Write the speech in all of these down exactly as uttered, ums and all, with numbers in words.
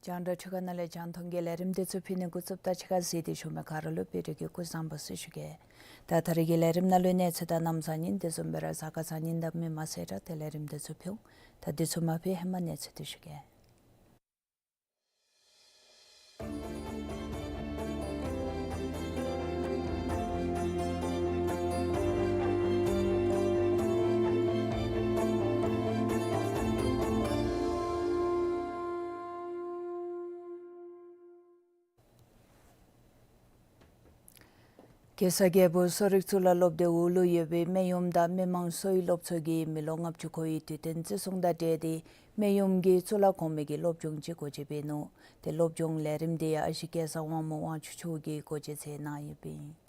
རྒྱང་བསྒྲགས་འཕྲུལ་ཁང་ནང་ལས་རྒྱང་མཐོང་གི་ལས་རིམ་འདི་ཚུ་ཕུལ་ནི་འགོ་བཙུགསཔ་ད་ཕྱི་ཁར་གཟིགས་ཏེ་བཞུགས་མི་ག་ར་ལུ་བོད་འབྲུག་གི་སྐུ་གཟུགས་བཟང་པོ་ཟེར་ཞུ་གེ། ད་ད་རེས་ཀྱི་ལས་རིམ་ནང་ལུ་གནས་ཚུལ་དང་གནམ་གཤིས་ཉིན་དེ་བཟུམ་སྦེ་ར་གཟའ་སྐར་གཟའ་ཉིམ་དང་མི་མང་གསལ་བསྒྲགས་ཏེ་ལས་རིམ་འདི་ཚུ་ཕུལ་འོང་། ད་འདི་ཚུ་མ་ཕུལ་ཧེ་མ་གནས་ཚུལ་འདི་ཞུ་གེ། གེ་སར་རྒྱལ་པོ་གསོ་རིག་གཙུག་ལག་སློབ་སྡེ་འོག་ལུ་ཡོད་པའི་སྨན་གཡོགམ་དང་སྨན་མང་གསོ་བའི་སློབ་ཚོགས་ཀྱིས་མི་ལོ་ལྔ་བཅུ་འཁོར་བའི་དུས་སྟོན་བརྩི་སྲུང་དང་འབྲེལ་ཏེ་སྨན་གཡོགམ་གྱི་གཙུག་ལག་གོང་མའི་གི་སློབ་སྦྱོང་ཅིག་སྒོ་འབྱེད་འབད་ནུག། ཏེ་སློབ་སྦྱོང་ལས་རིམ་འདི་ཡང་ཨ་ཞེ་སྐལ་བཟང་དབང་མོ་དབང་ཕྱུག་མཆོག་གིས་སྒོ་འབྱེད་མཛད་གནང་ཡོདཔ་ཨིན།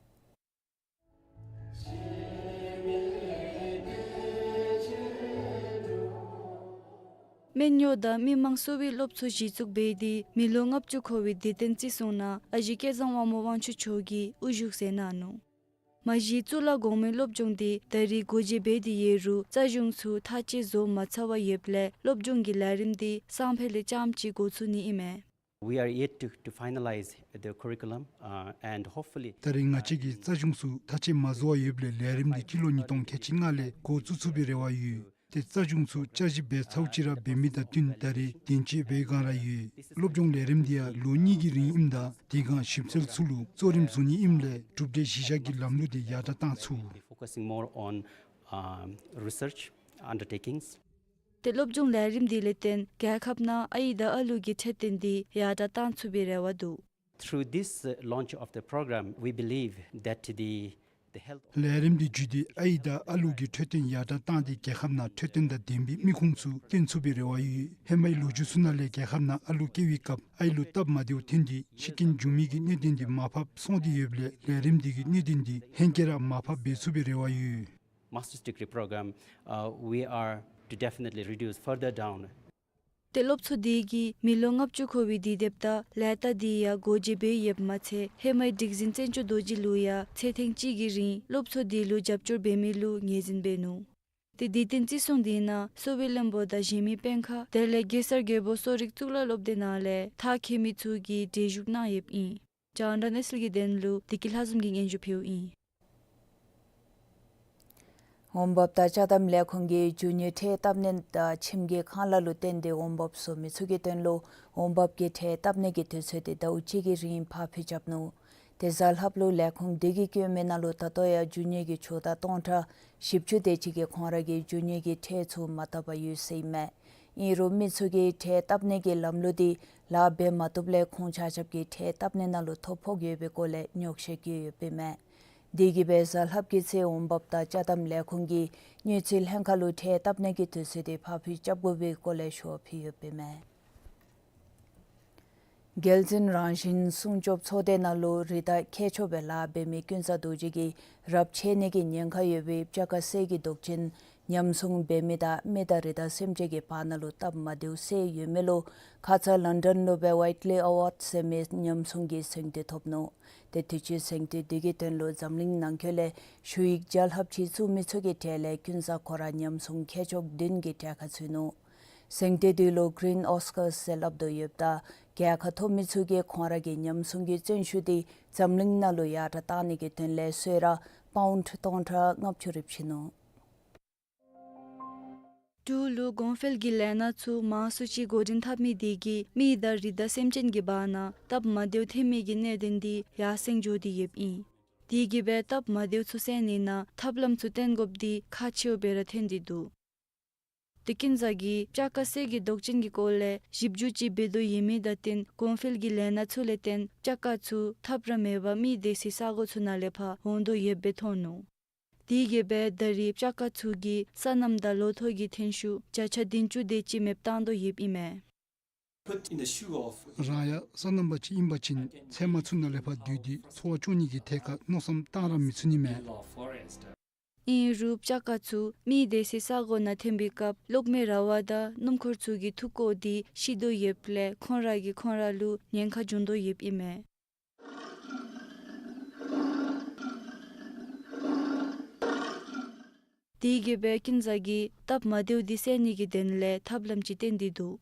སྨན་གཡོག་དང་སྨན་མང་གསོ་བའི་སློབ་ཚོགས་གཞི་བཙུགས་འབད་དེ་མི་ལོ་ལྔ་བཅུ་འཁོར་བའི་དུས་སྟོན་བརྩི་སྲུང་ནང་ཨ་ཞེ་སྐལ་བཟང་དབང་མོ་དབང་ཕྱུག་མཆོག་གིས་དབུ་བཞུགས་མཛད་གནང་ནུག། མ་གཞི་གཙུག་ལག་གོང་མའི་སློབ་སྦྱོང་འདི་ད་རེས་སྒོ་འབྱེད་འབད་དེ་ཡོད་རུང་རྩ་གཞུང་ཚུ་ཐག་བཅད་བཟོ་མ་ཚར་བར་ཡོདཔ་ལས་སློབ་སྦྱོང་གི་ལས་རིམ་འདི་སང་ཕོད་ལས་རྐྱངམ་ཅིག་འགོ་བཙུགས་ནི་ཨིན་མས། We are yet to, to finalize the curriculum, uh, and hopefully, ད་རེས་ང་བཅས་ཀྱིས་རྩ་གཞུང་ཚུ་ཐག་བཅད་མ་བཟོ་བར་ཡོདཔ་ལས་ལས་རིམ་འདི་སྤྱི་ལོ་ཉིས་སྟོང་ཁལ་གཅིག་ལྔ་ལས་འགོ་བཙུགས་ཚུགས་པའི་རེ་བ་ཡོད། ཏེ་རྩ་གཞུང་ཚུ་བསྐྱར་ཞིབ་འབད་ཚརཝ་ཅིག་ར་འབད་མི་དང་བསྟུན་ད་རེས་གདན་འཇགས་འབད་བའི་བསྒང་ར་ཡོད། སློབ་སྦྱོང་ལས་རིམ་འདི་ཡང་ལོ་གཉིས་ཀྱི་རིང་ཨིནམ་ད་དེ་བསྒང་ཞིབ་འཚོལ་ཚུ་ལུ་གཙོ་རིམ་བཟུང་ནི་ཨིནམ་ལས་གྲུབ་འབྲས་གཞི་བཞག་གི་ལམ་ལུགས་འདི་ཡར་དྲག་བཏང་ཚུགས། Focusing more on, um, research undertakings. ཏེ་སློབ་སྦྱོང་ལས་རིམ་འདི་ལས་བརྟེན་རྒྱལ་ཁབ་ནང་ཨའི་དང་ཨ་ལུ་གི་འཕྲོད་བསྟེན་འདི་ཡར་དྲག་བཏང་ཚུགས་པའི་རེ་བ་འདུག། Through this, uh, launch of the program, we believe that the, the health ལས་རིམ་འདི་བརྒྱུད་དེ་ཨའི་དང་ཨ་ལུ་གི་འཕྲོད་བསྟེན་ཡར་དྲག་བཏང་སྟེ་རྒྱལ་ཁབ་ནང་འཕྲོད་བསྟེན་དང་ལྡན་པའི་མི་ཁུངས་ཚུ་བཏོན་ཚུགས་པའི་རེ་བ་ཡོད། ཧེ་མའི་ལོ་རྒྱུས་ཚུ་ནང་ལས་རྒྱལ་ཁབ་ནང་ཨ་ལུ་སྐྱེ་བའི་སྐབས་ཨའི་ལུ་སྟབས་མ་བདེཝ་ཐོན་ཏེ་ཤི་རྐྱེན་འབྱུང་མི་གི་གནད་དོན་འདི་མར་ཕབ་སོང་སྟེ་ཡོདཔ་ལས་ལས་རིམ་འདི་གིས་གནད་དོན་འདི་ཧེང་སྐལ་ར་མར་ཕབ་འབད་ཚུགས་པའི་རེ་བ་ཡོད། Master's degree program, uh, we are to definitely reduce further down. ཏེ་སློབ་ཚོགས་འདི་གིས་མི་ལོ་ལྔ་བཅུ་འཁོར་བའི་དུས་དེབ་དང་ལས་རྟགས་འདི་ཡང་སྒོ་འབྱེད་འབད་ཡོདཔ་མ་ཚད་ཧེ་མའི་སྒྲིག་འཛིན་བཙན་སྐྱོགས་རྡོ་རྗེ་ལུ་ཡང་ཚེ་ཐེངས་གཅིག་གི་རིང་སློབ་ཚོགས་འདི་ལུ་རྒྱབ་སྐྱོར་འབད་མི་ལུ་ངོས་འཛིན་འབད་ནུག། ཏེ་དུས་སྟོན་བརྩི་སྲུང་འདི་ནང་གསོ་བའི་བློན་པོ་དང་གཞན་མི་དཔོན་ཁག་དེ་ལས་གེ་སར་རྒྱལ་པོ་གསོ་རིག་གཙུག་ལག་སློབ་སྡེ་ནང་ལས་མཐར་འཁྱོལ་མི་ཚུ་གིས་གྲལ་བཞུགས་གནང་ཡོདཔ་ཨིན། རྒྱང་བསྒྲགས་གནས་ཚུལ་གྱི་དོན་ལུ་བདེ་སྐྱིད་ལྷ་འཛོམས་ཀྱིས་སྙན་ཞུ་ཕུལཝ་ཨིན། འོང་འབབ་དང་ཅ་དམ་ལས་ཁུངས་ཀྱིས་རྒྱུ་དངོས་ཁྲལ་བཏབ་ནི་དང་ཁྱིམ་གྱི་ཁང་གླ་ལུ་བརྟེན་ཏེ་འོང་འབབ་བཟོ་མི་ཚུ་གི་དོན་ལུ་འོང་འབབ་ཀྱི་ཁྲལ་བཏབ་ནི་གི་དུས་ཚོད་འདི་ཟླཝ་གཅིག་གི་རིང་ཕར་འགྱངས་རྐྱབ་ནུག། ཏེ་གཟའ་ལྷགཔ་ལུ་ལས་ཁུངས་འདི་གིས་བཀོད་མི་ནང་ལུ་ད་ལྟོ་ཡང་རྒྱུ་དངོས་ཀྱི་ཇོ་བདག་སྟོང་ཕྲག་བཞི་བཅུ་དེ་ཅིག་གིས་ཁོང་ར་གི་རྒྱུ་དངོས་ཀྱི་ཁྲལ་ཚུ་མ་བཏབ་པར་ཡོད་ཟེར་ཨིན་མས། ཨིན་རུང་མི་ཚུ་གིས་ཁྲལ་བཏབ་ནི་གི་ལམ་ལུགས་འདི་ལཱ་འབད་མ་བཏུབ་ལས་ཁོང་ཆ་ཁྱབ་ཀྱིས་ཁྲལ་བཏབ་ནི་ནང་ལུ་ཐོ་ཕོག་ཡོད་པའི་སྐོར་ལས་ཉོགས་བཤད་བཀོད་ཡོདཔ་ཨིན་མས། དེ་གིས་སྦེ་གཟའ་ལྷགཔ་གི་ཚེ་འོང་འབབ་དང་ཅ་དམ་ལས་ཁུངས་ཀྱིས་དངུལ་རྩིས་ལྷན་ཁག་ལུ་ཁྲལ་བཏབ་ནི་གི་དུས་ཚོད་འདི་ཕར་འགྱངས་རྐྱབ་དགོ་པའི་སྐོར་ལས་ཞུ་བ་ཕུལ་ཡོདཔ་ཨིན་མས། རྒྱལ་བཙུན་རང་བཞིན་སྲུང་སྐྱོབ་ཚོགས་སྡེ་ནང་ལུ་རི་དྭགས་ཁྱད་ཆོས་པའི་ལཱ་འབད་མི་ཀུན་བཟང་རྡོ་རྗེ་གིས་རབས་ཆད་ནི་གི་ཉེན་ཁ་ཡོད་པའི་སྤྱ་དཀར་གསེར་གྱི་མདོག་ཅན་ ཉམས་སྲུང་འབད་མི་དང་མི་དང་རི་དྭགས་སེམས་ཅན་གྱི་བར་ན་ལུ་སྟབས་མ་བདེཝ་སེལ་ཡོད་མི་ལུ་ཁ་ཙ་ལོན་ཌོན་ལུ་སྦེ་ཝའིཊ་ལི་ཨ་ཝཱཌ་ཟེར་མི་ཉམས་སྲུང་གི་གཟེངས་བསྟོད་ཐོབ་ནུག། ཏེ་དུས་ཅི་གཟེངས་བསྟོད་འདི་གི་དོན་ལུ་འཛམ་གླིང་ནང་འཁོད་ལས་ཞུ་ཡིག་བརྒྱ་ལྷགཔ་ཅིག་བཙུགས་མི་ཚུ་གི་གྲས་ལས་ཀུན་བཟང་ཁོ་ར་ཉམས་སྲུང་མཁས་མཆོག་བདུན་གྱི་གྲལ་ཁར་ཚུད་ནུག། གཟེངས་བསྟོད་འདི་ལུ་གི་རིན་ཨོ་སི་ཀར་ཟེར་སླབ་དོ་ཡོདཔ་ད་གྲལ་ཁར་ཐོབ་མི་ཚུ་གིས་ཁོང་ར་གི་ཉམས་སྲུང་གི་བརྩོན་ཤུགས་འདི་འཛམ་གླིང་ནང་ལུ་ཡར་དྲག་གཏང་ནི་གི་དོན་ལས་གསོལ་རས་པའུནཌ་སྟོང་ཕྲག་ལྔ་བཅུ་རེ་བྱིན་ནུག། འབྲུག་ལུ་གོང་འཕེལ་གྱི་ལས་སྣ་ཚུ་མང་སུ་ཅིག་འགོ་འདྲེན་འཐབ་མི་དེ་གིས་མི་དང་རི་དྭགས་སེམས་ཅན་གྱི་བར་ན་སྟབས་མ་བདེཝ་ཐོན་མི་གི་གནད་དོན་འདི་ཡར་སེང་འགྱོ་སྟེ་ཡོདཔ་ཨིན། དེ་གིས་སྦེ་སྟབས་མ་བདེཝ་ཚུ་སེལ་ནི་ནང་ཐབས་ལམ་ཚུ་བཏོན་དགོཔ་འདི་ཁག་ཆེཝ་སྦེ་ར་ཐོན་ཏེ་འདུག། ཏེ་ཀུན་བཟང་གིས་བྱ་དཀར་གསེར་གྱི་མདོག་ཅན་གྱི་སྐོར་ལས་ཞིབ་འཇུག་ཅིག་འབད་དོ་ཡོད་མི་དང་བསྟུན་གོང་འཕེལ་གྱི་ལས་སྣ་ཚུ་ལས་བརྟེན་བྱ་དཀར་ཚུ་ཐབས་ར་མེད་པར་མི་སྡོད་སའི་ས་གོ་ཚུ་ནང་ལས་ཕར་འོང་དོ་ཡོདཔ་སྦེ་མཐོང་ནུག། དེ་གིས་སྦེ་ད་རེས་བྱ་དཀར་ཚུ་གིས་སོ་ནམ་དང་ལོ་ཐོག་གི་ཐོན་ཤུགས་བརྒྱ་ཆ་བདུན་ཅུ་དེ་ཅིག་མེདཔ་བཏང་དོ་ཡོདཔ་ཨིན་མས། Put in the shoe of རང་ཡང་སོ་ནམ་པ་ཅིག་ཨིན་པ་ཅིན་ཚལ་མ་ཚུ་ནང་ལས་ཕར་འདུས་ཏེ་འཚོ་བ་སྐྱོང་ནི་གི་ཐད་ཁར་མནོ་བསམ་བཏང་ར་མི་ཚུགས་ནི་མས། Log forest. ཨིན་རུང་བྱ་དཀར་ཚུ་མི་སྡོད་སའི་ས་གོ་ནང་ཐོན་པའི་སྐབས་གློག་མེ་ར་བ་དང་སྣུམ་འཁོར་ཚུ་གི་འཐུས་སྒོ་འདི་ཤི་དོ་ཡོདཔ་ལས་ཁོང་ར་གིས་ཁོང་ར་ལུ་ཉེན་ཁ་འབྱུང་དོ་ཡོདཔ་ཨིན་མས། དེ་གིས་སྦེ་ཀུན་བཟང་གིས་སྟབས་མ་བདེཝ་འདི་སེལ་ནི་གི་དོན་ལས་ཐབས་ལམ་ཅིག་བཏོན་ཏེ་འདུག།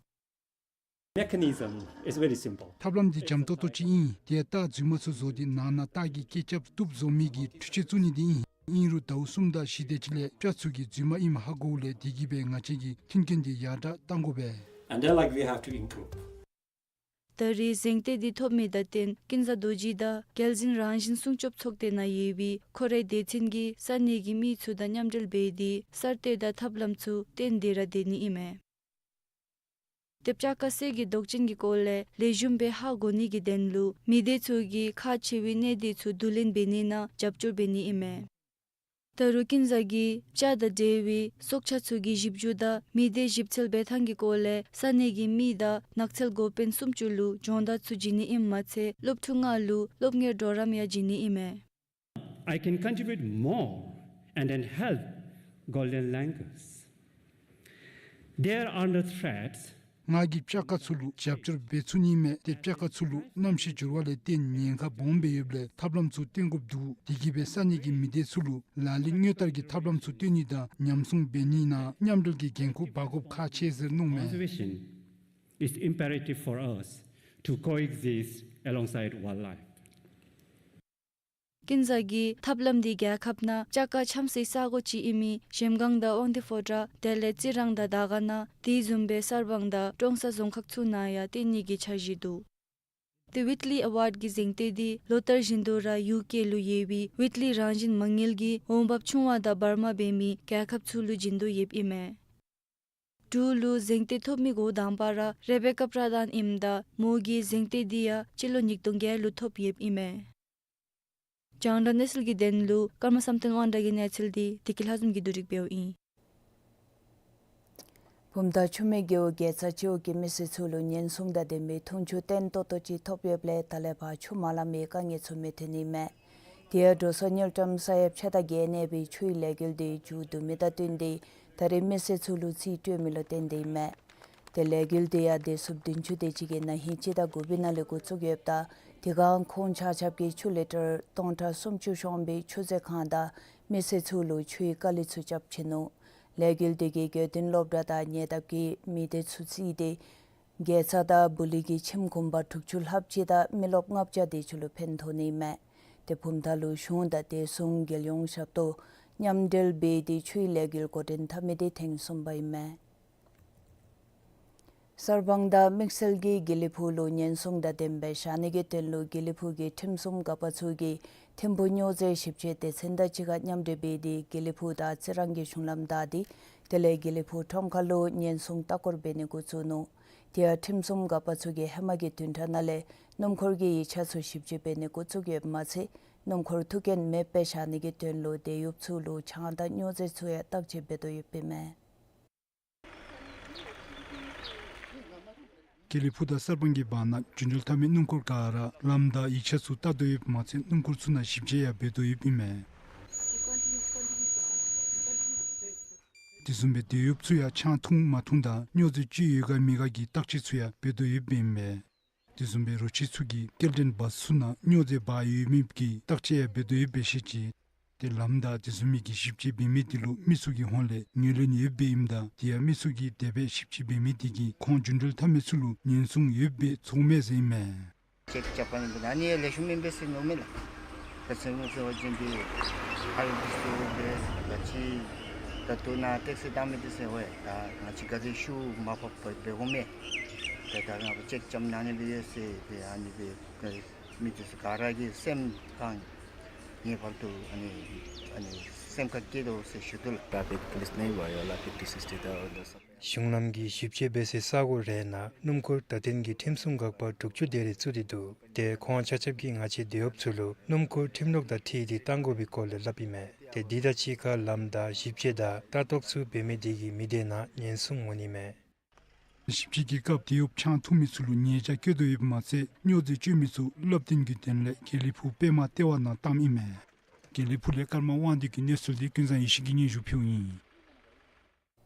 Mechanism is very simple. ཐབས་ལམ་འདི་འཇམ་ཏོག་ཏོ་ཅིག་ཨིན། དེ་ཡང་སྟག་རྫུན་མ་ཚུ་བཟོ་སྟེ་ནང་ན་སྟག་གི་སྐད་རྐྱབ་བཏུབ་བཟོ་མི་གི་འཕྲུལ་ཆས་བཙུགས་ནི་འདི་ཨིན། ཨིན་རུང་ཟླཝ་གསུམ་དང་བཞི་དེ་ཅིག་ལས་བྱ་ཚུ་གིས་རྫུན་མ་ཨིནམ་ཧ་གོཝ་ལས་དེ་གིས་སྦེ་ང་བཅས་ཀྱིས་མཐུན་རྐྱེན་འདི་ཡར་དྲག་གཏང་དགོ་པས། And then, like, we have to improve. ད་རེས་གཟེངས་བསྟོད་འདི་ཐོབ་མི་དང་བསྟུན་ཀུན་བཟང་རྡོ་རྗེ་དང་རྒྱལ་གཞུང་རང་བཞིན་སྲུང་སྐྱོབ་ཚོགས་སྡེ་ནང་ཡོད་པའི་ཁོ་རའི་སྡེ་ཚན་གྱིས་ས་གནས་ཀྱི་མི་ཚུ་དང་མཉམ་འབྲེལ་འབད་དེ་གསར་གཏོད་དང་ཐབས་ལམ་ཚུ་བཏོན་ཏེ་ར་སྡོད་ནི་ཨིན་མས། ཏེ་བྱ་དཀར་གསེར་གྱི་མདོག་ཅན་གྱི་སྐོར་ལས་ལེགས་ཤོམ་སྦེ་ཧ་གོ་ནི་གི་དོན་ལུ་མི་སྡེ་ཚུ་གིས་ཁག་ཆེ་བའི་གནད་དོན་ཚུ་བསྡུ་ལེན་འབད་ནི་ནང་རྒྱབ་སྐྱོར་འབད་ནི་ཨིན་མས། ད་རུང་ཀུན་བཟང་གིས་བྱ་དང་འབྲེལ་བའི་སྲོག་ཆགས་ཚུ་གི་ཞིབ་འཇུག་དང་མི་སྡེ་ཞིབ་འཚོལ་འབད་ཐངས་ཀྱི་སྐོར་ལས་ས་གནས་ཀྱི་མི་དང་ནགས་ཚལ་འགོ་དཔོན་སུམ་ཅུ་ལུ་སྦྱོང་བརྡར་ཚུ་བྱིན་ནི་ཨིནམ་མ་ཚད་སློབ་ཕྲུག་ལྔ་ལུ་སློབ་གཉེར་གྲོགས་རམ་ཡང་བྱིན་ནི་ཨིན་མས། I can contribute more and then help golden langurs. They are under threats. ང་གིས་བྱ་དཀར་ཚུ་ལུ་རྒྱབ་སྐྱོར་འབད་ཚུགས་ནི་མས། ཏེ་བྱ་དཀར་ཚུ་ལུ་གནམ་གཤིས་འགྱུར་བ་ལས་བརྟེན་ཉེན་ཁ་སྦོམ་སྦེ་ཡོདཔ་ལས་ཐབས་ལམ་ཚུ་བཏོན་དགོཔ་འདུག། དེ་གིས་སྦེ་ས་གནས་ཀྱི་མི་སྡེ་ཚུ་ལུ་ལག་ལེན་དངོས་བསྟར་གྱི་ཐབས་ལམ་ཚུ་བཏོན་ནི་དང་ཉམས་སྲུང་འབད་ནི་ནང་མཉམ་འབྲེལ་གྱི་འགན་ཁུར་འབག་དགོཔ་ཁག་ཆེ་ཟེར་གནང་མས། Conservation is imperative for us to coexist alongside wildlife. ཀུན་བཟང་གིས་ཐབས་ལམ་འདི་རྒྱལ་ཁབ་ནང་བྱ་དཀར་འཁྱམ་སའི་ས་གོ་ཅིག་ཨིན་མི་གཞལམ་སྒང་དང་དབང་འདུས་ཕོ་བྲང་དེ་ལས་རྩི་རང་དང་དར་དཀར་ནང་དེ་བཟུམ་སྦེ་གསར་སྤང་དང་ཀྲོང་གསར་རྫོང་ཁག་ཚུ་ནང་ཡང་བཏོན་ནི་གི་འཆར་གཞི་འདུག། ཏེ་ཝིཊ་ལི་ཨ་ཝཱཌ་ཀྱི་གཟེངས་བསྟོད་འདི་ལོ་ལྟར་བཞིན་དུ་ར་ཡུ་ཀེ་ལུ་ཡོད་པའི་ཝིཊ་ལི་རང་བཞིན་མ་དངུལ་གྱི་འོང་འབབ་ཆུང་བ་དང་བར་མ་འབད་མི་རྒྱལ་ཁབ་ཚུ་ལུ་བྱིན་དོ་ཡོདཔ་ཨིན་མས། འབྲུག་ལུ་གཟེངས་བསྟོད་ཐོབ་མི་འགོ་དང་པ་ར་རེ་བེ་ཀ་པྲ་དཱན་ཨིནམ་ད་མོ་གིས་གཟེངས་བསྟོད་འདི་ཡང་སྤྱི་ལོ་ཉིས་སྟོང་བརྒྱད་ལུ་ཐོབ་ཡོདཔ་ཨིན་མས། རྒྱང་བསྒྲགས་གནས་ཚུལ་གྱི་དོན་ལུ་ཀརྨ་བསམ་གཏན་དབང་གྲགས་ཀྱི་གནས་ཚུལ་འདི་བདེ་སྐྱིད་ལྷ་འཛོམས་ཀྱིས་བསྡུ་སྒྲིག་འབདཝ་ཨིན། བུམ་ཐང་ཆུ་སྨད་རྒེད་འོག་དགེ་རྩ་སྤྱི་འོག་གི་མི་སེར་ཚུ་ལུ་ཉེན་སྲུང་དང་ལྡན་པའི་འཐུང་ཆུ་བརྟན་ཏོག་ཏོ་ཅིག་ཐོབ་ཡོདཔ་ལས་ད་ལས་ཕར་ཆུ་མ་ལང་པའི་དཀའ་ངལ་ཚུ་མི་ཐོན་ནི་མས། དེ་ཡང་འགྲོ་སོང་དངུལ་ཀྲམ་ས་ཡ་ཕྱེད་དང་བརྒྱད་གནས་པའི་ཆུའི་ལས་འགུལ་འདི་མཇུག་བསྡུ་མི་དང་བསྟུན་ཏེ་ད་རེས་མི་སེར་ཚུ་ལུ་རྩིས་སྤྲོད་མི་ལུ་བརྟེན་ཏེ་ཨིན་མས། ཏེ་ལས་འགུལ་འདི་ཡང་སྡེ་ཚན་བདུན་ཅུ་དེ་ཅིག་གིས་ན་ཧིང་སྤྱི་ཟླ་དགུ་པའི་ནང་ལས་འགོ་བཙུགས་ཡོདཔ་ད་དེ་སྒང་ཁོང་ཆ་ཁྱབ་ཀྱིས་ཆུ་ལི་ཊར་སྟོང་ཕྲག་སུམ་ཅུ་ཤོང་པའི་ཆུ་མཛོད་ཁང་དང་མི་སེར་ཚུ་ལུ་ཆུའི་དཀའ་ལས་ཚུ་རྐྱབ་ཅི་ནུག། ལས་འགུལ་འདི་གིས་དགེ་འདུན་སློབ་གྲྭ་དང་ཉེ་འདབས་ཀྱི་མི་སྡེ་ཚུ་བརྩིས་ཏེ་དགེ་རྩ་དང་བུ་ལི་གི་ཁྱིམ་གུང་པ་དྲུག་ཅུ་ལྷགཔ་ཅིག་དང་མི་རློབས་ལྔ་བརྒྱ་དེ་ཅིག་ལུ་ཕན་ཐོགས་ནི་མས། ཏེ་བུམ་ཐང་ལུ་གཞུང་དང་བདེ་སྲུང་རྒྱལ་ཡོངས་ཞབས་ཏོག་མཉམ་འབྲེལ་འབད་དེ་ཆུའི་ལས་འགུལ་འགོ་འདྲེན་འཐབ་མི་འདི་ཐེངས་གསུམ་པ་ཨིན་མས། གསར་སྤང་དང་དམིགས་བསལ་གྱི་དགེ་ལེགས་ཕུག་ལུ་ཉེན་སྲུང་དང་ལྡན་པའི་བཞག་ནི་གི་དོན་ལུ་དགེ་ལེགས་ཕུག་གི་ཁྲིམས་སྲུང་འགག་པ་ཚུ་གིས་ཐིམ་ཕུག་སྨྱོ་རྫས་ཞིབ་དཔྱད་སྡེ་ཚན་དང་གཅིག་ཁར་མཉམ་འབྲེལ་འབད་དེ་དགེ་ལེགས་ཕུག་དང་རྩི་རང་གི་གཞུང་ལམ་བདའ་སྟེ་དེ་ལས་དགེ་ལེགས་ཕུག་ཁྲོམ་ཁ་ལུ་ཉེན་སྲུང་ལྟ་སྐོར་འབད་ནི་འགོ་བཙུགས་ནུག། དེ་ཡང་ཁྲིམས་སྲུང་འགག་པ་ཚུ་གིས་ཧེ་མ་གི་བདུན་ཕྲག་ནང་ལས་སྣུམ་འཁོར་གྱི་ཡིག་ཆ་ཚུ་ཞིབ་དཔྱད་འབད་ནི་འགོ་བཙུགས་ཡོདཔ་མ་ཚད་སྣུམ་འཁོར་ཐུག་རྐྱེན་མེདཔ་སྦེ་བཞག་ནི་གི་དོན་ལུ་དེད་ཡོདཔ་ཚུ་ལུ་ཆང་དང་སྨྱོ་རྫས་ཚུ་ཡང་བརྟག་དཔྱད་འབད་དོ་ཡོདཔ་ཨིན་མས། དགེ་ལེགས་ཕུག་དང་གསར་སྤང་གི་བར་ན་རྒྱུན་འགྲུལ་འཐབ་མི་སྣུམ་འཁོར་ག་ར་ལམ་བདའ་ཡིག་ཆ་ཚུ་བལྟ་དོ་ཡོདཔ་མ་ཚད་སྣུམ་འཁོར་ཚུ་ནང་ཞིབ་དཔྱད་ཡང་འབད་དོ་ཡོདཔ་ཨིན་མས། དེ་བཟུམ་སྦེ་དེད་གཡོགཔ་ཚུ་ཡང་ཆང་འཐུང་མ་འཐུང་དང་སྨྱོ་རྫས་སྤྱོད་ཡོད་ག་མེད་ག་གི་བརྟག་དཔྱད་ཚུ་ཡང་འབད་དོ་ཡོདཔ་ཨིན་མས། དེ་བཟུམ་སྦེ་རོ་ཁྱི་ཚུ་གིས་སྐྱེལ་འདྲེན་བཱསི་ཚུ་ནང་སྨྱོ་རྫས་འབག་ཡོད་མེད་ཀྱི་བརྟག་དཔྱད་ཡང་འབད་དོ་ཡོདཔ་སྦེ་བཤད་ཅི། ཏེ་ལམ་བདའ་དེ་བཟུམ་མའི་གི་ཞིབ་དཔྱད་འབད་མི་དེ་ལུ་མི་ཚུ་གི་ཧོངས་ལས་ངོས་ལེན་ཡོདཔ་ཨིནམ་ད་དེ་ཡང་མི་ཚུ་གིས་དེ་སྦེ་ཞིབ་དཔྱད་འབད་མི་དེ་གིས་ཁོང་རྒྱུན་འགྲུལ་འཐབ་མི་ཚུ་ལུ་ཉེན་སྲུང་ཡོདཔ་སྦེ་ཚོརཝ་མས་ཟེར་ཨིན་མས། ཅེཀ་རྐྱབ་པ་ནི་འབད་ན་ཨ་ནི་ལེགས་ཤོམ་མེན་པས་ཟེར་མནོཝ་མས་ལགས། ད་ཚུན་ཚོད་འབད་བ་ཅིན་འདི་ཧར་བིས་ཏེ་འབད་ད་ཅི་ད་ལྟོ་ནཱ་ཊེག་སི་བཏང་མི་འདི་ཟེར་བས། ད་ང་བཅས་ག་དེ་ཤུལ་མ་ཕབ་པར་འབད་དགོ་མས། ད་ད་ང་བཅས་ཅེཀ་རྐྱབ་ནི་ཨ་ནི་སྦེ་ཡོད་ཟེར་སྦེ་ཨ་ནི་སྦེ་མི་འདི་ཚུ་ག་ར་གིས་སེམས་ག་ངེས་པར་དུ་ཨ་ནི་ཨ་ནི་སེམས་ཁར་བསྐྱེད་དོ་ཟེར་ཞུ་དོ་ལགས། Traffic police नहीं हुआ, ये वाला fifty sixty था और दस यू་ལམ་གྱི་ཞིབ་དཔྱད་འབད་སའི་ས་གོ་རེ་ནང་སྣུམ་འཁོར་བརྡ་སྟོན་གྱི་ཁྲིམས་སྲུང་འགག་པ་དྲུག་ཅུ་དེ་རེ་བཙུགས་ཏེ་འདུག། ཏེ་ཁོང་ཆ་ཁྱབ་ཀྱིས་ང་བཅས་དེད་གཡོགཔ་ཚུ་ལུ་སྣུམ་འཁོར་ཁྲིམས་ལུགས་དང་འཁྲིལ་ཏེ་བཏང་དགོ་པའི་སྐོར་ལས་སླབ་ཨིན་མས། ཏེ་འདི་དང་གཅིག་ཁར་ལམ་བདའ་ཞིབ་དཔྱད་དང་ལྟ་རྟོག་ཚུ་འབད་མི་དེ་གིས་མི་སྡེ་ནང་ཉེན་སྲུང་འོང་ནི་མས། ཞིབ་དཔྱད་ཀྱི་སྐབས་དེད་གཡོགཔ་ཆང་འཐུང་མི་ཚུ་ལུ་ཉེས་བྱ་བཀལ་དོ་ཡོདཔ་མ་ཚད་སྨྱོ་རྫས་སྤྱོད་མི་ཚུ་བསླབ་སྟོན་གྱི་དོན་ལས་དགེ་ལེགས་ཕུག་པདྨ་ལྟེ་བ་ནང་བཏངམ་ཨིན་མས། དགེ་ལེགས་ཕུག་ལས་ཀརྨ་དབང་འདུས་ཀྱི་གནས་ཚུལ་འདི་ཀུན་བཟང་ཡེ་ཤེས་ཀྱིས་སྙན་ཞུ་ཕུལཝ་ཨིན།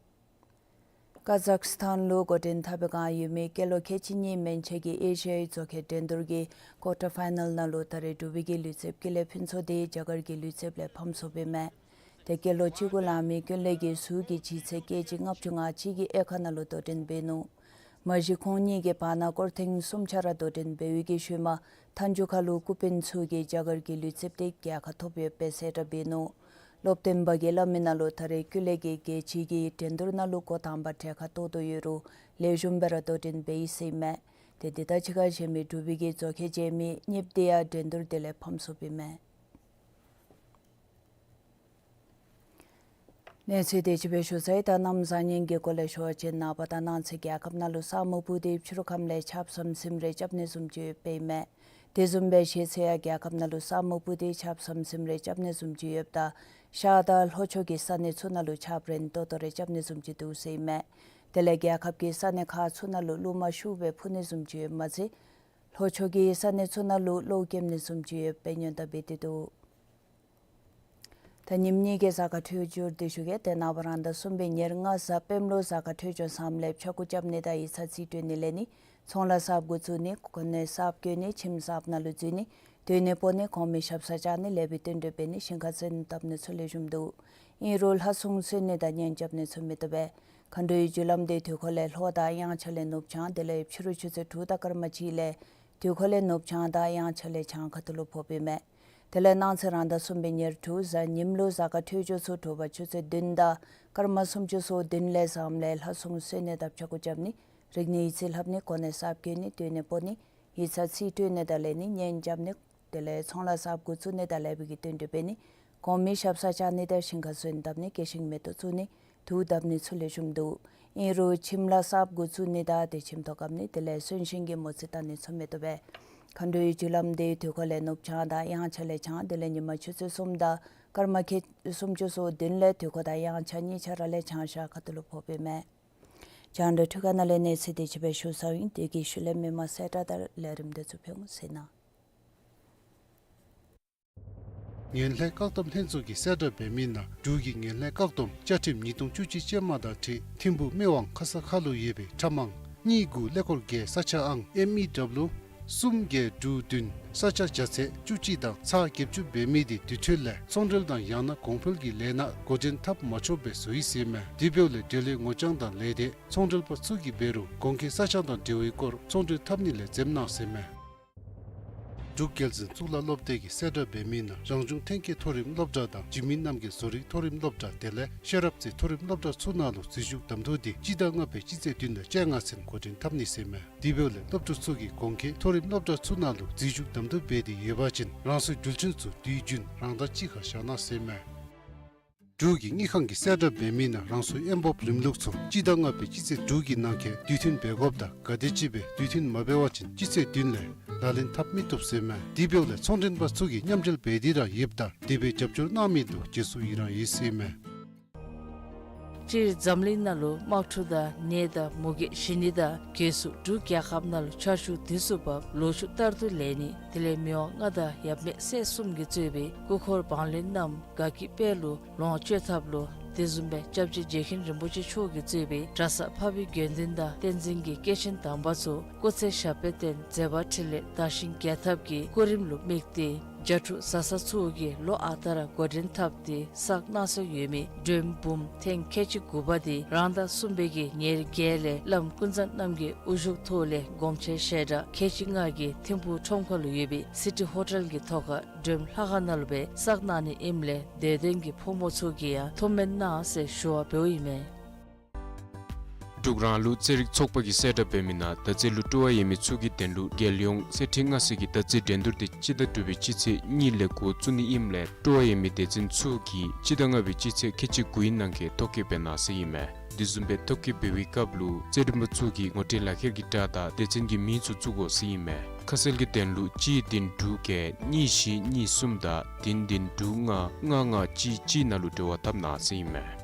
ཀ་ཛག་སི་ཐན་ལུ་འགོ་འདྲེན་འཐབ་པའི་བསྒང་ཡོད་མི་སྐྱེས་ལོ་ཁལ་གཅིག་གཉིས་མན་ཆད་ཀྱི་ཨེ་ཤི་ཡའི་རྫོང་ཁའི་འགྲན་བསྡུར་གྱི་ཀོར་ཊར་ཕའི་ནཱལ་ནང་ལུ་ད་རེས་འབྲུག་པའི་གི་ལུས་རྩལཔ་ཀུན་ལེགས་ཕུན་ཚོགས་དེ་རྒྱ་གར་གྱི་ལུས་རྩལཔ་ལས་ཕམ་སོཔ་ཨིན་མས། ཏེ་སྐྱེས་ལོ་བཅུ་དགུ་ལང་མི་ཀུན་ལེགས་ཀྱིས་ཟུར་གྱི་ལྗིད་ཚད་ཀེ་ཇི་ལྔ་བཅུ་ང་གཅིག་གི་དབྱེ་ཁག་ནང་ལུ་དོ་འགྲན་འབད་ནུག། མ་གཞི་ཁོང་གཉིས་ཀྱི་བར་ན་སྐོར་ཐེངས་གསུམ་ཆ་ར་དོ་འགྲན་འབད་བའི་གི་ཤུལ་མ་མཐའ་མཇུག་ཁར་ལུ་སྐུ་དཔོན་ཚུ་གིས་རྒྱ་གར་གྱི་ལུས་རྩལཔ་དེ་རྒྱལ་ཁ་ཐོབ་ཡོདཔ་སྦེ་གསལ་བསྒྲགས་འབད་ནུག། སློབ་སྟོན་པ་གིས་སླབ་མི་ནང་ལུ་ད་རེས་ཀུན་ལེགས་ཀྱིས་རྒྱལ་སྤྱི་གི་འགྲན་བསྡུར་ནང་ལུ་འགོ་དང་པ་གྲལ་ཁར་གཏོགས་དོ་ཡོད་རུང་ལེགས་ཤོམ་སྦེ་ར་དོ་འགྲན་འབད་ཡི་ཟེར་ཨིན་མས། ཏེ་འདི་དང་གཅིག་ཁར་གཞན་མི་འབྲུག་པའི་གི་རྫོང་ཁའི་རྗེས་མི་གཉིསཔོ་དེ་ཡང་འགྲན་བསྡུར་དེ་ལས་ཕམ་སོཔ་ཨིན་མས། གནས་ཚུལ་དེ་ཅིག་སྦེ་ཞུ་ཚར་ཡི། ད་གནམ་བཟང་ངན་གྱི་སྐོར་ལས་ཞུ་བ་ཅིན་ནངས་པ་དང་གནངས་ཚེ་རྒྱལ་ཁབ་ནང་ལུ་ས་སྨུག་སྤུབས་ཏེ་ཕྱི་རུ་ཁམས་ལས་ཆརཔ་ཟམ་ཟིམ་རེ་རྐྱབ་ནི་བཟུམ་ཅིག་ཡོདཔ་ཨིན་མས། དེ་བཟུམ་སྦེ་ཤེས་ཚད་ཡང་རྒྱལ་ཁབ་ནང་ལུ་ས་སྨུག་སྤུབས་ཏེ་ཆརཔ་ཟམ་ཟིམ་རེ་རྐྱབ་ནི་བཟུམ་ཅིག་ཡོདཔ་ད་ཤར་དང་ལྷོ་ཕྱོགས་ཀྱི་ས་གནས་ཚུ་ནང་ལུ་ཆརཔ་རན་ཏོག་ཏོ་རེ་རྐྱབ་ནི་བཟུམ་ཅིག་འདུག་ཟེར་ཨིན་མས། དེ་ལས་རྒྱལ་ཁབ་ཀྱི་ས་གནས་ཁག་ཚུ་ནང་ལུ་རླུང་མ་ཤུགས་སྦེ་འཕུ་ནི་བཟུམ་ཅིག་ཡོདཔ་མ་ཚད་ལྷོ་ཕྱོགས་ཀྱི་ས་གནས་ཚུ་ནང་ལུ་གློག་ཀེམ་ནི་བཟུམ་ཅིག་ཡོདཔ་སྦེ་ཉེན་བརྡ་འབད་དེ་འདུག། ད་ཉིནམ་གཉིས་ཀྱི་གཟའ་སྐར་འཕྲོད་སྦྱོར་འདི་ཞུ་གེ། ཏེ་ནངས་པ་རང་ཟླ་གསུམ་པའི་ཉེར་ལྔ་གཟའ་སྤེནམ་ལུ་གཟའ་སྐར་འཕྲོད་སྦྱོར་བཟངམ་ལས་ཕྱྭ་འགུགས་རྐྱབ་ནི་དང་ཡིག་ཚང་རྩིས་སྤྲོད་ནི་ལེན་ནི་ཚོང་ལཱ་གསརཔ་འགོ་བཙུགས་ནི་གོ་གནས་གསརཔ་བསྐོ་ནི་ཁྱིམ་གསརཔ་ནང་ལུ་འཛུལ་ནི་སྡོད་གནས་སྤོ་ནི་གོང་མའི་ཞབས་སར་བཅར་ནི་ལེགས་པའི་བསྟུན་གྲོས་འབད་ནི་ཞིང་ཁར་སོན་བཏབ་ནི་ཚུ་ལེགས་ཤོམ་འདུག། ཨིན་རུང་ལྷ་སྲུང་གསོལ་ནི་དང་གཉེན་རྐྱབ་ནི་ཚུ་མི་བཏུབ་པས། མཁའ་འགྲོའི་རྒྱུ་ལམ་དེ་དུས་འཁོར་ལས་ལྷོ་དང་དབྱངས་འཆར་ལས་ནུབ་བྱང་དེ་ལས་ཕྱི་རུ་ཆུ་ཚོད་དྲུག་དང་སྐར་མ་གཅིག་ལས་དུས་འཁོར་ལས་ནུབ་བྱང་དང་དབྱངས་འཆར་ལས་བྱང་ཁ་ཐུག་ལུ་ཕོགཔ་ཨིན་མས། དེ་ལས་གནངས་ཚེ་རང་ཟླ་གསུམ་པའི་ཉེར་དྲུག་གཟའ་ཉིམ་ལུ་གཟའ་སྐར་འཕྲོད་སྦྱོར་ཚུ་དྲོ་པ་ཆུ་ཚོད་བདུན་དང་སྐར་མ་སུམ་ཅུ་སོ་བདུན་ལས་བཟངམ་ལས་ལྷ་སྲུང་གསོལ་ནི་དང་ཕྱྭ་འགུགས་རྐྱབ་ནི་རིག་གནས་ཡིག་རྩིས་ལྷབ་ནི་གོ་གནས་གསརཔ་བསྐོ་ནི་སྡོད་གནས་སྤོ་ནི་ཡིག་ཚང་རྩིས་སྤྲོད་ནི་དང་ལེན་ནི་གཉེན་རྐྱབ་ནི་དེ་ལས་ཚོང་ལཱ་གསརཔ་འགོ་བཙུགས་ནི་དང་ལེགས་པའི་གི་བསྟུན་གྲོས་འབད་ནི་གོང་མའི་ཞབས་སར་བཅར་ནི་དང་ཞིང་ཁར་སོན་བཏབ་ནི་སྐྱེད་ཤིང་མེ་ཏོག་བཙུགས་ནི་དུག་བཏབ་ནི་ཚུ་ལེགས་ཤོམ་འདུག། ཨིན་རུང་ཁྱིམ་ལཱ་གསརཔ་འགོ་བཙུགས་ནི་དང་ཏེ་ཁྱིམ་ཐོག་བཀབ་ནི་དེ་ལས་གསོན་གཤིན་གྱི་མོ་རྩིས་བཏང་ནི་ཚུ་མི་བཏུབ་པས། མཁའ་འགྲོའི་རྒྱུ་ལམ་དེ་དུས་འཁོར་ལས་ནུབ་བྱང་དང་དབྱངས་འཆར་ལས་བྱང་དེ་ལས་ཉི་མ་ཆུ་ཚོད་གསུམ་དང་སྐར་མ་ཁལ་སུམ་ཅུ་སོ་བདུན་ལས་དུས་འཁོར་དང་དབྱངས་འཆར་གཉིས་ཆ་ར་ལས་བྱང་ཤར་ཁ་ཐུག་ལུ་ཕོགཔ་ཨིན་མས། རྒྱང་བསྒྲགས་འཕྲུལ་ཁང་ནང་ལས་གནས་ཚུལ་དེ་ཅིག་སྦེ་ཞུ་ཚརཝ་ཨིན། དེ་གི་ཤུལ་ལས་མི་མང་གསལ་བསྒྲགས་དང་ལས་རིམ་དེ་ཚུ་ཕུལ་འོང་ཟེར་ཨིན། ངན་ལྷད་བཀག་སྡོམ་ལྷན་ཚོགས་ཀྱིས་གསལ་བསྒྲགས་འབད་མི་ནང་འབྲུག་གི་ངན་ལྷད་བཀག་སྡོམ་བཅའ་ཁྲིམས་ཉིས་སྟོང་བཅུ་གཅིག་ཅན་མ་དང་འཁྲིལ་ཐིམ་ཕུག་སྨད་ཝང་ཁ་ས་ཁ་ལུ་ཡོད་པའི་ཁྲབ་མང་གཉིས་དགུ་ཀླད་ཀོར་བརྒྱད་ས་ཆ་ཨང་ཨེམ་ཨི་ཌབ་ལུ་གསུམ་བརྒྱད་དྲུག་བདུན་ས་ཆ་བརྒྱ་ཚད་བཅུ་གཅིག་དང་ཚག་བརྒྱད་ཅུ་འབད་མི་དེ་དེ་འཕྲོ་ལས་ཚོང་འབྲེལ་དང་ཡང་ན་གོང་འཕེལ་གྱི་ལས་སྣ་འགོ་འདྲེན་འཐབ་མ་ཆོགཔ་སྦེ་བཟོ་ཡི་ཟེར་མས། དེ་འབདཝ་ལས་འབྲེལ་ཡོད་ངོ་རྐྱང་དང་ལས་སྡེ་ཚོང་འབྲེལ་པ་ཚུ་གིས་འབད་རུང་གོང་འཁོད་ས་ཆ་དང་འབྲེལ་བའི་སྐོར་ཚོང་འབྲེལ་འཐབ་ནི་ལས་འཛེམ་གནང་ཟེར་མས། འབྲུག་རྒྱལ་འཛིན་གཙུག་ལག་སློབ་སྡེ་གིས་གསལ་བསྒྲགས་འབད་མི་ནང་རང་བྱུང་ཐོན་སྐྱེད་མཐོ་རིམ་སློབ་གྲྭ་དང་འཇིགས་མེད་རྣམ་རྒྱལ་བཟོ་རིག་མཐོ་རིམ་སློབ་གྲྭ་དེ་ལས་ཤེས་རབ་རྩེ་མཐོ་རིམ་སློབ་གྲྭ་ཚུ་ནང་ལུ་འཛུལ་ཞུགས་གདམ་འཐུ་དེ་སྤྱི་ཟླ་ལྔ་པའི་སྤྱི་ཚེས་བདུན་དང་བཅོ་ལྔ་ཚུན་འགོ་འདྲེན་འཐབ་ནི་ཟེར་མས། དེ་འབདཝ་ལས་སློབ་ཕྲུག་ཚུ་གིས་གོང་འཁོད་མཐོ་རིམ་སློབ་གྲྭ་ཚུ་ནང་ལུ་འཛུལ་ཞུགས་གདམ་འཐུ་འབད་དེ་ཡོད་པ་ཅིན་རང་སོའི་འགྲུལ་འཕྲིན་ཚུ་དུས་རྒྱུན་རང་དང་གཅིག་ཁར་བཞག་གནང་ཟེར་མས། འབྲུག་གི་དངུལ་ཁང་གིས་གསལ་བསྒྲགས་འབད་མི་ནང་རང་སོའི་དབོན་སྤོ་རིམ་ལུགས་ཚུ་སྤྱི་ཟླ་ལྔ་པའི་སྤྱི་ཚེས་དྲུག་གི་ནང་འཁོད་དུས་མཐུན་འབད་དགོཔ་དང་ག་དེམ་ཅིག་སྦེ་དུས་མཐུན་མ་འབད་བ་ཅིན་སྤྱི་ཚེས་བདུན་ལས་ལག་ལེན་འཐབ་མི་བཏུབ་ཟེར་མས། དེ་འབདཝ་ལས་ཚོང་མགྲོན་པ་ཚུ་གིས་མཉམ་འབྲེལ་འབད་དེ་ར་ཡོདཔ་ད་དེ་སྦེ་རྒྱབ་སྐྱོར་གནང་མི་ལུ་རྗེས་སུ་ཡི་རང་ཡོད་ཟེར་མས། སྤྱིར་འཛམ་གླིང་ནང་ལུ་དམག་འཁྲུག་དང་ནད་དང་མུ་གེ་ཞི་ནི་དང་གྱོད་སུ་འབྲུག་རྒྱལ་ཁབ་ནང་ལུ་ཆར་ཆུ་དུས་སུ་འབབ་ལོ་ཕྱུགས་བསྟར་དུ་ལེན་ནི་དེ་ལས་མི་དབང་མངའ་བདག་ཡབ་མེས་སྲས་གསུམ་གྱིས་གཙོས་པའི་སྐུ་འཁོར་འབངས་ལྷན་རྣམས་དགའ་སྐྱིད་དཔལ་ལུ་ལོངས་སྤྱོད་ཐབས་ལུ་ དེ་བཟུམ་སྦེ་སྐྱབས་རྗེ་རྗེ་མཁན་རིན་པོ་ཆེ་མཆོག་གིས་གཙོས་པའི་གྲྭ་ཚང་འཕགས་པའི་དགེ་འདུན་དང་བསྟན་འཛིན་གྱི་སྐྱེས་ཆེན་དམ་པ་ཚུ་སྐུ་ཚེ་ཞབས་པད་བརྟན་མཛད་པ་འཕྲིན་ལས་དར་ཞིང་རྒྱས་ཐབས་ཀྱི་སྐུ་རིམ་ལུ་དམིགས་ཏེ་རྒྱ་ཕྲུག་བཟའ་ཚང་ཚུ་གིས་ལོ་ཨ་རྟག་ར་འགོ་འདྲེན་འཐབ་སྟེ་བསགས་གནང་སྲོལ་ཡོད་མི་སྒྲོལམ་འབུམ་ཐེངས་ཁལ་གཅིག་དགུ་པ་དེ་རང་ཟླ་གསུམ་པའི་གི་ཉེར་བརྒྱད་ལས་བླམ་ཀུན་བཟང་རྣམ་རྒྱལ་དབུ་བཞུགས་ཐོག་ལས་སྒོམ་ཆེན་ཞལ་གྲངས་ཁལ་གཅིག་ལྔ་གིས་ཐིམ་ཕུག་ཁྲོམ་ཁ་ལུ་ཡོད་པའི་སི་ཊི་ཧོ་ཊེལ་གྱི་ཐོག་ཁར་སྒྲོལམ་ལྷ་ཁང་ནང་ལུ་སྦེ་བསགས་གནང་ནི་ཨིནམ་ལས་དད་ལྡན་གྱི་ཕོ་མོ་ཚུ་གིས་ཡང་ཐུགས་སྨོན་གནང་ཟེར་ཞུ་བ་འབདཝ་ཨིན་མས། འབྲུག་རང་ལུགས་རྩེད་རིགས་ཚོགས་པ་གིས་གསལ་བསྒྲགས་འབད་མི་ནང་མདའ་རྩེད་ལུ་སྤྲོ་བ་ཡོད་མི་ཚུ་གི་དོན་ལུ་རྒྱལ་ཡོངས་གསེར་ཁྲི་མངའ་གསོལ་གྱི་མདའ་རྩེད་འགྲན་བསྡུར་དེ་སྤྱི་ཟླ་དྲུག་པའི་སྤྱི་ཚེས་གཉིས་ལས་འགོ་བཙུགས་ནི་ཨིནམ་ལས་སྤྲོ་བ་ཡོད་མི་སྡེ་ཚན་ཚུ་གིས་སྤྱི་ཟླ་ལྔ་པའི་སྤྱི་ཚེས་ཁལ་གཅིག་དགུའི་ནང་འཁོད་ཐོ་བཀོད་འབད་གནང་ཟེར་ཨིན་མས། དེ་བཟུམ་སྦེ་ཐོ་བཀོད་འབད་བའི་སྐབས་ལུ་རྩེད་རིགས་པ་ཚུ་གིས་ངོ་སྤྲོད་ལག་ཁྱེར་གྱི་སྒྲ་དང་སྡེ་ཚན་གྱི་མིང་ཚུ་བཙུགས་དགོ་ཟེར་ཨིན་མས། ཁ་གསལ་གྱི་དོན་ལུ་གཅིག་བདུན་དྲུག་བརྒྱད་གཉིས་བཞི་གཉིས་གསུམ་དང་བདུན་བདུན་དྲུག་ལྔ་ལྔ་ལྔ་གཅིག་གཅིག་ནང་ལུ་འབྲེལ་བ་འཐབ་གནང་ཟེར་ཨིན་མས།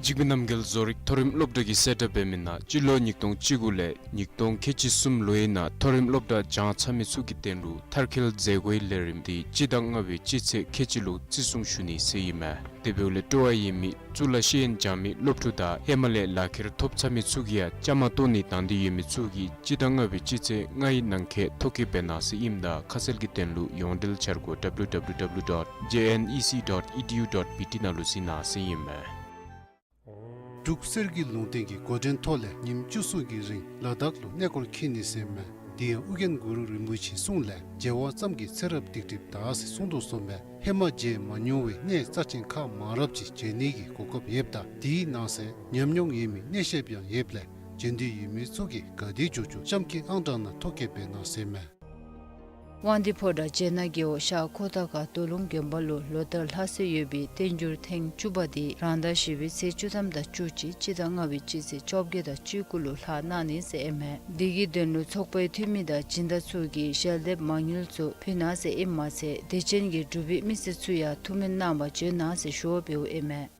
འཇིགས་མེད་རྣམ་རྒྱལ་བཟོ་རིག་མཐོ་རིམ་སློབ་གྲྭ་གིས་གསལ་བསྒྲགས་འབད་མི་ནང་སྤྱི་ལོ་ཉིས་སྟོང་བཅུ་དགུ་ལས་ཉིས་སྟོང་ཁལ་གཅིག་གསུམ་ལོའི་ནང་མཐོ་རིམ་སློབ་གྲྭ་སྦྱང་ཚར་མི་ཚུ་གི་དོན་ལུ་མཐར་འཁྱོལ་མཛད་སྒོའི་ལས་རིམ་དེ་སྤྱི་ཟླ་ལྔ་པའི་སྤྱི་ཚེས་ཁལ་གཅིག་ལུ་བརྩི་སྲུང་ཞུ་ནི་ཟེར་ཨིན་མས། དེ་འབདཝ་ལས་སྤྲོ་བ་ཡོད་མི་གཙུག་ལག་ཤེས་ཡོན་སྦྱང་མི་སློབ་ཕྲུག་དང་ཧེ་མ་ལས་ལག་ཁྱེར་ཐོབ་ཚར་མི་ཚུ་གིས་ཡང་བཅའ་མར་གཏོགས་ནི་དང་འདོད་ཡོད་མི་ཚུ་གིས་སྤྱི་ཟླ་ལྔ་པའི་སྤྱི་ཚེས་ལྔའི་ནང་འཁོད་ཐོ་བཀོད་འབད་གནང་ཟེར་ཨིནམ་ད་ཁ་གསལ་གྱི་དོན་ལུ་ཡོངས་འབྲེལ་འཆར་སྒོ་W W W dot J N E C dot E D U dot B T ནང་ལུ་གཟིགས་གནང་ཟེར་ཨིན་མས། འབྲུག་གསེར་གྱི་ལུང་བསྟན་གྱི་འགོ་འདྲེན་ཐོག་ལས་ཉིནམ་བཅུ་གསུམ་གྱི་རིང་ལ་དྭགས་ལུ་གནས་སྐོར་འཁྱིད་ནི་ཟེར་མས། དེ་ཡང་ཨོ་རྒྱན་གུ་རུ་རིན་པོ་ཆེའི་གསུང་ལས་མཇལ་བ་ཙམ་གྱིས་ཚེ་རབས་སྡིག་སྒྲིབ་དག་ཟེར་གསུངས་དོ་གསུངས་མས། ཧེ་མ་མཇལ་མ་མྱོང་བའི་གནས་རྩ་ཆེན་ཁག་མང་རབས་ཅིག་མཇལ་ནི་གི་གོ་སྐབས་ཡོདཔ་ད་དེའི་ནང་གསེས་ཉམས་མྱོང་ཡོད་མི་གནས་བཤདཔ་ཡང་ཡོདཔ་ལས་མཇལ་འདོད་ཡོད་མི་ཚུ་གིས་ག་དེ་མགྱོགས་མགྱོགས་གཤམ་གྱི་ཨང་གྲངས་ནང་ཐོ་བཀོད་འབད་གནང་ཟེར་མས། དབང་འདུས་ཕོ་བྲང་སྤྱན་སྔ་རྒེད་འོག་ཤར་ཁོ་ཐང་ཁ་རྡོ་ལུང་དགོན་པ་ལུ་ལོ་ལྟར་ལྷག་སྲོལ་ཡོད་པའི་བསྟན་འགྱུར་ཐེངས་བཅུ་པ་དེ་རང་ཟླ་བཞི་པའི་ཚེས་བཅུ་ཐམ་དང་བཅུ་གཅིག་སྤྱི་ཟླ་ལྔ་པའི་སྤྱི་ཚེས་བཅོ་བརྒྱད་དང་བཅུ་དགུ་ལུ་ལྷག་གནང་ནི་ཟེར་ཨིན་མས། དེ་གི་དོན་ལུ་ཚོགས་པའི་འཐུས་མི་དང་སྦྱིན་བདག་ཚུ་གིས་ཞལ་འདེབས་མ་དངུལ་ཚུ་ཕུལ་གནང་ཟེར་ཨིནམ་མ་ཚད་དད་ཅན་གྱི་འབྲུག་པའི་མི་སེར་ཚུ་ཡང་ཐུགས་སྨོན་གནང་བར་བྱོན་གནང་ཟེར་ཞུ་བ་འབདཝ་ཨིན་མས།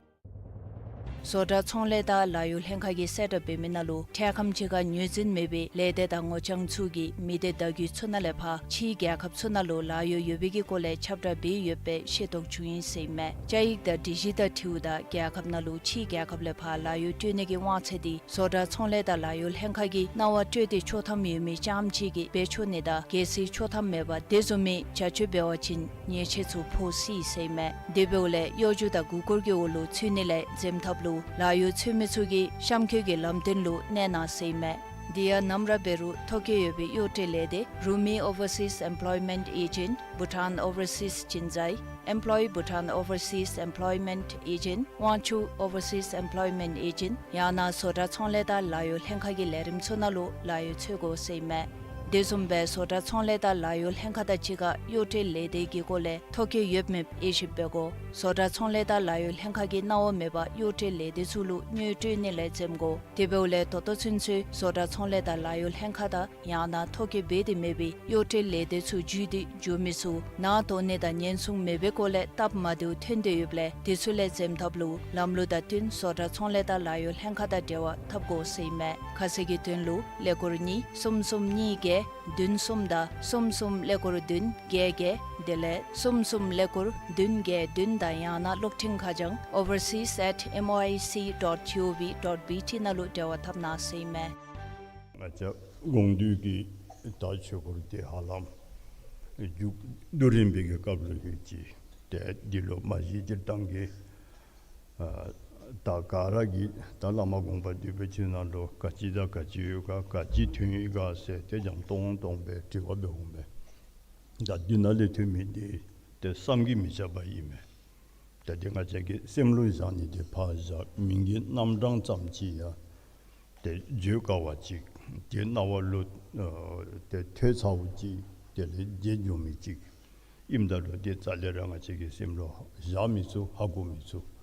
བཟོ་གྲྭ་ཚོང་ལས་དང་ལཱ་གཡོག་ལྷན་ཁག་གིས་གསལ་བསྒྲགས་འབད་མི་ནང་ལུ་འཕྲལ་ཁམས་ཅིག་ཁར་ངོས་འཛིན་མེད་པའི་ལས་སྡེ་དང་ངོ་རྐྱང་ཚུ་གིས་མི་སྡེ་བརྡ་བརྒྱུད་ཚུ་ནང་ལས་ཕར་ཕྱིའི་རྒྱལ་ཁབ་ཚུ་ནང་ལུ་ལཱ་གཡོག་ཡོད་པའི་གི་སྐོར་ལས་ཁྱབ་བསྒྲགས་འབད་ཡོདཔ་སྦེ་ཤེས་རྟོགས་བྱུང་ཡི་ཟེར་ཨིན་མས། བཅའ་ཡིག་དང་སྒྲིག་གཞི་དང་འཁྲིལཝ་ད་རྒྱལ་ཁབ་ནང་ལུ་ཕྱིའི་རྒྱལ་ཁབ་ལས་ཕར་ལཱ་གཡོག་སྤྲོད་ནི་གི་དབང་ཚད་དེ་བཟོ་གྲྭ་ཚོང་ལས་དང་ལཱ་གཡོག་ལྷན་ཁག་གིས་གནང་བ་སྤྲོད་དེ་ཆོག་ཐམ་ཡོད་མི་རྐྱངམ་ཅིག་གིས་འབད་ཆོག་ནི་དང་གལ་སྲིད་ཆོག་ཐམ་མེད་པར་དེ་བཟུམ་མའི་བྱ་སྤྱོད་འབད་བ་ཅིན་ཉེས་ཆད་ཚུ་ཕོག་སྲིད་ཟེར་ཨིན་མས། དེ་འབདཝ་ལས་གཡོ་སྒྱུ་དང་མགུ་སྐོར་གྱི་འོག་ལུ་ཚུད་ནི་ལས་འཛེམ་ཐབས་ལུ་ལཱ་གཡོག་འཚོལ་མི་ཚུ་གིས་གཤམ་འཁོད་ཀྱི་ལམ་སྟོན་ལུ་གནས་གནང་ཟེར་ཨིན་མས། དེ་ཡང་ནམ་ར་འབད་རུང་ཐོ་བཀོད་ཡོད་པའི་གཡོག་སྤྲོད་ལས་སྡེ་Rumi Overseas Employment Agent, Bhutan Overseas Chingzai, Employee Bhutan Overseas Employment Agent, Wangchuck Overseas Employment Agent ཡང་ན་བཟོ་གྲྭ་ཚོང་ལས་དང་ལཱ་གཡོག་ལྷན་ཁག་གི་ལས་རིམ་ཚུ་ནང་ལུ་ལཱ་གཡོག་འཚོལ་དགོ་ཟེར་ཨིན་མས། དེ་བཟུམ་སྦེ་བཟོ་གྲྭ་ཚོང་ལས་དང་ལཱ་གཡོག་ལྷན་ཁག་དང་གཅིག་ཁར་གཡོག་སྤྲོད་ལས་སྡེ་གི་སྐོར་ལས་ཐོ་བཀོད་ཡོད་མེད་དབྱེ་ཞིབ་འབད་དགོ། བཟོ་གྲྭ་ཚོང་ལས་དང་ལཱ་གཡོག་ལྷན་ཁག་གིས་གནང་བ་མེད་པར་གཡོག་སྤྲོད་ལས་སྡེ་ཚུ་ལུ་དངུལ་སྤྲོད་ནི་ལས་འཛེམ་དགོ། དེ་འབདཝ་ལས་ད་ལྟོ་ཚུན་ཚོད་བཟོ་གྲྭ་ཚོང་ལས་དང་ལཱ་གཡོག་ལྷན་ཁག་དང་ཡང་ན་ཐོ་བཀོད་འབད་དེ་མེད་པའི་གཡོག་སྤྲོད་ལས་སྡེ་ཚུ་བརྒྱུད་དེ་འགྱོ་མི་ཚུ་ནང་དོགས་ནི་དང་ཉེན་སྲུང་མེད་པའི་སྐོར་ལས་སྟབས་མ་བདེཝ་ཐོན་དོ་ཡོདཔ་ལས་དེ་ཚུ་ལས་འཛེམ་ཐབས་ལུ་ལམ་ལུགས་དང་བསྟུན་བཟོ་གྲྭ་ཚོང་ལས་དང་ལཱ་གཡོག་ལྷན་ཁག་དང་འབྲེལ་བ་འཐབ་དགོ་ཟེར་ཨིན་མས། ཁ་གསལ་གྱི་དོན་ལུ་ཀླད་ཀོར་གཉིས་གསུམ་གསུམ་གཉིས་བརྒྱད་བདུན་གསུམ་དང་གསུམ་གསུམ་ཀླད་ཀོར་བདུན་བརྒྱད་བརྒྱད་དེ་ལས་གསུམ་གསུམ་ཀླད་ཀོར་བདུན་བརྒྱད་བདུན་དང་ཡང་ན་གློག་འཕྲིན་ཁ་བྱང་overseas at M O I C dot G O V dot B T ནང་ལུ་འབྲེལ་བ་འཐབ་གནང་ཟེར་ཨིན་མས། ང་བཅས་དགོངས་འདུས་ཀྱི་ད་ཆོས་སྐོར་དེ་ཧ་ལམ་མཇུག་བསྡུ་རན་པའི་གི་སྐབས་ལུ་ཡོད་ཅི། ཏེ་འདི་ལུ་མ་གཞི་སྤྱིར་བཏང་གི་ཨ་ད་ག་ར་གིས་ད་བླ་མ་དགོངས་པ་འདུས་པའི་ཆོས་ནང་ལུ་ག་ཅི་དང་ག་ཅི་ཡོད་ག་ག་ཅི་ཐོན་ཡི་ག་ཟེར་ཏེ་འཇམ་ཏོང་ཏོ་སྦེ་དྲི་བ་འབད་འོང་པས། ད་འདི་ནང་ལས་ཐོན་མི་འདི་ཏེ་བསམ་གྱིས་མི་ཁྱབ་པ་ཨིན་མས། ཏེ་འདི་ང་བཅས་ཀྱི་སེམས་ལུ་བཞག་ནི་འདི་ཕར་བཞག་མིང་གི་རྣམ་གྲངས་ཙམ་ཅིག་ཡང་ཏེ་བརྗོད་དཀའ་བ་ཅིག་ཏེ་རྣ་བ་ལུ་ཨ་ཏེ་ཐོས་ཚརཝ་ཅིག་དེ་ལས་བརྗེད་འགྱོ་མི་ཅིག་ཨིནམ་ད་ལུ་ཏེ་རྩ་ལས་ར་ང་བཅས་ཀྱི་སེམས་ལུ་བཞག་མི་ཚུགས། ཧ་གོ་མི་ཚུགས།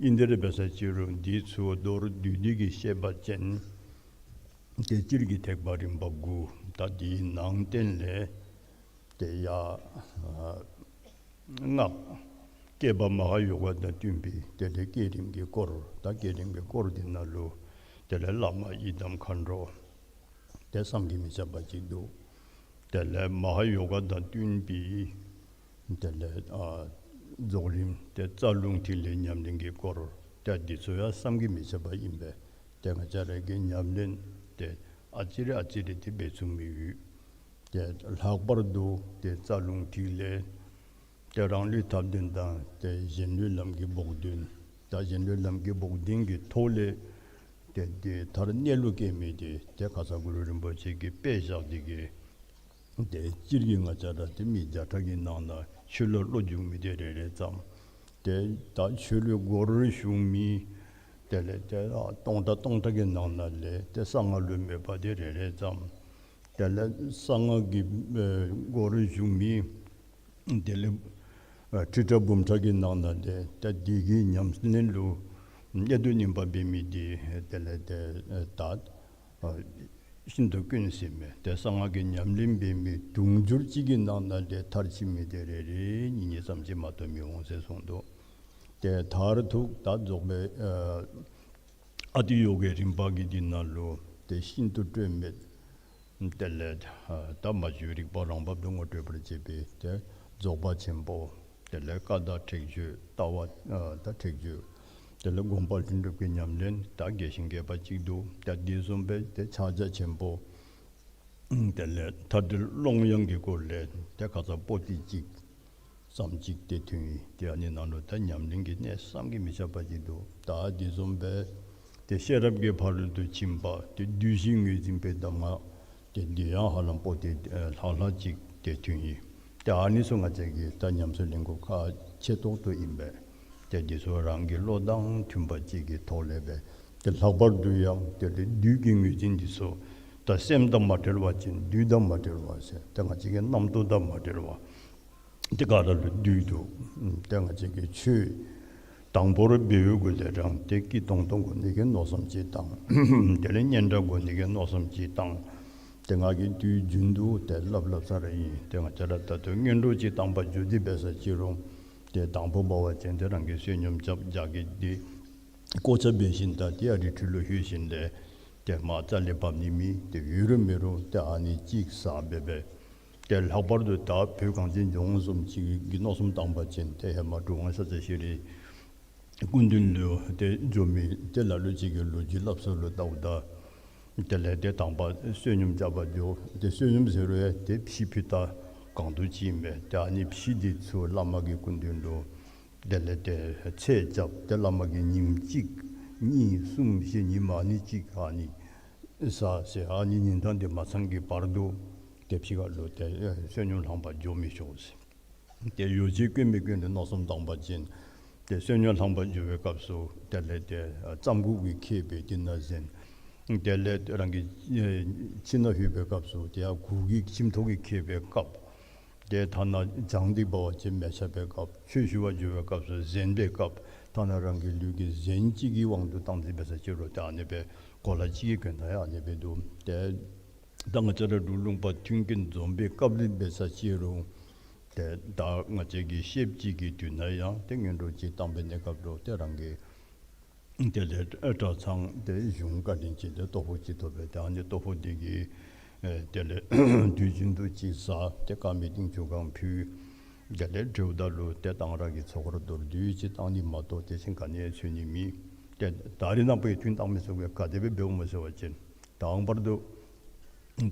ཨིན་དེ་ར་འབད་ས་ཅིག་རུང་འདི་ཚུ་མདོར་བསྡུས་ཏེ་གི་བཤད་པ་ཅིན་ཏེ་སྤྱིར་གྱི་ཐེག་པ་རིམ་པ་དགུ་ད་འདིའི་ནང་བསྟན་ལས་ཏེ་ཡ་ཨ་སྔགས་བསྐྱེད་པ་མ་ཧཱ་ཡོ་ག་དང་བསྟུན་པའི་དེ་ལས་བསྐྱེད་རིམ་གྱི་སྐོར་ད་བསྐྱེད་རིམ་གྱི་སྐོར་འདི་ནང་ལུ་དེ་ལས་བླ་མ་ཡི་དམ་མཁའ་འགྲོ་ཏེ་བསམ་གྱིས་མི་ཁྱབ་པ་ཅིག་འདུག། དེ་ལས་མ་ཧཱ་ཡོ་ག་དང་བསྟུན་པའི་དེ་ལས་ཨ་ རྫོགས་རིམ་ཏེ་རྩ་རླུང་ཐིག་ལེ་ཉམས་ལེན་གྱི་སྐོར་ཏེ་འདི་ཚུ་ཡང་བསམ་གྱིས་མི་ཁྱབ་པ་ཨིན་པས། ཏེ་ང་བཅས་ར་གིས་ཉམས་ལེན་ཏེ་ཨ་ཙི་རེ་ཨ་ཙི་རེ་ཏེ་འབད་ཚུགས་མི་ཡོད། ཏེ་ལྷག་པར་དུ་ཏེ་རྩ་རླུང་ཐིག་ལེ་ཏེ་རང་ལུས་ཐབས་ལྡན་དང་ཏེ་གཞན་ལུས་ལམ་གྱི་བོགས་འདོན། ད་གཞན་ལུས་ལམ་གྱི་བོགས་འདོན་གྱི་ཐོག་ལས་ཏེ་འདི་མཐར་གནས་ལུགས་སྐྱེ་མི་འདི་ཏེ་ཁ་ཙ་གུ་རུ་རིན་པོ་ཆེ་གིས་དཔེ་བཞག་འདི་གིས་ཏེ་སྤྱིར་གྱིས་ང་བཅས་ར་ཏེ་མི་བརྒྱ་ཕྲག་གི་ནང་ན་ཆོས་ལུ་བློ་འཇུག་མི་འདི་རེ་རེ་ཙམ། ཏེ་ད་ཆོས་ལུ་སྒོ་རུ་ཞུགས་མི་དེ་ལས་ཏེ་ཨ་སྟོང་ཕྲག་སྟོང་ཕྲག་གི་ནང་ན་ལས་ཏེ་གསང་སྔགས་ལུ་མོས་པ་འདི་རེ་རེ་ཙམ། དེ་ལས་གསང་སྔགས་ཀྱི་ཨེ་སྒོ་རུ་ཞུགས་མི་དེ་ལས་ཨ་ཁྲི་ཕྲག་འབུམ་ཕྲག་གི་ནང་ན་ལས་ཏེ་འདི་གི་ཉམས་ལེན་ལུ་གནད་དུ་བསྣུན་པ་འབད་མི་འདི་དེ་ལས་ཏེ་ཨེ་ད་ཨ་ཤིན་ཏུ་དཀོན་ཟེར་མས། ཏེ་གསང་སྔགས་ཀྱི་ཉམས་ལེན་འབད་མི་དུང་ཕྱུར་གཅིག་གི་ནང་ན་ལས་མཐར་ཕྱིན་མི་དེ་རེ་རེ་གཉིས་གཉིས་ཙམ་ཅིག་མ་གཏོགས་མི་འོང་ཟེར་གསུངས་འདུག། ཏེ་མཐར་ཐུག་ད་རྫོགས་པའི་ཨ་ཨ་ཏི་ཡོ་གའི་རིམ་པ་གི་འདི་ནང་ལུ་ཏེ་ཤིན་ཏུ་སྤྲོས་མེད་དེ་ལས་ཨ་ད་མ་བཅོས་རིག་པ་རང་བབས་སུ་ངོ་སྤྲོད་པར་བྱེད་པའི་ཏེ་རྫོགས་པ་ཆེན་པོ། དེ་ལས་ཀ་དག་ཁྲེགས་ཆོད་ལྟ་བ་ཨ་ད་ཁྲེགས་ཆོད། དེ་ལས་སྒོམ་པ་ལྷུན་གྲུབ་ཀྱི་ཉམས་ལེན་ད་རྒྱས་ཤིང་རྒྱས་པ་ཅིག་འདུག། ད་འདི་བཟུམ་སྦེ་ཏེ་ཕྱག་རྒྱ་ཆེན་པོ་དེ་ལས་མཐའ་བྲལ་ཀློང་ཡངས་ཀྱི་སྐོར་ལས་ཏེ་ཁ་ཙ་པོ་ཏི་གཅིག་ཙམ་ཅིག་ཏེ་ཐོན་ཡི། ཏེ་ཨ་ནི་ནང་ལུ་ད་ཉམས་ལེན་གྱི་གནད་བསམ་གྱིས་མི་ཁྱབ་པ་ཅིག་འདུག། ད་འདི་བཟུམ་སྦེ་ཏེ་ཤེས་རབ་ཀྱི་ཕ་རོལ་ཏུ་ཕྱིན་པ་ཏེ་བསྡུས་ཤིང་ངོས་འཛིན་པའི་གདམས་ངག་ཏེ་འདི་ཡང་ཧ་ལམ་པོ་ཏི་ཨེ་ལྷག་ལྷག་ཅིག་ཏེ་ཐོན་ཡི། ཏེ་ཨ་ནི་ཚུ་ང་བཅས་ཀྱིས་ད་ཉམས་སུ་ལེན་དགོཔ་ཁག་ཆེ་ཏོག་ཏོ་ཨིན་པས། ཏེ་འདི་ཚུ་རང་གི་བློ་དང་མཐུན་པ་ཅིག་གི་ཐོག་ལས་སྦེ་ཏེ་ལྷག་པར་དུ་ཡང་ཏེ་ཏེ་བསྡུས་ཀྱི་ངོས་འཛིན་འདི་ཚུ་ད་སེམས་དང་མ་བྲལ་བ་ཅིན་བསྡུས་དང་མ་བྲལ་བ་ཟེར་ཏེ་ང་བཅས་ཀྱི་རྣམ་རྟོག་དང་མ་བྲལ་བ། ཏེ་ག་ར་ལུ་བསྡུས་འདུག། ཏེ་ང་བཅས་ཀྱི་ཆོས་དང་པོར་འབད་བའི་གུ་ལས་རང་ཏེ་སྐྱིད་ཏོང་ཏོ་དགོ་ནི་གི་མནོ་བསམ་ཅིག་བཏང་། དེ་ལས་སྙན་གྲགས་དགོ་ནི་གི་མནོ་བསམ་ཅིག་བཏང་། ཏེ་ང་གིས་དུས་རྒྱུན་དུ་ཏེ་སླབ་སླབ་ས་ར་ཨིན། ཏེ་ང་བཅས་ར་ད་ལྟོ་སྔོན་འགྲོ་ཅིག་བཏང་པ་བརྒྱུད་དེ་འབད་ས་ཅིག་རུང་ཏེ་དང་པོ་འབད་བ་ཅིན་ཏེ་རང་གིས་བསོད་སྙོམས་རྐྱབ་རྒྱག་གི་འདི་ཀོ་ཆ་འབད་ཞིནམ་ད་ཏེ་ཨ་རི་ཁྲོད་ལུ་ལྷོད་ཞིནམ་ལས་ཏེ་མར་རྩ་ལས་བབས་ནི་མེད། ཏེ་ཡོད་རུང་མེད་རུང་ཏེ་ཨ་ནི་ཅིག་ཟ་འབད་འབད། ཏེ་ལྷག་པར་དུ་ད་བོད་གངས་ཅན་ལྗོངས་བཟུམ་ཅིག་གི་མནོ་བསམ་བཏང་པ་ཅིན་ཏེ་ཧེ་མ་གྲུབ་དབང་ཤཱཀྱ་ཤྲཱི་སྐུ་མདུན་ལུ་ཏེ་འགྱོ་མི་ཏེ་ལ་ལུ་ཅིག་གིས་ལོ་རྒྱུས་སླབ་ས་ལུ་བལྟཝ་ད་དེ་ལས་ཏེ་དང་པ་བསོད་སྙོམས་རྐྱབ་པར་འགྱོ། ཏེ་བསོད་སྙོམས་ཟེར་རུང་ཡང་ཏེ་ཕྱེ་ཕུད་ད་གང་དུ་ཅིག་ཨིན་པས། ཏེ་ཨ་ནི་ཕྱེ་འདི་ཚུ་བླ་མ་གི་སྐུ་མདུན་ལུ་དེ་ལས་ཏེ་ཚད་རྐྱབ། ཏེ་བླ་མ་གིས་ཉིནམ་གཅིག་གཉིས་གསུམ་བཞི་ཉིནམ་ཨ་ནི་གཅིག་ཨ་ནི་ཟ་ཟེར། ཨ་ནི་ཉིན་གྲངས་འདི་མ་ཚང་གི་བར་དུ་ཏེ་ཕྱི་ཁ་ལུ་ཏེ་ཨེ་བསོད་སྙོམས་ལྷང་པར་འགྱོ་མི་ཆོག་ཟེར། ཏེ་ཡོ་བྱད་དཀོན་མི་དཀོན་ཏེ་མནོ་བསམ་བཏང་པ་ཅིན་ཏེ་བསོད་སྙོམས་ལྷང་པར་འགྱོ་བའི་སྐབས་སུ་དེ་ལས་ཏེ་ཨ་རྩམ་ཁུག་གི་ཁེབས་སྦེ་འདི་ནང་གཟན། དེ་ལས་རང་གི་ཨེ་ཁྱིམ་ནང་ལྷོད་པའི་སྐབས་སུ་ཏེ་ཡར་གུར་གྱི་ཁྱིམ་ཐོག་གི་ཁེབས་སྦེ་བཀབ། ཏེ་ཐ་ན་གྱང་འདི་འབད་བ་ཅིན་མལ་ཆ་སྦེ་བཀབ། ཆོས་ཞུ་བར་འགྱོ་བའི་སྐབས་སུ་གཟན་སྦེ་བཀབ། ཐ་ན་རང་གི་ལུས་ཀྱི་གཟན་ཅིག་གི་དབང་དུ་བཏང་སྟེ་འབད་ས་ཅིག་རུང་ཏེ་ཨ་ནི་སྦེ་གོ་ལ་གཅིག་གི་གྱོན་ཐངས་ཡང་ཨ་ནི་སྦེ་འདུག། ཏེ་ད་ང་བཅས་ར་འབྲུག་ལུང་པ་མཐུན་རྐྱེན་འཛོམས་པའི་སྐབས་ལུ་འབད་ས་ཅིག་རུང་ཏེ་ད་ང་བཅས་ཀྱི་ཤེབ་ཅིག་གི་དུས་ན་ཡང་ཏེ་སྔོན་འགྲོ་ཅིག་བཏང་པའི་གནས་སྐབས་ལུ་ཏེ་རང་གི་དེ་ལས་གྲྭ་ཚང་དེ་གཞུང་བཀའ་དྲིན་ཅན་དེ་ལྟོ་ཕོགས་ཅིག་ཐོབ་པས། ཏེ་ཨ་ནི་ལྟོ་ཕོགས་དེ་གིས་ཨེ་དེ་ལས་དུས་རྒྱུན་དུ་ཅིག་ཟ། ཏེ་དཀར་མེ་ཏིང་ཆུ་གང་ཕུལ། དེ་ལས་གྲོལཝ་ད་ལུ་ཏེ་གཏང་རག་གི་ཚོགས་འཁོར་མདོར་བསྡུས་ཅིག་བཏང་ནི་མ་གཏོགས་དེ་བཞིན་ག་ནི་ཡང་འཚོལ་ནི་མེད། ཏེ་ད་རེས་ནངས་པ་ཡང་ཐུན་གཏང་མི་ཚུ་གིས་ག་དེ་སྦེ་འབདཝ་སྨོ་ཟེར་བ་ཅིན་དང་པར་དུ་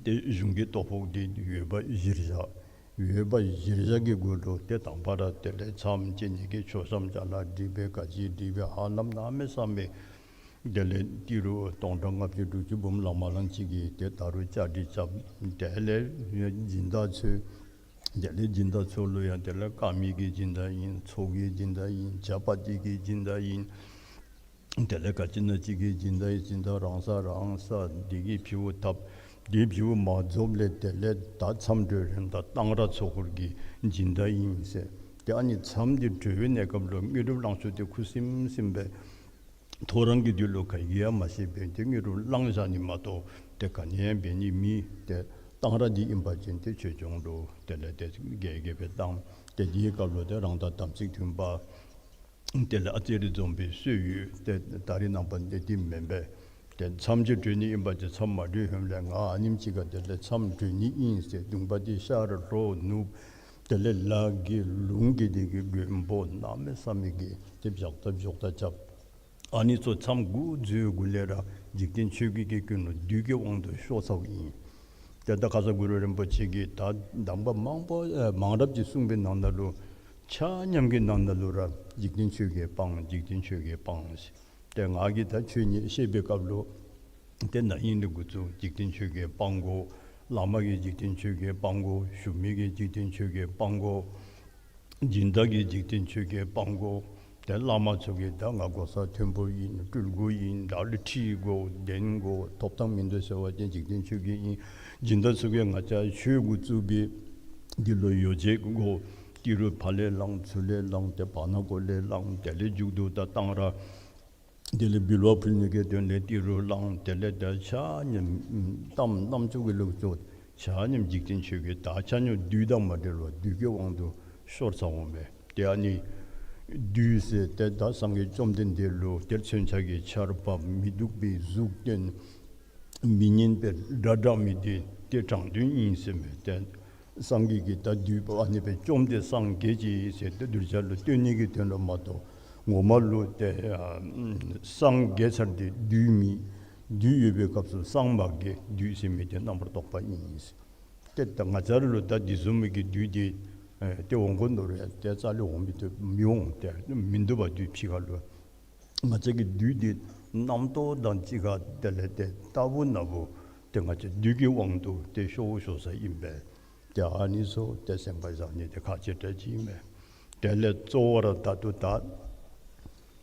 ཏེ་གཞུང་གི་ལྟོ་ཕོགས་དེ་ཡོད་པ་གཞིར་བཞག། ཡོད་པ་གཞིར་བཞག་གི་སྒོ་ལུ་ཏེ་དང་པ་ར་དེ་ལས་མཚམས་བཅད་ནི་གི་མཆོད་བཤམས་ཅ་ལ་སྒྲིག་སྦེ་ག་ཅི་སྒྲིག་སྦེ་ཧ་ལམ་གནམ་མེད་ས་མེད་དེ་ལས་ཏི་རུ་སྟོང་ཕྲག་ལྔ་བཅུ་དྲུག་ཅུ་འབུམ་ལང་མ་ལང་ཅིག་གིས་ཏེ་ད་རུང་བཅའ་སྒྲིག་རྐྱབ། དེ་ལས་སྦྱིན་བདག་ཚུ་དེ་ལས་སྦྱིན་བདག་ཚུ་ལུ་ཡང་དེ་ལས་དཀར་མེ་གི་སྦྱིན་བདག་ཨིན། ཚོགས་ཀྱི་སྦྱིན་བདག་ཨིན། ཇ་པ་ཏི་གི་སྦྱིན་བདག་ཨིན། དེ་ལས་ག་ཅི་ན་ཅིག་གི་སྦྱིན་བདག་ཨིན། སྦྱིན་བདག་རང་ས་རང་ས་དེ་གིས་ཕུལཝ་ཐབས། དེ་ཕུལཝ་མ་རྫོགསཔ་ལས་དེ་ལས་ད་མཚམས་གྲོལ་རན་ད་གཏང་རག་ཚོགས་འཁོར་གྱི་སྦྱིན་བདག་ཨིན་ཟེར། ཏེ་ཨ་ནི་མཚམས་དེ་གྲོལ་བའི་གནས་སྐབས་ལུ་དངོས་གྲུབ་བླང་ཆོག་དེ་ཁུ་སིམ་སིམ་སྦེ་ཐོ་རངས་ཀྱི་དུས་ལུ་ག་གིས་ཡང་མ་ཤེས་པར་ཏེ་དངོས་གྲུབ་བླང་བཞག་ནི་མ་གཏོགས་ཏེ་ག་ནི་ཡང་འབད་ནི་མེད། ཏེ་གཏང་རག་འདི་ཨིན་པ་ཅིན་ཏེ་ཆོས་སྐྱོང་ལུ་དེ་ལས་ཏེ་རྒྱས་རྒྱས་སྦེ་བཏང་། ཏེ་དེའི་སྐབས་ལུ་ཏེ་རང་དང་དམ་ཚིག་མཐུན་པ་དེ་ལས་ཨ་ཙི་རེ་འཛོམས་པའི་སྲོལ་ཡོད། ཏེ་ད་རེས་ནངས་པ་འདི་དེ་མེན་པས། ཏེ་མཚམས་ཅིག་གྲོལ་ནི་ཨིན་པ་ཅིན་མཚམས་མ་གྲོལ་ཧེ་མ་ལས་ང་ཨ་ནེམ་ཅིག་ཁར་དེ་ལས་མཚམས་གྲོལ་ནི་ཨིན་ཟེར་གདུང་པ་འདི་ཤར་ལྷོ་ནུབ་ དེ་ལས་ལ་གི་ལུང་གི་དེ་གི་མགོན་པོ་གནམ་མེད་ས་མེད་ཀྱི་དེ་བཞག་ད་བཞག་ད་རྐྱབ། ཨ་ནི་ཚུ་མཚམས་འགོ་འཛུལ་གུ་ལས་ར་འཇིག་རྟེན་ཆོས་བརྒྱད་ཀྱི་ཀུན་སློང་བདུད་ཀྱི་དབང་དུ་ཤོར་ཚརཝ་ཨིན། ཏེ་ད་ཁ་ཙ་གུ་རུ་རིན་པོ་ཆེ་གིས་ད་གདམས་པ་མང་པོ་ཨེ་མང་རབས་ཅིག་གསུངས་པའི་ནང་ན་ལུ་ཆ་མཉམ་གྱི་ནང་ན་ལུ་ར་འཇིག་རྟེན་ཆོས་བརྒྱད་སྤང་། འཇིག་རྟེན་ཆོས་བརྒྱད་སྤང་ཟེར། ཏེ་ང་གིས་ད་ཆོས་ཉིད་བཤད་པའི་སྐབས་ལུ་ཏེ་ན་ཧིང་ལས་འགོ་བཙུགས་འཇིག་རྟེན་ཆོས་བརྒྱད་སྤང་དགོ། བླ་མ་གིས་འཇིག་རྟེན་ཆོས་བརྒྱད་སྤང་དགོ། ཞུ་མི་གིས་འཇིག་རྟེན་ཆོས་བརྒྱད་སྤང་དགོ། སྦྱིན་བདག་གིས་འཇིག་རྟེན་ཆོས་བརྒྱད་སྤང་དགོ། ཏེ་བླ་མ་ཚུ་གིས་ད་ང་གོ་ས་མཐོན་པོ་ཨིན། སྤྲུལ་སྐུ་ཨིན། བདག་ལུ་ཁྲི་དགོ། གདན་དགོ། ཐོབ་ཐང་མིན་འདུག་ཟེར་བ་ཅིན་འཇིག་རྟེན་ཆོས་བརྒྱད་ཨིན། སྦྱིན་བདག་ཚུ་གིས་ང་བཅས་ཆོས་འགོ་བཙུགས་པའི་འདི་ལུ་ཡོ་བྱད་དགོ། ཏི་རུ་ཕར་ལས་བླངས་ཚུར་ལས་བླངས་ཏེ་བར་ན་གོ་ལས་བླངས། དེ་ལས་མཇུག་བསྡུ་ད་བཏང་ར་དེ་ལས་འབུལ་བ་ཕུལ་ནི་གི་དོན་ལས་ཏི་རུ་བླངས། དེ་ལས་ད་ཆ་མཉམ་གཏམ་རྣམ་ཅོ་གི་ལོག་ཅོག་ཆ་མཉམ་འཇིག་རྟེན་ཆོས་བརྒྱད། ད་ཆ་མཉམ་བདུད་དང་མ་འབྲེལ་བར་བདུད་ཀྱི་དབང་དུ་ཤོར་ཚརཝ་མས། ཏེ་ཨ་ནི་བདུད་ཟེར་ཏེ་ད་སངས་རྒྱས་བཅོམ་ལྡན་འདས་ལུ་ཏེ་མཚོན་ཆ་གི་ཆརཔ་མི་སྡུག་པའི་གཟུགས་སྟོན། མི་སྙན་པའི་སྒྲ་བསྒྲགས་མི་འདི་ཏེ་དྲང་དོན་ཨིན་ཟེར་མས། ཏེ་སངས་རྒྱས་ཀྱིས་ད་བདུད་པོ་ཨ་ནི་སྦེ་བཅོམ་སྟེ་སངས་རྒྱས་ཅི་ཟེར་ཏེ་གདུལ་བྱ་ལུ་སྟོན་ནི་གི་དོན་ལུ་མ་གཏོགས་ངོ་མ་ལུ་ཏེ་ཨ་སངས་རྒྱས་ཚར་ཏེ་བདུད་མི་བདུད་ཡོད་པའི་སྐབས་སུ་སངས་མ་རྒྱས། བདུད་ཟེར་མི་འདི་རྣམ་པར་རྟོག་པ་ཨིན་ཟེར། ཏེ་ད་ང་བཅས་ར་ལུ་ད་འདི་བཟུམ་མའི་གི་བདུད་འདི་ཨེ་ཏེ་འོང་དགོ་མནོ་རུང་ཡང་ཏེ་རྩ་ལས་འོང་མི་བཏུབ་མི་འོང་། ཏེ་མིན་འདུག་པ་བདུད་ཕྱི་ཁ་ལུ། ང་བཅས་ཀྱི་བདུད་འདི་རྣམ་རྟོག་དང་གཅིག་ཁར་དེ་ལས་ཏེ་རྟག་བུ་ན་བུ་ཏེ་ང་བཅས་བདུད་ཀྱི་དབང་དུ་ཏེ་ཤོར་ཤོར་ས་ཨིན་པས། ཏེ་ཨ་ནི་ཚུ་ཏེ་སེམས་པ་བཟང་ནི་ཏེ་ཁག་ཆེ་དྲགས་ཅིག་ཨིན་པས། དེ་ལས་གཙོ་བོ་ར་ད་ལྟོ་ད་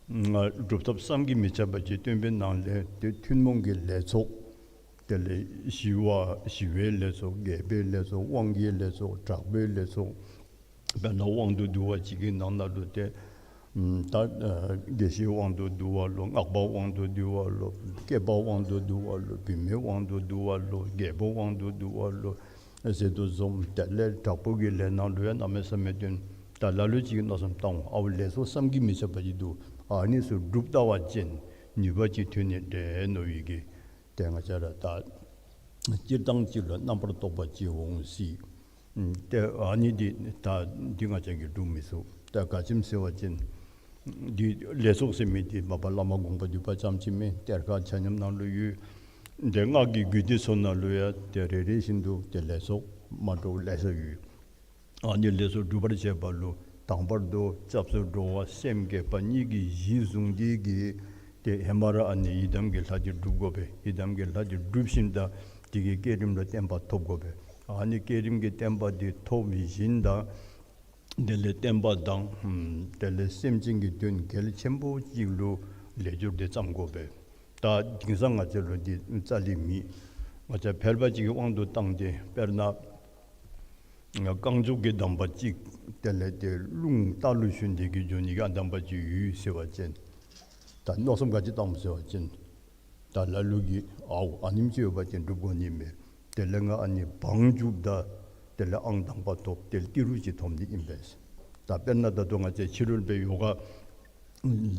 ང་སྒྲུབ་ཐབས་བསམ་གྱིས་མི་ཁྱབ་པ་ཅིག་སྟོན་པའི་ནང་ལས་ཏེ་ཐུན་མོང་གི་ལས་ཚོགས། དེ་ལས་ཞི་བ་ཞི་བའི་ལས་ཚོགས། རྒྱས་པའི་ལས་ཚོགས། དབང་གི་ལས་ཚོགས། དྲག་པོའི་ལས་ཚོགས། དཔེར་ན་དབང་དུ་བསྡུ་བ་ཅིག་གི་ནང་ན་ལུ་ཏེ་ཨམ་ད་ཨ་དགེ་བཤེས་དབང་དུ་བསྡུ་བ་ལོ། སྔགས་པ་དབང་དུ་བསྡུ་བ་ལོ། སྐྱེས་པ་དབང་དུ་བསྡུ་བ་ལོ། བུད་མེད་དབང་དུ་བསྡུ་བ་ལོ། རྒྱལ་པོ་དབང་དུ་བསྡུ་བ་ལོ་ཟེར་དོ་བཟུམ། དེ་ལས་དྲག་པོ་གི་ལས་ནང་ལུ་ཡང་གནམ་མེད་ས་མེད་སྟོན། ད་ལ་ལུ་ཅིག་མནོ་བསམ་བཏང་འོང་། ཨའུ་ལས་ཚོགས་བསམ་གྱིས་མི་ཁྱབ་པ་ཅིག་འདུག། ཨ་ནི་ཚུ་སྒྲུབ་ལྟ་བ་ཅིན་ནུས་པ་ཅིག་ཐོན་ནི་འདྲས་མནོ་བའི་གི་ཏེ་ང་བཅས་ར་ད་སྤྱིར་བཏང་ཅིག་ལུ་རྣམ་པར་རྟོག་པ་ཅིག་འོང་སྲིད། ཨམ་ཏེ་ཨ་ནི་འདི་ད་འདི་ང་བཅས་ཀྱིས་སྒྲུབ་མི་ཚུགས། ད་ག་ཅི་སྨོ་ཟེར་བ་ཅིན་འདི་ལས་ཚོགས་ཟེར་མི་འདི་མ་པ་བླ་མ་དགོངས་པ་འདུས་པ་ཙམ་ཅིག་མེན། གཏེར་ཁ་ཆ་མཉམ་ནང་ལུ་ཡོད། ཏེ་སྔགས་ཀྱི་རྒྱུད་སྡེ་ཚུ་ནང་ལུ་ཡང་ཏེ་རེ་རེ་བཞིན་དུ་ཏེ་ལས་ཚོགས་མ་འདྲཝ་ལེ་ཤ་ཡོད། ཨ་ནི་ལས་ཚོགས་སྒྲུབ་པར་བྱེད་པ་ལུ་དང་པར་དུ་སྐྱབས་སུ་འགྲོ་བ་སེམས་བསྐྱེད་པ་གཉིས་ཀྱི་གཞི་བཟུང་སྟེ་གིས་ཏེ་ཧེ་མ་ར་ཨ་ནི་ཡི་དམ་གྱི་ལྷ་འདི་སྒྲུབ་དགོ་པས། ཡི་དམ་གྱི་ལྷ་འདི་སྒྲུབ་ཞིནམ་ད་དེ་གི་བསྐྱེད་རིམ་ལུ་བརྟན་པ་ཐོབ་དགོ་པས། ཨ་ནི་བསྐྱེད་རིམ་གྱི་བརྟན་པ་འདི་ཐོབ་ཞིནམ་ད་དེ་ལས་བསྟན་པ་དང་ཨམ་དེ་ལས་སེམས་ཅན་གྱི་དོན་གལ་ཆེན་པོ་ཅིག་ལུ་ལས་སྦྱོར་འདི་བརྩམ་དགོ་པས། ད་དེང་སང་ང་བཅས་ལུ་འདི་རྩ་ལས་མེད། ང་བཅས་ཕལ་པ་ཅིག་གི་དབང་དུ་བཏང་སྟེ་དཔེར་ན་རྐང་མགྱོགས་ཀྱི་གདམས་པ་ཅིག་དེ་ལས་ཏེ་རླུང་རྟ་ལུ་ཞོན་ཏེ་གིས་འགྱོ་ནི་གི་ཨ་གདམས་པ་ཅིག་ཡོད་ཟེར་བ་ཅིན་ད་མནོ་བསམ་ག་ཅི་བཏངམ་ཟེར་བ་ཅིན་ད་ལ་ལུ་གིས་ཨའུ་ཨ་ནེམ་ཅིག་ཡོད་པ་ཅིན་སྒྲུབ་དགོ་ནི་མས། དེ་ལས་ང་ཨ་ནི་བང་རྒྱུགཔ་ད་དེ་ལས་ཨང་དང་པ་ཐོབ། དེ་ལས་ཏི་རུ་ཅིག་ཐོབ་ནི་ཨིན་པས། ད་དཔེར་ན་ད་ལྟོ་ང་བཅས་ཕྱི་རོལ་པའི་ཡོ་ག་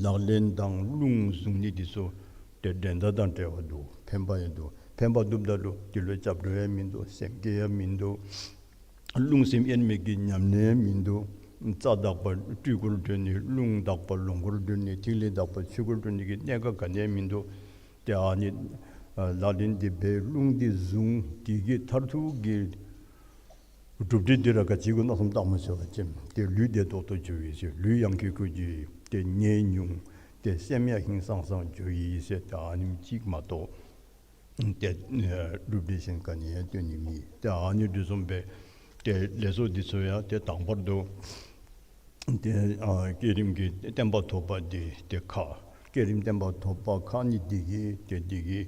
ལག་ལེན་དང་རླུང་བཟུང་ནི་འདི་ཚུ་ཏེ་འགྲན་ཟླ་དང་བྲལ་བ་འདུག། ཕན་པ་ཡང་འདུག། ཕན་པ་འདུགཔ་ད་ལུ་འདི་ལུ་སྐྱབས་འགྲོ་ཡང་མིན་འདུག། སེམས་བསྐྱེད་ཡང་མིན་འདུག། རླུང་སེམས་དབྱེར་མེད་ཀྱི་ཉམས་ལེན་ཡང་མིན་འདུག། རྩ་དག་པ་སྤྲུལ་སྐུར་གྲོལ་ནི། རླུང་དག་པ་ལོངས་སྐུར་གྲོལ་ནི། ཐིག་ལེ་དག་པ་ཆོས་སྐུར་གྲོལ་ནི་གི་གནད་འགག་ག་ནི་ཡང་མིན་འདུག། ཏེ་ཨ་ནི་ཨ་ལག་ལེན་འདི་འབད་རླུང་འདི་བཟུང་དེ་གི་མཐར་ཐུག་གི་གྲུབ་འབྲས་འདི་ར་ག་ཅི་གུ་མནོ་བསམ་བཏངམ་སྨོ་ཟེར་བ་ཅིན་ཏེ་ལུས་བདེ་ཏོག་ཏོ་འགྱོ་ཡི་ཟེར། ལུས་ཡང་ཁེ་ཁེ་འགྱོ་ཡི། ཏེ་ནད་ཉུང་། ཏེ་སེམས་ཡང་ཧིང་སངས་སངས་འགྱོ་ཡི་ཟེར། ཏེ་ཨ་ནེམ་ཅིག་མ་གཏོགས་ཏེ་ཨ་གྲུབ་འབྲས་གཞན་ག་ནི་ཡང་སྟོན་ནི་མེད། ཏེ་ཨ་ནི་འདི་བཟུམ་སྦེ་ཏེ་ལས་ཚོགས་འདི་ཚུ་ཡང་ཏེ་དང་པར་དུ་ཏེ་ཨ་བསྐྱེད་རིམ་གྱི་བརྟན་པ་ཐོབ་པ་འདི་ཏེ་ཁག། བསྐྱེད་རིམ་བརྟན་པ་ཐོབ་པ་ཁག་ནི་འདི་གིས་ཏེ་འདི་གིས་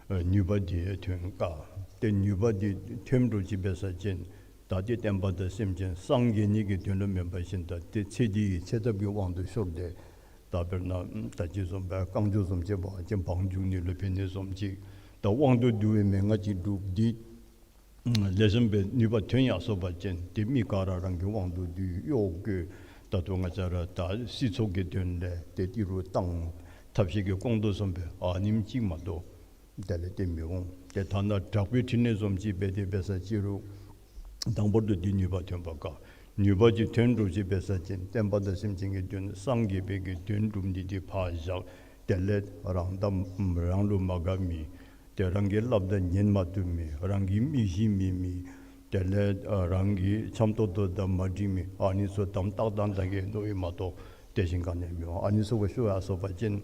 ཨ་ནུས་པ་འདི་ཐོན་དཀའ། ཏེ་ནུས་པ་འདི་ཐོན་འགྲོ་ཅི་འབད་ས་ཅིན་ད་ཏེ་བསྟན་པ་དང་སེམས་ཅན་སངས་རྒྱས་ནི་གི་དོན་ལུ་མེན་པར་ཞིནམ་ད་ཏེ་ཚེ་འདི་གི་ཚེ་ཐབས་ཀྱི་དབང་དུ་ཤོར་ཏེ་ད་དཔེར་ན་ད་ཅི་བཟུམ་སྦེ་རྐང་མགྱོགས་བཟུམ་ཅིག་འབད་བ་ཅིན་བང་རྒྱུག་ནི་ལུ་ཕན་ནི་བཟུམ་ཅིག། ད་དབང་དུ་བསྡུ་བའི་མན་ངག་ཅིག་སྒྲུབ་སྟེ་ལེགས་ཤོམ་སྦེ་ནུས་པ་ཐོན་ཡར་སོང་པ་ཅིན་ཏེ་མི་ག་ར་རང་གི་དབང་དུ་བསྡུ་གཡོག་བཀོལ། ད་ལྟོ་ང་བཅས་ར་ད་སྲིད་ཚོགས་ཀྱི་དོན་ལས་ཏེ་ཏི་རུ་བཏང་ཐབས་ཤེས་ཀྱིས་སྐོང་དོ་བཟུམ་སྦེ་ཨ་ནེམ་ཅིག་མ་གཏོགས་དེ་ལས་ཏེ་མི་འོང་། ཏེ་ཐ་ན་དྲག་པོའི་ཕྲིན་ལས་བཟུམ་ཅིག་འབད་དེ་འབད་ས་ཅི་རུང་དང་པོར་དུ་འདི་ནུས་པ་ཐོན་པ་དཀའ། ནུས་པ་ཅིག་ཐོན་འགྲུབ་ཅིག་འབད་ས་ཅིན་བསྟན་པ་དང་སེམས་ཅན་གྱི་དོན་སངས་རྒྱས་པའི་གི་དོན་འགྲུབ་ནི་འདི་ཕར་བཞག། དེ་ལས་རང་དང་རང་ལུ་མ་དགའ་མི་ཏེ་རང་གིས་སླབ་ད་ཉན་མ་བཏུབ་མི་རང་གི་མི་གཞི་མེད་མི་དེ་ལས་ཨ་རང་གི་འཆམ་ཏོག་ཏོ་དང་མ་འགྲིག་མི་ཨ་ནི་ཚུ་དམ་ཏག་ཏག་ད་གེ་མནོ་ཡི་མ་གཏོགས་དེ་བཞིན་ག་ནི་མི་འོང་། ཨ་ནི་ཚུ་གུ་ཤོར་ཡར་སོ་བ་ཅིན་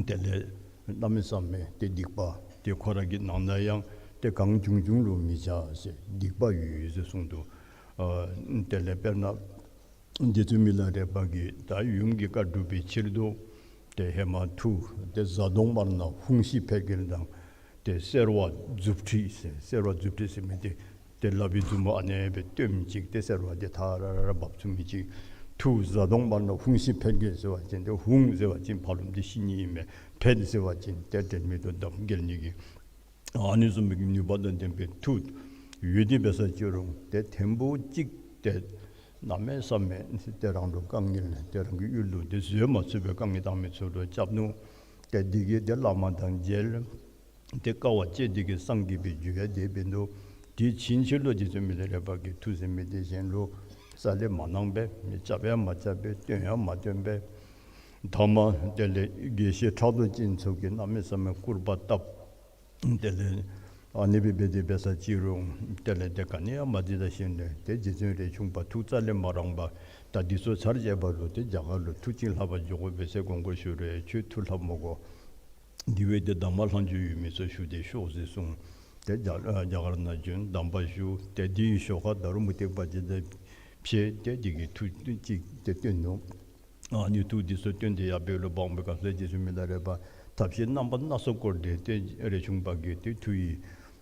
དེ་ལས་གནམ་མེད་ས་མེད་ཏེ་སྡིག་པ་ཏེ་ཁོ་ར་གི་ནང་ན་ཡང་ཏེ་གང་བྱུང་བྱུང་ལུ་མི་བྱ་ཟེར་སྡིག་པ་ཡོད་ཡོད་ཟེར་གསུངས་འདུག། ཨ་དེ་ལས་དཔེར་ན་རྗེ་བཙུན་མི་ལ་རས་པ་གིས་ད་ཡུམ་གྱི་བཀའ་སྒྲུབ་པའི་ཕྱིར་དུ་ཏེ་ཧེ་མ་མཐུ་ཏེ་བཟའ་གདོང་དམར་ནག་ཧཱུྃ་ཤི་ཕཊ་འགྱེལ་དང་ཏེ་སེར་བ་མཛུབ་ཁྲིད་ཟེར་སེར་བ་མཛུབ་ཁྲིད་ཟེར་མི་འདི་ཏེ་ལག་པའི་མཛུབ་མོ་ཨ་ནེ་སྦེ་སྟོནམ་ཅིག་ཏེ་སེར་བ་འདི་ཐ་ར་ར་ར་འབབ་ཚུགས་མི་ཅིག། མཐུ་བཟའ་གདོང་དམར་ནག་ཧཱུྃ་ཤི་ཕཊ་འགྱེལ་ཟེར་བ་ཅིན་ཏེ་ཧཱུྃ་ཟེར་བ་ཅིན་ཕ་རོལ་ཏེ་ཤི་ནི་ཨིན་མས། ཕཊ་ཟེར་བ་ཅིན་ཏེ་དྲན་མེད་དུ་བསྡམ་འགྱེལ་ནི་གི་ཨ་ནི་བཟུམ་མའི་གི་ནུས་པ་དང་ལྡན་པའི་མཐུ་ཡོད་དེ་འབད་ས་ཅི་རུང་ཏེ་ཐེངས་པོ་གཅིག་ཏེ་གནམ་མེད་ས་མེད་ཏེ་རང་ལུ་དཀའ་ངལ་ཏེ་རང་གི་ཡུལ་ལུ་ཏེ་བཟོད་མ་ཚུགས་པའི་དཀའ་ངལ་བཏང་མི་ཚུ་ལུ་རྐྱབ་ནུག། ཏེ་འདི་གིས་ཏེ་བླ་མ་དང་མཇལ། ཏེ་དཀའ་བ་སྤྱད་དེ་གིས་སངས་རྒྱས་པའི་རྒྱུ་ཡང་དེ་འབད་ནུག། དེ་ཕྱིན་ཆད་ལུ་རྗེ་བཙུན་མི་ལ་རས་པ་གིས་མཐུ་ཟེར་མི་དེ་གཞན་ལུ་རྩ་ལས་མ་གནང་པས། མི་རྐྱབ་ཡང་མ་རྐྱབ་པས། སྟོན་ཡང་མ་སྟོན་པས། ཐ་མ་དེ་ལས་དགེ་བཤེས་ཕྲག་དོག་ཅན་ཚུ་གིས་གནམ་མེད་ས་མེད་སྐུར་པ་བཏབ། དེ་ལས་ཨ་ནི་སྦེ་འབད་དེ་འབད་ས་ཅི་རུང་དེ་ལས་ཏེ་ག་ནི་ཡང་མ་བརྩིས་ད་ཞིནམ་ལས་ཏེ་རྗེ་བཙུན་རས་ཆུང་པ་ཐུགས་རྩ་ལས་མ་རངས་པར་ད་འདི་ཚུ་ཚར་བཅད་པ་ལུ་ཏེ་རྒྱ་གར་ལུ་མཐུ་ཅིག་ལྷབ་པར་འགྱོ་དགོ་པས་ཟེར་དགོངས་སྐོར་ཞུ་རུང་ཁྱོད་མཐུ་ལྷབ་མི་དགོ། འདི་བ་ཏེ་གདམས་པ་ལྷག་མཇུག་ཡོད་མི་ཚུ་ཞུ་སྟེ་ཤོག་ཟེར་གསུངས། ཏེ་རྒྱ་ཨ་རྒྱ་གར་ནང་བྱོན་གདམས་པ་ཞུ། ཏེ་དེའི་ཞོར་ཁར་ད་རུང་མུ་སྟེགས་པ་ཅིག་དང་ཕྱད་དེ་དེ་གིས་མཐུ་ཅིག་ཏེ་བཏོན་ནུག། ཨ་ནི་མཐུ་འདི་ཚུ་བཏོན་ཏེ་ཡར་འབདཝ་ལུ་འབག་པའི་སྐབས་སུ་རྗེ་བཙུན་མི་ལ་རས་པ་ཐབས་ཤེས་རྣམ་པ་སྣ་ཚོགས་བསྐོར་ཏེ་ཏེ་རས་ཆུང་པ་གིས་ཏེ་མཐུ་ཡི་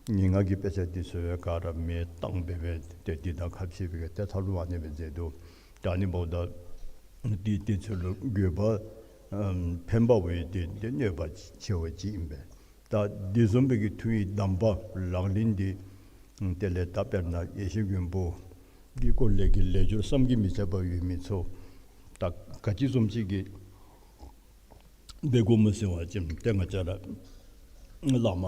ངན་སྔགས་ཀྱི་དཔེ་ཆ་འདི་ཚུ་ག་ར་མེ་བཏང་སྦེ་སྦེ་ཏེ་འདི་དང་ཁ་ཕྱེ་སྦེ་ཏེ་མཐའ་ལུ་ཨ་ནི་སྦེ་མཛད་དོ། ད་ཨ་ནི་འབདཝ་ད་འདི་འདི་ཚུ་ལུ་དགོས་པ་ཨམ་ཕན་པ་བ་ཡོད་དེ་ཏེ་གནོད་པ་ཆེ་བ་ཅིག་ཨིན་པས། ད་འདི་བཟུམ་སྦེ་གི་མཐུ་ཡི་གདམས་པ་ལག་ལེན་འདི་དེ་ལས་ད་དཔེར་ན་ཡེ་ཤེས་མགོན་པོ་གི་སྐོར་ལས་ཀྱི་ལས་སྦྱོར་བསམ་གྱིས་མི་ཁྱབ་པ་ཡོད་མི་ཚུ་ད་ག་ཅི་བཟུམ་ཅིག་གི་འབད་དགོཔ་སྨོ་ཟེར་བ་ཅིན་ཏེ་ང་བཅས་ར་བླ་མ་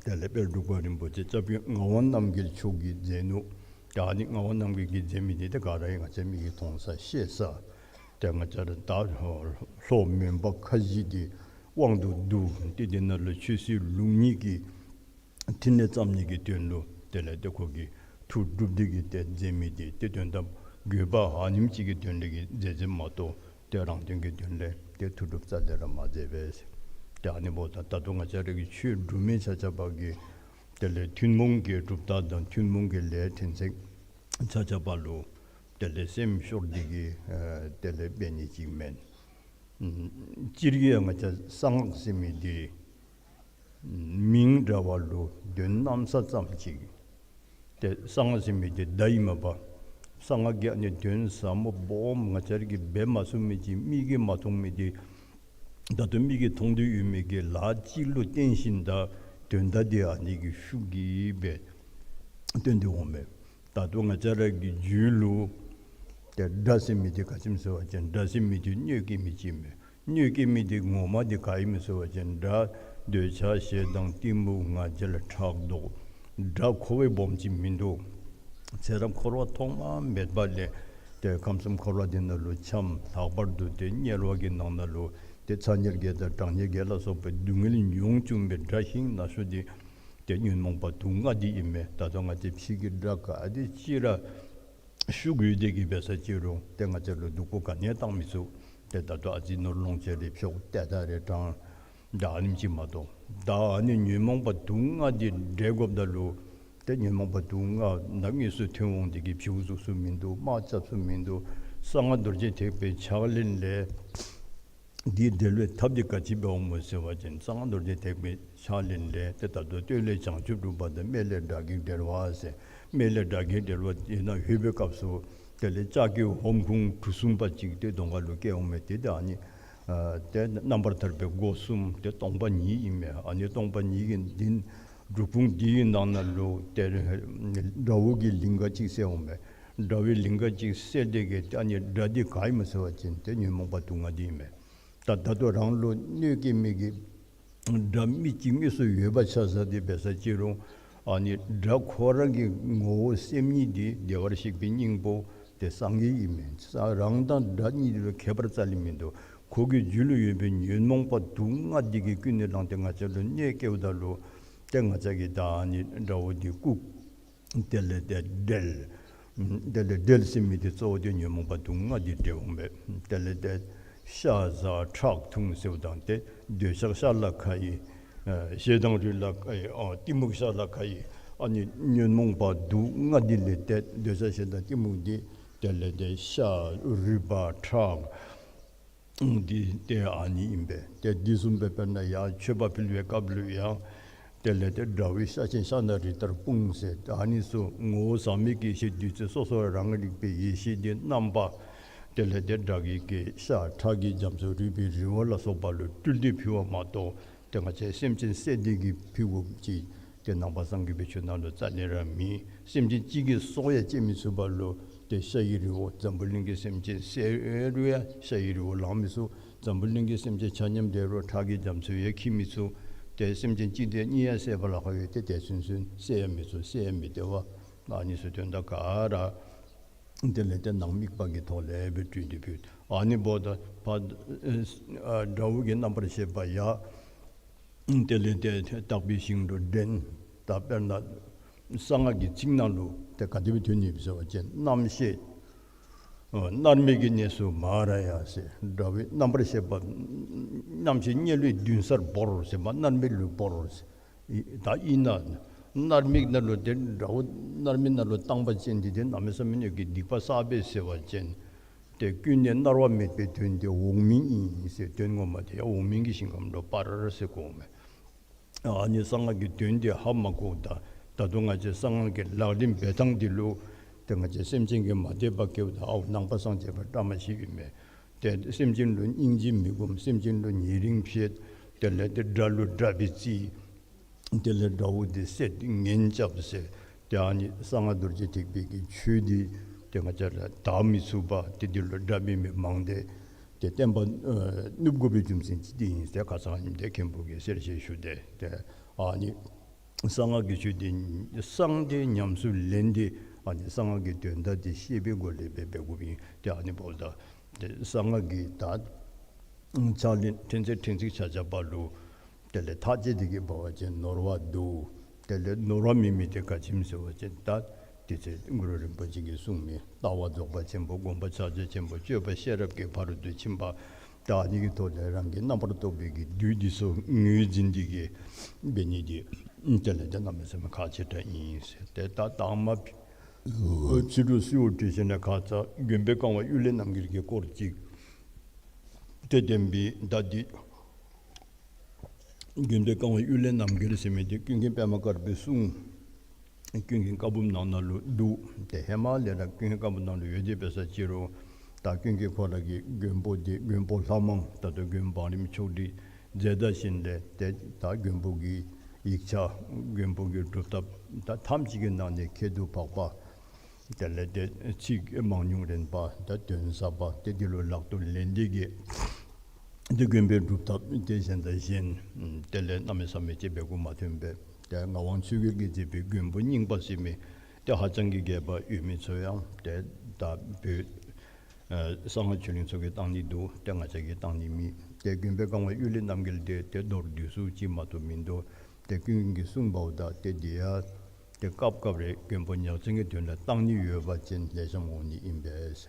དེ་ལས་དཔལ་འབྲུག་པ་རིན་པོ་ཆེ་སྐྱབས་རྗེ་ངག་དབང་རྣམ་རྒྱལ་མཆོག་གིས་མཛད་ནུག། ད་ཨ་ནི་ངག་དབང་རྣམ་རྒྱལ་གྱིས་མཛད་མི་འདི་ཏེ་ག་ར་ཡང་ང་བཅས་མིག་གིས་མཐོང་ས་ཤེས་ས། ཏེ་ང་བཅས་ར་ད་ལྷོ་མོན་པ་ཁ་བཞི་འདི་དབང་དུ་བསྡུ་སྟེ་འདི་ནང་ལུ་ཆོས་སྲིད་ལུགས་གཉིས་ཀྱི་ཕྲིན་ལས་བརྩམ་ནི་གི་དོན་ལུ་དེ་ལས་ཏེ་ཁོ་གིས་མཐུ་སྒྲུབ་སྟེ་གིས་ཏེ་མཛད་མི་འདི་ཏེ་དོན་དམ་དགོས་པ་ཨ་ནེམ་ཅིག་གི་དོན་ལས་ཀྱི་མཛད་མཛདཔ་མ་གཏོགས་ཏེ་རང་དོན་གྱི་དོན་ལས་ཏེ་མཐུ་སྒྲུབ་རྩ་ལས་ར་མ་མཛད་པས། ཏེ་ཨ་ནི་འབདཝ་ད་ད་ལྟོ་ང་བཅས་ར་གི་ཆོས་སྒྲུབ་མི་ཆ་ཁྱབ་ཀྱིས་དེ་ལས་ཐུན་མོང་གི་གྲུབ་རྟགས་དང་ཐུན་མོང་གི་ལས་ཕྲན་ཚེགས་ཆ་ཁྱབ་ལུ་དེ་ལས་སེམས་ཤོར་ཏེ་གིས་ཨ་དེ་ལས་འབད་ནི་ཅིག་མེན། ཨམ་སྤྱིར་གྱིས་ང་བཅས་གསང་སྔགས་ཟེར་མི་འདི་མིང་འདྲ་བ་ལུ་དོན་གནམ་ས་ཙམ་ཅིག། ཏེ་གསང་སྔགས་ཟེར་མི་འདི་བརྡ་ཨིན་མས་པ། གསང་སྔགས་ཀྱི་ཨ་ནི་དོན་ཟབ་མོ་སྦོམ་ང་བཅས་ར་གིས་འབད་མ་ཚུགས་མི་ཅིག་མིག་གིས་མ་མཐོང་མི་འདི་ད་ལྟོ་མིག་གིས་མཐོང་སྟེ་ཡོད་མི་གི་ལཱ་ཅིག་ལུ་བརྟེན་ཞིནམ་ད་དོན་དག་འདི་ཨ་ནི་གི་ཤུགས་ཀྱིས་སྦེ་སྟོན་ཏེ་འོང་མས། ད་ལྟོ་ང་བཅས་ར་གི་རྒྱུད་ལུ་ཏེ་དགྲ་ཟེར་མི་འདི་ག་ཅི་སྨོ་ཟེར་བ་ཅིན་དགྲ་ཟེར་མི་འདི་གནོད་བསྐྱལ་མི་ཅིག་མས། གནོད་བསྐྱལ་མི་འདི་ངོ་མ་འདི་ག་ཨིན་མས་ཟེར་བ་ཅིན་དགྲ་འདོད་ཆགས་ཞེ་སྡང་གཏི་མུག་ང་རྒྱལ་ཕྲག་དོག། དགྲ་ཁོ་བ་སྦོམ་ཅིག་མིན་འདུག། ཚེ་རབས་འཁོར་བ་ཐོག་མ་མེད་པ་ལས་ཏེ་ཁམས་གསུམ་འཁོར་བ་འདི་ནང་ལུ་འཁྱམས། ལྷག་པར་དུ་ཏེ་དམྱལ་བ་གི་ནང་ན་ལུ་ཏེ་ཚ་དམྱལ་བརྒྱད་དང་གྲང་དམྱལ་བརྒྱད་ལ་སོགས་པའི་སྡུག་བསྔལ་མྱོང་བཅུག་པའི་དགྲ་ཤིང་ནག་ཤོག་འདི་ཏེ་ཉོན་མོངས་པ་དུག་ལྔ་འདི་ཨིན་མས། ད་ལྟོ་ང་བཅས་ཕྱི་གི་དགྲ་ག་དེ་ཅིག་ར་ཤུགས་ཡོད་དེ་གིས་འབད་ས་ཅི་རུང་ཏེ་ང་བཅས་ལུ་སྡུག་པོ་ག་ནི་ཡང་བཏང་མི་ཚུགས། ཏེ་ད་ལྟོ་ཨ་ཙི་ནོར་ལོངས་སྤྱོད་རེ་འཕྱོག་ཏེ་ད་རེ་དྲང་ད་ཨ་ནེམ་ཅིག་མ་གཏོགས། ད་ཨ་ནི་ཉོན་མོངས་པ་དུག་ལྔ་འདི་བསྒྲལ་དགོཔ་ད་ལུ་ཏེ་ཉོན་མོངས་པ་དུག་ལྔ་ནམ་དངོས་སུ་ཐོན་འོང་དེ་གིས་བྱིའུ་བཙུགས་ས་མིན་འདུག། དམག་རྐྱབ་ས་མིན་འདུག། གསང་སྔགས་རྡོ་རྗེ་ཐེག་པའི་ཕྱག་ལེན་ལས་འདི་བསྒྲལ་བའི་ཐབས་འདི་ག་ཅི་འབད་འོང་སྨོ་ཟེར་བ་ཅིན་གསང་སྔགས་རྡོ་རྗེ་ཐེག་པའི་ཕྱག་ལེན་ལས་ཏེ་ད་ལྟོ་སྟོད་ལས་བྱང་ཆུབ་སྒྲུབ་པ་དང་སྨད་ལས་དགྲ་བགེགས་བསྒྲལ་བ་ཟེར། སྨད་ལས་དགྲ་བགེགས་བསྒྲལ་བ་དེ་ནང་ལྷོད་པའི་སྐབས་སུ་དེ་ལས་ལྕགས་ཀྱི་ཧོམ་ཁུང་གྲུ་གསུམ་པ་ཅིག་ཏེ་གདོང་ཁ་ལུ་བཀལ་འོང་མས། ཏེ་ད་ཨ་ནི་ཨ་ཏེ་རྣམ་པར་ཐར་པའི་སྒོ་གསུམ་ཏེ་སྟོང་པ་ཉིད་ཨིན་མས། ཨ་ནི་སྟོང་པ་ཉིད་ཀྱི་འདི་སྒྲུབ་ཁུང་འདི་གི་ནང་ན་ལུ་ཏེ་དགྲ་བོ་གི་ལིང་ག་ཅིག་གསལ་འོང་མས། དགྲ་བོའི་ལིང་ག་ཅིག་གསལ་དེ་གིས་ཏེ་ཨ་ནི་དགྲ་འདི་ག་ཨིན་མས་ཟེར་བ་ཅིན་ཏེ་ཉོན་མོངས་པ་དུག་ལྔ་འདི་ཨིན་མས། ད་ད་ལྟོ་རང་ལུ་གནོད་བསྐྱལ་མི་གི་དགྲ་མི་གཅིག་དངོས་སུ་ཡོད་པ་ཆ་བཞག་སྟེ་འབད་ས་ཅི་རུང་ཨ་ནི་དགྲ་ཁོ་ར་གི་ངོ་བོ་སེམས་ཉིད་འདི་བདེ་བར་གཤེགས་པའི་སྙིང་པོ་ ཏེ་སངས་རྒྱས་ཨིན་མས། ས་རང་དང་དགྲ་གཉིས་ལུ་ཁྱད་པར་རྩ་ལས་མིན་འདུག། ཁོ་གི་རྒྱུད་ལུ་ཡོད་པའི་ཉོན་མོངས་པ་དུག་ལྔ་འདི་གིས་ཀུན་ནས་བསླངས་ཏེ་ང་བཅས་ལུ་གནོད་བསྐྱལཝ་ད་ལུ་ཏེ་ང་བཅས་ཀྱིས་ད་ཨ་ནི་དགྲ་བོ་འདི་བཀུག། དེ་ལས་ཏེ་བསྒྲལ། དེ་ལས་བསྒྲལ་ཟེར་མི་འདི་གཙོ་བོ་འདི་ཉོན་མོངས་པ་དུག་ལྔ་འདི་བསྒྲལ་འོང་པས། དེ་ལས་ཏེ་ཤ་ཟ་ཁྲག་འཐུང་ཟེརཝ་དང་ཏེ་འདོད་ཆགས་ཤ་ལ་ཁ་ཡི། ཨ་ཞེ་སྡང་རུས་ལ་ཁ་ཡི། ཨ་གཏི་མུག་ཤ་ལ་ཁ་ཡི། ཨ་ནི་ཉོན་མོངས་པ་དུག་ལྔ་འདི་ལས་ཏེ་འདོད་ཆགས་ཞེ་སྡང་གཏི་མུག་འདི་དེ་ལས་ཏེ་ཤ་རུས་པ་ཁྲག་འདི་ཏེ་ཨ་ནི་ཨིན་པས། ཏེ་འདི་བཟུམ་སྦེ་དཔེར་ན་ཡང་མཆོད་པ་ཕུལ་བའི་སྐབས་ལུ་ཡང་དེ་ལས་ཏེ་དགྲ་བོའི་ཤ་ཆེན་ཤ་ནག་རི་ལྟར་སྤུངས་ཟེར། ཨ་ནི་ཚུ་ངོ་བོ་ཟག་མེད་ཀྱི་ཡེ་ཤེས་བདུད་རྩི་སོ་སོ་རང་རིག་པའི་ཡེ་ཤེས་འདི་རྣམ་པ་དེ་ལས་ཏེ་དགྲ་བགེགས་ཀྱི་ཤ་ཁྲག་གི་རྒྱ་མཚོ་རུས་པའི་རི་བོ་ལ་སོགས་པ་ལུ་སྤྲུལ་ཏེ་ཕུལ་བ་མ་གཏོགས་ཏེ་ང་བཅས་སེམས་ཅན་བསད་དེ་གིས་ཕུལ་དགོཔ་ཅིག་ཏེ་ནང་པ་སངས་རྒྱས་པའི་ཆོས་ནང་ལུ་རྩ་ལས་ར་མེད། སེམས་ཅན་གཅིག་གི་སྲོག་ཡང་བཅད་མི་ཚུགས་པ་ལུ་ཏེ་ཤ་ཡི་རི་བོ་འཛམ་བུ་གླིང་གི་སེམས་ཅན་བསད་རུང་ཡང་ཤ་ཡི་རི་བོ་ལང་མི་ཚུགས། འཛམ་བུ་གླིང་གི་སེམས་ཅན་ཆ་མཉམ་བསད་རུང་ཁྲག་གི་རྒྱ་མཚོ་ཡང་འཁྱིལ་མི་ཚུགས། ཏེ་སེམས་ཅན་གཅིག་དང་གཉིས་ཡང་བསད་པ་ལཱ་ཁག་ཡོད། ཏེ་དེ་ཚུན་ཚོད་བསད་ཡང་མི་ཚུགས། བསད་ཡང་མི་བདེ་བ། ཨ་ནི་ཚུ་དོན་དག་ག་ར་དེ་ལས་ཏེ་ནང་དམིགས་པ་གི་ཐོག་ལས་སྦེ་སྤྲུལ་ཏེ་ཕུལ། ཨ་ནི་འབདཝ་ད་ཕར་ཨ་དགྲ་བོ་གི་རྣམ་པར་ཤེས་པ་ཡང་དེ་ལས་ཏེ་དག་པའི་ཞིང་དུ་འདྲེན། ད་དཔེར་ན་གསང་སྔགས་ཀྱི་ཚིག་ནང་ལུ་ཏེ་ག་དེ་སྦེ་ཐོན་ནི་ཡོད་ཟེར་བ་ཅིན་རྣམ་ཤེས་ཨ་མནར་མེད་ཀྱི་གནས་སུ་མ་ར་ཡ་ཟེར། དགྲ་བོའི་རྣམ་པར་ཤེས་པ་རྣམ་ཤེས་དམྱལ་བའི་མདུན་སར་བོར་ཟེར་མ་མནར་མེད་ལུ་བོར་ཟེར། ཨི་ད་ཨིན་ན་མནར་མེད་ནང་ལུ་ཏེ་དགྲ་བོ་མནར་མེད་ནང་ལུ་བཏང་པ་ཅིན་འདི་ཏེ་གནམ་མེད་ས་མེད་ཀྱི་སྡིག་པ་བསགས་པས་ཟེར་བ་ཅིན་ཏེ་ཀུན་ནས་མནར་བ་མེད་པའི་དོན་དེ་འོག་མིན་ཨིན་ཟེར། དོན་ངོ་མ་དེ་ཡང་འོག་མིན་གྱི་ཞིང་ཁམས་ལུ་སྤར་ཟེར་གོ་མས། ཨ་ནི་གསང་སྔགས་ཀྱི་དོན་དེ་ཧ་མ་གོཝ་ད་ད་དུང་ང་བཅས་གསང་སྔགས་ཀྱི་ལག་ལེན་འབད་ཐངས་འདི་ལུ་ཏེ་ང་བཅས་སེམས་ཅན་གྱིས་མ་དད་པ་བསྐྱེདཔ་ད་ཨའུ་ནང་པ་སངས་རྒྱས་པ་བཀྲ་མ་ཤིས་ཨིན་མས། ཏེ་སེམས་ཅན་ལུ་སྙིང་རྗེ་མི་སྒོམ། སེམས་ཅན་ལུ་ཉེ་རིང་བྱེད། དེ་ལས་ཏེ་དགྲ་ལུ་དགྲ་སྦེ་བརྩི། དེ་ལས་དགྲ་བོ་དེ་བསད་ངན་རྐྱབ་ཟེར། ཏེ་ཨ་ནི་གསང་སྔགས་རྡོ་རྗེ་ཐེག་པའི་གི་ཆོས་འདི་ཏེ་ང་བཅས་ར་དག་མི་ཚུགས་པ་ཏེ་འདི་ལུ་དགྲ་འབད་མི་མང་སྟེ་ཏེ་བསྟན་པ་ཨ་ནུབ་དགོ་པའི་རྒྱུ་མཚན་ཅིག་འདི་ཨིན་ཟེར་ཁ་ཙ་ཨ་ནི་འདི་མཁན་པོ་གིས་གསལ་བཤད་ཞུ་སྟེ། ཏེ་ཨ་ནི་གསང་སྔགས་ཀྱི་ཆོས་འདི་གསང་སྟེ་ཉམས་སུ་ལེན་ཏེ་ཨ་ནི་གསང་སྔགས་ཀྱི་དོན་དག་འདི་ཤེས་པའི་སྒོ་ལས་འབད་འབད་དགོཔ་ཨིན། ཏེ་ཨ་ནི་འབདཝ་ད་ཏེ་གསང་སྔགས་ཀྱི་ད་ཕྱག་ལེན་ཕྲན་ཚེགས་ཕྲན་ཚེགས་ཆ་ཁྱབ་པ་ལུ་དེ་ལས་ཐག་བཅད་དེ་གི་འབད་བ་ཅིན་ནོར་བ་འདུག། དེ་ལས་ནོར་བ་མེད་མི་དེ་ག་ཅི་སྨོ་ཟེར་བ་ཅིན་ད་དེ་ཚེ་གུ་རུ་རིན་པོ་ཆེ་གིས་གསུངས་མི་ལྟ་བ་རྫོགས་པ་ཆེན་པོ། སྒོམ་པ་ཕྱག་རྒྱ་ཆེན་པོ། སྤྱོད་པ་ཤེས་རབ་ཀྱི་ཕ་རོལ་ཏུ་ཕྱིན་པ། ད་ཨ་ནི་གི་ཐོག་ལས་རང་གི་རྣམ་པར་རྟོག་པའི་གི་བདུད་འདི་ཚུ་ངོས་འཛིན་ཏེ་གི་འབད་ནི་འདི་དེ་ལས་ཏེ་གནམ་མེད་ས་མེད་ཁག་ཆེ་དྲགས་ཨིན་ཟེར། ཏེ་ད་དང་མ་ཕྱི་རུ་གསོལཝ་བཏབ་ཞིནམ་ལས་ཁ་ཙ་མགོན་པོ་གང་བ་གཡུལ་ལས་རྣམ་རྒྱལ་གྱི་སྐོར་ཅིག་ཏེ་བསྟན་པའི་ད་འདི་མགོན་པོ་གང་བ་གཡུལ་ལས་རྣམ་རྒྱལ་ཟེར་མི་འདི་ཀུན་མཁྱེན་པདྨ་དཀར་པོའི་གསུང་ཀུན་མཁྱེན་བཀའ་འབུམ་ནང་ན་ལུ་འདུག། ཏེ་ཧེ་མ་ལས་ར་ཀུན་མཁྱེན་བཀའ་འབུམ་ནང་ལུ་ཡོད་དེ་འབད་ས་ཅི་རུང་ད་ཀུན་མཁྱེན་ཁོ་ར་གི་མགོན་པོ་འདི་མགོན་པོ་ལྷ་མང་ད་ལྟོ་མགོན་བང་རིམ་ཆོག་སྒྲིག་མཛད་ད་ཞིནམ་ལས་ཏེ་ད་མགོན་པོ་གི་ཡིག་ཆ་མགོན་པོ་གི་སྒྲུབ་ཐབས་ད་ཐམས་ཅད་ཀྱི་ནང་ནས་ཁྱད་དུ་འཕགས་པ་དེ་ལས་ཏེ་ཚིག་མང་ཉུང་རན་པ་ད་དོན་ཟབ་པ་ཏེ་འདི་ལུ་ལག་ཏུ་ལེན་ཏེ་གི་ཏེ་མགོན་པོའི་སྒྲུབ་ཐབས་ཏེ་གཞན་དང་གཞན་དེ་ལས་གནམ་མེད་ས་མེད་ཅིག་འབད་དགོཔ་མ་ཐོན་པས། ཏེ་ངག་དབང་ཆོས་རྒྱལ་གྱིས་མཛད་པའི་མགོན་པོ་རྙིང་པ་ཟེར་མི་ཏེ་ཧ་ཅང་གི་རྒྱས་པ་ཡོད་མི་ཚུ་ཡང་ཏེ་ད་བོད་ཨ་གསང་སྔགས་ཆོས་གླིང་ཚུ་གིས་བཏང་ནི་འདུག། ཏེ་ང་བཅས་ཀྱིས་བཏང་ནི་མེད། ཏེ་མགོན་པོ་གང་བ་གཡུལ་ལས་རྣམ་རྒྱལ་འདི་ཏེ་མདོར་བསྡུས་སུ་ཅིག་མ་གཏོགས་མིན་འདུག། ཏེ་ཀུན་མཁྱེན་གྱིས་གསུངས་པ་འོ་ད་ཏེ་འདི་ཡང་ཏེ་སྐབས་སྐབས་རེ་མགོན་པོ་ཉག་ཅན་གྱི་དོན་ལུ་བཏང་ནི་ཡོད་པ་ཅིན་ལེགས་ཤོམ་འོང་ནི་ཨིན་པས།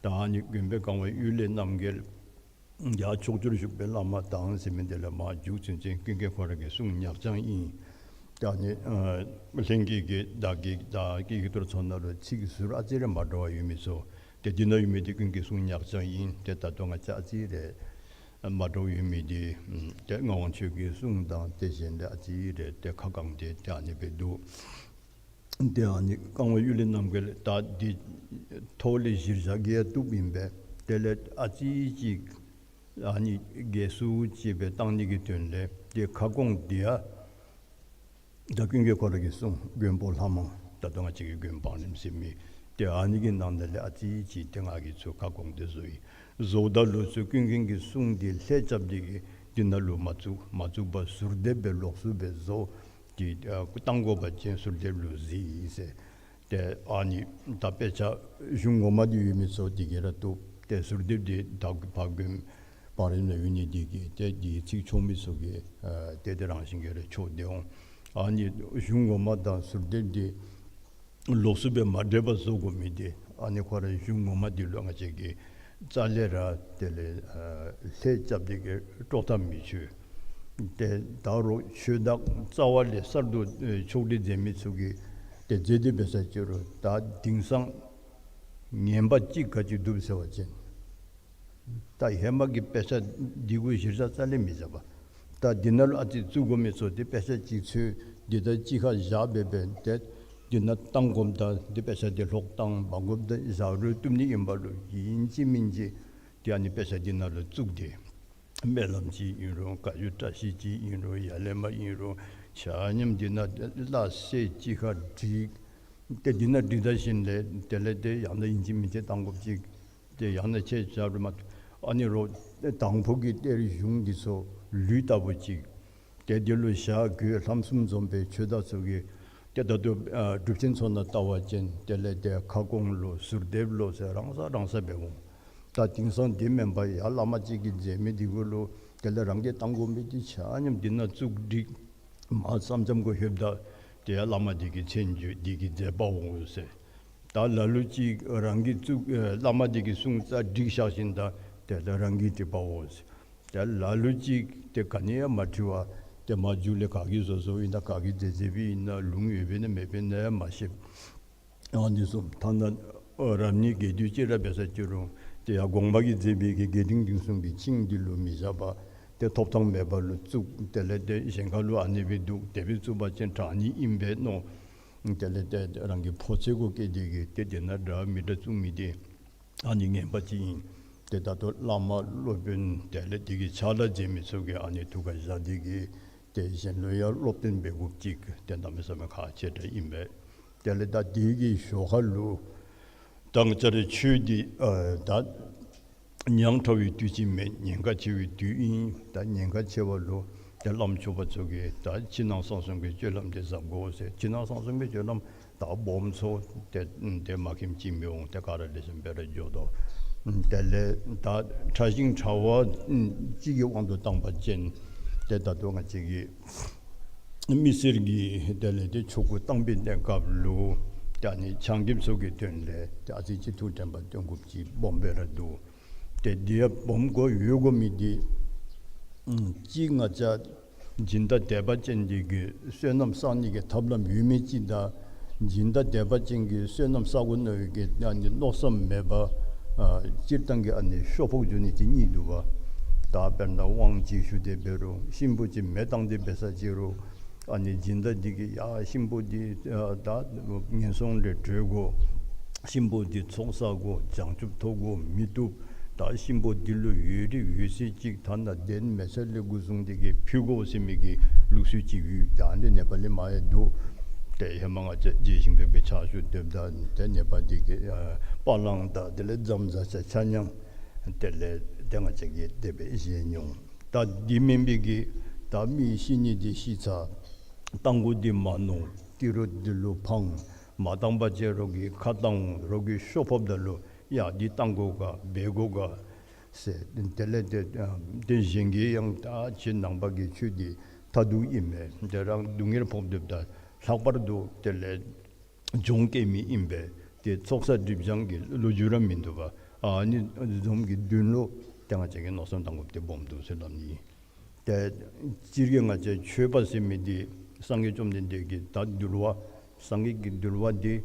ད་ཨ་ནི་མགོན་པོ་གང་བ་གཡུལ་ལས་རྣམ་རྒྱལ་ཡང་ཕྱོགས་བཅུར་བཞུགས་པའི་བླ་མ་དང་ཟེར་མི་འདི་ལས་མར་མཇུག་ཚུན་ཚོད་ཀུན་མཁྱེན་ཁོ་ར་གི་གསུང་ཉག་ཅན་ཨིན། ད་ཨ་ནི་ཨ་ལྷན་རྒྱས་ཀྱི་བདག་གི་བདག་གི་ཡིག་ཐོར་ཚུ་ནང་ལུ་ཚིག་ཟུར་ཨ་ཙི་རེ་མ་འདྲཝ་ཡོད་མི་ཚུ་ཏེ་འདི་ནང་ཡོད་མི་འདི་ཀུན་མཁྱེན་གསུང་ཉག་ཅན་ཨིན། ཏེ་ད་ལྟོ་ང་བཅས་ཨ་ཙི་རེ་མ་འདྲཝ་ཡོད་མི་འདི་ཏེ་ངག་དབང་ཆོས་ཀྱི་གསུང་དང་ཏེ་གཞན་ལས་ཨ་ཙི་རེ་ཏེ་ཁ་བསྐངས་ཏེ་ཏེ་ཨ་ནི་སྦེ་འདུག། ཏེ་ཨ་ནི་གང་བ་གཡུལ་ལས་རྣམ་རྒྱལ་ད་འདི་ཐོག་ལས་གཞིར་བཞག་གི་ཡང་བཏུབ་ཨིན་པས། དེ་ལས་ཨ་ཙི་ཅིག་ཨ་ནི་རྒྱས་སུ་ཅིག་སྦེ་བཏང་ནི་གི་དོན་ལས་ཏེ་ཁ་སྐོང་འདི་ཡང་ད་ཀུན་མཁྱེན་ཁོ་ར་གི་གསུང་མགོན་པོ་ལྷ་མང་ད་ལྟོ་ང་བཅས་ཀྱི་མགོན་པོ་བང་རིམ་ཟེར་མི་ཏེ་ཨ་ནི་གི་ནང་ན་ལས་ཨ་ཙི་ཅིག་ཏེ་ང་གིས་ཚུར་ཁ་སྐོང་སྟེ་བཟོ་ཡི། བཟོཝ་ད་ལུ་ཚུར་ཀུན་མཁྱེན་གྱི་གསུང་འདི་ལྷད་རྐྱབ་སྟེ་གི་འདི་ནང་ལུ་མ་བཙུགས། མ་བཙུགས་པར་ཟུར་འདེབས་སྦེ་ལོགས་སུ་སྦེ་བཟོ། ཏེ་ཨ་བཏང་དགོ་པ་ཅིན་ཟུར་འདེབས་ལུ་གཟིགས་ཟེར། ཏེ་ཨ་ནི་ད་དཔེ་ཆ་གཞུང་ངོ་མ་འདི་ཡོད་མི་ཚུ་དེ་གིས་ར་བཏུབ། ཏེ་ཟུར་དེབ་འདི་ད་ཕ་རྒནམ་བར་ན་ཡོད་ནི་དེ་གིས་ཏེ་འདི་ཚིག་ཆོག་མི་ཚུ་གིས་ཨ་ཏེ་དེ་རང་བཞིན་གྱིས་ར་ཆོག་སྟེ་འོང་། ཨ་ནི་གཞུང་ངོ་མ་དང་ཟུར་དེབ་འདི་ལོགས་སུ་སྦེ་མ་འདྲེས་པར་བཟོ་དགོ་མི་འདི་ཨ་ནི་ཁོ་ར་གཞུང་ངོ་མ་འདི་ལུ་ང་བཅས་ཀྱིས་རྩ་ལས་ར་དེ་ལས་ཨ་ལྷད་རྐྱབ་སྟེ་གིས་དཀྲོག་ཐབས་མི་ཆོག། ཏེ་ད་རུང་ཆོས་བདག་རྩ་བ་ལས་གསར་དུ་ཨེ་ཕྱོགས་སྒྲིག་མཛད་མི་ཚུ་གིས་ཏེ་མཛད་དེ་འབད་ས་ཅིག་རུང་ད་དེང་སང་ངན་པ་ཅིག་ག་ཅི་འདུག་ཟེར་བ་ཅིན་ད་ཧེ་མ་གི་དཔེ་ཆ་འདི་གུ་གཞི་བཞག་རྩ་ལས་མི་བཞག་པར་ད་འདི་ནང་ལུ་ཨ་ཙི་བཙུགས་དགོ་མི་ཚུ་ཏེ་དཔེ་ཆ་ཅིག་འཚོལ་འདི་ད་གཅིག་ཁར་བཞག་སྦེ་སྦེ་ཏེ་འདི་ནང་བཏང་དགོཔ་ད་འདི་དཔེ་ཆ་འདི་ལྷོག་བཏང་འབག་དགོཔ་ད་བཞག་རུང་བཏུབ་ནི་ཨིན་པ་ལུ་ཨིན་ཅི་མིན་ཅི་ཏེ་ཨ་ནི་དཔེ་ཆ་འདི་ནང་ལུ་བཙུགས་ཏེ་སྨོན་ལམ་ཅིག་ཨིན་རུང་བཀའ་བརྒྱུད་བཀྲ་ཤིས་ཅིག་ཨིན་རུང་ཡར་ལས་མར་ཨིན་རུང་ཆ་མཉམ་འདི་ནང་སླ་བསྲེ་གཅིག་ཁར་བསྒྲིགས། ཏེ་འདི་ནང་བསྒྲིགས་ད་ཞིནམ་ལས་དེ་ལས་ཏེ་ཡང་ན་ཨིན་ཅི་མིན་ཅི་བཏང་དགོཔ་ཅིག་ཏེ་ཡང་ན་ཁྱེད་ཅག་རུང་མ་ཨ་ནི་རོགས་དང་ཕུ་གི་གཏེར་གཞུང་འདི་ཚུ་ལུད་ལྟ་བུ་ཅིག་ཏེ་འདི་ལུ་ཞྭ་གོས་ལྷམ་གསུམ་འཛོམས་པའི་ཆོས་བདག་ཚུ་གིས་ཏེ་ད་ལྟོ་ཨ་སྒྲུབ་ཆེན་ཚུ་ནང་ལྟ་བ་ཅིན་དེ་ལས་ཏེ་ཁ་སྐོང་ལོ་ཟུར་དེབ་ལོ་ཟེར་རང་ས་རང་ས་སྦེ་འོང་། ད་དེང་སང་དེ་མེན་པར་ཡར་བླ་མ་ཅིག་གིས་མཛད་མི་འདི་གུ་ལུ་དེ་ལས་རང་གིས་བཏང་དགོ་མི་འདི་ཆ་མཉམ་འདི་ནང་བཙུགས་བསྒྲིགས། མར་མཚམས་མཚམས་གུ་ལྷོདཔ་ད་ཏེ་ཡར་བླ་མ་འདི་གི་མཚན་བརྗོད་འདི་གིས་མཛད་པའོ་ཟེར། ད་ལ་ལུ་ཅིག་རང་གིས་བཙུགས་ཨེ་བླ་མ་འདི་གིས་གསུངས་རྩ་བསྒྲིགས་བཞག་ཞིནམ་ད་དེ་ལས་རང་གིས་བྲིས་པའོ་ཟེར། ཏེ་ལ་ལུ་ཅིག་ཏེ་ག་ནི་ཡང་མ་བྲི་བར་ཏེ་མར་མཇུག་ལས་ག་གིས་བཟོ་བཟོཝ་ཨིན་ན་ག་གིས་མཛད་མཛདཔ་ཨིན་ན་ལུང་ཡོདཔ་ཨིན་ན་མེདཔ་ཨིན་ན་ཡང་མ་ཤེས། ཨ་ནི་ཚུ་ཐ་ན་ཨ་རབ་གནས་རྒྱས་བསྡུས་ཅིག་ར་འབད་ས་ཅིག་རུང་ཏེ་ཡར་དགོངས་པ་གིས་མཛད་པའི་གི་རྒྱས་འབྲིང་བསྡུས་གསུམ་གྱི་ཆིངས་འདི་ལུ་མི་བཞག་པར་ཏེ་ཐོབ་ཐང་མེད་པ་ལུ་བཙུགས། དེ་ལས་ཏེ་གཞན་ཁ་ལུ་ཨ་ནི་སྦེ་འདུག་དེ་སྦེ་བཙུགས་པ་ཅིན་དྲག་ནི་ཨིན་པས་མནོ། དེ་ལས་ཏེ་རང་གི་ཕོ་ཚོད་གུ་བསྐྱེད་དེ་གིས་ཏེ་དེ་ནང་འདྲ་མི་འདྲ་བཙུགས་མི་འདི་ཨ་ནི་ངན་པ་ཅིག་ཨིན། ཏེ་ད་ལྟོ་བླ་མ་སློབ་དཔོན་དེ་ལས་དེ་གི་ཕྱག་ལཱ་མཛད་མི་ཚུ་གིས་ཨ་ནི་ཐུགས་ཁར་བཞག་སྟེ་གིས་ཏེ་གཞན་ལུ་ཡང་སློབ་སྟོན་འབད་དགོཔ་ཅིག་ཏེ་གནམ་མེད་ས་མེད་ཁག་ཆེ་དྲགས་ཨིན་པས། དེ་ལས་ད་དེ་གི་ཞོར་ཁ་ལུ་ད་ང་བཅས་རའི་ཆོས་འདི་ཨ་ད་ཉག་ཕྲ་བའི་དུས་ཅིག་མེན། ཉེན་ཁ་ཆེ་བའི་དུས་ཨིན། ད་ཉེན་ཁ་ཆེ་བ་ལུ་ཏེ་བླམ་ཆོསཔ་ཚུ་གིས་ད་ཕྱི་ནང་གསང་གསུམ་གྱི་སྤྱོད་ལམ་འདི་གཟབ་དགོ་ཟེར། ཕྱི་ནང་གསང་གསུམ་གྱི་སྤྱོད་ལམ་ད་སྦོམ་ཚུ་ཏེ་ཏེ་མ་མཁྱེནམ་ཅིག་མི་འོང་། ཏེ་ག་ར་ལེགས་ཤོམ་སྦེ་ར་འགྱོ་དོ། དེ་ལས་ད་ཕྲ་ཞིང་ཕྲ་བ་ཅིག་གི་དབང་དུ་བཏང་པ་ཅིན་ཏེ་ད་ལྟོ་ང་བཅས་ཀྱི་མི་སེར་གྱི་དེ་ལས་ཏེ་ཆོ་ག་བཏང་པའི་གནས་སྐབས་ལུ་ཏེ་ཨ་ནི་ཆ་རྐྱེན་ཚུ་གི་དོན་ལས་ཏེ་ཨ་ཙི་ཅིག་ཐུགས་དྲན་པ་བཏོན་དགོཔ་ཅིག་སྦོམ་སྦེ་ར་འདུག། ཏེ་འདི་ཡང་སྦོམ་དགོ་ཡོད་དགོ་མི་འདི་ཨམ་གཅིག་ང་བཅས་སྦྱིན་བདག་དད་པ་ཅན་འདི་གིས་བསོད་ནམས་བསག་ནི་གི་ཐབས་ལམ་ཡོད་མི་ཅིག་དང་སྦྱིན་བདག་དད་པ་ཅན་གྱིས་བསོད་ནམས་བསག་དགོ་མནོ་བའི་གི་ཨ་ནི་མནོ་བསམ་མེད་པར་ཨ་སྤྱིར་བཏང་གི་ཨ་ནི་ཤོ་ཕོག་འགྱོ་ནི་ཅིག་གཉིས་འདུག་པ། ད་དཔེར་ན་དབང་ཅིག་ཞུ་སྟེ་འབད་རུང་གཤིན་པོ་ཅིག་མེ་བཏང་སྟེ་འབད་ས་ཅིག་རུང་ཨ་ནི་སྦྱིན་བདག་འདི་གིས་ཡ་གཤིན་པོ་འདི་ཨ་ད་ངན་སོང་ལས་གྲོལ་དགོ། གཤིན་པོ་འདི་ཚོགས་བསག་དགོ། བྱང་ཆུབ་ཐོབ་དགོ་མི་བཏུབ། ད་གཤིན་པོ་འདི་ལུ་འོད་རིས་འོད་ཟེར་ཅིག་ཐ་ན་གདན་མེ་ཚལ་ལས་འགོ་བཟུང་སྟེ་གིས་ཕུལ་དགོ་ཟེར་མི་གི་ལུགས་སྲོལ་ཅིག་ཡོད། ད་འདི་ནེ་པ་ལི་མ་ཡང་འདུག། ཏེ་ཧེ་མ་ང་བཅས་རྗེ་ཞིང་ཕེབས་པའི་ཕྱག་ཞུ་འདེབས་ད་ཏེ་ནེ་པ་འདི་གི་ཨ་པ་ལང་དང་དེ་ལས་རྫམ་ཟ་ཆ་ཆ་མཉམ་དེ་ལས་ཏེ་ང་བཅས་ཀྱིས་དེ་སྦེ་བཞེས་མྱོང་། ད་འདི་མེན་པའི་གི་ད་མི་ཤི་ནི་འདི་ཤི་ཚར། བཏང་དགོ་འདི་མ་མནོ། ཏི་རུ་འདི་ལུ་ཕངས། མ་བཏང་པ་ཅིན་རོགས་ཀྱིས་ཁ་བཏང་རོགས་ཀྱིས་ཤོ་ཕོགཔ་ད་ལུ་ཡ་འདི་བཏང་དགོ་ག་འབད་དགོ་ག་ཟེར། དེ་ལས་ཏེ་ཨ་ཏེ་གཞན་གྱིས་ཡང་ད་ཁྱེད་ནང་པ་གི་ཆོས་འདི་མཐར་ཐུག་ཨིན་མས། ཏེ་རང་སྡུག་བསྔལ་ཕོག་སྡོདཔ་ད་ལྷག་པར་དུ་དེ་ལས་སྦྱོང་སྐྱེ་མི་ཨིན་པས། ཏེ་ཚོགས་བསགས་སྒྲིབ་སྦྱང་གི་ལོ་རྒྱུས་ར་མིན་འདུག་པ། ཨ་ནི་བཟུམ་གྱི་དོན་ལུ་ཏེ་ང་བཅས་ཀྱིས་མནོ་བསམ་བཏང་དགོཔ་འདི་སྦོམ་འདུག་ཟེར་སླབ་ནི། ཏེ་སྤྱིར་གྱིས་ང་བཅས་ཆོས་པ་ཟེར་མི་འདི་སངས་རྒྱས་བཅོམ་ལྡན་འདས་ཀྱི་ད་འདུལ་བ་སངས་རྒྱས་ཀྱི་འདུལ་བ་འདི་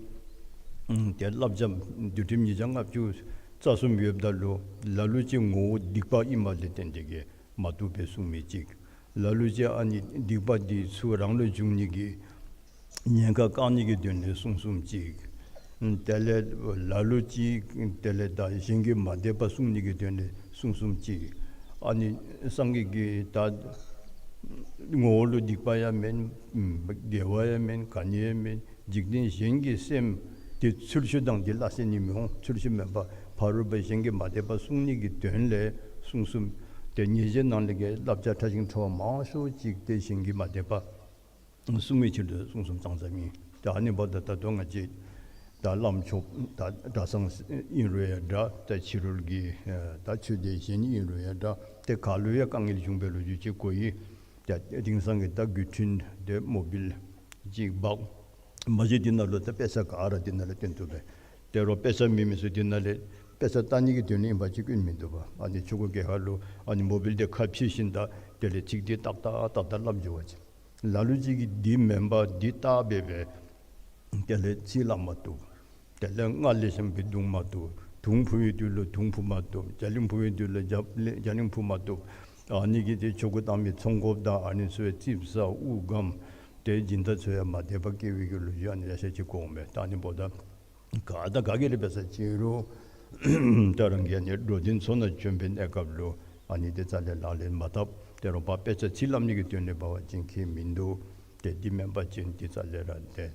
ཨམ་ཏེ་བསླབ་བྱ་འདུལ་ཁྲིམས་ཉིས་བརྒྱ་ལྔ་བཅུ་རྩ་གསུམ་ཡོདཔ་ད་ལུ་ལ་ལུ་ཅིག་ངོ་བོ་སྡིག་པ་ཨིནམ་ལས་བརྟེན་ཏེ་གིས་མ་བཏུབ་པའི་གསུང་མི་ཅིག། ལ་ལུ་ཅིག་ཨ་ནི་སྡིག་པ་འདི་ཚུ་རང་ལུ་འབྱུང་ནི་གི་ཉེན་ཁ་བཀག་ནི་གི་དོན་ལས་གསུང་གསུངམ་ཅིག། དེ་ལས་ལ་ལུ་ཅིག་དེ་ལས་ད་གཞན་གྱི་མ་དད་པ་བསྲུང་ནི་གི་དོན་ལས་གསུང་གསུངམ་ཅིག། ཨ་ནི་སངས་རྒྱས་ཀྱི་ད་ངོ་བོ་ལུ་སྡིག་པ་ཡང་མེན། དགེ་བ་ཡང་མེན། ག་ནི་ཡང་མེན། འཇིག་རྟེན་གཞན་གྱི་སེམས་དེ་ཚུལ་འཆོས་དང་དེ་སླ་བསྲེ་ནི་མི་འོང་། ཚུལ་འཆོས་མེན་པར་ཕ་རོལ་པོ་གཞན་གྱི་མ་དད་པ་བསྲུང་ནི་གི་དོན་ལས་གསུང་གསུངམ། ཏེ་ཉེས་བྱའི་ནང་ལས་ཀྱི་བསླབ་བྱ་ཕྲ་ཞིང་ཕྲ་བ་མང་ཤོས་ཅིག་ཏེ་གཞན་གྱི་མ་དད་པ་བསྲུང་བའི་ཕྱིར་དུ་གསུང་གསུངམ་ཙང་ཙ་ཨིན། ཏེ་ཨ་ནི་འབདཝ་ད་ད་ལྟོ་ང་བཅས་ ད་བླམ་ཆོསཔ་ད་གྲྭ་ཚང་ཨིན་རུང་ཡང་འདྲ། ད་ཕྱི་རོལ་གྱི་ཨེ་ད་ཆོས་སྡེ་གཞན་ཨིན་རུང་ཡང་འདྲ། ཏེ་ག་ལུ་ཡང་དཀའ་ངལ་བྱུང་བའི་ལོ་རྒྱུས་ཅིག་གོ་ཡི། ད་དེང་སང་གི་ད་བརྒྱུད་འཕྲིན་དེ་མོ་བིལ་ཅིག་འབག་མ་གཞི་དེ་ནང་ལུ་ད་དཔེ་ཆ་ག་ར་དེ་ནང་ལུ་སྟོན་ཐུབ་པས། དེ་རུང་དཔེ་ཆ་མེད་མི་ཚུ་དེ་ནང་ལས་དཔེ་ཆ་ལྟ་ནི་གི་དོན་ལུ་ཨིན་པ་ཅིན་སྐྱོན་མིན་འདུག་པ། ཨ་ནི་ཆོ་ག་གི་ཁ་ལུ་ཨ་ནི་མོ་བིལ་དེ་ཁ་ཕྱེ་ཞིནམ་ད་དེ་ལས་ཚིག་དེ་ཏག་ཏག་ཏག་ཏག་སླབ་འགྱོ་བ་ཅིན། ལ་ལུ་ཅིག་གིས་འདི་མེན་པ་འདི་ལྟ་སྦེ་སྦེ་དེ་ལས་ཚིག་སླབ་མ་བཏུབ། དེ་ལས་སྔགས་ལེགས་ཤོམ་སྦེ་བརྡུང་མ་བཏུབ། དུང་ཕུ་བའི་དུས་ལུ་དུང་ཕུ་མ་བཏུབ། རྒྱ་གླིང་ཕུ་བའི་དུས་ལུ་རྒྱ་རྒྱ་གླིང་ཕུ་མ་བཏུབ། ཨ་ནི་གིས་ཏེ་ཆོ་ག་བཏང་མི་ཚོགས་འགོཔ་དང་ཨ་ནི་ཚུ་རྩིགཔ་ཟ་དབུགས་སྒམ་ཏེ་སྦྱིན་བདག་ཚུ་ཡང་མ་དད་པ་སྐྱེ་བའི་གི་ལོ་རྒྱུས་ཨ་ནི་ལེ་ཤ་ཅིག་གོ་འོང་པས། ད་ཨ་ནི་འབདཝ་ད་ག་དང་ག་གིས་ར་འབད་ས་ཅིན་རུང་ད་རང་གི་ཨ་ནི་འགྲོ་དོན་ཚུ་ནང་བྱོན་པའི་གནས་སྐབས་ལུ་ཨ་ནི་དེ་རྩ་ལས་ལག་ལེན་མ་འཐབ། དེ་རུང་ཕར་དཔེ་ཆ་ཚིག་སླབ་ནི་གི་དོན་ལུ་འབད་བ་ཅིན་ཁྱད་མིན་འདུག། ཏེ་འདི་མེན་པ་ཅིན་དེ་རྩ་ལས་ར་ཏེ་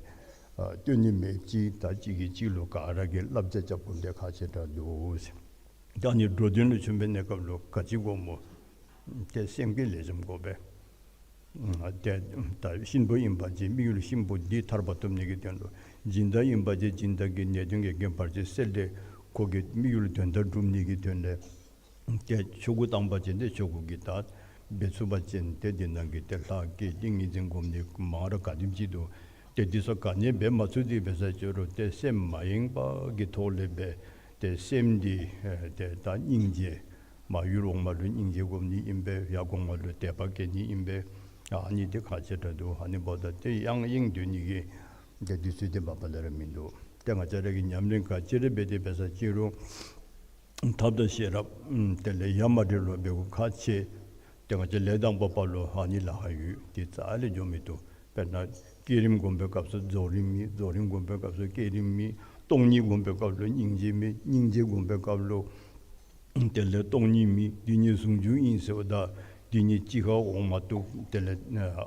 ཨ་སྟོན་ནི་མེད། གཅིག་དང་གཅིག་གིས་གཅིག་ལུ་ག་ར་གིས་བསླབ་བྱ་རྐྱབ་དགོཔ་དེ་ཁག་ཆེ་དྲགས་འདུག་ཟེར། ད་ཨ་ནི་འགྲོ་དོན་ལུ་བྱོན་པའི་གནས་སྐབས་ལུ་ག་ཅི་དགོཔ་སྨོ། ཏེ་སེམས་བསྐྱེད་ལེགས་ཤོམ་དགོ་པས། ཨ་ཏེ་ད་གཤིན་པོ་ཨིན་པ་ཅིན་དམིགས་ཡུལ་གཤིན་པོ་འདི་ཐར་པ་ཐོབ་ནི་གི་དོན་ལུ། སྦྱིན་བདག་ཨིན་པ་ཅིན་སྦྱིན་བདག་གི་ནད་གདོན་གྱི་རྐྱེན་བར་ཆད་སེལ་ཏེ་ཁོ་གི་དམིགས་ཡུལ་དོན་དག་སྒྲུབ་ནི་གི་དོན་ལས། ཏེ་ཆོ་ག་བཏང་པ་ཅིན་ཏེ་ཆོ་ག་གི་ད་འབད་ཚུགས་པ་ཅིན་ཏེ་འདི་ནང་གི་ཏེ་ལྷ་བསྐྱེད་ཏིང་ངེ་འཛིན་སྒོམ་ནི་མང་རབས་ག་དེམ་ཅིག་འདུག། ཏེ་འདི་ཚུ་ག་ནི་འབད་མ་ཚུགས་ཏེ་འབད་ས་ཅིན་རུང་ཏེ་སེམས་མ་ཡེངས་པ་གི་ཐོག་ལས་འབད། ཏེ་སེམས་འདི་ཨེ་ཏེ་ད་སྙིང་རྗེ་མ་ཡུལ་འོག་མ་ལུ་སྙིང་རྗེ་སྒོམ་ནི་ཨིན་པས། ཡར་གོང་མ་ལུ་དད་པ་བསྐྱེད་ནི་ཨིན་པས། ཨ་ནི་དེ་ཁག་ཆེ་དྲགས་འདུག། ཨ་ནི་འབདཝ་ད་ཏེ་ཡང་ཡེངས་སྡོད་ནི་གི་ཏེ་དུས་ཚོད་དེ་མ་པ་ལས་ར་མིན་འདུག། ཏེ་ང་བཅས་ར་གིས་ཉམས་ལེན་ག་ཅི་ར་འབད་དེ་འབད་ས་ཅིན་རུང་ཐབས་དང་ཤེས་རབ་ཨམ་དེ་ལས་ཡ་མ་བྲལ་ལུ་འབད་དགོཔ་ཁག་ཆེ། ཏེ་ང་བཅས་ལས་དང་པོ་པ་ལུ་ཨ་ནི་ལཱ་ཁག་ཡོད། དེ་རྩ་ལས་འགྱོ་མི་བཏུབ། དཔེར་ན་བསྐྱེད་རིམ་སྒོམ་པའི་སྐབས་སུ་རྫོགས་རིམ་མེད། རྫོགས་རིམ་སྒོམ་པའི་སྐབས་སུ་བསྐྱེད་རིམ་མེད། སྟོང་ཉིད་སྒོམ་པའི་སྐབས་ལུ་སྙིང་རྗེ་མེད། སྙིང་རྗེ་སྒོམ་པའི་སྐབས་ལུ་དེ་ལས་སྟོང་ཉིད་མེད། དེ་ཉིད་ཟུང་འཇུག་ཨིན་ཟེརཝ་ད་དེ་ཉིད་གཅིག་ཁར་འོང་མ་བཏུབ། དེ་ལས་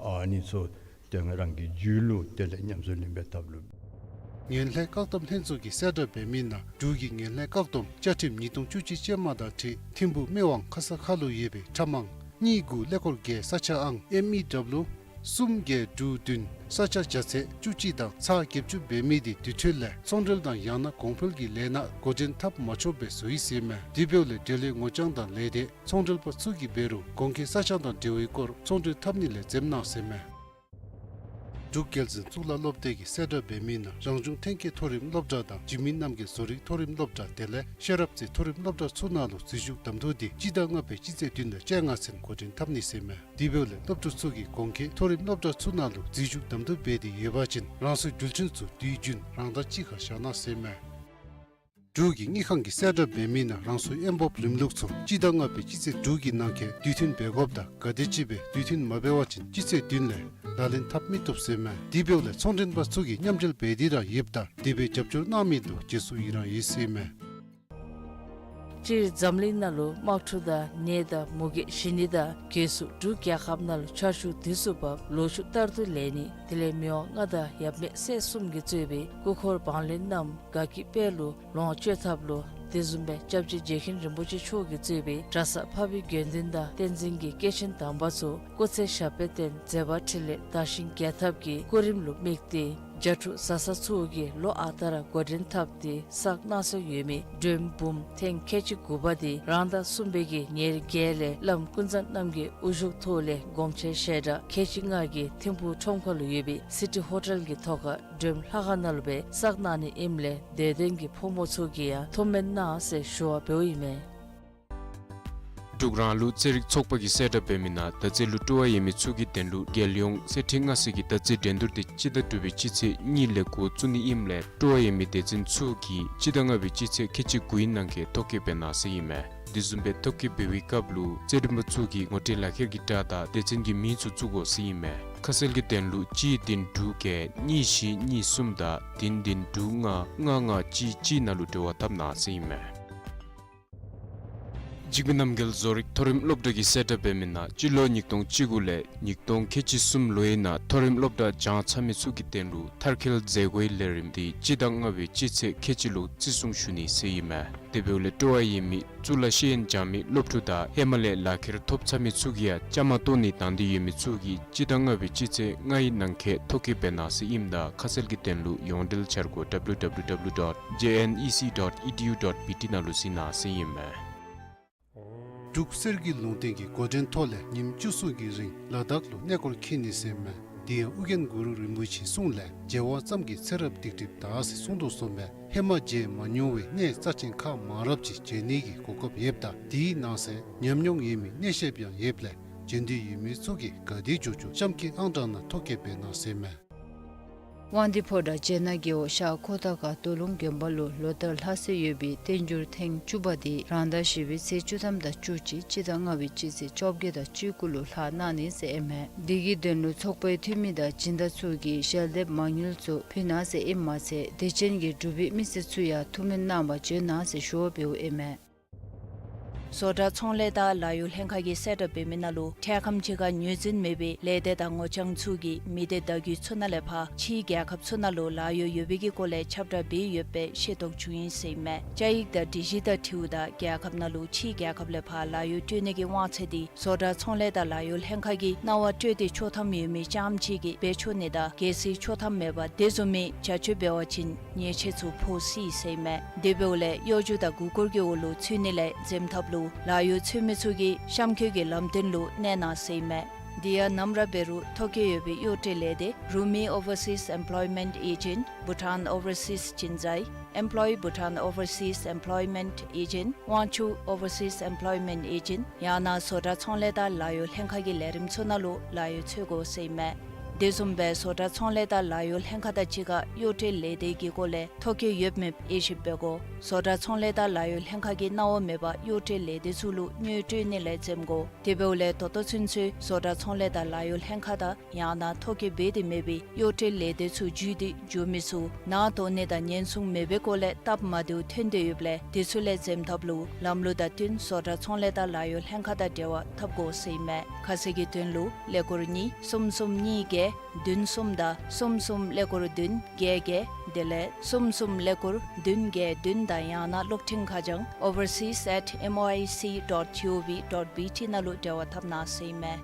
ཨ་ནི་ཚུ་ཏེ་ང་རང་གི་རྒྱུད་ལུ་དེ་ལས་ཉམས་སུ་ལེན་པའི་ཐབས་ལུ། ངན་ལྷད་བཀག་སྡོམ་ལྷན་ཚོགས་ཀྱིས་གསལ་བསྒྲགས་འབད་མི་ནང་འབྲུག་གི་ངན་ལྷད་བཀག་སྡོམ་བཅའ་ཁྲིམས་ཉིས་སྟོང་བཅུ་གཅིག་ཅན་མ་དང་འཁྲིལ་ཐིམ་ཕུག་སྨད་ཝང་ཁ་ས་ཁ་ལུ་ཡོད་པའི་ཁྲབ་མང་གཉིས་དགུ་ཀླད་ཀོར་བརྒྱད་ས་ཆ་ཨང་ཨེམ་ཨི་ཌབ་ལུ་གསུམ་བརྒྱད་དྲུག་བདུན་ས་ཆ་བརྒྱ་ཚད་བཅུ་གཅིག་དང་ཚག་བརྒྱད་ཅུ་འབད་མི་དེ་དེ་འཕྲོ་ལས་ཚོང་འབྲེལ་དང་ཡང་ན་གོང་འཕེལ་གྱི་ལས་སྣ་འགོ་འདྲེན་འཐབ་མ་ཆོགཔ་སྦེ་བཟོ་ཡི་ཟེར་མས། དེ་འབདཝ་ལས་འབྲེལ་ཡོད་ངོ་རྐྱང་དང་ལས་སྡེ་ཚོང་འབྲེལ་པ་ཚུ་གིས་འབད་རུང་གོང་འཁོད་ས་ཆ་དང་འབྲེལ་བའི་སྐོར་ཚོང་འབྲེལ་འཐབ་ནི་ལས་འཛེམ་གནང་ཟེར་མས། འབྲུག་རྒྱལ་འཛིན་གཙུག་ལག་སློབ་སྡེ་གིས་གསལ་བསྒྲགས་འབད་མི་ནང་རང་བྱུང་ཐོན་སྐྱེད་མཐོ་རིམ་སློབ་གྲྭ་དང་འཇིགས་མེད་རྣམ་རྒྱལ་བཟོ་རིག་མཐོ་རིམ་སློབ་གྲྭ་དེ་ལས་ཤེས་རབ་རྩེ་མཐོ་རིམ་སློབ་གྲྭ་ཚུ་ནང་ལུ་འཛུལ་ཞུགས་གདམ་འཐུ་དེ་སྤྱི་ཟླ་ལྔ་པའི་སྤྱི་ཚེས་བདུན་དང་བཅོ་ལྔ་ཚུན་འགོ་འདྲེན་འཐབ་ནི་ཟེར་མས། དེ་འབདཝ་ལས་སློབ་ཕྲུག་ཚུ་གིས་གོང་འཁོད་མཐོ་རིམ་སློབ་གྲྭ་ཚུ་ནང་ལུ་འཛུལ་ཞུགས་གདམ་འཐུ་འབད་དེ་ཡོད་པ་ཅིན་རང་སོའི་འགྲུལ་འཕྲིན་ཚུ་དུས་རྒྱུན་རང་ཟླ་གཅིག་ཁར་བཞག་གནང་ཟེར་མས། འབྲུག་གི་དངུལ་ཁང་གིས་གསལ་བསྒྲགས་འབད་མི་ནང་རང་སོའི་དབོན་སྤོབས་རིམ་ལུགས་ཚུ་སྤྱི་ཟླ་ལྔ་པའི་སྤྱི་ཚེས་དྲུག་གི་ནང་འཁོད་དུས་མཐུན་འབད་དགོཔ་དང་ག་དེམ་ཅིག་སྦེ་དུས་མཐུན་མ་འབད་བ་ཅིན་སྤྱི་ཚེས་བདུན་ལས་ལག་ལེན་འཐབ་མི་བཏུབ་ཟེར་མས། དེ་འབདཝ་ལས་ཚོང་འབྲེལ་པ་ཚུ་གིས་མཉམ་འབྲེལ་འབད་དེ་ར་ཡོདཔ་ད་དེ་སྦེ་རྒྱབ་སྐྱོར་གནང་མི་ལུ་རྗེས་སུ་ཡི་རང་ཡོད་ཟེར་མས། སྤྱིར་འཛམ་གླིང་ནང་ལུ་དམག་འཁྲུག་དང་ནད་དང་མུ་གེ་ཞི་ནི་དང་གྱོད་སུ་འབྲུག་རྒྱལ་ཁབ་ནང་ལུ་ཆར་ཆུ་དུས་སུ་འབབ་ལོ་ཕྱུགས་ལྟར་དུ་ལེགས་ནི་དེ་ལས་མི་དབང་མངའ་བདག་ཡབ་མེས་སྲས་གསུམ་གྱིས་གཙོས་པའི་སྐུ་འཁོར་འབངས་ལྷན་རྣམས་དགའ་སྐྱིད་དཔལ་ལུ་ལོངས་སྤྱོད་ཐབས་ལུ་དེ་བཟུམ་སྦེ་སྐྱབས་རྗེ་རྗེ་མཁན་རིན་པོ་ཆེ་མཆོག་གིས་གཙོས་པའི་གྲྭ་ཚང་འཕགས་པའི་དགེ་འདུན་དང་བསྟན་འཛིན་གྱི་སྐྱེས་ཆེན་དམ་པ་ཚུ་སྐུ་ཚེ་ཞབས་པད་བརྟན་མཛད་པ་འཕྲིན་ལས་དར་ཞིང་རྒྱས་ཐབས་ཀྱི་སྐུ་རིམ་ལུ་དམིགས་ཏེ་རྒྱ་ཕྲུག་བཟའ་ཚང་ཚུ་གིས་ལོ་ཨ་རྟག་ར་འགོ་འདྲེན་འཐབ་སྟེ་བསགས་གནང་སྲོལ་ཡོད་མི་མགྲོནམ་འབུམ་ཐེངས་ཁལ་གཅིག་དགུ་པ་དེ་རང་ཟླ་གསུམ་པའི་གི་ཉེར་བརྒྱད་ལས་བླམ་ཀུན་བཟང་རྣམ་རྒྱལ་དབུ་བཞུགས་ཐོག་ལས་སྒོམ་ཆེན་ཞལ་གྲངས་ཁལ་གཅིག་ལྔ་གིས་ཐིམ་ཕུག་ཁྲོམ་ཁ་ལུ་ཡོད་པའི་སི་ཊི་ཧོ་ཊེལ་གྱི་ཐོག་ཁར་མགྲོནམ་ལྷ་ཁང་ནང་ལུ་སྦེ་བསགས་གནང་ནི་ཨིནམ་ལས་དད་ལྡན་གྱི་ཕོ་མོ་ཚུ་གིས་ཡང་ཐུགས་སྨོན་གནང་ཟེར་ཞུ་བ་འབདཝ་ཨིན་མས། འབྲུག་རང་ལུགས་རྩེད་རིགས་ཚོགས་པ་གིས་གསལ་བསྒྲགས་འབད་མི་ནང་མདའ་རྩེད་ལུ་སྤྲོ་བ་ཡོད་མི་ཚུ་གི་དོན་ལུ་རྒྱལ་ཡོངས་རྩེད་འཕྲིན་མངའ་གསལ་གྱི་མདའ་རྩེད་འགྲན་བསྡུར་དེ་སྤྱི་ཟླ་དྲུག་པའི་སྤྱི་ཚེས་གཉིས་ལས་འགོ་བཙུགས་ནི་ཨིནམ་ལས་སྤྲོ་བ་ཡོད་མི་སྡེ་ཚན་ཚུ་གིས་སྤྱི་ཟླ་ལྔ་པའི་སྤྱི་ཚེས་ཁལ་གཅིག་དགུའི་ནང་འཁོད་ཐོ་བཀོད་འབད་གནང་ཟེར་ཨིན་མས། དེ་བཟུམ་སྦེ་ཐོ་བཀོད་འབད་བའི་སྐབས་ལུ་རྩེད་འགྲན་པ་ཚུ་གིས་ངོ་སྤྲོད་ལག་ཁྱེར་གྱི་སྒྲ་དང་སྡེ་ཚན་གྱི་མིང་ཚུ་བཙུགས་དགོ་ཟེར་ཨིན་མས། ཁ་གསལ་གྱི་དོན་ལུ་གཅིག་བདུན་དྲུག་བརྒྱད་གཉིས་བཞི་གཉིས་གསུམ་དང་བདུན་བདུན་དྲུག་ལྔ་ལྔ་ལྔ་གཅིག་གཅིག་ནང་ལུ་འབྲེལ་བ་འཐབ་གནང་ཟེར་ཨིན་མས། འཇིགས་མེད་རྣམ་རྒྱལ་བཟོ་རིག་མཐོ་རིམ་སློབ་གྲྭ་གིས་གསལ་བསྒྲགས་འབད་མི་ནང་སྤྱི་ལོ་ཉིས་སྟོང་བཅུ་དགུ་ལས་ཉིས་སྟོང་ཁལ་གཅིག་གསུམ་ལོའི་ནང་མཐོ་རིམ་སློབ་གྲྭ་སྦྱང་ཚར་མི་ཚུ་གི་དོན་ལུ་མཐར་འཁྱོལ་མཛད་སྒོའི་ལས་རིམ་འདི་སྤྱི་ཟླ་ལྔ་པའི་སྤྱི་ཚེས་ཁལ་གཅིག་ལུ་བརྩི་སྲུང་ཞུ་ནི་ཟེར་ཨིན་མས། དེ་འབདཝ་ལས་སྤྲོ་བ་ཡོད་མི་གཙུག་ལག་ཤེས་ཡོན་སྦྱང་མི་སློབ་ཕྲུག་དང་ཧེ་མ་ལས་ལག་ཁྱེར་ཐོབ་ཚར་མི་ཚུ་གིས་ཡང་བཅའ་མར་གཏོགས་ནི་དང་འདོད་ཡོད་མི་ཚུ་གིས་སྤྱི་ཟླ་ལྔ་པའི་སྤྱི་ཚེས་ལྔའི་ནང་འཁོད་ཐོ་བཀོད་འབད་གནང་ཟེར་ཨིནམ་ད་ཁ་གསལ་གྱི་དོན་ལུ་ཡོངས་འབྲེལ་འཆར་སྒོ་W W W dot J N E C dot E D U dot B T ནང་ལུ་གཟིགས་གནང་ཟེར་ཨིན་མས། འབྲུག་གསེར་གྱི་ལུང་བསྟན་གྱི་འགོ་འདྲེན་ཐོག་ལས་ཉིནམ་བཅུ་གསུམ་གྱི་རིང་ལ་དྭགས་ལུ་གནས་སྐོར་འཁྱིད་ནི་ཟེར་མས། དེ་ཡང་ཨོ་རྒྱན་གུ་རུ་རིན་པོ་ཆེའི་གསུང་ལས་མཇལ་བ་ཙམ་གྱིས་ཚེ་རབས་སྡིག་སྒྲིབ་དག་ཟེར་གསུང་དོ་བཟུམ་སྦེ་ཧེ་མ་མཇལ་མ་མྱོང་བའི་གནས་རྩ་ཆེན་ཁག་མང་རབས་ཅིག་མཇལ་ནི་གི་གོ་སྐབས་ཡོདཔ་ད་དེའི་ནང་གསེས་ཉམས་མྱོང་ཡོད་མི་གནས་བཤདཔ་ཡང་ཡོདཔ་ལས་མཇལ་འདོད་ཡོད་མི་ཚུ་གིས་ག་དེ་མགྱོགས་མགྱོགས་གཤམ་གྱི་ཨང་གྲངས་ནང་ཐོ་བཀོད་འབད་གནང་ཟེར་མས། དབང་འདུས་ཕོ་བྲང་སྤྱན་སྔ་རྒེད་འོག་ཤར་ཁོ་ཐང་ཁ་སྟོད་ལུང་དགོན་པ་ལུ་ལོ་ལྟར་ལྷག་སྲོལ་ཡོད་པའི་བསྟན་འགྱུར་ཐེངས་བཅུ་པ་འདི་རང་ཟླ་བཞི་པའི་ཚེས་བཅུ་ཐམ་དང་བཅུ་གཅིག་སྤྱི་ཟླ་ལྔ་པའི་སྤྱི་ཚེས་བཅོ་བརྒྱད་དང་བཅུ་དགུ་ལུ་ལྷག་གནང་ནི་ཟེར་ཨིན་མས། འདི་གི་དོན་ལུ་ཚོགས་པའི་འཐུས་མི་དང་སྦྱིན་བདག་ཚུ་གིས་ཞལ་འདེབས་མ་དངུལ་ཚུ་ཕུལ་གནང་ཟེར་ཨིནམ་མ་ཚད་དད་ཅན་གྱི་འབྲུག་པའི་མི་སེར་ཚུ་ཡང་ཐུགས་སྨོན་གནང་བར་བྱོན་གནང་ཟེར་ཞུ་བ་འབདཝ་ཨིན་མས། བཟོ་གྲྭ་ཚོང་ལས་དང་ལཱ་གཡོག་ལྷན་ཁག་གིས་གསལ་བསྒྲགས་འབད་མི་ནང་ལུ་འཕྲལ་ཁམས་ཅིག་ཁར་ངོས་འཛིན་མེད་པའི་ལས་སྡེ་དང་ངོ་རྐྱང་ཚུ་གིས་མི་སྡེ་བརྡ་བརྒྱུད་ཚུ་ནང་ལས་ཕར་ཕྱིའི་རྒྱལ་ཁབ་ཚུ་ནང་ལུ་ལཱ་གཡོག་ཡོད་པའི་གི་སྐོར་ལས་ཁྱབ་བསྒྲགས་འབད་ཡོདཔ་སྦེ་ཤེས་རྟོགས་བྱུང་ཡི་ཟེར་ཨིན་མས། བཅའ་ཡིག་དང་སྒྲིག་གཞི་དང་འཁྲིལཝ་ད་རྒྱལ་ཁབ་ནང་ལུ་ཕྱིའི་རྒྱལ་ཁབ་ལས་ཕར་ལཱ་གཡོག་སྤྲོད་ནི་གི་དབང་ཚད་འདི་བཟོ་གྲྭ་ཚོང་ལས་དང་ལཱ་གཡོག་ལྷན་ཁག་གིས་གནང་བ་སྤྲོད་དེ་ཆོག་ཐམ་ཡོད་མི་རྐྱངམ་ཅིག་གིས་འབད་ཆོག་ནི་དང་གལ་སྲིད་ཆོག་ཐམ་མེད་པར་དེ་བཟུམ་མའི་བྱ་སྤྱོད་འབད་བ་ཅིན་ཉེས་ཆད་ཚུ་ཕོག་སྲིད་ཟེར་ཨིན་མས། དེ་འབདཝ་ལས་གཡོ་སྒྱུ་དང་མགུ་སྐོར་གྱི་འོག་ལུ་ཚུད་ནི་ལས་འཛེམ་ཐབས་ལུ་ལཱ་གཡོག་འཚོལ་མི་ཚུ་གིས་གཤམ་འཁོད་ཀྱི་ལམ་སྟོན་ལུ་གནས་གནང་ཟེར་ཨིན་མས། དེ་ཡང་ནམ་ར་འབད་རུང་ཐོ་བཀོད་ཡོད་པའི་གཡོག་སྤྲོད་ལས་སྡེ་Rumi Overseas Employment Agent, Bhutan Overseas Chinzai, Employ Bhutan Overseas Employment Agent, Wangchuck Overseas Employment Agent ཡང་ན་བཟོ་གྲྭ་ཚོང་ལས་དང་ལཱ་གཡོག་ལྷན་ཁག་གི་ལས་རིམ་ཚུ་ནང་ལུ་ལཱ་གཡོག་འཚོལ་དགོ་ཟེར་ཨིན་མས། དེ་བཟུམ་སྦེ་བཟོ་གྲྭ་ཚོང་ལས་དང་ལཱ་གཡོག་ལྷན་ཁག་དང་གཅིག་ཁར་གཡོག་སྤྲོད་ལས་སྡེ་གི་སྐོར་ལས་ཐོ་བཀོད་ཡོད་མེད་དབྱེ་ཞིབ་འབད་དགོ། བཟོ་གྲྭ་ཚོང་ལས་དང་ལཱ་གཡོག་ལྷན་ཁག་གིས་གནང་བ་མེད་པར་གཡོག་སྤྲོད་ལས་སྡེ་ཚུ་ལུ་དངུལ་སྤྲོད་ནི་ལས་འཛེམ་དགོ། དེ་འབདཝ་ལས་ད་ལྟོ་ཚུན་ཚོད་བཟོ་གྲྭ་ཚོང་ལས་དང་ལཱ་གཡོག་ལྷན་ཁག་དང་ཡང་ན་ཐོ་བཀོད་འབད་དེ་མེད་པའི་གཡོག་སྤྲོད་ལས་སྡེ་ཚུ་བརྒྱུད་དེ་འགྱོ་མི་ཚུ་ནང་དོགས་ནི་དང་ཉེན་སྲུང་མེད་པའི་སྐོར་ལས་སྟབས་མ་བདེཝ་ཐོན་དོ་ཡོདཔ་ལས་དེ་ཚུ་ལས་འཛེམ་ཐབས་ལུ་ལམ་ལུགས་དང་བསྟུན་བཟོ་གྲྭ་ཚོང་ལས་དང་ལཱ་གཡོག་ལྷན་ཁག་དང་འབྲེལ་བ་འཐབ་དགོ་ཟེར་ཨིན་མས། ཁ་གསལ་གྱི་དོན་ལུ་ཀླད་ཀོར་གཉིས་གསུམ་གསུམ་གཉིས་བརྒྱད་བདུན་གསུམ་དང་གསུམ་གསུམ་ཀླད་ཀོར་བདུན་བརྒྱད་བརྒྱད་དེ་ལས་གསུམ་གསུམ་ཀླད་ཀོར་བདུན་བརྒྱད་བདུན་དང་ཡང་ན་གློག་འཕྲིན་ཁ་བྱང་overseas at M O I C dot G O V dot B T ནང་ལུ་འབྲེལ་བ་འཐབ་གནང་ཟེར་ཨིན་མས།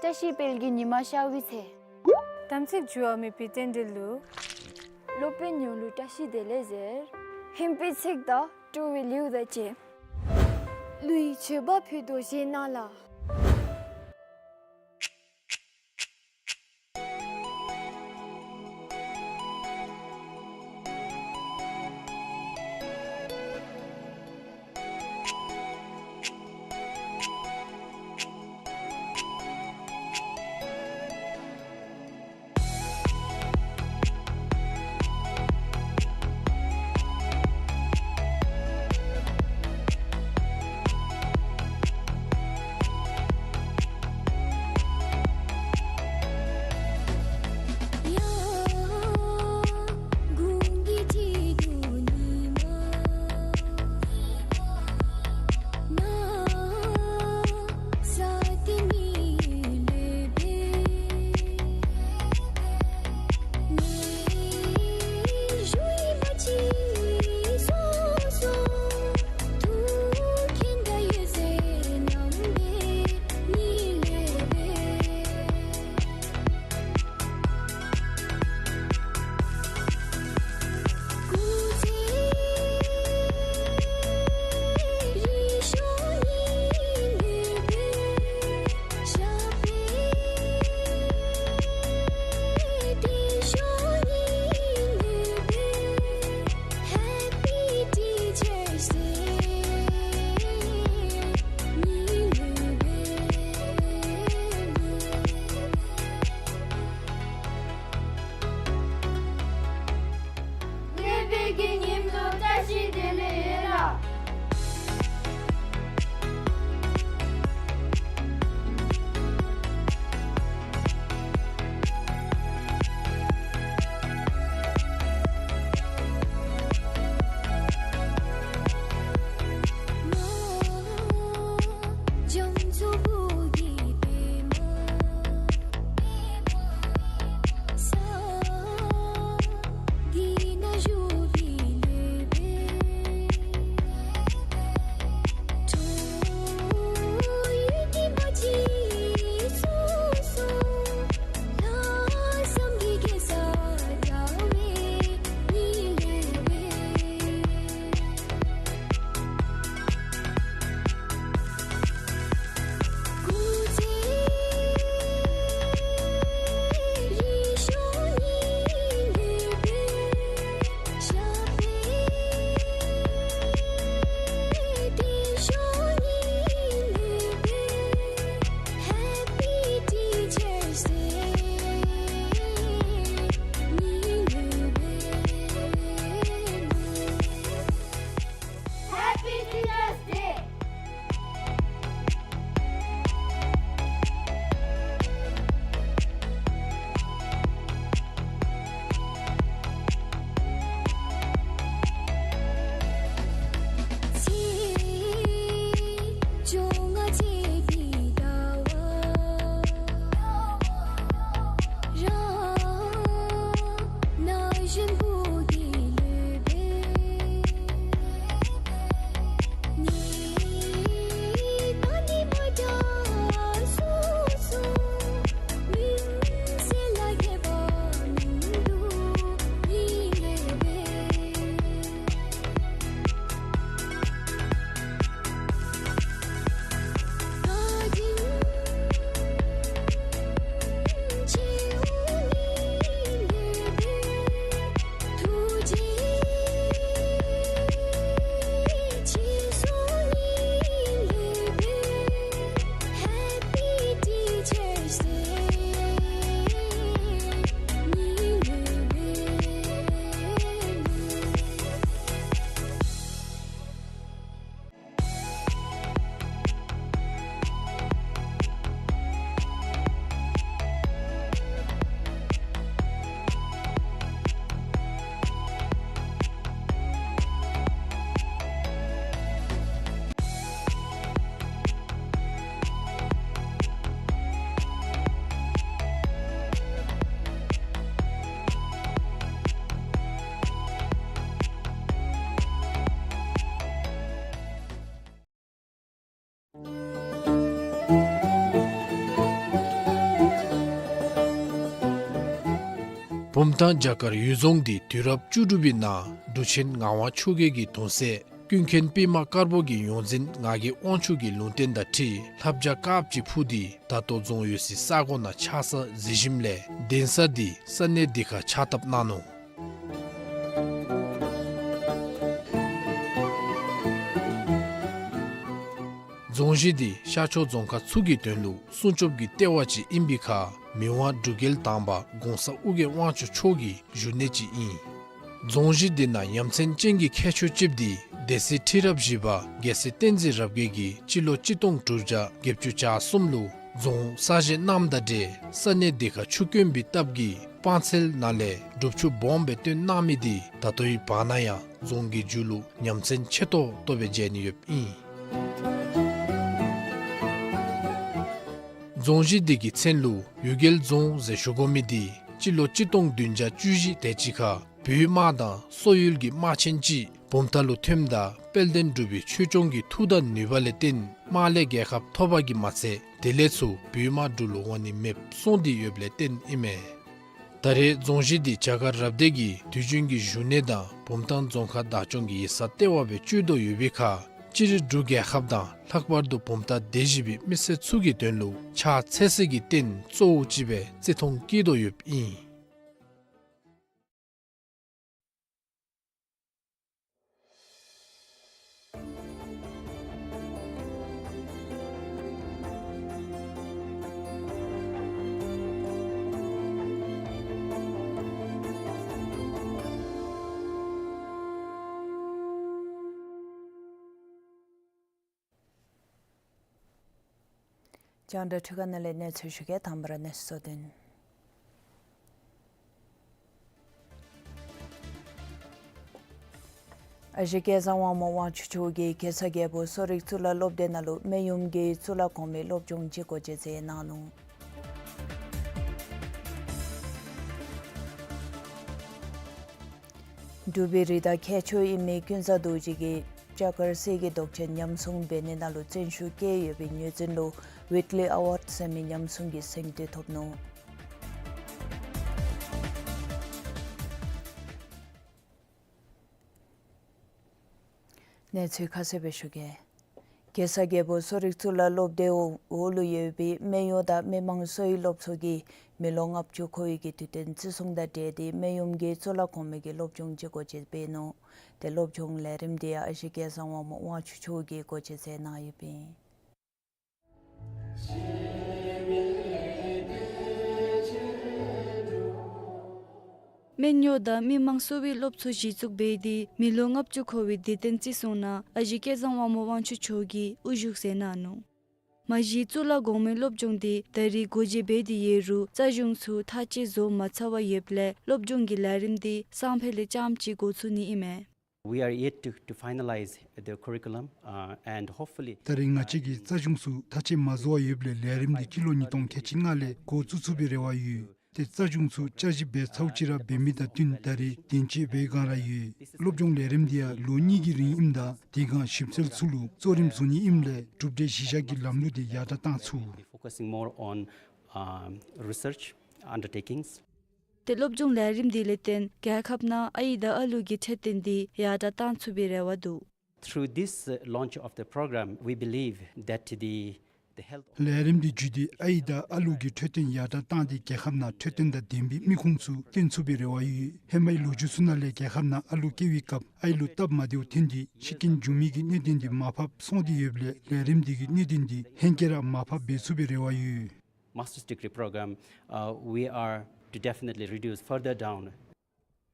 བཀྲ་ཤིས་དཔལ་གྱི་ཉི་མ་ཤར་བའི་ཚེ། དམ་ཚིག་འགྱུར་བ་མེད་པའི་རྟེན་འབྲེལ་ལུ། སློབ་དཔོན་ཡང་ལུ་བཀྲ་ཤིས་བདེ་ལེགས་ཟེར། ཧིང་པའི་ཚིག་དང་སྤྲོ་བའི་ལེའུ་དང་བཅས། གླུ་ཡི་མཆོད་པ་ཕུལ་དོ་ཞེས་གནང་ལ། བུམ་ཐང་བྱ་དཀར་ཡུལ་རྫོང་འདི་དུས་རབས་བཅུ་དྲུག་པའི་ནང་འབྲུག་ཆེན་ངག་དབང་ཆོས་རྒྱལ་གྱི་གདུང་སྲས་ཀུན་མཁྱེན་པདྨ་དཀར་པོ་གི་ཡོངས་འཛིན་ངག་གི་དབང་ཕྱུག་གི་ལུང་བསྟན་དང་འཁྲིལ་ལྷ་བྱ་དཀརཔོ་ཅིག་འཕུར་ཏེ་ད་ལྟོ་རྫོང་ཡོད་སའི་ས་གོ་ནང་ཆགས་ས་གཟིགས་ཞིནམ་ལས་གདན་ས་འདི་ས་གནས་འདི་ཁར་ཕྱག་བཏབ་གནང་ནུག། རྫོང་གཞི་འདི་ཤར་ཕྱོགས་རྫོང་ཁག་ཚུ་གི་དོན་ལུ་སྲུང་སྐྱོབ་ཀྱི་ལྟེ་བ་ཅིག་ཨིན་པའི་ཁར་མི་དབང་འབྲུག་རྒྱལ་དང་པ་གོང་ས་ཨོ་རྒྱན་དབང་ཕྱུག་མཆོག་གི་བཞུགས་གནས་ཅིག་ཨིན། རྫོང་གཞི་འདི་ནང་ཡ་མཚན་ཅན་གྱི་ཁྱད་ཆོས་ཅིག་འདི་སྡེ་སྲིད་ཁྲི་རབས་བཞི་པ་རྒྱལ་སྲས་བསྟན་འཛིན་རབ་རྒྱས་ཀྱིས་སྤྱི་ལོ་གཅིག་སྟོང་དྲུག་བརྒྱ་བརྒྱད་ཅུ་གྱ་གསུམ་ལུ་རྫོང་གསར་བཞེངས་གནངམ་དང་འབྲེལ་ས་གནས་འདི་ཁར་ཆུ་དཀོན་པའི་སྟབས་ཀྱིས་སྤང་ཚལ་ནང་ལས་སྒྲུབ་ཆུ་སྦོམ་སྦེ་བཏོན་གནང་མི་འདི་ད་ལྟོའི་བར་ན་ཡང་རྫོང་གི་མཇུག་ལུ་ཡ་མཚན་ཆེ་ཏོག་ཏོ་སྦེ་མཇལ་ནི་ཡོདཔ་ཨིན། རྫོང་གཞི་འདི་གི་མཚན་ལུ་གཡུལ་རྒྱལ་རྫོང་ཟེར་ཞུ་དགོ་མི་འདི་སྤྱི་ལོ་གཅིག་སྟོང་བདུན་བརྒྱ་བཅུ་བཞི་དེ་ཅིག་ཁར་བོད་དམག་དང་སོག་ཡུལ་གྱི་དམག་ཆེན་ཅིག་བུམ་ཐང་ལུ་ཐོནམ་ད་དཔལ་ལྡན་འབྲུག་པའི་ཆོས་སྐྱོང་གི་མཐུ་དང་ནུས་པ་ལས་བརྟེན་དམག་ལས་རྒྱལ་ཁ་ཐོབ་པ་གིས་མ་ཚད་དེ་ལས་ཚུར་བོད་དམག་འབྲུག་ལུ་འོང་ནི་མེདཔ་སོང་སྟེ་ཡོདཔ་ལས་བརྟེན་ཨིན་མས། ད་རེས་རྫོང་གཞི་འདི་བྱ་དཀར་རབ་སྡེ་གི་དུས་རྒྱུན་གྱི་བཞུགས་གནས་དང་བུམ་ཐང་རྫོང་ཁག་བདག་སྐྱོང་གི་ཡིག་ཚང་ལྟེ་བ་སྦེ་སྤྱོད་དོ་ཡོད་པའི་ཁར་སྤྱིར་འབྲུག་རྒྱལ་ཁབ་དང་ལྷག་པར་དུ་བུམ་ཐང་སྡེ་བཞི་པའི་མི་སེར་ཚུ་གི་དོན་ལུ་ཕྱག་འཚལ་སའི་གི་རྟེན་གཙོ་བོ་ཅིག་སྦེ་བརྩི་མཐོང་བསྐྱེད་དོ་ཡོདཔ་ཨིན། རྒྱང་བསྒྲགས་འཕྲུལ་ཁང་ནང་ལས་གནས་ཚུལ་ཞུ་གེ། དང་པ་ར་གནས་ཚུལ་གཙོ་དོན། ཨ་ཞེ་སྐལ་བཟང་དབང་མོ་དབང་ཕྱུག་མཆོག་གིས་གེ་སར་རྒྱལ་པོ་གསོ་རིག་གཙུག་ལག་སློབ་སྡེ་ནང་ལུ་སྨན་ཡོམ་གྱི་གཙུག་ལག་གོང་མའི་སློབ་སྦྱོང་ཅིག་སྒོ་འབྱེད་མཛད་གནང་ནུག། འབྲུག་པའི་རིགས་བདག་ཁྱད་ཆོས་ཨིན་མི་ཀུན་བཟང་རྡོ་རྗེ་གིས་བྱ་དཀར་གསེར་གྱི་མདོག་ཅན་ཉམས་སྲུང་འབད་ནི་ནང་ལུ་བརྩོན་ཤུགས་བསྐྱེད་ཡོད་པའི་ངོས་འཛིན་ལུ་ཝིཀ་ལི་ཨ་ཝཱཌ་ཟེར་མི་ཉམས་སྲུང་གི་གཟེངས་བསྟོད་ཐོབ་ནུག། གནས་ཚུལ་ཁ་གསལ་སྦེ་ཞུ་གེ། གེ་སར་རྒྱལ་པོ་གསོ་རིག་གཙུག་ལག་སློབ་སྡེ་འོག་ལུ་ཡོད་པའི་སྨན་གཡོག་དང་མི་མང་གསོ་བའི་སློབ་ཚོགས་ཀྱིས་མི་ལོ་ལྔ་བཅུ་འཁོར་བའི་གི་དུས་སྟོན་བརྩི་སྲུང་དང་འབྲེལ་ཏེ་སྨན་ཡོམ་གྱི་གཙུག་ལག་གོང་མའི་གི་སློབ་སྦྱོང་ཅིག་སྒོ་འབྱེད་འབད་ནུག། ཏེ་སློབ་སྦྱོང་ལས་རིམ་འདི་ཡང་ཨ་ཞེ་སྐལ་བཟང་དབང་མོ་དབང་ཕྱུག་མཆོག་གིས་སྒོ་འབྱེད་མཛད་གནང་ཡོདཔ་ཨིན། སྨན་གཡོག་དང་མི་མང་གསོ་བའི་སློབ་ཚོགས་གཞི་བཙུགས་འབད་དེ་མི་ལོ་ལྔ་བཅུ་འཁོར་བའི་དུས་སྟོན་བརྩི་སྲུང་ནང་ཨ་ཞེ་སྐལ་བཟང་དབང་མོ་དབང་ཕྱུག་མཆོག་གིས་དབུ་བཞུགས་མཛད་གནང་ནུག། མ་གཞི་གཙུག་ལག་གོང་མའི་སློབ་སྦྱོང་འདི་ད་རེས་སྒོ་འབྱེད་འབད་དེ་ཡོད་རུང་རྩ་གཞུང་ཚུ་ཐག་བཅད་བཟོ་མ་ཚར་བར་ཡོདཔ་ལས་སློབ་སྦྱོང་གི་ལས་རིམ་འདི་སང་ཕོད་ལས་རྐྱངམ་ཅིག་འགོ་བཙུགས་ནི་ཨིན་མས། We are yet to, to finalize the curriculum, uh, and hopefully, ད་རེས་ང་བཅས་ཀྱིས་རྩ་གཞུང་ཚུ་ཐག་བཅད་མ་བཟོ་བར་ཡོདཔ་ལས་ལས་རིམ་འདི་སྤྱི་ལོ་ཉིས་སྟོང་ཁལ་གཅིག་ལྔ་ལས་འགོ་བཙུགས་ཚུགས་པའི་རེ་བ་ཡོད། ཏེ་རྩ་གཞུང་ཚུ་བསྐྱར་ཞིབ་འབད་ཚརཝ་ཅིག་ར་འབད་མི་དང་བསྟུན་ད་རེས་གདན་འཇགས་འབད་བའི་སྒང་ར་ཡོད། སློབ་སྦྱོང་ལས་རིམ་འདི་ཡང་ལོ་གཉིས་ཀྱི་རིང་ཨིནམ་ད་དེ་སྒང་ཞིབ་འཚོལ་ཚུ་ལུ་གཙོ་རིམ་བཟུང་ནི་ཨིནམ་ལས་གྲུབ་འབྲས་གཞི་བཞག་གི་ལམ་ལུགས་འདི་ཡར་དྲག་གཏང་ཚུགས། Focusing more on, um, research undertakings. ཏེ་སློབ་སྦྱོང་ལས་རིམ་འདི་ལས་བརྟེན་རྒྱལ་ཁབ་ནང་ཨའི་དང་ཨ་ལུ་གི་འཕྲོད་བསྟེན་འདི་ཡར་དྲག་གཏང་ཚུགས་པའི་རེ་བ་འདུག། Through this, uh, launch of the program, we believe that the, the health ལས་རིམ་འདི་བརྒྱུད་དེ་ཨའི་དང་ཨ་ལུ་གི་འཕྲོད་བསྟེན་ཡར་དྲག་བཏང་སྟེ་རྒྱལ་ཁབ་ནང་འཕྲོད་བསྟེན་དང་ལྡན་པའི་མི་ཁུངས་ཚུ་བཏོན་ཚུགས་པའི་རེ་བ་ཡོད། ཧེ་མའི་ལོ་རྒྱུས་ཚུ་ནང་ལས་རྒྱལ་ཁབ་ནང་ཨ་ལུ་སྐྱེ་བའི་སྐབས་ཨའི་ལུ་སྟབས་མ་བདེཝ་ཐོན་ཏེ་ཤི་རྐྱེན་འབྱུང་མི་གི་གནད་དོན་འདི་མར་ཕབ་སོང་སྟེ་ཡོདཔ་ལས་ལས་རིམ་འདི་གིས་གནད་དོན་འདི་ཧེང་སྐལ་ར་མར་ཕབ་འབད་ཚུགས་པའི་རེ་བ་ཡོད། Master's degree program, uh, we are to definitely reduce further down.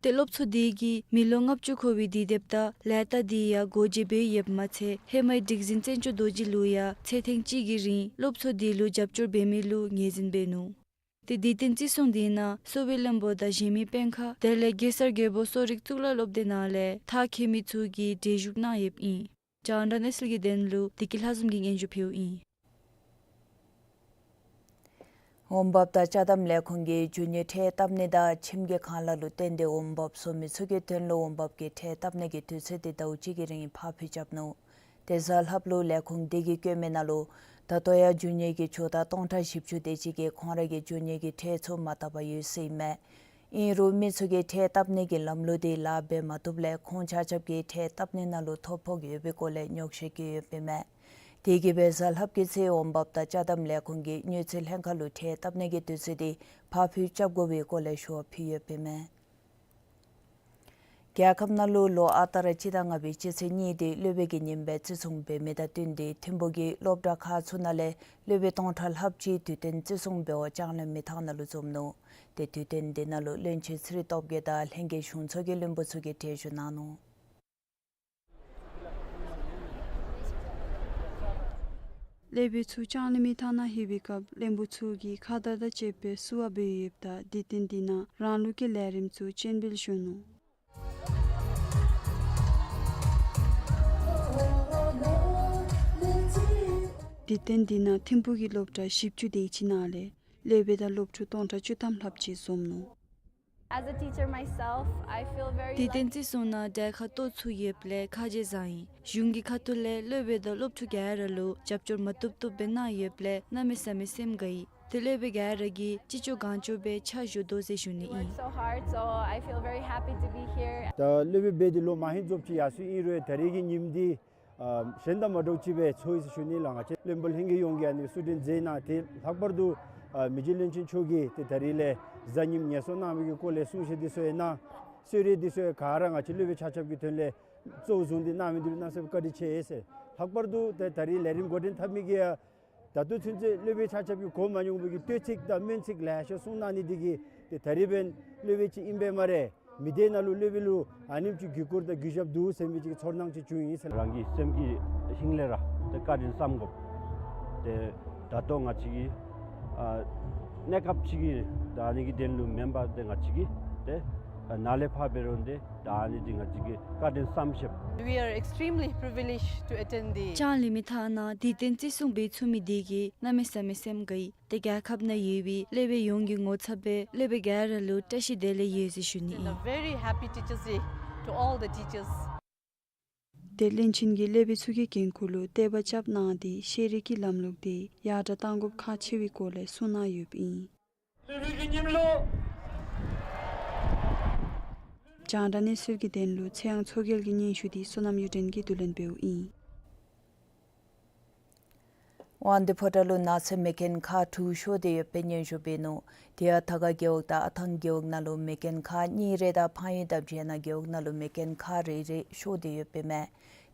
ཏེ་སློབ་ཚོགས་འདི་གིས་མི་ལོ་ལྔ་བཅུ་འཁོར་བའི་དུས་དེབ་དང་ལས་རྟགས་འདི་ཡང་སྒོ་འབྱེད་འབད་ཡོདཔ་མ་ཚད་ཧེ་མའི་སྒྲིག་འཛིན་བཙན་སྐྱོགས་རྡོ་རྗེ་ལུ་ཡང་ཚེ་ཐེངས་གཅིག་གི་རིང་སློབ་ཚོགས་འདི་ལུ་རྒྱབ་སྐྱོར་འབད་མི་ལུ་ངོས་འཛིན་འབད་ནུག། ཏེ་དུས་སྟོན་བརྩི་སྲུང་འདི་ནང་གསོ་བའི་བློན་པོ་དང་གཞན་མི་དཔོན་ཁག་དེ་ལས་གེ་སར་རྒྱལ་པོ་གསོ་རིག་གཙུག་ལག་སློབ་སྡེ་ནང་ལས་མཐར་འཁྱོལ་མི་ཚུ་གིས་གྲལ་བཞུགས་གནང་ཡོདཔ་ཨིན། རྒྱང་བསྒྲགས་གནས་ཚུལ་གྱི་དོན་ལུ་བདེ་སྐྱིད་ལྷ་འཛོམས་ཀྱིས་སྙན་ཞུ་ཕུལཝ་ཨིན། འོང་འབབ་དང་ཅ་དམ་ལས་ཁུངས་ཀྱིས་རྒྱུ་དངོས་ཁྲལ་བཏབ་ནི་དང་ཁྱིམ་གྱི་ཁང་གླ་ལུ་བརྟེན་ཏེ་འོང་འབབ་བཟོ་མི་ཚུ་གི་དོན་ལུ་འོང་འབབ་ཀྱི་ཁྲལ་བཏབ་ནི་གི་དུས་ཚོད་འདི་ཟླཝ་གཅིག་གི་རིང་ཕར་འགྱངས་རྐྱབ་ནུག། ཏེ་གཟའ་ལྷགཔ་ལུ་ལས་ཁུངས་འདི་གིས་བཀོད་མི་ནང་ལུ་ད་ལྟོ་ཡང་རྒྱུ་དངོས་ཀྱི་ཇོ་བདག་སྟོང་ཕྲག་བཞི་བཅུ་དེ་ཅིག་གིས་ཁོང་ར་གི་རྒྱུ་དངོས་ཀྱི་ཁྲལ་ཚུ་མ་བཏབ་པར་ཡོད་ཟེར་ཨིན་མས། ཨིན་རུང་མི་ཚུ་གིས་ཁྲལ་བཏབ་ནི་གི་ལམ་ལུགས་དེ་ལཱ་འབད་མ་བཏུབ་ལས་ཁོང་ཆ་ཁྱབ་ཀྱིས་ཁྲལ་བཏབ་ནི་ནང་ལུ་ཐོ་ཕོག་ཡོད་པའི་སྐོར་ལས་ཉོགས་བཤད་བཀོད་ཡོདཔ་ཨིན་མས། དེ་གིས་སྦེ་གཟའ་ལྷགཔ་གི་ཚེ་འོང་འབབ་དང་ཅ་དམ་ལས་ཁུངས་ཀྱིས་དངུལ་རྩིས་ལྷན་ཁག་ལུ་ཁྲལ་བཏབ་ནི་གི་དུས་ཚོད་དེ་ཕར་འཕུལ་རྐྱབ་དགོ་པའི་སྐོར་ལས་ཞུ་བ་ཕུལ་ཡོདཔ་ཨིན་མས། རྒྱལ་ཁབ་ནང་ལུ་ལོ་ཨ་རྟག་ར་སྤྱི་ཟླ་ལྔ་པའི་སྤྱི་ཚེས་གཉིས་དེ་སློབ་དཔོན་གྱི་ཉིནམ་སྦེ་བརྩི་སྲུང་འབད་མི་དང་བསྟུན་ཏེ་ཐིམ་ཕུག་གི་སློབ་གྲྭ་ཁག་ཚུ་ནང་ལས་སློབ་དཔོན་སྟོང་ཕྲག་ལྷགཔ་ཅིག་དུས་སྟོན་བརྩི་སྲུང་འབད་བར་ལྕང་གླིང་མི་ཐང་ནང་ལུ་འཛོམས་ནུག། ཏེ་དུས་སྟོན་དེ་ནང་ལུ་བློན་ཆེན་ཚེ་རིང་སྟོབས་རྒྱས་དང་ལྷན་རྒྱས་གཞུང་ཚོགས་ཀྱི་བློན་པོ་ཚུ་གིས་གྲལ་བཞུགས་གནང་ནུག། སློབ་དཔོན་ཚུ་ལྕང་གླིང་མི་ཐང་ནང་ལྷོད་པའི་སྐབས་བློན་པོ་ཚུ་གིས་ཁ་དར་དང་བཅས་པའི་བསུ་བ་འབད་ཡོདཔ་ད་དུས་སྟོན་དེ་ནང་རང་ལུགས་ཀྱི་ལས་རིམ་ཚུ་སྤྱན་འབུལ་ཞུ་ནུག། དུས་སྟོན་དེ་ནང་ཐིམ་ཕུག་གི་སློབ་གྲྭ་བཞི་བཅུ་དེ་ཅིག་ནང་ལས་སློབ་དཔོན་དང་སློབ་ཕྲུག་སྟོང་ཕྲག་བཅུ་ཐམ་ལྷགཔ་ཅིག་འཛོམས་ནུག། As a teacher myself, I feel very དུས་སྟོན་lucky. བརྩི་སྲུང་ནང་གྲལ་ཁར་ལྟོ་ཚུད་ཡོདཔ་ལས་ཁ་རྗེ་བཟང་ཡི། གཞུང་གི་ཁ་ཐུག་ལས་སློབ་དཔོན་དང་སློབ་ཕྲུག་ག་ར་ལུ་རྒྱབ་སྐྱོར་མ་བཏུབ་བཏུབ་སྦེ་གནང་ཡོདཔ་ལས་གནམ་མེད་ས་མེད་སེམས་དགའ་ཡི། ཏེ་སློབ་དཔོན་ག་ར་གིས་ཅི་ལྕོགས་གང་ལྕོགས་སྦེ་ཕྱག་ཞུ་དོ་ཟེར་ཞུ་ནི་ཨིན། Worked so hard, so I feel very happy to be here. ད་སློབ་དཔོན་འབད་དེ་ལོ་མ་ཧེང་རྫོགསཔ་ཅིག་ཡར་སོང་ཨིན་རུང་ད་རིས་ཀྱི་ཉིནམ་འདི་ཨ་གཞན་དང་མ་འདྲཝ་ཅིག་སྦེ་ཚོར་ཡི་ཟེར་ཞུ་ནི་ལགས། ང་བཅས་བློན་པོ་ལྷན་རྒྱས་ཡོངས་ཀྱིས་ཨ་ནི་བསུ་མགྲོན་མཛད་གནང་། ཏེ་ལྷག་པར་དུ་ཨ་མི་རྗེ་བློན་ཆེན་མཆོག་གིས་ཏེ་ད་རིས་ལས་གཟའ་ཉིམ་ངལ་གསོ་གནང་མི་གི་སྐོར་ལས་གསུང་བཤད་འདི་ཚུ་ཡང་གནང་། གསོལ་རས་འདི་ཚུ་ཡང་ག་ར་ང་བཅས་སློབ་དཔོན་ཆ་ཁྱབ་ཀྱི་དོན་ལས་གཙོ་བོ་བཟུང་སྟེ་གནང་མི་འདི་ལུ་གནམ་མེད་ས་མེད་བཀའ་དྲིན་ཆེ་ཟེར། ལྷག་པར་དུ་ཏེ་ད་རིས་ལས་རིམ་འགོ་འདྲེན་འཐབ་མི་གིས་ཡང་ད་ལྟོ་ཚུན་ཚོད་སློབ་དཔོན་ཆ་ཁྱབ་ཀྱིས་གོ་མ་མྱོང་བའི་གི་བསྟོད་ཚིག་དང་སྨོན་ཚིག་ལེ་ཤ་གསུང་གནང་ནི་འདི་གིས་ཏེ་ད་རིས་འབདན་སློབ་དཔོན་ཅིག་ཨིན་པས་སྨ་རེ། མི་སྡེ་ནང་ལུ་སློབ་དཔོན་ལུ་ཨ་ནེམ་ཅིག་གུས་བཀུར་དང་གུས་ཞབས་འདུག་ཟེར་མི་ཅིག་གི་ཚོར་སྣང་ཅིག་བྱུང་ཡི་ཟེར། རང་གི་སེམས་ཀྱི་ཧིང་ལས་ར་ཏེ་བཀའ་དྲིན་བསམ་དགོཔ། ཏེ་ད་ལྟོ་ང་བཅས་ཀྱི་ཨ་གནས་སྐབས་ཅིག་གི་ད་ཨ་ནི་གི་དོན་ལུ་མེན་པར་ཏེ་ང་བཅས་ཀྱིས་ཏེ་ནཱ་ལས་ཕར་འབད་རུང་ཏེ་ད་ཨ་ནི་འདི་ང་བཅས་ཀྱིས་བཀའ་དྲིན་བསམ་ཤེས། We are extremely privileged to attend the ལྕང་གླིང་མི་ཐང་ནང་དུས་སྟོན་བརྩི་སྲུང་འབད་ཚུགས་མི་འདི་གིས་གནམ་མེད་ས་མེད་སེམས་དགའ་ཡི། ཏེ་རྒྱལ་ཁབ་ནང་ཡོད་པའི་སློབ་དཔོན་ཡོངས་ཀྱི་ངོ་ཚབ་སྦེ་སློབ་དཔོན་ག་ར་ལུ་བཀྲ་ཤིས་བདེ་ལེགས་ཡོད་ཟེར་ཞུ་ནི་ཨིན། And a very happy Teachers' Day to all the teachers. ཏེ་བློན་ཆེན་གྱིས་སློབ་དཔོན་ཚུ་གི་འགན་ཁུར་ལུ་བསྟོད་པ་རྐྱབ་གནང་སྟེ་ཤེས་རིག་གི་ལམ་ལུགས་དེ་ཡར་དྲག་གཏང་དགོཔ་ཁག་ཆེ་བའི་སྐོར་ལས་གསུངས་གནང་ཡོདཔ་ཨིན། སློབ་དཔོན་གྱི་ཉིནམ་ལུ་རྒྱང་བསྒྲགས་གནས་ཚུལ་གྱི་དོན་ལུ་ཚེ་དབང་མཚོ་རྒྱལ་གྱི་སྙན་ཞུ་དེ་བསོད་ནམས་གཡུ་སྒྲོན་གྱིས་བསྡུ་ལེན་འབདཝ་ཨིན། དབང་འདུས་ཕོ་བྲང་ལུ་ནགས་ཚལ་མེ་རྐྱེན་ཁག་དྲུག་ཤོར་ཏེ་ཡོདཔ་སྦེ་སྙན་ཞུ་འབད་ནུག། དེ་ཡང་དར་དཀར་རྒེད་འོག་དང་ཨ་ཐང་རྒེད་འོག་ནང་ལུ་མེ་རྐྱེན་ཁག་གཉིས་རེ་དང་ཕངས་ཡུལ་དང་སྦྱེད་ནག་རྒེད་འོག་ནང་ལུ་མེ་རྐྱེན་ཁག་རེ་རེ་ཤོར་ཏེ་ཡོདཔ་ཨིན་མས།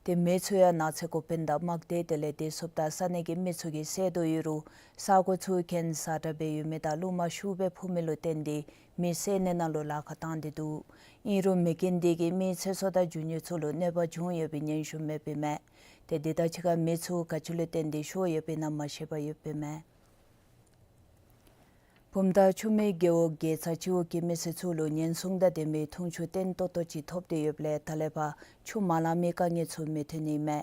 ཏེ་མེ་ཚུ་ཡང་ནགས་ཚལ་འགོ་དཔོན་དང་དམག་སྡེ་དེ་ལས་བདེ་སྲུངཔ་དང་ས་གནས་ཀྱི་མི་ཚུ་གིས་བསལ་དོ་ཡོད་རུང་ས་གོ་ཚུ་གྱེན་ཟ་དྲགས་སྦེ་ཡོད་མི་དང་རླུང་མ་ཤུགས་སྦེ་འཕུ་མི་ལུ་བརྟེན་ཏེ་མེ་བསལ་ནི་ནང་ལུ་ལཱ་ཁག་བཏང་སྟེ་འདུག། ཨིན་རུང་མེ་རྐྱེན་དེ་གིས་མིའི་ཚེ་སྲོག་དང་རྒྱུ་དངོས་ཚུ་ལུ་གནོད་པ་བྱུང་ཡོད་པའི་སྙན་ཞུ་མེདཔ་ཨིན་མས། ཏེ་དེ་དང་གཅིག་ཁར་མེ་ཚུ་ག་ཅི་ལུ་བརྟེན་ཏེ་ཤོར་ཡོདཔ་ཨིན་ན་མ་ཤེས་པར་ཡོདཔ་ཨིན་མས། བུམ་ཐང་ཆུ་སྨད་རྒེད་འོག་དགེ་རྩ་སྤྱི་འོག་གི་མི་སེར་ཚུ་ལུ་ཉེན་སྲུང་དང་ལྡན་པའི་འཐུང་ཆུ་བརྟན་ཏོག་ཏོ་ཅིག་ཐོབ་སྟེ་ཡོདཔ་ལས་ད་ལས་ཕར་ཆུ་མ་ལང་མིའི་དཀའ་ངལ་ཚུ་མི་ཐོན་ནི་ཨིན་མས།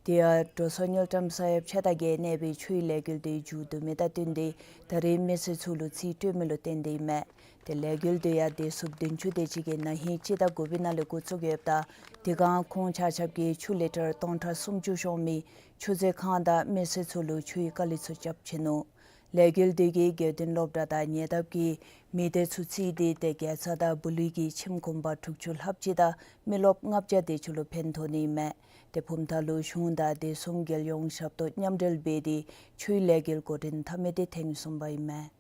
དེ་ཡང་འགྲོ་སོང་དངུལ་ཀྲམ་ས་ཡ་ཕྱེད་དང་བརྒྱད་གནས་པའི་ཆུའི་ལས་འགུལ་དེ་མཇུག་བསྡུ་མི་དང་བསྟུན་ཏེ་ད་རེས་མི་སེར་ཚུ་ལུ་རྩིས་སྤྲོད་མི་ལུ་བརྟེན་ཏེ་ཨིན་མས། ཏེ་ལས་འགུལ་དེ་ཡང་དེ་ཚུ་བདུན་ཅུ་དེ་ཅིག་གིས་ན་ཧིང་སྤྱི་ཟླ་དགུ་པའི་ནང་ལས་འགོ་བཙུགས་ཡོདཔ་ད་དེ་སྒང་ཁོང་ཆ་ཁྱབ་ཀྱིས་ཆུ་ལི་ཊར་སྟོང་ཕྲག་སུམ་ཅུ་ཤོང་མི་ཆུ་མཛོད་ཁང་དང་མི་སེར་ཚུ་ལུ་ཆུའི་དཀའ་ལས་ཚུ་རྐྱབ་ཆི་ནུག། ལས་འགུལ་དེ་གིས་དགེ་འདུན་སློབ་གྲྭ་དང་ཉེ་འདབས་ཀྱི་མི་སྡེ་ཚུ་བརྩིས་ཏེ་ཏེ་དགེ་རྩ་དང་སྦུ་ལུང་གི་ཁྱིམ་གུང་པ་དྲུག་ཅུ་ལྷགཔ་ཅིག་དང་མི་རློབས་ལྔ་བརྒྱ་དེ་ཅིག་ལུ་ཕན་ཐོགས་ནི་ཨིན་མས། ཏེ་བུམ་ཐང་ལུ་གཞུང་དང་བདེ་སྲུང་རྒྱལ་ཡོངས་ཞབས་ཏོག་མཉམ་འབྲེལ་འབད་དེ་ཆུའི་ལས་འགུལ་འགོ་འདྲེན་འཐབ་མི་དེ་ཐེངས་གསུམ་པ་ཨིན་མས།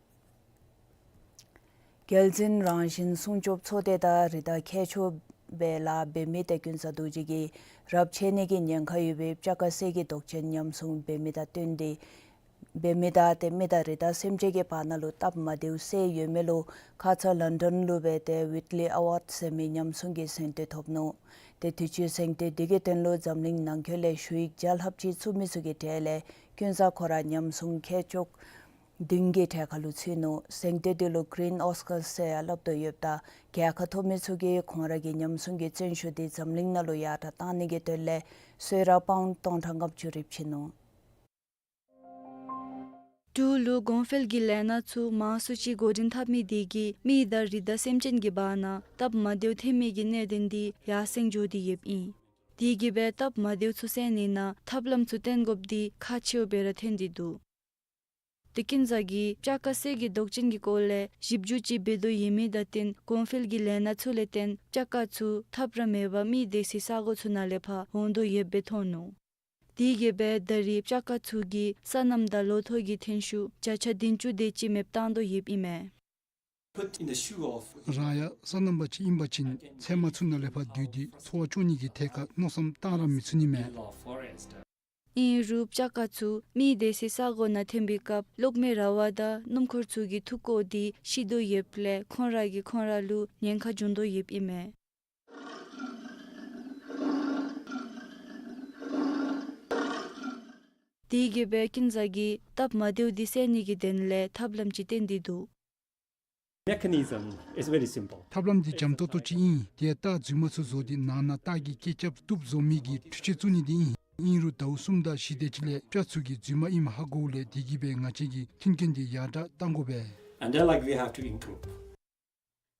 རྒྱལ་འཛིན་རང་བཞིན་སྲུང་སྐྱོབ་ཚོགས་སྡེ་དང་རི་དྭགས་ཁྱད་ཆོས་འབད་ལཱ་འབད་མི་ཏེ་ཀུན་བཟང་རྡོ་རྗེ་གིས་རབས་ཆད་ནི་གི་ཉེན་ཁ་ཡོད་པའི་སྤྱ་དཀར་གསེར་གྱི་མདོག་ཅན་ཉམས་སྲུང་འབད་མི་དང་བསྟུན་ཏེ་འབད་མི་དང་ཏེ་མི་དང་རི་དྭགས་སེམས་ཅན་གྱི་བར་ན་ལུ་སྟབས་མ་བདེཝ་སེལ་ཡོད་མི་ལུ་ཁ་ཙ་ལན་ཌོན་ལུ་སྦེ་ཏེ་ཝིཊ་ལི་ཨ་ཝཱཌ་ཟེར་མི་ཉམས་སྲུང་གི་གཟེངས་བསྟོད་ཐོབ་ནུག། ཏེ་དུས་ཅི་གཟེངས་བསྟོད་དེ་གི་དོན་ལུ་འཛམ་གླིང་ནང་འཁོད་ལས་ཞུ་ཡིག་བརྒྱ་ལྷགཔ་ཅིག་བཙུགས་མི་ཚུ་གི་གྲས་ལས་ཀུན་བཟང་ཁོ་ར་ཉམས་སྲུང་ཁྱད་ཆོས་བདུན་གྱི་གྲས་ཁར་ལུ་ཚུད་ནུག། གཟེངས་བསྟོད་དེ་ལུ་གི་རིན་ཨོ་སི་ཀར་ཟེར་ཡང་སླབ་དོ་ཡོདཔ་ད་རྒྱལ་ཁ་ཐོབ་མི་ཚུ་གིས་ཁོང་ར་གི་ཉམས་སྲུང་གི་བརྩོན་ཤུགས་དེ་འཛམ་གླིང་ནང་ལུ་ཡར་དྲག་གཏང་ནི་གི་དོན་ལས་གསོལ་རས་པའུནཌ་སྟོང་ཕྲག་ལྔ་བཅུ་རེ་བྱིན་ནུག། འབྲུག་ལུ་གོང་འཕེལ་གྱི་ལས་སྣ་ཚུ་མང་སུ་ཅིག་འགོ་འདྲེན་འཐབ་མི་དེ་གིས་མི་དང་རི་དྭགས་སེམས་ཅན་གྱི་བར་ན་སྟབས་མ་བདེཝ་ཐོན་མི་གི་གནད་དོན་དེ་ཡར་སེང་འགྱོ་སྟེ་ཡོདཔ་ཨིན། དེ་གིས་སྦེ་སྟབས་མ་བདེཝ་ཚུ་སེལ་ནི་ནང་ཐབས་ལམ་ཚུ་བཏོན་དགོཔ་དེ་ཁག་ཆེཝ་སྦེ་ར་ཐོན་ཏེ་འདུག། ཏེ་ཀུན་བཟང་གིས་སྤྱ་ཀ་གསེར་གྱི་མདོག་ཅན་གྱི་སྐོར་ལས་ཞིབ་འཇུག་ཅིག་འབད་དོ་ཡོད་མི་དང་བསྟུན་གོང་འཕེལ་གྱི་ལས་སྣ་ཚུ་ལས་བརྟེན་སྤྱ་ཀ་ཚུ་ཐབས་ར་མེད་པར་མི་སྡོད་སའི་ས་གོ་ཚུ་ནང་ལས་ཕར་འོང་དོ་ཡོདཔ་སྦེ་མཐོང་ནུག། དེ་གིས་སྦེ་ད་རེས་སྤྱ་ཀ་ཚུ་གིས་སོ་ནམ་དང་ལོ་ཐོག་གི་ཐོན་ཤུགས་བརྒྱ་ཆ་བདུན་ཅུ་དེ་ཅིག་མེདཔ་བཏང་དོ་ཡོདཔ་ཨིན་མས། Put in the shoe of རང་ཡང་སོ་ནམ་པ་ཅིག་ཨིན་པ་ཅིན་ཚལ་མ་ཚུ་ནང་ལས་ཕར་སྡོད་དེ་འཚོ་བ་སྐྱོང་ནི་གི་ཐད་ཁར་མནོ་བསམ་བཏང་ར་མི་ཚུགས་ནི་མས། ཨིན་རུང་སྤྱ་ཀ་ཚུ་མི་སྡོད་སའི་ས་གོ་ནང་ཐོན་པའི་སྐབས་གློག་མེའི་ར་བ་དང་སྣུམ་འཁོར་ཚུ་གིས་འཐུ་བཀོ་སྟེ་ཤི་དོ་ཡོདཔ་ལས་ཁོང་ར་གིས་ཁོང་ར་ལུ་ཉེན་ཁ་འབྱུང་དོ་ཡོདཔ་ཨིན་མས། དེ་གིས་སྦེ་ཀུན་བཟང་གིས་སྟབས་མ་བདེཝ་འདི་སེལ་ནི་གི་དོན་ལས་ཐབས་ལམ་ཅིག་བཏོན་ཏེ་འདུག། Mechanism is very simple. ཐབས་ལམ་འདི་འཇམ་ཏོག་ཏོ་ཅིག་ཨིན། དེ་ཡང་སྟག་རྫུན་མ་ཚུ་བཟོ་སྟེ་ནང་ན་སྟག་གིས་སྐད་རྐྱབ་བཏུབ་བཟོ་མི་གི་འཕྲུལ་ཆས་བཙུགས་ནི་འདི་ཨིན། ཨིན་རུང་ཟླཝ་གསུམ་དང་བཞི་དེ་ཅིག་ལས་སྤྱ་ཚུ་གིས་རྫུན་མ་ཨིནམ་ཧ་གོཝ་ལས་དེ་གིས་སྦེ་ང་བཅས་ཀྱིས་མཐུན་རྐྱེན་འདི་ཡར་དྲག་གཏང་དགོ་པས། And then, like, we have to improve.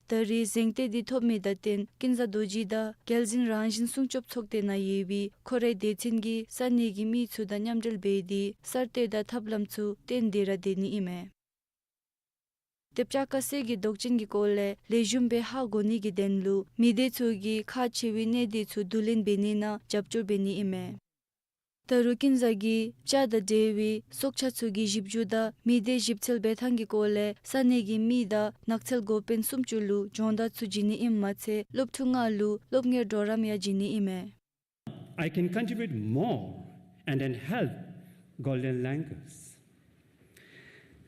ད་རེས་གཟེངས་བསྟོད་འདི་ཐོབ་མི་དང་བསྟུན་ཀུན་བཟང་རྡོ་རྗེ་དང་རྒྱལ་གཞུང་རང་བཞིན་སྲུང་སྐྱོབ་ཚོགས་སྡེ་ནང་ཡོད་པའི་ཁོ་རའི་སྡེ་ཚན་གྱིས་ས་གནས་ཀྱི་མི་ཚུ་དང་མཉམ་འབྲེལ་འབད་དེ་གསར་གཏོད་དང་ཐབས་ལམ་ཚུ་བཏོན་ཏེ་ར་སྡོད་ནི་ཨིན་མས། ཏེ་སྤྱ་ཀ་གསེར་གྱི་མདོག་ཅན་གྱི་སྐོར་ལས་ལེགས་ཤོམ་སྦེ་ཧ་གོ་ནི་གི་དོན་ལུ་མི་སྡེ་ཚུ་གིས་ཁག་ཆེ་བའི་གནད་དོན་ཚུ་བསྡུ་ལེན་འབད་ནི་ནང་རྒྱབ་སྐྱོར་འབད་ནི་ཨིན་མས། ད་རུང་ཀུན་བཟང་གིས་སྤྱ་དང་འབྲེལ་བའི་སྲོག་ཆགས་ཚུ་གི་ཞིབ་འཇུག་དང་མི་སྡེ་ཞིབ་འཚོལ་འབད་ཐངས་ཀྱི་སྐོར་ལས་ས་གནས་ཀྱི་མི་དང་ནགས་ཚལ་འགོ་དཔོན་སུམ་ཅུ་ལུ་སྦྱོང་བརྡར་ཚུ་བྱིན་ནི་ཨིནམ་མ་ཚད་སློབ་ཕྲུག་ལྔ་ལུ་སློབ་གཉེར་གྲོགས་རམ་ཡང་བྱིན་ནི་ཨིན་མས། I can contribute more and then help golden langurs.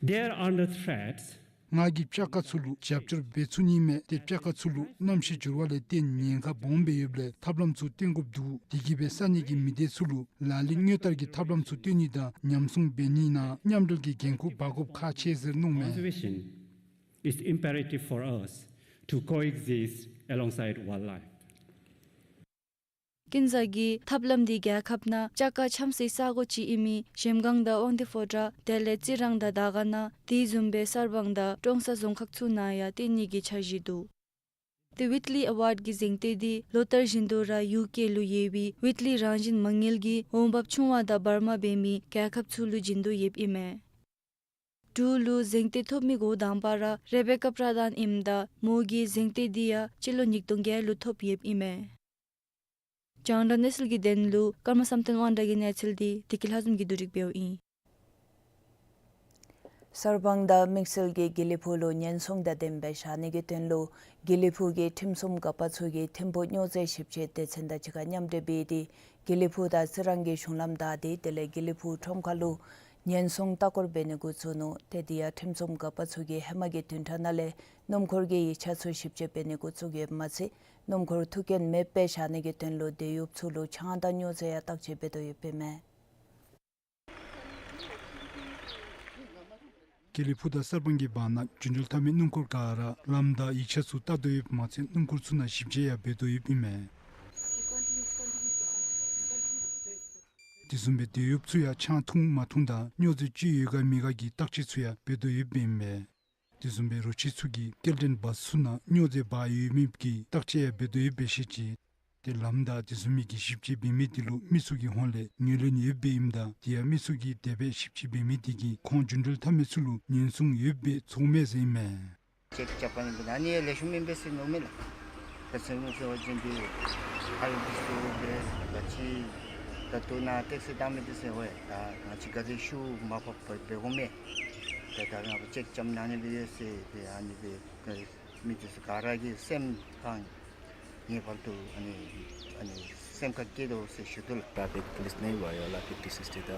They are under threats. ང་གིས་སྤྱ་ཀ་ཚུ་ལུ་རྒྱབ་སྐྱོར་འབད་ཚུགས་ནི་མས། ཏེ་སྤྱ་ཀ་ཚུ་ལུ་གནམ་གཤིས་འགྱུར་བ་ལས་བརྟེན་ཉེན་ཁ་སྦོམ་སྦེ་ཡོདཔ་ལས་ཐབས་ལམ་ཚུ་བཏོན་དགོཔ་འདུག། དེ་གིས་སྦེ་ས་གནས་ཀྱི་མི་སྡེ་ཚུ་ལུ་ལག་ལེན་དངོས་བསྟར་གྱི་ཐབས་ལམ་ཚུ་བཏོན་ནི་དང་ཉམས་སྲུང་འབད་ནི་ནང་མཉམ་འབྲེལ་གྱི་འགན་ཁུར་འབག་དགོཔ་ཁག་ཆེ་ཟེར་མནོཝ་མས། Conservation is imperative for us to coexist alongside wildlife. ཀུན་བཟང་གིས་ཐབས་ལམ་འདི་རྒྱལ་ཁབ་ནང་སྤྱ་ཀ་འཁྱམ་སའི་ས་གོ་ཅིག་ཨིན་མི་གཞལམ་སྒང་དང་དབང་འདུས་ཕོ་བྲང་དེ་ལས་རྩི་རང་དང་དར་དཀར་ན་དེ་བཟུམ་སྦེ་གསར་སྤང་དང་ཀྲོང་གསར་རྫོང་ཁག་ཚུ་ནང་ཡང་བཏོན་ནི་གི་འཆར་གཞི་འདུག། ཏེ་ཝིཊ་ལི་ཨེ་ཝཱཌ་ཀྱི་གཟེངས་བསྟོད་འདི་ལོ་ལྟར་བཞིན་དུ་ར་ཡུ་ཀེ་ལུ་ཡོད་པའི་ཝིཊ་ལི་རང་བཞིན་མ་དངུལ་གྱི་འོང་འབབ་ཆུང་བ་དང་འབར་མ་འབད་མི་རྒྱལ་ཁབ་ཚུ་ལུ་བྱིན་དོ་ཡོདཔ་ཨིན་མས། འབྲུག་ལུ་གཟེངས་བསྟོད་ཐོབ་མི་འགོ་དང་པ་ར་རེ་བེ་ཀ་པྲ་དཱན་ཨིནམ་ད་མོ་གིས་གཟེངས་བསྟོད་འདི་ཡང་སྤྱི་ལོ་ཉིས་སྟོང་བརྒྱད་ལུ་ཐོབ་ཡོདཔ་ཨིན་མས། རྒྱང་བསྒྲགས་གནས་ཚུལ་གྱི་དོན་ལུ་ཀརྨ་བསམ་གཏན་དབང་གྲགས་ཀྱི་གནས་ཚུལ་འདི་བདེ་སྐྱིད་ལྷ་འཛོམས་ཀྱིས་བསྡུ་སྒྲིག་འབདཝ་ཨིན། གསར་སྤང་དང་དམིགས་བསལ་གྱིས་དགེ་ལེགས་ཕུག་ལུ་ཉེན་སྲུང་དང་ལྡནམ་སྦེ་བཞག་ནི་གི་དོན་ལུ་དགེ་ལེགས་ཕུག་གི་ཁྲིམས་སྲུང་འགག་པ་ཚུ་གིས་ཐིམ་ཕུག་སྨྱོ་རྫས་ཞིབ་དཔྱད་སྡེ་ཚན་དང་གཅིག་ཁར་མཉམ་འབྲེལ་འབད་དེ་དགེ་ལེགས་ཕུག་དང་རྩི་རང་གི་གཞུང་ལམ་བདའ་སྟེ་དེ་ལས་དགེ་ལེགས་ཕུག་ཁྲོམ་ཁ་ལུ་ཉེན་སྲུང་ལྟ་སྐོར་འབད་ནི་འགོ་བཙུགས་ནུག། ཏེ་དེ་ཡང་ཁྲིམས་སྲུང་འགག་པ་ཚུ་གིས་ཧེ་མ་གི་བདུན་ཕྲག་ནང་ལས་སྣུམ་འཁོར་གྱི་ཡིག་ཆ་ཚུ་ཞིབ་དཔྱད་འབད་ནི་འགོ་བཙུགས་ཡོདཔ་མ་ཚད་སྣུམ་འཁོར་ཐུག་རྐྱེན་མེདཔ་སྦེ་བཞག་ནི་གི་དོན་ལུ་སྡོད་ཡུལཔ་ཚུ་ལུ་ཆང་དང་སྨྱོ་རྫས་ཡང་བརྟག་དཔྱད་འབད་དོ་ཡོདཔ་ཨིན་མས། དགེ་ལེགས་ཕུག་དང་གསར་སྤང་གི་བར་ན་རྒྱུན་འགྲུལ་འཐབ་མི་སྣུམ་འཁོར་ག་ར་ལམ་དང་ཡིག་ཆ་ཚུ་བལྟ་དོ་ཡོདཔ་མ་ཚད་སྣུམ་འཁོར་ཚུ་ནང་ཞིབ་དཔྱད་ཡང་འབད་དོ་ཡོདཔ་ཨིན་མས། དེ་བཟུམ་སྦེ་སྡོད་ཡུལཔ་ཚུ་ཡང་ཆང་འཐུང་མ་འཐུང་དང་སྨྱོ་རྫས་སྤྱོད་ཡོད་ག་མེད་ག་གི་བརྟག་དཔྱད་ཚུ་ཡང་འབད་དོ་ཡོདཔ་ཨིན་མས། དེ་བཟུམ་སྦེ་རོ་ཁྱི་ཚུ་གིས་སྐྱེལ་འདྲེན་བཱསི་ཚུ་ནང་སྨྱོ་རྫས་འབག་ཡོད་མེད་ཀྱི་བརྟག་དཔྱད་ཡང་འབད་དོ་ཡོདཔ་སྦེ་བཤད་ཅི། ཏེ་ལམ་བདའ་དེ་བཟུམ་མའི་གི་ཞིབ་དཔྱད་འབད་མི་དེ་ལུ་མི་ཚུ་གི་ཧོངས་ལས་ངོས་ལེན་ཡོདཔ་ཨིནམ་ད་དེ་ཡང་མི་ཚུ་གིས་དེ་སྦེ་ཞིབ་དཔྱད་འབད་མི་དེ་གིས་ཁོང་རྒྱུན་འགྲུལ་འཐབ་མི་ཚུ་ལུ་ཉེན་སྲུང་ཡོདཔ་སྦེ་ཚོརཝ་མས་ཟེར་ཨིན་མས། ཅེཀ་རྐྱབ་པ་ནི་ད་ཨ་ནི་ལེགས་ཤོམ་ཨིན་པས་ཟེར་མནོཝ་མས་ལགས། ད་ཚེ་སྔོན་ཚེ་བ་ཅིན་འདི་ཧ་ལས་འདི་ཚུ་སྦེ་ག་ཅི་ད་ལྟོ་ནཱ་ཊེག་སི་བཏང་མི་འདི་ཟེར་བས། ད་ང་བཅས་ག་དེ་ཤུལ་མ་ཕབ་པར་འབད་དགོ་མས། ད་ད་ང་བཅས་ཅེཀ་རྐྱབ་གནང་ནི་སྦེ་ཡོད་ཟེར་སྦེ་ཨ་ནི་སྦེ་མི་འདི་ཚུ་ག་ར་གི་སེམས་ཁར་ངེས་པར་དུ་ཨ་ནི་ཨ་ནི་སེམས་ཁར་བསྐྱེད་དོ་ཟེར་ཞུ་དོ་ལགས། Traffic police नहीं हुआ है, हालांकि T C C T था।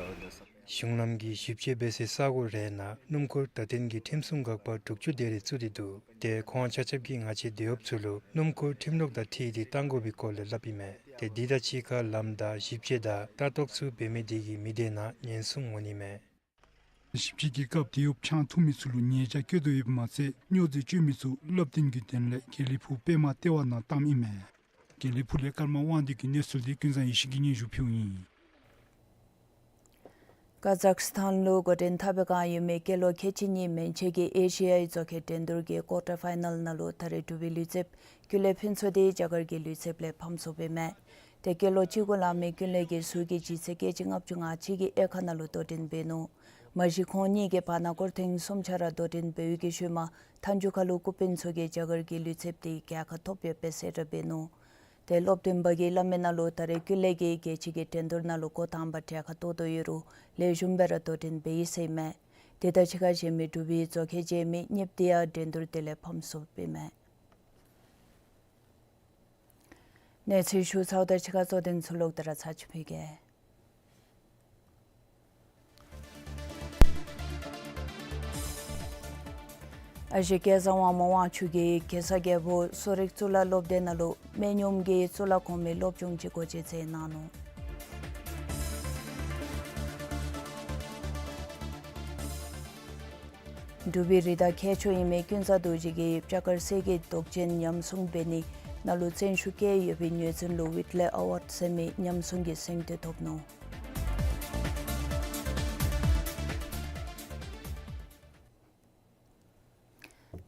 གཞུང་ལམ་གྱི་ཞིབ་དཔྱད་འབད་སའི་ས་གོ་རེ་ནང་སྣུམ་འཁོར་བདའ་འཐེན་གྱི་ཁྲིམས་སྲུང་འགག་པ་དྲུག་ཅུ་དེ་རེ་བཙུགས་ཏེ་འདུག། ཏེ་ཁོང་ཆ་ཁྱབ་ཀྱིས་ང་བཅས་སྡོད་ཡུལཔ་ཚུ་ལུ་སྣུམ་འཁོར་ཁྲིམས་ལུགས་དང་འཁྲིལ་ཏེ་བཏང་དགོ་པའི་སྐོར་ལས་སླབ་ཨིན་མས། ཏེ་འདི་དང་གཅིག་ཁར་ལམ་བདའ་ཞིབ་དཔྱད་དང་ལྟ་རྟོག་ཚུ་འབད་མི་དེ་གིས་མི་སྡེ་ནང་ཉེན་སྲུང་འོང་ནི་མས། ཞིབ་དཔྱད་ཀྱི་སྐབས་དེ་ཡུལཔ་ཆང་འཐུང་མི་ཚུ་ལུ་ཉེས་བྱ་བཀལ་དོ་ཡོདཔ་མ་ཚད་སྨྱོ་རྫས་སྤྱོད་མི་ཚུ་བསླབ་སྟོན་གྱི་དོན་ལས་དགེ་ལེགས་ཕུག་པདྨ་ལྟེ་བ་ནང་བཏངམ་ཨིན་མས། དགེ་ལེགས་ཕུག་ལས་ཀརྨ་དབང་འདུས་ཀྱི་གནས་ཚུལ་འདི་ཀུན་བཟང་ཡེ་ཤེས་ཀྱིས་སྙན་ཞུ་ཕུལཝ་ཨིན། ཀ་ཛག་སི་ཐན་ལུ་འགོ་འདྲེན་འཐབ་པའི་བསྒང་ཡོད་མི་སྐྱེས་ལོ་ཁལ་གཅིག་གཉིས་མན་ཆད་ཀྱི་ཨེ་ཤི་ཡའི་རྫོང་ཁའི་འགྲན་བསྡུར་གྱི་ཀོར་ཊར་ཕའི་ནཱལ་ནང་ལུ་ད་རེས་འབྲུག་པའི་ལུས་རྩལཔ་ཀུན་ལེགས་ཕུན་ཚོགས་འདི་རྒྱ་གར་གྱི་ལུས་རྩལཔ་ལས་ཕམ་སོངམ་ཨིན་མས། ཏེ་སྐྱེས་ལོ་བཅུ་དགུ་ལང་མི་ཀུན་ལེགས་ཀྱིས་ཟུར་གྱི་ལྗིད་ཚད་ཀེ་ཇི་ལྔ་བཅུ་ང་གཅིག་གི་དབྱེ་ཁག་ནང་ལུ་དོ་འགྲན་འབད་ནུག། མ་གཞི་ཁོང་གཉིས་ཀྱི་བར་ན་སྐོར་ཐེངས་གསུམ་ཆ་ར་དོ་འགྲན་འབད་བའི་གི་ཤུལ་མ་མཐའ་མཇུག་ཁ་ལུ་ཀུ་པིན་ཚུ་གིས་རྒྱ་གར་གྱི་ལུས་རྩལཔ་དེ་རྒྱལ་ཁ་ཐོབ་ཡོདཔ་སྦེ་གསལ་བསྒྲགས་འབད་ནུག། ཏེ་སློབ་སྟོན་པ་གིས་སླབ་མི་ནང་ལུ་ད་རེས་ཀུན་ལེགས་ཀྱིས་རྒྱལ་སྤྱི་གི་འགྲན་བསྡུར་ནང་ལུ་འགོ་དང་པ་གྲལ་ཁར་གཏོགས་དོ་ཡོད་རུང་ལེགས་ཤོམ་སྦེ་ར་དོ་འགྲན་འབད་ཡི་ཟེར་ཨིན་མས། དེ་དང་གཅིག་ཁར་གཞན་མི་འབྲུག་པའི་མཛོ་ཁལ་རྐྱབ་མི་གཉིསཔོ་དེ་ཡང་འགྲན་བསྡུར་དེ་ལས་ཕམ་སོངམ་ཨིན་མས། གནས་ཚུལ་ཞུ་ཚརཝ་དང་གཅིག་ཁར་གཙོ་དོན་ཚུ་ལོག་སྟེ་ར་ཚར་ཅིག་ཕུལ་གེ། ཨ་ཞེ་སྐལ་བཟང་དབང་མོ་དབང་ཕྱུག་གིས་གེ་སར་རྒྱལ་པོ་གསོ་རིག་གཙུག་ལག་སློབ་སྡེ་ནང་ལུ་སྨན་གཡོགམོ་གི་གཙུག་ལག་གོང་མའི་སློབ་སྦྱོང་ཅིག་སྒོ་འབྱེད་མཛད་གནང་ནུག། འབྲུག་པའི་རི་དྭགས་མཁས་མཆོག་ཨིན་མི་ཀུན་བཟང་རྡོ་རྗེ་གིས་སྤྱ་དཀར་གསེར་གྱི་མདོག་ཅན་ཉམས་སྲུང་འབད་ནི་ནང་ལུ་བརྩོན་ཤུགས་བསྐྱེད་ཡོད་པའི་ངོས་འཛིན་ལུ་ཝིཊ་ལེ་ཨ་ཝཱཌ་ཟེར་མི་ཉམས་སྲུང་གི་གཟེངས་བསྟོད་ཐོབ་ནུག།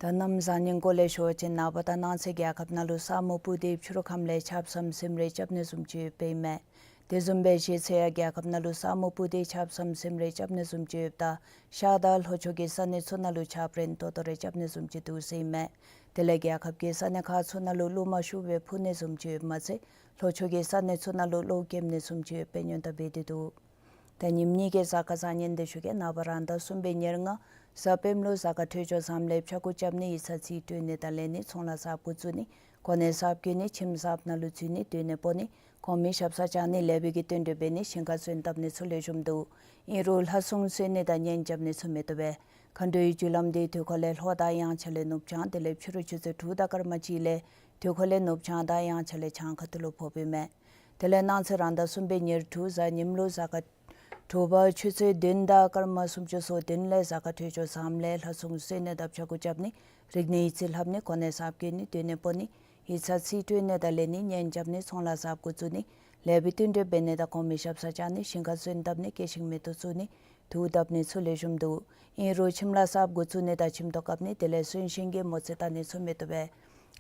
ད་གནམ་བཟང་ངན་སྐོར་ལས་ཞུ་བ་ཅིན་ནངས་པ་དང་གནངས་ཚེ་རྒྱལ་ཁབ་ནང་ལུ་ས་སྨུག་སྤུབས་ཏེ་ཕྱི་རུ་ཁམས་ལས་ཆརཔ་ཟམ་ཟིམ་རེ་རྐྱབ་ནི་བཟུམ་ཅིག་ཡོདཔ་ཨིན་མས། དེ་བཟུམ་སྦེ་གཞེས་ཚེ་ཡང་རྒྱལ་ཁབ་ནང་ལུ་ས་སྨུག་སྤུབས་ཏེ་ཆརཔ་ཟམ་ཟིམ་རེ་རྐྱབ་ནི་བཟུམ་ཅིག་ཡོདཔ་ད་ཤར་དང་ལྷོ་ཕྱོགས་ཀྱི་ས་གནས་ཚུ་ནང་ལུ་ཆརཔ་རན་ཏོག་ཏོ་རེ་རྐྱབ་ནི་བཟུམ་ཅིག་འདུག་ཟེར་ཨིན་མས། དེ་ལས་རྒྱལ་ཁབ་ཀྱི་ས་གནས་ཁག་ཚུ་ནང་ལུ་གླུ་མ་ཤུགས་སྦེ་འཕུ་ནི་བཟུམ་ཅིག་ཡོདཔ་མ་ཚད་ལྷོ་ཕྱོགས་ཀྱི་ས་གནས་ཚུ་ནང་ལུ་གློག་ཀེམ་ནི་བཟུམ་ཅིག་ཡོདཔ་སྦེ་སྔོན་བརྡ་འབད་དེ་འདུག། ད་ཉིནམ་གཉིས་ཀྱི་གཟའ་སྐར་བཟང་ངན་དེ་ཞུ་གེ། ནངས་པ་རང་ཟླ་གསུམ་པའི་ཉེར་ལྔ་གཟའ་སྤེནམ་ལུ་གཟའ་སྐར་འཕྲོད་སྦྱོར་བཟངམ་ལས་ཕྱྭ་འགུགས་རྐྱབ་ནི་ཡིག་ཚང་རྩིས་སྤྲོད་ནི་དང་ལེན་ནི་ཚོང་ལཱ་གསརཔ་འགོ་བཙུགས་ནི་གོ་གནས་གསརཔ་བསྐོ་ནི་ཁྱིམ་གསརཔ་ནང་ལུ་འཛུལ་ནི་སྡོད་གནས་སྤོ་ནི་གོང་མའི་ཞབས་སར་བཅར་ནི་ལེགས་པའི་གི་རྟེན་འབྲེལ་འབད་ནི་ཞིང་ཁར་སོན་བཏབ་ནི་ཚུ་ལེགས་ཤོམ་འདུག། ཨིན་རུང་ལྷ་སྲུང་གསོལ་ནི་དང་གཉེན་རྐྱབ་ནི་ཚུ་མི་བཏུབ་པས། མཁའ་འགྲོའི་རྒྱུ་ལམ་དེ་དུས་འཁོར་ལས་ལྷོ་དང་དབྱངས་འཆར་ལས་ནུབ་བྱང་དེ་ལས་ཕྱི་རུ་ཆུ་ཚོད་དྲུག་དང་སྐར་མ་གཅིག་ལས་དུས་འཁོར་ལས་ནུབ་བྱང་དང་དབྱངས་འཆར་ལས་བྱང་ཁ་ཐུག་ལུ་ཕོགཔ་ཨིན་མས། དེ་ལས་གནངས་ཚེ་རང་ཟླ་གསུམ་པའི་ཉེར་དྲུག་གཟའ་ཉིམ་ལུ་གཟའ་སྐར་དྲོ་པ་ཆུ་ཚོད་བདུན་དང་སྐར་མ་སུམ་ཅུ་སོ་བདུན་ལས་གཟའ་སྐར་འཕྲོད་སྦྱོར་བཟངམ་ལས་ལྷ་སྲུང་གསོལ་ནི་དང་ཕྱྭ་འགུགས་རྐྱབ་ནི་རིག་གནས་ཡིག་རྩིས་ལྷབ་ནི་གོ་གནས་གསརཔ་བསྐོ་ནི་སྡོད་གནས་སྤོ་ནི་ཡིག་ཚང་རྩིས་སྤྲོད་ནི་དང་ལེན་ནི་གཉེན་རྐྱབ་ནི་ཚོང་ལཱ་གསརཔ་འགོ་བཙུགས་ནི་ལེགས་པའི་རྟེན་འབྲེལ་འབད་ནི་དང་གོང་མའི་ཞབས་སར་བཅར་ནི་ཞིང་ཁར་སོན་བཏབ་ནི་སྐྱེས་ཤིང་མེ་ཏོག་བཙུགས་ནི་དུག་བཏབ་ནི་ཚུ་ལེགས་ཤོམ་འདུག། ཨིན་རུང་ཁྱིམ་ལཱ་གསརཔ་འགོ་བཙུགས་ནི་དང་ཁྱིམ་ཐོག་བཀབ་ནི་དེ་ལས་གསོན་གཤིན་གྱི་མོ་རྩིས་བལྟ་ནི་ཚུ་མི་བཏུབ་པས།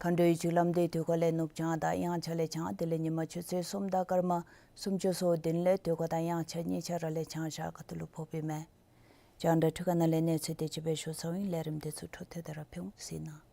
མཁའ་འགྲོའི་རྒྱུ་ལམ་དེ་དུས་འཁོར་ལས་ནུབ་བྱང་དང་དབྱངས་འཆར་ལས་བྱང་དེ་ལས་ཉི་མ་ཆུ་ཚོད་གསུམ་དང་སྐར་མ་སུམ་ཅུ་སོ་བདུན་ལས་དུས་འཁོར་དང་དབྱངས་འཆར་གཉིས་ཆ་ར་ལས་བྱང་ཤར་ཁ་ཐུག་ལུ་ཕོགཔ་ཨིན་མས། རྒྱང་བསྒྲགས་འཕྲུལ་ཁང་ནང་ལས་གནས་ཚུལ་དེ་ཅིག་སྦེ་ཞུ་ཚརཝ་ཨིན། ལས་རིམ་དེ་ཚུ་འཕྲོ་མཐུད་དེ་ར་ཕུལ་འོང་ཟེར་ཨིན།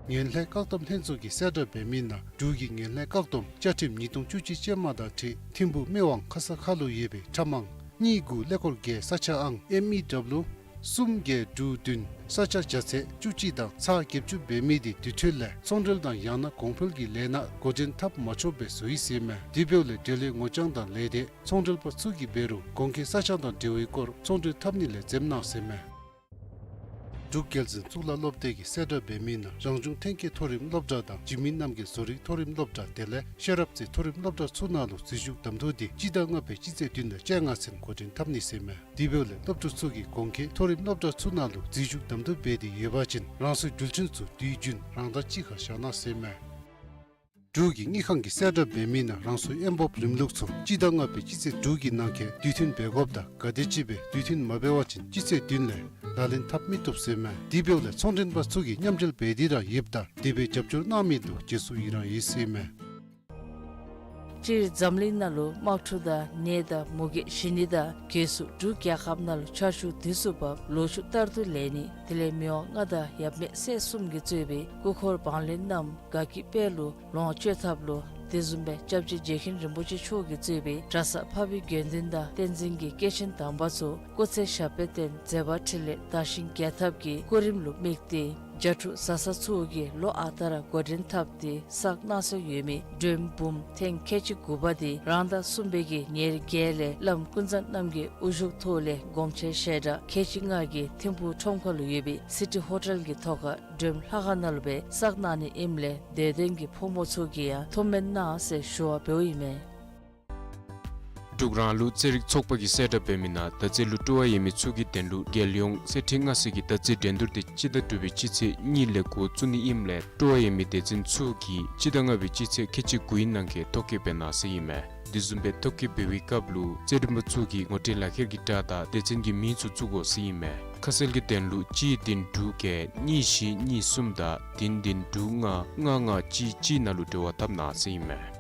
ངན་ལྷད་བཀག་སྡོམ་ལྷན་ཚོགས་ཀྱིས་གསལ་བསྒྲགས་འབད་མི་ནང་འབྲུག་གི་ངན་ལྷད་བཀག་སྡོམ་བཅའ་ཁྲིམས་ཉིས་སྟོང་བཅུ་གཅིག་ཅན་མ་དང་འཁྲིལ་ཐིམ་ཕུག་སྨད་ཝང་ཁ་ས་ཁ་ལུ་ཡོད་པའི་ཁྲལ་མང་གཉིས་དགུ་ཀླད་ཀོར་བརྒྱད་ས་ཆ་ཨང་ཨེམ་ཨི་ཌབ་ལུ་གསུམ་བརྒྱད་དྲུག་བདུན་ས་ཆ་བརྒྱ་ཚད་བཅུ་གཅིག་དང་ཚག་བརྒྱད་ཅུ་འབད་མི་དེ་དུས་ཚོད་ལས་ཚོང་འབྲེལ་དང་ཡང་ན་གོང་འཕེལ་གྱི་ལས་སྣ་འགོ་འདྲེན་འཐབ་མ་ཆོགཔ་སྦེ་བཟོ་ཡི་ཟེར་ཨིན་མས། དེ་འབདཝ་ལས་འབྲེལ་ཡོད་ངོ་རྐྱང་དང་ལས་སྡེ་ཚོང་འབྲེལ་པ་ཚུ་གིས་འབད་རུང་གོང་འཁོད་ས་ཆ་དང་འབྲེལ་བའི་སྐོར་ཚོང་འབྲེལ་འཐབ་ནི་ལས་འཛེམ་གནང་ཟེར་ཨིན་མས། འབྲུག་རྒྱལ་འཛིན་གཙུག་ལག་སློབ་སྡེ་གིས་གསལ་བསྒྲགས་འབད་མི་ནང་རང་བྱུང་ཐོན་སྐྱེད་མཐོ་རིམ་སློབ་གྲྭ་དང་འཇིགས་མེད་རྣམ་རྒྱལ་བཟོ་རིག་མཐོ་རིམ་སློབ་གྲྭ་དེ་ལས་ཤེས་རབ་རྩེ་མཐོ་རིམ་སློབ་གྲྭ་ཚུ་ནང་ལུ་རྩིས་ཞུགས་གདམ་འཐུ་དེ་སྤྱི་ཟླ་ལྔ་པའི་སྤྱི་ཚེས་བདུན་ལས་བཅོ་ལྔ་ཚུན་འགོ་འདྲེན་འཐབ་ནི་ཟེར་ཨིན་མས། དེ་འབདཝ་ལས་སློབ་ཕྲུག་ཚུ་གིས་གོང་འཁོད་མཐོ་རིམ་སློབ་གྲྭ་ཚུ་ནང་ལུ་རྩིས་ཞུགས་གདམ་འཐུ་འབད་དེ་ཡོད་པ་ཅིན་རང་སོའི་འགྲུལ་འཕྲིན་ཚུ་དུས་རྒྱུན་རང་དང་གཅིག་ཁར་བཞག་གནང་ཟེར་ཨིན་མས། འབྲུག་གི་དངུལ་ཁང་གིས་གསལ་བསྒྲགས་འབད་མི་ནང་རང་སོའི་དབོན་སྤོབས་རིམ་ལུགས་ཚུ་སྤྱི་ཟླ་ལྔ་པའི་སྤྱི་ཚེས་དྲུག་གི་ནང་འཁོད་དུས་མཐུན་འབད་དགོཔ་དང་ག་དེམ་ཅིག་སྦེ་དུས་མཐུན་མ་འབད་བ་ཅིན་སྤྱི་ཚེས་བདུན་ལས་ལག་ལེན་འཐབ་མི་བཏུབ་ཟེར་ཨིན་མས། དེ་འབདཝ་ལས་ཚོང་འབྲེལ་པ་ཚུ་གིས་མཉམ་འབྲེལ་འབད་དེ་ར་ཡོདཔ་ད་དེ་སྦེ་རྒྱབ་སྐྱོར་གནང་མི་ལུ་རྗེས་སུ་ཡི་རང་ཡོད་ཟེར་ཨིན་མས། སྤྱིར་འཛམ་གླིང་ནང་ལུ་དམག་འཁྲུག་དང་ནད་དང་མུ་གེ་ཞི་ནི་དང་གྱོད་སུ་འབྲུག་རྒྱལ་ཁབ་ནང་ལུ་ཆར་ཆུ་དུས་སུ་བབས་ལོ་ཕྱུགས་ལྟར་དུ་ལེགས་ནི་དེ་ལས་མི་དབང་མངའ་བདག་ཡབ་མེས་སྲས་གསུམ་གྱིས་གཙོས་པའི་སྐུ་འཁོར་འབངས་ལྷན་རྣམས་དགའ་སྐྱིད་དཔལ་ལུ་ལོངས་སྤྱོད་ཐབས་ལུ་ དེ་བཟུམ་སྦེ་སྐྱབས་རྗེ་རྗེ་མཁན་རིན་པོ་ཆེ་མཆོག་གིས་གཙོས་པའི་གྲྭ་ཚང་ཕ་བི་དགེ་འདུན་དང་བསྟན་འཛིན་གྱི་སྐྱེས་ཆེན་དམ་པ་ཚུ་སྐུ་ཚེ་ཞབས་པད་བརྟན་མཛད་པ་འཕྲིན་ལས་དར་ཞིང་རྒྱས་ཐབས་ཀྱི་སྐུ་རིམ་ལུ་དམིགས་ཏེ་རྒྱ་ཕྲུག་བཟའ་ཚང་ཚུ་གིས་ལོ་ཨ་རྟག་ར་འགོ་འདྲེན་འཐབ་སྟེ་བསགས་གནང་སྲོལ་ཡོད་མི་མགྲོནམ་འབུམ་ཐེངས་ཁལ་གཅིག་དགུ་པ་དེ་རང་ཟླ་གསུམ་པའི་གི་ཉེར་བརྒྱད་ལས་བླམ་ཀུན་བཟང་རྣམ་རྒྱལ་དབུ་བཞུགས་ཐོག་ལས་སྒོམ་ཆེན་ཞལ་གྲངས་ཁལ་གཅིག་ལྔ་གིས་ཐིམ་ཕུག་ཁྲོམ་ཁ་ལུ་ཡོད་པའི་སི་ཊི་ཧོ་ཊེལ་གྱི་ཐོག་ཁར་མགྲོནམ་ལྷ་ཁང་ནང་ལུ་སྦེ་བསགས་གནང་ནི་ཨིནམ་ལས་དད་ལྡན་གྱི་ཕོ་མོ་ཚུ་གིས་ཡང་ཐུགས་སྨོན་གནང་ཟེར་ཞུ་བ་འབདཝ་ཨིན་མས། འབྲུག་རང་ལུགས་རྩེད་རིགས་ཚོགས་པ་གིས་གསལ་བསྒྲགས་འབད་མི་ནང་མདའ་རྩེད་ལུ་སྤྲོ་བ་ཡོད་མི་ཚུ་གི་དོན་ལུ་རྒྱལ་ཡོངས་རྩེད་འགྲན་ལྔ་ཚེས་ཀྱི་མདའ་རྩེད་འགྲན་བསྡུར་དེ་སྤྱི་ཟླ་དྲུག་པའི་སྤྱི་ཚེས་གཉིས་ལས་འགོ་བཙུགས་ནི་ཨིནམ་ལས་སྤྲོ་བ་ཡོད་མི་སྡེ་ཚན་ཚུ་གིས་སྤྱི་ཟླ་ལྔ་པའི་སྤྱི་ཚེས་ཁལ་གཅིག་དགུའི་ནང་འཁོད་ཐོ་བཀོད་འབད་གནང་ཟེར་ཨིན་མས། དེ་བཟུམ་སྦེ་ཐོ་བཀོད་འབད་བའི་སྐབས་ལུ་རྩེད་རིགས་པ་ཚུ་གིས་ངོ་སྤྲོད་ལག་ཁྱེར་གྱི་སྒྲ་དང་སྡེ་ཚན་གྱི་མིང་ཚུ་བཙུགས་དགོ་ཟེར་ཨིན་མས། ཁ་གསལ་གྱི་དོན་ལུ་གཅིག་བདུན་དྲུག་བརྒྱད་གཉིས་བཞི་གཉིས་གསུམ་དང་བདུན་བདུན་དྲུག་ལྔ་ལྔ་ལྔ་གཅིག་གཅིག་ནང་ལུ་འབྲེལ་བ་འཐབ་གནང་ཟེར་ཨིན་མས།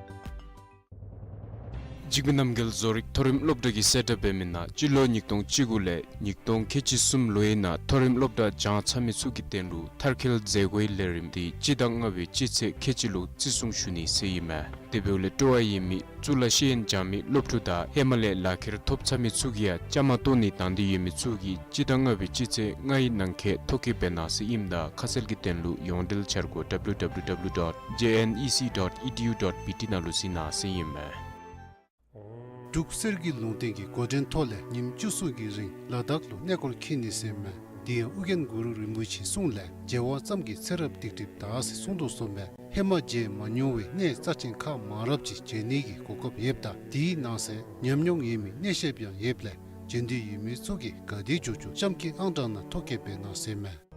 འཇིགས་མེད་རྣམ་རྒྱལ་བཟོ་རིག་མཐོ་རིམ་སློབ་གྲྭ་གིས་གསལ་བསྒྲགས་འབད་མི་ནང་སྤྱི་ལོ་ཉིས་སྟོང་བཅུ་དགུ་ལས་ཉིས་སྟོང་ཁལ་གཅིག་གསུམ་ལོའི་ནང་མཐོ་རིམ་སློབ་གྲྭ་སྦྱང་ཚར་མི་ཚུ་གི་དོན་ལུ་མཐར་འཁྱོལ་མཛད་སྒོའི་ལས་རིམ་དེ་སྤྱི་ཟླ་ལྔ་པའི་སྤྱི་ཚེས་ཁལ་གཅིག་ལུ་བརྩི་སྲུང་ཞུ་ནི་ཟེར་ཨིན་མས། དེ་འབདཝ་ལས་སྤྲོ་བ་ཡོད་མི་གཙུག་ལག་ཤེས་ཡོན་སྦྱང་མི་སློབ་ཕྲུག་དང་ཧེ་མ་ལས་ལག་ཁྱེར་ཐོབ་ཚར་མི་ཚུ་གིས་ཡང་བཅའ་མར་གཏོགས་ནི་དང་འདོད་ཡོད་མི་ཚུ་གིས་སྤྱི་ཟླ་ལྔ་པའི་སྤྱི་ཚེས་ལྔའི་ནང་འཁོད་ཐོ་བཀོད་འབད་གནང་ཟེར་ཨིནམ་ད་ཁ་གསལ་གྱི་དོན་ལུ་ཡོངས་འབྲེལ་འཆར་སྒོ་W W W dot J N E C dot E D U dot B T ནང་ལུ་གཟིགས་གནང་ཟེར་ཨིན་མས། འབྲུག་གསེར་གྱི་ལུང་བསྟན་གྱི་འགོ་འདྲེན་ཐོག་ལས་ཉིནམ་བཅུ་གསུམ་གྱི་རིང་ལ་དྭགས་ལུ་གནས་སྐོར་འཁྱིད་ནི་ཟེར་མས། དེ་ཡང་ཨོ་རྒྱན་གུ་རུ་རིན་པོ་ཆེའི་གསུང་ལས་མཇལ་བ་ཙམ་གྱིས་ཚེ་རབས་སྡིག་སྒྲིབ་དག་ཟེར་གསུངས་དོ་བཟུམ་སྦེ་ཧེ་མ་མཇལ་མ་མྱོང་བའི་གནས་རྩ་ཆེན་ཁག་མང་རབས་ཅིག་མཇལ་ནི་གི་གོ་སྐབས་ཡོདཔ་ད་དེའི་ནང་གསེས་ཉམས་མྱོང་ཡོད་མི་གནས་བཤདཔ་ཡང་ཡོདཔ་ལས་མཇལ་འདོད་ཡོད་མི་ཚུ་གིས་ག་དེ་མགྱོགས་མགྱོགས་གཤམ་གྱི་ཨང་གྲངས་ནང་ཐོ་བཀོད་འབད་གནང་ཟེར་མས།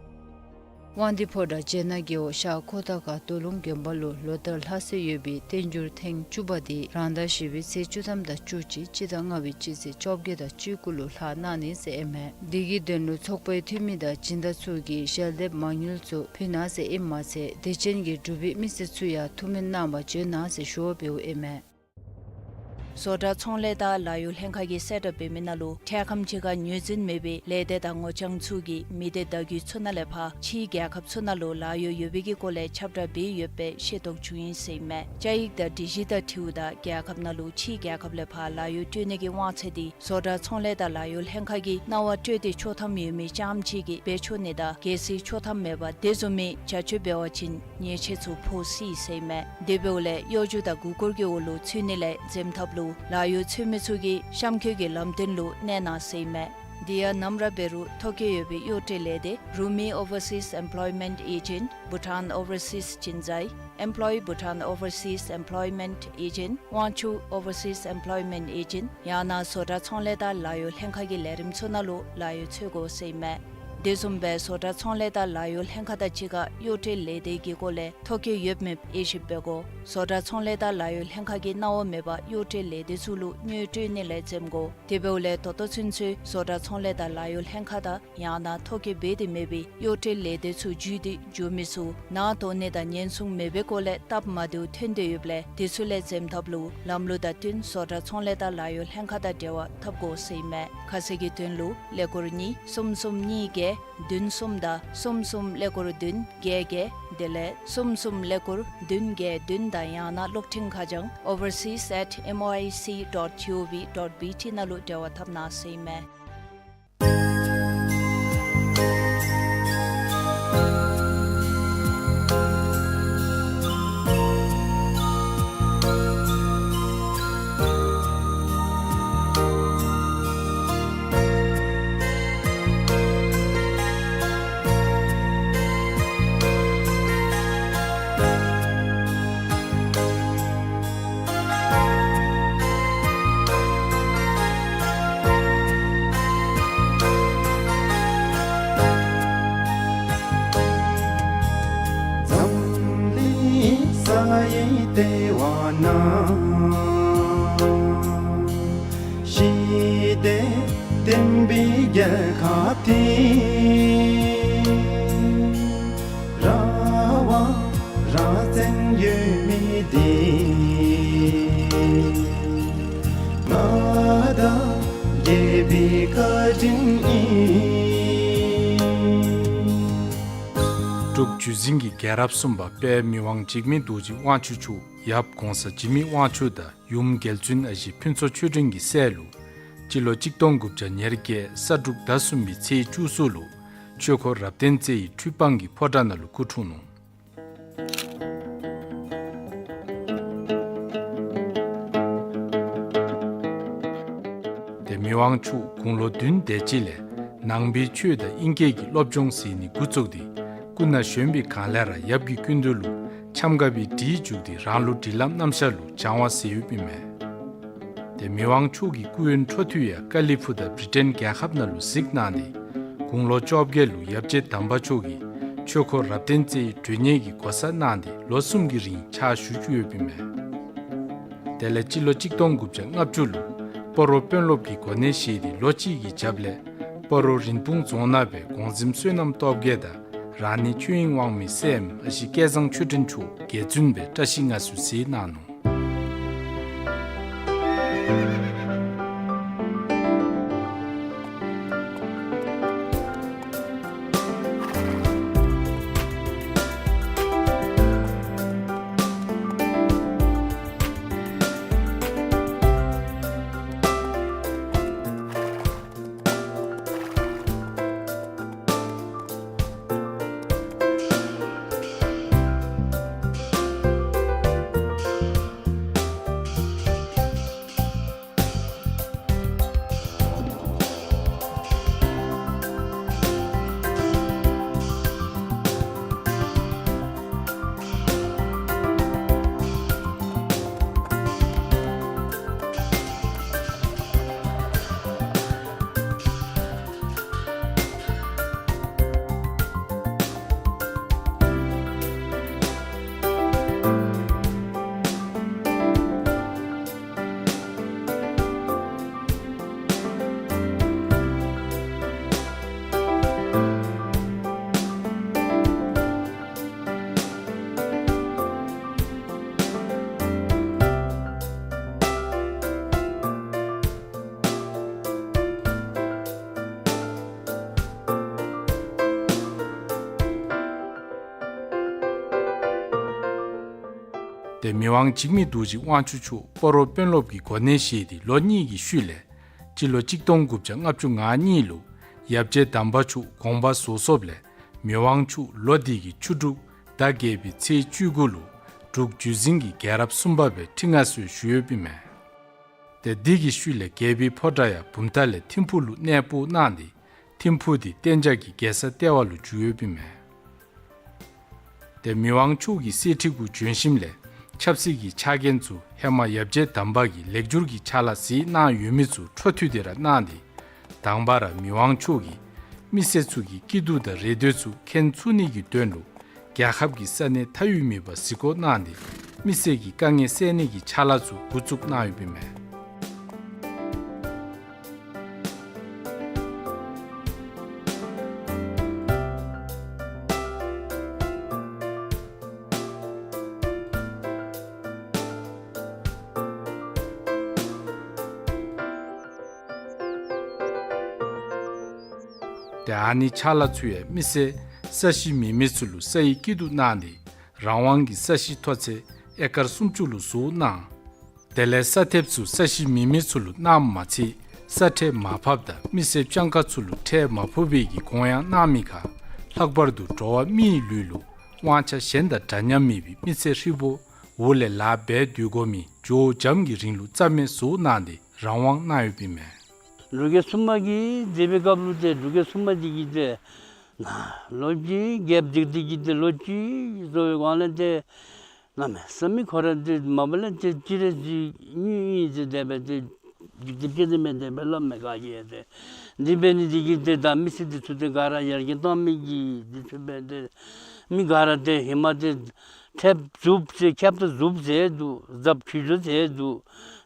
དབང་འདུས་ཕོ་བྲང་བྱེ་ནག་རྒེད་འོག་ཤར་ཁོ་ཐང་ཁ་རྡོ་ལུང་དགོན་པ་ལུ་ལོ་ལྟར་ལྷག་སྲོལ་ཡོད་པའི་བསྟན་འགྱུར་ཐེངས་བཅུ་པ་དེ་རང་ཟླ་བཞི་པའི་ཚེས་བཅུ་ཐམ་དང་བཅུ་གཅིག་སྤྱི་ཟླ་ལྔ་པའི་སྤྱི་ཚེས་བཅོ་བརྒྱད་དང་བཅུ་དགུ་ལུ་ལྷག་གནང་ནི་ཟེར་ཨིན་མས། དེ་གི་དོན་ལུ་ཚོགས་པའི་འཐུས་མི་དང་སྦྱིན་བདག་ཚུ་གིས་ཞལ་འདེབས་མང་ཉུང་ཚུ་ཕུལ་གནང་ཟེར་ཨིནམ་མ་ཚད་དད་ཅན་གྱི་འབྲུག་པའི་མི་སེར་ཚུ་ཡང་ཐུགས་སྨོན་གནང་བར་བྱོན་གནང་ཟེར་ཞུ་བ་འབདཝ་ཨིན་མས། བཟོ་གྲྭ་ཚོང་ལས་དང་ལཱ་གཡོག་ལྷན་ཁག་གིས་གསལ་བསྒྲགས་འབད་མི་ནང་ལུ་འཕྲལ་ཁམས་ཅིག་ཁར་ངོས་འཛིན་མེད་པའི་ལས་སྡེ་དང་ངོ་རྐྱང་ཚུ་གིས་མི་སྡེ་བརྡ་བརྒྱུད་ཚུ་ནང་ལས་ཕར་ཕྱིའི་རྒྱལ་ཁབ་ཚུ་ནང་ལུ་ལཱ་གཡོག་ཡོད་པའི་གི་སྐོར་ལས་ཁྱབ་བསྒྲགས་འབད་ཡོདཔ་སྦེ་ཤེས་རྟོགས་བྱུང་ཡི་ཟེར་ཨིན་མས། བཅའ་ཡིག་དང་སྒྲིག་གཞི་དང་འཁྲིལཝ་ད་རྒྱལ་ཁབ་ནང་ལུ་ཕྱིའི་རྒྱལ་ཁབ་ལས་ཕར་ལཱ་གཡོག་སྤྲོད་ནི་གི་དབང་ཚད་དེ་བཟོ་གྲྭ་ཚོང་ལས་དང་ལཱ་གཡོག་ལྷན་ཁག་གིས་གནང་བ་སྤྲོད་དེ་ཆོག་ཐམ་ཡོད་མི་རྐྱངམ་ཅིག་གིས་འབད་ཆོག་ནི་དང་གལ་སྲིད་ཆོག་ཐམ་མེད་པར་དེ་བཟུམ་མའི་བྱ་སྤྱོད་འབད་བ་ཅིན་ཉེས་ཆད་ཚུ་ཕོག་སྲིད་ཟེར་ཨིན་མས། དེ་འབདཝ་ལས་གཡོ་སྒྱུ་དང་མགུ་སྐོར་གྱི་འོག་ལུ་ཚུད་ནི་ལས་འཛེམ་ཐབས་ལུ་ལཱ་གཡོག་འཚོལ་མི་ཚུ་གིས་གཤམ་འཁོད་ཀྱི་ལམ་སྟོན་ལུ་གནས་གནང་ཟེར་ཨིན་མས། དེ་ཡང་ནམ་ར་འབད་རུང་ཐོ་བཀོད་ཡོད་པའི་གཡོག་སྤྲོད་ལས་སྡེ་Rumi Overseas Employment Agent, Bhutan Overseas Chinsei, Employee Bhutan Overseas Employment Agent, Wangchuck Overseas Employment Agent ཡང་ན་བཟོ་གྲྭ་ཚོང་ལས་དང་ལཱ་གཡོག་ལྷན་ཁག་གི་ལས་རིམ་ཚུ་ནང་ལུ་ལཱ་གཡོག་འཚོལ་དགོ་ཟེར་ཨིན་མས། དེ་བཟུམ་སྦེ་བཟོ་གྲྭ་ཚོང་ལས་དང་ལཱ་གཡོག་ལྷན་ཁག་དང་གཅིག་ཁར་གཡོག་སྤྲོད་ལས་སྡེ་གི་སྐོར་ལས་ཐོ་བཀོད་ཡོད་མེད་དབྱེ་ཞིབ་འབད་དགོ། བཟོ་གྲྭ་ཚོང་ལས་དང་ལཱ་གཡོག་ལྷན་ཁག་གིས་གནང་བ་མེད་པར་གཡོག་སྤྲོད་ལས་སྡེ་ཚུ་ལུ་དངུལ་སྤྲོད་ནི་ལས་འཛེམ་དགོ། དེ་འབདཝ་ལས་ད་ལྟོ་ཚུན་ཚོད་བཟོ་གྲྭ་ཚོང་ལས་དང་ལཱ་གཡོག་ལྷན་ཁག་དང་ཡང་ན་ཐོ་བཀོད་འབད་དེ་མེད་པའི་གཡོག་སྤྲོད་ལས་སྡེ་ཚུ་བརྒྱུད་དེ་འགྱོ་མི་ཚུ་ནང་དོགས་གནས་དང་ཉེན་སྲུང་མེད་པའི་སྐོར་ལས་སྟབས་མ་བདེཝ་ཐོན་དོ་ཡོདཔ་ལས་དེ་ཚུ་ལས་འཛེམ་ཐབས་ལུ་ལམ་ལུགས་དང་བསྟུན་བཟོ་གྲྭ་ཚོང་ལས་དང་ལཱ་གཡོག་ལྷན་ཁག་དང་འབྲེལ་བ་འཐབ་དགོ་ཟེར་ཨིན་མས། ཁ་གསལ་གྱི་དོན་ལུ་ཀླད་ཀོར་གཉིས་གསུམ་གསུམ་གཉིས་བརྒྱད་བདུན་གསུམ་དང་གསུམ་གསུམ་ཀླད་ཀོར་བདུན་བརྒྱད་བརྒྱད་དེ་ལས་གསུམ་གསུམ་ཀླད་ཀོར་བདུན་བརྒྱད་བདུན་དང་ཡང་ན་གློག་འཕྲིན་ཁ་བྱང་overseas at M O I C dot G O V dot B T ནང་ལུ་འབྲེལ་བ་འཐབ་གནང་ཟེར་ཨིན་མས། འབྲུག་བརྒྱུད་འཛིན་གྱི་རྒྱལ་རབས་གསུམ་པ་དཔལ་མི་དབང་འཇིགས་མེད་རྡོ་རྗེ་དབང་ཕྱུག་མཆོག་ཡབ་གོང་ས་འཇིགས་མེད་དབང་ཕྱུག་དང་ཡུམ་རྒྱལ་བཙུན་ཨ་ཞེ་ཕུན་ཚོགས་ཆོས་སྒྲོན་གྱི་སྲས་ལུ་སྤྱི་ལོ་གཅིག་སྟོང་དགུ་བརྒྱ་ཉེར་བརྒྱད་ས་འབྲུག་ཟླ་གསུམ་པའི་ཚེས་བཅུ་གསུམ་ལུ་ཆོས་འཁོར་རབ་བརྟན་རྩེ་ཡི་ཁྲུས་སྤང་གི་ཕོ་བྲང་ནང་ལུ་སྐུ་འཁྲུངས་ནུག། ཏེ་མི་དབང་མཆོག་དགུང་ལོ་བདུན་དེ་ཅིག་ལས་ནང་པའི་ཆོས་དང་དབྱིན་སྐད་ཀྱི་སློབ་སྦྱོང་ཟེར་ནི་འགོ་བཙུགས་ཏེ་སྐུ་ན་གཞོན་པའི་སྒང་ལས་ར་ཡབ་ཀྱི་སྐུ་མདུན་ལུ་འཆམ་དགའ་བའི་གྲལ་འཇུག་སྟེ་རང་ལུ་སྒྲིག་ལམ་རྣམ་གཞག་ལུ་སྦྱང་བ་མཛད་ཡོདཔ་ཨིན་མས། ཏེ་མི་དབང་མཆོག་གི་སྐུ་ཡོན་འཕྲོ་མཐུད་ཡང་ཀ་ལི་ཕུག་དང་བི་རི་ཊེན་རྒྱལ་ཁབ་ནང་ལུ་གཟིགས་གནང་སྟེ་དགུང་ལོ་བཅོ་བརྒྱད་ལུ་ཡབ་རྗེ་དམ་པ་མཆོག་གིས་ཆོས་འཁོར་རབ་བརྟན་རྩེའི་མགྲོན་གཉེར་གྱི་གོ་ས་གནང་སྟེ་ལོ་གསུམ་གྱི་རིང་ཕྱག་ཞུ་བཅུག་ཡོདཔ་ཨིན་མས། དེ་ལས་སྤྱི་ལོ་གཅིག་སྟོང་དགུ་བརྒྱ་ལྔ་བཅུ་ལུ་སྤ་རོ་དཔོན་སློབ་ཀྱི་གོ་གནས་བཞེས་ཏེ་ལོ་གཅིག་གི་རྒྱབ་ལས་སྤ་རོ་རིན་སྤུངས་རྫོང་ནང་སྦེ་གོང་གཟིམ་བསོད་ནམས་སྟོབས་རྒྱས་དང་རང་ཉིད་ཆོས་དབྱིངས་དབང་མོའི་སྲསམོ་ཨ་ཞེ་སྐལ་བཟང་ཆོས་སྒྲོན་མཆོག་རྒྱལ་བཙུན་སྦེ་བཀྲ་ཤིས་མངའ་གསོལ་མཛད་གནང་ནུག། ཏེ་མི་དབང་འཇིགས་མེད་རྡོ་རྗེ་དབང་ཕྱུག་མཆོག་སྤ་རོ་དཔོན་སློབ་ཀྱི་གོ་གནས་བཞེས་ཏེ་ལོ་གཉིས་ཀྱི་ཤུལ་ལས་སྤྱི་ལོ་གཅིག་སྟོང་དགུ་བརྒྱ་ལྔ་བཅུ་ང་གཉིས་ལུ་ཡབ་རྗེ་དམ་པ་མཆོག་དགོངས་པ་རྫོགས་སོཔ་ལས་མི་དབང་མཆོག་ལོ་འདི་གི་ཆུ་འབྲུག་ཟླ་བརྒྱད་པའི་ཚེས་བཅུ་དགུ་ལུ་འབྲུག་བརྒྱུད་འཛིན་གྱི་རྒྱལ་རབས་གསུམ་པ་སྦེ་ཁྲི་མངའ་གསོལ་ཞུ་ཡོདཔ་ཨིན་མས། ཏེ་འདི་གི་ཤུལ་ལས་རྒྱལ་པོའི་ཕོ་བྲང་ཡང་བུམ་ཐང་ལས་ཐིམ་ཕུག་ལུ་གནས་སྤོ་གནང་སྟེ་ཐིམ་ཕུག་འདི་གཏན་འཇགས་ཀྱི་རྒྱལ་ས་ལྟེ་བ་ལུ་བསྒྱུར་ཡོདཔ་ཨིན་མས། ཏེ་མི་དབང་མཆོག་གིས་གསེར་ཁྲི་གུ་བྱོན་ཞིནམ་ལས་ཆབ་སྲིད་ཀྱི་ཕྱག་འགན་ཚུ་ཧེ་མ་ཡབ་རྗེ་དམ་པ་གིས་ལེགས་སྒྱུར་གྱི་ཕྱག་ལཱ་གཟིགས་གནང་ཡོད་མི་ཚུ་འཕྲོ་མཐུད་དེ་ར་གནང་སྟེ་དང་པ་ར་མི་དབང་མཆོག་གིས་མི་སེར་ཚུ་གི་སྐྱིད་སྡུག་དང་རེ་འདོད་ཚུ་མཁྱེན་ཚུགས་ནི་གི་དོན་ལུ་རྒྱལ་ཁབ་ཀྱི་ས་གནས་མཐའ་དབུས་མེད་པར་གཟིགས་སྐོར་གནང་སྟེ་མི་སེར་གྱི་དཀའ་ངལ་སེལ་ནི་གི་ཕྱག་ལཱ་ཚུ་འགོ་བཙུགས་གནང་ཡོདཔ་ཨིན་མས། ཏེ་ཨ་ནི་ཕྱག་ལཱ་ཚུ་ཡང་མི་སེར་ས་གཞི་མེད་མི་ཚུ་ལུ་སའི་སྐྱིད་སྡུག་གནང་སྟེ་རང་དབང་གི་ས་གཞི་མཐོ་ཚད་ཨེ་ཀར་སུམ་ཅུ་ལུ་བཟོ་གནང་། དེ་ལས་ས་ཐེབས་ཚུ་ས་གཞི་མེད་མི་ཚུ་ལུ་གནངམ་མ་ཚད་ས་ཁྲལ་མར་ཕབ་དང་མི་སེར་སྤྱང་ཀ་ཚུ་ལུ་ཁྲལ་མ་ཕབ་པའི་གི་དགོངས་ཡངས་གནང་མི་ཁར་ལྷག་པར་དུ་འགྲོ་བ་མིའི་ལུས་ལུ་དབང་ཆ་གཞན་དང་འདྲ་མཉམ་མེད་པའི་མི་ཚེ་ཧྲིལ་པོ་འོག་ལས་ལཱ་འབད་སྡོད་དགོ་མི་ཇོ་བོ་རྒྱ་མོ་གི་རིང་ལུ་རྩ་མེད་བཟོ་གནང་སྟེ་རང་དབང་གནང་ཡོདཔ་ཨིན་མས། འབྲུག་རྒྱལ་གསུམ་པ་གིས་མཛད་པའི་སྐབས་ལུ་ཏེ་འབྲུག་རྒྱལ་གསུམ་པ་འདི་གིས་ཏེ་ལོ་གཅིག་རྒྱལཔོ་འདི་འདི་གིས་ཏེ་ལོ་གཅིག་བཟོ་བའི་སྒང་ལས་ཏེ་གནམ་མེད་ས་མེད་ཁོ་ར་ཏེ་མ་པ་ལས་ཏེ་ཅི་རེ་ཅིག་ཉུང་ཉུང་ཟེར་དེ་སྦེ་ཏེ་འཇིག་རྟེན་སྐྱེ་དེ་མེད་དེ་སྦེ་སླབ་མས་ག་གིས་ཏེ། འདི་འབད་ནི་འདི་གིས་ཏེ་ད་མི་སེར་འདི་ཚུ་ཏེ་ག་ར་ཡར་རྒྱས་གཏང་མི་གི་འདི་ཚུ་འབད་ཏེ་མི་ག་ར་ཏེ་ཧེ་མ་ཏེ་ཐེབས་ཟུབ་ཟེར་ཁྱབ་ཏ་ཟུབ་ཟེར་འདུག། ཟབ་ཁྱུ་ཆོ་ཟེར་འདུག།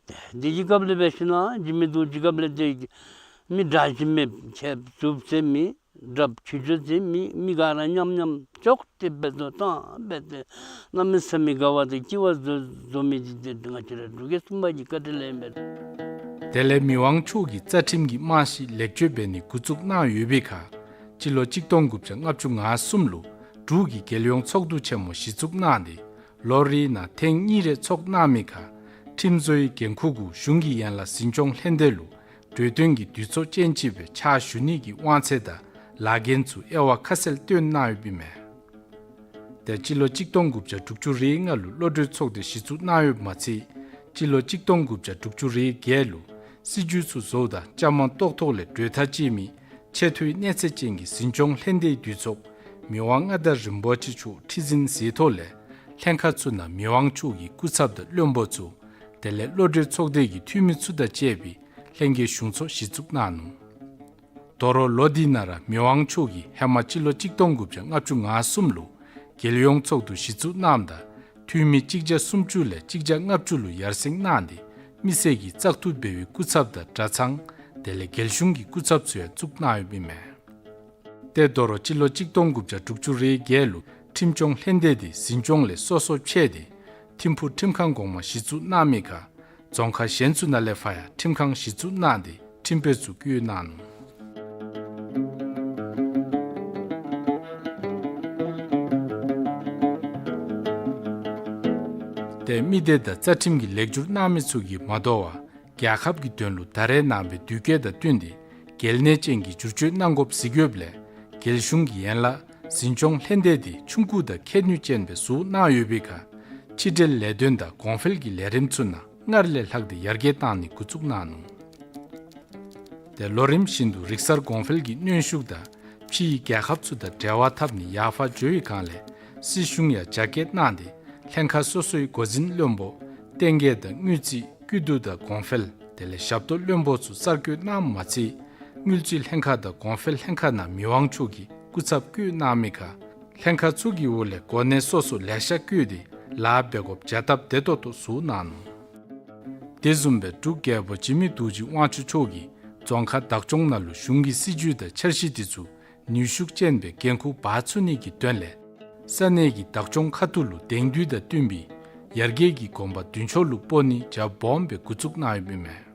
ཏེ་འདི་གི་སྐབས་ལས་འབད་ཞིན་ན་འཇིགས་མེད་རྡོ་རྗེ་སྐབས་ལས་ཏེ་མི་འདྲ་ཅིག་མེད། ཁྱབ་ཟུབ་ཟེར་མི་ཟབ་ཁྱུ་ཆོ་ཟེར་མི་མི་ག་ར་མཉམ་མཉམ་ཅོག་འཐདཔ་སྦེ་བཟོ་བཏང་སྦེ་ཏེ་གནམ་མེད་ས་མེད་དགའ་བ་དང་སྐྱིད་པ་བཟོ་བཟོ་མི་འདི་ཏེ་ང་བཅས་ར་འབྲུག་རྒྱལ་གསུམ་པ་གི་བཀའ་དྲིན་ལས་ཨིན་པས། དེ་ལས་མི་དབང་མཆོག་གིས་རྩ་ཁྲིམས་ཀྱི་རྨང་གཞི་ལེགས་བཅོས་འབད་ནི་འགོ་བཙུགས་གནང་ཡོད་པའི་ཁར་སྤྱི་ལོ་གཅིག་སྟོང་དགུ་བརྒྱ་ལྔ་བཅུ་ང་གསུམ་ལུ་ འབྲུག་གི་རྒྱལ་ཡོངས་ཚོགས་འདུ་ཆེན་མོ་གཞི་བཙུགས་གནང་སྟེ་ལོ་རེའི་ནང་ཐེངས་གཉིས་རེ་ཚོགས་གནང་མི་ཁར་ཁྲིམས་བཟོའི་འགན་ཁུར་གུ་གཞུང་གི་ཡན་ལག་འཛིན་སྐྱོང་ལྷན་སྡེ་ལུ་གྲོས་སྟོན་གྱི་དུས་ཚོད་ཅན་ཅིག་སྦེ་ཕྱག་ཞུ་ནི་གི་དབང་ཚད་དང་ལཱ་འགན་ཚུ་དབྱེ་བ་ཁ་གསལ་སྟོན་གནང་ཡོདཔ་ཨིན་མས། ཏེ་སྤྱི་ལོ་གཅིག་སྟོང་དགུ་བརྒྱ་དྲུག་ཅུ་རེ་ལྔ་ལུ་བློ་གྲོས་ཚོགས་སྡེ་གཞི་བཙུགས་གནང་ཡོདཔ་མ་ཚད་སྤྱི་ལོ་གཅིག་སྟོང་དགུ་བརྒྱ་དྲུག་ཅུ་རེ་བརྒྱད་ལུ་སྲིད་བྱུས་ཚུ་བཟོཝ་ད་བཅའ་མར་གཏོགས་ཐོག་ལས་གྲོས་ཐག་བཅད་མི་ཆེ་མཐོའི་གནས་ཚད་ཅན་གྱི་འཛིན་སྐྱོང་ལྷན་སྡེའི་འདུས་ཚོགས་མི་དབང་མངའ་བདག་རིན་པོ་ཆེ་མཆོག་ཁྲི་འཛིན་མཛད་ཐོག་ལས་ལྷན་ཁག་ཚུ་ནང་མི་དབང་མཆོག་གི་སྐུ་ཚབ་དང་བློན་པོ་ཚུ་དེ་ལས་བློ་གྲོས་ཚོགས་སྡེ་གི་འཐུས་མི་ཚུ་དང་བཅས་པའི་ལྷན་རྒྱས་གཞུང་ཚོགས་གཞི་བཙུགས་གནང་ནུག། དོ་རུང་ལོ་འདི་ནང་ར་མི་དབང་མཆོག་གིས་ཧེ་མ་སྤྱི་ལོ་གཅིག་སྟོང་དགུ་བརྒྱ་ལྔ་བཅུ་ང་གསུམ་ལུ་རྒྱལ་ཡོངས་ཚོགས་འདུ་གཞི་བཙུགས་གནངམ་ད་འཐུས་མི་གཅིག་བརྒྱ་སུམ་ཅུ་ལས་གཅིག་བརྒྱ་ལྔ་བཅུ་ལུ་ཡར་སེང་གནང་སྟེ་མི་སེར་གྱིས་བཙག་འཐུ་འབད་བའི་སྐུ་ཚབ་དང་གྲྭ་ཚང་དེ་ལས་རྒྱལ་གཞུང་གི་སྐུ་ཚབ་ཚུ་ཡང་བཙུགས་གནང་ཡོདཔ་ཨིན་མས། ཏེ་དོ་རུང་སྤྱི་ལོ་གཅིག་སྟོང་དགུ་བརྒྱ་དྲུག་ཅུ་རེ་བརྒྱད་ལུ་ཁྲིམས་སྐྱོང་ལྷན་སྡེ་དེ་འཛིན་སྐྱོང་ལས་སོ་སོ་ཕྱེ་སྟེ་ཐིམ་ཕུག་ཁྲིམས་ཁང་གོང་མ་གཞི་བཙུགས་གནང་མི་ཁར་རྫོང་ཁག་གཞན་ཚུ་ནང་ལས་ཕར་ཡང་ཁྲིམས་ཁང་གཞི་བཙུགས་གནང་སྟེ་ཁྲིམས་དཔོན་ཚུ་བསྐོ་གནང་ནུག། ཏེ་མི་སྡེ་དང་རྩ་ཁྲིམས་ཀྱི་ལེགས་བསྒྱུར་གནང་མི་ཚུ་གིས་མ་དོ་བར་རྒྱལ་ཁབ་ཀྱི་དོན་ལུ་ད་རེས་ནངས་པའི་དུས་བཀོད་དང་བསྟུན་ཏེ་གལ་གནད་ཅན་གྱི་བསྒྱུར་བཅོས་གནང་དགོཔ་གཟིགས་ཡོདཔ་ལས་རྒྱལ་གཞུང་གི་ཡན་ལག་འཛིན་སྐྱོང་ལྷན་སྡེ་དེ་ཆུང་ཀུ་དང་ཁྱད་ནུས་ཅན་སྦེ་བཟོ་གནང་ཡོད་པའི་ཁར་ཕྱི་འབྲེལ་ལས་དོན་དང་གོང་འཕེལ་གྱི་ལས་རིམ་ཚུ་ནང་སྔར་ལས་ལྷག་སྟེ་ཡར་རྒྱས་བཏང་ནི་འགོ་བཙུགས་གནང་ནུག། ཏེ་ལོ་རིམ་བཞིན་དུ་རིག་གསར་གོང་འཕེལ་གྱི་གནོན་ཤུགས་དང་ཕྱིའི་རྒྱལ་ཁབ་ཚུ་དང་འབྲེལ་བ་འཐབ་ནི་ཡར་འཕར་འགྱོ་བའི་སྒང་ལས་སྲིད་གཞུང་ཡང་རྒྱ་སྐྱེད་གནང་སྟེ་ལྷན་ཁག་སོ་སོའི་འགོ་འཛིན་བློན་པོ་བསྟེན་མཁས་དང་དངུལ་རྩིས་སྐྱིད་སྡུག་དང་གོང་འཕེལ་དེ་ལས་ཞབས་ཏོག་བློན་པོ་ཚུ་གསར་བསྐོ་གནངམ་མ་ཚད་དངུལ་རྩིས་ལྷན་ཁག་དང་གོང་འཕེལ་ལྷན་ཁག་ནང་མི་དབང་མཆོག་གིས་སྐུ་ཚབ་བསྐོ་གནང་མི་ཁར་ལྷན་ཁག་ཚུ་གི་འོག་ལས་གོ་གནས་སོ་སོ་ལེ་ཤ་བསྐོས་ཏེ་ལཱ་འབད་དགོཔ་བྱ་སྟབས་བདེ་ཏོག་ཏོ་བཟོ་གནང་ནུག། དེ་བཟུམ་སྦེ་འབྲུག་རྒྱལ་པོ་འཇིགས་མེད་རྡོ་རྗེ་དབང་ཕྱུག་མཆོག་གིས་རྫོང་ཁག་བདག་སྐྱོང་ནང་ལུ་གཞུང་གི་སྲིད་བྱུས་དང་འཆར་གཞི་དེ་ཚུ་ནུས་ཤུགས་ཅན་སྦེ་འགན་ཁུར་འབག་ཚུགས་ནི་གི་དོན་ལས་ས་གནས་ཀྱི་བདག་སྐྱོང་ཁ་ཐུག་ལུ་དེང་དུས་དང་བསྟུན་པའི་ཡར་རྒྱས་ཀྱི་གོམ་པ་མདུན་ཕྱོགས་ལུ་སྤོ་ནི་རྒྱ་སྦོམ་སྦེ་འགོ་བཙུགས་གནང་ཡོདཔ་ཨིན་མས།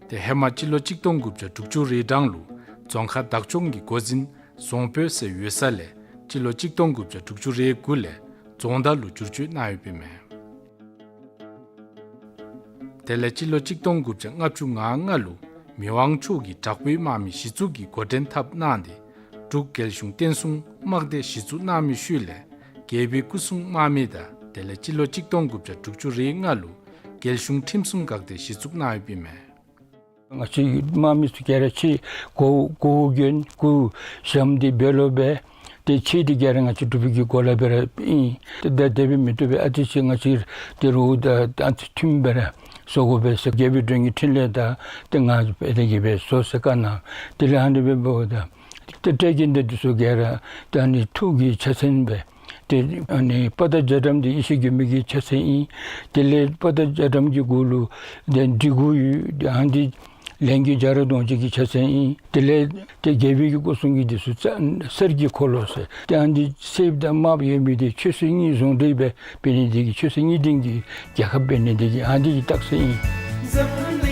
ཏེ་ཧེ་མ་སྤྱི་ལོ་གཅིག་སྟོང་དགུ་བརྒྱ་དྲུག་ཅུ་རེ་གྲངས་ལུ་རྫོང་ཁག་བདག་སྐྱོང་གི་འགོ་འཛིན་རྫོང་དཔོན་ཟེར་ཡོད་ས་ལས་སྤྱི་ལོ་གཅིག་སྟོང་དགུ་བརྒྱ་དྲུག་ཅུ་རེ་དགུ་ལས་རྫོང་བདག་ལུ་བསྒྱུར་བཅོས་གནང་ཡོདཔ་ཨིན་མས། དེ་ལས་སྤྱི་ལོ་གཅིག་སྟོང་དགུ་བརྒྱ་ལྔ་བཅུ་ང་ལྔ་ལུ་མི་དབང་མཆོག་གིས་དྲག་པོའི་དམག་མི་གཞི་བཙུགས་ཀྱི་འགོ་འདྲེན་འཐབ་གནང་སྟེ་འབྲུག་རྒྱལ་གཞུང་བསྟན་སྲུང་དམག་སྡེ་གཞི་བཙུགས་གནང་མི་ཤུལ་ལས་རྒྱལ་པོའི་སྐུ་སྲུང་དམག་མི་དང་དེ་ལས་སྤྱི་ལོ་གཅིག་སྟོང་དགུ་བརྒྱ་དྲུག་ཅུ་རེ་ལྔ་ལུ་རྒྱལ་གཞུང་ཁྲིམས་སྲུང་འགག་སྡེ་གཞི་བཙུགས་གནང་ཡོདཔ་ཨིན་མས། ང་བཅས་དམག་མི་ཚུ་ག་ར་ཕྱི་གོ་གོ་གྱོན་སྐུ་ཞབས་འདི་འབད་ལོ་སྦེ་ཏེ་ཕྱི་འདི་ག་ར་ང་བཅས་འབྲུག་པའི་གི་གོ་ལ་སྦེ་ར་ཨིན། ཏེ་ད་དེ་སྦེ་མི་བཏུབ་པས། ཨ་ཙི་ཅིག་ང་བཅས་ཏེ་རུ་ད་ཨ་ཙི་མཐུནམ་སྦེ་ར་བཟོ་དགོ་པས་ཟེར་རྒྱལ་པོའི་མགྲོན་གྱི་འཕྲིན་ལས་དང་ཏེ་ང་སྦེ་དེ་གིས་སྦེ་བཟོ་ཟེར་བཀའ་གནང་། དེ་ལས་ཨ་ནི་སྦེ་འབདཝ་ད་ཏེ་སྤྲེལ་གྱི་འདི་འདི་ཚུ་ག་ར་ཏེ་ཨ་ནི་ཐུགས་ཀྱི་ཕྱག་མཚན་སྦེ་ཏེ་ཨ་ནི་དཔའ་རྟགས་རྒྱ་གྲམ་འདི་ཡེ་ཤེས་མགོན་པོ་གི་ཕྱག་མཚན་ཨིན། དེ་ལས་དཔའ་རྟགས་རྒྱ་གྲམ་གྱི་གུ་ལུ་ཏེ་གྲི་གུ་ཡོད། ཏེ་ཨ་ནི་ལས་མགོན་རྒྱ་རས་གདོང་ཅན་གྱི་ཕྱག་མཚན་ཨིན། དེ་ལས་ཏེ་རྒྱལ་པོའི་གི་སྐུ་སྲུང་གི་འདི་ཚུ་རྩ་གསེར་གྱི་འཁོར་ལོ་ཟེར་ཏེ་ཨ་ནི་གསེར་དང་དམརཔོ་ཡོད་མི་འདི་ཆོས་སྲིད་གཉིས་ཟུང་འབྲེལ་སྦེ་འབད་ནི་འདི་གིས་ཆོས་སྲིད་གཉིས་ལྡན་གྱི་རྒྱལ་ཁབ་འབད་ནི་འདི་གིས་ཨ་ནི་གི་རྟགས་མཚན་ཨིན།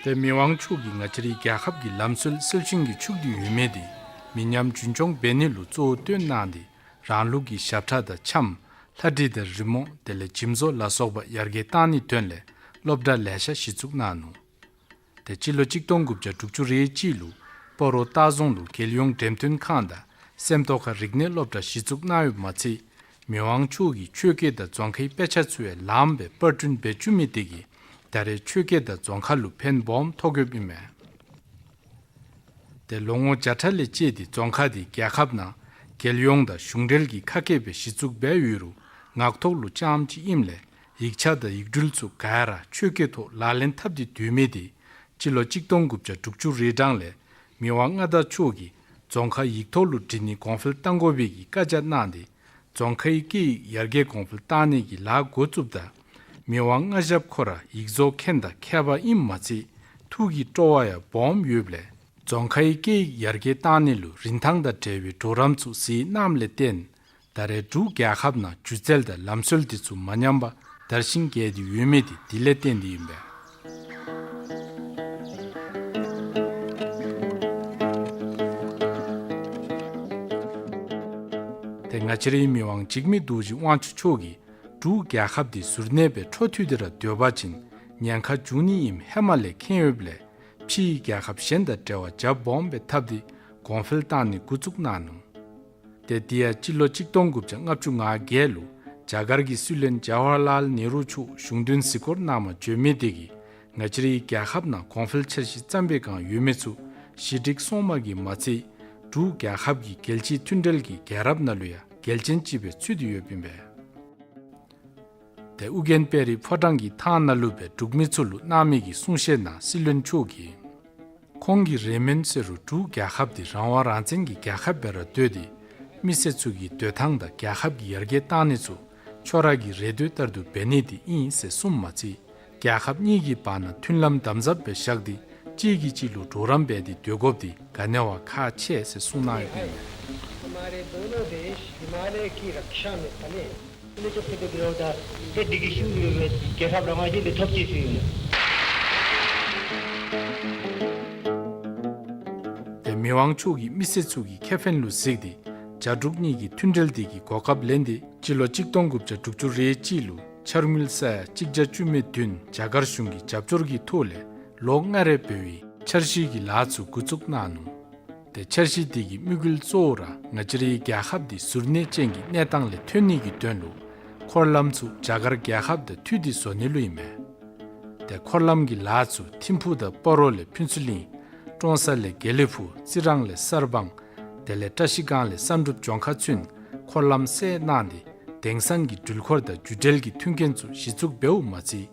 ཏེ་མི་དབང་མཆོག་གིས་ང་བཅས་རའི་རྒྱལ་ཁབ་ཀྱི་ལམ་སྲོལ་སྲོལ་ཤིང་གི་ཕྱུག་འདི་ཡོད་མི་འདི་མི་ཉམས་རྒྱུན་འཁྱོངས་འབད་ནི་ལུ་གཙོ་བོ་བཏོན་གནང་སྟེ་རང་ལུགས་ཀྱི་ཞབས་ཁྲ་དང་འཆམ་ལྷ་བྲིས་དང་རི་མོ་དེ་ལས་འཇིམ་བཟོ་ལ་སོགས་པ་ཡར་རྒྱས་བཏང་ནིའི་དོན་ལས་སློབ་གྲྭ་ལེ་ཤ་གཞི་བཙུགས་གནང་ནུག། ཏེ་སྤྱི་ལོ་གཅིག་སྟོང་དགུ་བརྒྱ་དྲུག་ཅུ་རེ་གཅིག་ལུ་སྤ་རོ་སྟག་རྫོང་ལུ་རྒྱལ་ཡོངས་འགྲེམས་སྟོན་ཁང་དང་སེམས་རྟོགས་ཁ་རིག་གནས་སློབ་གྲྭ་གཞི་བཙུགས་གནང་ཡོདཔ་མ་ཚད་མི་དབང་མཆོག་གིས་ཆོས་སྐད་དང་རྫོང་ཁའི་དཔེ་ཆ་ཚུ་ཡང་ལངམ་སྦེ་པར་སྐྲུན་འབད་བཅུག་མི་དེ་གིས་ད་རེས་ཆོས་སྐད་དང་རྫོང་ཁ་ལུ་ཕན་སྦོམ་ཐོགས་ཡོདཔ་ཨིན་མས། ཏེ་ལོ་ངོ་བརྒྱ་ཕྲག་ལས་བཅད་དེ་རྫོང་ཁ་དེ་རྒྱལ་ཁབ་ནང་རྒྱལ་ཡོངས་དང་གཞུང་འབྲེལ་གྱི་ཁ་སྐད་སྦེ་གཞི་བཙུགས་འབད་ཡོད་རུང་ངག་ཐོག་ལུ་རྐྱངམ་ཅིག་ཨིནམ་ལས་ཡིག་ཆ་དང་ཡིག་འབྲུ་ཚུ་ག་ར་ཆོས་སྐད་ཐོག་ལག་ལེན་འཐབ་སྟེ་སྡོད་མི་དེ་སྤྱི་ལོ་གཅིག་སྟོང་དགུ་བརྒྱ་དྲུག་ཅུ་རེ་གྲངས་ལས་མི་དབང་མངའ་བདག་མཆོག་གིས་རྫོང་ཁ་ཡིག་ཐོག་ལུ་འབྲི་ནི་གོང་འཕེལ་གཏང་དགོ་པའི་གི་བཀའ་རྒྱ་གནང་སྟེ་རྫོང་ཁའི་སྐད་ཡིག་ཡར་རྒྱས་གོང་འཕེལ་གཏང་ནི་གི་ལཱ་འགོ་བཙུགསཔ་ད་ མི་དབང་མངའ་ཞབས་ཁོ་ར་ཡིག་བཟོ་མཁན་དང་མཁས་པ་ཨིནམ་མ་ཚད་ཐུགས་ཀྱི་སྤྲོ་བ་ཡང་སྦོམ་ཡོདཔ་ལས་རྫོང་ཁའི་སྐད་ཡིག་ཡར་རྒྱས་བཏང་ནི་ལུ་རིན་ཐང་དང་འབྲེལ་བའི་གྲོགས་རམ་ཚུ་གཟིགས་གནངམ་ལས་བརྟེན་ད་རེས་འབྲུག་རྒྱལ་ཁབ་ནང་སྒྱུ་རྩལ་དང་ལམ་སྲོལ་དེ་ཚུ་མ་ཉམས་པར་དར་ཞིང་རྒྱས་ཏེ་ཡོད་མི་དེ་དེ་ལས་བརྟེན་ཏེ་ཨིན་པས། ཏེ་ང་བཅས་རའི་མི་དབང་འཇིགས་མེད་རྡོ་རྗེ་དབང་ཕྱུག་མཆོག་གིས་འབྲུག་རྒྱལ་ཁབ་དེ་གཟུར་གནས་སྦེ་འཕྲོ་མཐུད་དེ་ར་སྡོད་པ་ཅིན་ཉེན་ཁ་འབྱུང་ནི་ཨིནམ་ཧེ་མ་ལས་མཁྱེན་ཡོདཔ་ལས་ཕྱིའི་རྒྱལ་ཁབ་གཞན་དང་འབྲེལ་བ་རྒྱ་སྦོམ་སྦེ་འཐབ་སྟེ་གོང་འཕེལ་བཏང་ནི་འགོ་བཙུགས་གནང་ནུག། ཏེ་དེ་ཡང་སྤྱི་ལོ་གཅིག་སྟོང་དགུ་བརྒྱ་ལྔ་བཅུ་ང་བརྒྱད་ལུ་རྒྱ་གར་གྱི་སྲིད་བློན་ཇ་ཝ་ཧར་ལཱལ་ནེ་རུ་མཆོག་གཞུང་དོན་གཟིགས་སྐོར་གནང་བར་བྱོན་མི་དེ་གིས་ང་བཅས་རའི་རྒྱལ་ཁབ་ནང་གོང་འཕེལ་འཆར་གཞི་བརྩམ་པའི་སྒང་ཡོད་མི་ཚུ་ཞི་འགྲིག་སོང་མ་གི་མ་ཚད་འབྲུག་རྒྱལ་ཁབ་ཀྱི་རྒྱལ་སྤྱིའི་མཐུན་འབྲེལ་གྱི་རྒྱལ་རབས་ནང་ལུ་ཡང་རྒྱལ་ཅན་ཅིག་སྦེ་ཚུད་དེ་ཡོདཔ་ཨིན་པས། ཏེ་ཨོ་རྒྱན་དཔལ་རི་ཕོ་བྲང་གི་ཐང་ནང་ལུ་སྦེ་འབྲུག་མི་ཚུ་ལུ་གནང་མི་གི་གསུང་བཤད་ནང་སྲིད་བློན་མཆོག་གིས་ཁོང་གིས་རེ་སྨོན་ཟེར་རུང་འབྲུག་རྒྱལ་ཁབ་དེ་རང་དབང་རང་བཙན་གྱི་རྒྱལ་ཁབ་སྦེ་ར་སྡོད་དེ་མི་སེར་ཚུ་གི་སྡོད་ཐངས་དང་རྒྱལ་ཁབ་ཀྱི་ཡར་རྒྱས་གཏང་ནི་ཚུ་ཁྱོད་ར་གི་རེ་འདོད་ལྟར་དུ་འབད་ནི་དེ་ཨིན་ཟེར་གསུངམ་མ་ཚད་རྒྱལ་ཁབ་གཉིས་ཀྱི་བར་ན་མཐུན་ལམ་དམ་ཟབ་སྦེ་བཞག་སྟེ་གཅིག་གིས་གཅིག་ལུ་གྲོགས་རམ་འབད་དེ་སྡོད་དགོཔ་དེ་ག་ནི་བ་ཁག་ཆེ་ཟེར་གསུངས་གནང་ཡོདཔ་ཨིན། हमारे दोनों देश हिमालय की रक्षा में पले। ཏེ་མི་དབང་མཆོག་གིས་མི་སེར་ཚུ་གི་ཁེ་ཕན་ལུ་གཟིགས་ཏེ་རྒྱ་འབྲུག་གཉིས་ཀྱི་མཐུན་འབྲེལ་དེ་གི་གོ་སྐབས་ལེན་ཏེ་སྤྱི་ལོ་གཅིག་སྟོང་དགུ་བརྒྱ་དྲུག་ཅུ་རེ་གཅིག་ལུ་འཆར་དངུལ་ས་ཡ་གཅིག་བརྒྱ་བཅུ་མེད་བདུན་རྒྱ་གར་གཞུང་གི་རྒྱབ་སྐྱོར་གྱི་ཐོག་ལས་ལོ་ལྔ་རེ་འབད་བའི་འཆར་གཞི་གི་ལཱ་ཚུ་འགོ་བཙུགས་གནང་ནུག། ཏེ་འཆར་གཞི་དེ་གི་དམིགས་ཡུལ་གཙོ་བོ་ར་ང་བཅས་རའི་རྒྱལ་ཁབ་དེ་གཟུར་གནས་ཅན་གྱི་གནས་སྟངས་ལས་ཐོན་ནི་གི་དོན་ལུ་འཁོར་ལམ་ཚུ་རྒྱ་གར་རྒྱལ་ཁབ་དང་མཐུད་དེ་བཟོ་ནི་ལུ་ཨིན་མས། ཏེ་འཁོར་ལམ་གྱི་ལཱ་ཚུ་ཐིམ་ཕུག་དང་སྤ་རོ་ལས་ཕུན་ཚོགས་གླིང་། ཀྲོང་གསར་ལས་དགེ་ལེགས་ཕུག། རྩི་རང་ལས་གསར་སྤང་། དེ་ལས་བཀྲ་ཤིས་སྒང་ལས་བསམ་གྲུབ་ལྗོངས་མཁར་ཚུན་འཁོར་ལམ་སེལ་གནང་སྟེ་དེང་སང་གི་འགྲུལ་འཁོར་དང་རྒྱུ་འབྲེལ་གྱི་མཐུན་རྐྱེན་ཚུ་གཞི་བཙུགས་འབདཝ་མ་ཚད་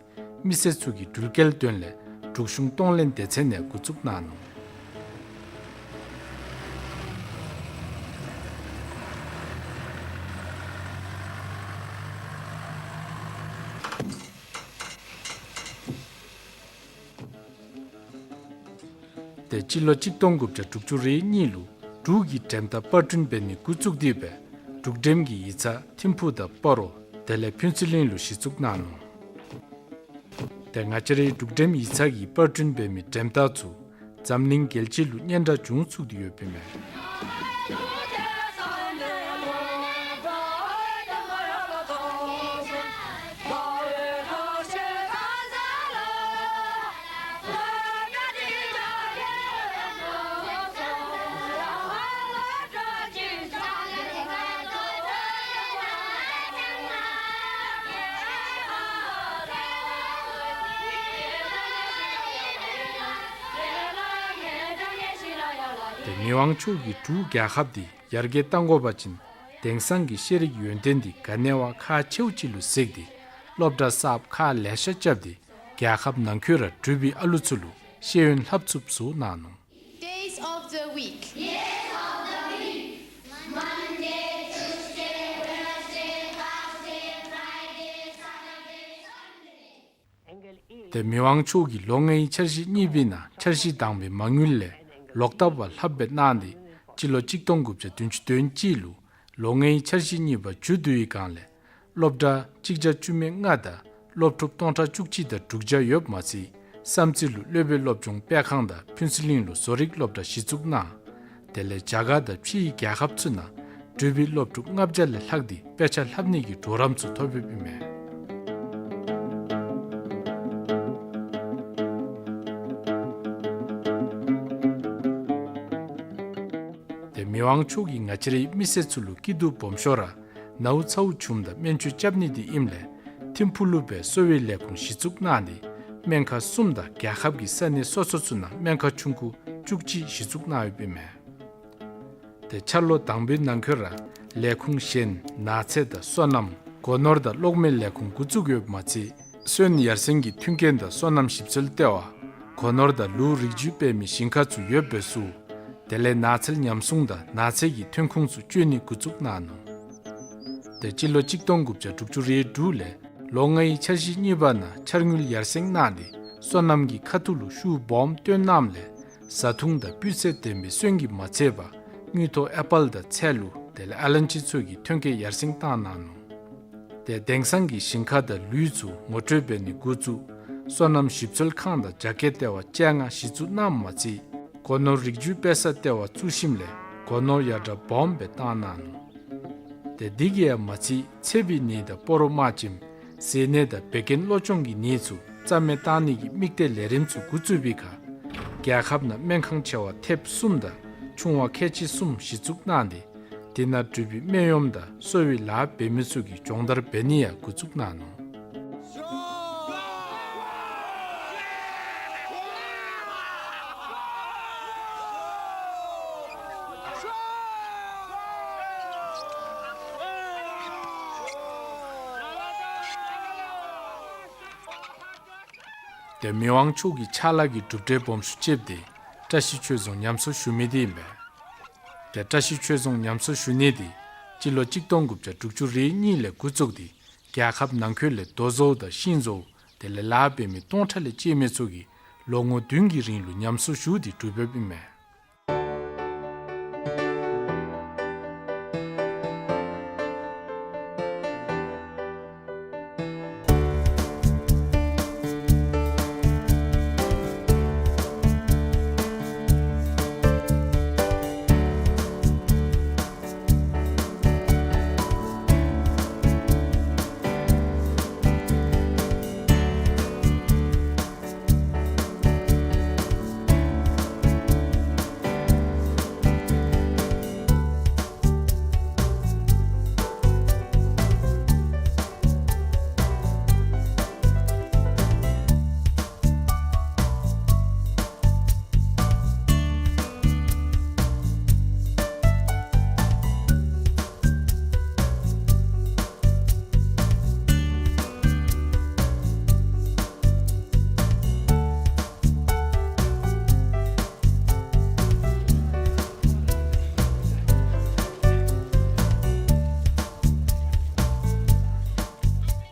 མི་སེར་ཚུ་གི་འགྲུལ་སྐྱེལ་དོན་ལས་འབྲུག་གཞུང་གཏོང་ལེན་སྡེ་ཚན་ནས་འགོ་བཙུགས་གནང་ནུག། ཏེ་སྤྱི་ལོ་གཅིག་སྟོང་དགུ་བརྒྱ་དྲུག་ཅུ་རེ་གཉིས་ལུ་འབྲུག་གི་འགྲེམ་ཐག་པར་སྐྲུན་འབད་ནི་འགོ་བཙུགས་ཏེ་སྦེ་འབྲུག་འགྲེམ་གྱི་ཡིག་ཚང་ཐིམ་ཕུག་དང་སྤ་རོ་དེ་ལས་ཕུན་ཚོགས་གླིང་ལུ་གཞི་བཙུགས་གནང་ནུག། ཏེ་ང་བཅས་རའི་འབྲུག་འགྲེམ་ཡིག་ཚང་གི་པར་སྐྲུན་འབད་མི་འགྲེམ་ཐག་ཚུ་འཛམ་གླིང་རྒྱལ་སྤྱི་ལུ་སྙན་གྲགས་བྱུང་ཚུགས་ཏེ་ཡོདཔ་ཨིན་མས། ཏེ་མི་དབང་མཆོག་གིས་འབྲུག་རྒྱལ་ཁབ་འདི་ཡར་རྒྱས་གཏང་དགོ་པ་ཅིན་དེང་སང་གི་ཤེས་རིག་ཡོན་ཏན་འདི་ག་ནི་བ་ཁག་ཆེཝ་ཅིག་ལུ་གཟིགས་ཏེ་སློབ་གྲྭ་གསརཔ་ཁག་ལེ་ཤ་རྐྱབ་སྟེ་རྒྱལ་ཁབ་ནང་འཁོད་ར་འབྲུག་པའི་ཨ་ལུ་ཚུ་ལུ་ཤེས་ཡོན་ལྷབ་ཚུགསཔ་བཟོ་གནང་ནུག། Days of the week. Monday, Tuesday, Wednesday, Thursday, Friday, Saturday, Sunday. ཏེ་མི་དབང་མཆོག་གིས་ལོ་ལྔའི་འཆར་གཞི་གཉིས་པའི་ནང་འཆར་གཞི་དང་པའི་མ་དངུལ་ལས་ལོག་ལྟབ་བ་ལྷབ་སྦེ་གནང་སྟེ་སྤྱི་ལོ་གཅིག་སྟོང་དགུ་བརྒྱ་བདུན་ཅུ་དོན་གཅིག་ལུ་ལོ་ལྔའི་འཆར་གཞི་གཉིས་པ་མཇུག་བསྡུ་བའི་སྒང་ལས་སློབ་གྲྭ་གཅིག་བརྒྱ་བཅུ་མེད་ལྔ་དང་སློབ་ཕྲུག་སྟོང་ཕྲག་བཅུ་གཅིག་དང་དྲུག་བརྒྱ་ཡོདཔ་མ་ཚད་བསམ་རྩེ་ལུ་སློབ་དཔོན་སློབ་ཆུང་སྤེལ་ཁང་དང་ཕུན་ཚོགས་གླིང་ལུ་བཟོ་རིག་སློབ་གྲྭ་གཞི་བཙུགས་གནང་། དེ་ལས་རྒྱ་གར་དང་ཕྱིའི་རྒྱལ་ཁབ་ཚུ་ནང་འབྲུག་པའི་སློབ་ཕྲུག་ལྔ་བརྒྱ་ལས་ལྷག་སྟེ་དཔེ་ཆ་ལྷབ་ནི་གི་གྲོགས་རམ་ཚུ་ཐོབ་ཡོདཔ་ཨིན་མས། ཏེ་མི་དབང་མཆོག་གིས་ང་བཅས་རའི་མི་སེར་ཚུ་ལུ་སྐྱིད་སྡུག་སྦོམ་ཤོས་ར་ནཝ་ཚཝ་བྱུངམ་ད་སྨན་བཅོས་རྐྱབ་ནི་འདི་ཨིནམ་ལས་ཐིམ་ཕུག་ལུ་སྦེ་གསོ་བའི་ལས་ཁུངས་གཞི་བཙུགས་གནང་སྟེ་སྨན་ཁང་གསུམ་དང་རྒྱལ་ཁབ་ཀྱི་ས་གནས་སོ་སོ་ཚུ་ནང་སྨན་ཁང་ཆུང་ཀུ་བཅུ་གཅིག་གཞི་བཙུགས་གནང་ཡོདཔ་ཨིན་མས། ཏེ་འཆར་ལོ་དང་པའི་ནང་འཁོད་ར་ལས་ཁུངས་གཞན་ནགས་ཚལ་དང་སོ་ནམ་སྒོ་ནོར་དང་གློག་མེ་ལས་ཁུངས་འགོ་བཙུགས་ཡོདཔ་མ་ཚད་སོན་ཡར་སེང་གི་མཐུན་རྐྱེན་དང་སོ་ནམ་ཞིབ་འཚོལ་ལྟེ་བ་སྒོ་ནོར་དང་ལུག་རིགས་རྒྱུད་སྤེལ་མི་ཞིང་ཁ་ཚུ་ཡོདཔ་སྦེ་བཟོ། དེ་ལས་ནགས་ཚལ་ཉམས་སྲུང་དང་ནགས་ཚལ་གྱི་ཐོན་ཁུངས་ཚུ་སྤྱོད་ནི་འགོ་བཙུགས་གནང་ནུག། ཏེ་སྤྱི་ལོ་གཅིག་སྟོང་དགུ་བརྒྱ་དྲུག་ཅུ་རེ་དྲུག་ལས་ ལོ་ལྔའི་འཆར་གཞི་གཉིས་པ་ནང་འཆར་དངུལ་ཡར་སེང་གནང་སྟེ་སོ་ནམ་གྱི་ཁ་ཐུག་ལུ་ཤུགས་སྦོམ་བཏོན་གནངམ་ལས་བཟའ་འཐུང་དང་སྤུས་ཚད་ལྡན་པའི་སོན་གྱིས་མ་ཚད་པར་དངུལ་ཐོག་ཨེ་པཱལ་དང་ཚལ་ལུ་དེ་ལས་ཨ་ལན་ཅི་ཚུ་གི་ཐོན་སྐྱེད་ཡར་སེང་བཏང་གནང་ནུག། ཏེ་དེང་སང་གི་ཞིང་ཁ་དང་ལུད་ཚུ་ངོ་སྤྲོད་འབད་ནི་འགོ་བཙུགས། སོ་ནམ་ཞིབ་འཚོལ་ཁང་དང་རྒྱ་སྐྱེད་ལྟེ་བ་བཅོ་ལྔ་གཞི་བཙུགས་གནངམ་མ་ཚད་སྒོ་ནོར་རིག་རྒྱུ་སྤེལ་ས་ལྟེ་བ་བཙུགས་ཞིནམ་ལས་སྒོ་ནོར་ཡར་དྲག་སྦོམ་སྦེ་བཏང་གནང་ནུག། ཏེ་འདི་གིས་ཡང་མ་ཚད་ཚད་པའི་ནད་དང་སྤོ་རོ་རྨ་བྱེམ་ཟས་ནད་དང་བད་ཀན་གློ་གཅོང་གི་ནད་ཚུ་རྩ་མེད་བཏང་ནི་གི་དམིགས་གཏད་ལས་རིམ་ཚུ་འགོ་བཙུགས་པའི་ཁར་རྒྱལ་ཁབ་ནང་སྨན་ཁང་ཆེ་བ་ཐེབས་གསུམ་དང་ཆུང་བ་ཁལ་གཅིག་གསུམ་གཞི་བཙུགས་གནང་སྟེ་དེ་ནང་འབྲུག་པའི་སྨན་གཡོགམ་དང་གསོ་བའི་ལཱ་འབད་མི་ཚུ་གིས་སྦྱོང་བརྡར་འབད་ནི་ཡང་འགོ་བཙུགས་གནང་ནུག། ཏེ་མི་དབང་མཆོག་གིས་ཕྱག་ལཱ་གི་གྲུབ་འབྲས་སྦོམ་ཤོས་ཅིག་འདི་བཀྲ་ཤིས་ཆོས་རྫོང་ཉམས་གསོ་ཞུ་མི་འདི་ཨིན་པས། ཏེ་བཀྲ་ཤིས་ཆོས་རྫོང་ཉམས་གསོ་ཞུ་ནི་འདི་སྤྱི་ལོ་གཅིག་སྟོང་དགུ་བརྒྱ་དྲུག་ཅུ་རེ་གཉིས་ལས་འགོ་བཙུགས་ཏེ་རྒྱལ་ཁབ་ནང་འཁོད་ལས་རྡོ་བཟོཝ་དང་ཤིང་བཟོཝ་དེ་ལས་ལཱ་འབད་མི་སྟོང་ཕྲག་ལས་བཅད་མི་ཚུ་གིས་ལོ་ངོ་བདུན་གྱི་རིང་ལུ་ཉམས་གསོ་ཞུ་སྟེ་གྲུབ་ཡོདཔ་ཨིན་མས།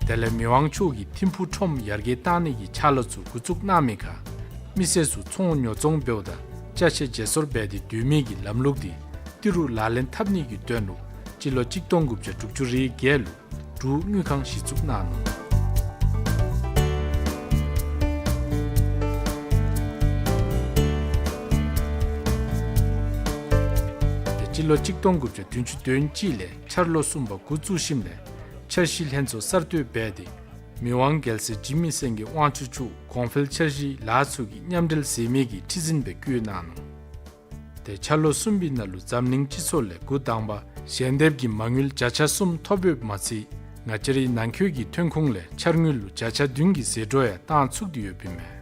དེ་ལས་མི་དབང་མཆོག་གིས་ཐིམ་ཕུག་ཁྲོམ་ཡར་རྒྱས་གཏང་ནི་གི་ཕྱག་ལཱ་ཚུ་འགོ་བཙུགས་གནང་མི་ཁར་མི་སེར་ཚུ་ཚོང་ཉོ་ཚོང་འབདཝ་ད་ཅ་ཆས་བརྗེ་སོར་འབད་དེ་སྡོད་མི་གི་ལམ་ལུགས་འདི་ཏི་རུ་ལག་ལེན་འཐབ་ནི་གི་དོན་ལུ་སྤྱི་ལོ་གཅིག་སྟོང་དགུ་བརྒྱ་དྲུག་ཅུ་རེ་བརྒྱད་ལུ་འབྲུག་དངུལ་ཁང་གཞི་བཙུགས་གནང་ནུག། ཏེ་སྤྱི་ལོ་གཅིག་སྟོང་དགུ་བརྒྱ་བདུན་ཅུ་དོན་གཅིག་ལས་འཆར་ལོ་གསུམ་པ་འགོ་བཙུགས་ཞིནམ་ལས་འཆར་གཞི་ལྷན་ཚོགས་གསར་གཏོད་འབད་དེ་མི་དབང་རྒྱལ་སྲས་འཇིགས་མེད་སེང་གེ་དབང་ཕྱུག་མཆོག་གོང་འཕེལ་འཆར་གཞིའི་ལཱ་ཚུ་གི་མཉམ་འབྲེལ་ཟེར་མི་གི་ཁྲི་འཛིན་སྦེ་བསྐོས་གནང་ནུག། ཏེ་འཆར་ལོ་གསུམ་པའི་ནང་ལུ་འཛམ་གླིང་སྤྱི་ཚོགས་ལས་འགོ་དང་པ་ཞལ་འདེབས་ཀྱི་མ་དངུལ་བརྒྱ་ཆ་གསུམ་ཐོབ་ཡོདཔ་མ་ཚད་ང་བཅས་རའི་ནང་འཁོད་ཀྱི་ཐོན་ཁུངས་ལས་འཆར་དངུལ་ལུ་བརྒྱ་ཆ་བདུན་གྱི་ཟད་འགྲོ་ཡང་བཏང་ཚུགས་ཏེ་ཡོདཔ་ཨིན་མས།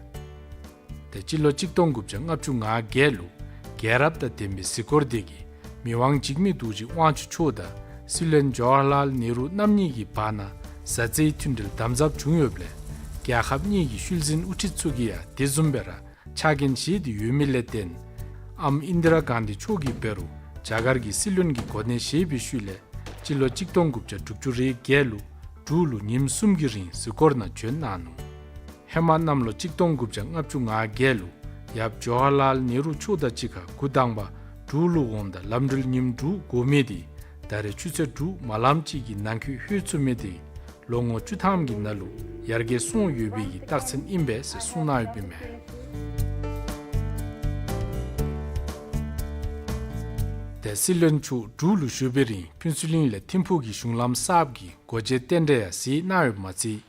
ཏེ་སྤྱི་ལོ་གཅིག་སྟོང་དགུ་བརྒྱ་ལྔ་བཅུ་ང་བརྒྱད་ལུ་རྒྱལ་རབས་དང་ལྡན་པའི་གཟིགས་སྐོར་འདི་གིས་མི་དབང་འཇིགས་མེད་རྡོ་རྗེ་དབང་ཕྱུག་མཆོག་དང་སྲིད་བློན་ཇ་ཝ་ཧར་ལཱལ་ནེ་རུ་རྣམ་གཉིས་ཀྱི་བར་ན་བཟའ་ཚེའི་མཐུན་འབྲེལ་དམ་ཟབ་བྱུང་ཡོདཔ་ལས་རྒྱལ་ཁབ་གཉིས་ཀྱི་ཤུལ་འཛིན་དབུ་ཁྲིད་ཚུ་གིས་ཡང་དེ་བཟུམ་སྦེ་ར་ཕྱག་འགན་བཞེས་ཏེ་ཡོད་མི་ལས་བརྟེན་ཨམ་ཨིནྡི་ར་གྷན་དྷི་མཆོག་གིས་འབད་རུང་རྒྱ་གར་གྱི་སྲིད་བློན་གྱི་གོ་གནས་བཞེས་པའི་ཤུལ་ལས་སྤྱི་ལོ་གཅིག་སྟོང་དགུ་བརྒྱ་དྲུག་ཅུ་རེ་བརྒྱད་ལུ་འབྲུག་ལུ་ཉིནམ་གསུམ་གྱི་རིང་གཟིགས་སྐོར་ནང་བྱོན་གནང་ནུག། ཧེ་མ་གནམ་ལོ་གཅིག་སྟོང་དགུ་བརྒྱ་ལྔ་བཅུ་ང་བརྒྱད་ལུ་ཡབ་ཇ་ཝ་ཧར་ལཱལ་ནེ་རུ་མཆོག་དང་གཅིག་ཁར་འགོ་དང་པ་འབྲུག་ལུ་འོངམ་ད་ལམ་འགྲུལ་ཉིནམ་དྲུག་འགོར་མི་འདི་ད་རེས་ཆུ་ཚོད་དྲུག་མ་ལངམ་ཅིག་གི་ནང་འཁོད་ལྷོད་ཚུགས་མི་འདི་ལོ་ངོ་བཅུ་ཐམ་གྱི་ནང་ལུ་ཡར་རྒྱས་སོང་ཡོད་པའི་གི་རྟགས་མཚན་ཨིན་པས་ཟེར་གསུངས་གནང་ཡོདཔ་ཨིན་མས། ཏེ་སྲིད་བློན་མཆོག་འབྲུག་ལུ་བཞུགས་པའི་རིང་ཕུན་ཚོགས་གླིང་ལས་ཐིམ་ཕུག་གི་གཞུང་ལམ་གསརཔ་གི་སྒོ་འབྱེད་རྟེན་འབྲེལ་ཡང་གཟིགས་གནང་ཡོདཔ་མ་ཚད་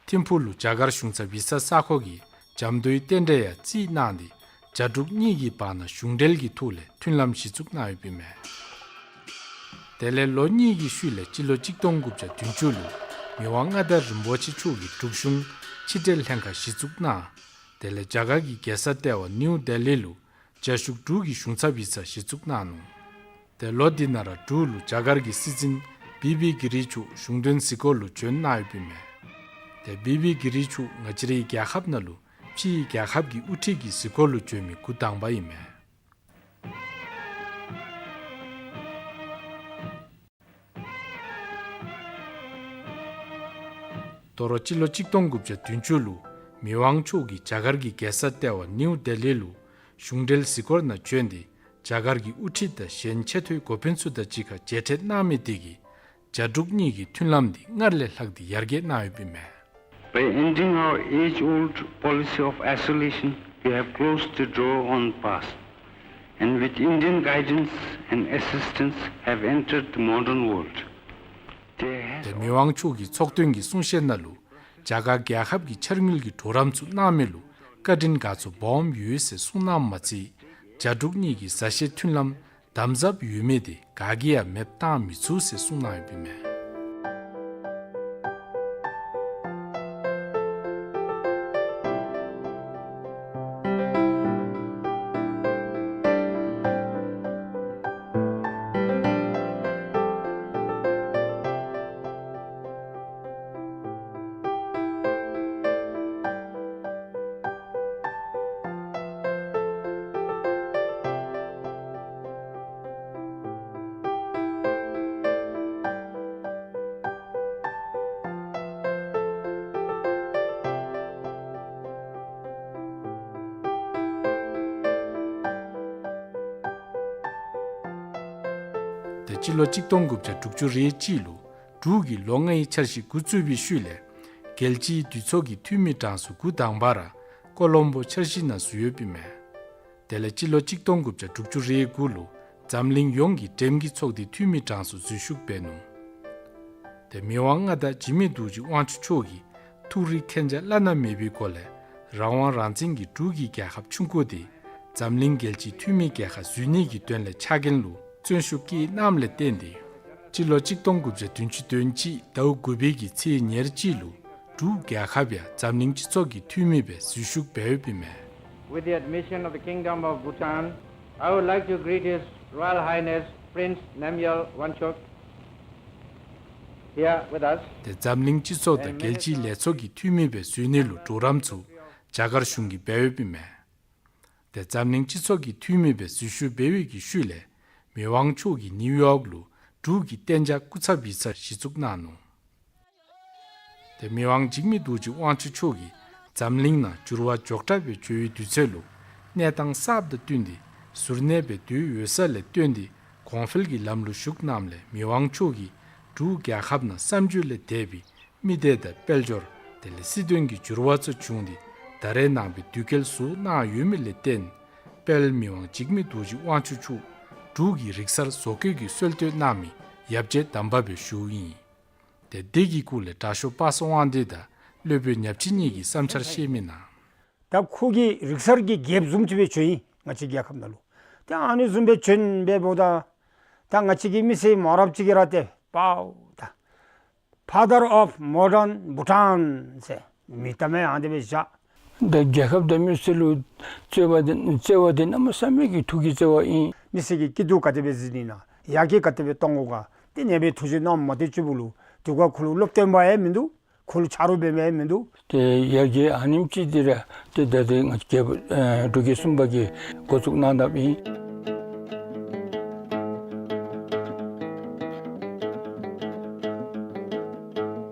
ཐིམ་ཕུག་ལུ་རྒྱ་གར་གཞུང་ཚབ་ཡིག་ཚང་ས་ཁོངས་ཀྱི་འཇམ་རྡོའི་རྟེན་འབྲེལ་ཡང་རྩིས་གནང་སྟེ་རྒྱ་འབྲུག་གཉིས་ཀྱི་བར་ན་གཞུང་འབྲེལ་གྱི་ཐོག་ལས་མཐུན་ལམ་གཞི་བཙུགས་གནང་ཡོདཔ་ཨིན་མས། དེ་ལས་ལོ་གཉིས་ཀྱི་ཤུལ་ལས་སྤྱི་ལོ་གཅིག་སྟོང་དགུ་བརྒྱ་བདུན་ཅུ་ལུ་མི་དབང་མངའ་བདག་རིན་པོ་ཆེ་མཆོག་གིས་འབྲུག་གཞུང་ཕྱི་འབྲེལ་ལྷན་ཁག་གཞི་བཙུགས་གནང་། དེ་ལས་རྒྱ་གར་གྱི་རྒྱལ་ས་ལྟེ་བ་ནིའུ་ལྡི་ལི་ལུ་རྒྱ་གཞུང་འབྲུག་གི་གཞུང་ཚབ་ཡིག་ཚང་གཞི་བཙུགས་གནང་ནུག། ཏེ་ལོ་འདི་ནང་ར་འབྲུག་ལུ་རྒྱ་གར་གྱི་སྲིད་འཛིན་བི་བི་གི་རི་མཆོག་གཞུང་དོན་གཟིགས་སྐོར་ལུ་བྱོན་གནང་ཡོདཔ་ཨིན་མས། ཏེ་བི་བི་གི་རི་མཆོག་ང་བཅས་རའི་རྒྱལ་ཁབ་ནང་ལུ་ཕྱིའི་རྒྱལ་ཁབ་ཀྱི་དབུ་ཁྲིད་ཀྱི་གཟིགས་སྐོར་ལུ་བྱོན་མི་འགོ་དང་པ་ཨིན་མས། དོ་རུང་སྤྱི་ལོ་གཅིག་སྟོང་དགུ་བརྒྱ་བདུན་ཅུ་ལུ་མི་དབང་མཆོག་གིས་རྒྱ་གར་གྱི་རྒྱལ་ས་ལྟེ་བ་ནིའུ་ལྡི་ལི་ལུ་གཞུང་འབྲེལ་གཟིགས་སྐོར་ནང་བྱོན་ཏེ་རྒྱ་གར་གྱི་དབུ་ཁྲིད་དང་གཞན་ཆེས་མཐོའི་འགོ་དཔོན་ཚུ་དང་གཅིག་ཁར་མཇལ་འཕྲད་གནང་མི་དེ་གིས་རྒྱ་འབྲུག་གཉིས་ཀྱི་མཐུན་ལམ་འདི་སྔར་ལས་ལྷག་སྟེ་ཡར་རྒྱས་གནང་ཡོདཔ་ཨིན་མས། By ending our age-old policy of isolation, we have closed the door on the past, and with Indian guidance and assistance have entered the modern world. There has དེ་མི་དབང་མཆོག་གི་ཚོགས་ཐུན་གྱི་གསུང་བཤད་ནང་ལུ་རྒྱ་གར་རྒྱལ་ཁབ་ཀྱི་འཆར་དངུལ་གྱི་གྲོགས་རམ་ཚུ་གནང་མི་ལུ་བཀའ་དྲིན་དགའ་ཚོར་སྦོམ་ཡོད་ཟེར་གསུངས་གནངམ་མ་ཚད་རྒྱ་འབྲུག་གཉིས་ཀྱི་མཛའ་བཤེས་མཐུན་ལམ་དམ་ཟབ་ཡོད་མི་དེ་ག་གིས་ཡང་མེདཔ་བཏང་མི་ཚུགས་ཟེར་གསུངས་གནང་ཡོདཔ་ཨིན་མས། ཏེ་སྤྱི་ལོ་གཅིག་སྟོང་དགུ་བརྒྱ་དྲུག་ཅུ་རེ་གཅིག་ལུ་འབྲུག་གིས་ལོ་ལྔའི་འཆར་གཞི་འགོ་བཙུགས་པའི་ཤུལ་ལས་རྒྱལ་སྤྱིའི་འདུས་ཚོགས་ཀྱི་འཐུས་མི་གྲངས་སུ་འགོ་དང་པ་ར་ཀོ་ལོམ་བོ་འཆར་གཞི་ནང་ཟུར་ཡོདཔ་ཨིན་མས། དེ་ལས་སྤྱི་ལོ་གཅིག་སྟོང་དགུ་བརྒྱ་དྲུག་ཅུ་རེ་དགུ་ལུ་འཛམ་གླིང་ཡོངས་ཀྱི་འགྲེམས་ཀྱི་ཚོགས་སྡེའི་འཐུས་མི་གྲངས་སུ་འཛུལ་ཞུགས་འབད་ནུག། ཏེ་མི་དབང་མངའ་བདག་འཇིགས་མེད་རྡོ་རྗེ་དབང་ཕྱུག་མཆོག་གིས་ཐུགས་རིག་མཁྱེན་རྒྱ་བླ་ན་མེད་པའི་སྒོ་ལས་རང་དབང་རང་བཙན་གྱི་འབྲུག་གི་རྒྱལ་ཁབ་ཆུང་ཀུ་དེ་འཛམ་གླིང་རྒྱལ་སྤྱིའི་འཐུས་མི་རྒྱལ་ཁ་འཛུལ་ནི་གི་དོན་ལས་ཕྱག་འགན་ལུ་བརྩོན་ཤུགས་བསྐྱེད་གནངམ་ལས་བརྟེན་ཏེ་སྤྱི་ལོ་གཅིག་སྟོང་དགུ་བརྒྱ་བདུན་ཅུ་དོན་གཅིག་ཟླཝ་དགུ་པའི་གི་ཚེས་ཉེར་གཅིག་ལུ་འབྲུག་རྒྱལ་ཁབ་ཡང་འཛམ་གླིང་སྤྱི་ཚོགས་ཀྱི་འཐུས་མི་སྦེ་འཛུལ་ཞུགས་འབད་ཡོདཔ་ཨིན་མས། With the admission of the Kingdom of Bhutan, I would like to greet His Royal Highness Prince Namgyal Wangchuck here with us. ཏེ་འཛམ་གླིང་སྤྱི་ཚོགས་དང་རྒྱལ་སྤྱིའི་ལས་ཚོགས་ཀྱི་འཐུས་མི་སྦེ་འཛུལ་ནི་ལུ་གྲོགས་རམ་ཚུ་རྒྱ་གར་གཞུང་གིས་འབད་ཡོདཔ་ཨིན་མས། ཏེ་འཛམ་གླིང་སྤྱི་ཚོགས་ཀྱི་འཐུས་མི་སྦེ་འཛུལ་ཞུགས་འབད་བའི་གི་ཤུལ་ལས་མི་དབང་མཆོག་གིས་ནིའུ་ཡོག་ལུ་འབྲུག་གི་གཏན་འཇགས་སྐུ་ཚབ་ཡིག་ཚང་གཞི་བཙུགས་གནང་ནུག། ཏེ་མི་དབང་འཇིགས་མེད་རྡོ་རྗེ་དབང་ཕྱུག་མཆོག་གིས་འཛམ་གླིང་ནང་འགྱུར་བ་མགྱོགས་དྲགས་སྦེ་འགྱོ་བའི་དུས་ཚོད་ལུ་གནས་སྟངས་གསརཔ་དང་བསྟུན་ཏེ་གཟུར་གནས་སྦེ་སྡོད་འོས་ས་ལས་བཏོན་ཏེ་གོང་འཕེལ་གྱི་ལམ་ལུ་ཞུགས་གནངམ་ལས་མི་དབང་མཆོག་གིས་འབྲུག་རྒྱལ་ཁབ་ནང་གསར་འགྱུར་ལས་འདས་པའི་མི་སྡེ་དང་དཔལ་འབྱོར་དེ་ལས་སྲིད་དོན་གྱི་འགྱུར་བ་ཚུ་བྱུང་སྟེ་ད་རེས་ནངས་པའི་དུས་བསྐལ་བཟོ་གནང་ཡོད་མི་ལས་བརྟེན་དཔལ་མི་དབང་འཇིགས་མེད་རྡོ་རྗེ་དབང་ཕྱུག་མཆོག་འབྲུག་གི་རིག་གསར་བཟོ་བཀོད་ཀྱི་སྲོལ་གཏོད་གནང་མི་ཡབ་རྗེ་དམ་པ་སྦེ་བཞུགས་ཨིན། ཏེ་འདི་གི་སྐོར་ལས་དྲག་ཤོས་པ་སངས་དབང་འདུས་དང་སློབ་དཔོན་ཉག་གཅིག་གཉིས་ཀྱིས་བསམ་འཆར་བཤད་མི་ནང་། ད་ཁོ་གིས་རིག་གསར་གྱི་རྒྱལཔོ་བཟུམ་ཅིག་སྦེ་བྱོན་ཡི་ང་བཅས་རྒྱལ་ཁབ་ནང་ལུ། ད་ཨ་ནི་བཟུམ་སྦེ་བྱོན་སྦེ་འབདཝ་ད་ད་ང་བཅས་ཀྱི་མི་སེར་མང་རབས་ཅིག་གིས་ར་ཏེ་པའོ་ད་Father of Modern Bhutan ཟེར་མིང་བཏགས་མི་ཨ་ནི་སྦེ་བཞག། ད་རྒྱལ་ཁབ་དང་མི་སེར་ལུ་བརྩེ་བ་དེ་བརྩེ་བ་དེ་གནམ་མེད་ས་མེད་ཀྱི་ཐུགས་ཀྱི་བརྩེ་བ་ཨིན། མི་སེར་གྱི་སྐྱིད་སྡུག་ག་དེ་སྦེ་གཟིགས་ནི་ན་ཡར་རྒྱས་ག་དེ་སྦེ་གཏང་དགོ་ག་དེ་ནེ་སྦེ་ཐུགས་རྗེ་གནངམ་མ་གཏོགས་ཅིག་པོ་ལུ་དེ་ཁར་ཁོ་ལུ་སློབ་སྟོན་པ་ཡང་མིན་འདུག། ཁོ་ལུ་ཆ་རོགས་འབད་མི་ཡང་མིན་འདུག། ཏེ་ཡར་རྒྱས་ཨ་ནེམ་ཅིག་འདི་ར་ཏེ་ད་ཏེ་ང་བཅས་རྒྱལཔོ་ཨེ་འབྲུག་རྒྱལ་གསུམ་པ་གིས་འགོ་བཙུགས་གནང་དཔ་ཨིན།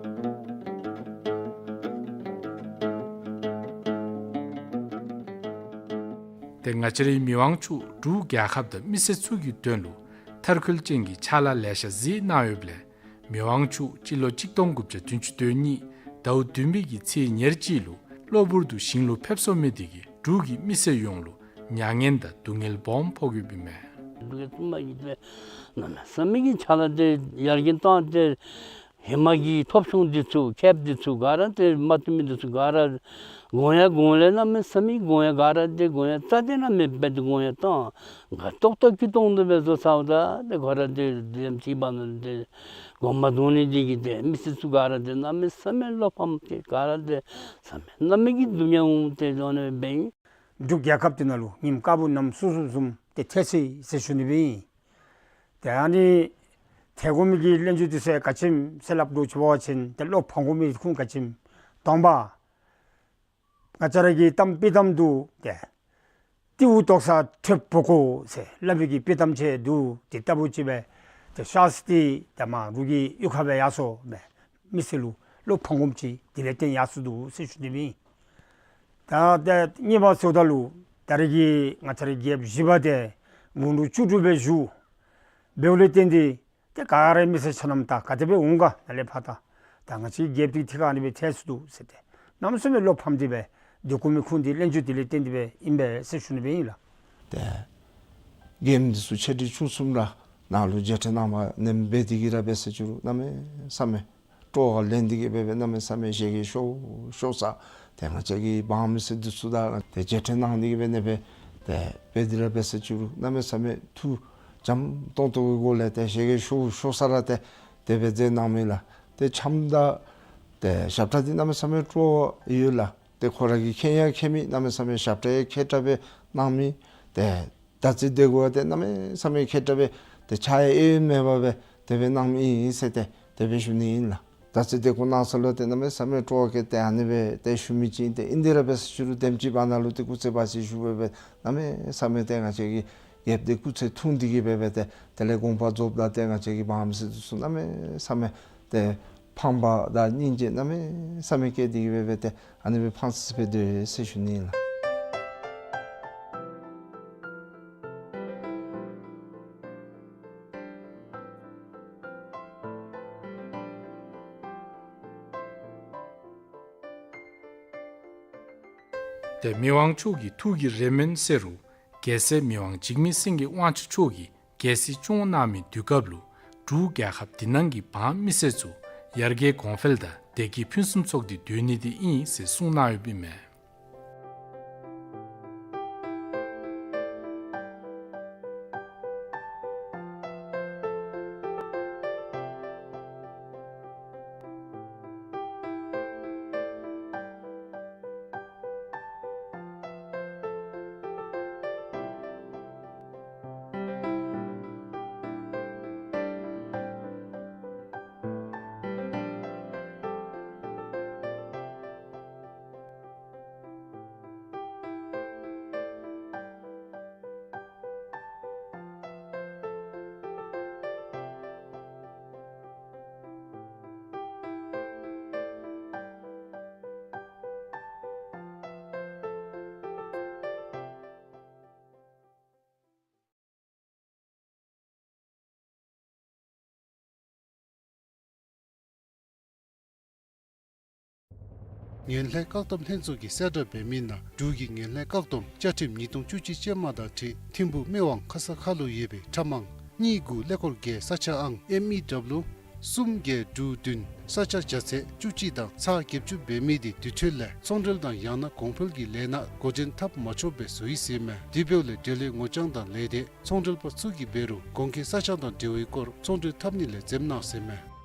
ཏེ་ང་བཅས་རའི་མི་དབང་མཆོག་འབྲུག་རྒྱལ་ཁབ་དང་མི་སེར་ཚུ་གི་དོན་ལུ་མཐར་འཁྱོལ་ཅན་གྱི་ཕྱག་ལཱ་ལེ་ཤ་མཛད་གནང་ཡོདཔ་ལས་མི་དབང་མཆོག་སྤྱི་ལོ་གཅིག་སྟོང་དགུ་བརྒྱ་བདུན་ཅུ་དོན་གཉིས་ཟླཝ་བདུན་པའི་གི་ཚེས་ཉེར་གཅིག་ལུ་གློ་བུར་དུ་ཞིང་ལུ་ཕེབས་སོང་མི་དེ་གིས་འབྲུག་གི་མི་སེར་ཡོངས་ལུ་མྱ་ངན་དང་སྡུག་བསྔལ་སྦོམ་ཕོག་ཡོདཔ་ཨིན་མས། འབྲུག་རྒྱལ་གསུམ་པ་གིས་ཏེ་གནམ་མེད་ས་མེད་ཀྱི་ཕྱག་ལཱ་དེ་ཡར་རྒྱས་བཏང་སྟེ་ཧེ་མ་གི་ཐོབ་ཆུང་འདི་ཚུ་ཁེབ་འདི་ཚུ་ག་ར་ཏེ་མ་བཏུབ་མི་འདི་ཚུ་ག་ར་དགོངས་ཡངས་དགོངས་ལས་གནམ་མེད་ས་མེད་དགོངས་ཡངས་ག་ར་ཏེ་དགོངས་ཡངས་རྩ་དེ་གནམ་མེད་པ་ཏེ་དགོངས་ཡངས་བཏང་། ག་ཏོག་ཏོ་ཀི་ཏོང་ཏོ་སྦེ་བཟོ་ཚརཝ་ད་ཏེ་ག་ར་ཏེ་དེམ་ཅིག་འབད་ནི་ཏེ་དགོངསམ་རྫོགས་ནི་འདི་གིས་ཏེ་མི་སེར་ཚུ་ག་ར་ཏེ་གནམ་མེད་ས་མེད་བློ་ཕམ་སྟེ་ག་ར་ཏེ་གནམ་མེད་ས་མེད་ཀྱི་སྡུག་བསྔལ་འོང་སྟེ་འོང་ནི་སྦེ་ཨིན། འབྲུག་རྒྱལ་ཁབ་འདི་ནང་ལུ་ཉིནམ་དཀར་པོ་ནམ་སོ་སོ་བཟུམ་ཏེ་ཐལ་སོ་ཡི་ཟེར་ཞུ་ནི་སྦེ་ཨིན། ཏེ་ཨ་ནི་ཐལ་དགོ་མི་གི་གླེང་བརྗོད་འདི་ཚུ་ག་ཅི་སྨོ་ཟེར་སླབ་དོ་ཅིག་འབད་བ་ཅིན་ཏེ་བློ་ཕམ་དགོ་མི་ཁུངས་ག་ཅི་སྨོ། དང་པ་ང་བཅས་ར་གི་གཏམ་དཔྱེ་གཏམ་འདུག། ཏེ་རྟེའུ་ལྡོག་ས་ཁྲོད་སྦུག་གོ་ཟེར་སླབ་པའི་གི་དཔྱེ་གཏམ་ཅིག་འདུག། དེ་ལྟ་བུ་ཅིག་སྦེ་ཏེ་ཤཱསྟི་ཏེ་མར་འབྲུག་གི་གཡུས་ཁར་སྦེ་ཡར་སོང་སྦེ་མི་སེར་ལུ་ བློ་ཕམ་དགོཔ་ཅིག་དེ་ལས་བརྟེན་ཡར་སོང་འདུག་ཟེར་ཞུ་ནི་སྦེ་ཨིན། ད་ཏེ་གཉིས་པ་ཟེརཝ་ད་ལུ་ད་རེས་ཀྱི་ང་བཅས་རའི་རྒྱལཔོ་བཞི་པ་དེ་དགུང་ལོ་བཅུ་དྲུག་སྦེ་བཞུགས། འབདཝ་ལས་བརྟེན་ཏེ་ཏེ་ག་ར་མི་སེར་ཆ་རྣམས་ད་ག་དེ་སྦེ་འོང་ག་ནཱ་ལས་ཕར་ད་ད་ང་བཅས་རྒྱལཔོ་འདི་ཐད་ཁར་ཨ་ནི་སྦེ་ཐལ་སོང་འདུག་ཟེར་ཏེ་གནམ་མེད་ས་མེད་བློ་ཕམ་སྟེ་སྦེ་དེ་ཁུངས་མེད་ཁུངས་འདི་གླེན་ཅོ་དེ་ལས་བརྟེན་ཏེ་སྦེ་ཨིན་པས་ཟེར་ཞུ་ནི་སྦེ་ཨིན་ལགས། ཏེ་རྒྱལཔོ་འདི་ཚུ་ཆེ་འབྲིང་ཆུང་གསུམ་ར་ནཱ་ལུ་མཇལ་འཕྲད་གནང་བ་ནེམ་འབད་དེ་གིས་ར་འབད་ཟེར་ཅི་རུང་གནམ་མེད་ས་མེད་སྤྲོ་བ་ལེན་ཏེ་གིས་སྦེ་སྦེ་གནམ་མེད་ས་མེད་བཞད་གད་ཤོར་ཤོར་ས། ཏེ་ང་བཅས་ཀྱི་འབངས་མི་སེར་འདི་ཚུ་དང་ཏེ་མཇལ་འཕྲད་གནང་སྟེ་གིས་སྦེ་ནེམ་སྦེ་ཏེ་འབད་དེ་ར་འབད་ཟེར་ཅི་རུང་གནམ་མེད་ས་མེད་ཐུགས་འཇམ་ཏོང་ཏོ་གི་སྒོ་ལས་ཏེ་བཞད་གད་ཤོར་ཤོར་ས་ར་ཏེ་དེ་སྦེ་མཛད་གནང་མི་ལགས། ཏེ་འཆམ་དང་ཏེ་ཞབས་ཁྲ་འདི་གནམ་མེད་ས་མེད་སྤྲོ་བ་ཡོད་ལགས། ཏེ་ཁོ་ར་གིས་མཁྱེན་ཡང་མཁྱེན་མི་གནམ་མེད་ས་མེད་ཞབས་ཁྲ་ཡང་མཁས་དྲགས་སྦེ་གནང་མི་ཏེ་དར་རྩེ་སྡེ་དགུ་བ་ཏེ་གནམ་མེད་ས་མེད་མཁས་དྲགས་སྦེ་ཏེ་ཆགས་ཡང་ཨེ་མེད་པར་སྦེ་དེ་སྦེ་གནང་མི་ཨིན་ཟེར་ཏེ་དེ་སྦེ་ཞུ་ནི་ཨིན་ལགས། དར་རྩེ་སྡེ་དགུ་གནང་ས་ལུ་ཏེ་གནམ་མེད་ས་མེད་སྤྲོ་བ་བསྐྱེད་དེ་ཨ་ནི་སྦེ་ཏེ་ཞུ་མི་ཅིག་ཨིན། ཏེ་ཨིན་དེ་ར་འབད་ཟེར་ཅི་རུང་དེམ་ཅིག་བར་ན་ལུ་ཏེ་སྐུ་ཚེ་བར་ཆད་ཞུ་སྦེ་སྦེ་གནམ་མེད་ས་མེད་ཏེ་ང་བཅས་ཀྱི་རྒྱལཔོ་འདི་སྐུ་ཚེ་ཐུང་སྟེ་གིས་སྦེ་སྦེ་ཏེ་དེ་ལས་དགོངས་པ་རྫོགསཔ་ད་ཏེ་ང་བཅས་ཀྱི་འབངས་མི་སེར་འདི་ཚུ་གནམ་མེད་ས་མེད་ཏེ་ཕངས་པ་དང་སྙིང་རྗེ་གནམ་མེད་ས་མེད་སྐྱེས་ཏེ་གིས་སྦེ་སྦེ་ཏེ་ཨ་ནི་སྦེ་ཕངས་སི་སི་སྦེ་སྡོད་ཡི་ཟེར་ཞུ་ནི་ཨིན་ལགས། ཏེ་མི་དབང་མཆོག་གི་ཐུགས་ཀྱི་རེ་སྨོན་གསོལ་རུང་རྒྱལ་སྲས་མི་དབང་འཇིགས་མེད་སེང་གེ་དབང་ཕྱུག་མཆོག་གིས་རྒྱལ་སྲིད་སྐྱོང་གནང་མི་དུས་སྐབས་ལུ་འབྲུག་རྒྱལ་ཁབ་འདི་ནང་གི་འབངས་མི་སེར་ཚུ་ཡར་རྒྱས་གོང་འཕེལ་དང་བདེ་སྐྱིད་ཕུན་སུམ་ཚོགས་ཏེ་སྡོད་ནི་འདི་ཨིན་ཟེར་གསུངས་གནང་ཡོདཔ་ཨིན་མས། ངན་ལྷད་བཀག་སྡོམ་ལྷན་ཚོགས་ཀྱིས་གསལ་བསྒྲགས་འབད་མི་ནང་འབྲུག་གི་ངན་ལྷད་བཀག་སྡོམ་བཅའ་ཁྲིམས་ཉིས་སྟོང་བཅུ་གཅིག་ཅན་མ་དང་འཁྲིལ་ཐིམ་ཕུག་སྨད་ཝང་ཁ་ས་ཁ་ལུ་ཡོད་པའི་ཁྲབ་མང་གཉིས་དགུ་ཀླད་ཀོར་བརྒྱད་ས་ཆ་ཨང་ཨེམ་ཨི་ཌབ་ལུ་གསུམ་བརྒྱད་དྲུག་བདུན་ས་ཆ་བརྒྱ་ཚད་བཅུ་གཅིག་དང་ཚག་བརྒྱད་ཅུ་འབད་མི་དེ་དེ་འཕྲོ་ལས་ཚོང་འབྲེལ་དང་ཡང་ན་གོང་འཕེལ་གྱི་ལས་སྣ་འགོ་འདྲེན་འཐབ་མ་ཆོགཔ་སྦེ་བཟོ་ཡི་ཟེར་མས། དེ་འབདཝ་ལས་འབྲེལ་ཡོད་ངོ་རྐྱང་དང་ལས་སྡེ་ཚོང་འབྲེལ་པ་ཚུ་གིས་འབད་རུང་གོང་འཁོད་ས་ཆ་དང་འབྲེལ་བའི་སྐོར་ཚོང་འབྲེལ་འཐབ་ནི་ལས་འཛེམ་གནང་ཟེར་མས།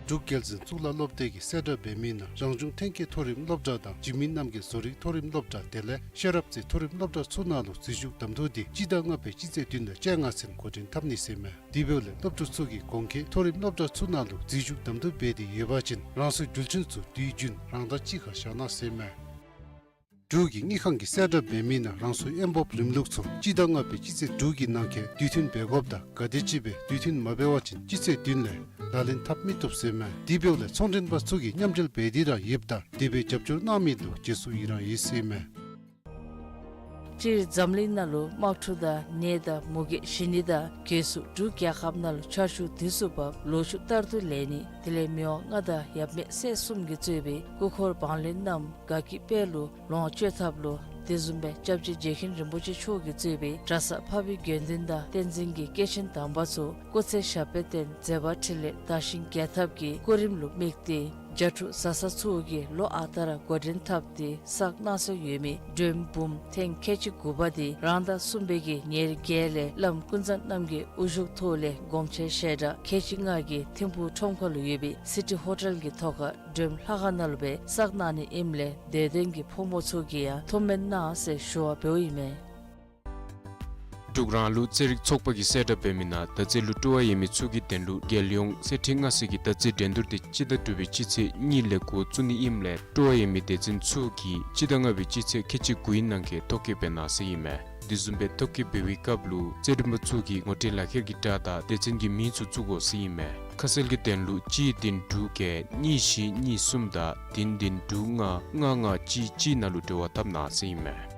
འབྲུག་རྒྱལ་འཛིན་གཙུག་ལག་སློབ་སྡེ་གིས་གསལ་བསྒྲགས་འབད་མི་ནང་རང་བྱུང་ཐོན་སྐྱེད་མཐོ་རིམ་སློབ་གྲྭ་དང་འཇིགས་མེད་རྣམ་རྒྱལ་བཟོ་རིག་མཐོ་རིམ་སློབ་གྲྭ་དེ་ལས་ཤེས་རབ་རྩེ་མཐོ་རིམ་སློབ་གྲྭ་ཚུ་ནང་ལུ་འཛུལ་ཞུགས་གདམ་འཐུ་དེ་སྤྱི་ཟླ་ལྔ་པའི་སྤྱི་ཚེས་བདུན་དང་བཅོ་ལྔ་ཚུན་འགོ་འདྲེན་འཐབ་ནི་ཟེར་མས། དེ་འབདཝ་ལས་སློབ་ཕྲུག་ཚུ་གིས་གོང་འཁོད་མཐོ་རིམ་སློབ་གྲྭ་ཚུ་ནང་ལུ་འཛུལ་ཞུགས་གདམ་འཐུ་འབད་དེ་ཡོད་པ་ཅིན་རང་སོའི་འགྲུལ་འཕྲིན་ཚུ་དུས་རྒྱུན་རང་དང་གཅིག་ཁར་བཞག་གནང་ཟེར་མས། འབྲུག་གི་དངུལ་ཁང་གིས་གསལ་བསྒྲགས་འབད་མི་ནང་རང་སོའི་ཨེ་འབོབ་རིམ་ལུགས་ཚུ་སྤྱི་ཟླ་ལྔ་པའི་སྤྱི་ཚེས་དྲུག་གི་ནང་འཁོད་དུས་མཐུན་འབད་དགོཔ་དང་ག་དེམ་ཅིག་སྦེ་དུས་མཐུན་མ་འབད་བ་ཅིན་སྤྱི་ཚེས་བདུན་ལས་ལག་ལེན་འཐབ་མི་བཏུབ་ཟེར་མས། དེ་འབདཝ་ལས་ཚོང་མགྲོན་པ་ཚུ་གིས་མཉམ་འབྲེལ་འབད་དེ་ར་ཡོདཔ་ད་དེ་སྦེ་རྒྱབ་སྐྱོར་གནང་མི་ལུ་རྗེས་སུ་ཡི་རང་ཡོད་ཟེར་མས། སྤྱིར་འཛམ་གླིང་ནང་ལུ་དམག་འཁྲུག་དང་ནད་དང་མུ་གེ་ཞི་ནི་དང་གྱོད་སུ་འབྲུག་རྒྱལ་ཁབ་ནང་ལུ་ཆར་ཆུ་དུས་སུ་བབས་ལོ་ཕྱུགས་ལྟར་དུ་ལེགས་ནི་དེ་ལས་མི་དབང་མངའ་བདག་ཡབ་མེས་སྲས་གསུམ་གྱིས་གཙོས་པའི་སྐུ་འཁོར་འབངས་ལྷན་རྣམས་དགའ་སྐྱིད་དཔལ་ལུ་ལོངས་སྤྱོད་ཐབས་ལུ་དེ་བཟུམ་སྦེ་སྐྱབས་རྗེ་རྗེ་མཁན་རིན་པོ་ཆེ་མཆོག་གིས་གཙོས་པའི་གྲྭ་ཚང་འཕགས་པའི་དགེ་འདུན་དང་བསྟན་འཛིན་གྱི་སྐྱེས་ཆེན་དམ་པ་ཚུ་སྐུ་ཚེ་ཞབས་པད་བརྟན་མཛད་པ་འཕྲིན་ལས་དར་ཞིང་རྒྱས་ཐབས་ཀྱི་སྐུ་རིམ་ལུ་དམིགས་ཏེ་རྒྱ་ཕྲུག་བཟའ་ཚང་ཚུ་གིས་ལོ་ཨ་རྟག་ར་འགོ་འདྲེན་འཐབ་སྟེ་བསགས་གནང་སྲོལ་ཡོད་མི་སྒྲོལམ་འབུམ་ཐེངས་ཁལ་གཅིག་དགུ་པ་དེ་རང་ཟླ་གསུམ་པའི་གི་ཉེར་བརྒྱད་ལས་བླམ་ཀུན་བཟང་རྣམ་རྒྱལ་དབུ་བཞུགས་ཐོག་ལས་སྒོམ་ཆེན་ཞལ་གྲངས་ཁལ་གཅིག་ལྔ་གིས་ཐིམ་ཕུག་ཁྲོམ་ཁ་ལུ་ཡོད་པའི་སི་ཊི་ཧོ་ཊེལ་གྱི་ཐོག་ཁར་སྒྲོལམ་ལྷ་ཁང་ནང་ལུ་སྦེ་བསགས་གནང་ནི་ཨིནམ་ལས་དད་ལྡན་གྱི་ཕོ་མོ་ཚུ་གིས་ཡང་ཐུགས་སྨོན་གནང་ཟེར་ཞུ་བ་འབདཝ་ཨིན་མས། འབྲུག་རང་ལུགས་རྩེད་རིགས་ཚོགས་པ་གིས་གསལ་བསྒྲགས་འབད་མི་ནང་མདའ་རྩེད་ལུ་སྤྲོ་བ་ཡོད་མི་ཚུ་གི་དོན་ལུ་རྒྱལ་ཡོངས་རྩེད་འགྲན་ལྔ་སེ་གི་མདའ་རྩེད་འགྲན་བསྡུར་དེ་སྤྱི་ཟླ་དྲུག་པའི་སྤྱི་ཚེས་གཉིས་ལས་འགོ་བཙུགས་ནི་ཨིནམ་ལས་སྤྲོ་བ་ཡོད་མི་སྡེ་ཚན་ཚུ་གིས་སྤྱི་ཟླ་ལྔ་པའི་སྤྱི་ཚེས་ཁལ་གཅིག་དགུའི་ནང་འཁོད་ཐོ་བཀོད་འབད་གནང་ཟེར་ཨིན་མས། དེ་བཟུམ་སྦེ་ཐོ་བཀོད་འབད་བའི་སྐབས་ལུ་རྩེད་རིམ་པ་ཚུ་གི་ངོ་སྤྲོད་ལག་ཁྱེར་གྱི་སྒྲ་དང་སྡེ་ཚན་གྱི་མིང་ཚུ་བཙུགས་དགོ་ཟེར་ཨིན་མས། ཁ་གསལ་གྱི་དོན་ལུ་གཅིག་བདུན་དྲུག་བརྒྱད་གཉིས་བཞི་གཉིས་གསུམ་དང་བདུན་བདུན་དྲུག་ལྔ་ལྔ་ལྔ་གཅིག་གཅིག་ནང་ལུ་འབྲེལ་བ་འཐབ་གནང་ཟེར་ཨིན་མས།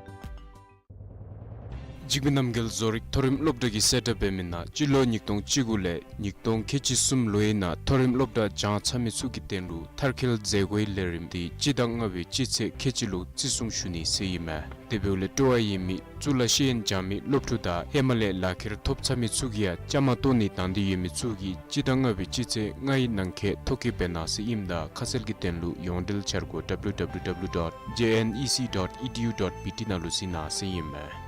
འཇིགས་མེད་རྣམ་རྒྱལ་བཟོ་རིག་མཐོ་རིམ་སློབ་གྲྭ་གིས་གསལ་བསྒྲགས་འབད་མི་ནང་སྤྱི་ལོ་ཉིས་སྟོང་བཅུ་དགུ་ལས་ཉིས་སྟོང་ཁལ་གཅིག་གསུམ་ལོའི་ནང་མཐོ་རིམ་སློབ་གྲྭ་སྦྱང་ཚར་མི་ཚུ་གི་དོན་ལུ་མཐར་འཁྱོལ་མཛད་སྒོའི་ལས་རིམ་འདི་སྤྱི་ཟླ་ལྔ་པའི་སྤྱི་ཚེས་ཁལ་གཅིག་ལུ་བརྩི་སྲུང་ཞུ་ནི་ཟེར་ཨིན་མས། དེ་འབདཝ་ལས་སྤྲོ་བ་ཡོད་མི་གཙུག་ལག་ཤེས་ཡོན་སྦྱང་མི་སློབ་ཕྲུག་དང་ཧེ་མ་ལས་ལག་ཁྱེར་ཐོབ་ཚར་མི་ཚུ་གིས་ཡང་བཅའ་མར་གཏོགས་ནི་དང་འདོད་ཡོད་མི་ཚུ་གིས་སྤྱི་ཟླ་ལྔ་པའི་སྤྱི་ཚེས་ལྔའི་ནང་འཁོད་ཐོ་བཀོད་འབད་གནང་ཟེར་ཨིནམ་ད་ཁ་གསལ་གྱི་དོན་ལུ་ཡོངས་འབྲེལ་འཆར་སྒོ་W W W dot J N E C dot E D U dot B T ནང་ལུ་གཟིགས་གནང་ཟེར་ཨིན་མས།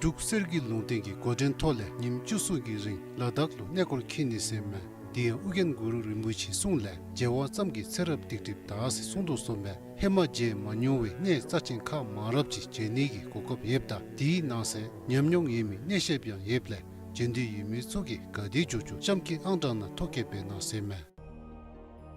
འབྲུག་གསེར་གྱི་ལུང་བསྟན་གྱི་འགོ་འདྲེན་ཐོག་ལས་ཉིནམ་བཅུ་གསུམ་གྱི་རིང་ལ་དྭགས་ལུ་གནས་སྐོར་འཁྱིད་ནི་ཟེར་མས། དེ་ཡང་ཨོ་རྒྱན་གུ་རུ་རིན་པོ་ཆེའི་གསུང་ལས་མཇལ་བ་ཙམ་གྱིས་ཚེ་རབས་སྡིག་སྒྲིབ་དག་ཟེར་གསུངས་དོ་བཟུམ་སྦེ་ཧེ་མ་མཇལ་མ་མྱོང་བའི་གནས་རྩ་ཆེན་ཁག་མང་རབས་ཅིག་མཇལ་ནི་གི་གོ་སྐབས་ཡོདཔ་ད་དེའི་ནང་གསེས་ཉམས་མྱོང་ཡོད་མི་གནས་བཤདཔ་ཡང་ཡོདཔ་ལས་མཇལ་འདོད་ཡོད་མི་ཚུ་གིས་ག་དེ་མགྱོགས་མགྱོགས་གཤམ་གྱི་ཨང་གྲངས་ནང་ཐོ་བཀོད་འབད་གནང་ཟེར་མས།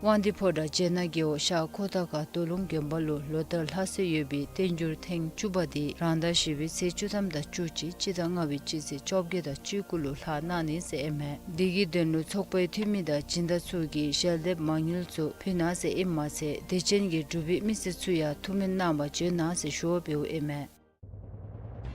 དབང་འདུས་ཕོ་བྲང་བྱེ་ནག་རྒེད་འོག་ཤར་ཁོ་ཐང་ཁ་སྟོད་ལུང་དགོན་པ་ལུ་ལོ་ལྟར་ལྷག་སྲོལ་ཡོད་པའི་བསྟན་འགྱུར་ཐེངས་བཅུ་པ་འདི་རང་ཟླ་བཞི་པའི་ཚེས་བཅུ་ཐམ་དང་བཅུ་གཅིག་སྤྱི་ཟླ་ལྔ་པའི་སྤྱི་ཚེས་བཅོ་བརྒྱད་དང་བཅུ་དགུ་ལུ་ལྷག་གནང་ནི་ཟེར་ཨིན་མས། འདི་གི་དོན་ལུ་ཚོགས་པའི་འཐུས་མི་དང་སྦྱིན་བདག་ཚུ་གིས་ཞལ་འདེབས་མ་དངུལ་ཚུ་ཕུལ་གནང་ཟེར་ཨིནམ་མ་ཚད་དད་ཅན་གྱི་འབྲུག་པའི་མི་སེར་ཚུ་ཡང་ཐུགས་སྨོན་གནང་བར་བྱོན་གནང་ཟེར་ཞུ་བ་འབདཝ་ཨིན་མས།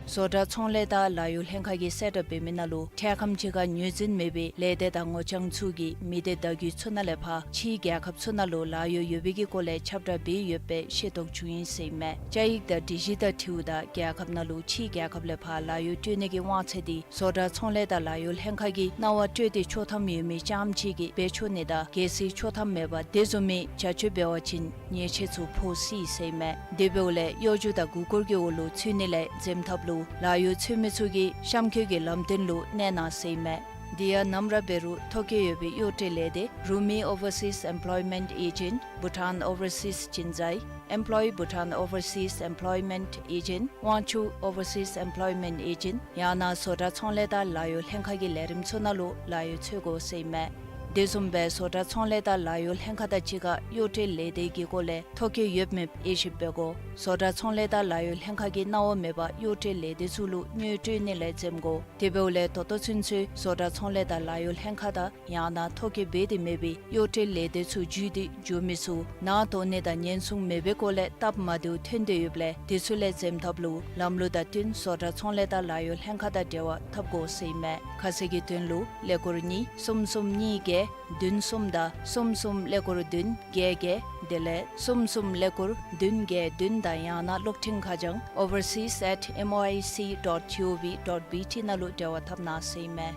བཟོ་གྲྭ་ཚོང་ལས་དང་ལཱ་གཡོག་ལྷན་ཁག་གིས་གསལ་བསྒྲགས་འབད་མི་ནང་ལུ་འཕྲལ་ཁམས་ཅིག་ཁར་ངོས་འཛིན་མེད་པའི་ལས་སྡེ་དང་ངོ་རྐྱང་ཚུ་གིས་མི་སྡེ་བརྡ་བརྒྱུད་ཚུ་ནང་ལས་ཕར་ཕྱིའི་རྒྱལ་ཁབ་ཚུ་ནང་ལུ་ལཱ་གཡོག་ཡོད་པའི་གི་སྐོར་ལས་ཁྱབ་བསྒྲགས་འབད་ཡོདཔ་སྦེ་ཤེས་རྟོགས་བྱུང་ཡི་ཟེར་ཨིན་མས། བཅའ་ཡིག་དང་སྒྲིག་གཞི་དང་འཁྲིལཝ་ད་རྒྱལ་ཁབ་ནང་ལུ་ཕྱིའི་རྒྱལ་ཁབ་ལས་ཕར་ལཱ་གཡོག་སྤྲོད་ནི་གི་དབང་ཚད་འདི་བཟོ་གྲྭ་ཚོང་ལས་དང་ལཱ་གཡོག་ལྷན་ཁག་གིས་གནང་བ་སྤྲོད་དེ་ཆོག་ཐམ་ཡོད་མི་རྐྱངམ་ཅིག་གིས་འབད་ཆོག་ནི་དང་གལ་སྲིད་ཆོག་ཐམ་མེད་པར་དེ་བཟུམ་མའི་བྱ་སྤྱོད་འབད་བ་ཅིན་ཉེས་ཆད་ཚུ་ཕོག་སྲིད་ཟེར་ཨིན་མས། དེ་འབདཝ་ལས་གཡོ་སྒྱུ་དང་མགུ་སྐོར་གྱི་འོག་ལུ་ཚུད་ནི་ལས་འཛེམ་ཐབས་ལུ་ལཱ་གཡོག་འཚོལ་མི་ཚུ་གིས་གཤམ་འཁོད་ཀྱི་ལམ་སྟོན་ལུ་གནས་གནང་ཟེར་ཨིན་མས། དེ་ཡང་ནམ་ར་འབད་རུང་ཐོ་བཀོད་ཡོད་པའི་གཡོག་སྤྲོད་ལས་སྡེ་Rumi Overseas Employment Agent, Bhutan Overseas Jinzai, Employ Bhutan Overseas Employment Agent, Wangchuck Overseas Employment Agent ཡང་ན་བཟོ་གྲྭ་ཚོང་ལས་དང་ལཱ་གཡོག་ལྷན་ཁག་གི་ལས་རིམ་ཚུ་ནང་ལུ་ལཱ་གཡོག་འཚོལ་དགོ་ཟེར་ཨིན་མས། དེ་བཟུམ་སྦེ་བཟོ་གྲྭ་ཚོང་ལས་དང་ལཱ་གཡོག་ལྷན་ཁག་དང་གཅིག་ཁར་གཡོག་སྤྲོད་ལས་སྡེ་གི་སྐོར་ལས་ཐོ་བཀོད་ཡོད་མེད་དབྱེ་ཞིབ་འབད་དགོ། བཟོ་གྲྭ་ཚོང་ལས་དང་ལཱ་གཡོག་ལྷན་ཁག་གིས་གནང་བ་མེད་པར་གཡོག་སྤྲོད་ལས་སྡེ་ཚུ་ལུ་དངུལ་སྤྲོད་ནི་ལས་འཛེམ་དགོ། དེ་འབདཝ་ལས་ད་ལྟོ་ཚུན་ཚོད་བཟོ་གྲྭ་ཚོང་ལས་དང་ལཱ་གཡོག་ལྷན་ཁག་དང་ཡང་ན་ཐོ་བཀོད་འབད་དེ་མེད་པའི་གཡོག་སྤྲོད་ལས་སྡེ་ཚུ་བརྒྱུད་དེ་འགྱོ་མི་ཚུ་ནང་དོགས་ནི་དང་ཉེན་སྲུང་མེད་པའི་སྐོར་ལས་སྟབས་མ་བདེཝ་ཐོན་དོ་ཡོདཔ་ལས་དེ་ཚུ་ལས་འཛེམ་ཐབས་ལུ་ལམ་ལུགས་དང་བསྟུན་བཟོ་གྲྭ་ཚོང་ལས་དང་ལཱ་གཡོག་ལྷན་ཁག་དང་འབྲེལ་བ་འཐབ་དགོ་ཟེར་ཨིན་མས། ཁ་གསལ་གྱི་དོན་ལུ་ཀླད་ཀོར་གཉིས་གསུམ་གསུམ་གཉིས་བརྒྱད་བདུན་གསུམ་དང་གསུམ་གསུམ་ཀླད་ཀོར་བདུན་བརྒྱད་བརྒྱད་དེ་ལས་གསུམ་གསུམ་ཀླད་ཀོར་བདུན་བརྒྱད་བདུན་དང་ཡང་ན་གློག་འཕྲིན་ཁ་བྱང་overseas at M O I C dot G O V dot B T ནང་ལུ་འབྲེལ་བ་འཐབ་གནང་ཟེར་ཨིན་མས།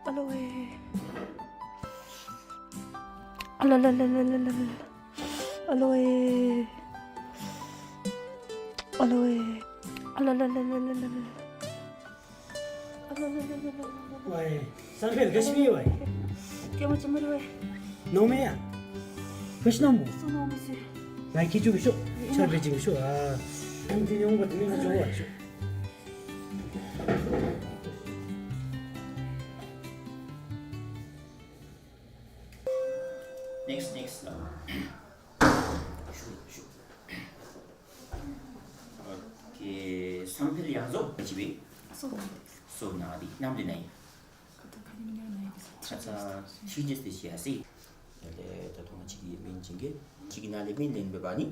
ཨ་ལོ་ཝེ། ཨ་ལ་ལ་ལ། ཨ་ལོ་ཝེ། ཨ་ལོ་ཝེ། ཨ་ལ་ལ་ལ། ཝའི། སང་ཕེད་ག་ཅི་མི་ཝའི། ཀེ་མ་ཅི་མ་རི་ཝའི། ནོ་མེ་ཡ། ག་ཅི་ནོ་མོ། སུ་ནོ་མི་སི། ང་ཁྱི་ཅུ་གི་ཤོག་ཆར་བེ་ཅིང་གི་ཤོག་ཨ། ཨིན་ཏི་ཉོང་བ་ཏི་མི་ང་ཅོ་བ་ཤོག Next, next. ཨོ་ཁེ། སང་ཕེད་ཡང་བཟོ་ཅི་བི། སོ་ནང་དེ་ནམ་དེ་ནའི། ཁ་ཚ་ཁ་ཉིན་ཉིན་ནའི་དེ་ཁ་ཚ་ཐིག་ཇེས་དེ་ཤི་ཡ་སི། ད་ད་ཐོག་མ་ཅིག་གི་མིང་ཅིག་གི་ཅིག་གི་ནང་ལས་མིང་ལེན་འབད་བ་ནི་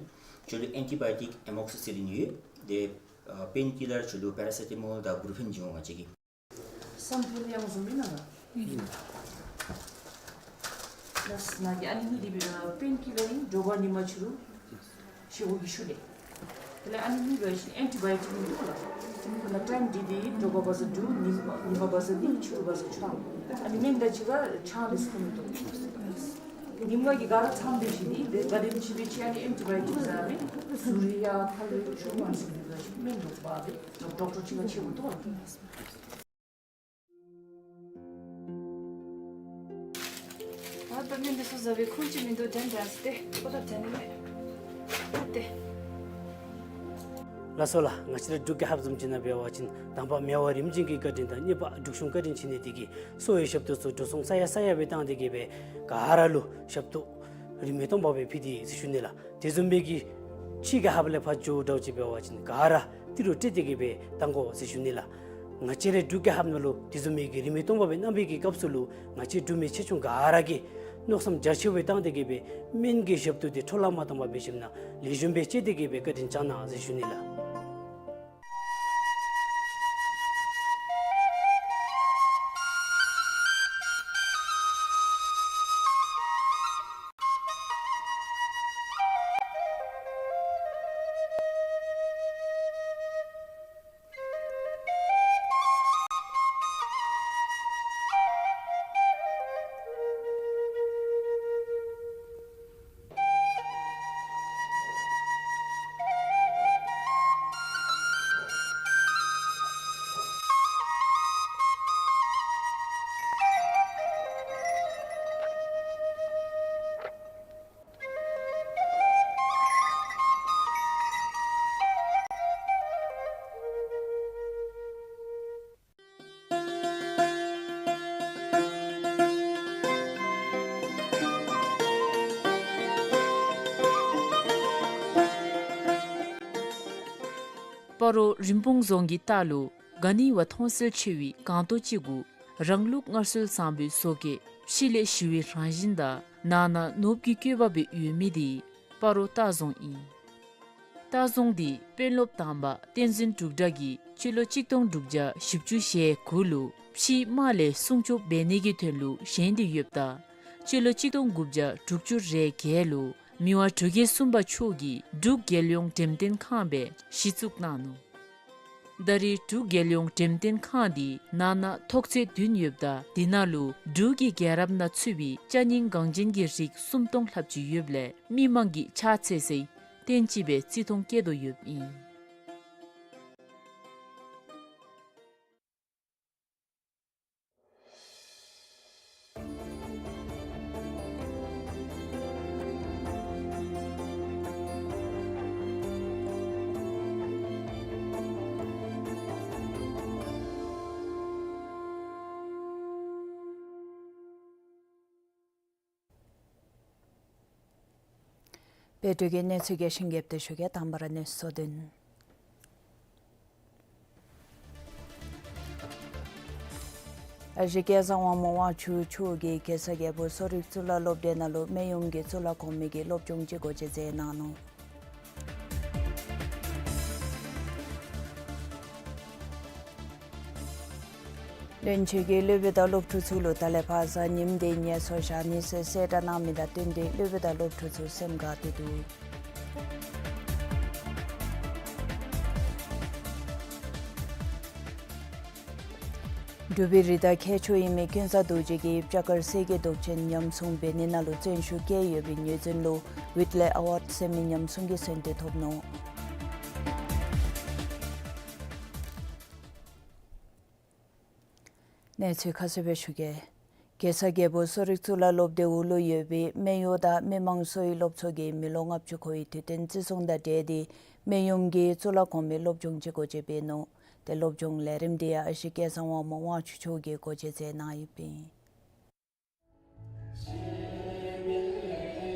ཅོ་ལུ་ཨེན་ཊི་བའི་ཊིག་ཨེ་མོག་སི་སི་ལིན་ཡོད། དེ་པེན་ཀི་ལར་ཅོ་ལུ་པེ་ར་སེ་ཊ་མོལ་དང་བུ་རུ་ཕེན་ཅིག་འོང་བ་ཅིག་གི། སང་ཕེད་ཡང་བཟོ་མི་ན་ལགས། ནཱ་གི་ཨ་ནི་གཉིས་འདི་པེན་ཀི་ལར་ཨིན། དྲོ་པ་ཉིན་མ་ཕྱི་རུ་བཞེས་སྒོ་གི་ཤུལ་ལས། དེ་ལས་ཨ་ནི་གཉིས་འབད་བ་ཅིན་ཨེན་ཊི་བའི་ཊིག་ཨིན་འདུག་ལགས། དེ་ནི་ཁོ་ན་ཊའིམ་འདི་འདི་དྲོ་པ་བ་ཟ་དྲུག་ཉིན་མ་ཉིན་མ་བ་ཟ་གཉིས་ཕྱི་རུ་བ་ཟ་བཅུ་ཐམ། ཨ་ནི་མེན་ད་ཅི་ག་ཆང་ལས་སུ་མི་འདུག་ཉིན་མ་གི་ག་ར་ཚང་འདི་བཞིན་འདི་དེ་ག་དེམ་ཅིག་འབད་ཅི། ཨ་ནི་ཨེན་ཊི་བའི་ཊིག་ཟ་མི་ཟུར་ཡ་ཁ་ལས་ཆུ་མ་ཟ་མི་འདུག་ལགས། མེན་འདུག་པ་དེ་ཌོག་ཊར་ཅིག་ལ་ཆེ་བོ་འདུག་ལགས། ད་ད་མི་འདི་ཚུ་ཟ་བའི་ཁུངས་ཅིག་མིན་འདུག། དྲན་དྲན་སྟེ་ཨོ་ད་དྲན་ནི་མེད་ཏེ། ལགས་སོ་ལགས། ང་བཅས་ར་འབྲུག་རྒྱལ་ཁབ་བཟུམ་ཅིག་ནང་འབད་བ་ཅིན་དང་པ་མེས་དབོན་རིམ་བྱོན་གྱི་བཀའ་དྲིན་དང་གཉིས་པ་འབྲུག་གཞུང་བཀའ་དྲིན་ཆེ་ནི་དེ་གིས་གསོ་བའི་ཞབས་ཏོག་ཚུ་འགྲོ་སོང་ས་ཡ་ས་ཡ་སྦེ་བཏང་སྟེ་གིས་སྦེ་ག་ར་ལུ་ཞབས་ཏོག་རིན་མེད་སྟོང་པ་སྦེ་ཕུལ་ཏེ་ཟེར་ཞུ་ནི་ལགས། དེ་བཟུམ་སྦེ་གི་ཕྱི་རྒྱལ་ཁབ་ལས་ཕར་འགྱོཝ་འདྲཝ་ཅིག་འབད་བ་ཅིན་ག་ར་ཏི་རུ་སྤྲོད་དེ་གིས་སྦེ་བཏང་དགོ་ཟེར་ཞུ་ནི་ལགས། ང་བཅས་རའི་འབྲུག་རྒྱལ་ཁབ་ནང་ལུ་དེ་བཟུམ་མའི་གི་རིས་མེད་སྟོང་པ་སྦེ་གནང་བའི་གི་སྐབས་སུ་ལུ་ང་བཅས་འབྲུག་མི་ཆེ་ཆུང་ག་ར་གིས་མནོ་བསམ་རྒྱ་ཆེ་བའི་བཏང་སྟེ་གི་སྦེ་སྨན་གྱི་ཞབས་ཏོག་འདི་འཕྲོ་བརླག་མ་བཏང་པར་འབད་ཞིནམ་ན་ལེགས་ཤོམ་སྦེ་སྤྱད་དེ་གི་སྦེ་བཀའ་དྲིན་བསྐྱང་གནང་ཟེར་ཞུ་ནི་ལགས། སྤ་རོ་རིན་སྤུངས་རྫོང་གི་ལྟག་ལུ་ག་ནི་བ་མཐོང་གསལ་ཆེ་བའི་སྒང་ཏོག་ཅིག་གུ་རང་ལུགས་སྔར་སྲོལ་བཟང་པོའི་བཟོ་བཀོད་ཕྱི་ལས་ཞི་བའི་རང་བཞིན་དང་ནང་ན་ནོར་བུ་གི་བཀོད་པ་སྦེ་ཡོད་མི་འདི་སྤ་རོ་ལྟ་རྫོང་ཨིན། ལྟ་རྫོང་འདི་དཔོན་སློབ་དང་པ་བསྟན་འཛིན་འབྲུག་གྲགས་ཀྱིས་སྤྱི་ལོ་གཅིག་སྟོང་དྲུག་བརྒྱ་བཞི་བཅུ་ཞེ་དགུ་ལུ་ཕྱིའི་དམག་ལས་སྲུང་སྐྱོབ་འབད་ནི་གི་དོན་ལུ་བཞེངས་ཏེ་ཡོདཔ་ད་སྤྱི་ལོ་གཅིག་སྟོང་དགུ་བརྒྱ་དྲུག་ཅུ་རེ་བརྒྱད་ལུ་མི་དབང་འབྲུག་རྒྱལ་གསུམ་པ་མཆོག་གིས་འབྲུག་རྒྱལ་ཡོངས་འགྲེམས་སྟོན་ཁང་སྦེ་གཞི་བཙུགས་གནང་ནུག། ད་རེས་འབྲུག་རྒྱལ་ཡོངས་འགྲེམས་སྟོན་ཁང་འདི་ནང་ན་ཐོག་ཚད་བདུན་ཡོདཔ་ད་དེ་ནང་ལུ་འབྲུག་གི་རྒྱལ་རབས་ནང་ཚུད་པའི་ཅ་རྙིང་འགངས་ཅན་གྱི་རིགས་སུམ་སྟོང་ལྷགཔ་ཅིག་ཡོདཔ་ལས་མི་མང་གིས་ཕྱག་འཚལ་སའི་རྟེན་ཅིག་སྦེ་བརྩི་མཐོང་བསྐྱེད་དོ་ཡོདཔ་ཨིན། དཔལ་སྒྲོལ་གྱིས་གནས་ཚུལ་རྒྱས་ཤིང་རྒྱསཔ་སྦེ་ཞུ་གེ། དང་པ་ར་གནས་ཚུལ་གཙོ་དོན། ཨ་ཞེ་སྐལ་བཟང་དབང་མོ་དབང་ཕྱུག་མཆོག་གིས་གེ་སར་རྒྱལ་པོ་གསོ་རིག་གཙུག་ལག་སློབ་སྡེ་ནང་ལུ་སྨན་གཡོགམ་གྱི་གཙུག་ལག་གོང་མའི་གི་སློབ་སྦྱོང་ཅིག་སྒོ་འབྱེད་མཛད་གནང་ནུག། བློན་ཆེན་གྱིས་སློབ་དཔོན་དང་སློབ་ཕྲུག་ཚུ་ལུ་ད་ལས་ཕར་གཟའ་ཉིམ་དེ་ངལ་གསོ་བཞག་ནི་ཟེར་གསལ་བསྒྲགས་གནང་མི་དང་བསྟུན་ཏེ་སློབ་དཔོན་དང་སློབ་ཕྲུག་ཚུ་སེམས་དགའ་སྟེ་འདུག། འབྲུག་པའི་རི་དྭགས་མཁས་མཆོག་ཨིན་མི་ཀུན་བཟང་རྡོ་རྗེ་གིས་སྐྱ་དཀར་གསེར་གྱི་མདོག་ཅན་ཉམས་སྲུང་འབད་ནི་ནང་ལུ་བརྩོན་ཤུགས་བསྐྱེད་ཡོད་པའི་ངོས་འཛིན་ལུ་ཝིཊ་ལེ་ཨ་ཝཱཌ་ཟེར་མི་ཉམས་སྲུང་གི་མཚན་དེ་ཐོབ་ནུག། གནས་ཚུལ་ཁ་གསལ་སྦེ་ཞུ་གེ། གེ་སར་རྒྱལ་པོ་གསོ་རིག་གཙུག་ལག་སློབ་སྡེ་འོག་ལུ་ཡོད་པའི་སྨན་གཡོག་དང་སྨན་མང་གསོ་བའི་སློབ་ཚོགས་ཀྱིས་མི་ལོ་ལྔ་བཅུ་འཁོར་བའི་དུས་སྟོན་བརྩི་སྲུང་དང་འབྲེལ་ཏེ་སྨན་གཡོགམ་གྱི་གཙུག་ལག་གོང་མའི་སློབ་སྦྱོང་ཅིག་སྒོ་འབྱེད་འབད་ནུག། ཏེ་སློབ་སྦྱོང་ལས་རིམ་འདི་ཡང་ཨ་ཞེ་སྐལ་བཟང་དབང་མོ་དབང་ཕྱུག་མཆོག་གིས་སྒོ་འབྱེད་མཛད་གནང་ཡོདཔ་ཨིན།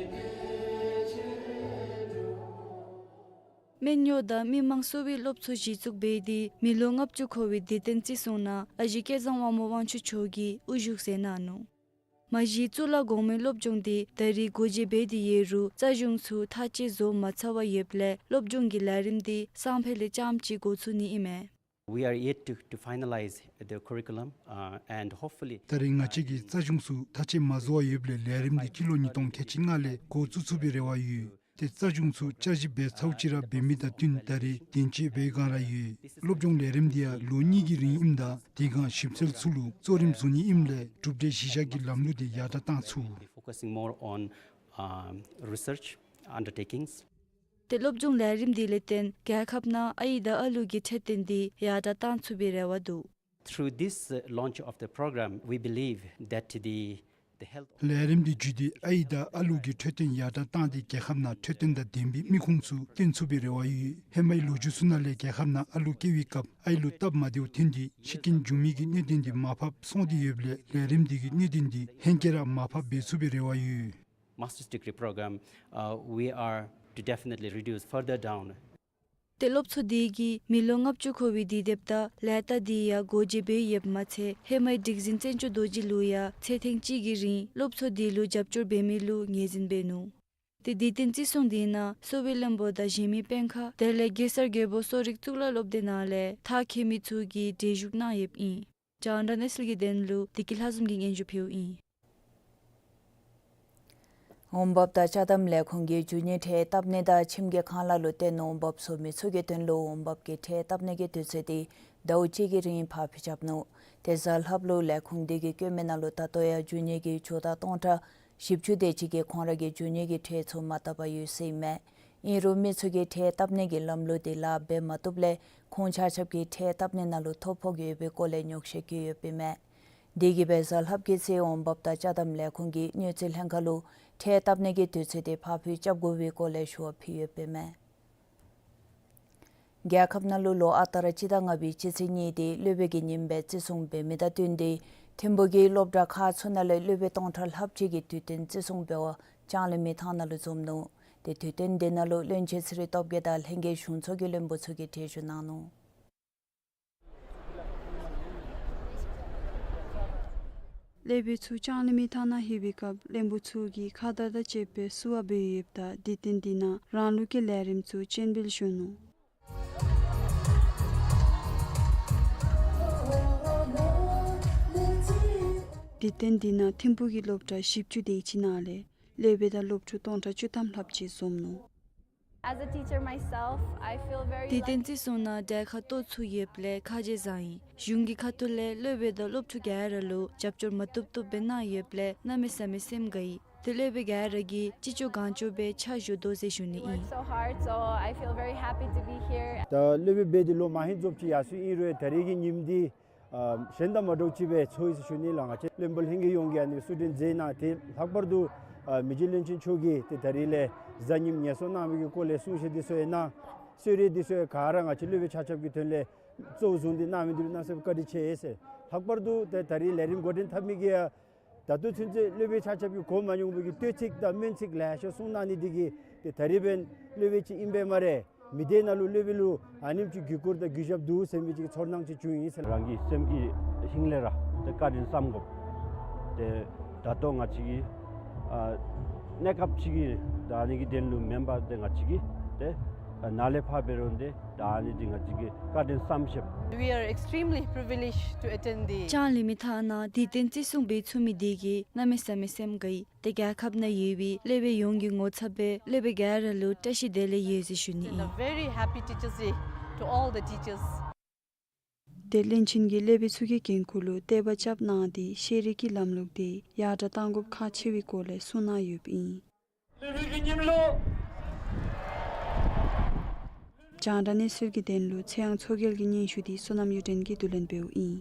སྨན་གཡོག་དང་སྨན་མང་གསོ་བའི་སློབ་ཚོགས་གཞི་བཙུགས་འབད་དེ་མི་ལོ་ལྔ་བཅུ་འཁོར་བའི་དུས་སྟོན་བརྩི་སྲུང་ནང་ཨ་ཞེ་སྐལ་བཟང་དབང་མོ་དབང་ཕྱུག་མཆོག་གིས་དབུ་བཞུགས་མཛད་གནང་ནུག། མ་གཞི་གཙུག་ལག་གོང་མའི་སློབ་སྦྱོང་འདི་ད་རེས་སྒོ་འབྱེད་འབད་དེ་ཡོད་རུང་རྩ་གཞུང་ཚུ་ཐག་བཅད་བཟོ་མ་ཚར་བར་ཡོདཔ་ལས་སློབ་སྦྱོང་གི་ལས་རིམ་འདི་སང་ཕོད་ལས་རྐྱངམ་ཅིག་འགོ་བཙུགས་ནི་ཨིན་མས། We are yet to, to finalize the curriculum, uh, and hopefully, ད་རེས་ང་བཅས་ཀྱིས་རྩ་གཞུང་ཚུ་ཐག་བཅད་མ་བཟོ་བར་ཡོདཔ་ལས་ལས་རིམ་འདི་སྤྱི་ལོ་ཉིས་སྟོང་ཁལ་གཅིག་ལྔ་ལས་འགོ་བཙུགས་ཚུགས་པའི་རེ་བ་ཡོད། ཏེ་རྩ་གཞུང་ཚུ་བསྐྱར་ཞིབ་འབད་ཚརཝ་ཅིག་ར་འབད་མི་དང་བསྟུན་ད་རེས་གདན་འཇགས་འབད་བའི་བསྒང་ར་ཡོད། སློབ་སྦྱོང་ལས་རིམ་འདི་ཡང་ལོ་གཉིས་ཀྱི་རིང་ཨིནམ་ད་དེ་བསྒང་ཞིབ་འཚོལ་ཚུ་ལུ་གཙོ་རིམ་བཟུང་ནི་ཨིནམ་ལས་གྲུབ་འབྲས་གཞི་བཞག་གི་ལམ་ལུགས་འདི་ཡར་དྲག་བཏང་ཚུགས། Be focusing more on, um, research undertakings. ཏེ་སློབ་སྦྱོང་ལས་རིམ་འདི་ལས་བརྟེན་རྒྱལ་ཁབ་ནང་ཨའི་དང་ཨ་ལུ་གི་འཕྲོད་བསྟེན་འདི་ཡར་དྲག་བཏང་ཚུགས་པའི་རེ་བ་འདུག། Through this, uh, launch of the program, we believe that the, the health ལས་རིམ་འདི་བརྒྱུད་དེ་ཨའི་དང་ཨ་ལུ་གི་འཕྲོད་བསྟེན་ཡར་དྲག་བཏང་སྟེ་རྒྱལ་ཁབ་ནང་འཕྲོད་བསྟེན་དང་ལྡན་པའི་དམིགས་ཁུངས་ཚུ་བཏོན་ཚུགས་པའི་རེ་བ་ཡོད། ཧེ་མའི་ལོ་རྒྱུས་ཚུ་ནང་ལས་རྒྱལ་ཁབ་ནང་ཨ་ལུ་སྐྱེ་བའི་སྐབས་ཨའི་ལུ་སྟབས་མ་བདེཝ་ཐོན་ཏེ་ཤི་རྐྱེན་འབྱུང་མི་གི་གནད་དོན་འདི་མར་ཕབ་སོང་སྟེ་ཡོདཔ་ལས་ལས་རིམ་འདི་གིས་གནད་དོན་འདི་ཧེང་སྐལ་ར་མར་ཕབ་འབད་ཚུགས་པའི་རེ་བ་ཡོད། Master's degree program, uh, we are to definitely reduce further down. ཏེ་སློབ་ཚོགས་དེ་གིས་མི་ལོ་ལྔ་བཅུ་འཁོར་བའི་དུས་དེབ་དང་ལས་རྟགས་དེ་ཡང་སྒོ་འབྱེད་འབད་ཡོདཔ་མ་ཚད་ཧེ་མའི་སྒྲིག་འཛིན་བཙན་སྐྱོགས་རྡོ་རྗེ་ལུ་ཡང་ཚེ་ཐེངས་གཅིག་གི་རིང་སློབ་ཚོགས་དེ་ལུ་རྒྱབ་སྐྱོར་འབད་མི་ལུ་ངོས་འཛིན་འབད་ནུག། ཏེ་དུས་སྟོན་བརྩི་སྲུང་དེ་ནང་གསོ་བའི་བློན་པོ་དང་གཞན་མི་དཔོན་ཁག་དེ་ལས་གེ་སར་རྒྱལ་པོ་གསོ་རིག་གཙུག་ལག་སློབ་སྡེ་ནང་ལས་མཐར་འཁྱོལ་མི་ཚུ་གིས་གྲལ་བཞུགས་གནང་ཡོདཔ་ཨིན། རྒྱང་བསྒྲགས་གནས་ཚུལ་གྱི་དོན་ལུ་བདེ་སྐྱིད་ལྷ་འཛོམས་ཀྱིས་སྙན་ཞུ་ཕུལཝ་ཨིན། འོང་འབབ་དང་ཅ་དམ་ལས་ཁུངས་ཀྱིས་རྒྱུ་ནོར་ཁྲལ་བཏབ་ནི་དང་ཁྱིམ་གྱི་ཁང་གླ་ལུ་བརྟེན་འོང་འབབ་བཟོ་མི་ཚུ་གི་དོན་ལུ་འོང་འབབ་ཀྱི་ཁྲལ་བཏབ་ནི་གི་དུས་ཚོད་དེ་ཟླཝ་གཅིག་གི་རིང་ཕར་འགྱངས་རྐྱབ་ནུག། ཏེ་གཟའ་ལྷགཔ་ལུ་ལས་ཁུངས་དེ་གིས་བཀོད་མི་ནང་ལུ་ད་ལྟོ་ཡང་རྒྱུ་ནོར་གྱི་ཇོ་བདག་སྟོང་ཕྲག་བཞི་བཅུ་དེ་ཅིག་གིས་ཁོང་ར་གི་རྒྱུ་ནོར་གྱི་ཁྲལ་ཚུ་མ་བཏབ་པར་ཡོད་ཟེར་ཨིན་མས། ཨིན་རུང་མི་ཚུ་གིས་ཁྲལ་བཏབ་ནི་གི་ལམ་ལུགས་དེ་ལཱ་འབད་མ་བཏུབ་ལས་ཁོང་ཆ་ཁྱབ་ཀྱིས་ཁྲལ་བཏབ་ནི་ནང་ལུ་ཐོ་ཕོག་ཡོད་པའི་སྐོར་ལས་ཉོགས་བཤད་བཀོད་ཡོདཔ་ཨིན་མས། དེ་གིས་སྦེ་གཟའ་ལྷགཔ་གི་ཚེ་འོང་འབབ་དང་ཅ་དམ་ལས་ཁུངས་ཀྱིས་དངུལ་རྩིས་ལྷན་ཁག་ལུ་ཁྲལ་བཏབ་ནི་གི་དུས་ཚོད་དེ་ཕར་འགྱངས་རྐྱབ་དགོ་པའི་སྐོར་ལས་ཞུ་བ་ཕུལ་ཡོདཔ་ཨིན་མས། རྒྱལ་ཁབ་ནང་ལུ་ལོ་ཨ་རྟག་ར་སྤྱི་ཟླ་ལྔ་པའི་སྤྱི་ཚེས་གཉིས་དེ་སློབ་དཔོན་གྱི་ཉིནམ་སྦེ་བརྩི་སྲུང་འབད་མི་དང་བསྟུན་ཏེ་ཐིམ་ཕུག་གི་སློབ་གྲྭ་ཁག་ཚུ་ནང་ལས་སློབ་དཔོན་སྟོང་ཕྲག་ལྷགཔ་ཅིག་གིས་དུས་སྟོན་བརྩི་སྲུང་འབད་བར་ལྕང་གླིང་མི་ཐང་ནང་ལུ་འཛོམས་ནུག། ཏེ་དུས་སྟོན་དེ་ནང་ལུ་བློན་ཆེན་ཚེ་རིང་སྟོབས་རྒྱས་དང་ལྷན་རྒྱས་གཞུང་ཚོགས་ཀྱི་བློན་པོ་ཚུ་གིས་གྲལ་བཞུགས་གནང་ནུག། སློབ་དཔོན་ཚུ་ལྕང་གླིང་མི་ཐང་ནང་ལྷོད་པའི་སྐབས་བློན་པོ་ཚུ་གིས་ཁ་དར་དང་བཅས་པའི་བསུ་བ་འབད་ཡོདཔ་ད་དུས་སྟོན་དེ་ནང་རང་ལུགས་ཀྱི་ལས་རིམ་ཚུ་སྤྱན་འབུལ་ཞུ་ནུག། དུས་སྟོན་དེ་ནང་ཐིམ་ཕུག་གི་སློབ་གྲྭ་བཞི་བཅུ་དེ་ཅིག་ནང་ལས་སློབ་དཔོན་དང་སློབ་ཕྲུག་སྟོང་ཕྲག་བཅུ་ཐམ་ལྷགཔ་ཅིག་འཛོམས་ནུག། As a teacher myself, I feel very དུས་སྟོན་བརྩི་སྲུང་ནང་གྲལ་ཁར་གཏོགས་ཚུགས་ཡོདཔ་ལས་ཁ་རྗེ་བཟང་ཡི། གཞུང་གི་ཁ་ཐུག་ལས་སློབ་དཔོན་དང་སློབ་ཕྲུག་ག་ར་ལུ་རྒྱབ་སྐྱོར་མ་བཏུབ་བཏུབ་སྦེ་གནང་ཡོདཔ་ལས་གནམ་མེད་ས་མེད་སེམས་དགའ་ཡི། ཏེ་སློབ་དཔོན་ག་ར་གིས་ཅི་ལྕོགས་གང་ལྕོགས་སྦེ་ཕྱག་ཞུ་དོ་ཟེར་ཞུ་ནི་ཨིན། Worked so hard, so I feel very happy to be here. ད་སློབ་དཔོན་འབད་དེ་ལོ་མ་ཧེང་རྫོགསཔ་ཅིག་ཡར་སོང་ཡི། ཨིན་རུང་ད་རེས་ཀྱི་ཉིནམ་འདི་ཨ་གཞན་དང་མ་འདྲཝ་ཅིག་སྦེ་ཚོར་ཡི་ཟེར་ཞུ་ནི་ལགས། ང་བཅས་བློན་པོ་ལྷན་རྒྱས་ཡོངས་ཀྱིས་ཨ་ནི་བསུ་མགྲོན་མཛད་གནང་། ཏེ་ལྷག་པར་དུ་ཨ་མི་རྗེ་བློན་ཆེན་མཆོག་གིས་ཏེ་ད་རེས་ལས་གཟའ་ཉིམ་ངལ་གསོ་གནང་མི་གི་སྐོར་ལས་གསུང་བཤད་འདི་ཚུ་ཡང་གནང་། གསོལ་རས་འདི་ཚུ་ཡང་ག་ར་ང་བཅས་སློབ་དཔོན་ཆ་ཁྱབ་ཀྱི་དོན་ལས་གཙོ་བོ་བཟུང་སྟེ་གནང་མི་འདི་ལུ་གནམ་མེད་ས་མེད་བཀའ་དྲིན་ཆེ་ཟེར། ལྷག་པར་དུ་ཏེ་ད་རེས་ལས་རིམ་འགོ་འདྲེན་འཐབ་མི་གིས་ཡང་ད་ལྟོ་ཚུན་ཚོད་སློབ་དཔོན་ཆ་ཁྱབ་ཀྱིས་གོ་མ་མྱོང་བའི་གི་བསྟོད་ཚིག་དང་སྨོན་ཚིག་ལེ་ཤ་གསུང་གནང་ནི་འདི་གིས་ཏེ་ད་རེས་འབདན་སློབ་དཔོན་ཅིག་ཨིན་པས་སྨ་རེ། མི་སྡེ་ནང་ལུ་སློབ་དཔོན་ལུ་ཨ་ནེམ་ཅིག་གུས་བཀུར་དང་གུས་ཞབས་འདུག་ཟེར་མི་ཅིག་གི་ཚོར་སྣང་ཅིག་བྱུང་ཡི་ཟེར། རང་གི་སེམས་ཀྱི་ཧིང་ལས་ར་ཏེ་བཀའ་དྲིན་བསམ་དགོ། ཏེ་ད་ལྟོ་ང་བཅས་ཀྱི་ཨ་གནས་སྐབས་ཅིག་གི་ད་ཨ་ནི་གི་དོན་ལུ་མེན་པར་ཏེ་ང་བཅས་ཀྱི་ཏེ་ནཱ་ལས་ཕར་འབད་རུང་ཏེ་ད་ཨ་ནི་འདི་ང་བཅས་ཀྱིས་བཀའ་དྲིན་བསམ་ཤེས། We are extremely privileged to attend the ལྕང་གླིང་མི་ཐང་ནང་དུས་སྟོན་བརྩི་སྲུང་འབད་ཚུགས་མི་འདི་གིས་གནམ་མེད་ས་མེད་སེམས་དགའ་ཡི། ཏེ་རྒྱལ་ཁབ་ནང་ཡོད་པའི་སློབ་དཔོན་ཡོངས་ཀྱི་ངོ་ཚབ་སྦེ་སློབ་དཔོན་ག་ར་ལུ་བཀྲ་ཤིས་བདེ་ལེགས་ཡོད་ཟེར་ཞུ་ནི་ཨིན། And a very happy Teachers' Day to all the teachers. ཏེ་བློན་ཆེན་གྱིས་སློབ་དཔོན་ཚུ་གི་འགན་ཁུར་ལུ་བསྟོད་པ་རྐྱབ་གནང་སྟེ་ཤེས་རིག་གི་ལམ་ལུགས་དེ་ཡར་དྲག་གཏང་དགོཔ་ཁག་ཆེ་བའི་སྐོར་ལས་གསུངས་གནང་ཡོདཔ་ཨིན། སློབ་དཔོན་གྱི་ཉིནམ་ལུ། རྒྱང་བསྒྲགས་གནས་ཚུལ་གྱི་དོན་ལུ་ཚེ་དབང་མཚོ་རྒྱལ་གྱི་སྙན་ཞུ་འདི་བསོད་ནམས་གཡུ་སྒྲོན་གྱིས་བསྡུ་ལེན་འབདཝ་ཨིན།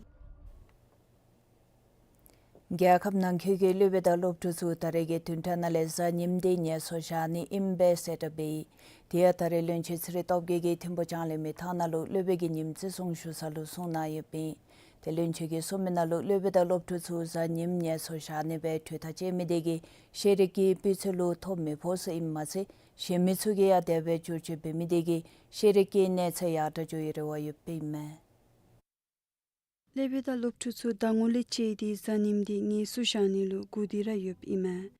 རྒྱལ་ཁབ་ནང་འཁོད་ཀྱི་སློབ་དཔོན་དང་སློབ་ཕྲུག་ཚུ་ད་རེས་ཀྱི་བདུན་ཕྲག་ནང་ལས་གཟའ་ཉིམ་འདི་ངལ་གསོ་བཞག་ནི་ཨིནམ་སྦེ་གསལ་བསྒྲགས་འབད་ཡི། དེ་ཡང་ད་རེས་བློན་ཆེན་ཚེ་རིང་སྟོབས་རྒྱས་ཀྱིས་ཐིམ་ཕུག་ལྕང་གླིང་མི་ཐང་ནང་ལུ་སློབ་དཔོན་གྱི་ཉིམ་བརྩི་སྲུང་ཞུ་ས་ལུ་གསུངས་གནང་ཡོདཔ་ཨིན། ཏེ་བློན་ཆེན་གྱིས་གསུངས་མི་ནང་ལུ་སློབ་དཔོན་དང་སློབ་ཕྲུག་ཚུ་གཟའ་ཉིམ་ངལ་གསོ་བཞག་ནི་སྦེ་གྲོས་ཐག་བཅད་མི་དེ་གིས་ཤེས་རིག་གི་སྤུས་ཚད་ལུ་ཐོ་མི་ཕོག་ཟེར་ཨིནམ་མ་ཚད་གཞན་མི་ཚུ་གིས་ཡང་དེ་སྦེ་བསྒྱུར་བཅོས་འབད་མི་དེ་གིས་ཤེས་རིག་གི་གནས་ཚད་ཡར་དྲག་འགྱོ་བའི་རེ་བ་ཡོདཔ་ཨིན་མས། སློབ་དཔོན་དང་སློབ་ཕྲུག་ཚུ་ཟླ་ངོ་ལས་བཅད་དེ་གཟའ་ཉིམ་འདི་ངལ་གསོ་བཞག་ནི་ལུ་བསྒུགས་ཏེ་ར་ཡོདཔ་ཨིན་མས།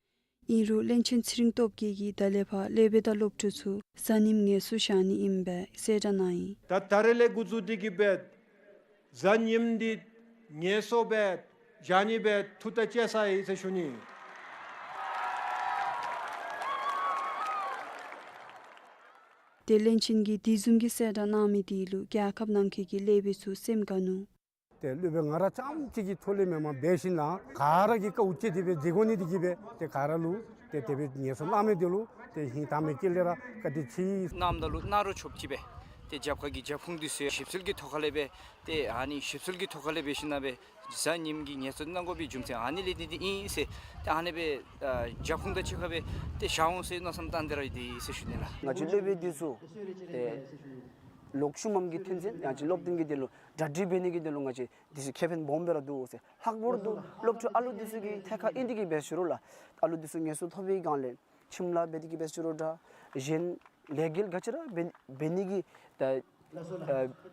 ཨིན་རུང་བློན་ཆེན་ཚེ་རིང་སྟོབས་རྒྱས་ཀྱིས་ད་ལས་ཕར་སློབ་དཔོན་དང་སློབ་ཕྲུག་ཚུ་གཟའ་ཉིམ་ངལ་གསོ་བཞག་ནི་ཨིནམ་སྦེ་གསལ་བསྒྲགས་གནང་ཡི། ད་ད་རེས་ལས་འགོ་བཙུགས་ཏེ་གིས་སྦེ་གཟའ་ཉིམ་འདི་ངལ་གསོ་སྦེ་བཞག་ནི་སྦེ་ཐུགས་ཐག་བཅད་ཚར་ཡི་ཟེར་ཞུ་ནི། ཏེ་བློན་ཆེན་གྱིས་དེ་བཟུམ་གྱི་གསལ་བསྒྲགས་གནང་མི་དེ་ལུ་རྒྱལ་ཁབ་ནང་འཁོད་ཀྱི་སློབ་དཔོན་ཚུ་སེམས་དགའ་ནུག། ཏེ་སློབ་དཔོན་ང་ར་རྐྱངམ་གཅིག་གི་ཐོག་ལས་མེནམ་འབད་ཞིནམ་ལས་ག་ར་གིས་དཀའཝ་སྤྱད་དེ་སྦེ་མཛད་དགོ་ནི་དེ་གིས་སྦེ་ཏེ་ག་ར་ལུ་ཏེ་དེ་སྦེ་ངལ་གསོ་གནང་མི་དེ་ལུ་ཏེ་ཧིང་དྭངས་མའི་དཀྱིལ་ལས་ར་བཀའ་དྲིན་ཆེ། གནངམ་ད་ལུ་གནང་རོགས་ཆོགཔ་ཅིག་སྦེ་ཏེ་རྒྱབ་ཁ་གི་རྒྱབ་ཁུངས་འདི་ཚུ་ཞིབ་འཚོལ་གྱི་ཐོག་ཁ་ལས་སྦེ་ཏེ་ཨ་ནི་ཞིབ་འཚོལ་གྱི་ཐོག་ཁ་ལས་འབད་ཞིནམ་ལས་སྦེ་གཟའ་ཉིམ་གྱི་ངལ་གསོ་གནང་དགོ་པའི་རྒྱུ་མཚན་ཨ་ནི་ལས་འདི་འདི་ཨིན་ཟེར་ཏེ་ཨ་ནི་སྦེ་ཨ་རྒྱབ་ཁུངས་དང་གཅིག་ཁར་སྦེ་ཏེ་བཞག་འོང་ཟེར་མནོ་བསམ་བཏང་སྟེ་ར་ཡོད་དེ་ཟེར་ཞུ་ནི་ལགས། ང་བཅས་སློབ་དཔོན་འདི་ཚུ་ཏེ་ལོག་ཤུལ་མམ་གྱི་དོན་ཚན་ཡང་ཅིན་སློབ་སྟོན་གྱི་དོན་ལུ་གྲ་སྒྲིག་འབད་ནི་གི་དོན་ལུ་ང་བཅས་འདི་ཚུ་ཁེ་ཕན་སྦོམ་སྦེ་ར་འདུག་ཟེར། ལྷག་པར་དུ་སློབ་ཕྲུག་ཨ་ལུ་འདི་ཚུ་གི་ཐད་ཁར་ཨིན་ཏེ་གིས་འབད་ཞུ་རུང་ལགས། ཨ་ལུ་འདི་ཚུ་ངལ་གསོ་ཐོབ་པའི་སྒང་ལས་ཁྱིམ་ལཱ་འབད་དེ་གིས་འབད་ཞུ་རུང་འདྲ་གཞན་ ལས་འགུལ་ག་ཅི་ར་འབད་འབད་ནི་གི་ད་ཨ་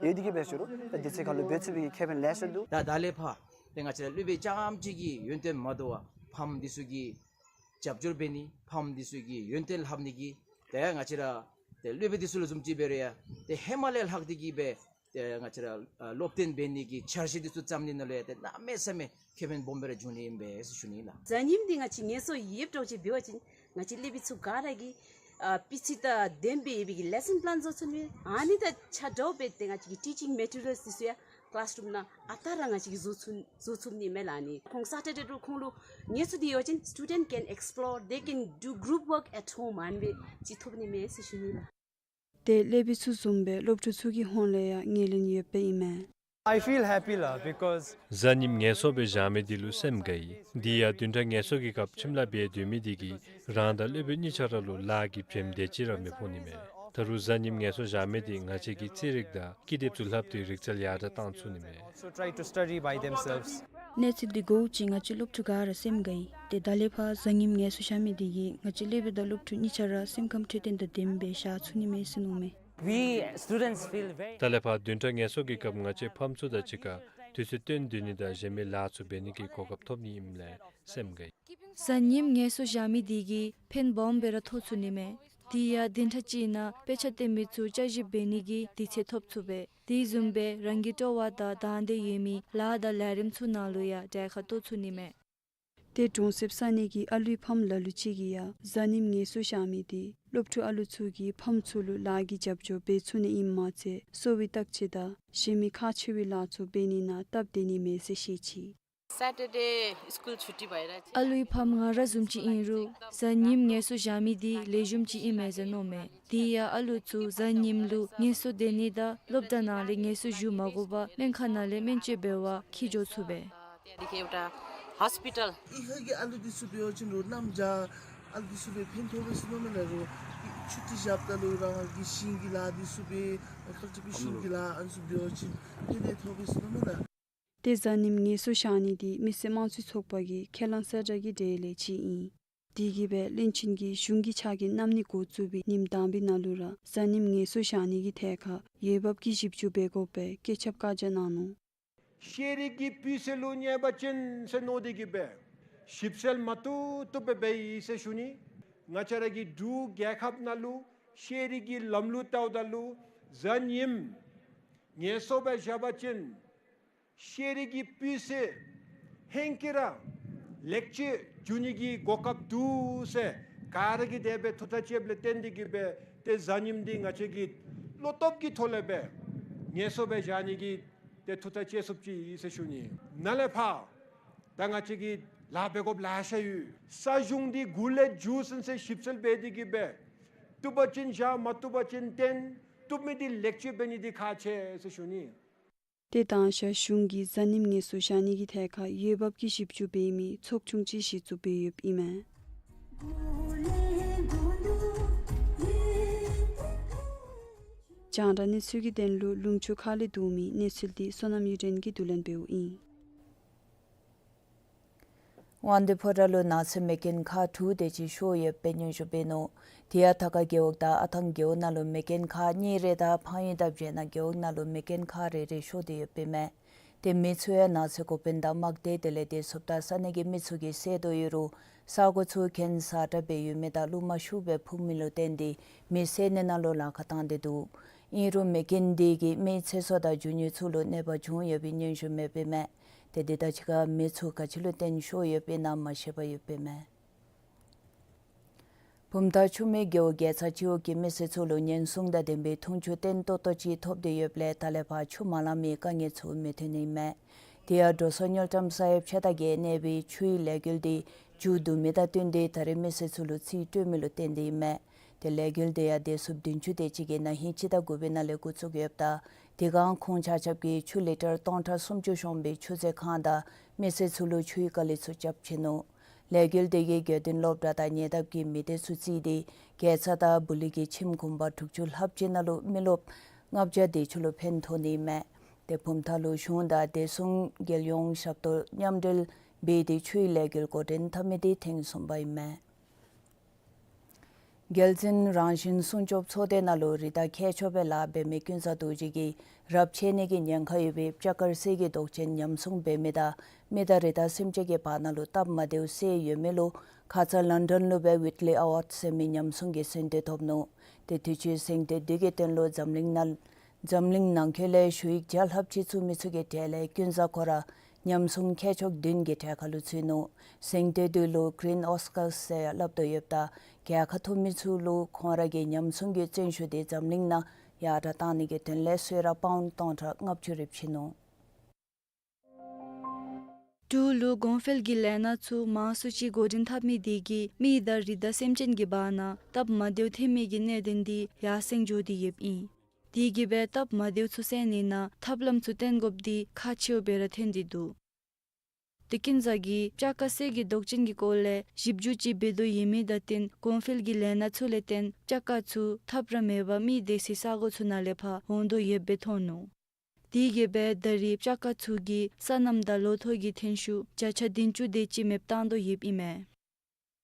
ཡོད་དེ་གིས་འབད་ཞུ་རུང་ད་དུས་ཚོད་ཁ་ལུ་འབད་ཚུགས་པའི་གི་ཁེ་ཕན་ལེ་ཤ་འདུག། ད་ད་ལས་ཕར་ཏེ་ང་བཅས་ར་སློབ་དཔོན་རྐྱངམ་གཅིག་གི་ཡོན་ཏན་མ་དོ་བར་ཕམ་འདི་ཚུ་གི་རྒྱབ་སྐྱོར་འབད་ནི་ཕམ་འདི་ཚུ་གི་ཡོན་ཏན་ལྷབ་ནི་གི་ཏེ་ང་བཅས་ར་ཏེ་སློབ་དཔོན་འདི་ཚུ་ལུ་བཟུམ་ཅིག་འབད་རུང་ཡང་ཏེ་ཧེ་མ་ལས་ལྷག་སྟེ་གིས་སྦེ་ཏེ་ང་བཅས་ར་ཨ་སློབ་སྟོན་འབད་ནི་གི་འཆར་གཞི་འདི་ཚུ་བརྩམ་ནི་ནང་ལུ་ཡང་ཏེ་གནམ་མེད་ས་མེད་ཁེ་ཕན་སྦོམ་སྦེ་ར་འབྱུང་ནི་ཨིན་པས་ཟེར་ཞུ་ནི་ལགས། གཟའ་ཉིམ་འདི་ང་བཅས་ངལ་གསོ་ཡོདཔ་འདྲཝ་ཅིག་འབད་བ་ཅིན་ང་བཅས་སློབ་དཔོན་ཚུ་ག་ར་གིས་ཨ་སྤུས་ཚད་དང་ལྡནམ་སྦེ་ཡོད་པའི་གི་ལེ་སཱན་པ་ལཱན་བཟོ་ཚུགས་ནི། ཨ་ནི་དང་ཆ་འདྲཝ་སྦེ་ཏེ་ང་བཅས་ཀྱི་ཊི་ཅིང་མེ་ཊི་རི་ཡཱལསི་འདི་ཚུ་ཡང་ཀི་ལཱསི་རུམ་ནང་ཨ་རྟག་ར་ང་བཅས་ཀྱིས་བཟོ་ཚུགས་བཟོ་ཚུགས་ནི་མས་ལགས། ཨ་ནི་ཁོང་སེ་ཊར་ཌེ་ལུ་ཁོང་ལུ་ངལ་གསོ་འདི་ཡོད་པ་ཅིན་student can explore, they can do group work at home ཨ་ནི་སྦེ་ཅིག་ཐོབ་ནི་མས་ཟེར་ཞུ་ནི་ལགས། ཏེ་སློབ་དཔོན་ཚུ་བཟུམ་སྦེ་སློབ་ཕྲུག་ཚུ་གི་ཧོངས་ལས་ཡང་ངོས་ལེན་ཡོདཔ་ཨིན་མས། I feel happy ལགས། Because གཟའ་ཉིམ་ངལ་གསོ་སྦེ་བཞག་མི་འདི་ལུ་སེམས་དགའ་ཡི། དེ་ཡང་བདུན་ཕྲག་ངལ་གསོ་གི་སྐབས་ཁྱིམ་ལཱ་འབད་སྡོད་མི་འདི་གིས་རང་དང་སློབ་དཔོན་གཉིས་ཆ་ར་ལུ་ལཱ་གི་བྱེམ་དེ་ཅིག་ར་མི་ཕོག་ནི་མས། ད་རུང་གཟའ་ཉིམ་ངལ་གསོ་བཞག་མི་འདི་ང་བཅས་ཀྱིས་རྩིས་རིག་དང་ཀི་དེབ་ཚུ་ལྷབ་སྟེ་རིག་རྩལ་ཡར་དྲག་བཏང་ཚུགས་ནི་མས། Also try to study by themselves. གནས་ཚུལ་འདི་གོཝ་ཅིག་ང་བཅས་སློབ་ཕྲུག་ག་ར་སེམས་དགའ་ཡི། ཏེ་ད་ལས་ཕར་གཟའ་ཉིམ་ངལ་གསོ་བཞག་མི་འདི་གིས་ང་བཅས་སློབ་དཔོན་དང་སློབ་ཕྲུག་གཉིས་ཆ་ར་སེམས་ཁམས་འཕྲོད་བསྟེན་དང་ལྡནམ་སྦེ་བཞག་ཚུགས་ནི་མས་ཟེར་མནོཝ་མས། We students feel very ད་ལས་ཕར་བདུན་ཕྲག་ངལ་གསོ་གི་སྐབས་ང་བཅས་ཕམ་ཚུ་དང་གཅིག་ཁར་དུས་ཚོད་བཏོན་སྡོད་ནི་དང་གཞན་མི་ལཱ་ཚུ་འབད་ནི་གི་གོ་སྐབས་ཐོབ་ནི་ཨིནམ་ལས་སེམས་དགའ་ཡི། གཟའ་ཉིམ་ངལ་གསོ་བཞག་མི་འདི་གིས་ཕན་སྦོམ་སྦེ་ར་ཐོགས་ཚུགས་ནི་མས། དེ་ཡང་བདུན་ཕྲག་གཅིག་ནང་དཔེ་ཆ་སྟོན་མི་ཚུ་བསྐྱར་ཞིབ་འབད་ནི་གི་དུས་ཚོད་ཐོབ་ཚུགས་པས། དེ་བཟུམ་སྦེ་རང་གི་སྤྲོ་བ་དང་དང་འདོད་ཡོད་མི་ལཱ་དང་ལས་རིམ་ཚུ་ནང་ལུ་ཡང་གྲལ་ཁར་གཏོགས་ཚུགས་ནི་མས། ཏེ་གྲོང་གསེབ་ས་གནས་ཀྱི་ཨ་ལུའི་ཕམ་ལ་ལུ་ཅིག་གིས་ཡང་གཟའ་ཉིམ་ངལ་གསོ་བཞག་མི་འདི་སློབ་ཕྲུག་ཨ་ལུ་ཚུ་གིས་ཕམ་ཚུ་ལུ་ལཱ་གི་རྒྱབ་སྐྱོར་འབད་ཚུགས་ནི་ཨིནམ་མ་ཚད་གསོ་བའི་བརྟག་དཔྱད་དང་གཞན་མི་ཁག་ཆེ་བའི་ལཱ་ཚུ་འབད་ནི་ནང་སྟབས་བདེ་ནི་མས་ཟེར་བཤད་ཅི། Saturday school ཆུ་ཊི་བའི་ར་ཨ་ལུའི་ཕམ་ང་ར་བཟུམ་ཅིག་ཨིན་རུང་གཟའ་ཉིམ་ངལ་གསོ་བཞག་མི་འདི་ལེགས་ཤོམ་ཅིག་ཨིན་མས་ཟེར་མནོཝ་མས། དེ་ཡང་ཨ་ལུ་ཚུ་གཟའ་ཉིམ་ལུ་ངལ་གསོ་སྡོད་ནི་དང་སློབ་གྲྭ་ནང་ལས་ངལ་གསོ་ཞུ་མ་དགོ་པར་སྨན་ཁང་ནང་ལས་སྨན་བཅོས་འབད་བར་འཁྱིད་འགྱོ་ཚུགས་པས། དེ་ཡང་ཨ་ལུ་འདི་ཚུ་འབད་བ་ཅིན་རོགས་རྣམ་གཞག་ཨ་ལུ་འདི་ཚུ་སྦེ་ཕན་ཐོགས་པས་ཟེར་མནོཝ་མས་ལགས། རོགས་ཆུ་ཊི་བཞགཔ་ད་ལུ་རང་གི་ཞིང་གི་ལཱ་འདི་ཚུ་སྦེ་ཀལ་ཊི་བེ་ཤཱན་གྱི་ལཱ་ཨ་ནི་ཚུ་འབད་བ་ཅིན་ཕན་ནི་ཐོགས་པས་ཟེར་མནོཝ་མས་ལགས། ཏེ་གཟའ་ཉིམ་ངལ་གསོ་བཞག་ནི་འདི་མི་སེར་དམངས་གཙོའི་ཚོགས་པ་གི་ཁས་བླངས་གསལ་བསྒྲགས་ཀྱི་གྲས་ལས་གཅིག་ཨིན། དེ་གིས་སྦེ་བློན་ཆེན་གྱིས་གཞུང་གི་ཕྱག་འགན་གནང་ནི་འགོ་བཙུགས་པའི་ཉིནམ་དང་པའི་ནང་ལུ་ར་གཟའ་ཉིམ་ངལ་གསོ་བཞག་ནི་གི་ཐད་ཁར་འོས་འབབ་ཀྱི་ཞིབ་འཚོལ་འབད་དགོ་པའི་བཀོད་ཁྱབ་བཀའ་རྒྱ་གནང་ནུག། ཤེས་རིག་གི་སྤུས་ཚད་ལུ་གནོད་པ་ཅིན་ཟེར་མནོ་སྟེ་གིས་སྦེ་ཞིབ་འཚོལ་མ་བཏུབ་བཏུབ་སྦེ་འབད་ཡི་ཟེར་ཞུ་ནི། ང་བཅས་ར་གི་འབྲུག་རྒྱལ་ཁབ་ནང་ལུ་ཤེས་རིག་གི་ལམ་ལུགས་བལྟཝ་ད་ལུ་གཟའ་ཉིམ་ངལ་གསོ་སྦེ་བཞག་པ་ཅིན་ཤེས་རིག་གི་སྤུས་ཚད་ཧེང་སྐལ་ར་ལེགས་བཅོས་འགྱོ་ནི་གི་གོ་སྐབས་འདུག་ཟེར་ག་ར་གིས་དེ་སྦེ་ཐུགས་ཐག་བཅདཔ་ལས་བརྟེན་ཏེ་གིས་སྦེ་ཏེ་གཟའ་ཉིམ་འདི་ང་བཅས་ཀྱིས་བློ་སྟོབས་ཀྱི་ཐོག་ལས་སྦེ་ངལ་གསོ་སྦེ་བཞག་ནི་གི་ཏེ་ཐུགས་ཐག་བཅད་ཚུགསཔ་ཅིག་ཨིན་ཟེར་ཞུ་ནི། ནཱ་ལས་ཕར་ད་ང་བཅས་ཀྱིས་ལཱ་འབད་དགོཔ་ལེ་ཤ་ཡོད། ས་གཞུང་འདི་གུ་ལས་འགྱོ་ཚུགས་ཟེར་ཞིབ་འཚོལ་འབད་དེ་གིས་སྦེ་བཏུབ་པ་ཅིན་བཞག་མ་བཏུབ་པ་ཅིན་བཏོན། བཏུབ་མི་འདི་ལེགས་བཅོས་འབད་ནི་འདི་ཁག་ཆེ་ཟེར་ཞུ་ནི། ཏེ་དང་ཤར་གཞུང་གིས་གཟའ་ཉིམ་ངལ་གསོ་བཞག་ནི་གི་ཐད་ཁར་འོས་འབབ་ཀྱི་ཞིབ་འཚོལ་འབད་མི་ཚོགས་ཆུང་ཅིག་གཞི་བཙུགས་འབད་ཡོདཔ་ཨིན་མས། རྒྱང་བསྒྲགས་གནས་ཚུལ་གྱི་དོན་ལུ་ལུང་ཕྱོགས་ཁ་ལས་བསྡུ་མི་གནས་ཚུལ་འདི་བསོད་ནམས་གཡུ་སྒྲོན་གྱིས་བསྡུ་ལེན་འབདཝ་ཨིན། དབང་འདུས་ཕོ་བྲང་ལུ་ནགས་ཚལ་མེ་རྐྱེན་ཁག་དྲུག་དེ་ཅིག་ཤོར་ཡོདཔ་སྦེ་སྙན་ཞུ་འབད་ནུག། དེ་ཡང་ཐ་ཀ་རྒེད་འོག་དང་ཨ་ཐང་རྒེད་འོག་ནང་ལུ་མེ་རྐྱེན་ཁག་གཉིས་རེ་དང་ཕངས་ཡུལ་དང་སྦྱར་ན་རྒེད་འོག་ནང་ལུ་མེ་རྐྱེན་ཁག་རེ་རེ་ཤོར་ཏེ་ཡོདཔ་ཨིན་མས། ཏེ་མི་ཚུ་ཡང་ནགས་ཚལ་འགོ་དཔོན་དང་དམག་སྡེ་དེ་ལས་བདེ་སྲུངཔ་དང་ས་གནས་ཀྱི་མི་ཚུ་གིས་བསལ་དོ་ཡོད་རུང་ས་གོ་ཚུ་གྱེན་ས་བཀྲ་སྦེ་ཡོད་མི་དང་རླུང་མ་ཤུགས་སྦེ་འཕུ་མི་ལུ་བརྟེན་ཏེ་མི་བསལ་ནི་ནང་ལུ་ལཱ་ཁག་བཏང་སྟེ་འདུག། ཨིན་རུང་མེ་རྐྱེན་འདི་གིས་མིའི་ཚེ་སྲོག་དང་རྒྱུ་དངོས་ཚུ་ལུ་གནོད་པ་བྱུང་ཡོད་པའི་སྙན་ཞུ་མེདཔ་ཨིན་མས། ཏེ་འདི་དང་གཅིག་ཁར་མི་ཚུ་ག་ཅི་ལུ་བརྟེན་ཤོར་ཡོདཔ་ཨིན་ན་མ་ཤེས་པར་ཡོདཔ་ཨིན་མས། བུམ་ཐང་ཆུ་སྨད་རྒེད་འོག་རྒྱལ་ཚ་སྤྱི་འོག་གི་མི་སེར་ཚུ་ལུ་ཉེན་སྲུང་དང་ལྡན་པའི་འཐུང་ཆུ་བརྟན་ཏོག་ཏོ་ཅིག་ཐོབ་སྟེ་ཡོདཔ་ལས་ད་ལས་ཕར་ཆུ་མ་ལང་མི་དཀའ་ངལ་ཚུ་མི་ཐོན་ནི་ཨིན་མས། དེ་ཡང་འགྲོ་སོང་དངུལ་ཀྲམ་ས་ཡ་ཕྱེད་དང་བརྒྱད་གནས་པའི་ཆུའི་ལས་འགུལ་འདི་མཇུག་བསྡུ་མི་དང་བསྟུན་ཏེ་ད་རེས་མི་སེར་ཚུ་ལུ་རྩིས་སྤྲོད་མི་ལུ་བརྟེན་ཏེ་ཨིན་མས། ཏེ་ལས་འགུལ་དེ་ཡང་བདེ་སྲུངཔ་བདུན་ཅུ་དེ་ཅིག་གིས་ན་ཧིང་སྤྱི་ཟླ་དགུ་པའི་ནང་ལས་འགོ་བཙུགས་ཡོདཔ་ད་དེ་སྒང་ཁོང་ཆ་ཁྱབ་ཀྱིས་ཆུ་ལི་ཊར་སྟོང་ཕྲག་སུམ་ཅུ་ཤོང་པའི་ཆུ་མཛོད་ཁང་དང་མི་སེར་ཚུ་ལུ་ཆུའི་དཀའ་ལས་ཚུ་རྐྱབ་ཅི་ནུག། ལས་འགུལ་དེ་གིས་དགེ་འདུན་སློབ་གྲྭ་དང་ཉེ་འདབས་ཀྱི་མི་སྡེ་ཚུ་བརྩིས་ཏེ་རྒྱལ་ཚ་དང་བུ་ལི་གི་ཁྱིམ་གུང་པ་དྲུག་ཅུ་ལྷགཔ་ཅིག་ནང་ལུ་མི་རློབས་ལྔ་བརྒྱ་དེ་ཅིག་ལུ་ཕན་ཐོགས་ནི་ཨིན་མས། ཏེ་བུམ་ཐང་ལུ་གཞུང་དང་བདེ་སྲུང་རྒྱལ་ཡོངས་ཞབས་ཏོག་མཉམ་འབྲེལ་འབད་དེ་ཆུའི་ལས་འགུལ་འགོ་འདྲེན་འཐབ་མི་དེ་ཐེངས་གསུམ་པ་ཨིན་མས། རྒྱལ་འཛིན་རང་བཞིན་སྲུང་སྐྱོབ་ཚོགས་སྡེ་ནང་ལུ་རི་དྭགས་ཁྱད་ཆོས་སྦེ་ལཱ་འབད་མི་ཀུན་བཟང་རྡོ་རྗེ་གིས་རབས་ཆད་ནི་གི་ཉེན་ཁ་ཡོད་པའི་སྤྱ་དཀར་གསེར་གྱི་མདོག་ཅན་ཉམས་སྲུང་འབད་མི་དང་མི་དང་རི་དྭགས་སེམས་ཅན་གྱི་བར་ན་ལུ་སྟབས་མ་བདེཝ་སེལ་ཡོད་མི་ལུ་ཁ་ཙ་ལཱན་ཌཱན་ལུ་སྦེ་ཝིཊ་ལི་ཨེ་ཝཱཌ་ཟེར་མི་ཉམས་སྲུང་གི་གཟེངས་བསྟོད་ཐོབ་ནུག། ཏེ་དུས་ཅི་གཟེངས་བསྟོད་འདི་གི་དོན་ལུ་འཛམ་གླིང་ནང་འཛམ་གླིང་ནང་འཁོད་ལས་ཞུ་ཡིག་བརྒྱ་ལྷགཔ་ཅིག་བཙུགས་མི་ཚུ་གི་གྲས་ལས་ཀུན་བཟང་ཁོ་ར་ཉམས་སྲུང་ཁྱད་ཆོས་བདུན་གྱི་གྲལ་ཁར་ལུ་ཚུད་ནུག། གཟེངས་བསྟོད་འདི་ལུ་གི་རིན་ཨོ་སི་ཀར་ཟེར་སླབ་དོ་ཡོདཔ་ད་རྒྱལ་ཁ་ཐོབ་མི་ཚུ་ལུ་ཁོང་ར་གི་ཉམས་སྲུང་གི་བརྩོན་ཤུགས་འདི་འཛམ་གླིང་ནང་ཡར་དྲག་གཏང་ནི་གི་དོན་ལས་གསོལ་རས་པའུནཌ་སྟོང་ཕྲག་ལྔ་བཅུ་རེ་བྱིན་ནུག། འབྲུག་ལུ་གོང་འཕེལ་གྱི་ལས་སྣ་ཚུ་མང་སུ་ཅིག་འགོ་འདྲེན་འཐབ་མི་དེ་གིས་མི་དང་རི་དྭགས་སེམས་ཅན་གྱི་བར་ན་སྟབས་མ་བདེཝ་ཐོན་མི་གི་གནད་དོན་འདི་ཡར་སེང་འགྱོ་སྟེ་ཡོདཔ་ཨིན། དེ་གིས་སྦེ་སྟབས་མ་བདེཝ་ཚུ་སེལ་ནི་ནང་ཐབས་ལམ་ཚུ་བཏོན་དགོཔ་འདི་ཁག་ཆེཝ་སྦེ་ར་ཐོན་ཏེ་འདུག། ཏེ་ཀུན་བཟང་གིས་སྤྱ་དཀར་གསེར་གྱི་མདོག་ཅན་གྱི་སྐོར་ལས་ཞིབ་འཇུག་ཅིག་འབད་དོ་ཡོད་མི་དང་བསྟུན་གོང་འཕེལ་གྱི་ལས་སྣ་ཚུ་ལས་བརྟེན་སྤྱ་དཀར་ཚུ་ཐབས་ར་མེད་པར་མི་སྡོད་སའི་ས་གོ་ཚུ་ནང་ལས་ཕར་འོང་དོ་ཡོདཔ་སྦེ་མཐོང་ནུག། དེ་གིས་སྦེ་ད་རེས་སྤྱ་དཀར་ཚུ་གིས་སོ་ནམ་དང་ལོ་ཐོག་གི་ཐོན་ཤུགས་བརྒྱ་ཆ་བདུན་ཅུ་དེ་ཅིག་མེདཔ་བཏང་དོ་ཡོདཔ་ཨིན་མས།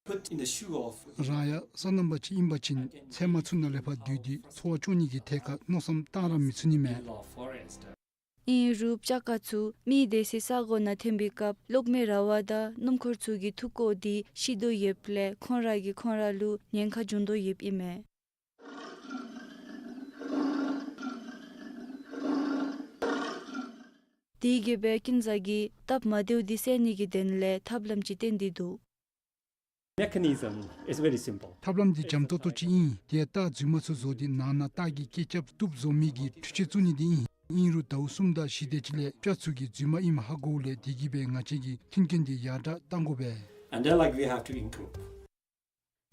Put in the shoe of རང་ཡང་སོ་ནམ་པ་ཅིག་ཨིན་པ་ཅིན་ཚལ་མ་ཚུ་ནང་ལས་ཕར་སྡོད་དེ་འཚོ་བ་སྐྱོང་ནི་གི་ཐད་ཁར་མནོ་བསམ་བཏང་ར་མི་ཚུགས་ནི་མས། ཨིན་རུང་སྤྱ་དཀར་ཚུ་མི་སྡོད་སའི་ས་གོ་ནང་ཐོན་པའི་སྐབས་གློག་མེ་ར་བ་དང་སྣུམ་འཁོར་ཚུ་གི་ཐུག་ཀོ་འདི་ཤི་དོ་ཡོདཔ་ལས་ཁོང་ར་གིས་ཁོང་ར་ལུ་ཉེན་ཁ་འབྱུང་དོ་ཡོདཔ་ཨིན་མས། དེ་གིས་སྦེ་ཀུན་བཟང་གིས་སྟབས་མ་བདེཝ་འདི་སེལ་ནི་གི་དོན་ལས་ཐབས་ལམ་ཅིག་བཏོན་ཏེ་འདུག། Mechanism is very simple. ཐབས་ལམ་འདི་འཇམ་ཏོང་ཏོ་ཅིག་ཨིན། དེ་ཡང་སྟག་རྫུན་མ་ཚུ་བཟོ་སྟེ་ནང་ན་སྟག་གི་སྐད་རྐྱབ་བཏུབ་བཟོ་མི་གི་འཕྲུལ་ཆས་བཙུགས་ནི་འདི་ཨིན། ཨིན་རུང་ཟླཝ་གསུམ་དང་བཞི་དེ་ཅིག་ལས་སྤྱ་ཚུ་གིས་རྫུན་མ་ཨིནམ་ཧ་གོཝ་ལས་དེ་གིས་སྦེ་ང་བཅས་ཀྱིས་མཐུན་རྐྱེན་འདི་ཡར་དྲག་གཏང་དགོ་པས། And they're like, "We have to improve."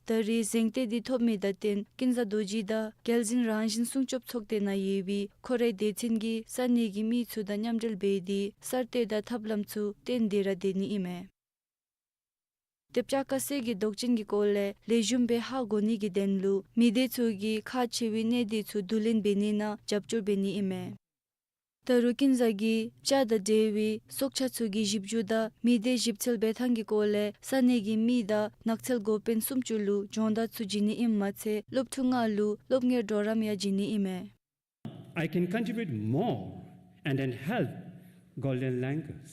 ད་རེས་གཟེངས་བསྟོད་འདི་ཐོབ་མི་དང་བསྟུན་ཀུན་བཟང་རྡོ་རྗེ་དང་རྒྱལ་འཛིན་རང་བཞིན་སྲུང་སྐྱོབ་ཚོགས་སྡེ་ནང་ཡོད་པའི་ཁོ་རའི་སྡེ་ཚན་གྱིས་ས་གནས་ཀྱི་མི་ཚུ་དང་མཉམ་འབྲེལ་འབད་དེ་གསར་གཏོད་དང་ཐབས་ལམ་ཚུ་བཏོན་ཏེ་ར་སྡོད་ནི་ཨིན་མས། ཏེ་སྤྱ་དཀར་གསེར་གྱི་མདོག་ཅན་གྱི་སྐོར་ལས་ལེགས་ཤོམ་སྦེ་ཧ་གོ་ནི་གི་དོན་ལུ་མི་སྡེ་ཚུ་གིས་ཁག་ཆེ་བའི་གནད་དོན་ཚུ་བསྡུ་ལེན་འབད་ནི་ནང་རྒྱབ་སྐྱོར་འབད་ནི་ཨིན་མས། ད་རུང་ཀུན་བཟང་གིས་སྤྱ་དང་འབྲེལ་བའི་སྲོག་ཆགས་ཚུ་གི་ཞིབ་འཇུག་དང་མི་སྡེ་ཞིབ་འཚོལ་འབད་ཐངས་ཀྱི་སྐོར་ལས་ས་གནས་ཀྱི་མི་དང་ནགས་ཚལ་འགོ་དཔོན་སུམ་ཅུ་ལུ་སྦྱོང་བརྡར་ཚུ་བྱིན་ནི་ཨིནམ་མ་ཚད་སློབ་ཕྲུག་ལྔ་ལུ་སློབ་གཉེར་གྲོགས་རམ་ཡང་བྱིན་ནི་ཨིན་མས། I can contribute more and then help golden langus.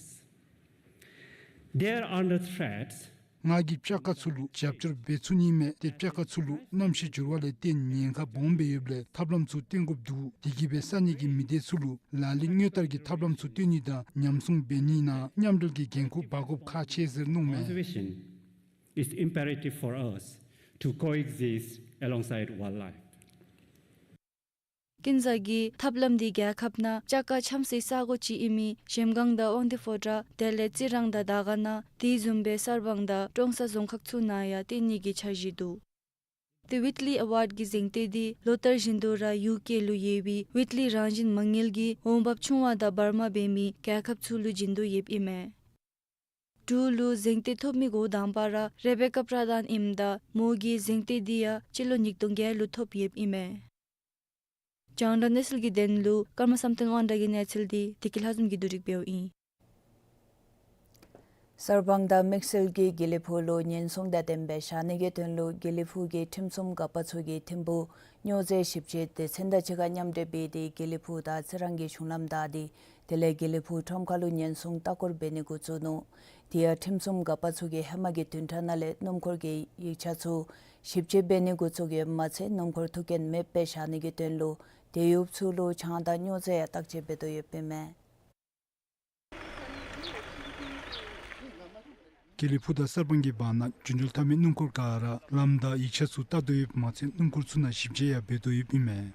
They are under threats. ང་གིས་སྤྱ་དཀར་ཚུ་ལུ་རྒྱབ་སྐྱོར་འབད་ཚུགས་ནི་མས། ཏེ་སྤྱ་དཀར་ཚུ་ལུ་གནམ་གཤིས་འགྱུར་བ་ལས་བརྟེན་ཉེན་ཁ་སྦོམ་སྦེ་ཡོདཔ་ལས་ཐབས་ལམ་ཚུ་བཏོན་དགོཔ་འདུག། དེ་གིས་སྦེ་ས་གནས་ཀྱི་མི་སྡེ་ཚུ་ལུ་ལག་ལེན་དངོས་བསྟར་གྱི་ཐབས་ལམ་ཚུ་སྟོན་ནི་དང་ཉམས་སྲུང་འབད་ནི་ནང་མཉམ་འབྲེལ་གྱི་འགན་ཁུར་འབག་དགོཔ་ཁག་ཆེ་ཟེར་མནོཝ་མས། Conservation is imperative for us to coexist alongside wildlife. ཀུན་བཟང་གིས་ཐབས་ལམ་འདི་རྒྱལ་ཁབ་ནང་སྤྱ་དཀར་འཁྱམ་སའི་ས་གོ་ཅིག་ཨིན་མི་གཞལམ་སྒང་དང་དབང་འདུས་ཕོ་བྲང་དེ་ལས་རྩི་རང་དང་དར་དཀར་ནང་དེ་བཟུམ་སྦེ་གསར་སྤང་དང་ཀྲོང་གསར་རྫོང་ཁག་ཚུ་ནང་ཡང་བཏོན་ནི་གི་འཆར་གཞི་འདུག། ཏེ་ཝིཊ་ལི་ཨེ་ཝཱཌ་ཀྱི་གཟེངས་བསྟོད་འདི་ལོ་ལྟར་བཞིན་དུ་ར་ཡུ་ཀེ་ལུ་ཡོད་པའི་ཝིཊ་ལི་རང་བཞིན་མ་དངུལ་གྱི་འོང་འབབ་ཆུང་བ་དང་བར་མ་འབད་མི་རྒྱལ་ཁབ་ཚུ་ལུ་བྱིན་དོ་ཡོདཔ་ཨིན་མས། འབྲུག་ལུ་གཟེངས་བསྟོད་ཐོབ་མི་འགོ་དང་པ་ར་རེ་བེ་ཀ་པྲ་དཱན་ཨིནམ་ད་མོ་གིས་གཟེངས་བསྟོད་འདི་ཡང་སྤྱི་ལོ་ཉིས་སྟོང་བརྒྱད་ལུ་ཐོབ་ཡོདཔ་ཨིན་མས། རྒྱང་བསྒྲགས་གནས་ཚུལ་གྱི་དོན་ལུ་ཀརྨ་བསམ་གཏན་དབང་གྲགས་ཀྱི་གནས་ཚུལ་འདི་བདེ་སྐྱིད་ལྷ་འཛོམས་ཀྱིས་བསྡུ་སྒྲིག་འབདཝ་ཨིན། གསར་སྤང་དང་དམིགས་བསལ་གྱིས་དགེ་ལེགས་ཕུག་ལུ་ཉེན་སྲུང་དང་ལྡནམ་སྦེ་བཞག་ནི་གི་དོན་ལུ་དགེ་ལེགས་ཕུག་གི་ཁྲིམས་སྲུང་འགག་པ་ཚུ་གིས་ཐིམ་ཕུག་སྨྱོ་རྫས་ཞིབ་དཔྱད་སྡེ་ཚན་དང་གཅིག་ཁར་མཉམ་འབྲེལ་འབད་དེ་དགེ་ལེགས་ཕུག་དང་རྩི་རང་གི་གཞུང་ལམ་བདའ་སྟེ་དེ་ལས་དགེ་ལེགས་ཕུག་ཁྲོམ་ཁ་ལུ་ཉེན་སྲུང་ལྟ་སྐོར་འབད་ནི་འགོ་བཙུགས་ནུག། དེ་ཡང་ཁྲིམས་སྲུང་འགག་པ་ཚུ་གིས་ཧེ་མ་གི་བདུན་ཕྲག་ནང་ལས་སྣུམ་འཁོར་གྱི་ཡིག་ཆ་ཚུ་ཞིབ་དཔྱད་འབད་ནི་འགོ་བཙུགས་ཡོདཔ་མ་ཚད་སྣུམ་འཁོར་ཐུག་རྐྱེན་མེདཔ་སྦེ་བཞག་ནི་གི་དོན་ལུ་དེད་གཡོགཔ་ཚུ་ལུ་ཆང་དང་སྨྱོ་རྫས་ཡང་བརྟག་དཔྱད་འབད་དོ་ཡོདཔ་ཨིན་མས། དགེ་ལེགས་ཕུག་དང་གསར་སྤང་གི་བར་ན་རྒྱུན་འགྲུལ་འཐབ་མི་སྣུམ་འཁོར་ག་ར་ལམ་དང་ཡིག་ཆ་ཚུ་བལྟ་དོ་ཡོདཔ་མ་ཚད་སྣུམ་འཁོར་ཚུ་ནང་ཞིབ་དཔྱད་ཡང་འབད་དོ་ཡོདཔ་ཨིན་མས།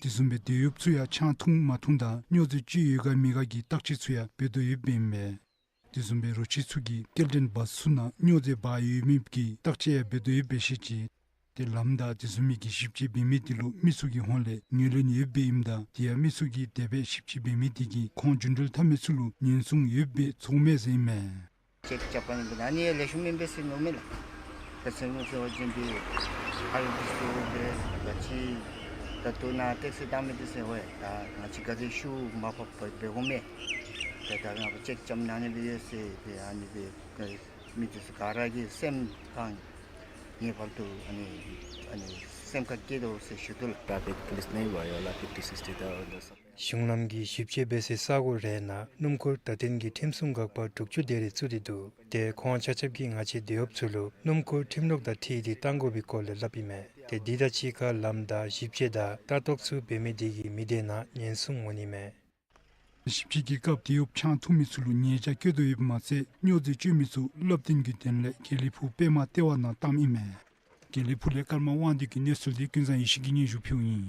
དེ་བཟུམ་སྦེ་དེད་གཡོགཔ་ཚུ་ཡང་ཆང་འཐུང་མ་འཐུང་དང་སྨྱོ་རྫས་སྤྱོད་ཡོད་ག་མེད་ག་གི་བརྟག་དཔྱད་ཚུ་ཡང་འབད་དོ་ཡོདཔ་ཨིན་མས། དེ་བཟུམ་སྦེ་རོ་ཁྱི་ཚུ་གིས་སྐྱེལ་འདྲེན་བཱསི་ཚུ་ནང་སྨྱོ་རྫས་འབག་ཡོད་མེད་ཀྱི་བརྟག་དཔྱད་ཡང་འབད་དོ་ཡོདཔ་སྦེ་བཤད་ཅི། ཏེ་ལམ་དང་དེ་བཟུམ་མའི་གི་ཞིབ་དཔྱད་འབད་མི་དེ་ལུ་མི་ཚུ་གི་ཧོངས་ལས་ངོས་ལེན་ཡོདཔ་ཨིནམ་ད་དེ་ཡང་མི་ཚུ་གིས་དེ་སྦེ་ཞིབ་དཔྱད་འབད་མི་དེ་གིས་ཁོང་རྒྱུན་འགྲུལ་འཐབ་མི་ཚུ་ལུ་ཉེན་སྲུང་ཡོདཔ་སྦེ་ཚོརཝ་མས་ཟེར་ཨིན་མས། ཅེཀ་རྐྱབ་པ་ཨིན་པས། ཨ་ནི་ལེགས་ཤོམ་ཨིན་པས་ཟེར་མནོཝ་མས་ལགས། ད་ཚེ་སྔོན་ཚེ་བ་ཅིན་འདི་ཧར་བིསི་ཏེ་འབད་ད་ཅི་ད་ལྟོ་ནཱ་ཊེཀ་སི་བཏང་མི་འདི་ཟེར་ཝའི་ད་ང་བཅས་ག་དེ་ཤུལ་མ་ཕབ་པར་འབད་དགོ་མས། ད་ད་ང་བཅས་ཅེཀ་རྐྱབ་ནི་ཨ་ནི་སྦེ་ཡོད་ཟེར་སྦེ་ཨ་ནི་སྦེ་ག་ མི་དེ་ཚུ་ག་ར་གི་སེམས་ཁར་ངེས་པར་དུ་ཨ་ནི་ཨ་ནི་སེམས་ཁར་སྐྱེ་དོ་ཟེར་ཞུ་དོ་ལགས། Traffic police नहीं हुआ ये वाला fifty sixty था। གཞུང་ལམ་གྱི་ཞིབ་དཔྱད་འབད་སའི་ས་གོ་རེ་ནང་སྣུམ་འཁོར་བརྡ་སྟོན་གྱི་ཁྲིམས་སྲུང་འགག་པ་དྲུག་ཅུ་དེ་རེ་བཙུགས་ཏེ་འདུག། ཏེ་ཁོང་ཆ་ཁྱབ་ཀྱིས་ང་བཅས་དེད་གཡོགཔ་ཚུ་ལུ་སྣུམ་འཁོར་ཁྲིམས་ལུགས་དང་འཁྲིལ་ཏེ་བཏང་དགོ་པའི་སྐོར་ལས་སླབ་ཨིན་མས། ཏེ་འདི་དང་གཅིག་ཁར་ལམ་བདའ་ཞིབ་དཔྱད་དང་ལྟ་རྟོག་ཚུ་འབད་མི་དེ་གིས་མི་སྡེ་ནང་ཉེན་སྲུང་འོང་ནི་མས། ཞིབ་དཔྱད་ཀྱི་སྐབས་དེད་གཡོགཔ་ཆང་འཐུང་མི་ཚུ་ལུ་ཉེས་བྱ་བཀལ་དོ་ཡོདཔ་མ་ཚད་སྨྱོ་རྫས་སྤྱོད་མི་ཚུ་བསླབ་སྟོན་གྱི་དོན་ལས་དགེ་ལེགས་ཕུག་པདྨ་ལྟེ་བ་ནང་བཏངམ་ཨིན་མས། དགེ་ལེགས་ཕུག་ལས་ཀརྨ་དབང་འདུས་ཀྱིས་གནས་ཚུལ་འདི་ཀུན་བཟང་ཡེ་ཤེས་ཀྱིས་སྙན་ཞུ་ཕུལཝ་ཨིན།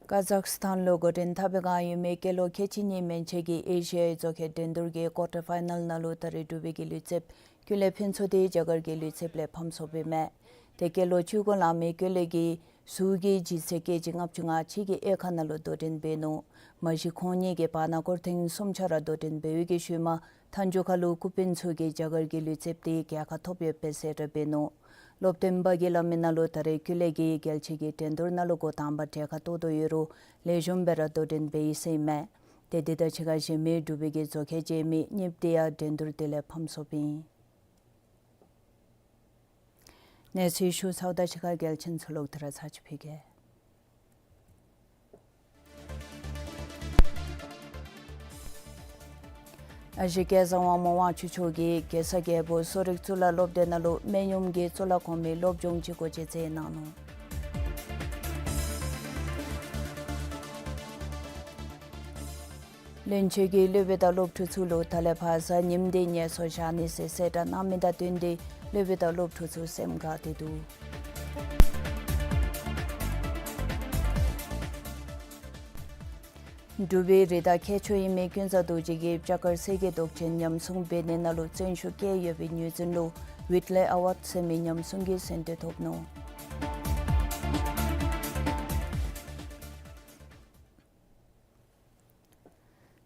ཀ་ཛག་སི་ཐན་ལུ་འགོ་འདྲེན་འཐབ་པའི་བསྒང་ཡོད་མི་སྐྱེས་ལོ་ཁལ་གཅིག་གཉིས་མན་ཆད་ཀྱི་ཨེ་ཤི་ཡའི་མཛོད་ཁང་འགྲན་བསྡུར་གྱི་ཀོར་ཊར་ཕའི་ནཱལ་ནང་ལུ་ད་རེས་འབྲུག་པའི་དགེ་ལུས་རྩེདཔ་ཀུན་ལེགས་ཕུན་ཚོགས་དེ་རྒྱ་གར་དགེ་ལུས་རྩེདཔ་ལས་ཕམ་སོཔ་ཨིན་མས། ཏེ་སྐྱེས་ལོ་བཅུ་དགུ་ལང་མི་ཀུན་ལེགས་ཀྱིས་ཟུར་གྱི་ལྗིད་ཚད་ཀེ་ཇི་ལྔ་བཅུ་ང་གཅིག་གི་དབྱེ་ཁག་ནང་ལུ་དོ་འགྲན་འབད་ནུག། མ་གཞི་ཁོང་གཉིས་ཀྱིས་བར་ན་སྐོར་ཐེངས་གསུམ་ཆ་ར་དོ་འགྲན་འབད་བའི་གི་ཤུལ་མ་མཐའ་མཇུག་ཁར་ལུ་ཀུན་ཕན་ཚུ་གིས་རྒྱ་གར་དགེ་ལུས་རྩེདཔ་དེ་རྒྱལ་ཁ་ཐོབ་ཡོདཔ་སྦེ་གསལ་བསྒྲགས་འབད་ནུག། སློབ་སྟོན་པ་གིས་སླབ་མི་ནང་ལུ་ད་རེས་ཀུན་ལེགས་ཀྱིས་རྒྱལ་སྤྱི་གི་འགྲན་བསྡུར་ནང་ལུ་འགོ་དང་པ་གྲལ་ཁར་གཏོགས་དོ་ཡོད་རུང་ལེགས་ཤོམ་སྦེ་ར་དོ་འགྲན་འབད་ཡི་ཟེར་ཨིན་མས། ཏེ་འདི་དང་གཅིག་ཁར་གཞན་མི་འབྲུག་པའི་གི་མཛོད་ཁང་ཅིག་ཡོད་མི་གཉིསཔོ་དེ་ཡང་འགྲན་བསྡུར་དེ་ལས་ཕམ་སོཔ་ཨིན། གནས་ཚུལ་ཞུ་ཚརཝ་དང་གཅིག་ཁར་གལ་ཆེན་ཚུ་ལོག་སྟེ་ར་ཚར་ཅིག་ཕུལ་གེ། ཨ་ཞེ་སྐལ་བཟང་དབང་མོ་དབང་ཕྱུག་མཆོག་གིས་རྒྱལ་ས་རྒྱལ་པོ་གསོ་རིག་གཙུག་ལག་སློབ་སྡེ་ནང་ལུ་སྨན་གཡོགམོ་གི་གཙུག་ལག་ཁང་མའི་སློབ་སྦྱོང་ཅིག་སྒོ་འབྱེད་མཛད་གནང་ནུག། བློན་ཆེན་གྱིས་སློབ་དཔོན་དང་སློབ་ཕྲུག་ཚུ་ལུ་ད་ལས་ཕར་གཟའ་ཉིམ་དེ་ངལ་གསོ་བཞག་ནི་ཟེར་གསལ་བསྒྲགས་གནང་མི་དང་བསྟུན་ཏེ་སློབ་དཔོན་དང་སློབ་ཕྲུག་ཚུ་སེམས་དགའ་སྟེ་འདུག། འབྲུག་པའི་རི་དྭགས་ཁྱད་ཆོས་ཡོད་མི་ཀུན་བཟང་རྡོ་རྗེ་གིས་སྤྱ་དཀར་གསེར་གྱི་མདོག་ཅན་ཉམས་སྲུང་འབད་ནི་ནང་ལུ་བརྩོན་ཤུགས་བསྐྱེད་ཡོད་པའི་ངོས་འཛིན་ལུ་ཝིཊ་ལེ་ཨ་ཝཱཌ་ཟེར་མི་ཉམས་སྲུང་གི་མཚན་དེ་ཐོབ་ནུག།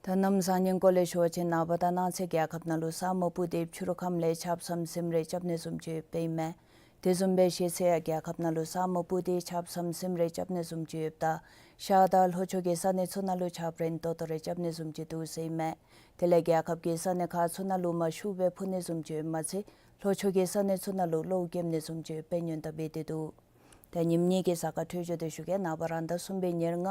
ད་གནམ་བཟང་ངན་སྐོར་ལས་ཞུ་བ་ཅིན་ནངས་པ་དང་གནངས་ཚེ་རྒྱལ་ཁབ་ནང་ལུ་ས་སྨུག་སྤུབས་ཏེ་ཕྱི་རུ་ཁམས་ལས་ཆརཔ་ཟམ་ཟིམ་རེ་རྐྱབ་ནི་བཟུམ་ཅིག་ཡོདཔ་ཨིན་མས། དེ་བཟུམ་སྦེ་ཤེད་ཚད་ཡང་རྒྱལ་ཁབ་ནང་ལུ་ས་སྨུག་སྤུབས་ཏེ་ཆརཔ་ཟམ་ཟིམ་རེ་རྐྱབ་ནི་བཟུམ་ཅིག་ཡོདཔ་ད་ཤར་དང་ལྷོ་ཕྱོགས་ཀྱི་ས་གནས་ཚུ་ནང་ལུ་ཆརཔ་རན་ཏོག་ཏོ་རེ་རྐྱབ་ནི་བཟུམ་ཅིག་འདུག་ཟེར་ཨིན་མས། དེ་ལས་རྒྱལ་ཁབ་ཀྱི་ས་གནས་ཁག་ཚུ་ནང་ལུ་མར་ཤུགས་སྦེ་འཕུ་ནི་བཟུམ་ཅིག་ཡོདཔ་མ་ཚད་ལྷོ་ཕྱོགས་ཀྱི་ས་གནས་ཚུ་ནང་ལུ་གློག་རྐྱབ་ནི་བཟུམ་ཅིག་དཔེ་སྙན་དུ་འབད་དེ་འདུག། ད་ཉིནམ་གཉིས་ཀྱི་གཟའ་སྐར་འཕྲོད་སྦྱོར་དེ་ཞུ་གེ། ནངས་པ་རང་ཟླ་གསུམ་པའི་ཉེར་ལྔ་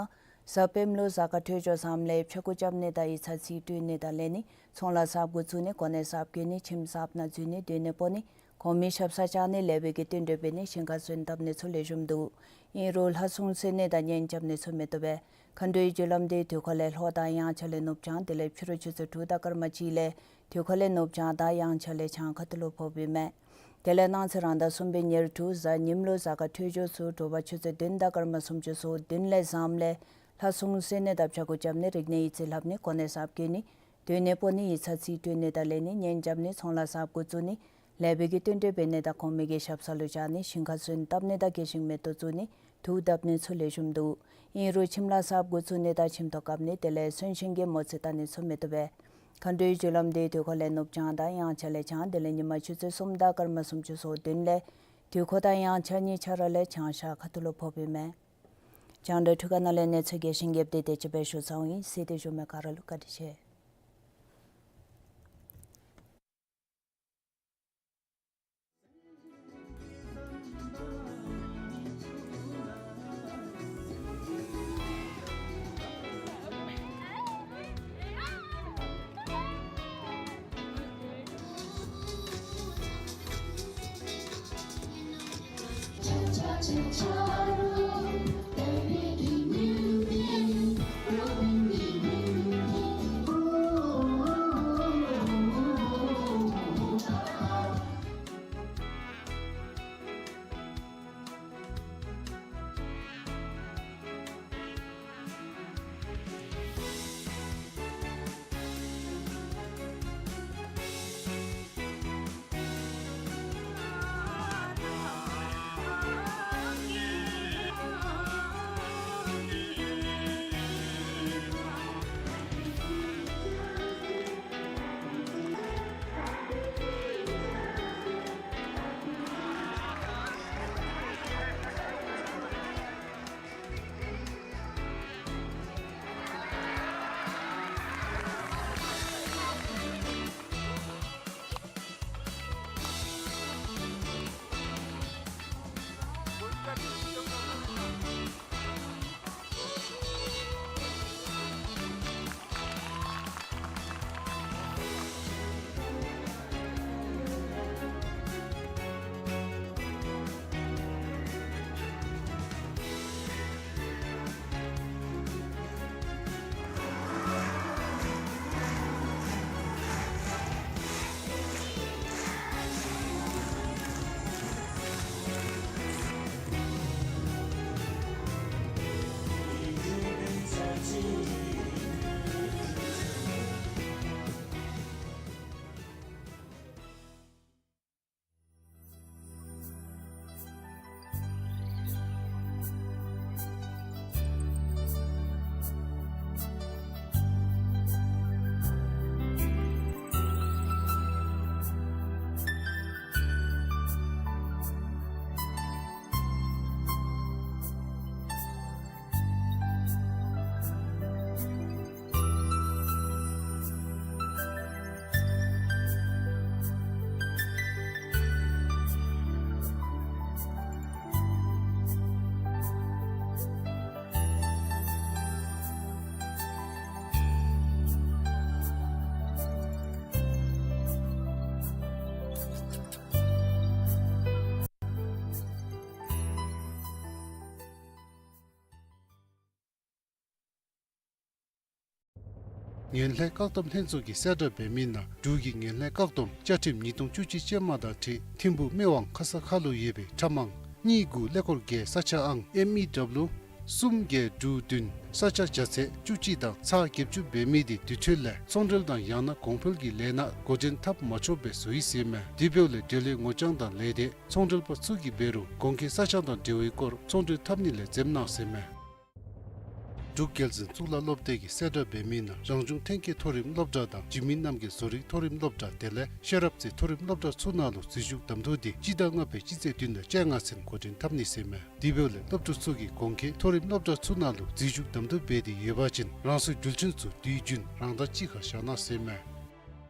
གཟའ་སྤེནམ་ལུ་གཟའ་སྐར་འཕྲོད་སྦྱོར་བཟངམ་ལས་ཕྱྭ་འགུགས་རྐྱབ་ནི་དང་ཡིག་ཚང་རྩིས་སྤྲོད་ནི་དང་ལེན་ནི། ཚོང་ལཱ་གསརཔ་འགོ་བཙུགས་ནི། གོ་གནས་གསརཔ་བསྐོ་ནི། ཁྱིམ་གསརཔ་ནང་འཛུལ་ནི། སྡོད་གནས་སྤོ་ནི། གོང་མའི་ཞབས་སར་བཅར་ནི། ལེགས་པའི་གི་རྟེན་འབྲེལ་འབད་ནི། ཞིང་ཁ་སོན་བཏབ་ནི་ཚུ་ལེགས་ཤོམ་འདུག། ཨིན་རུང་ལྷ་སྲུང་གསོལ་ནི་དང་གཉེན་རྐྱབ་ནི་ཚུ་མི་བཏུབ་པས། མཁའ་འགྲོའི་རྒྱུ་ལམ་དེ་དུས་འཁོར་ལས་ལྷོ་དང་དབྱངས་འཆར་ལས་ནུབ་བྱང་དེ་ལས་ཕྱི་རུ་ཆུ་ཚོད་དྲུག་དང་སྐར་མ་གཅིག་ལས་དུས་འཁོར་ལས་ནུབ་བྱང་དང་དབྱངས་འཆར་ལས་བྱང་ཁ་ཐུག་ལུ་ཕོགཔ་ཨིན་མས། དེ་ལས་གནངས་ཚེ་རང་ཟླ་གསུམ་པའི་ཉེར་དྲུག་གཟའ་ཉིམ་ལུ་གཟའ་སྐར་འཕྲོད་སྦྱོར་ཚུ་དྲོ་པ་ཆུ་ཚོད་བདུན་དང་སྐར་མ་སུམ་ཅུ་སོ་བདུན་ལས་བཟངམ་ལས་ལྷ་སྲུང་གསོལ་ནི་དང་ཕྱྭ་འགུགས་རྐྱབ་ནི། རིག་གནས་ཡིག་རྩིས་ལྷབ་ནི། གོ་གནས་གསརཔ་བསྐོ་ནི། སྡོད་གནས་སྤོ་ནི། ཡིག་ཚང་རྩིས་སྤྲོད་ནི་དང་ལེན་ནི། གཉེན་རྐྱབ་ནི། ཚོང་ལཱ་གསརཔ་འགོ་བཙུགས་ནི། ལེགས་པའི་གི་རྟེན་འབྲེལ་འབད་ནི་དང་གོང་མའི་གི་ཞབས་སར་ལུ་བཅར་ནི། ཞིང་ཁ་སོན་བཏབ་ནི་དང་དགེ་ཞིང་མེ་ཏོག་བཙུགས་ནི། དུག་བཏབ་ནི་ཚུ་ལེགས་ཤོམ་འདུག། ཨིན་རུང་ཁྱིམ་ལཱ་གསརཔ་འགོ་བཙུགས་ནི་དང་ཁྱིམ་ཐོག་བཀབ་ནི་དེ་ལས་གསོན་གཤིན་གྱི་མོ་རྩིས་བལྟ་ནི་ཚུ་མི་བཏུབ་པས། མཁའ་འགྲོའི་རྒྱུ་ལམ་དེ་དུས་འཁོར་ལས་ནུབ་བྱང་དང་དབྱངས་འཆར་ལས་བྱང་དེ་ལས་ཉི་མ་ཆུ་ཚོད་གསུམ་དང་སྐར་མ་སུམ་ཅུ་སོ་བདུན་ལས་དུས་འཁོར་དང་དབྱངས་འཆར་གཉིས་ཆ་ར་ལས་བྱང་ཤར་ཁ་ཐུག་ལུ་ཕོགཔ་ཨིན་མས། རྒྱང་བསྒྲགས་འཕྲུལ་ཁང་ནང་ལས་གནས་ཚུལ་རྒྱས་ཤིང་རྒྱསཔ་དེ་དེ་ཅིག་སྦེ་ཞུ་ཚརཝ་ཨིན། གཟིགས་ཏེ་བཞུགས་མི་ག་ར་ལུ་བཀའ་དྲིན་ཆེ། ངན་ལྷད་བཀག་སྡོམ་ལྷན་ཚོགས་ཀྱིས་གསལ་བསྒྲགས་འབད་མི་ནང་འབྲུག་གི་ངན་ལྷད་བཀག་སྡོམ་བཅའ་ཁྲིམས་ཉིས་སྟོང་བཅུ་གཅིག་ཅན་མ་དང་འཁྲིལ་ཐིམ་ཕུག་སྨད་ཝང་ཁ་ས་ཁ་ལུ་ཡོད་པའི་ཁྲམ་ཨང་གཉིས་དགུ་ཀླད་ཀོར་བརྒྱད་ས་ཆ་ཨང་ཨེམ་ཨི་ཌབ་ལུ་གསུམ་བརྒྱད་དྲུག་བདུན་ས་ཆ་བྱ་ཚད་བཅུ་གཅིག་དང་ཚག་བརྒྱད་ཅུ་འབད་མི་དེ་དུས་མཐུན་ལས་ཚོང་འབྲེལ་དང་ཡང་ན་གོང་འཕེལ་གྱི་ལས་སྣ་འགོ་འདྲེན་འཐབ་མ་ཆོགཔ་སྦེ་བཟོ་ཡི་ཟེར་མས། དེ་འབདཝ་ལས་འབྲེལ་ཡོད་ངོ་རྐྱང་དང་ལས་སྡེ་ཚོང་འབྲེལ་པ་ཚུ་གིས་འབད་རུང་གོང་འཁོད་ས་ཆ་དང་འབྲེལ་བའི་སྐོར་ཚོང་འབྲེལ་འཐབ་ནི་ལས་འཛེམ་གནང་ཟེར་མས། འབྲུག་རྒྱལ་འཛིན་གཙུག་ལག་སློབ་སྡེ་གིས་གསལ་བསྒྲགས་འབད་མི་ནང་རང་བྱུང་ཐོན་སྐྱེད་མཐོ་རིམ་སློབ་གྲྭ་དང་འཇིགས་མེད་རྣམ་རྒྱལ་བཟོ་རིག་མཐོ་རིམ་སློབ་གྲྭ་དེ་ལས་ཤེས་རབ་རྩེ་མཐོ་རིམ་སློབ་གྲྭ་ཚུ་ནང་ལུ་འཛུལ་ཞུགས་གདམ་འཐུ་དེ་སྤྱི་ཟླ་ལྔ་པའི་སྤྱི་ཚེས་བདུན་དང་བཅོ་ལྔ་ཚུན་འགོ་འདྲེན་འཐབ་ནི་ཟེར་མས། དེ་འབདཝ་ལས་སློབ་ཕྲུག་ཚུ་གིས་གོང་འཁོད་མཐོ་རིམ་སློབ་གྲྭ་ཚུ་ནང་ལུ་འཛུལ་ཞུགས་གདམ་འཐུ་འབད་དེ་ཡོད་པ་ཅིན་རང་སོའི་འགྲུལ་འཕྲིན་ཚུ་དུས་རྒྱུན་རང་དང་གཅིག་ཁར་བཞག་གནང་ཟེར་མས།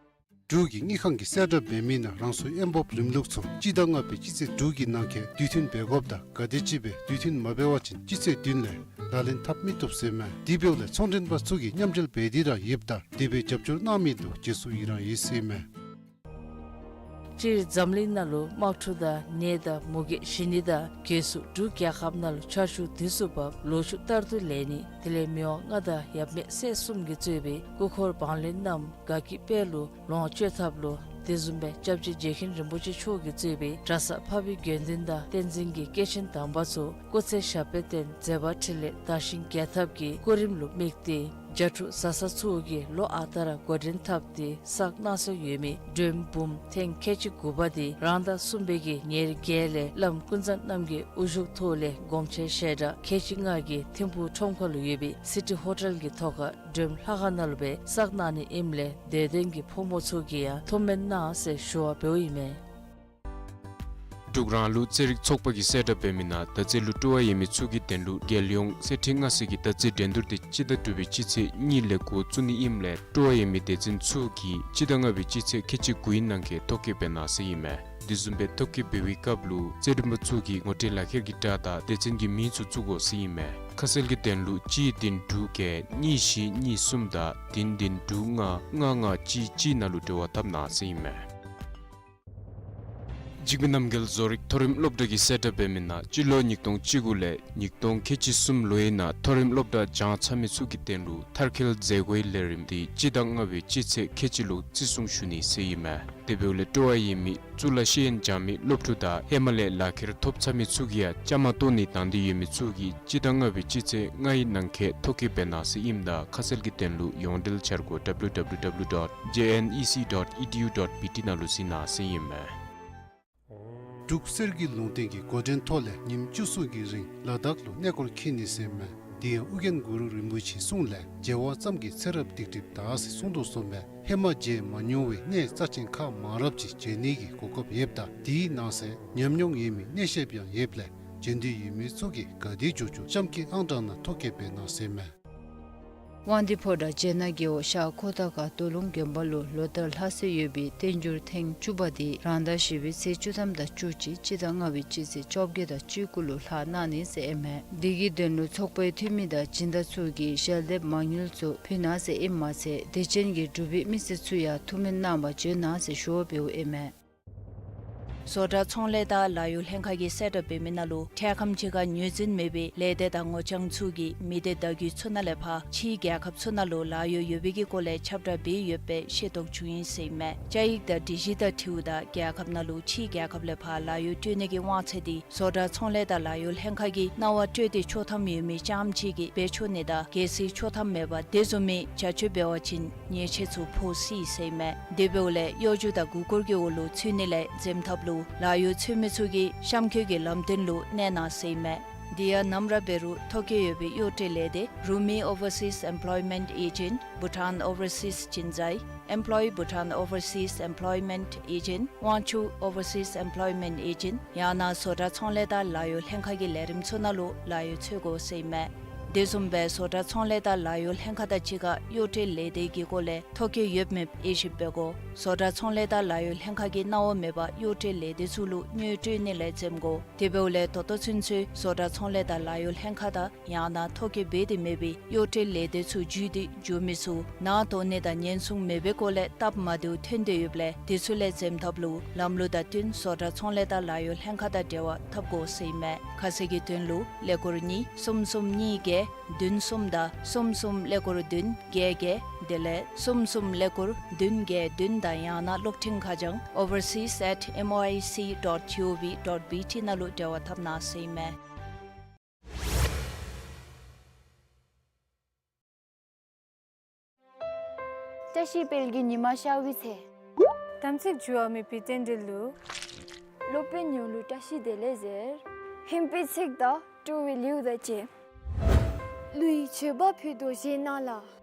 འབྲུག་གི་དངུལ་ཁང་གིས་གསལ་བསྒྲགས་འབད་མི་ནང་རང་སོའི་ཨེ་འབོབ་རིམ་ལུགས་ཚུ་སྤྱི་ཟླ་ལྔ་པའི་སྤྱི་ཚེས་དྲུག་གི་ནང་འཁོད་དུས་མཐུན་འབད་དགོཔ་དང་ག་དེམ་ཅིག་སྦེ་དུས་མཐུན་མ་འབད་བ་ཅིན་སྤྱི་ཚེས་བདུན་ལས་ལག་ལེན་འཐབ་མི་བཏུབ་ཟེར་མས། དེ་འབདཝ་ལས་ཚོང་མགྲོན་པ་ཚུ་གིས་མཉམ་འབྲེལ་འབད་དེ་ར་ཡོདཔ་ད་དེ་སྦེ་རྒྱབ་སྐྱོར་གནང་མི་འདི་རྗེས་སུ་ཡི་རང་ཡོད་ཟེར་མས། སྤྱིར་འཛམ་གླིང་ནང་ལུ་དམག་འཁྲུག་དང་ནད་དང་མུ་གེ་ཞི་ནི་དང་གྱོད་སུ་འབྲུག་རྒྱལ་ཁབ་ནང་ལུ་ཆར་ཆུ་དུས་སུ་འབབ་ལོ་ཕྱུགས་རྟག་ཏུ་ལེགས་ནི་དེ་ལས་མི་དབང་མངའ་བདག་ཡབ་མེས་སྲས་གསུམ་གྱིས་གཙོས་པའི་སྐུ་འཁོར་འབངས་ལྷན་རྣམས་དགའ་སྐྱིད་དཔལ་ལུ་ལོངས་སྤྱོད་ཐབས་ལུ་དེ་བཟུམ་སྦེ་སྐྱབས་རྗེ་རྗེ་མཁན་རིན་པོ་ཆེ་མཆོག་གིས་གཙོས་པའི་གྲྭ་ཚང་འཕགས་པའི་དགེ་འདུན་དང་བསྟན་འཛིན་གྱི་སྐྱེས་ཆེན་དམ་པ་ཚུ་སྐུ་ཚེ་ཞབས་པད་བརྟན་མཛད་པ་འཕྲིན་ལས་དར་ཞིང་རྒྱས་ཐབས་ཀྱི་སྐུ་རིམ་ལུ་དམིགས་ཏེ་བྱ་ཕྲུག་བཟའ་ཚང་ཚུ་གིས་ལོ་ཨ་རྟག་ར་འགོ་འདྲེན་འཐབ་སྟེ་བསགས་གནང་སྲོལ་ཡོད་མི་མགྲོན་འབུམ་ཐེངས་ཁལ་གཅིག་དགུ་པ་དེ་རང་ཟླ་གསུམ་པའི་གི་ཉེར་བརྒྱད་ལས་བླམ་ཀུན་བཟང་རྣམ་རྒྱལ་དབུ་བཞུགས་ཐོག་ལས་སྒོམ་ཆེན་ཞལ་གྲངས་ཁལ་གཅིག་ལྔ་གིས་ཐིམ་ཕུག་ཁྲོམ་ཁ་ལུ་ཡོད་པའི་སི་ཊི་ཧོ་ཊེལ་གྱི་ཐོག་ཁར་མགྲོན་ལྷ་ཁང་ནང་ལུ་སྦེ་བསགས་གནང་ནི་ཨིནམ་ལས་དད་ལྡན་གྱི་ཕོ་མོ་ཚུ་གིས་ཡང་ཐུགས་སྨོན་གནང་ཟེར་ཞུ་བ་འབདཝ་ཨིན་མས། འབྲུག་རང་ལུགས་རྩེད་རིགས་ཚོགས་པ་གིས་གསལ་བསྒྲགས་འབད་མི་ནང་མདའ་རྩེད་ལུ་སྤྲོ་བ་ཡོད་མི་ཚུ་གི་དོན་ལུ་རྒྱལ་ཡོངས་གསེར་ཁྲི་མངའ་གསོལ་གྱི་མདའ་རྩེད་འགྲན་བསྡུར་དེ་སྤྱི་ཟླ་དྲུག་པའི་སྤྱི་ཚེས་གཉིས་ལས་འགོ་བཙུགས་ནི་ཨིནམ་ལས་སྤྲོ་བ་ཡོད་མི་སྡེ་ཚན་ཚུ་གིས་སྤྱི་ཟླ་ལྔ་པའི་སྤྱི་ཚེས་ཁལ་གཅིག་དགུའི་ནང་འཁོད་ཐོ་བཀོད་འབད་གནང་ཟེར་ཨིན་མས། དེ་བཟུམ་སྦེ་ཐོ་བཀོད་འབད་བའི་སྐབས་ལུ་རྩེད་འགྲན་པ་ཚུ་གིས་ངོ་སྤྲོད་ལག་ཁྱེར་གྱི་སྒྲ་དང་སྡེ་ཚན་གྱི་མིང་ཚུ་བཙུགས་དགོ་ཟེར་ཨིན་མས། ཁ་གསལ་གྱི་དོན་ལུ་གཅིག་བདུན་དྲུག་བརྒྱད་གཉིས་བཞི་གཉིས་གསུམ་དང་བདུན་བདུན་དྲུག་ལྔ་ལྔ་ལྔ་གཅིག་གཅིག་ནང་ལུ་འབྲེལ་བ་འཐབ་གནང་ཟེར་ཨིན་མས། འཇིགས་མེད་རྣམ་རྒྱལ་བཟོ་རིག་མཐོ་རིམ་སློབ་གྲྭ་གིས་གསལ་བསྒྲགས་འབད་མི་ནང་སྤྱི་ལོ་ཉིས་སྟོང་བཅུ་དགུ་ལས་ཉིས་སྟོང་ཁལ་གཅིག་གསུམ་ལོའི་ནང་མཐོ་རིམ་སློབ་གྲྭ་སྦྱང་ཚར་མི་ཚུ་གི་དོན་ལུ་མཐར་འཁྱོལ་མཛད་སྒོའི་ལས་རིམ་དེ་སྤྱི་ཟླ་ལྔ་པའི་སྤྱི་ཚེས་ཁལ་གཅིག་ལུ་བརྩི་སྲུང་ཞུ་ནི་ཟེར་ཨིན་མས། དེ་འབདཝ་ལས་སྤྲོ་བ་ཡོད་མི་གཙུག་ལག་ཤེས་ཡོན་སྦྱང་མི་སློབ་ཕྲུག་དང་ཧེ་མ་ལས་ལག་ཁྱེར་ཐོབ་ཚར་མི་ཚུ་གིས་ཡང་བཅའ་མར་གཏོགས་ནི་དང་འདོད་ཡོད་མི་ཚུ་གིས་སྤྱི་ཟླ་ལྔ་པའི་སྤྱི་ཚེས་ལྔའི་ནང་འཁོད་ཐོ་བཀོད་འབད་གནང་ཟེར་ཨིནམ་ད་ཁ་གསལ་གྱི་དོན་ལུ་ཡོངས་འབྲེལ་འཆར་སྒོ་W W W dot J N E C dot E D U dot B T ནང་ལུ་གཟིགས་གནང་ཟེར་ཨིན་མས། འབྲུག་གསེར་གྱི་ལུང་བསྟན་གྱིས་འགོ་འདྲེན་ཐོག་ལས་ཉིནམ་བཅུ་གསུམ་གྱི་རིང་ལ་དྭགས་ལུ་གནས་སྐོར་འཁྱིད་ནི་ཟེར་མས། དེ་ཡང་ཨོ་རྒྱན་གུ་རུ་རིན་པོ་ཆེའི་གསུང་ལས་མཇལ་བ་ཙམ་གྱིས་ཚེ་རབས་སྡིག་སྒྲིབ་དག་ཟེར་གསུངས་དོ་བཟུམ་སྦེ་ཧེ་མ་མཇལ་མ་མྱོང་བའི་གནས་རྩ་ཆེན་ཁག་མང་རབས་ཅིག་མཇལ་ནི་གི་གོ་སྐབས་ཡོདཔ་ད་དེའི་ནང་གསེས་ཉམས་མྱོང་ཡོད་མི་གནས་བཤདཔ་ཡང་ཡོདཔ་ལས་མཇལ་འདོད་ཡོད་མི་ཚུ་གིས་ག་དེ་མགྱོགས་མགྱོགས་གཤམ་གྱི་ཨང་གྲངས་ནང་ཐོ་བཀོད་འབད་གནང་ཟེར་མས། དབང་འདུས་ཕོ་བྲང་སྤྱན་སྔ་རྒེད་འོག་ཤར་ཁོ་ཐང་ཁ་སྟོད་ལུང་དགོན་པ་ལུ་ལོ་ལྟར་ལྷག་སྲོལ་ཡོད་པའི་བསྟན་འགྱུར་ཐེངས་བཅུ་པ་དེ་རང་ཟླ་བཞི་པའི་ཚེས་བཅུ་ཐམ་དང་བཅུ་གཅིག་སྤྱི་ཟླ་ལྔ་པའི་སྤྱི་ཚེས་བཅོ་བརྒྱད་དང་བཅུ་དགུ་ལུ་ལྷག་གནང་ནི་ཟེར་ཨིན་མས། དེ་གི་དོན་ལུ་ཚོགས་པའི་འཐུས་མི་དང་སྦྱིན་བདག་ཚུ་གིས་ཞལ་འདེབས་མང་ཉུང་ཚུ་ཕུལ་གནང་ཟེར་ཨིནམ་མ་ཚད་དད་ཅན་གྱི་འབྲུག་པའི་མི་སེར་ཚུ་ཡང་ཐུགས་སྨོན་གནང་བར་བྱོན་གནང་ཟེར་ཞུ་བ་འབདཝ་ཨིན་མས། བཟོ་གྲྭ་ཚོང་ལས་དང་ལཱ་གཡོག་ལྷན་ཁག་གིས་གསལ་བསྒྲགས་འབད་མི་ནང་ལུ་འཕྲལ་ཁམས་ཅིག་ཁར་ངོས་འཛིན་མེད་པའི་ལས་སྡེ་དང་ངོ་རྐྱང་ཚུ་གིས་མི་སྡེ་བརྡ་བརྒྱུད་ཚུ་ནང་ལས་ཕར་ཕྱིའི་རྒྱལ་ཁབ་ཚུ་ནང་ལུ་ལཱ་གཡོག་ཡོད་པའི་གི་སྐོར་ལས་ཁྱབ་བསྒྲགས་འབད་ཡོདཔ་སྦེ་ཤེས་རྟོགས་བྱུང་ཡི་ཟེར་ཨིན་མས། བཅའ་ཡིག་དང་སྒྲིག་གཞི་དང་འཁྲིལཝ་ད་རྒྱལ་ཁབ་ནང་ལུ་ཕྱིའི་རྒྱལ་ཁབ་ལས་ཕར་ལཱ་གཡོག་སྤྲོད་ནི་གི་དབང་ཚད་དེ་བཟོ་གྲྭ་ཚོང་ལས་དང་ལཱ་གཡོག་ལྷན་ཁག་གིས་གནང་བ་སྤྲོད་དེ་ཆོག་ཐམ་ཡོད་མི་རྐྱངམ་ཅིག་གིས་འབད་ཆོག་ནི་དང་གལ་སྲིད་ཆོག་ཐམ་མེད་པར་དེ་བཟུམ་མའི་བྱ་སྤྱོད་འབད་བ་ཅིན་ཉེས་ཆད་ཚུ་ཕོག་སྲིད་ཟེར་ཨིན་མས། དེ་འབདཝ་ལས་གཡོ་སྒྱུ་དང་མགུ་སྐོར་གྱི་འོག་ལུ་ཚུད་ནི་ལས་འཛེམ་ཐབས་ལུ་ལཱ་གཡོག་འཚོལ་མི་ཚུ་གིས་གཤམ་འཁོད་ཀྱི་ལམ་སྟོན་ལུ་གནས་གནང་ཟེར་ཨིན་མས། དེ་ཡང་ནམ་ར་འབད་རུང་ཐོ་བཀོད་ཡོད་པའི་གཡོག་སྤྲོད་ལས་སྡེ་Rumi Overseas Employment Agent, Bhutan Overseas Jinsai, Employ Bhutan Overseas Employment Agent, Wangchuck Overseas Employment Agent ཡང་ན་བཟོ་གྲྭ་ཚོང་ལས་དང་ལཱ་གཡོག་ལྷན་ཁག་གི་ལས་རིམ་ཚུ་ནང་ལུ་ལཱ་གཡོག་འཚོལ་དགོ་ཟེར་ཨིན་མས། དེ་བཟུམ་སྦེ་བཟོ་གྲྭ་ཚོང་ལས་དང་ལཱ་གཡོག་ལྷན་ཁག་དང་གཅིག་ཁར་གཡོག་སྤྲོད་ལས་སྡེ་གི་སྐོར་ལས་ཐོ་བཀོད་ཡོདཔ་མེདཔ་དབྱེ་ཞིབ་འབད་དགོ། བཟོ་གྲྭ་ཚོང་ལས་དང་ལཱ་གཡོག་ལྷན་ཁག་གིས་གནང་བ་མེད་པར་གཡོག་སྤྲོད་ལས་སྡེ་ཚུ་ལུ་དངུལ་སྤྲོད་ནི་ལས་འཛེམ་དགོ། དེ་འབདཝ་ལས་ད་ལྟོ་ཚུན་ཚོད་བཟོ་གྲྭ་ཚོང་ལས་དང་ལཱ་གཡོག་ལྷན་ཁག་དང་ཡང་ན་ཐོ་བཀོད་འབད་དེ་མེད་པའི་གཡོག་སྤྲོད་ལས་སྡེ་ཚུ་བརྒྱུད་དེ་འགྱོ་མི་ཚུ་ནང་དོགས་ནི་དང་ཉེན་སྲུང་མེད་པའི་སྐོར་ལས་སྟབས་མ་བདེཝ་ཐོན་ཏེ་ཡོདཔ་ལས་དེ་ཚུ་ལས་འཛེམ་ཐབས་ལུ་ལམ་ལུགས་དང་བསྟུན་བཟོ་གྲྭ་ཚོང་ལས་དང་ལཱ་གཡོག་ལྷན་ཁག་དང་འབྲེལ་བ་འཐབ་དགོ་ཟེར་ཨིན་མས། ཁ་གསལ་གྱི་དོན་ལུ་ཀླད་ཀོར་གཉིས་གསུམ་གསུམ་གཉིས་བརྒྱད་བདུན་གསུམ་དང་གསུམ་གསུམ་ཀླད་ཀོར་བདུན་བརྒྱད་བརྒྱད་ བདེ་ལེགས་གསུམ་གསུམ་ཀླད་ཀོར་བདུན་བརྒྱད་བདུན་དང་ཡང་ན་གློག་འཕྲིན་ཁ་བྱང་overseas at M O I C dot G O V dot B T ནང་ལུ་འབྲེལ་བ་འཐབ་གནང་ཟེར་ཨིན་མས། བཀྲ་ཤིས་དཔལ་གྱི་ཉི་མ་ཤར་བའི་ཚེ། དམ་ཚིག་འགྱུར་བ་མེད་པའི་རྟེན་འབྲེལ་ལུ། སློབ་དཔོན་ཡོངས་ལུ་བཀྲ་ཤིས་བདེ་ལེགས་ཟེར། ཧིང་པའི་ཚིག་དང་སྤྲོ་བའི་ལེའུ་དང་བཅས། གླུ་ཡི་མཆོད་པ་ཕུལ་དོ་ཞལ་སྔ་ལ།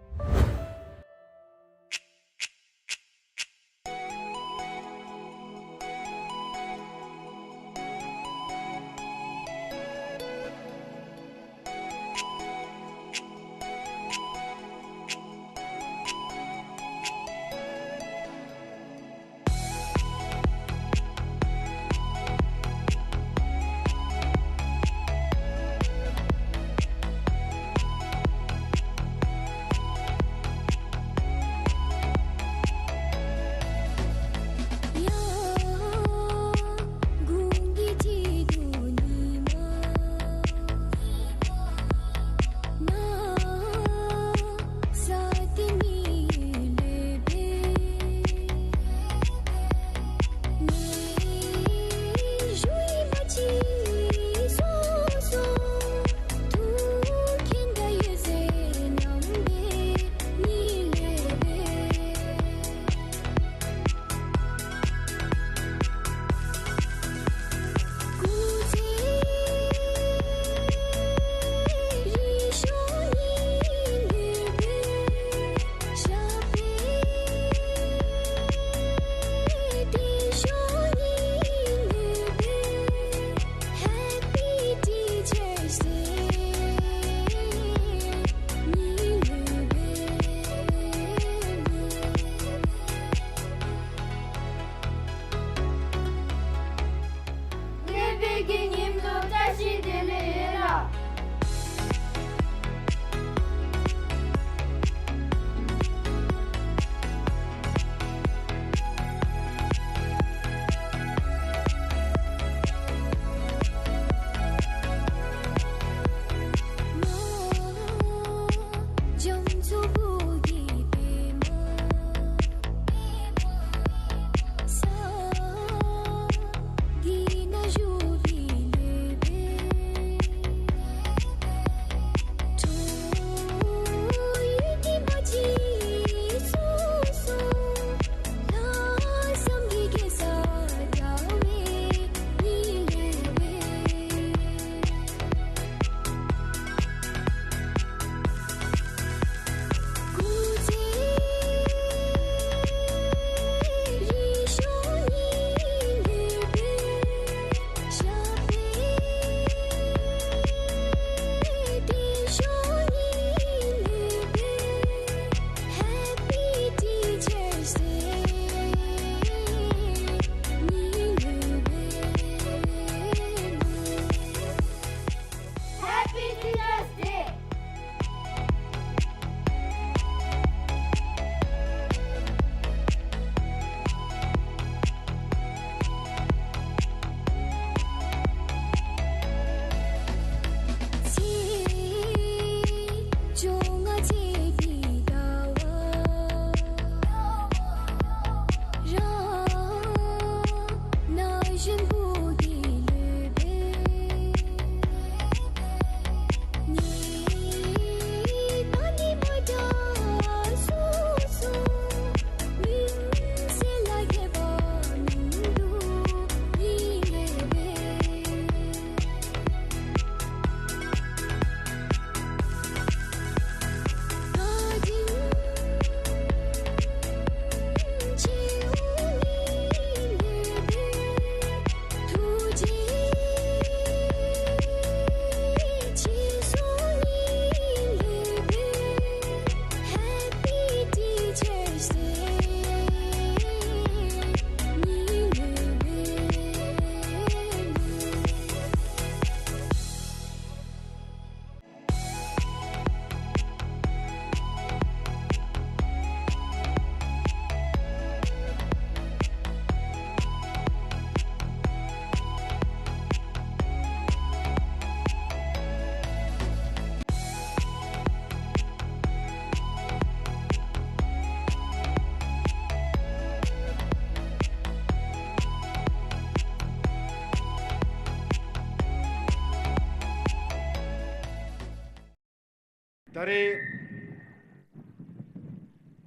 ད་རེས་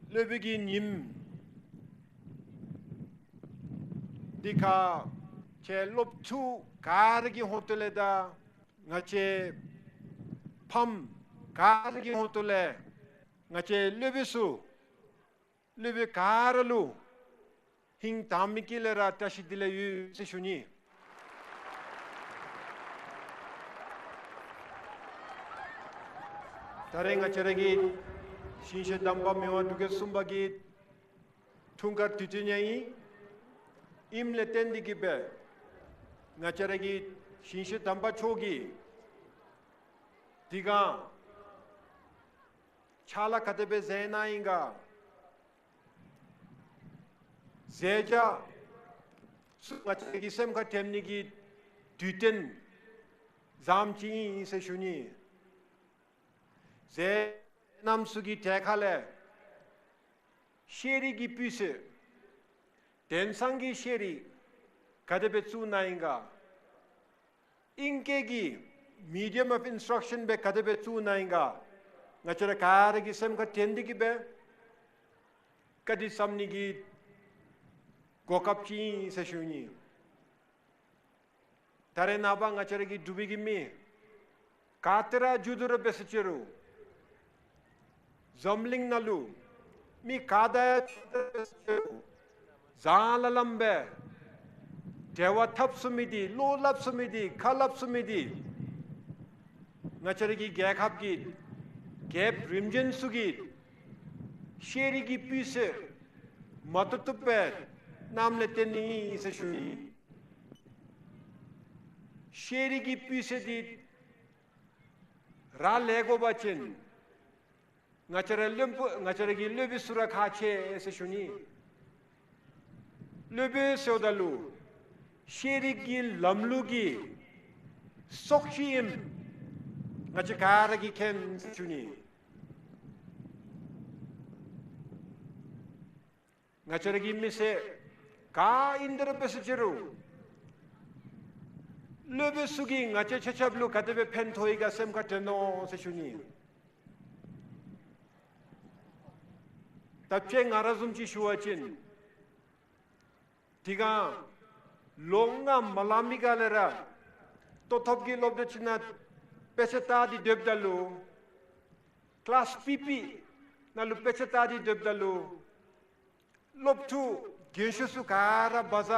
སློབ་དཔོན་གྱི་ཉིནམ་འདི་ཁར་ཁྱེད་སློབ་ཕྲུག་ག་ར་གི་ཧོངས་ལས་དང་ང་བཅས་ཕམ་ག་ར་གི་ཧོངས་ལས་ང་བཅས་སློབ་དཔོན་ཚུ་སློབ་དཔོན་ག་ར་ལུ་ཧིང་དྭངས་མའི་དཀྱིལ་ལས་ར་བཀྲ་ཤིས་བདེ་ལེགས་ཡོད་ཟེར་ཞུ་ནི། ད་རེས་ང་བཅས་ར་གི་ཞིང་གཤེགས་དམ་པ་མི་དབང་འབྲུག་རྒྱལ་གསུམ་པ་གི་འཁྲུངས་སྐར་དུས་སྟོན་ཡང་ཨིན། ཨིནམ་ལས་བརྟེན་ཏེ་གི་སྦེ་ང་བཅས་ར་གི་ཞིང་གཤེགས་དམ་པ་མཆོག་གིས་དེ་སྒང་ཕྱག་ལཱ་ག་དེ་སྦེ་མཛད་གནང་ཡི་ག། མཛད་བྱ་ཚུ་ང་བཅས་ཀྱི་སེམས་ཁར་དྲན་ནི་གི་དུས་སྟོན་བཟངམ་ཅིག་ཨིན་ཟེར་ཞུ་ནི། མཛད་རྣམ་ཚུ་གི་གྲས་ཁ་ལས་ཤེས་རིག་གི་སྤུས་ཚད་དེང་སང་གི་ཤེས་རིག་ག་དེ་སྦེ་བཙུགས་གནང་ཡི་ག། ཨིང་སྐད་ཀྱི་medium of instruction སྦེ་ག་དེ་སྦེ་བཙུགས་གནང་ཡི་ག། ང་བཅས་ར་ག་ར་གི་སེམས་ཁར་དྲན་ཏེ་གི་སྦེ་བཀའ་དྲིན་བསམ་ནི་གི་གོ་སྐབས་ཅིག་ཨིན་ཟེར་ཞུ་ནི། ད་རེས་ནངས་པ་ང་བཅས་ར་གི་འབྲུག་པའི་གི་མི་ག་ཏེ་ར་འགྱོ་དོ་ར་འབད་ས་ཅི་རུང་འཛམ་གླིང་ནང་ལུ་མི་ག་དང་ཡང་འགྱོ་དོ་ར་འབད་ས་ཅི་རུང་བཟང་ལ་ལམ་སྦེ་འབྲེལ་བ་འཐབ་ཚུགས་མི་འདི་བློ་སླབ་ཚུགས་མི་འདི་ཁ་སླབ་ཚུགས་མི་འདི་ང་བཅས་ར་གི་རྒྱལ་ཁབ་ཀྱི་རྒྱལཔོ་རིམ་བྱོན་ཚུ་གི་ཤེས་རིག་གི་སྤུས་ཚད་མ་བཏུབ་བཏུབ་སྦེ་གནངམ་ལས་བརྟེན་ནི་ཨིན་ཟེར་ཞུ་ནི། ཤེས་རིག་གི་སྤུས་ཚད་འདི་ར་ལེགས་དགོ་པ་ཅིན་ང་བཅས་ར་བློན་པོ་ང་བཅས་ར་གི་སློབ་དཔོན་ཚུ་ར་ཁག་ཆེ་ཟེར་ཞུ་ནི། སློབ་དཔོན་ཟེརཝ་ད་ལུ་ཤེས་རིག་གི་ལམ་ལུགས་ཀྱི་སྲོག་ཅིག་ཨིནམ་ང་བཅས་ག་ར་གིས་མཁྱེན་ཟེར་ཞུ་ནི། ང་བཅས་ར་གི་མི་སེར་ག་ཨིན་དོ་ར་འབད་ས་ཅི་རུང་སློབ་དཔོན་ཚུ་གིས་ང་བཅས་ཆ་ཁྱབ་ལུ་ག་དེ་སྦེ་ཕན་ཐོགས་ཡི་ག་སེམས་ཁར་དྲན་ནོ་ཟེར་ཞུ་ནི། ད་ཅི་ང་ར་བཟུམ་ཅིག་ཞུ་བ་ཅིན་དེ་སྒང་ལོ་ལྔ་མ་ལང་མི་ག་ལས་ར་ལྟོ་ཐོབ་ཀྱི་སློབ་གྲྭ་ཅིག་ནང་དཔེ་ཆ་ལྟ་སྟེ་སྡོདཔ་ད་ལུ་ཀི་ལཱསི་པི་པི་ནང་ལུ་དཔེ་ཆ་ལྟ་སྟེ་སྡོདཔ་ད་ལུ་སློབ་ཕྲུག་རྒན་ཤོས་ཚུ་ག་ར་བ་ཛ་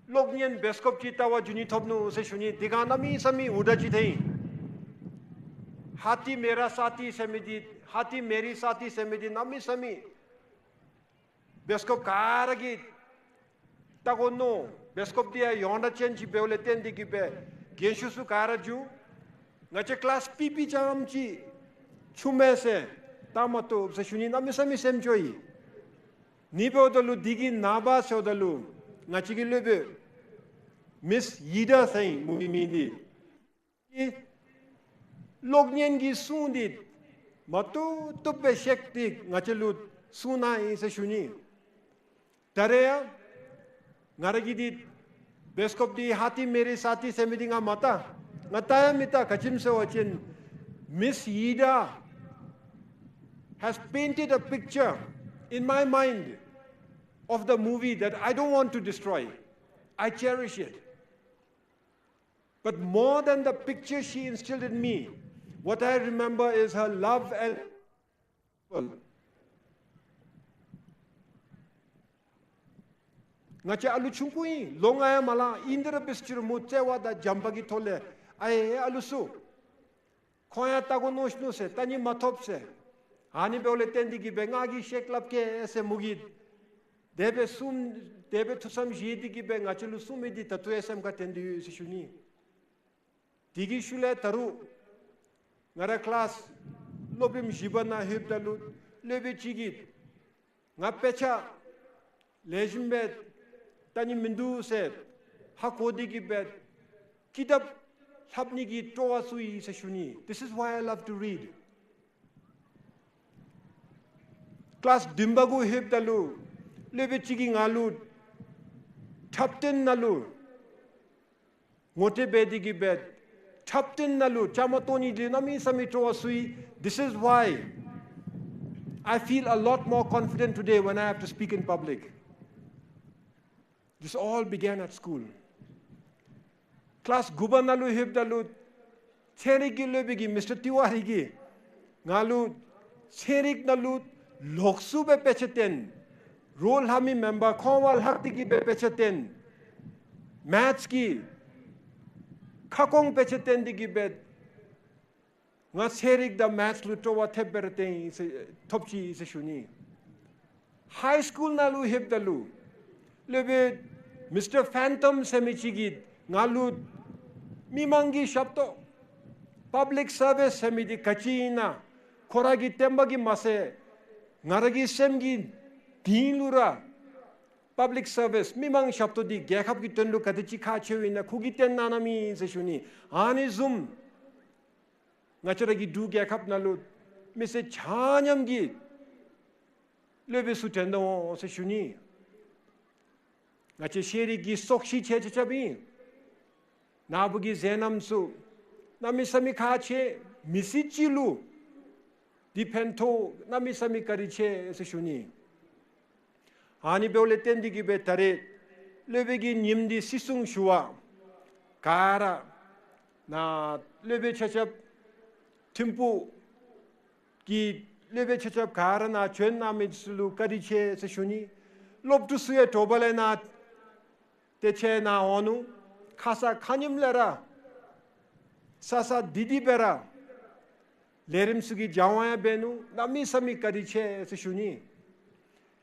གློག་བརྙན་བེབ་སི་ཀོབ་ཅིག་ལྟ་བར་འགྱོ་ནི་ཐོབ་ནུག་ཟེར་ཞུ་ནི། དེ་སྒང་གནམ་མེད་ས་མེད་འུར་སྒྲ་ཅིག་ཐོན་ཡི། ཧ་ཏི་མེ་ར་ས་ཏི་ཟེར་མི་འདི་ཧ་ཏི་མེ་རི་ས་ཏི་ཟེར་མི་འདི་གནམ་མེད་ས་མེད་བེབ་སི་ཀོབ་ག་ར་གིས་ལྟ་དགོ་མནོ། བེབ་སི་ཀོབ་འདི་ཡང་ཡོངས་གྲགས་ཅན་ཅིག་འབདཝ་ལས་བརྟེན་ཏེ་གི་སྦེ་རྒན་ཤོས་ཚུ་ག་ར་འགྱོ། ང་བཅས་ཀི་ལཱསི་པི་པི་རྐྱངམ་ཅིག་ཆུང་མས་ཟེར་ལྟ་མ་བཏུབ་ཟེར་ཞུ་ནི། གནམ་མེད་ས་མེད་སེམས་སྐྱོ་ཡི། ཨིན་པའི་འོག་ལུ་འདི་གི་ནངས་པ་ཟེརཝ་ད་ལུ་ང་བཅས་ཀྱི་སློབ་དཔོན་མིསི་ཡི་ཌ་ཟེར་ཨིན། མོ་གི་མིང་འདི་གློག་བརྙན་གྱི་སྲུང་འདི་མ་བཏུབ་བཏུབ་སྦེ་ཤེས་ཏེ་ང་བཅས་ལུ་གསུང་གནང་ཡི་ཟེར་ཞུ་ནི། ད་རེས་ཡང་ང་ར་གིས་འདི་བེབ་སི་ཀོབ་འདི་ཧ་ཏི་མེ་རི་ས་ཏི་ཟེར་མི་འདི་ང་མ་ལྟ། ང་ལྟ་ཡང་མི་ལྟ། ག་ཅི་སྨོ་ཟེར་བ་ཅིན་མིསི་ཡི་ཌ་has painted a picture in my mind of the movie that I don't want to destroy. I cherish it. But more than the picture she instilled in me, what I remember is her love and ང་བཅས་ཨ་ལུ་ཆུང་ཀུ་ཨིན། ལོ་ལྔ་ཡང་མ་ལང་། ཨིན་དོ་ར་འབད་ས་ཅི་རུང་མོ་བརྩེ་བ་དང་བྱམས་པ་གི་ཐོག་ལས་ཨའེ་ཨ་ལུ་ཚུ་ཁོང་ཡང་ལྟ་དགོ་མནོ་ནུག་ཟེར་ལྟ་ནི་མ་ཐོབ་ཟེར། ཨ་ནི་འབདཝ་ལས་བརྟེན་ཏེ་གི་སྦེ་ང་གིས་ཤེས་སླབ་གེ་ཟེར་མོ་གིས་དེ་སྦེ་གསུངས། དེ་སྦེ་ཐུགས་བསམ་བཞེས་ཏེ་གི་སྦེ་ང་བཅས་ལུ་གསུངས་མི་འདི་ད་ལྟོ་ཡང་སེམས་ཁར་དྲན་ཏེ་ཡོད་ཟེར་ཞུ་ནི། དེ་གི་ཤུལ་ལས་ད་རུང་ང་ར་ཀི་ལཱསི་སློབ་རིམ་བཞི་པ་ནང་ལྷོདཔ་ད་ལུ་སློབ་དཔོན་ཅིག་གིས་ང་དཔེ་ཆ་ལེགས་ཤོམ་སྦེ་ལྟ་ནི་མིན་འདུག་ཟེར་ཧ་གོ་སྟེ་གི་སྦེ་ཀི་ཏབ་ལྷབ་ནི་གི་སྤྲོ་བ་ཚུགས་ཡི་ཟེར་ཞུ་ནི། This is why I love to read. ཀི་ལཱསི་བདུན་པ་གུ་ལྷོདཔ་ད་ལུ་སློབ་དཔོན་ཅིག་གིས་ང་ལུ་འཁྲབ་སྟོན་ནང་ལུ་ངོ་སྤྲོད་འབད་དེ་གི་སྦེ་ འཁྲབ་སྟོན་ནང་ལུ་བཅའ་མར་གཏོགས་ནི་འདི་གནམ་མེད་ས་མེད་སྤྲོ་བ་ཚུད་ཡི། This is why I feel a lot more confident today when I have to speak in public. This all began at school. ཀི་ལཱསི་དགུ་པ་ནང་ལུ་ལྷོདཔ་ད་ལུ་ཚན་རིག་གི་སློབ་དཔོན་གྱིས་མིསི་ཊར་ཏི་ཝ་རི་གིས་ང་ལུ་ཚན་རིག་ནང་ལུ་ལོགས་སུ་སྦེ་དཔེ་ཆ་སྟོན། རོགས་ལྷབ་མི་མེན་པར་ཁོང་བ་ལྷག་སྟེ་གི་སྦེ་དཔེ་ཆ་སྟོན། མེཐསི་གི་ཁ་སྐོང་དཔེ་ཆ་སྟོན་ཏེ་གི་སྦེ་ང་ཚན་རིག་དང་མེཐསི་ལུ་སྤྲོ་བ་ཐེབས་སྦེ་ར་སྟོན་ཡི་ཟེར་ཐོབ་ཅི་ཟེར་ཞུ་ནི། ཧའི་སི་ཀུལ་ནང་ལུ་ལྷོདཔ་ད་ལུ་སློབ་དཔོན་མིསི་ཊར་ཕེན་ཊམ་ཟེར་མི་ཅིག་གིས་ང་ལུ་མི་མང་གི་ཞབས་ཏོག་པབ་ལིཀ་སར་བིསི་ཟེར་མི་འདི་ག་ཅི་ཨིན་ན་ཁོ་ར་གིས་སྟོན་པ་གིས་མ་ཚད་ང་ར་གི་སེམས་ཀྱི་གཏིང་ལུ་ར་པབ་ལིཀ་སར་བིསི་མི་མང་ཞབས་ཏོག་འདི་རྒྱལ་ཁབ་ཀྱི་དོན་ལུ་ག་དེ་ཅིག་ཁག་ཆེཝ་ཨིན་ན་ཁོ་གིས་སྟོན་གནང་གནངམ་ཨིན་ཟེར་ཞུ་ནི། ཨ་ནི་བཟུམ་ང་བཅས་ར་གི་འབྲུག་རྒྱལ་ཁབ་ནང་ལུ་མི་སེར་ཆ་མཉམ་གྱིས་སློབ་དཔོན་ཚུ་དྲན་དོ་འོང་ཟེར་ཞུ་ནི། ང་བཅས་ཤེས་རིག་གི་སྲོག་ཤིང་ཆེ་ཆེ་ཆ་ཨིན། ནཱ་བུ་གི་མཛད་རྣམ་ཚུ་གནམ་མེད་ས་མེད་ཁག་ཆེ། མི་ཚེ་གཅིག་ལུ་འདི་ཕན་ཐོགས་གནམ་མེད་ས་མེད་བཀའ་དྲིན་ཆེ་ཟེར་ཞུ་ནི། ཨ་ནི་འབདཝ་ལས་བརྟེན་ཏེ་གི་སྦེ་ད་རེས་སློབ་དཔོན་གྱི་ཉིནམ་འདི་བརྩི་སྲུང་ཞུ་བར་ག་ར་ནཱ་སློབ་དཔོན་ཆ་ཁྱབ་ཐིམ་ཕུག་གི་སློབ་དཔོན་ཆ་ཁྱབ་ག་ར་ནཱ་བྱོན་གནང་མི་ཚུ་ལུ་བཀའ་དྲིན་ཆེ་ཟེར་ཞུ་ནི། སློབ་ཕྲུག་ཚུ་ཡང་དྲོ་པ་ལས་ནཱ་ཏེ་ཁྱེད་ནཱ་འོང་ནུག། ཁ་ཙ་ཁ་ཉིནམ་ལས་ར་ས་ས་འདི་འདི་སྦེ་ར་ལས་རིམ་ཚུ་གི་སྦྱང་བ་ཡང་འབད་ནུག། གནམ་མེད་ས་མེད་བཀའ་དྲིན་ཆེ་ཟེར་ཞུ་ནི།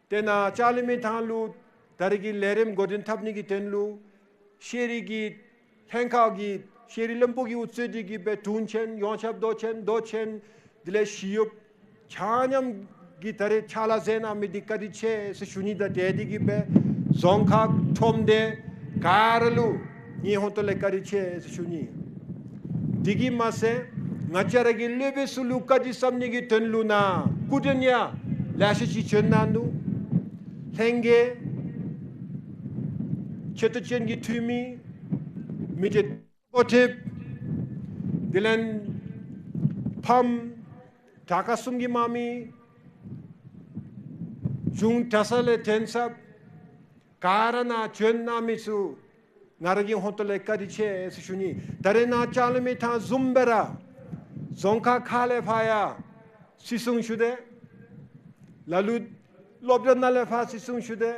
ཏེ་ནཱ་ལྕགས་གླིང་མི་ཐང་ལུ་ད་རེས་ཀྱི་ལས་རིམ་འགོ་འདྲེན་འཐབ་ནི་གི་དོན་ལུ་ཤེས་རིག་གི་ལྷན་ཁག་གི་ཤེས་རིག་བློན་པོ་གིས་དབུ་གཙོས་ཏེ་གི་སྦེ་དྲུང་ཆེན་ཡོངས་ཁྱབ་མདོ་ཆེན་མདོ་ཆེན་དེ་ལས་ཞི་གཡོགཔ་ཆ་མཉམ་གྱིས་ད་རེས་ཕྱག་ལཱ་མཛད་གནང་མི་འདི་བཀའ་དྲིན་ཆེ་ཟེར་ཞུ་ནི་དང་འབྲེལ་ཏེ་གི་སྦེ་རྫོང་ཁག་ཁྲོམ་སྡེ་ག་ར་ལུ་ངེའི་ཧོང་ཏོ་ལས་བཀའ་དྲིན་ཆེ་ཟེར་ཞུ་ནི། དེ་གིས་མ་ཚད་ང་བཅས་ར་གི་སློབ་དཔོན་ཚུ་ལུ་བཀའ་དྲིན་བསམ་ནི་གི་དོན་ལུ་ནཱ་སྐུ་མགྲོན་ཡང་ལེ་ཤ་ཅིག་བྱོན་གནང་ནུག། ལྷན་རྒྱས་ཆེ་མཐོ་ཅན་གྱི་འཐུས་མི་མི་སྡེ་འགོ་ཁྲིདཔ་དེ་ལས་ཕམ་དྲག་ཁག་གསུམ་གྱི་དམག་མི་གཞུང་གྲྭ་ཚང་ལས་ཐོན་ཚབ་ག་ར་ནཱ་བྱོན་གནང་མི་ཚུ་ང་ར་གི་ཧོང་ཏོ་ལས་བཀའ་དྲིན་ཆེ་ཟེར་ཞུ་ནི། ད་རེས་ནཱ་ལྕགས་གླིང་མི་ཐང་བཟུམ་སྦེ་ར་རྫོང་ཁག་ཁག་ལས་ཕར་ཡང་བརྩི་སྲུང་ཞུ་དོ། ལ་ལུ་སློབ་གྲྭ་ནང་ལས་ཕར་བརྩི་སྲུང་ཞུ་དོ།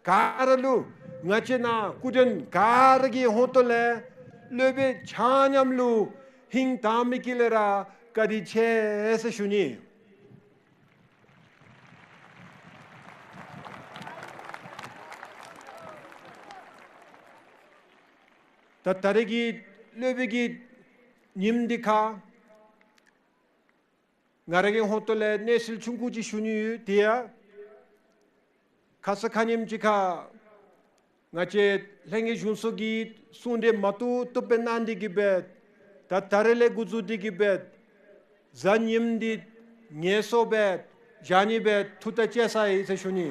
ག་ར་ལུ་ང་བཅས་ནཱ་སྐུ་མགྲོན་ག་ར་གི་ཧོང་ཏོ་ལས་སློབ་དཔོན་ཆ་མཉམ་ལུ་ཧིང་དྭངས་མའི་དཀྱིལ་ལས་ར་བཀའ་དྲིན་ཆེ་ཟེར་ཞུ་ནི། ད་ད་རེས་ཀྱི་སློབ་དཔོན་གྱི་ཉིནམ་འདི་ཁར་ང་ར་གི་ཧོང་ཏོ་ལས་གནས་ཚུལ་ཆུང་ཀུ་ཅིག་ཞུ་ནི་ཡོད། དེ་ཡང་ཁ་ཙ་ཁ་ཉིནམ་ཅིག་ཁར་ང་བཅས་ལྷན་རྒྱས་གཞུང་ཚོགས་ཀྱིས་གསུང་གྲོས་མ་བཏུབ་བཏུབ་སྦེ་གནང་སྟེ་གི་སྦེ་ད་ད་རེས་ལས་འགོ་བཙུགས་ཏེ་གི་སྦེ་གཟའ་ཉིམ་འདི་ངལ་གསོ་སྦེ་བཞག་ནི་སྦེ་ཐུགས་ཐག་བཅད་ཚར་ཡི་ཟེར་ཞུ་ནི།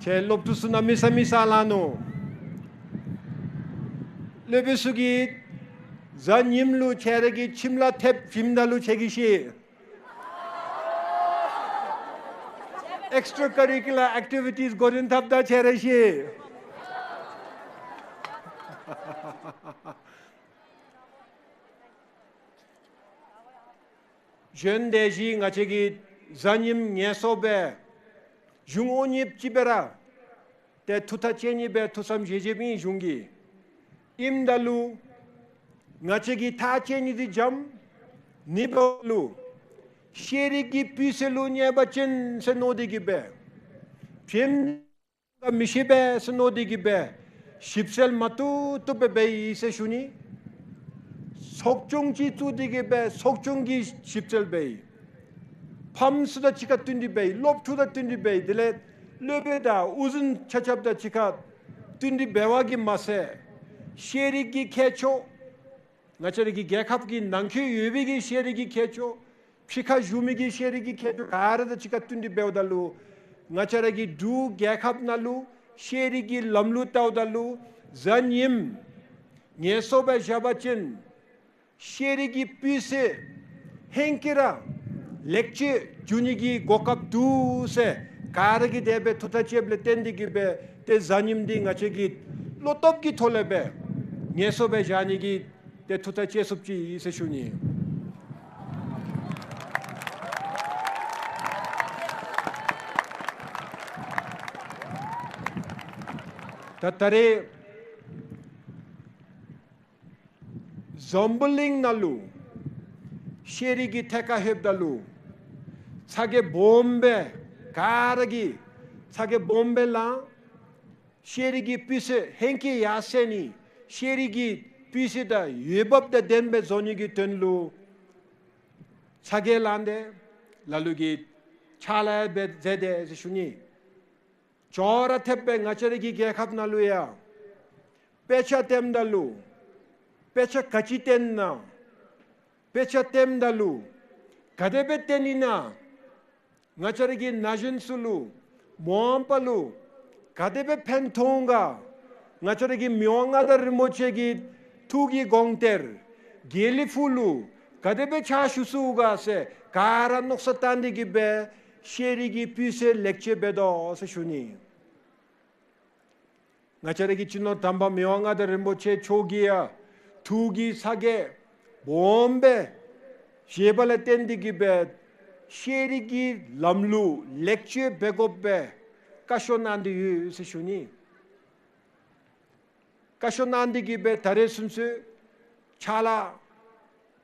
ཁྱེད་སློབ་ཕྲུག་ཚུ་གནམ་མེད་ས་མེད་ས་ལང་ནུག། སློབ་དཔོན་ཚུ་གིས་གཟའ་ཉིམ་ལུ་ཁྱེད་ར་གི་ཁྱིམ་ལཱ་ཐེབས་ཞིནམ་ད་ལུ་ཁྱེད་ཀྱིས་ཤེས། Extra curricular activities འགོ་འདྲེན་འཐབ་ད་ཁྱེད་ར་ཤེས། གཞན་དེ་བཞིན་ང་བཅས་ཀྱིས་གཟའ་ཉིམ་ངལ་གསོ་སྦེ་གཞུང་འོ་ཉིབ་ཅིག་སྦེ་ར་ཏེ་ཐུགས་ཐག་བཅད་ནི་སྦེ་ཐུགས་བསམ་བཞེས་བཞེསཔ་ཨིན་གཞུང་གིས། ཨིནམ་ད་ལུ་ང་བཅས་ཀྱིས་ཐག་བཅད་ནི་འདི་འཇམ། ཨ་ནི་འབདཝ་ལུ་ཤེས་རིག་གི་སྤུས་ཚད་ལུ་ཉེས་པ་ཅན་ཟེར་མནོ་སྟེ་གི་སྦེ་ཕྱེམ་ག་མི་ཤེས་པས་ཟེར་མནོ་སྟེ་གི་སྦེ་ཞིབ་འཚོལ་མ་བཏུབ་བཏུབ་སྦེ་འབད་ཡི་ཟེར་ཞུ་ནི། ཚོགས་ཆུང་ཅིག་བཙུགས་ཏེ་གི་སྦེ་ཚོགས་ཆུང་གིས་ཞིབ་འཚོལ་འབད་ཡི། ཕམ་ཚུ་དང་གཅིག་ཁར་བསྟུན་ཏེ་འབད་ཡི། སློབ་ཕྲུག་དང་བསྟུན་ཏེ་འབད་ཡི། དེ་ལས་ སློབ་དཔོན་དང་དབུ་འཛིན་ཆ་ཁྱབ་དང་གཅིག་ཁར་བསྟུན་ཏེ་འབད་བ་གིས་མ་ཚད་ཤེས་རིག་གི་ཁྱད་ཆོས་ང་བཅས་ར་གི་རྒྱལ་ཁབ་ཀྱི་ནང་འཁོད་ཡོད་པའི་གི་ཤེས་རིག་གི་ཁྱད་ཆོས་ཕྱི་ཁར་བཞུགས་མི་གི་ཤེས་རིག་གི་ཁྱད་ཆོས་ག་ར་དང་གཅིག་ཁར་བསྟུན་ཏེ་འབདཝ་ད་ལུ་ང་བཅས་ར་གི་འབྲུག་རྒྱལ་ཁབ་ནང་ལུ་ཤེས་རིག་གི་ལམ་ལུགས་བལྟཝ་ད་ལུ་གཟའ་ཉིམ་ངལ་གསོ་སྦེ་བཞག་པ་ཅིན་ཤེས་རིག་གི་སྤུས་ཚད་ཧེང་སྐལ་ར་ལེགས་བཅོས་འགྱོ་ནི་གི་གོ་སྐབས་འདུག་ཟེར་ག་ར་གིས་དེ་སྦེ་ཐུགས་ཐག་བཅདཔ་ལས་བརྟེན་ཏེ་གིས་སྦེ་ཏེ་གཟའ་ཉིམ་འདི་ང་བཅས་ཀྱིས་བློ་སྟོབས་ཀྱི་ཐོག་ལས་སྦེ་ངལ་གསོ་སྦེ་བཞག་ནི་གི་ཏེ་ཐུགས་ཐག་བཅད་ཚུགསཔ་ཅིག་ཨིན་ཟེར་ཞུ་ནི། ད་ད་རེས་འཛམ་བུ་གླིང་ནང་ལུ་ཤེས་རིག་གི་ཐད་ཁར་ལྷོདཔ་ད་ལུ་ཚ་གྱང་སྦོམ་སྦེ་ག་ར་གིས་ཚ་གྱང་སྦོམ་སྦེ་ལང་། ཤེས་རིག་གི་སྤུས་ཚད་ཧེང་སྐལ་ཡར་སེང་ནི་ཤེས་རིག་གི་སྤུས་ཚད་དང་འོས་འབབ་དང་ལྡནམ་སྦེ་བཟོ་ནི་གི་དོན་ལུ་ཚ་གྱང་ལངས་ཏེ་ལ་ལུ་གིས་ཕྱག་ལཱ་འབད་མཛད་དེ་ཟེར་ཞུ་ནི། ཅོག་ར་འཐདཔ་སྦེ་ང་བཅས་ར་གི་རྒྱལ་ཁབ་ནང་ལུ་ཡང་དཔེ་ཆ་བཏོནམ་ད་ལུ་དཔེ་ཆ་ག་ཅི་བཏོན་ན་དཔེ་ཆ་བཏོནམ་ད་ལུ་ག་དེ་སྦེ་བཏོན་ནི་ན་ང་བཅས་ར་གི་ན་གཞོན་ཚུ་ལུ་མ་འོངས་པ་ལུ་ག་དེ་སྦེ་ཕན་ཐོགས་ག། ང་བཅས་ར་གི་མི་དབང་མངའ་བདག་རིན་པོ་ཆེ་གི་ཐུགས་ཀྱི་དགོངས་གཏེར་དགེ་ལེགས་ཕུག་ལུ་ག་དེ་སྦེ་ཕྱག་ཞུ་ཚུགས་ག་ཟེར་ག་ར་མནོ་བསམ་བཏང་སྟེ་གིས་སྦེ་ཤེས་རིག་གི་སྤུས་ཚད་ལེགས་བཅོས་འབད་དོ་ཟེར་ཞུ་ནི། ང་བཅས་ར་གི་སྤྱི་ནོར་དམ་པ་མི་དབང་མངའ་བདག་རིན་པོ་ཆེ་མཆོག་གི་ཡང་ཐུགས་ཀྱི་ཚ་གྱང་སྦོམ་སྦེ་བཞེས་པ་ལས་བརྟེན་ཏེ་གིས་སྦེ་ཤེས་རིག་གི་ལམ་ལུགས་ལེགས་བཅོས་འབད་དགོ་པའི་བཀའ་ཤོག་གནང་སྟེ་ཡོད་ཟེར་ཞུ་ནི། བཀའ་ཤོག་གནང་སྟེ་གིས་སྦེ་ད་རེས་ཚུན་ཚོད་ཕྱག་ལཱ་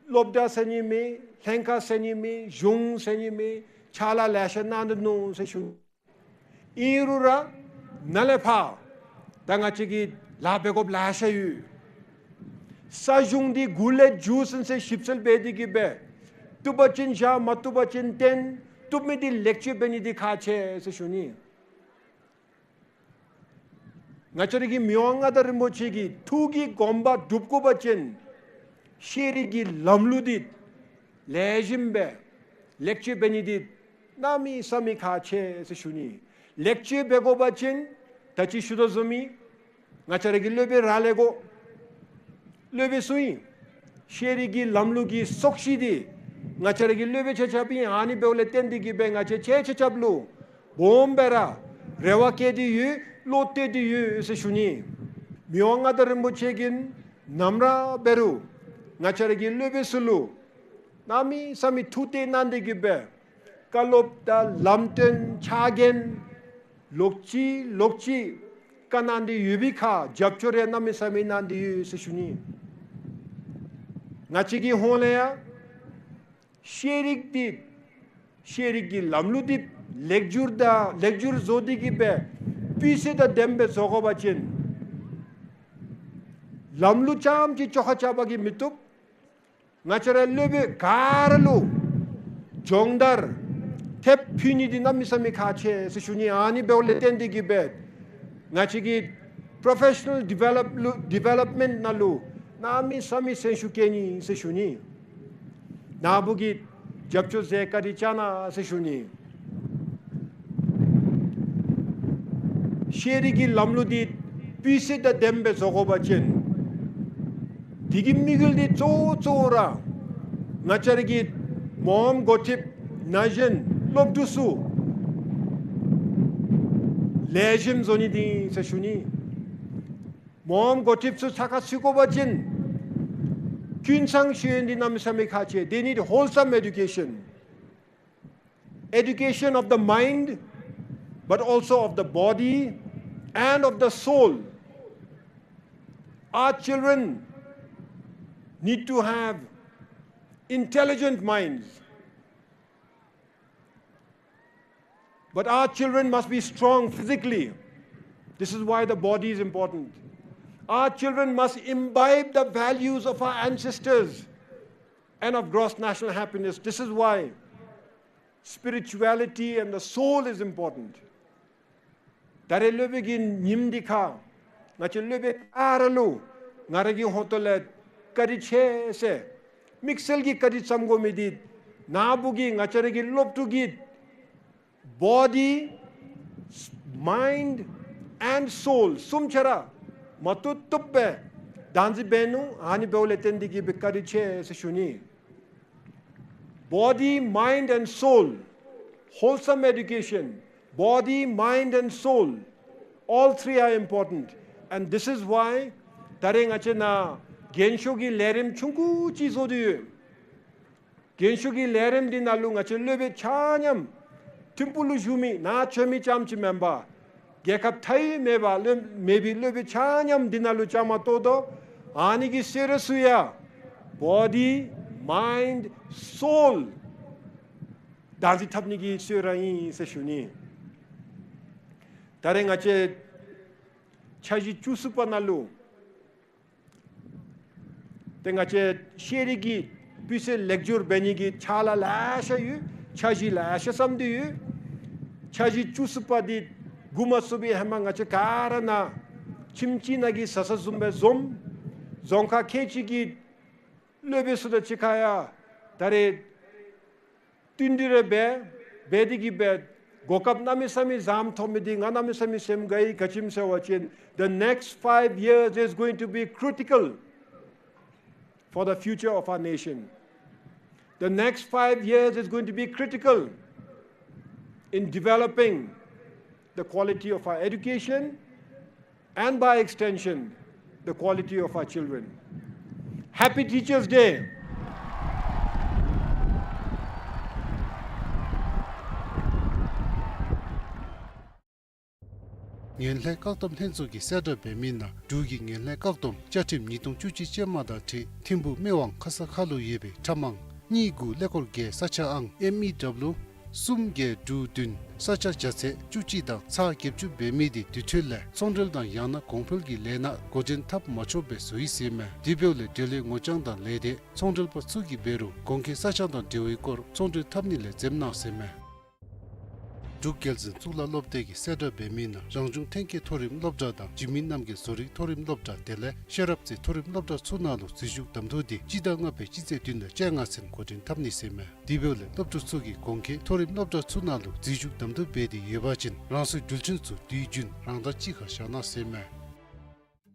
སློབ་གྲྭ་ཟེར་ནི་མེད། ལྷན་ཁག་ཟེར་ནི་མེད། གཞུང་ཟེར་ནི་མེད། ཕྱག་ལཱ་ལེ་ཤ་གནང་སྟེ་ནུག་ཟེར་ཞུ་ནི། ཨིན་རུང་ར་ནཱ་ལས་ཕར་ད་ང་བཅས་ཀྱིས་ལཱ་འབད་དགོཔ་ལེ་ཤ་ཡོད། ས་གཞུང་འདི་འགོ་ལས་མཇུག་ཚུན་ཚོད་ཞིབ་འཚོལ་འབད་དེ་གིས་སྦེ་བཏུབ་པ་ཅིན་བཞག། མ་བཏུབ་པ་ཅིན་བཏོན། བཏུབ་མི་འདི་ལེགས་བཅོས་འབད་ནི་འདི་ཁག་ཆེ་ཟེར་ཞུ་ནི། ང་བཅས་ར་གི་མི་དབང་མངའ་བདག་རིན་པོ་ཆེ་གི་ཐུགས་ཀྱི་དགོངས་པ་སྒྲུབ་དགོ་པ་ཅིན་ཤེས་རིག་གི་ལམ་ལུགས་འདི་ལེགས་ཤོམ་སྦེ་ལེགས་བཅོས་འབད་ནི་འདི་གནམ་མེད་ས་མེད་ཁག་ཆེ་ཟེར་ཞུ་ནི། ལེགས་བཅོས་འབད་དགོ་པ་ཅིན་ད་ཅི་ཞུ་དོ་བཟུམ་སྦེ་ང་བཅས་ར་གི་སློབ་དཔོན་ར་ལས་དགོ། སློབ་དཔོན་ཚུ་ཨིན། ཤེས་རིག་གི་ལམ་ལུགས་ཀྱི་ཚོགས་སྤྱི་འདི་ང་བཅས་ར་གི་སློབ་དཔོན་ཆ་ཁྱབ་ཨིན། ཨ་ནི་འབདཝ་ལས་བརྟེན་ཏེ་གིས་སྦེ་ང་བཅས་ཁྱེད་ཆ་ཁྱབ་ལུ་སྦོམ་སྦེ་ར་རེ་བ་བསྐྱེད་དེ་ཡོད། བློ་གཏད་དེ་ཡོད་ཟེར་ཞུ་ནི། མི་དབང་མངའ་བདག་རིན་པོ་ཆེ་གིས་ནམ་ར་འབད་རུང་ང་བཅས་ར་གི་སློབ་དཔོན་ཚུ་ལུ་གནམ་མེད་ས་མེད་ཐུགས་གཏད་གནང་སྟེ་གིས་སྦེ་བཀའ་སློབ་དང་ལམ་སྟོན་ཕྱག་འགན་ལོག་ཅི་ལོག་ཅི་བཀའ་གནང་སྟེ་ཡོད་པའི་ཁར་རྒྱབ་སྐྱོར་ཡང་གནམ་མེད་ས་མེད་གནང་སྟེ་ཡོད་ཟེར་ཞུ་ནི། ང་བཅས་ཀྱི་ཧོངས་ལས་ཡང་ཤེས་རིག་འདི་ཤེས་རིག་གི་ལམ་ལུགས་འདི་ལེགས་བསྒྱུར་དང་ལེགས་བསྒྱུར་བཟོ་སྟེ་གིས་སྦེ་སྤུས་ཚད་དང་ལྡནམ་སྦེ་བཟོ་དགོ་པ་ཅིན་ལམ་ལུགས་རྐྱངམ་ཅིག་བཅོ་ཁ་རྐྱབ་པ་གིས་མི་བཏུབ། ང་བཅས་ར་སློབ་དཔོན་ག་ར་ལུ་སྦྱོང་བརྡར་ཐེབས་ཕུལ་ནི་འདི་གནམ་མེད་ས་མེད་ཁག་ཆེ་ཟེར་ཞུ་ནི། ཨ་ནི་འབདཝ་ལས་བརྟེན་ཏེ་གིས་སྦེ་ང་བཅས་ཀྱི་པོརོ་ཕེ་ཤ་ནཱལ་ཌི་ཝེ་ལོབ་ཌི་ཝེ་ལོབ་མེནཊ་ནང་ལུ་གནམ་མེད་ས་མེད་སེམས་ཤུགས་བསྐྱེད་ནི་ཟེར་ཞུ་ནི། ནཱ་བུ་གིས་རྒྱབ་སྐྱོར་མཛད་བཀའ་དྲིན་བསྐྱང་གནང་ཟེར་ཞུ་ནི། ཤེས་རིག་གི་ལམ་ལུགས་འདི་སྤུས་ཚད་དང་ལྡནམ་སྦེ་བཟོ་དགོ་པ་ཅིན་དེ་གི་དམིགས་ཡུལ་འདི་གཙོ་བོ་གཙོ་བོ་ར་ང་བཅས་ར་གི་མ་འོངམ་འགོ་ཁྲིདཔ་ན་གཞོན་སློབ་ཕྲུག་ཚུ་ལེགས་ཤོམ་བཟོ་ནི་འདི་ཟེར་ཞུ་ནི། མ་འོངམ་འགོ་ཁྲིདཔ་ཚུ་ཚ་ཁ་ཚུད་དགོ་པ་ཅིན་ཀུན་ཚང་ཤེས་ཡོན་འདི་གནམ་མེད་ས་མེད་ཁག་ཆེ། They need wholesome education. Education of the mind, but also of the body and of the soul. Our children need to have intelligent minds. But our children must be strong physically. This is why the body is important. Our children must imbibe the values of our ancestors and of gross national happiness. This is why spirituality and the soul is important. ད་རེས་སློབ་དཔོན་གྱི་ཉིནམ་འདི་ཁར་ང་བཅས་སློབ་དཔོན་ག་ར་ལུ་ང་ར་གི་ཧོངས་ཏོ་ལས་བཀའ་དྲིན་ཆེ་ཟེར་དམིགས་བསལ་གྱི་བཀའ་དྲིན་བསམ་དགོ་མི་འདི་ནཱ་བུ་གིས་ང་བཅས་ར་གི་སློབ་ཕྲུག་གི་body, mind and soul གསུམ་ཆ་ར་མ་བཏུབ་བཏུབ་སྦེ་བདག་འཛིན་འབད་ནུག། ཨ་ནི་འབདཝ་ལས་བརྟེན་ཏེ་གིས་སྦེ་བཀའ་དྲིན་ཆེ་ཟེར་ཞུ་ནི། Body, mind and soul. Body, mind and soul. All three are important. And this is why ད་རེས་ང་བཅས་ནཱ་རྒན་ཤོས་ཀྱི་ལས་རིམ་ཆུང་ཀུ་ཅིག་བཟོ་སྟེ་ཡོད། རྒན་ཤོས་ཀྱི་ལས་རིམ་འདི་ནང་ལུ་ང་བཅས་སློབ་དཔོན་ཆ་མཉམ་ཐིམ་ཕུག་ལུ་བཞུགས་མི་ནཱ་བྱོན་མི་རྐྱངམ་ཅིག་མེན་པར་རྒྱལ་ཁབ་མཐའ་དབུས་མེད་པར་སློབ་མེད་པའི་སློབ་དཔོན་ཆ་མཉམ་འདི་ནང་ལུ་བཅའ་མར་གཏོགས་དོ། ཨ་ནི་གི་གསོལ་རས་ཚུ་ཡང་body, mind, soul བདག་འཛིན་འཐབ་ནི་གི་གསོལ་རས་ཨིན་ཟེར་ཞུ་ནི། ད་རེས་ང་བཅས་འཆར་གཞི་བཅུ་གསུམ་པ་ནང་ལུ་ཏེ་ང་བཅས་ཤེས་རིག་གི་སྤུས་ཚད་ལེགས་སྒྱུར་འབད་ནི་གི་ཕྱག་ལཱ་ལེ་ཤ་ཡོད། འཆར་གཞི་ལེ་ཤ་བརྩམས་ཏེ་ཡོད། འཆར་གཞི་བཅུ་གསུམ་པ་འདི་འགོ་མ་བཙུགས་པའི་ཧེ་མ་ང་བཅས་ག་ར་ནཱ་ཁྱིམ་གཅིག་ནང་གི་བཟའ་ཚང་བཟུམ་སྦེ་འཛོམས། རྫོང་ཁག་ཁལ་གཅིག་གི་སློབ་དཔོན་ཚུ་དང་གཅིག་ཁར་ཡང་ད་རེས་བསྟུན་གྲོས་རེ་འབད་འབད་དེ་གིས་སྦེ་གོ་སྐབས་གནམ་མེད་ས་མེད་བཟངམ་ཐོབ་མི་འདི་ང་གནམ་མེད་ས་མེད་སེམས་དགའ་ཡི། ག་ཅི་སྨོ་ཟེར་བ་ཅིན་the next five years is going to be critical for the future of our nation. The next five years is going to be critical in developing the quality of our education and by extension, the quality of our children. Happy Teachers' Day! ངན་ལྷད་བཀག་སྡོམ་ལྷན་ཚོགས་ཀྱིས་གསལ་བསྒྲགས་འབད་མི་ནང་འབྲུག་གི་ངན་ལྷད་བཀག་སྡོམ་བཅའ་ཁྲིམས་ཉིས་སྟོང་བཅུ་གཅིག་ཅན་མ་དང་འཁྲིལ་ཐིམ་ཕུག་སྨད་ཝང་ཁ་ས་ཁ་ལུ་ཡོད་པའི་ཁྲམ་ཨང་གཉིས་དགུ་ཀླད་ཀོར་བརྒྱད་ས་ཆ་ཨང་ཨེམ་ཨི་ཌབ་ལུ་གསུམ་བརྒྱད་དྲུག་བདུན་ས་ཆ་བརྒྱ་ཚད་བཅུ་གཅིག་དང་ཚག་བརྒྱད་ཅུ་འབད་མི་འདི་དུས་ཚོད་ལས་ཚོང་འབྲེལ་དང་ཡང་ན་གོང་འཕེལ་གྱི་ལས་སྣ་འགོ་འདྲེན་འཐབ་མ་ཆོགཔ་སྦེ་བཟོ་ཡི་ཟེར་མས། དེ་འབདཝ་ལས་འབྲེལ་ཡོད་ངོ་རྐྱང་དང་ལས་སྡེ་ཚོང་འབྲེལ་པ་ཚུ་གིས་འབད་རུང་གོང་འཁོད་ས་ཆ་དང་འབྲེལ་བའི་སྐོར་ཚོང་འབྲེལ་འཐབ་ནི་ལས་འཛེམ་གནང་ཟེར་མས། འབྲུག་རྒྱལ་འཛིན་གཙུག་ལག་སློབ་སྡེ་གིས་གསལ་བསྒྲགས་འབད་མི་ནང་རང་བྱུང་ཐོན་སྐྱེད་མཐོ་རིམ་སློབ་གྲྭ་དང་འཇིགས་མེད་རྣམ་རྒྱལ་བཟོ་རིག་མཐོ་རིམ་སློབ་གྲྭ་དེ་ལས་ཤེས་རབ་རྩེ་མཐོ་རིམ་སློབ་གྲྭ་ཚུ་ནང་ལུ་འཛུལ་ཞུགས་གདམ་འཐུ་འདི་སྤྱི་ཟླ་ལྔ་པའི་སྤྱི་ཚེས་བདུན་དང་བཅོ་ལྔ་ཚུན་འགོ་འདྲེན་འཐབ་ནི་ཟེར་མས། དེ་འབདཝ་ལས་སློབ་ཕྲུག་ཚུ་གིས་གོང་འཁོད་མཐོ་རིམ་སློབ་གྲྭ་ཚུ་ནང་ལུ་འཛུལ་ཞུགས་གདམ་འཐུ་འབད་དེ་ཡོད་པ་ཅིན་རང་སོའི་འགྲུལ་འཕྲིན་ཚུ་དུས་རྒྱུན་རང་དང་གཅིག་ཁར་བཞག་གནང་ཟེར་མས།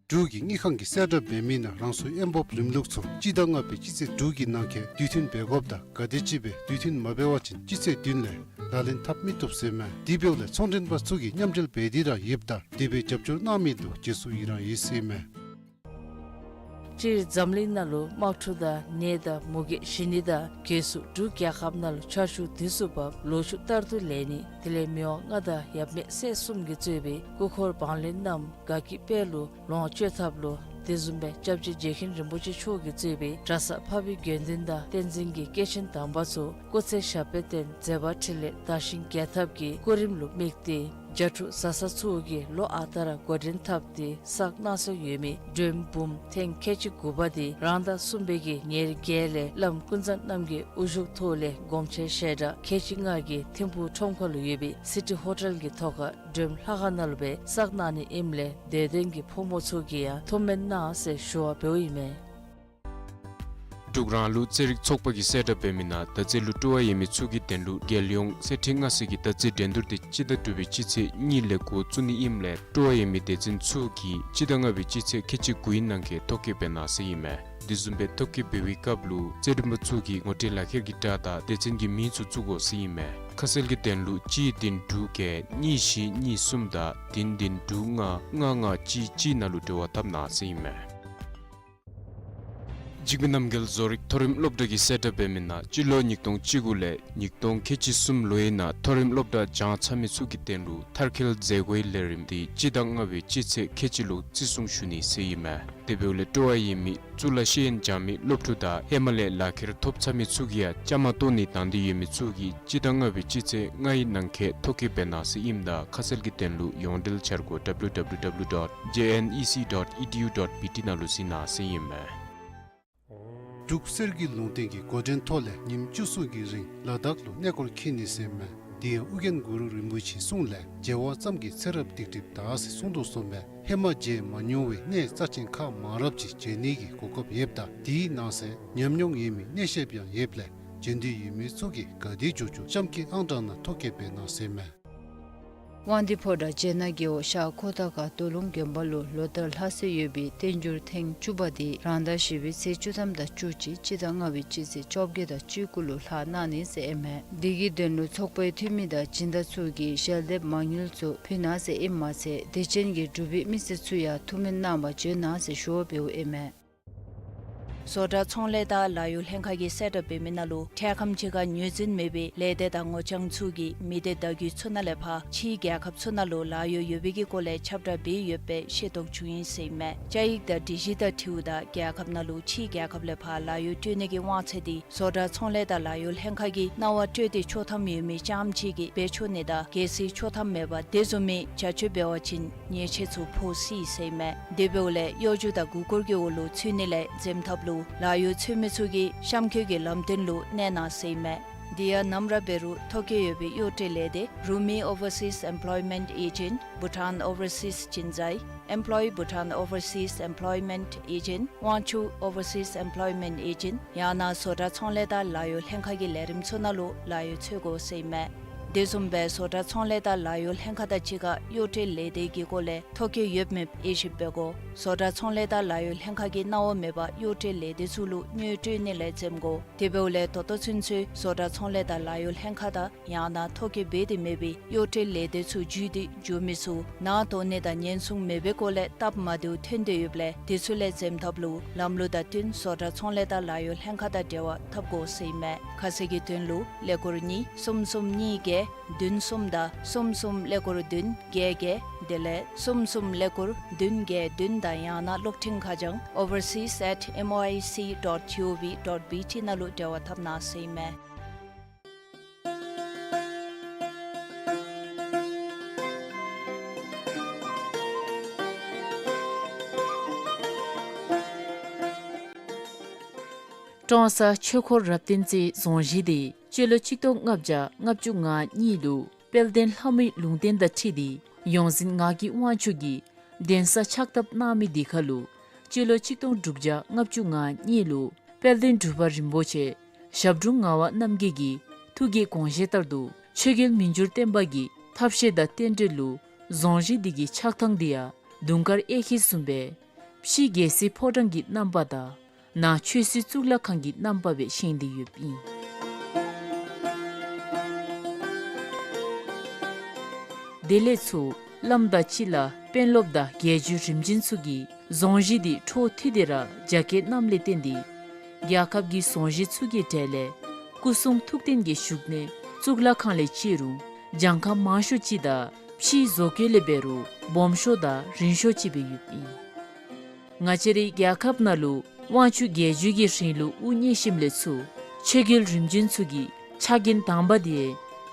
འབྲུག་གི་དངུལ་ཁང་གིས་གསལ་བསྒྲགས་འབད་མི་ནང་རང་སོའི་ཨེ་འབོབ་རིམ་ལུགས་ཚུ་སྤྱི་ཟླ་ལྔ་པའི་སྤྱི་ཚེས་དྲུག་གི་ནང་འཁོད་དུས་མཐུན་འབད་དགོཔ་དང་ག་དེམ་ཅིག་སྦེ་དུས་མཐུན་མ་འབད་བ་ཅིན་སྤྱི་ཚེས་བདུན་ལས་ལག་ལེན་འཐབ་མི་བཏུབ་ཟེར་མས། དེ་འབདཝ་ལས་ཚོང་འབྲེལ་པ་ཚུ་གིས་མཉམ་འབྲེལ་འབད་དེ་ར་ཡོདཔ་ད་དེ་སྦེ་རྒྱབ་སྐྱོར་གནང་མི་ལུ་དགྱེས་སུ་ཡི་རང་ཡོད་ཟེར་མས། སྤྱིར་འཛམ་གླིང་ནང་ལུ་དམག་འཁྲུག་དང་ནད་དང་མུ་གེ་ཞི་ནད་དང་གྱོད་སུ་འབྲུག་རྒྱལ་ཁབ་ནང་ལུ་ཆར་ཆུ་དུས་སུ་འབབ་ལོ་ཕྱུགས་རྟག་ཏུ་ལེགས་ནི་དེ་ལས་མི་དབང་མངའ་བདག་ཡབ་མེས་སྲས་གསུམ་གྱིས་གཙོས་པའི་སྐུ་འཁོར་འབངས་ལྷན་རྣམས་དགའ་སྐྱིད་དཔལ་ལུ་ལོངས་སྤྱོད་ཐབས་ལུ་དེ་བཟུམ་སྦེ་སྐྱབས་རྗེ་རྗེ་མཁན་རིན་པོ་ཆེ་མཆོག་གིས་གཙོས་པའི་གྲྭ་ཚང་འཕགས་པའི་དགེ་འདུན་དང་བསྟན་འཛིན་གྱི་སྐྱེས་ཆེན་དམ་པ་ཚུ་སྐུ་ཚེ་ཞབས་པད་བརྟན་མཛད་པ་འཕྲིན་ལས་དར་ཞིང་རྒྱས་ཐབས་ཀྱི་སྐུ་རིམ་ལུ་དམིགས་ཏེ་རྒྱ་ཕྲུག་བཟའ་ཚང་ཚུ་གིས་ལོ་ཨ་རྟག་ར་འགོ་འདྲེན་འཐབ་སྟེ་བསགས་གནང་སྲོལ་ཡོད་མི་མགྲོནམ་འབུམ་ཐེངས་ཁལ་གཅིག་དགུ་པ་འདི་རང་ཟླ་གསུམ་པའི་གི་ཉེར་བརྒྱད་ལས་བླམ་ཀུན་བཟང་རྣམ་རྒྱལ་དབུ་བཞུགས་ཐོག་ལས་སྒོམ་ཆེན་ཞལ་གྲངས་ཁལ་གཅིག་ལྔ་གིས་ཐིམ་ཕུག་ཁྲོམ་ཁ་ལུ་ཡོད་པའི་སི་ཊི་ཧོ་ཊེལ་གྱི་ཐོག་ཁར་མགྲོནམ་ལྷ་ཁང་ནང་ལུ་སྦེ་བསགས་གནང་ནི་ཨིནམ་ལས་དད་ལྡན་གྱི་ཕོ་མོ་ཚུ་གིས་ཡང་ཐུགས་སྨོན་གནང་ཟེར་ཞུ་བ་འབདཝ་ཨིན་མས། འབྲུག་རང་ལུགས་རྩེད་རིགས་ཚོགས་པ་གིས་གསལ་བསྒྲགས་འབད་མི་ནང་མདའ་རྩེད་ལུ་སྤྲོ་བ་ཡོད་མི་ཚུ་གི་དོན་ལུ་རྒྱལ་ཡོངས་རྩེད་འགྲན་སྔ་སེ་གི་མདའ་རྩེད་འགྲན་བསྡུར་འདི་སྤྱི་ཟླ་དྲུག་པའི་སྤྱི་ཚེས་གཉིས་ལས་འགོ་བཙུགས་ནི་ཨིནམ་ལས་སྤྲོ་བ་ཡོད་མི་སྡེ་ཚན་ཚུ་གིས་སྤྱི་ཟླ་ལྔ་པའི་སྤྱི་ཚེས་ཁལ་གཅིག་དགུའི་ནང་འཁོད་ཐོ་བཀོད་འབད་གནང་ཟེར་ཨིན་མས། དེ་བཟུམ་སྦེ་ཐོ་བཀོད་འབད་བའི་སྐབས་ལུ་རྩེད་འགྲན་པ་ཚུ་གི་ངོ་སྤྲོད་ལག་ཁྱེར་གྱི་སྒྲ་དང་སྡེ་ཚན་གྱི་མིང་ཚུ་བཙུགས་དགོ་ཟེར་ཨིན་མས། ཁ་གསལ་གྱི་དོན་ལུ་གཅིག་བདུན་དྲུག་བརྒྱད་གཉིས་བཞི་གཉིས་གསུམ་དང་བདུན་བདུན་དྲུག་ལྔ་ལྔ་ལྔ་གཅིག་གཅིག་ནང་ལུ་འབྲེལ་བ་འཐབ་གནང་ཟེར་ཨིན་མས། འཇིགས་མེད་རྣམ་རྒྱལ་བཟོ་རིག་མཐོ་རིམ་སློབ་གྲྭ་གིས་གསལ་བསྒྲགས་འབད་མི་ནང་སྤྱི་ལོ་ཉིས་སྟོང་བཅུ་དགུ་ལས་ཉིས་སྟོང་ཁལ་གཅིག་གསུམ་ལོའི་ནང་མཐོ་རིམ་སློབ་གྲྭ་སྦྱང་ཚར་མི་ཚུ་གི་དོན་ལུ་མཐར་འཁྱོལ་མཛད་སྒོའི་ལས་རིམ་འདི་སྤྱི་ཟླ་ལྔ་པའི་སྤྱི་ཚེས་ཁལ་གཅིག་ལུ་བརྩི་སྲུང་ཞུ་ནི་ཟེར་ཨིན་མས། དེ་འབདཝ་ལས་སྤྲོ་བ་ཡོད་མི་གཙུག་ལག་ཤེས་ཡོན་སྦྱང་མི་སློབ་ཕྲུག་དང་ཧེ་མ་ལས་ལག་ཁྱེར་ཐོབ་ཚར་མི་ཚུ་གིས་ཡང་བཅའ་མར་གཏོགས་ནི་དང་འདོད་ཡོད་མི་ཚུ་གིས་སྤྱི་ཟླ་ལྔ་པའི་སྤྱི་ཚེས་ལྔའི་ནང་འཁོད་ཐོ་བཀོད་འབད་གནང་ཟེར་ཨིནམ་ད་ཁ་གསལ་གྱི་དོན་ལུ་ཡོངས་འབྲེལ་འཆར་སྒོ་W W W dot J N E C dot E D U dot B T ནང་ལུ་གཟིགས་གནང་ཟེར་ཨིན་མས། འབྲུག་གསེར་གྱི་ལུང་བསྟན་གྱིས་འགོ་འདྲེན་ཐོག་ལས་ཉིནམ་བཅུ་གསུམ་གྱི་རིང་ལ་དྭགས་ལུ་གནས་སྐོར་འཁྱིད་ནི་ཟེར་མས། དེ་ཡང་ཨོ་རྒྱན་གུ་རུ་རིན་པོ་ཆེའི་གསུང་ལས་མཇལ་བ་ཙམ་གྱིས་ཚེ་རབས་སྡིག་སྒྲིབ་དག་ཟེར་གསུངས་དོ་བཟུམ་སྦེ་ཧེ་མ་མཇལ་མ་མྱོང་བའི་གནས་རྩ་ཆེན་ཁག་མང་རབས་ཅིག་མཇལ་ནི་གི་གོ་སྐབས་ཡོདཔ་ད་དེའི་ནང་གསེས་ཉམས་མྱོང་ཡོད་མི་གནས་བཤད་ཡང་ཡོདཔ་ལས་མཇལ་འདོད་ཡོད་མི་ཚུ་གིས་ག་དེ་མགྱོགས་མགྱོགས་གཤམ་གྱི་ཨང་གྲངས་ནང་ཐོ་བཀོད་འབད་གནང་ཟེར་མས། དབང་འདུས་ཕོ་བྲང་བྱེ་ནག་རྒེད་འོག་ཤར་ཁོ་ཐང་ཁ་རྡོ་ལུང་དགོན་པ་ལུ་ལོ་ལྟར་ལྷག་སྲོལ་ཡོད་པའི་བསྟན་འགྱུར་ཐེངས་བཅུ་པ་དེ་རང་ཟླ་བཞི་པའི་ཚེས་བཅུ་ཐམ་དང་བཅུ་གཅིག་སྤྱི་ཟླ་ལྔ་པའི་སྤྱི་ཚེས་བཅོ་བརྒྱད་དང་བཅུ་དགུ་ལུ་ལྷག་གནང་ནི་ཟེར་ཨིན་མས། དེ་གི་དོན་ལུ་ཚོགས་པའི་འཐུས་མི་དང་སྦྱིན་བདག་ཚུ་གིས་ཞལ་འདེབས་མ་དངུལ་ཚུ་ཕུལ་གནང་ཟེར་ཨིནམ་མ་ཚད་དད་ཅན་གྱི་འབྲུག་པའི་མི་སེར་ཚུ་ཡང་ཐུགས་སྨོན་གནང་བར་བྱོན་གནང་ཟེར་ཞུ་བ་འབདཝ་ཨིན་མས། བཟོ་གྲྭ་ཚོང་ལས་དང་ལཱ་གཡོག་ལྷན་ཁག་གིས་གསལ་བསྒྲགས་འབད་མི་ནང་ལུ་འཕྲལ་ཁམས་ཅིག་ཁར་ངོས་འཛིན་མེད་པའི་ལས་སྡེ་དང་ངོ་རྐྱང་ཚུ་གིས་མི་སྡེ་བརྡ་བརྒྱུད་ཚུ་ནང་ལས་ཕར་ཕྱིའི་རྒྱལ་ཁབ་ཚུ་ནང་ལུ་ལཱ་གཡོག་ཡོད་པའི་གི་སྐོར་ལས་ཁྱབ་བསྒྲགས་འབད་ཡོད་པའི་ཤེས་རྟོགས་བྱུང་ཡི་ཟེར་ཨིན་མས། བཅའ་ཡིག་དང་སྒྲིག་གཞི་དང་འཁྲིལཝ་ད་རྒྱལ་ཁབ་ནང་ལུ་ཕྱིའི་རྒྱལ་ཁབ་ལས་ཕར་ལཱ་གཡོག་སྤྲོད་ནི་གི་དབང་ཚད་དེ་བཟོ་གྲྭ་ཚོང་ལས་དང་ལཱ་གཡོག་ལྷན་ཁག་གིས་གནང་བ་སྤྲོད་དེ་ཆོག་ཐམ་ཡོད་མི་རྐྱངམ་ཅིག་གིས་འབད་ཆོག་ནི་དང་གལ་སྲིད་ཆོག་ཐམ་མེད་པར་དེ་བཟུམ་མའི་བྱ་སྤྱོད་འབད་བ་ཅིན་ཉེས་ཆད་ཚུ་ཕོག་སྲིད་ཟེར་ཨིན་མས། དེ་འབདཝ་ལས་གཡོ་སྒྱུ་དང་མགུ་སྐོར་གྱི་འོག་ལུ་ཚུད་ནི་ལས་འཛེམ་ཐབས་ལུ་ལཱ་གཡོག་འཚོལ་མི་ཚུ་གིས་གཤམ་འཁོད་ཀྱི་ལམ་སྟོན་ལུ་གནས་གནང་ཟེར་ཨིན་མས། དེ་ཡང་ནམ་ར་འབད་རུང་ཐོ་བཀོད་ཡོད་པའི་གཡོག་བཀྲལ་ལས་སྡེ་Rumi Overseas Employment Agent, Bhutan Overseas Chinzai, Employ Bhutan Overseas Employment Agent, དབང་ཕྱུག་Overseas Employment Agent ཡང་ན་བཟོ་གྲྭ་ཚོང་ལས་དང་ལཱ་གཡོག་ལྷན་ཁག་གི་ལས་རིམ་ཚུ་ནང་ལུ་ལཱ་གཡོག་འཚོལ་དགོ་ཟེར་ཨིན་མས། དེ་བཟུམ་སྦེ་བཟོ་གྲྭ་ཚོང་ལས་དང་ལཱ་གཡོག་ལྷན་ཁག་དང་གཅིག་ཁར་གཡོག་བཀྲལ་ལས་སྡེ་གི་སྐོར་ལས་ཐོ་བཀོད་ཡོད་མེད་དབྱེ་ཞིབ་འབད་དགོ། བཟོ་གྲྭ་ཚོང་ལས་དང་ལཱ་གཡོག་ལྷན་ཁག་གིས་གནང་བ་མེད་པར་གཡོག་བཀྲལ་ལས་སྡེ་ཚུ་ལུ་དངུལ་སྤྲོད་ནི་ལས་འཛེམ་དགོ། དེ་འབདཝ་ལས་ད་ལྟོ་ཚུན་ཚོད་བཟོ་གྲྭ་ཚོང་ལས་དང་ལཱ་གཡོག་ལྷན་ཁག་དང་ཡང་ན་ཐོ་བཀོད་འབད་དེ་མེད་པའི་གཡོག་བཀྲལ་ལས་སྡེ་ཚུ་བརྒྱུད་དེ་འགྱོ་མི་ཚུ་ནང་དོགས་ནི་དང་ཉེན་སྲུང་མེད་པའི་སྐོར་ལས་སྟབས་མ་བདེཝ་ཐོན་དོ་ཡོདཔ་ལས་དེ་ཚུ་ལས་འཛེམ་ཐབས་ལུ་ལམ་ལུགས་དང་བསྟུན་བཟོ་གྲྭ་ཚོང་ལས་དང་ལཱ་གཡོག་ལྷན་ཁག་དང་འབྲེལ་བ་འཐབ་དགོ་ཟེར་ཨིན་མས། ཁ་གསལ་གྱི་དོན་ལུ་ཀླད་ཀོར་གཉིས་གསུམ་གསུམ་གཉིས་བརྒྱད་བདུན་གསུམ་དང་གསུམ་གསུམ་ཀླད་ཀོར་བདུན་བརྒྱད་བརྒྱད་དེ་ལས་གསུམ་གསུམ་ཀླད་ཀོར་བདུན་བརྒྱད་བདུན་དང་ཡང་ན་གློག་འཕྲིན་ཁ་བྱང་overseas at M O I C dot G O V dot B T ནང་ལུ་འབྲེལ་བ་འཐབ་གནང་ཟེར་ཨིན་མས། ཀྲོང་གསར་ཆོས་འཁོར་རབ་བརྟན་རྩེའི་རྫོང་གཞིས་དེ་སྤྱི་ལོ་ཆིག་སྟོང་ལྔ་བརྒྱ་ལྔ་བཅུ་ང་གཉིས་ལུ་དཔལ་ལྡན་ལྷ་མོའི་ལུང་བསྟན་དང་འཁྲིལ་ཏེ་ཡོངས་འཛིན་ངག་གི་དབང་ཕྱུག་གིས་གདན་ས་ཕྱག་བཏབ་གནང་མི་དེ་ཁར་ལུ་སྤྱི་ལོ་ཆིག་སྟོང་དྲུག་བརྒྱ་ལྔ་བཅུ་ང་གཉིས་ལུ་དཔལ་ལྡན་འབྲུག་པ་རིན་པོ་ཆེ་ཞབས་དྲུང་ངག་དབང་རྣམ་རྒྱལ་གྱི་ཐུགས་ཀྱི་དགོངས་བཞེད་ལྟར་དུ་ཆོས་རྒྱལ་མི་འགྱུར་བརྟན་པ་གི་ཐབས་ཤེས་དང་རྟེན་འབྲེལ་ལུ་རྫོང་གཞིས་འདི་གི་ཆགས་ཐངས་འདི་ཡང་དུང་དཀར་གཡས་འཁྱིལ་བཟུམ་སྦེ་ཕྱི་རྒྱལ་སྲིད་ཕོ་བྲང་གི་རྣམ་པ་དང་ནང་ཆོས་སྲིད་གཙུག་ལག་ཁང་གི་རྣམ་པ་སྦེ་བཞེངས་ཏེ་ཡོདཔ་ཨིན། དེ་ལས་ཚུར་བླམ་དང་སྤྱི་བླ་དཔོན་སློབ་དང་རྒྱལ་བརྒྱུད་རིམ་བྱོན་ཚུ་གིས་རྫོང་གཞིས་འདི་འཕྲོ་མཐུད་དེ་ར་རྒྱ་སྐྱེད་གནངམ་ལས་བརྟེན་ཏེ་རྒྱལ་ཁབ་ཀྱི་རྫོང་གཞིས་ཚུ་གི་གྲས་ལས་སྐུ་གསུང་ཐུགས་རྟེན་གྱི་བཞུགས་གནས་གཙུག་ལག་ཁང་ལས་བརྩི་རུང་གྱངས་ཁ་མང་ཤོས་ཅིག་དང་ཕྱིའི་བཟོ་བཀོད་ལས་འབད་རུང་སྦོམ་ཤོས་དང་རིང་ཤོས་ཅིག་སྦེ་ཡོདཔ་ཨིན། ང་བཅས་རའི་རྒྱལ་ཁབ་ནང་ལུ་དབང་ཕྱུག་རྒྱལ་བརྒྱུད་ཀྱི་རིང་ལུགས་དབུ་བརྙེས་ཞིནམ་ལས་ཚུར་ཆོས་རྒྱལ་རིམ་བྱོན་ཚུ་གི་ཕྱག་འགན་དང་པ་དེ་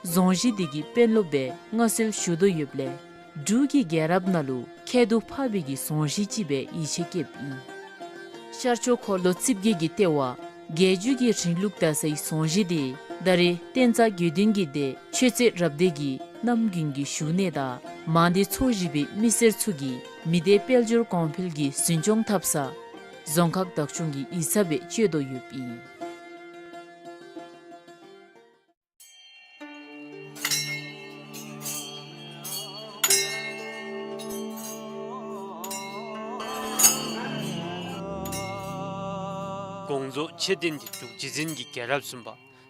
རྫོང་གཞིས་འདི་གི་དཔོན་སློབ་སྦེ་མངའ་གསོལ་ཞུ་དོ་ཡོདཔ་ལས་འབྲུག་གི་རྒྱལ་རབས་ནང་ལུ་ཁྱད་དུ་འཕགས་པའི་གི་རྫོང་གཞིས་ཅིག་སྦེ་ཡིད་ཆེས་བསྐྱེདཔ་ཨིན། ཤར་ཕྱོགས་འཁོར་ལོ་རྩིབས་བརྒྱད་ཀྱི་ལྟེ་བ་རྒྱལ་བརྒྱུད་ཀྱི་རིང་ལུགས་དར་སའི་རྫོང་གཞིས་དེ་ད་རེས་བསྟན་རྩ་དགེ་འདུན་གྱི་སྡེ་ཆོས་རྩེ་རབ་སྡེ་གི་རྣམ་རྒྱུན་གྱི་བཞུགས་གནས་དང་མང་སྡེ་ཚོ་བཞི་པའི་མི་སེར་ཚུ་གི་མི་སྡེ་དཔལ་འབྱོར་གོང་འཕེལ་གྱི་འཛིན་སྐྱོང་འཐབ་ས་རྫོང་ཁག་བདག་སྐྱོང་གི་ཡིག་ཚང་སྦེ་སྤྱོད་དོ་ཡོདཔ་ཨིན། དགོངས་རྫོགས་མཆོད་རྟེན་འདི་འབྲུག་རྗེ་བཙུན་གྱི་རྒྱལ་རབས་གསུམ་པ་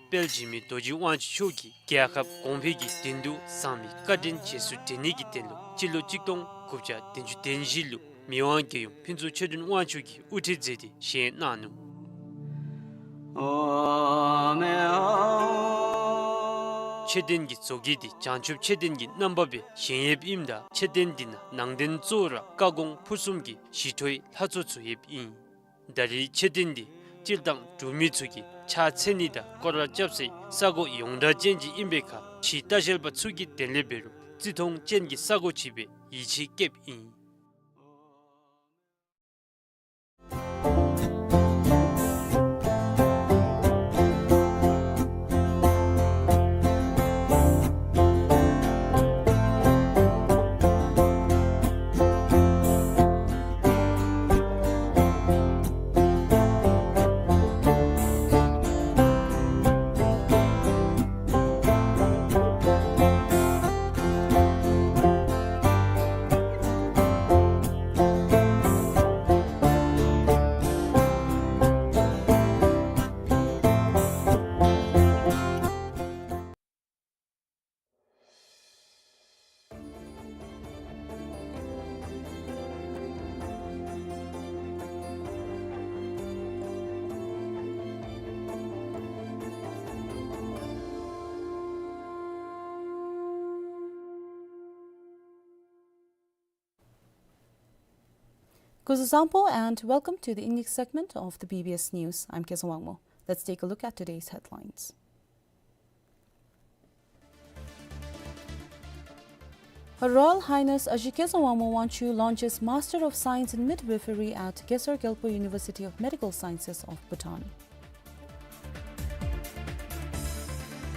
དཔལ་འཇིགས་མེད་རྡོ་རྗེ་དབང་ཕྱུག་མཆོག་གིས་རྒྱལ་ཁབ་གོང་འཕེལ་གྱི་དོན་དུ་གསང་བའི་བཀའ་དྲིན་རྗེས་སུ་དྲན་ནི་གི་དོན་ལུ་སྤྱི་ལོ་ཆིག་སྟོང་དགུ་བརྒྱ་བདུན་ཅུ་དོན་བཞི་ལུ་མི་དབང་རྒྱལ་ཡུམ་ཕུན་ཚོགས་ཆོས་སྒྲོན་དབང་ཕྱུག་གིས་དབུ་ཁྲིད་མཛད་དེ་བཞེངས་གནང་ནུག། མཆོད་རྟེན་གྱི་བཟོ་བཀོད་འདི་བྱང་ཆུབ་མཆོད་རྟེན་གྱི་རྣམ་པ་སྦེ་བཞེངས་ཡོདཔ་ཨིནམ་ད་མཆོད་རྟེན་འདི་ནང་ནང་རྟེན་གཙོ་བོ་ར་བཀའ་དགོངས་ཕུར་གསུམ་གྱི་ཞི་ཁྲོའི་ལྷ་ཚོགས་ཚུ་ཡོདཔ་ཨིན། ད་རེས་མཆོད་རྟེན་འདི་སྤྱིར་བཏང་འབྲུག་མི་ཚུ་གིས་ཕྱག་འཚལ་ནི་དང་སྐོར་ར་རྐྱབ་སའི་ས་གོ་ཡོངས་གྲགས་ཅན་ཅིག་ཨིན་པའི་ཁར་ཕྱིའི་ལྟ་བཤལ་པ་ཚུ་གི་དོན་ལས་འབད་རུང་བརྩི་མཐོང་ཅན་གྱི་ས་གོ་ཅིག་སྦེ་ཡིད་ཆེས་བསྐྱེདཔ་ཨིན། Kuzuzangpo and welcome to the English segment of the B B S News. I'm Kezang Wangmo. Let's take a look at today's headlines. Her Royal Highness Aji Kezang Wangmo Wangchuck launches Master of Science in Midwifery at Gesar Gyalpo University of Medical Sciences of Bhutan.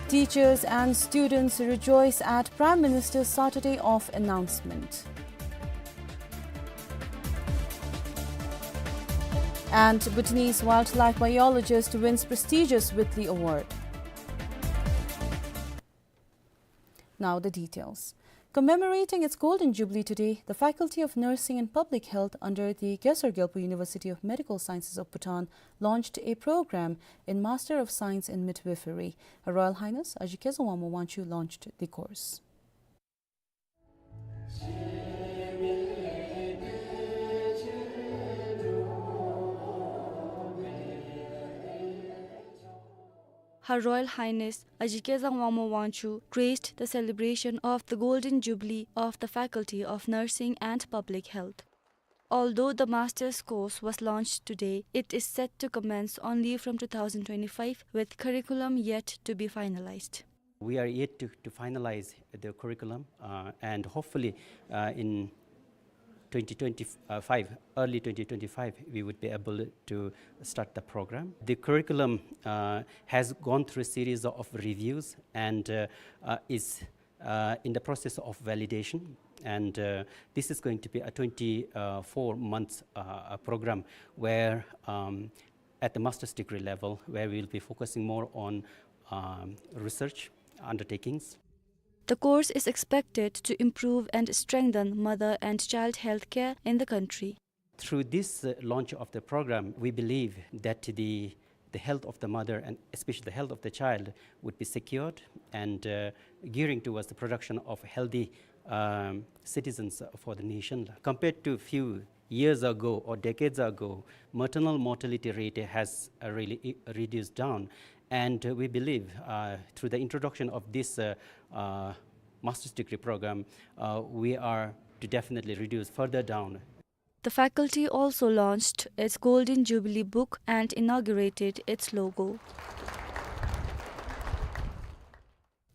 Teachers and students rejoice at Prime Minister's Saturday off announcement. And Bhutanese wildlife biologist wins prestigious Whitley Award. Now the details. Commemorating its Golden Jubilee today, the Faculty of Nursing and Public Health under the Gesar Gyalpo University of Medical Sciences of Bhutan launched a program in Master of Science in Midwifery. Her Royal Highness Aji Kezang Wangmo Wangchuck launched the course. Her Royal Highness Aji Kezang Wangmo Wangchuck graced the celebration of the Golden Jubilee of the Faculty of Nursing and Public Health. Although the master's course was launched today, it is set to commence only from two thousand twenty-five, with curriculum yet to be finalized. We are yet to, to finalize the curriculum, uh, and hopefully, uh, in twenty twenty-five, early twenty twenty-five, we would be able to start the program. The curriculum, uh, has gone through a series of reviews and, uh, uh, is, uh, in the process of validation. And, uh, this is going to be a twenty-four months, uh, uh, program where, um, at the master's degree level, where we'll be focusing more on, um, research undertakings. The course is expected to improve and strengthen mother and child health care in the country. Through this, uh, launch of the program, we believe that the, the health of the mother and especially the health of the child would be secured and, uh, gearing towards the production of healthy, um, citizens for the nation. Compared to few years ago or decades ago, maternal mortality rate has, uh, really i-, reduced down. And, uh, we believe, uh, through the introduction of this, uh, uh, master's degree program, uh, we are to definitely reduce further down. The faculty also launched its Golden Jubilee book and inaugurated its logo.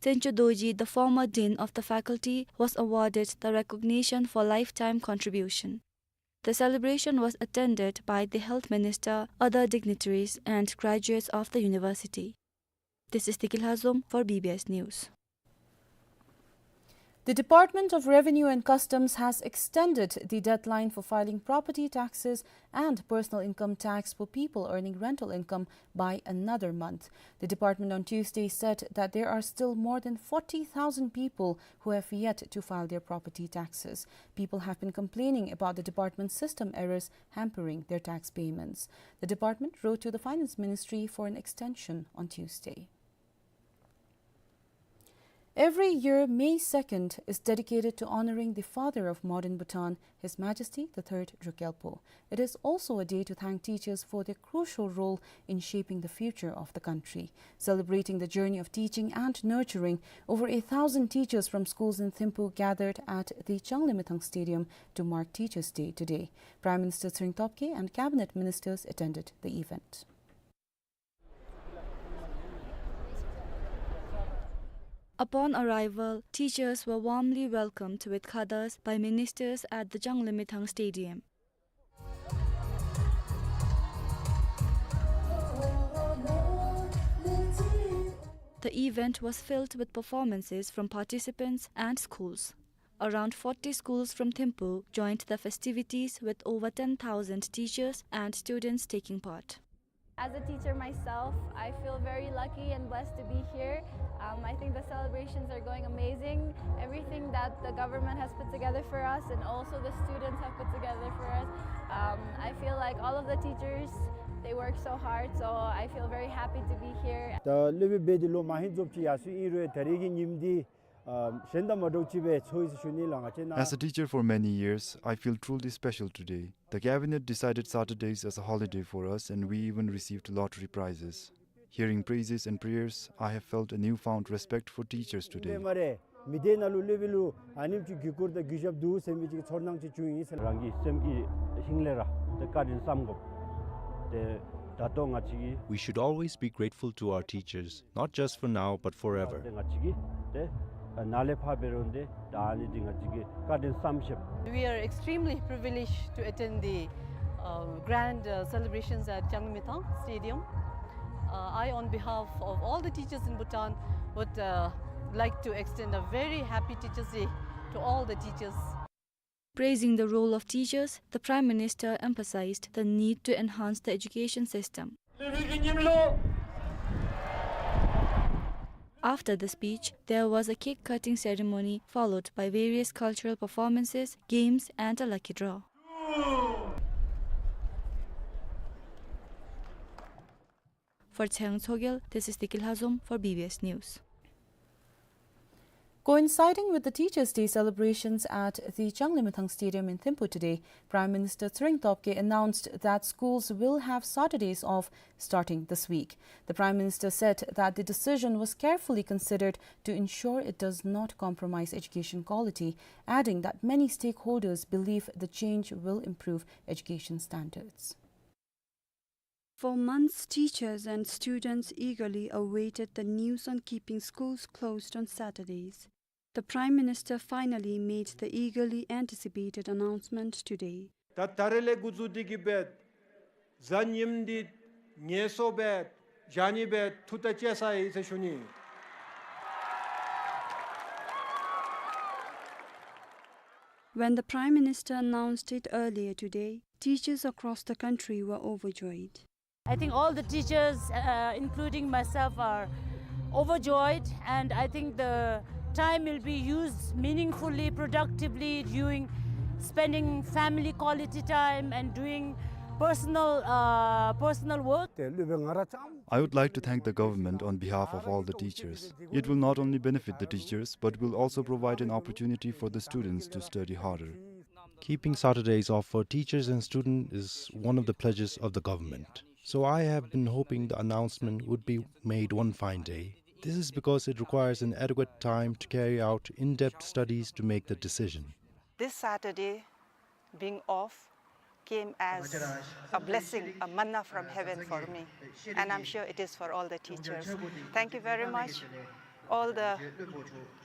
Tsencho Dorji, the former dean of the faculty, was awarded the recognition for lifetime contribution. The celebration was attended by the health minister, other dignitaries, and graduates of the university. This is Tikil Hazom for B B S News. The Department of Revenue and Customs has extended the deadline for filing property taxes and personal income tax for people earning rental income by another month. The department on Tuesday said that there are still more than forty thousand people who have yet to file their property taxes. People have been complaining about the department's system errors hampering their tax payments. The department wrote to the Finance Ministry for an extension on Tuesday. Every year, May second is dedicated to honoring the father of modern Bhutan, His Majesty the Third Drukgyalpo. It is also a day to thank teachers for their crucial role in shaping the future of the country. Celebrating the journey of teaching and nurturing, over a thousand teachers from schools in Thimphu gathered at the Changlimithang Stadium to mark Teachers' Day today. Prime Minister Tshering Tobgay and cabinet ministers attended the event. Upon arrival, teachers were warmly welcomed with khadas by ministers at the Changlimithang Stadium. The event was filled with performances from participants and schools. Around forty schools from Thimphu joined the festivities, with over ten thousand teachers and students taking part. As a teacher myself, I feel very lucky and blessed to be here. Um, I think the celebrations are going amazing. Everything that the government has put together for us and also the students have put together for us, um, I feel like all of the teachers, they work so hard, so I feel very happy to be here. ད་སློབ་དཔོན་འབད་དེ་ལོ་མ་ཧེ་རྫོགསཔ་ཅིག་ཡར་སོང་ཡི་རུང་ད་རེས་ཀྱི་ཉིནམ་འདི་ཨ་གཞན་དང་མ་འདྲཝ་ཅིག་སྦེ་ཚོར་ཡི་ཟེར་ཞུ་ནི་ལགས། ང་བཅས་ནང་། As a teacher for many years, I feel truly special today. The cabinet decided Saturdays as a holiday for us, and we even received lottery prizes. Hearing praises and prayers, I have felt a newfound respect for teachers today. སྨ་རེ། མི་སྡེ་ནང་ལུ་སློབ་དཔོན་ལུ་ཨ་ནེམ་ཅིག་གུས་བཀུར་དང་གུས་ཞབས་འདུག་ཟེར་མི་ཅིག་གི་ཚོར་སྣང་ཅིག་བྱུང་ཡི་ཟེར། རང་གི་སེམས་ཀྱི་ཧིང་ལས་ར་ཏེ་བཀའ་དྲིན་བསམ་དགོཔ་ཏེ་ད་ལྟོ་ང་བཅས་ཀྱིས། We should always be grateful to our teachers, not just for now, but forever. ཏེ་ང་བཅས་ཀྱིས་ཏེ་ནཱ་ལས་ཕར་འབད་རུང་ཏེ་ད་ཨ་ནི་འདི་ང་བཅས་ཀྱིས་བཀའ་དྲིན་བསམ་ཤེས། We are extremely privileged to attend the, uh, grand, uh, celebrations at Changlimithang Stadium. Uh, I, on behalf of all the teachers in Bhutan, would, uh, like to extend a very happy Teachers' Day to all the teachers. Praising the role of teachers, the Prime Minister emphasized the need to enhance the education system. After the speech, there was a cake-cutting ceremony followed by various cultural performances, games, and a lucky draw. For Tsheryang Tshogel, this is Deki Lhazom for B B S News. Coinciding with the Teachers' Day celebrations at the Changlimithang Stadium in Thimphu today, Prime Minister Tshering Tobgay announced that schools will have Saturdays off starting this week. The Prime Minister said that the decision was carefully considered to ensure it does not compromise education quality, adding that many stakeholders believe the change will improve education standards. For months, teachers and students eagerly awaited the news on keeping schools closed on Saturdays. The Prime Minister finally made the eagerly anticipated announcement today. ད་ད་རེས་ལས་འགོ་བཙུགས་ཏེ་གི་སྦེ་གཟའ་ཉིམ་འདི་ངལ་གསོ་སྦེ་བཞག་ནི་སྦེ་ཐུགས་ཐག་བཅད་ཚར་ཡི་ཟེར་ཞུ་ནི། When the Prime Minister announced it earlier today, teachers across the country were overjoyed. I think all the teachers, uh, including myself, are overjoyed, and I think the time will be used meaningfully, productively, doing, spending family quality time and doing personal, uh, personal work. I would like to thank the government on behalf of all the teachers. It will not only benefit the teachers, but will also provide an opportunity for the students to study harder. Keeping Saturdays off for teachers and students is one of the pledges of the government. So I have been hoping the announcement would be made one fine day. This is because it requires an adequate time to carry out in-depth studies to make the decision. This Saturday being off came as a blessing, a manna from heaven for me, and I'm sure it is for all the teachers. Thank you very much, all the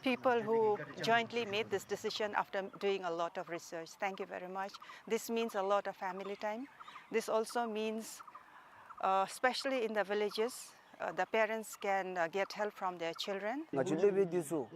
people who jointly made this decision after doing a lot of research. Thank you very much. This means a lot of family time. This also means, uh, especially in the villages, uh, the parents can, uh, get help from their children. ང་བཅས་སློབ་དཔོན་འདི་ཚུ་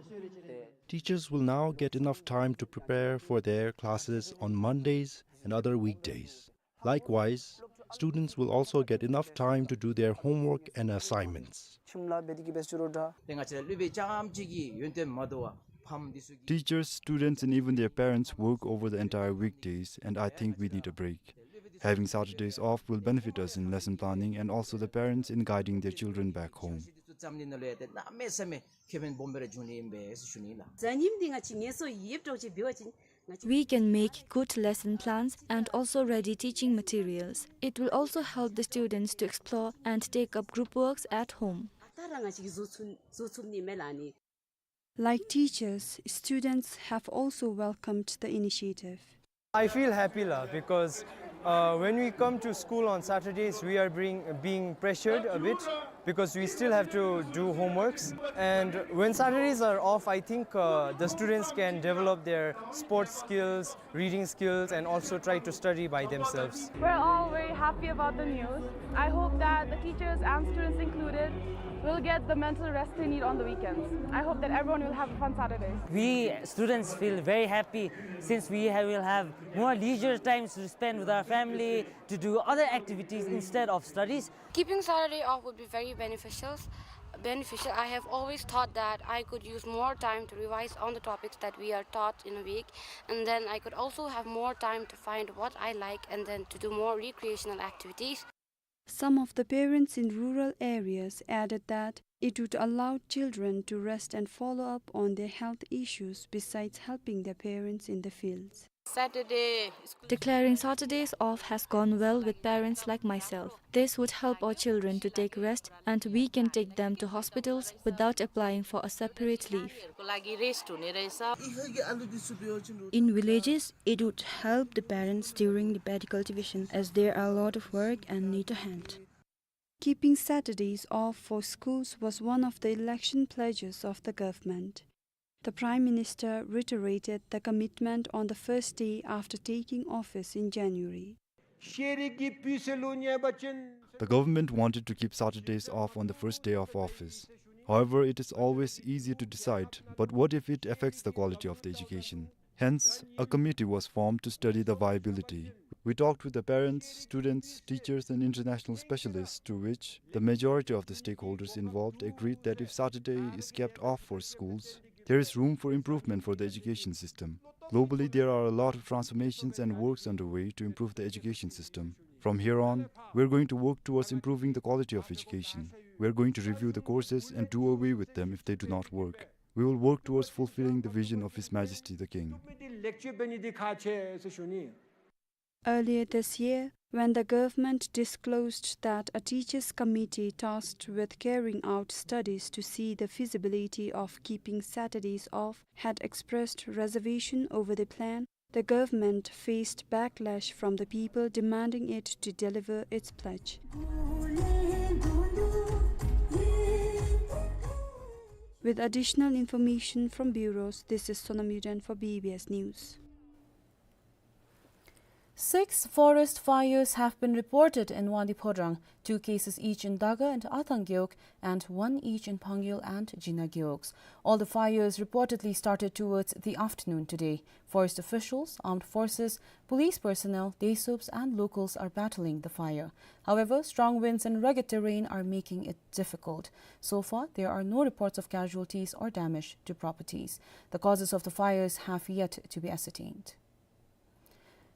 ཏེ། Teachers will now get enough time to prepare for their classes on Mondays and other weekdays. Likewise, students will also get enough time to do their homework and assignments. ཁྱིམ་ལས་འབད་དེ་གི་སྦེ་ཞུ་རུང་འདྲ། ཏེ་ང་བཅས་ར་སློབ་དཔོན་རྐྱངམ་གཅིག་གི་ཡོན་ཏན་མ་དོ་བར་ཕམ་འདི་ཚུ་གི། Teachers, students, and even their parents work over the entire weekdays, and I think we need a break. Having Saturdays off will benefit us in lesson planning and also the parents in guiding their children back home. འདི་ཚུ་ཙམ་ནི་ནང་ལས་ཏེ་གནམ་མེད་ས་མེད་ཁེ་ཕན་སྦོམ་སྦེ་ར་འབྱུང་ནི་ཨིན་པས་ཟེར་ཞུ་ནི་ལགས། གཟའ་ཉིམ་འདི་ང་བཅས་ངལ་གསོ་ཡོདཔ་འདྲཝ་ཅིག་འབད་བ་ཅིན། We can make good lesson plans and also ready teaching materials. It will also help the students to explore and take up group works at home. ཨ་རྟག་ར་ང་བཅས་ཀྱིས་བཟོ་ཚུགས་བཟོ་ཚུགས་ནི་མས་ལགས་ནི། Like teachers, students have also welcomed the initiative. I feel happy la, because, uh, when we come to school on Saturdays, we are being, being pressured a bit because we still have to do homeworks. And when Saturdays are off, I think, uh, the students can develop their sports skills, reading skills, and also try to study by themselves. We're all very happy about the news. I hope that the teachers and students included will get the mental rest they need on the weekends. I hope that everyone will have a fun Saturday. We students feel very happy since we have, will have more leisure times to spend with our family, to do other activities instead of studies. Keeping Saturday off would be very beneficial. Beneficial. I have always thought that I could use more time to revise on the topics that we are taught in a week, and then I could also have more time to find what I like and then to do more recreational activities. Some of the parents in rural areas added that it would allow children to rest and follow up on their health issues besides helping their parents in the fields. Saturday school. Declaring Saturdays off has gone well with parents like myself. This would help our children to take rest, and we can take them to hospitals without applying for a separate leave. In villages, it would help the parents during the paddy cultivation, as there are a lot of work and need a hand. Keeping Saturdays off for schools was one of the election pledges of the government. The Prime Minister reiterated the commitment on the first day after taking office in January. The government wanted to keep Saturdays off on the first day of office. However, it is always easier to decide, but what if it affects the quality of the education? Hence, a committee was formed to study the viability. We talked with the parents, students, teachers, and international specialists, to which the majority of the stakeholders involved agreed that if Saturday is kept off for schools, there is room for improvement for the education system. Globally, there are a lot of transformations and works underway to improve the education system. From here on, we are going to work towards improving the quality of education. We are going to review the courses and do away with them if they do not work. We will work towards fulfilling the vision of His Majesty the King. Earlier this year, when the government disclosed that a teachers' committee tasked with carrying out studies to see the feasibility of keeping Saturdays off had expressed reservation over the plan, the government faced backlash from the people demanding it to deliver its pledge. With additional information from bureaus, this is Sonam Yuden for B B S News. Six forest fires have been reported in Wangdue Phodrang, two cases each in Daga and Athang Gewog, and one each in Phangayul and Jinaw Gewogs. All the fires reportedly started towards the afternoon today. Forest officials, armed forces, police personnel, DESUPs and locals are battling the fire. However, strong winds and rugged terrain are making it difficult. So far, there are no reports of casualties or damage to properties. The causes of the fires have yet to be ascertained.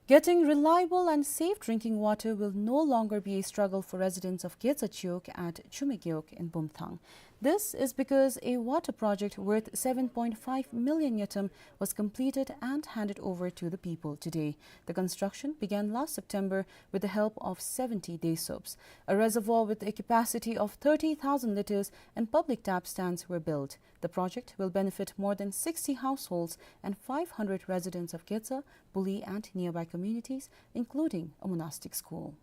Getting reliable and safe drinking water will no longer be a struggle for residents of Gedza Chiwog at Chumegewog in Bumthang. This is because a water project worth seven point five million ngultrum was completed and handed over to the people today. The construction began last September with the help of seventy DESUPs. A reservoir with a capacity of thirty thousand liters and public tap stands were built. The project will benefit more than sixty households and five hundred residents of Gedza, Buli and nearby communities, including a monastic school.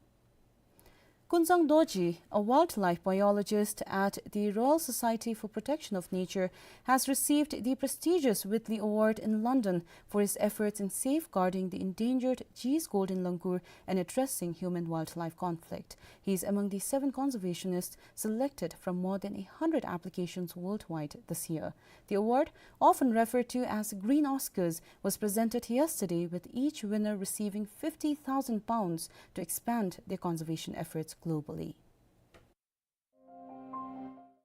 Kunzang Dorji, a wildlife biologist at the Royal Society for Protection of Nature, has received the prestigious Whitley Award in London for his efforts in safeguarding the endangered Gee's golden langur and addressing human-wildlife conflict. He is among the seven conservationists selected from more than a hundred applications worldwide this year. The award, often referred to as Green Oscars, was presented yesterday, with each winner receiving fifty thousand pounds to expand their conservation efforts globally.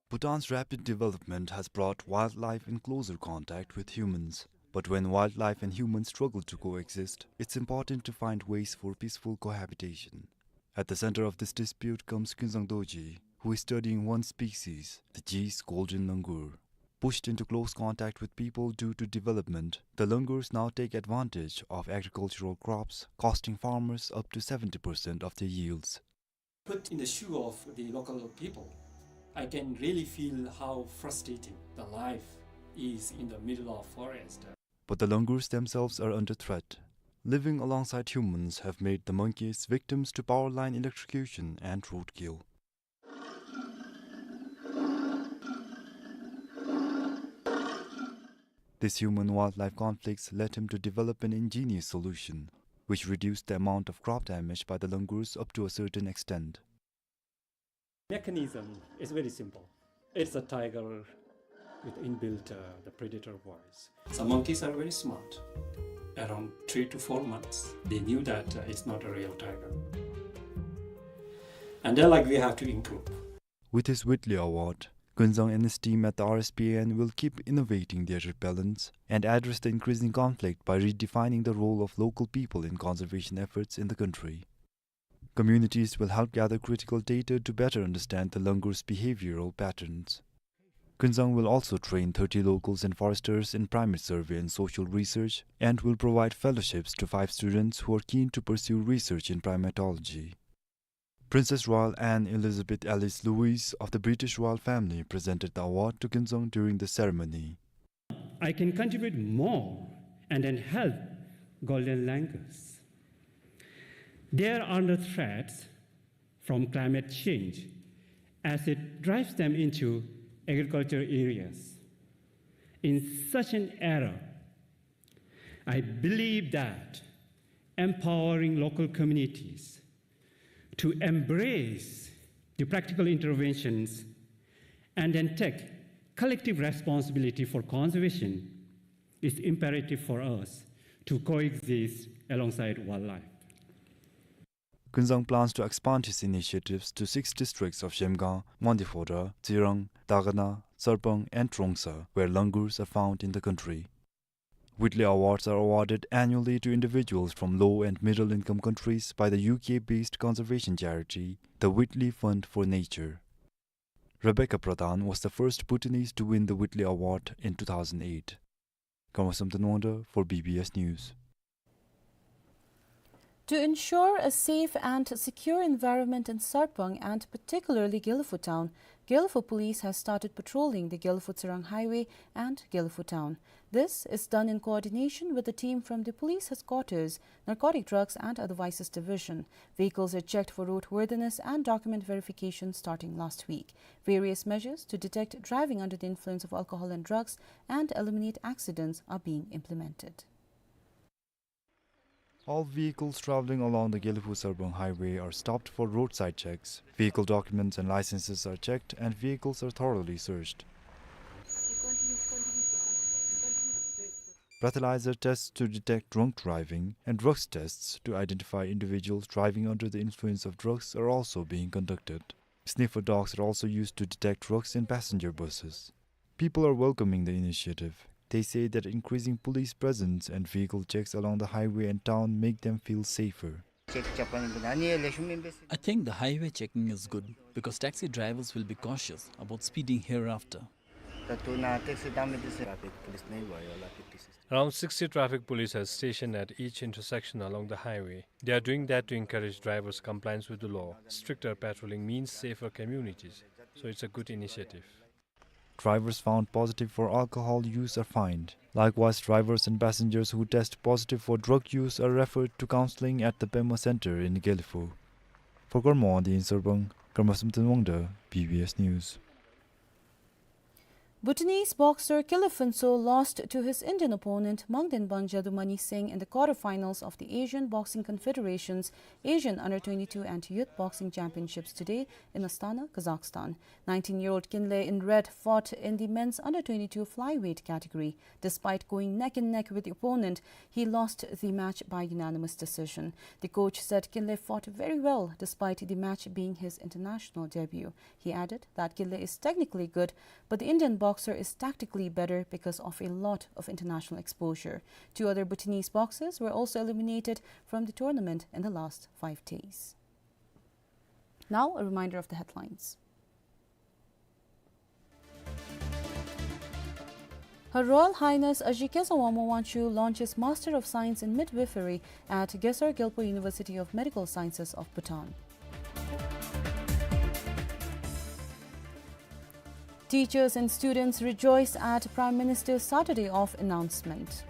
Bhutan's rapid development has brought wildlife in closer contact with humans. But when wildlife and humans struggle to coexist, it's important to find ways for peaceful cohabitation. At the center of this dispute comes Kunzang Dorji, who is studying one species, the Gee's golden langur. Pushed into close contact with people due to development, the langurs now take advantage of agricultural crops, costing farmers up to seventy percent of their yields. Put in the shoe of the local people, I can really feel how frustrating the life is in the middle of forest. But the langurs themselves are under threat. Living alongside humans have made the monkeys victims to power line electrocution and roadkill. This human-wildlife conflicts led him to develop an ingenious solution, which reduced the amount of crop damage by the langurs up to a certain extent. Mechanism is very simple. It's a tiger with inbuilt, uh, the predator voice. Some monkeys are very smart. Around three to four months, they knew that, uh, it's not a real tiger. And they're like, "We have to improve." With his Whitley Award, Kunzang and his team at the R S P A N will keep innovating their repellents and address the increasing conflict by redefining the role of local people in conservation efforts in the country. Communities will help gather critical data to better understand the langur's behavioral patterns. Gunzang will also train thirty locals and foresters in primate survey and social research and will provide fellowships to five students who are keen to pursue research in primatology. Princess Royal Anne Elizabeth Alice Louise of the British royal family presented the award to Gunzang during the ceremony. I can contribute more and then help golden langurs. They are under threats from climate change as it drives them into agriculture areas. In such an era, I believe that empowering local communities to embrace the practical interventions and then take collective responsibility for conservation is imperative for us to coexist alongside wildlife. Gunzang plans to expand his initiatives to six districts of Zhemgang, Mangtiphoda, Tsirang, Dagana, Sarpang, and Trongsa, where langurs are found in the country. Whitley Awards are awarded annually to individuals from low and middle income countries by the U K-based conservation charity, the Whitley Fund for Nature. Rebecca Pradhan was the first Bhutanese to win the Whitley Award in two thousand eight. Karma Samten Wangda for B B S News. To ensure a safe and secure environment in Sarpang and particularly Gelephu town, Gelephu police has started patrolling the Gelephu-Tsirang highway and Gelephu town. This is done in coordination with the team from the police headquarters, Narcotic Drugs and Other Vices Division. Vehicles are checked for roadworthiness and document verification starting last week. Various measures to detect driving under the influence of alcohol and drugs and eliminate accidents are being implemented. All vehicles traveling along the Gelephu-Sarpang highway are stopped for roadside checks. Vehicle documents and licenses are checked and vehicles are thoroughly searched. Breathalyzer tests to detect drunk driving and drugs tests to identify individuals driving under the influence of drugs are also being conducted. Sniffer dogs are also used to detect drugs in passenger buses. People are welcoming the initiative. They say that increasing police presence and vehicle checks along the highway and town make them feel safer. I think the highway checking is good because taxi drivers will be cautious about speeding hereafter. Around sixty traffic police are stationed at each intersection along the highway. They are doing that to encourage drivers' compliance with the law. Stricter patrolling means safer communities, so it's a good initiative. Drivers found positive for alcohol use are fined. Likewise, drivers and passengers who test positive for drug use are referred to counseling at the Pema Center in Gelephu. For Karma Wangdi in Sarpang, Karma Samten Wangda, B B S News. Bhutanese boxer Kele Phuntsho lost to his Indian opponent Mangdenbang Jadumani Singh in the quarterfinals of the Asian Boxing Confederation's Asian Under twenty-two and Youth Boxing Championships today in Astana, Kazakhstan. Nineteen-year-old Kinle in red fought in the men's under twenty-two flyweight category. Despite going neck and neck with the opponent, he lost the match by unanimous decision. The coach said Kinle fought very well despite the match being his international debut. He added that Kinle is technically good, but the Indian boxer is tactically better because of a lot of international exposure. Two other Bhutanese boxers were also eliminated from the tournament in the last five days. Now, a reminder of the headlines. Her Royal Highness Aji Keza Wangmo Wangchuck launches Master of Science in Midwifery at Gesar Gyalpo University of Medical Sciences of Bhutan. Teachers and students rejoice at Prime Minister's Saturday off announcement.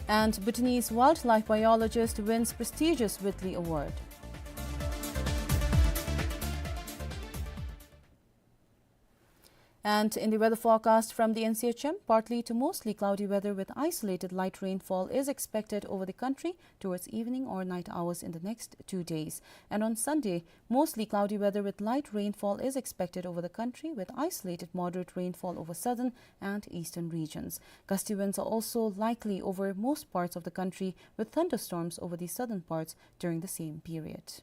And Bhutanese wildlife biologist wins prestigious Whitley Award. And in the weather forecast from the N C H M, partly to mostly cloudy weather with isolated light rainfall is expected over the country towards evening or night hours in the next two days. And on Sunday, mostly cloudy weather with light rainfall is expected over the country, with isolated moderate rainfall over southern and eastern regions. Gusty winds are also likely over most parts of the country, with thunderstorms over the southern parts during the same period.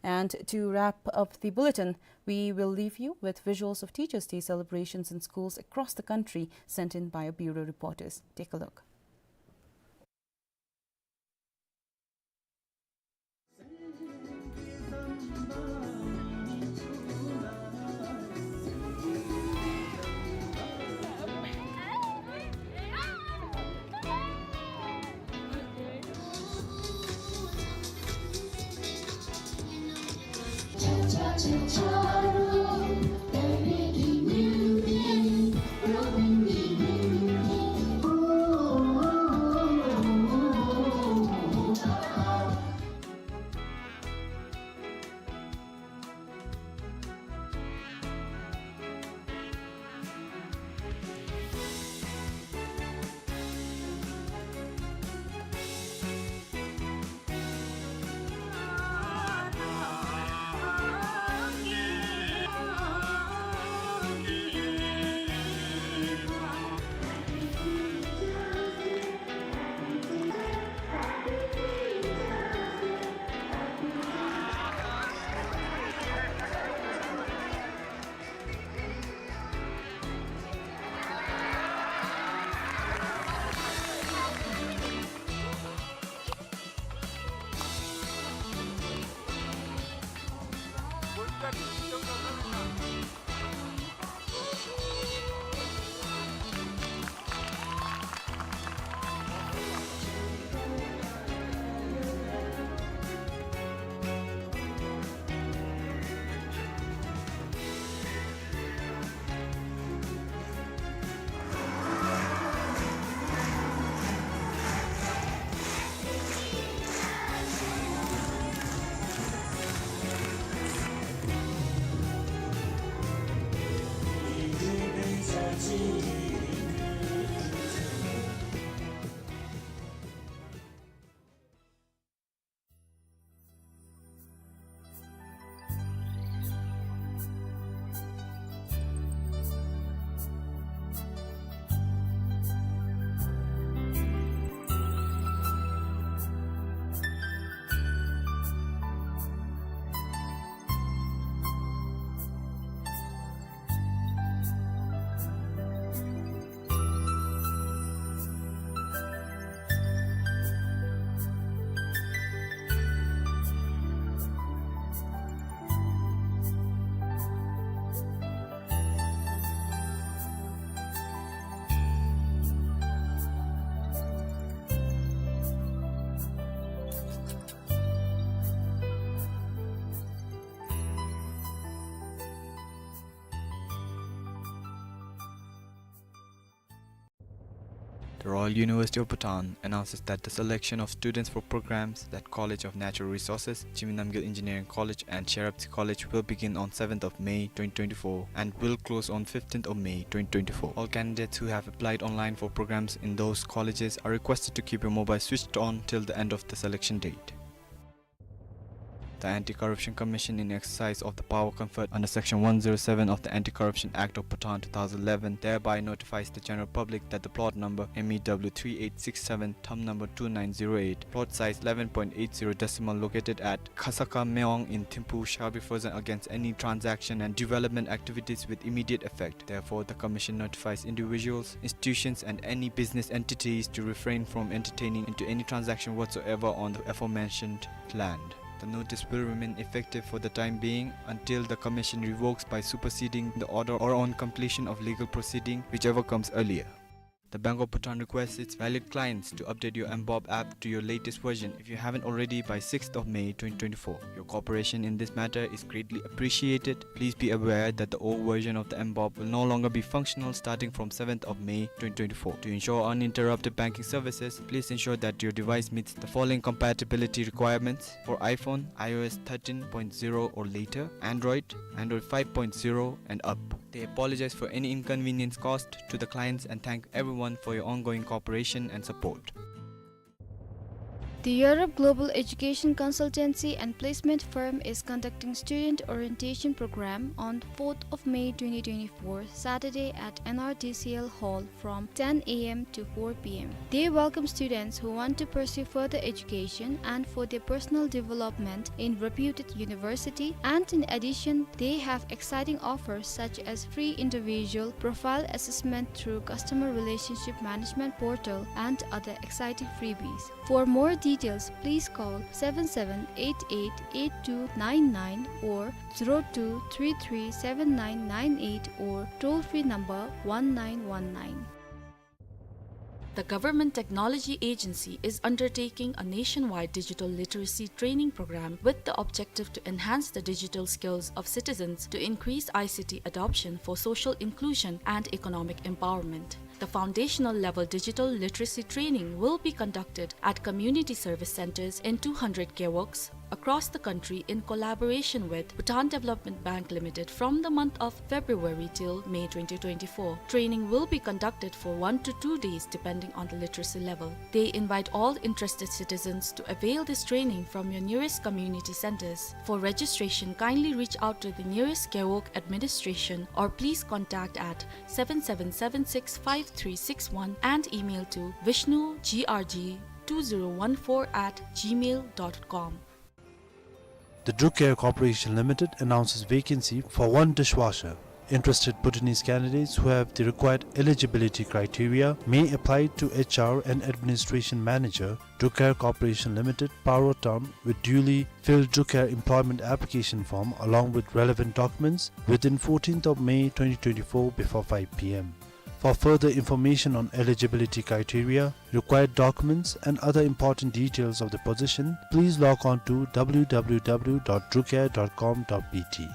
And to wrap up the bulletin, we will leave you with visuals of Teachers' Day celebrations in schools across the country, sent in by our bureau reporters. Take a look. The Royal University of Bhutan announces that the selection of students for programs at College of Natural Resources, Jigme Namgyel Engineering College and Sherabtse College will begin on seventh of May twenty twenty-four and will close on fifteenth of May twenty twenty-four. All candidates who have applied online for programs in those colleges are requested to keep your mobile switched on till the end of the selection date. The Anti-Corruption Commission, in exercise of the power conferred under Section one zero seven of the Anti-Corruption Act of Bhutan two thousand eleven, thereby notifies the general public that the plot number M E W three eight six seven, thumb number two nine zero eight, plot size eleven point eight zero decimal, located at Khasaka Mewang in Thimphu, shall be frozen against any transaction and development activities with immediate effect. Therefore, the Commission notifies individuals, institutions, and any business entities to refrain from entertaining into any transaction whatsoever on the aforementioned land. The notice will remain effective for the time being until the Commission revokes by superseding the order or on completion of legal proceeding, whichever comes earlier. The Bank of Bhutan requests its valued clients to update your mBob app to your latest version if you haven't already by sixth of May twenty twenty-four. Your cooperation in this matter is greatly appreciated. Please be aware that the old version of the mBob will no longer be functional starting from seventh of May twenty twenty-four. To ensure uninterrupted banking services, please ensure that your device meets the following compatibility requirements for iPhone, iOS thirteen point zero or later, Android, Android five point zero and up. They apologize for any inconvenience caused to the clients and thank everyone for your ongoing cooperation and support. The Europe Global Education Consultancy and Placement Firm is conducting student orientation program on fourth of May twenty twenty-four, Saturday at N R D C L Hall from ten A M to four P M. They welcome students who want to pursue further education and for their personal development in reputed university, and in addition, they have exciting offers such as free individual profile assessment through customer relationship management portal and other exciting freebies. For more details, please call seven seven eight eight eight two nine nine or zero two three three seven nine nine eight or toll-free number one nine one nine. The Government Technology Agency is undertaking a nationwide digital literacy training program with the objective to enhance the digital skills of citizens to increase I C T adoption for social inclusion and economic empowerment. The foundational level digital literacy training will be conducted at community service centers in two hundred gewogs across the country in collaboration with Bhutan Development Bank Limited from the month of February till May twenty twenty-four. Training will be conducted for one to two days depending on the literacy level. They invite all interested citizens to avail this training from your nearest community centers. For registration, kindly reach out to the nearest gewog administration or please contact at seven seven seven six five three six one and email to vishnu G R G two zero one four at gmail dot com. The Druk Air Corporation Limited announces vacancy for one dishwasher. Interested Bhutanese candidates who have the required eligibility criteria may apply to H R and Administration Manager, Druk Air Corporation Limited, Paro Town, with duly filled Druk Air employment application form along with relevant documents within fourteenth of May twenty twenty-four before five P M. For further information on eligibility criteria, required documents, and other important details of the position, please log on to W W W dot drukair dot com dot B T.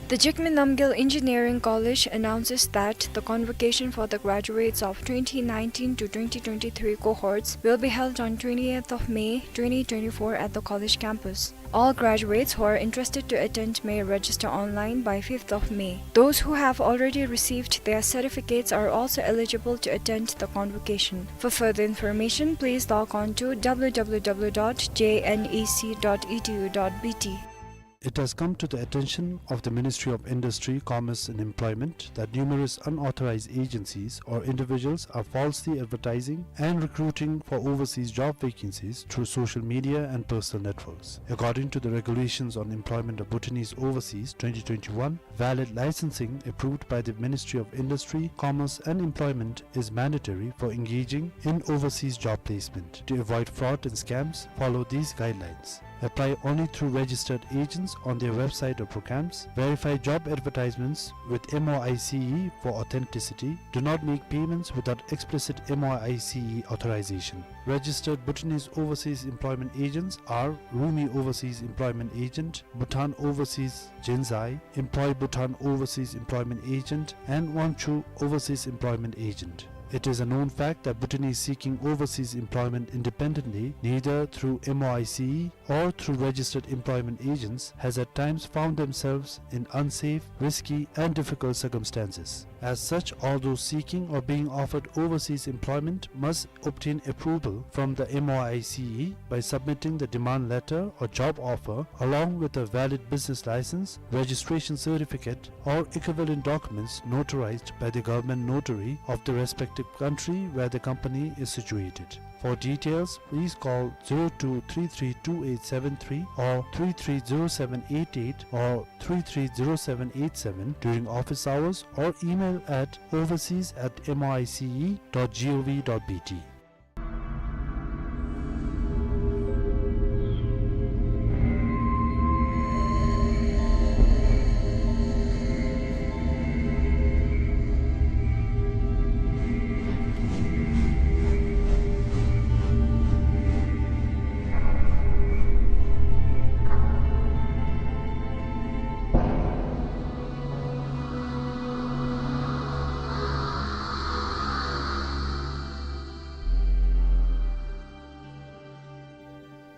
The Jigme Namgyel Engineering College announces that the convocation for the graduates of twenty nineteen to twenty twenty-three cohorts will be held on twentieth of May twenty twenty-four at the college campus. All graduates who are interested to attend may register online by fifth of May. Those who have already received their certificates are also eligible to attend the convocation. For further information, please log on to W W W dot J N E C dot E D U dot B T. It has come to the attention of the Ministry of Industry, Commerce and Employment that numerous unauthorized agencies or individuals are falsely advertising and recruiting for overseas job vacancies through social media and personal networks. According to the Regulations on Employment of Bhutanese Overseas twenty twenty-one, valid licensing approved by the Ministry of Industry, Commerce and Employment is mandatory for engaging in overseas job placement. To avoid fraud and scams, follow these guidelines. Apply only through registered agents on their website or programs. Verify job advertisements with M O I C E for authenticity. Do not make payments without explicit M O I C E authorization. Registered Bhutanese overseas employment agents are Rumi Overseas Employment Agent, Bhutan Overseas Jenzai, Employ Bhutan Overseas Employment Agent, and Wangchuh Overseas Employment Agent. It is a known fact that Bhutanese seeking overseas employment independently, neither through M O I C E or through registered employment agents, has at times found themselves in unsafe, risky, and difficult circumstances. As such, all those seeking or being offered overseas employment must obtain approval from the M O I C E by submitting the demand letter or job offer along with a valid business license, registration certificate, or equivalent documents notarized by the government notary of the respective country where the company is situated. For details, please call zero two three three two eight seven three or three three zero seven eight eight or three three zero seven eight seven during office hours or email at overseas at M O I C E dot G O V dot B T.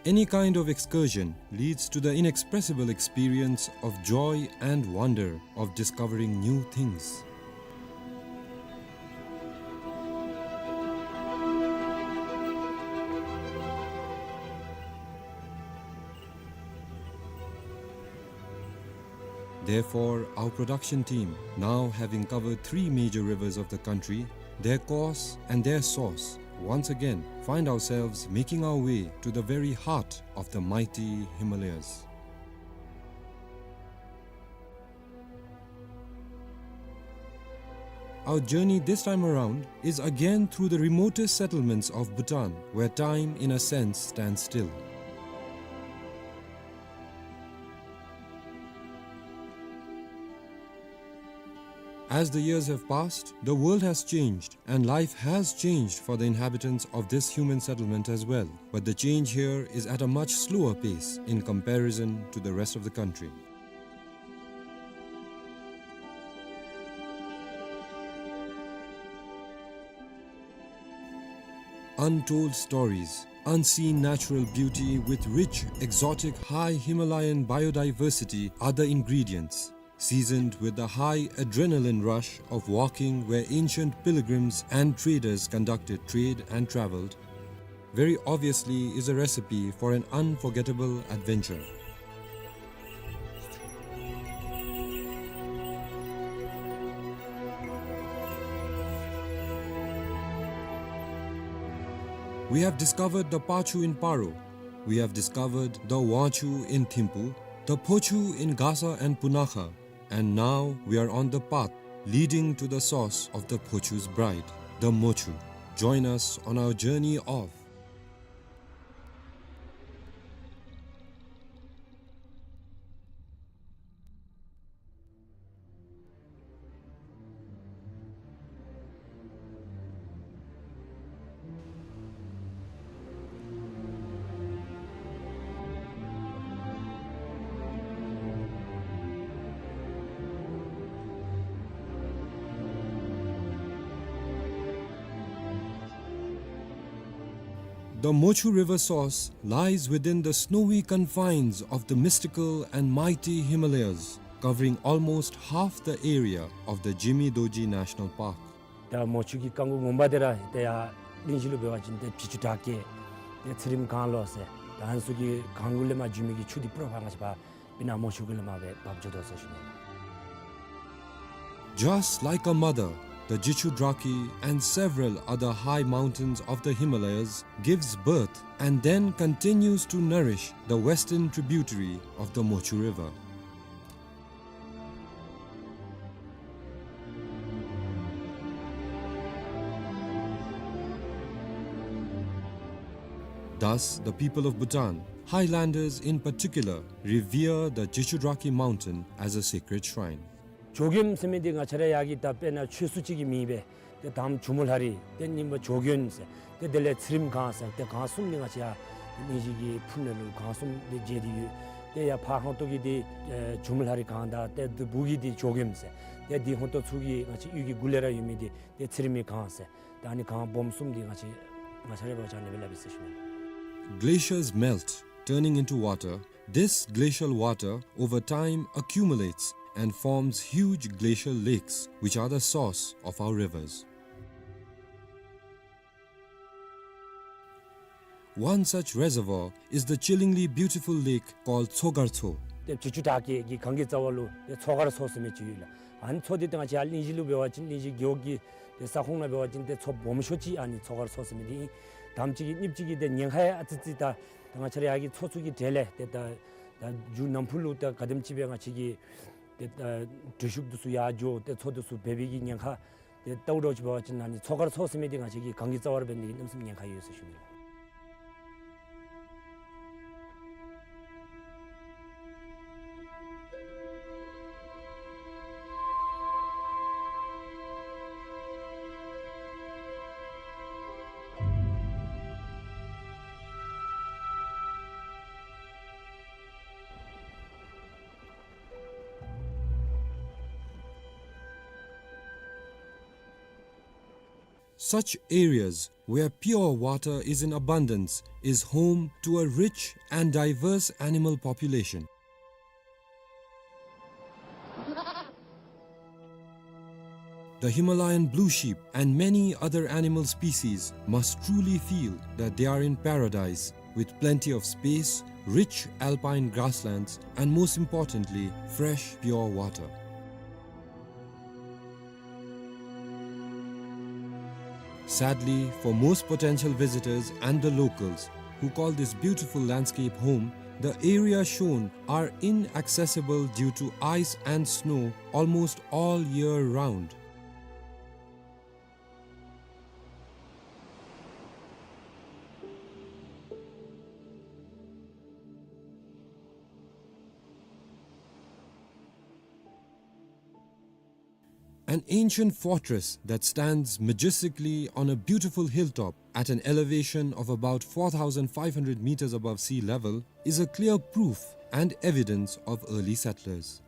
Any kind of excursion leads to the inexpressible experience of joy and wonder of discovering new things. Therefore, our production team, now having covered three major rivers of the country, their course and their source, once again find ourselves making our way to the very heart of the mighty Himalayas. Our journey this time around is again through the remotest settlements of Bhutan, where time, in a sense, stands still. As the years have passed, the world has changed, and life has changed for the inhabitants of this human settlement as well. But the change here is at a much slower pace in comparison to the rest of the country. Untold stories, unseen natural beauty with rich, exotic, high Himalayan biodiversity are the ingredients, seasoned with the high adrenaline rush of walking where ancient pilgrims and traders conducted trade and traveled, very obviously is a recipe for an unforgettable adventure. We have discovered the Pachu in Paro. We have discovered the Wangchu in Thimphu, the Phochu in Gasa and Punakha, and now we are on the path leading to the source of the Phochu's bride, the Mochu. Join us on our journey of The Mochu River source lies within the snowy confines of the mystical and mighty Himalayas, covering almost half the area of the Jimi Dorji National Park. ད་མོ་ཆུ་གི་རྐང་མགོ་ངོ་མ་དེ་ར་ཏེ་ཡར་གླིང་བཞི་ལུ་འབད་བ་ཅིན་ཏེ་བྱི་ཅུ་བྲག་སྐྱེས་ཏེ་ཚེ་རིངམ་གངས་ལོག་ཟེར་ད་ཨ་ནི་ཚུ་གི་གངས་གུ་ལས་མར་འགྱོ་མི་གི་ཆུ་འདི་པུ་ར་ཕར་ང་བཅས་ཕར་སྤུ་ན་མོ་ཆུ་གུ་ལས་མར་སྦེ་འབབ་འགྱོ་དོ་ཟེར་ཞུ་ནི། Just like a mother, the Jichhu Draki and several other high mountains of the Himalayas gives birth and then continues to nourish the western tributary of the Mochu River. Thus, the people of Bhutan, highlanders in particular, revere the Jichhu Draki mountain as a sacred shrine. ཇོ་མགོན་ཟེར་མི་འདི་ང་བཅས་ར་ཡར་གྱི་ད་དཔེར་ན་ཆོས་སྲུང་ཅིག་གི་མིང་སྦེ་ཏེ་དང་པ་ཇོ་མོ་ལྷ་རི་ཏེ་གཉིས་པ་ཇོ་མགོན་ཟེར་ཏེ་དེ་ལས་ཚེ་རིངམ་གངས་ཟེར་ཏེ་གངས་གསུམ་འདི་ང་བཅས་ཡར་གླིང་བཞི་གི་ཕུ་ནང་ལུ་གངས་གསུམ་འདི་མཇལ་ཏེ་ཡོད། ཏེ་ཡར་ཕར་ཧོང་ཏོ་གི་འདི་ཨེ་ཇོ་མོ་ལྷ་རི་གངས་དང་ཏེ་འདི་སྦུག་གི་འདི་ཇོ་མགོན་ཟེར་ཏེ་འདི་ཧོང་ཏོ་ཚུ་གི་ང་བཅས་གཡུས་ཀྱི་གུ་ལས་ར་ཡོད་མི་འདི་ཏེ་ཚེ་རིངམ་གངས་ཟེར་ད་ཨ་ནི་གངས་སྦོམ་གསུམ་འདི་ང་བཅས་ང་བཅས་ར་འབད་བ་ཅིན་ཨ་ནི་སྦེ་སླབ་ཨིན་ཟེར་ཞུ་ནི། Glaciers melt, turning into water. This glacial water over time accumulates and forms huge glacial lakes, which are the source of our rivers. One such reservoir is the chillingly beautiful lake called Tsogar Tso. ཏེ་བྱི་ཅུ་བྲག་སྐྱེས་ཀྱི་གངས་ཀྱི་རྩ་བ་ལུ་ཏེ་མཚོ་མཁར་མཚོ་ཟེར་མི་ཅིག་ཡོད་ལགས། ཨ་ནི་མཚོ་འདི་ཏེ་ང་བཅས་ཡར་གླིང་བཞི་ལུ་འབད་བ་ཅིན་གླིང་བཞི་རྒེད་འོག་གི་ཏེ་ས་ཁོངས་ནང་འབད་བ་ཅིན་ཏེ་མཚོ་སྦོམ་ཤོས་ཅིག་ཨ་ནི་མཚོ་མཁར་མཚོ་ཟེར་མི་འདི་ཨིན། དང་པ་ཅིག་གི་གཉིས་པ་ཅིག་གི་ཏེ་ཉེན་ཁ་ཡང་ཨ་ཙི་ཙི་ད་ད་ང་བཅས་ར་ཡར་གྱི་མཚོ་ཚུ་གི་གྲས་ལས་ཏེ་ད་ད་མཇུག་ནམ་ཕུགས་ལུ་ད་ག་དེམ་ཅིག་སྦེ་ང་བཅས་ཀྱི་ཏེ་ད་འགྲུལ་བཞུད་འདི་ཚུ་ཡར་འགྱོ་ཏེ་མཚོ་འདི་ཚུ་འབད་བའི་གི་ཉེན་ཁ་ཏེ་ལྟཝ་ད་ཅིག་འབད་བ་ཅིན་ཨ་ནི་མཚོ་མཁར་མཚོ་ཟེར་མི་འདི་ང་བཅས་ཀྱི་གངས་ཀྱི་རྩ་བར་འབད་ནི་གི་གནམ་མེད་ས་མེད་ཉེན་ཁ་ཡོད་ཟེར་ཞུ་ནི། Such areas where pure water is in abundance is home to a rich and diverse animal population. The Himalayan blue sheep and many other animal species must truly feel that they are in paradise, with plenty of space, rich alpine grasslands, and most importantly, fresh, pure water. Sadly, for most potential visitors and the locals who call this beautiful landscape home, the area shown are inaccessible due to ice and snow almost all year round. An ancient fortress that stands majestically on a beautiful hilltop at an elevation of about four thousand five hundred meters above sea level is a clear proof and evidence of early settlers.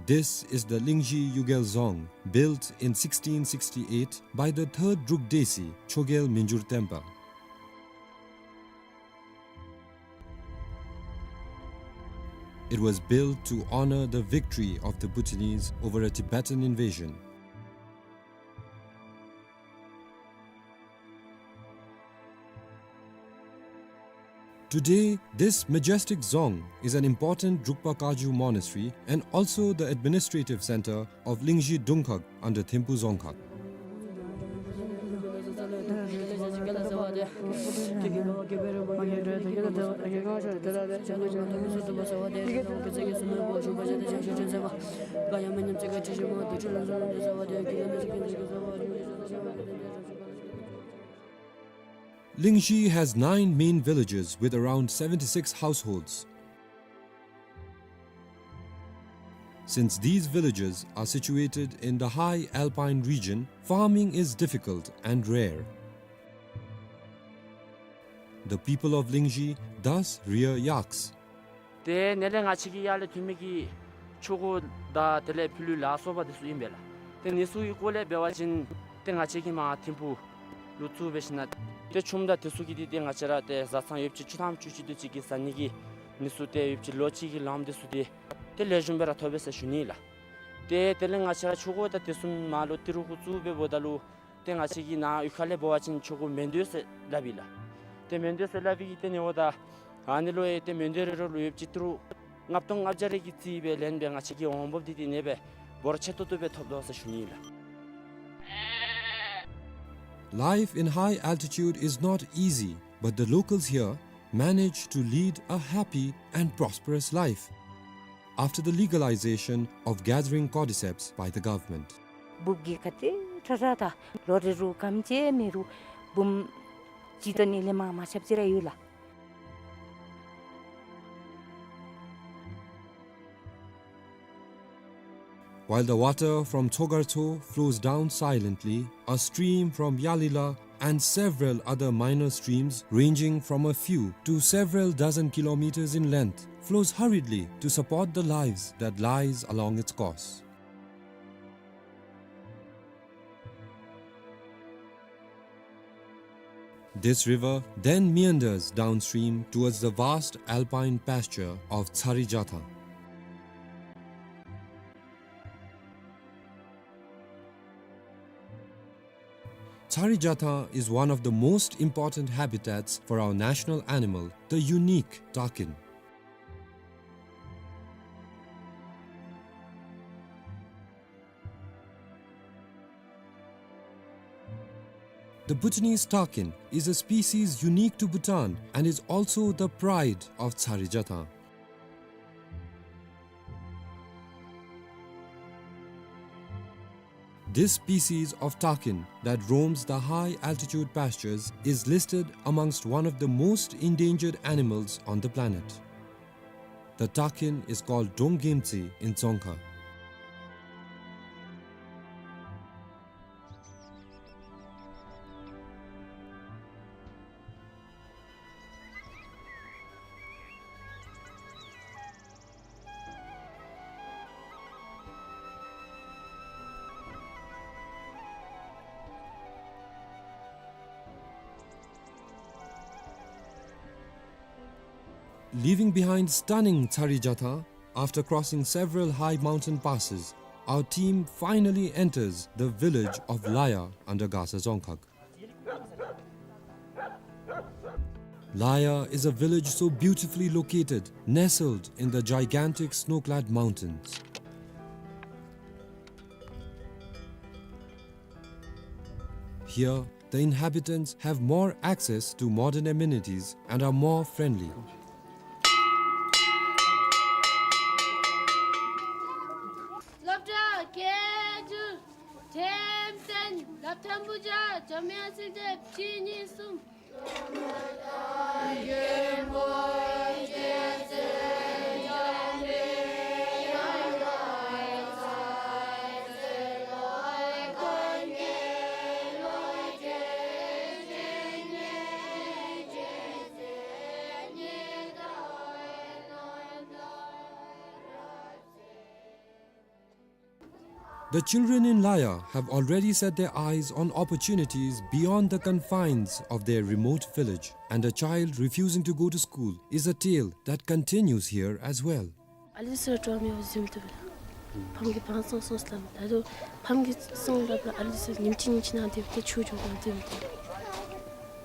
This is the Lingzhi Yugel Dzong, built in sixteen sixty-eight by the third Druk Desi, Chogyel Minjur Tenpa. It was built to honor the victory of the Bhutanese over a Tibetan invasion. Today, this majestic dzong is an important Drukpa Kagyu monastery and also the administrative center of Lingzhi Dungkhag under Thimphu Dzongkhag. Lingzhi has nine main villages with around seventy-six households. Since these villages are situated in the high alpine region, farming is difficult and rare. The people of Lingzhi thus rear yaks. ཏེ་ནཱ་ལས་ང་བཅས་ཀྱི་ཡར་ལས་ཐོན་མི་གི་ཆོ་ག་དང་དེ་ལས་ཕྱི་ལུ་ལ་སོགས་པ་དེ་ཚུ་ཨིན་པས་ལགས། ཏེ་ནི་ཚུ་གི་སྐོར་ལས་འབད་བ་ཅིན་ཏེ་ང་བཅས་ཀྱིས་མར་ཐིམ་ཕུག་ལུ་ཚུར་འབད་ཞིནམ་ཏེ་ཆུམ་དང་དེ་ཚུ་གི་དེ་ཏེ་ང་བཅས་ར་ཏེ་བཟའ་ཚང་ཡོདཔ་ཅིག་བཅུ་ཐམ་བཅུ་གཅིག་དེ་ཅིག་གི་བཟའ་ནི་གི་ནི་ཚུ་ཏེ་ཡོདཔ་ཅིག་ལོ་གཅིག་གི་ལངམ་དེ་ཚུ་ཏེ་ཏེ་ལེགས་ཤོམ་སྦེ་ར་ཐོབ་པས་ཟེར་ཞུ་ནི་ལགས། ཏེ་དེ་ལས་ང་བཅས་ར་ཆོ་ག་དང་དེ་ཚུ་མར་ལུ་ཏི་རུ་གུ་བཙུགས་སྦེ་འབདཝ་ད་ལུ་ཏེ་ང་བཅས་ཀྱི་ནཱ་གཡུས་ཁ་ལས་འབད་བ་ཅིན་ཆོ་ག་མེན་དོ་ཟེར་སླབ་ཨིན་ལགས། ཏེ་མེན་དོ་ཟེར་སླབ་ཨིན་གི་ཏེ་ནི་འབདཝ་ད་ཨ་ནི་ལུ་ཡང་ཏེ་མེན་དོ་རེ་རེ་ལུ་ཡོདཔ་ཅིག་ཏི་རུ་ལྔ་སྟོང་ལྔ་བརྒྱ་རེ་གི་རྩིས་སྦེ་ལེན་སྦེ་ང་བཅས་ཀྱི་འོང་འབབ་འདི་ཏེ་ཨ་ནེ་སྦེ་འབོར་ཆེ་ཏོག་ཏོ་སྦེ་ཐོབ་དོ་ཟེར་ཞུ་ནི་ལགས། Life in high altitude is not easy, but the locals here manage to lead a happy and prosperous life after the legalization of gathering cordyceps by the government. འབུཔ་གི་ག་ཏེ་ཁྲ་ཁྲ་དང་ལོ་རེ་རུ་གམ་ཅིག་མེད་རུང་འབུམ་གཅིག་དང་ཨ་ནི་ལས་མར་མ་ཆབ་ཅིག་ར་ཡོད་ལགས། While the water from Tsogartso flows down silently, a stream from Yalila and several other minor streams ranging from a few to several dozen kilometers in length flows hurriedly to support the lives that lies along its course. This river then meanders downstream towards the vast alpine pasture of Tsari Jatha. Tsari Jatha is one of the most important habitats for our national animal, the unique takin. The Bhutanese takin is a species unique to Bhutan and is also the pride of Tsari Jatha. This species of takin that roams the high altitude pastures is listed amongst one of the most endangered animals on the planet. The takin is called Dong Gemtsi in Dzongkha. Leaving behind stunning Tsari Jatha, after crossing several high mountain passes, our team finally enters the village of Laya under Gasa Dzongkhag. Laya is a village so beautifully located, nestled in the gigantic snow-clad mountains. Here, the inhabitants have more access to modern amenities and are more friendly. སློབ་གྲྭ་སྐད་སྒྱུར་འགྲེམས་སྟོན་སློབ་ཐོན་པོ་ཇ་འཇམ་དབྱངས་སྲིད་དེ་ཕྱི་ཉིན་གསུམ། The children in Laya have already set their eyes on opportunities beyond the confines of their remote village, and a child refusing to go to school is a tale that continues here as well. ཨ་ལུ་ཚུ་ལུ་སྤྲོ་བ་མེདཔ་བཟུམ་འདུག་ལགས། ཕམ་གིས་བང་བཙོང་སོང་ཟེར་སླབ་མས། ད་རུང་ཕམ་གིས་བཙོང་སླབ་ལགས། ཨ་ལུ་ཚུ་ཉིནམ་གཅིག་ཉིནམ་གཅིག་ནང་འདི་སྦེ་ཏེ་ཆོས་འགྱོ་དགོཔ་འདི་སྦེ་ཏེ།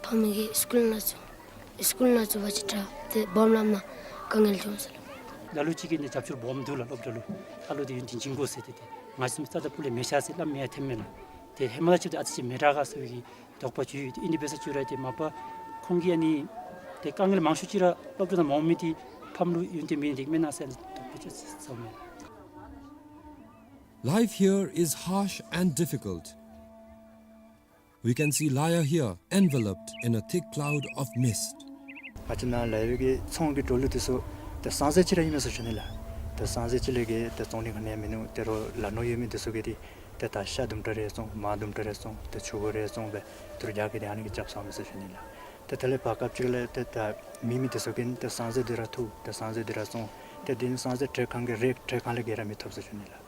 ཕམ་གིས་སི་ཀུལ་ནང་བཙུགས། སི་ཀུལ་ནང་བཙུགས་པ་ཅིན་དྲག་ཏེ་སྦོམ་སླབ་ན་དཀའ་ངལ་འབྱུང་ཟེར་སླབ། ལ་ལུ་ཅིག་གིས་ནི་རྒྱབ་སྐྱོར་སྦོམ་འདུག་ལགས། སློབ་གྲྭ་ལུ་ཨ་ལུ་འདི་ཡུན་བརྟན་བྱིན་དགོ་ཟེར་ཏེ། ཏེ་ང་བཟུམ་རྩ་དང་སྤུ་ལས་མེད་ཤག་ཟེར་སླབ་མི་ཡང་ཐོནམ་མས་ལགས། ཏེ་ཧེ་མ་ལས་ཕྱི་ཏེ་ཨ་ཙི་ཅིག་མི་དྲག་ག་ཟེར་བའི་གི་དོགས་པ་བྱུང་ཡི། ཏེ་ཨིན་དེ་འབད་ས་ཅིག་ར་ཏེ་མ་པ་ཁོང་གིས་ཨ་ནི་ཏེ་དཀའ་ངལ་མང་ཤོས་ཅིག་ར་སློབ་གྲྭ་ནང་མ་འོང་མི་འདི་ཕམ་ལུ་ཡུན་བརྟན་མེད་ནི་འདི་མེན་ན་ཟེར་ཨ་ནི་དོགས་པ་ཅིག་ཟཝ་མས། Life here is harsh and difficult. We can see Laya here enveloped in a thick cloud of mist. ང་བཅས་ནཱ་ལ་ཡོད་པའི་གི་ཚོང་གི་འགྲོ་ལུགས་འདི་ཚུ་ཏེ་སང་ཟེར་ཅིག་ར་ཨིན་མས་ཟེར་ཞུ་ནི་ལགས། ཏེ་སང་ཟེར་ཅིག་ལས་གི་ཏེ་བཙོང་ནི་ག་ནི་ཡང་མིན་ནུག། ཏེ་རོགས་ལ་ནོར་ཡོད་མི་འདི་ཚུ་གིས་འདི་ཏེ་ད་ཤ་དུམ་གྲ་རེ་བཙོང་མར་དུམ་གྲ་རེ་བཙོང་ཏེ་ཕྱུར་བུ་རེ་བཙོང་སྦེ་ཏི་རུ་རྒྱག་གི་ཏེ་ཨ་ནི་གི་རྐྱབ་སོང་མས་ཟེར་ཞུ་ནི་ལགས། ཏེ་དེ་ལས་བར་སྐབས་ཅིག་ལས་ཏེ་ད་མེད་མི་འདི་ཚུ་གིས་ཏེ་སང་ཟེར་འདི་ར་འཐུ་ཏེ་སང་ཟེར་འདི་ར་བཙོང་ཏེ་འདི་ནི་སང་ཟེར་དྲོད་ཁང་གི་རེག་དྲོད་ཁང་ལས་བརྒལ་ར་མི་ཐོབ་ཟེར་ཞུ་ནི་ལགས།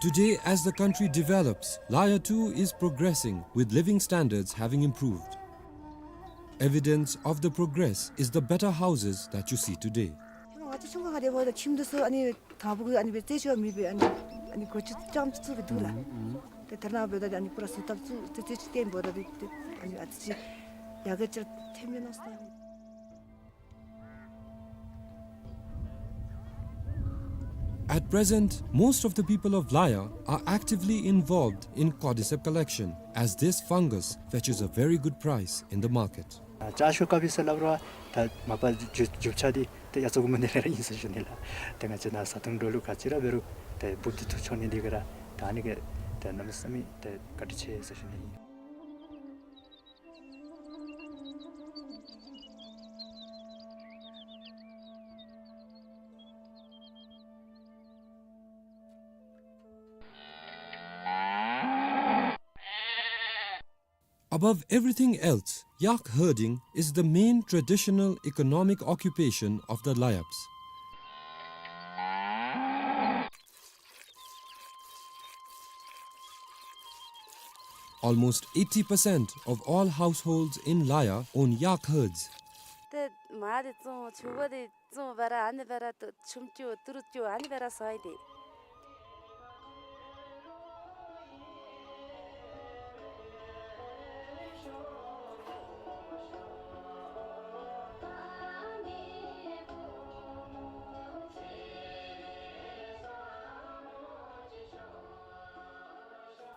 Today, as the country develops, Laya too is progressing, with living standards having improved. Evidence of the progress is the better houses that you see today. ང་བཅས་ཆུང་ཀུ་ཁར་སྡོདཔ་ད་ཁྱིམ་འདི་ཚུ་ཨ་ནི་དང་པོ་གི་ཨ་ནི་སྦེ་རྩེག་ཅིག་མེད་པའི་ཨ་ནི་ཨ་ནི་སྒོ་ཅིག་རྐྱངམ་ཅིག་བཙུགས་སྦེ་འདུག་ལགས། ཨུམ་ཨུམ། ཏེ་ད་རེས་ནངས་པ་འབདཝ་ད་ཨ་ནི་པུ་ར་བཟོ་བཏབ་བཙུགས་ཏེ་རྩེག་ཅིག་བཏོན་འབདཝ་ད་ཏེ་ཨ་ནི་ཨ་ཙི་ཅིག་ཡར་རྒྱས་ཅིག་ཐོནམ་མས་མནོ་སོང་། At present, most of the people of Laya are actively involved in cordyceps collection, as this fungus fetches a very good price in the market. ཨ་ལྕགས་ཤོག་ཀ་པི་ཟེར་སླབ་རུང་ད་མ་པ་རྒྱུ་རྒྱུ་ཆ་འདི་ཏེ་ཡ་ཚ་གུ་མ་ནི་ར་ཨིན་ཟེར་ཞུ་ནི་ལགས། ཏེ་ང་བཅས་ནཱ་བཟའ་འཐུང་འགྲོ་ལུགས་ག་ཅི་ར་འབད་རུང་ཏེ་འབུཔ་འདི་འཐུ་འགྱོ་ནི་འདི་གིས་ར་ད་ཨ་ནི་གིས་ཏེ་གནམ་མེད་ས་མེད་ཏེ་བཀའ་དྲིན་ཆེ་ཟེར་ཞུ་ནི་ཨིན། Above everything else, yak herding is the main traditional economic occupation of the Layabs. Almost eighty percent of all households in Laya own yak herds. ཏེ་མར་འདི་བཙོང་ཕྱུར་བུ་འདི་བཙོང་སྦེ་ར་ཨ་ནི་སྦེ་ར་ཏེ་ཆུམ་རྐྱབ་ཏི་རུ་རྐྱབ་ཨ་ནི་སྦེ་ར་བཟའ་ཡི་ཏེ།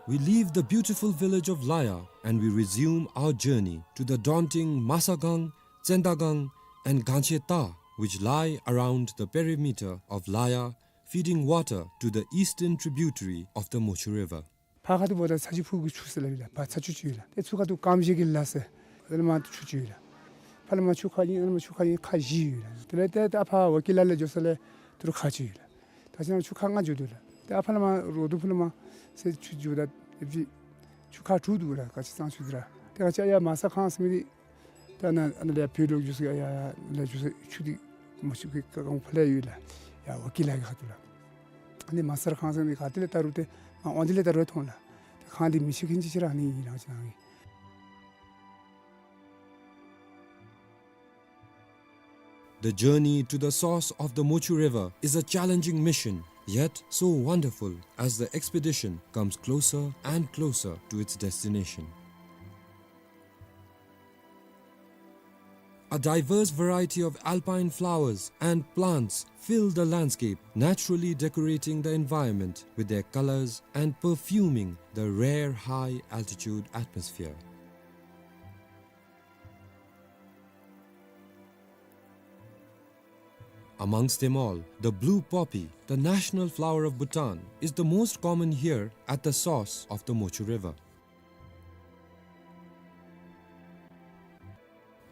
We leave the beautiful village of Laya and we resume our journey to the daunting Masagang, Tsendagang, and Gancheta, which lie around the perimeter of Laya, feeding water to the eastern tributary of the Mochu River. ཕར་ཁ་ཐུག་འབདཝ་ད་ཚ་ཆུ་ཕུག་གི་ཆུ་ཟེར་སླབ་ཨིན་ལགས། ཕར་ཚ་ཆུ་ཅིག་ཡོད་ལགས། ཏེ་ཚུར་ཁ་ཐུག་ཀམ་ཤེ་གི་ལ་ཟེར་ཨ་ནི་མར་ཆུ་ཅིག་ཡོད་ལགས། ཕར་ལས་མར་ཆུ་ཁ་གཉིས་ཨ་ནི་མར་ཆུ་ཁ་གཉིས་ཁ་བཞི་ཡོད་ལགས། དེ་ལས་ཏེ་ད་ཕར་ཝ་ཀི་ལ་ལས་འགྱོ་ས་ལས་ཏི་རུ་ཁ་ཅིག་ཡོད་ལགས། ད་ཅི་ན་ཆུ་ཁ་ལྔ་འགྱོ་དོ་ལགས། ཏེ་ཨ་ཕར་ལས་མར་རོ་དུ་ཕུ་ལས་མར་ཟེར་ཆུ་འགྱོཝ་ད་ཨེ་ཕྱི་ཆུ་ཁ་དྲུག་འདུག་ལགས། ག་ཅི་གཙང་ཆུ་འདི་ར། ཏེ་ག་ཅི་ཨ་ཡ་མ་ས་ཁང་ཟེར་མི་འདི་ད་ནཱ་ཨ་ནཱ་ལས་བོད་ལུ་འགྱོ་ས་ཡ་ཡ་ལས་འགྱོ་ས་ཆུ་འདི་མ་ཆུ་གི་ཀ་གང་ཕར་ལས་ཡོད་ལགས། ཡ་ཝ་ཀི་ལ་གི་ཁ་ཐུག་ལགས། ཨ་ནི་མ་ས་ཁང་ཟེར་མི་ག་ཏེ་ལས་ད་རུང་ཏེ་མར་འོང་དེ་ལས་ད་རུང་མཐོང་ལགས། ཏེ་ཁང་འདི་མི་ཤེས་མཁན་ཅིག་ཅིག་ར་ཨ་ནི་ཨིན་ལགས་ཅི་ན་ཨིན། The journey to the source of the Mochu River is a challenging mission, yet so wonderful as the expedition comes closer and closer to its destination. A diverse variety of alpine flowers and plants fill the landscape, naturally decorating the environment with their colors and perfuming the rare high-altitude atmosphere. Amongst them all, the blue poppy, the national flower of Bhutan, is the most common here at the source of the Mochu River.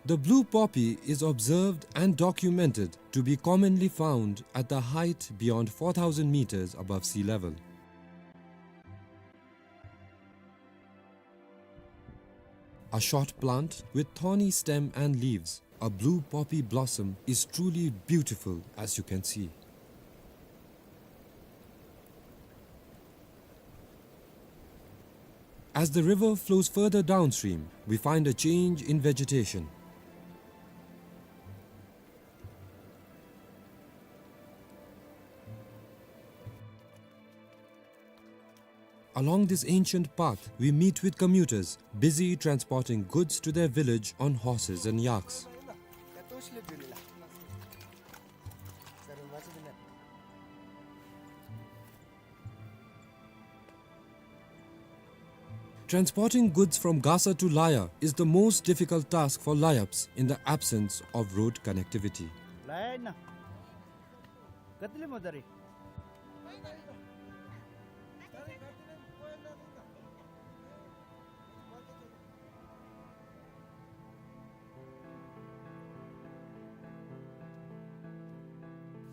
The blue poppy is observed and documented to be commonly found at the height beyond four thousand meters above sea level. A short plant with thorny stem and leaves, a blue poppy blossom is truly beautiful, as you can see. As the river flows further downstream, we find a change in vegetation. Along this ancient path, we meet with commuters busy transporting goods to their village on horses and yaks. Transporting goods from Gasa to Laya is the most difficult task for Layaps in the absence of road connectivity.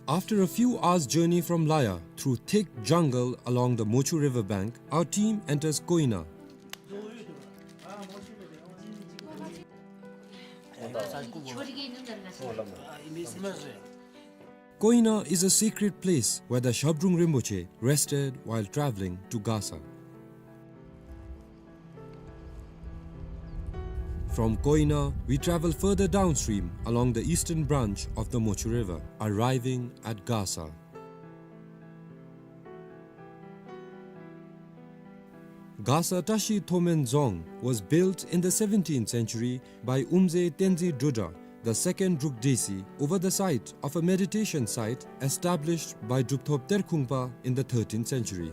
After a few hours' journey from Laya, through thick jungle along the Mochu river bank, our team enters Koina. Koina is a secret place where the Shabdrung Rinpoche rested while traveling to Gasa. From Koina, we travel further downstream along the eastern branch of the Mochu River, arriving at Gasa. Gasa Tashi Thomen Dzong was built in the seventeenth century by Umze Tenzin Dodra, the second Druk Desi, over the site of a meditation site established by Drupthop Terkhungpa in the thirteenth century.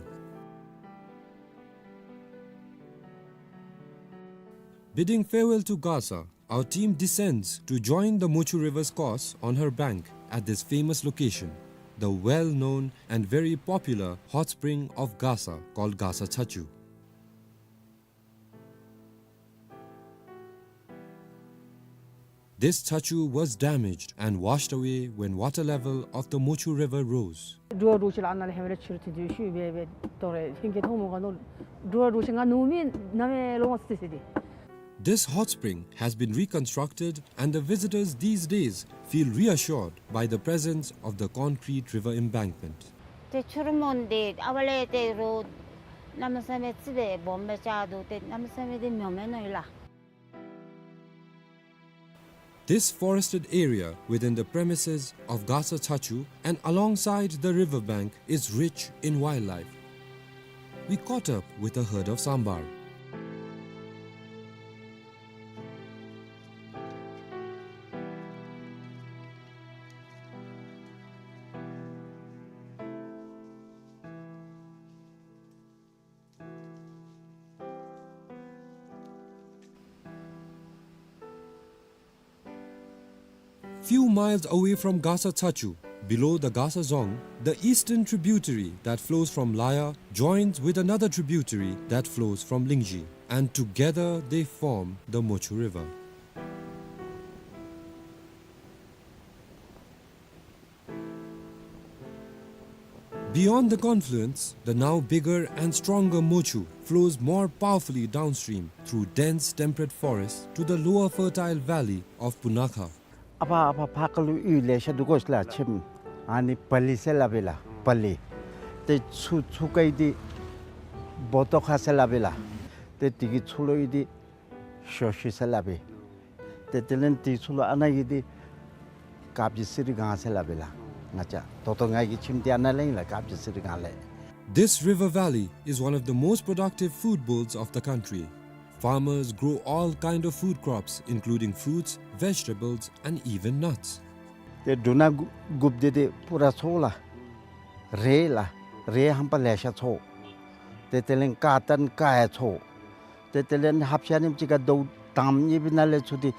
Bidding farewell to Gasa, our team descends to join the Mochu River's course on her bank at this famous location, the well-known and very popular hot spring of Gasa called Gasa Chachu. This chachu was damaged and washed away when water level of the Mochu River rose. འགྲོ་བ་འགྲོ་བ་ཅིག་ལ་ཨ་ནཱ་ལས་ཧེ་མ་ལས་ཆུ་རུད་དེ་ཚུ་ཤུལ་སྦེ་སྦེ་དོ་རེ་ཧིང་གི་མཐོང་མོ་ག་ནོ། འགྲོ་བ་འགྲོ་བ་ཅིག་ང་ནུབ་མི་ནམ་ཡང་ལོང་བ་སི་སི་དེ། This hot spring has been reconstructed and the visitors these days feel reassured by the presence of the concrete river embankment. ཏེ་ཆུ་རུད་མོ་འདི་ཨ་ཝ་ལས་ཏེ་རོ་གནམ་མེད་ས་མེད་ཙི་སྦེ་སྦོམ་སྦེ་ཆགས་འདུག། ཏེ་གནམ་མེད་ས་མེད་འདི་མྱོང་མེད་ནོ་ཡོད་ལགས། This forested area within the premises of Gasa Chachu and alongside the river bank is rich in wildlife. We caught up with a herd of sambar. Few miles away from Gasa Chachu, below the Gasa Dzong, the eastern tributary that flows from Laya joins with another tributary that flows from Lingzhi, and together they form the Mochu River. Beyond the confluence, the now bigger and stronger Mochu flows more powerfully downstream through dense temperate forest to the lower fertile valley of Punakha. ཨ་ཕ་ཨ་ཕ་ཕར་ཁ་ལུ་གཡུས་ལེ་ཤ་འདུག་གོ་ཤ་ལགས་ཁྱིམ། ཨ་ནི་བ་ལི་ཟེར་སླབ་ཨིན་ལགས་བ་ལི། ཏེ་ཚུར་ཚུར་ཁ་གི་འདི་བོ་ཏོ་ཁ་ཟེར་སླབ་ཨིན་ལགས། ཏེ་དེ་གི་ཚུར་ལུ་ཨིན་འདི་ཤོ་ཤི་ཟེར་སླབ་ཨིན། ཏེ་དེ་ལས་དེ་ཚུར་ལུ་ཨ་ནཱ་གི་འདི་དཀར་སྦྱིས་སི་རི་སྒང་ཟེར་སླབ་ཨིན་ལགས། ང་བཅས་ད་ལྟོ་ང་གི་ཁྱིམ་འདི་ཨ་ནཱ་ལས་ཨིན་ལགས་དཀར་སྦྱིས་སི་རི་སྒང་ལས། This river valley is one of the most productive food bowls of the country. Farmers grow all kind of food crops, including fruits, vegetables, and even nuts. ཏེ་འབྲུ་སྣ་དགུ་དགུཔ་འདི་ཏེ་པུ་ར་ཚོགས་ལགས། རེད་ལགས། རེད་ཧམ་པ་ལེ་ཤ་ཚོགས། ཏེ་དེ་ལས་ཀར་ཏན་ཀར་ཡང་ཚོགས། ཏེ་དེ་ལས་ཧབ་ཤ་ནིམ་ཅིག་ཁར་ཟླཝ་དང་པ་གཉིས་པའི་ནང་ལས་ཚུར་འདི་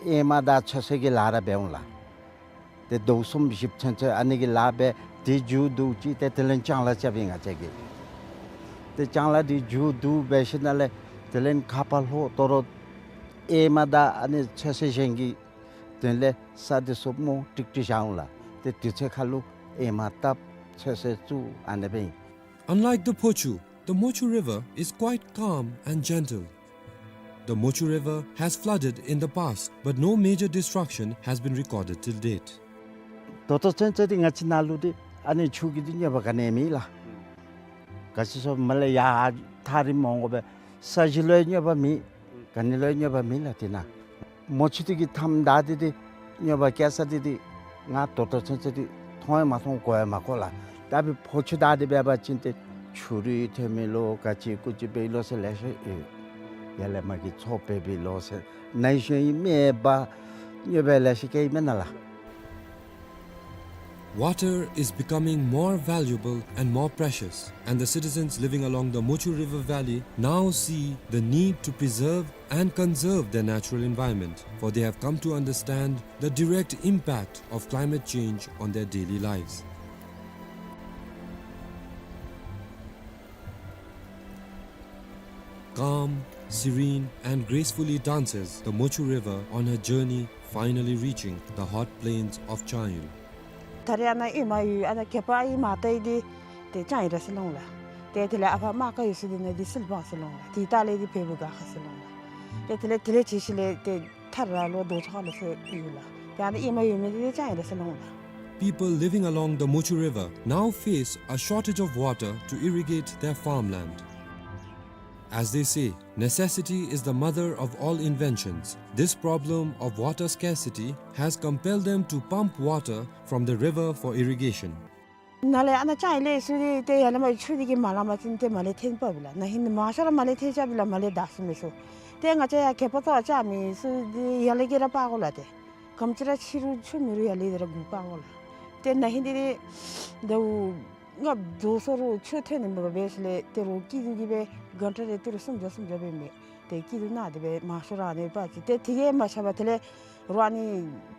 ཨེ་མ་དང་ཚོད་བསྲེ་གི་ལཱ་ར་འབད་འོང་ལགས། ཏེ་ཟླཝ་གསུམ་བཞི་ཚུན་ཚོད་ཨ་ནི་གི་ལཱ་འབད། དེ་མཇུག་བསྡུ་ཅི་ཏེ་དེ་ལས་ལྕང་ལཱ་རྐྱབ་ཨིན་ང་བཅས་ཀྱིས། ཏེ་ལྕང་ལཱ་དེ་མཇུག་བསྡུ་འབད་ཞིནམ་ལས་དེ་ལས་ཁ་ཕར་ལྷོད་དོ་རུང་ཨེ་མ་དང་ཨ་ནི་ཚོད་བསྲེ་གཞན་གྱི་ དེ་ལས་ས་འདི་ཚུ་སྨོ་ཀྲིག་ཀྲི་བཞག་འོང་ལགས། ཏེ་དུས་ཚོད་ཁར་ལུ་ཨེ་མ་བཏབ་ཚོད་བསྲེ་བཙུགས་ཨ་ནི་སྦེ་ཨིན། Unlike the Phochu, the Mochu River is quite calm and gentle. The Mochu River has flooded in the past, but no major destruction has been recorded till date. ད་ལྟོ་ཚུན་ཚོད་འདི་ང་བཅས་ནཱ་ལུ་འདི་ཨ་ནི་ཆུ་གི་འདི་གནོད་པ་ག་ནི་མེད་ལགས། ག་ཅི་སོང་མ་ལས་ཡར་ཐག་རིངམོ་འོང་དགོ་པས། ས་གཞི་ལུ་ཡང་གནོད་པ་མེད། ག་ནི་ལུ་ཡང་གནོད་པ་མེད་ལགས་དེ་ནང་། མོ་ཆུ་འདི་གིས་མཐའམ་བདའ་སྟེ་འདི་གནོད་པ་བཀལ་ས་འདི་འདི་ང་ད་ལྟོ་ཚུན་ཚོད་འདི་མཐོང་ཡང་མ་མཐོང་གོ་ཡང་མ་གོ་ལགས། ད་འབདན་ཕོ་ཆུ་བདའ་སྟེ་འབད་བ་ཅིན་ཏེ་ཆུ་རུད་ཐོན་མི་ལོ་ག་ཅི་ཀུ་ཅི་འབད་ལོ་ཟེར་ལེ་ཤ་ཡོད། ཡར་ལས་མར་གྱི་མཚོ་འབད་འབད་ལོ་ཟེར་ནཱ་ཡོད་ཤོས་ཨིན་མས་པ། གནོད་པ་ལེ་ཤ་བཀལ་ཡི་མེན་ན་ལགས། Water is becoming more valuable and more precious, and the citizens living along the Mochu River Valley now see the need to preserve and conserve their natural environment, for they have come to understand the direct impact of climate change on their daily lives. Calm, serene, and gracefully dances the Mochu River on her journey, finally reaching the hot plains of Changyo. ད་རེས་ཨ་ནཱ་ཨེ་མ་ཡོད་ཨ་ནཱ་གད་པ་ཨེ་མ་བཏབ་ཡི་འདི་ཏེ་ཅང་ཨིན་ར་ཟེར་ལོང་ལགས། ཏེ་དེ་ལས་ཨ་ཕ་མ་ག་ཡོད་ས་འདི་ནང་འདི་སིལ་བ་ཟེར་ལོང་ལགས། ཏེ་ད་ལས་འདི་བལ་པོ་ག་ཁ་ཟེར་ལོང་ལགས། ཏེ་དེ་ལས་དེ་ལས་ཅིག་ཤུལ་ལས་ཏེ་ཐར་ར་ལོ་རྡོ་ཆོག་ལོ་ཟེར་ཡོད་ལགས། ཏེ་ཨ་ནཱ་ཨེ་མ་ཡོད་མི་འདི་ཅང་ཨིན་ར་ཟེར་ལོང་ལགས། People living along the Mochu River now face a shortage of water to irrigate their farmland. As they say, necessity is the mother of all inventions. This problem of water scarcity has compelled them to pump water from the river for irrigation. ནཱ་ལས་ཨ་ནཱ་ཅང་ཨིན་ལས་ཚུ་འདི་ཏེ་ཡར་ལས་མར་ཆུ་འདི་གིས་མ་ལང་པ་ཅིན་ཏེ་མར་ལས་འཐེན་པ་བི་ལགས། ན་ཧིང་མང་ཤོས་ར་མར་ལས་འཐེན་ཆ་བི་ལགས། མར་ལས་བདའ་ཚུགས་མི་ཚུ། ཏེ་ང་བཅས་ཡར་གད་པ་བཏབ་ཅ་མི་ཚུ་འདི་ཡར་ལས་གི་ར་པག་གོ་ལགས། ཏེ་ག་དེམ་ཅིག་ར་ཆུ་རུད་ཆུ་མེད་རུང་ཡར་ལས་འདི་ར་འགུག་པག་གོ་ལགས། ཏེ་ན་ཧིང་འདི་ཏེ་ད་ལྔ་བདོ་སོང་རུང་ཆུ་ཐོན་ནི་མེད་པར་འབད་ཞིནམ་ལས་ཏེ་རོགས་སྐྱིད་སྡུག་གིས་སྦེ་གང་ཏེ་རེ་ཏི་རུ་སུམ་བརྒྱ་སུམ་བརྒྱ་སྦེ་མི་ཏེ་སྐྱིད་སྡུག་ནང་དེ་སྦེ་མང་ཤོས་ར་ཨ་ནི་པ་ཅིག། ཏེ་དེ་གིས་མ་ཆགས་པར་དེ་ལས་རོགས་ཨ་ནི་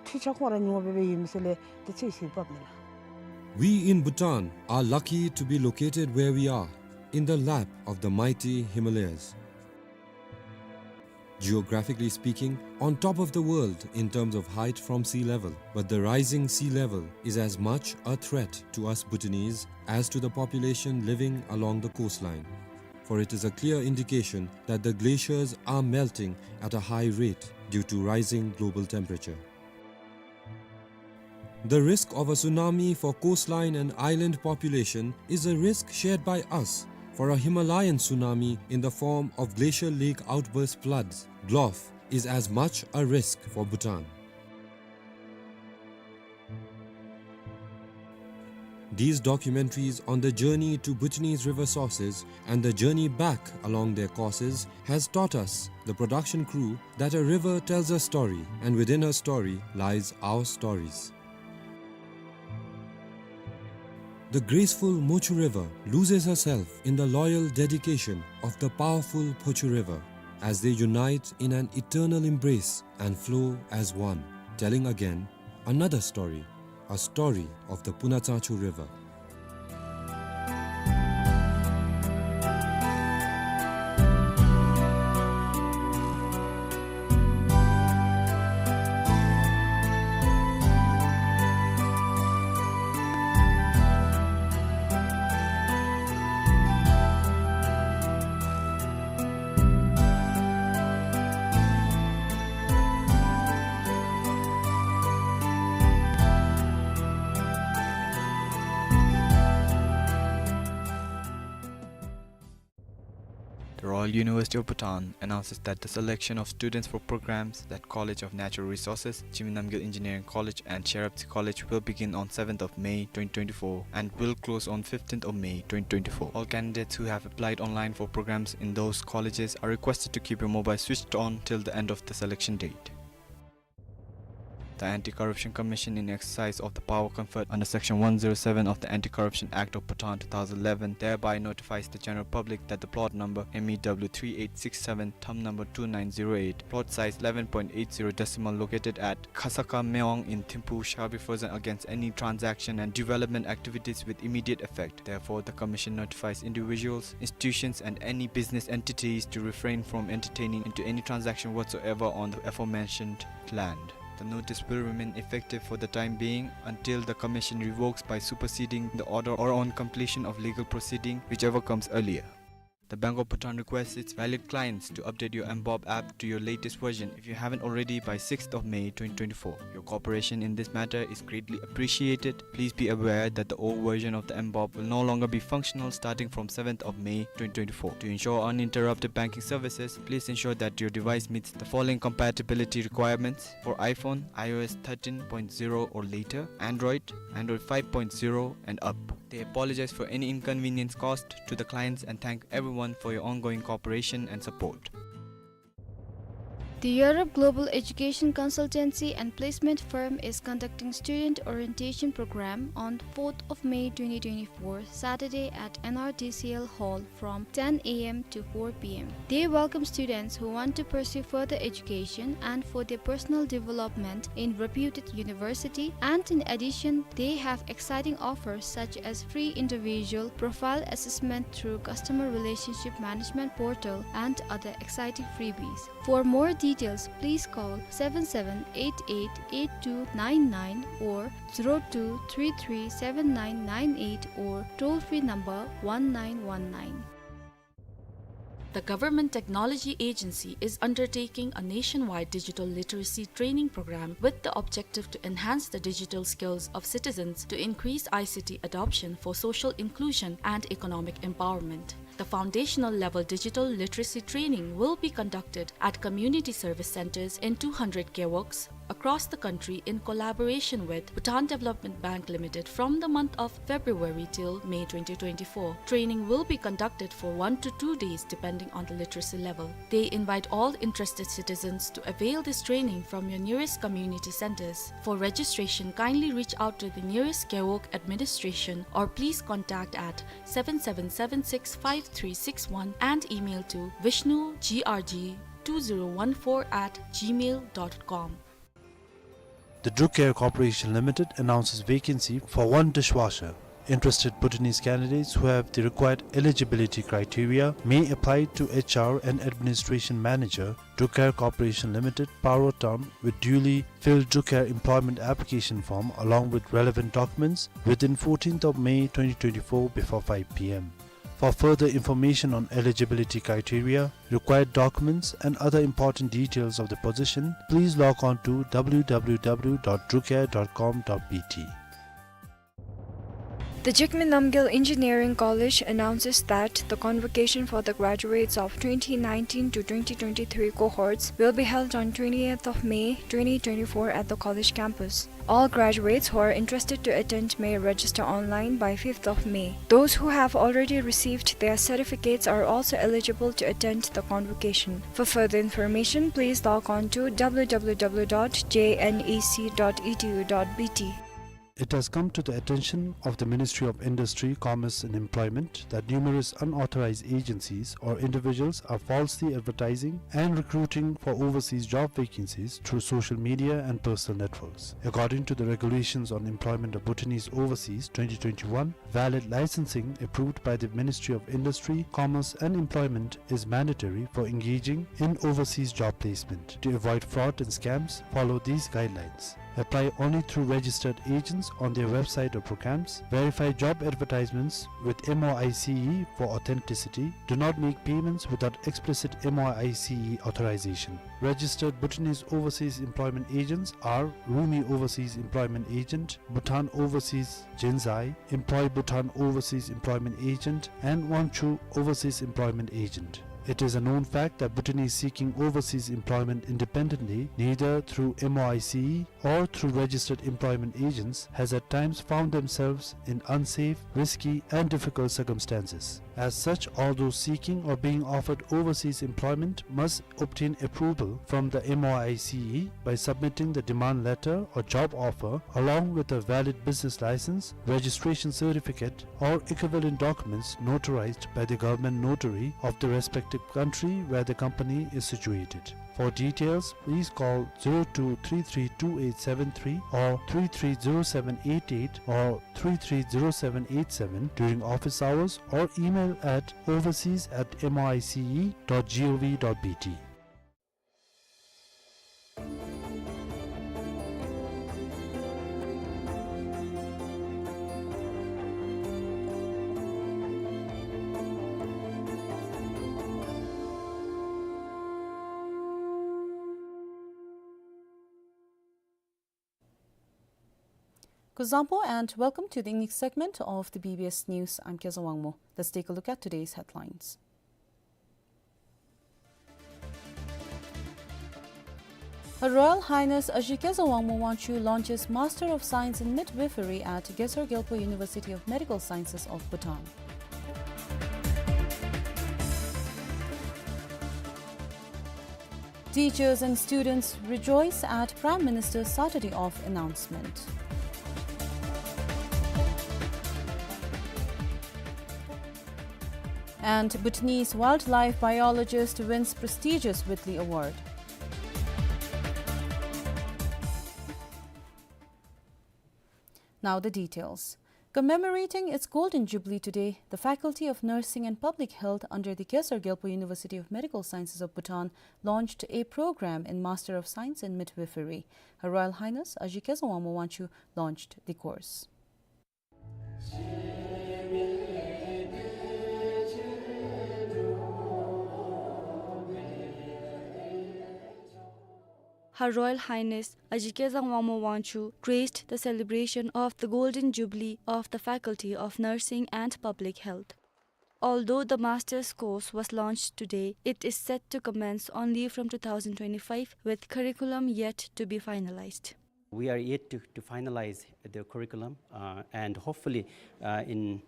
འཕྲུལ་ཆས་ཁོང་ར་ཉོ་སྦེ་སྦེ་ཡོད་མི་ཚུ་ལས་ཏེ་ཚུད་ཚུད་འབག་མི་ལགས། We in Bhutan are lucky to be located where we are, in the lap of the mighty Himalayas. Geographically speaking, on top of the world in terms of height from sea level, but the rising sea level is as much a threat to us Bhutanese as to the population living along the coastline. For it is a clear indication that the glaciers are melting at a high rate due to rising global temperature. The risk of a tsunami for coastline and island population is a risk shared by us, for a Himalayan tsunami in the form of glacial lake outburst floods, GLOF, is as much a risk for Bhutan. These documentaries on the journey to Bhutanese river sources and the journey back along their courses has taught us, the production crew, that a river tells a story, and within her story lies our stories. The graceful Mochu River loses herself in the loyal dedication of the powerful Phochu River as they unite in an eternal embrace and flow as one, telling again another story, a story of the Punatsangchu River. The Royal University of Bhutan announces that the selection of students for programs at College of Natural Resources, Jigme Namgyel Engineering College, and Sherabtse College will begin on seventh of May twenty twenty-four and will close on fifteenth of May twenty twenty-four. All candidates who have applied online for programs in those colleges are requested to keep your mobile switched on till the end of the selection date. The Anti-Corruption Commission, in exercise of the power conferred under Section one zero seven of the Anti-Corruption Act of Bhutan two thousand eleven, thereby notifies the general public that the plot number M E W three eight six seven, thumb number two nine zero eight, plot size eleven point eight zero decimal, located at Khasaka Meong in Thimphu, shall be frozen against any transaction and development activities with immediate effect. Therefore, the Commission notifies individuals, institutions, and any business entities to refrain from entertaining into any transaction whatsoever on the aforementioned land. The notice will remain effective for the time being until the Commission revokes by superseding the order or on completion of legal proceeding, whichever comes earlier. The Bank of Bhutan requests its valued clients to update your mBob app to your latest version if you haven't already by sixth of May twenty twenty-four. Your cooperation in this matter is greatly appreciated. Please be aware that the old version of the mBob will no longer be functional starting from seventh of May twenty twenty-four. To ensure uninterrupted banking services, please ensure that your device meets the following compatibility requirements: for iPhone, iOS thirteen point zero or later; Android, Android five point zero and up. They apologize for any inconvenience caused to the clients and thank everyone for your ongoing cooperation and support. The Europe Global Education Consultancy and Placement Firm is conducting student orientation program on fourth of May twenty twenty-four, Saturday, at N R D C L Hall from ten A M to four P M. They welcome students who want to pursue further education and for their personal development in reputed university, and in addition, they have exciting offers such as free individual profile assessment through customer relationship management portal and other exciting freebies. For more details, please call seven seven eight eight eight two nine nine or zero two three three seven nine nine eight or toll-free number one nine one nine. The Government Technology Agency is undertaking a nationwide digital literacy training program with the objective to enhance the digital skills of citizens to increase I C T adoption for social inclusion and economic empowerment. The foundational level digital literacy training will be conducted at community service centers in two hundred gewogs across the country in collaboration with Bhutan Development Bank Limited from the month of February till May twenty twenty-four. Training will be conducted for one to two days depending on the literacy level. They invite all interested citizens to avail this training from your nearest community centers. For registration, kindly reach out to the nearest gewog administration or please contact at seven seven seven six five three six one and email to vishnu G R G two zero one four at gmail dot com. The Drukair Corporation Limited announces vacancy for one dishwasher. Interested Bhutanese candidates who have the required eligibility criteria may apply to H R and Administration Manager, Drukair Corporation Limited, Paro Town, with duly filled Drukair employment application form along with relevant documents within fourteenth of May twenty twenty-four before five P M. For further information on eligibility criteria, required documents, and other important details of the position, please log on to W W W dot drukair dot com dot B T. The Jigme Namgyel Engineering College announces that the convocation for the graduates of twenty nineteen to twenty twenty-three cohorts will be held on twentieth of May twenty twenty-four at the college campus. All graduates who are interested to attend may register online by fifth of May. Those who have already received their certificates are also eligible to attend the convocation. For further information, please log on to W W W dot J N E C dot E D U dot B T. It has come to the attention of the Ministry of Industry, Commerce and Employment that numerous unauthorized agencies or individuals are falsely advertising and recruiting for overseas job vacancies through social media and personal networks. According to the Regulations on Employment of Bhutanese Overseas twenty twenty-one, valid licensing approved by the Ministry of Industry, Commerce and Employment is mandatory for engaging in overseas job placement. To avoid fraud and scams, follow these guidelines. Apply only through registered agents on their website or programs. Verify job advertisements with M O I C E for authenticity. Do not make payments without explicit M O I C E authorization. Registered Bhutanese overseas employment agents are Rumi Overseas Employment Agent, Bhutan Overseas Jinzai, Employ Bhutan Overseas Employment Agent, and Wangchu Overseas Employment Agent. It is a known fact that Bhutanese seeking overseas employment independently, neither through M O I C E or through registered employment agents, has at times found themselves in unsafe, risky, and difficult circumstances. As such, all those seeking or being offered overseas employment must obtain approval from the M O I C E by submitting the demand letter or job offer along with a valid business license, registration certificate, or equivalent documents notarized by the government notary of the respective country where the company is situated. For details, please call zero two three three two eight seven three or three three zero seven eight eight or three three zero seven eight seven during office hours or email at overseas at M O I C E dot G O V dot B T. Kuzuzangpo and welcome to the English segment of the B B S News. I'm Kezang Wangmo. Let's take a look at today's headlines. Her Royal Highness Aji Kezang Wangmo Wangchuck launches Master of Science in Midwifery at Gesar Gyalpo University of Medical Sciences of Bhutan. Teachers and students rejoice at Prime Minister's Saturday off announcement. And Bhutanese wildlife biologist wins prestigious Whitley Award. Now the details. Commemorating its Golden Jubilee today, the Faculty of Nursing and Public Health under the Gesar Gyalpo University of Medical Sciences of Bhutan launched a program in Master of Science in Midwifery. Her Royal Highness Aji Kezang Wangmo Wangchuck launched the course. Her Royal Highness Aji Kezang Wangmo Wangchuck graced the celebration of the Golden Jubilee of the Faculty of Nursing and Public Health. Although the master's course was launched today, it is set to commence only from two thousand twenty-five, with curriculum yet to be finalized. We are yet to, to finalize the curriculum, uh, and hopefully, uh, in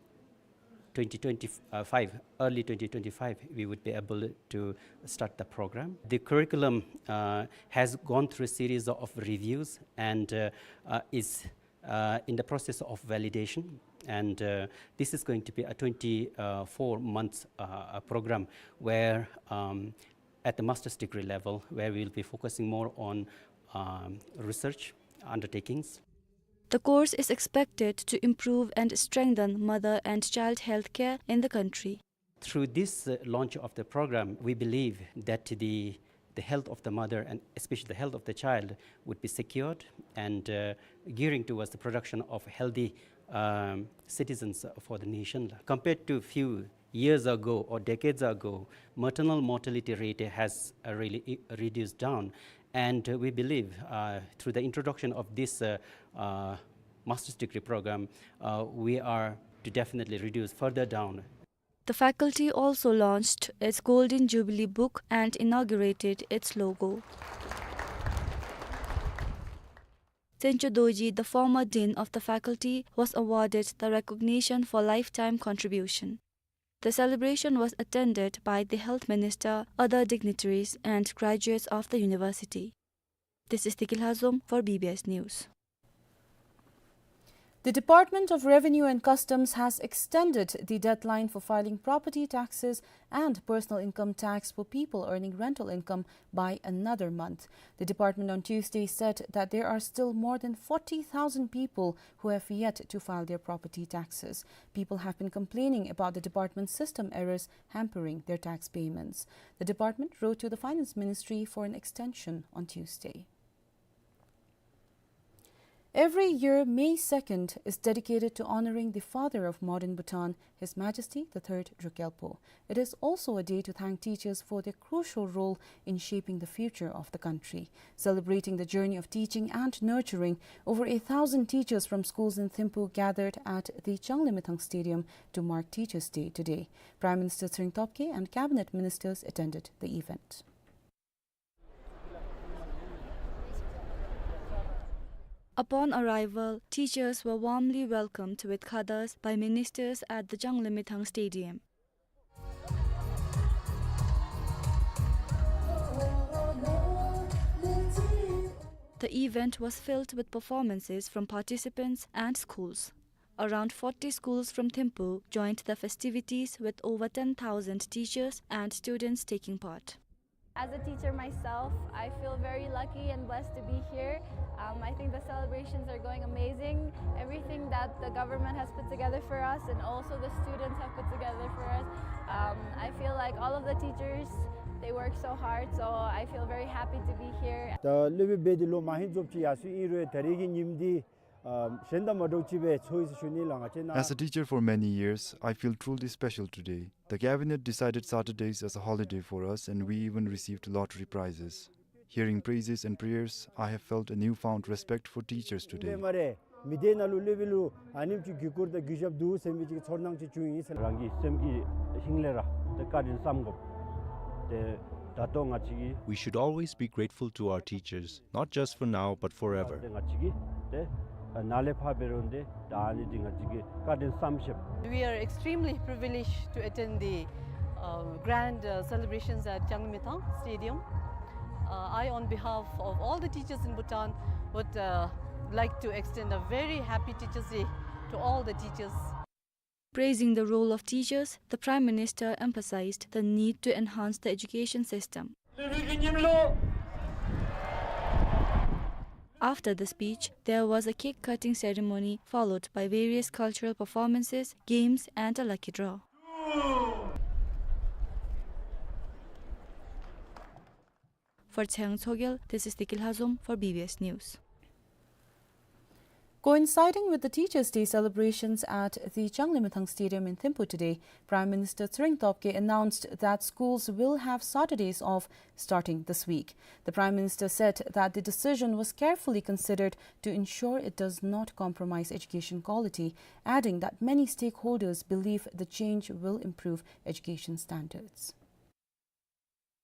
twenty twenty-five, early twenty twenty-five, we would be able to start the program. The curriculum, uh, has gone through a series of reviews and, uh, uh, is, uh, in the process of validation. And, uh, this is going to be a twenty-four months, uh, program where, um, at the master's degree level, where we'll be focusing more on, um, research undertakings. The course is expected to improve and strengthen mother and child health care in the country. Through this, uh, launch of the program, we believe that the, the health of the mother and especially the health of the child would be secured and, uh, gearing towards the production of healthy, um, citizens for the nation. Compared to few years ago or decades ago, maternal mortality rate has, uh, really i-, reduced down. And, uh, we believe, uh, through the introduction of this, uh, uh, master's degree program, uh, we are to definitely reduce further down. The faculty also launched its Golden Jubilee book and inaugurated its logo. Tsencho Dorji, the former dean of the faculty, was awarded the recognition for lifetime contribution. The celebration was attended by the health minister, other dignitaries, and graduates of the university. This is Tiki Lhazom for B B S News. The Department of Revenue and Customs has extended the deadline for filing property taxes and personal income tax for people earning rental income by another month. The department on Tuesday said that there are still more than forty thousand people who have yet to file their property taxes. People have been complaining about the department's system errors hampering their tax payments. The department wrote to the Finance Ministry for an extension on Tuesday. Every year, May second is dedicated to honoring the father of modern Bhutan, His Majesty the Third Druk Gyalpo. It is also a day to thank teachers for their crucial role in shaping the future of the country. Celebrating the journey of teaching and nurturing, over a thousand teachers from schools in Thimphu gathered at the Changlimithang Stadium to mark Teachers' Day today. Prime Minister Tshering Tobgay and cabinet ministers attended the event. Upon arrival, teachers were warmly welcomed with khadas by ministers at the Changlimithang Stadium. The event was filled with performances from participants and schools. Around forty schools from Thimphu joined the festivities, with over ten thousand teachers and students taking part. As a teacher myself, I feel very lucky and blessed to be here. Um, I think the celebrations are going amazing. Everything that the government has put together for us and also the students have put together for us, um, I feel like all of the teachers, they work so hard, so I feel very happy to be here. ད་སློབ་དཔོན་འབད་དེ་ལོ་མ་ཧེ་རྫོགསཔ་ཅིག་ཡར་སོང་ཡི་རུང་ད་རེས་ཀྱི་ཉིནམ་འདི་ཨམ་གཞན་དང་མ་འདྲཝ་ཅིག་སྦེ་ཚོར་ཡི་ཟེར་ཞུ་ནི་ལགས། ང་བཅས་ནཱ། As a teacher for many years, I feel truly special today. The cabinet decided Saturdays as a holiday for us, and we even received lottery prizes. Hearing praises and prayers, I have felt a newfound respect for teachers today. སྨ་རེ། མི་སྡེ་ནང་ལུ་སློབ་དཔོན་ལུ་ཨ་ནེམ་ཅིག་གུས་བཀུར་དང་གུས་ཞབས་འདུག་ཟེར་མི་ཅིག་གི་ཚོར་སྣང་ཅིག་བྱུང་ཡི་ཟེར། རང་གི་སེམས་ཀྱི་ཧིང་ལས་ར་ཏེ་བཀའ་དྲིན་བསམ་དགོཔ་ཏེ་ད་ལྟོ་ང་བཅས་ཀྱིས། We should always be grateful to our teachers, not just for now, but forever. ཏེ་ང་བཅས་ཀྱིས་ཏེ་ནཱ་ལས་ཕར་འབད་རུང་ཏེ་ད་ཨ་ནི་འདི་ང་བཅས་ཀྱིས་བཀའ་དྲིན་བསམ་ཤེས། We are extremely privileged to attend the uh, grand uh, celebrations at Changlimithang Stadium. Uh, I, on behalf of all the teachers in Bhutan, would uh, like to extend a very happy Teachers' Day to all the teachers. Praising the role of teachers, the Prime Minister emphasized the need to enhance the education system. After the speech, there was a cake-cutting ceremony followed by various cultural performances, games, and a lucky draw. For Tsheryang Tshogel, this is Deki Lhazom for B B S News. Coinciding with the Teachers' Day celebrations at the Changlimithang Stadium in Thimphu today, Prime Minister Tshering Tobgay announced that schools will have Saturdays off starting this week. The Prime Minister said that the decision was carefully considered to ensure it does not compromise education quality, adding that many stakeholders believe the change will improve education standards.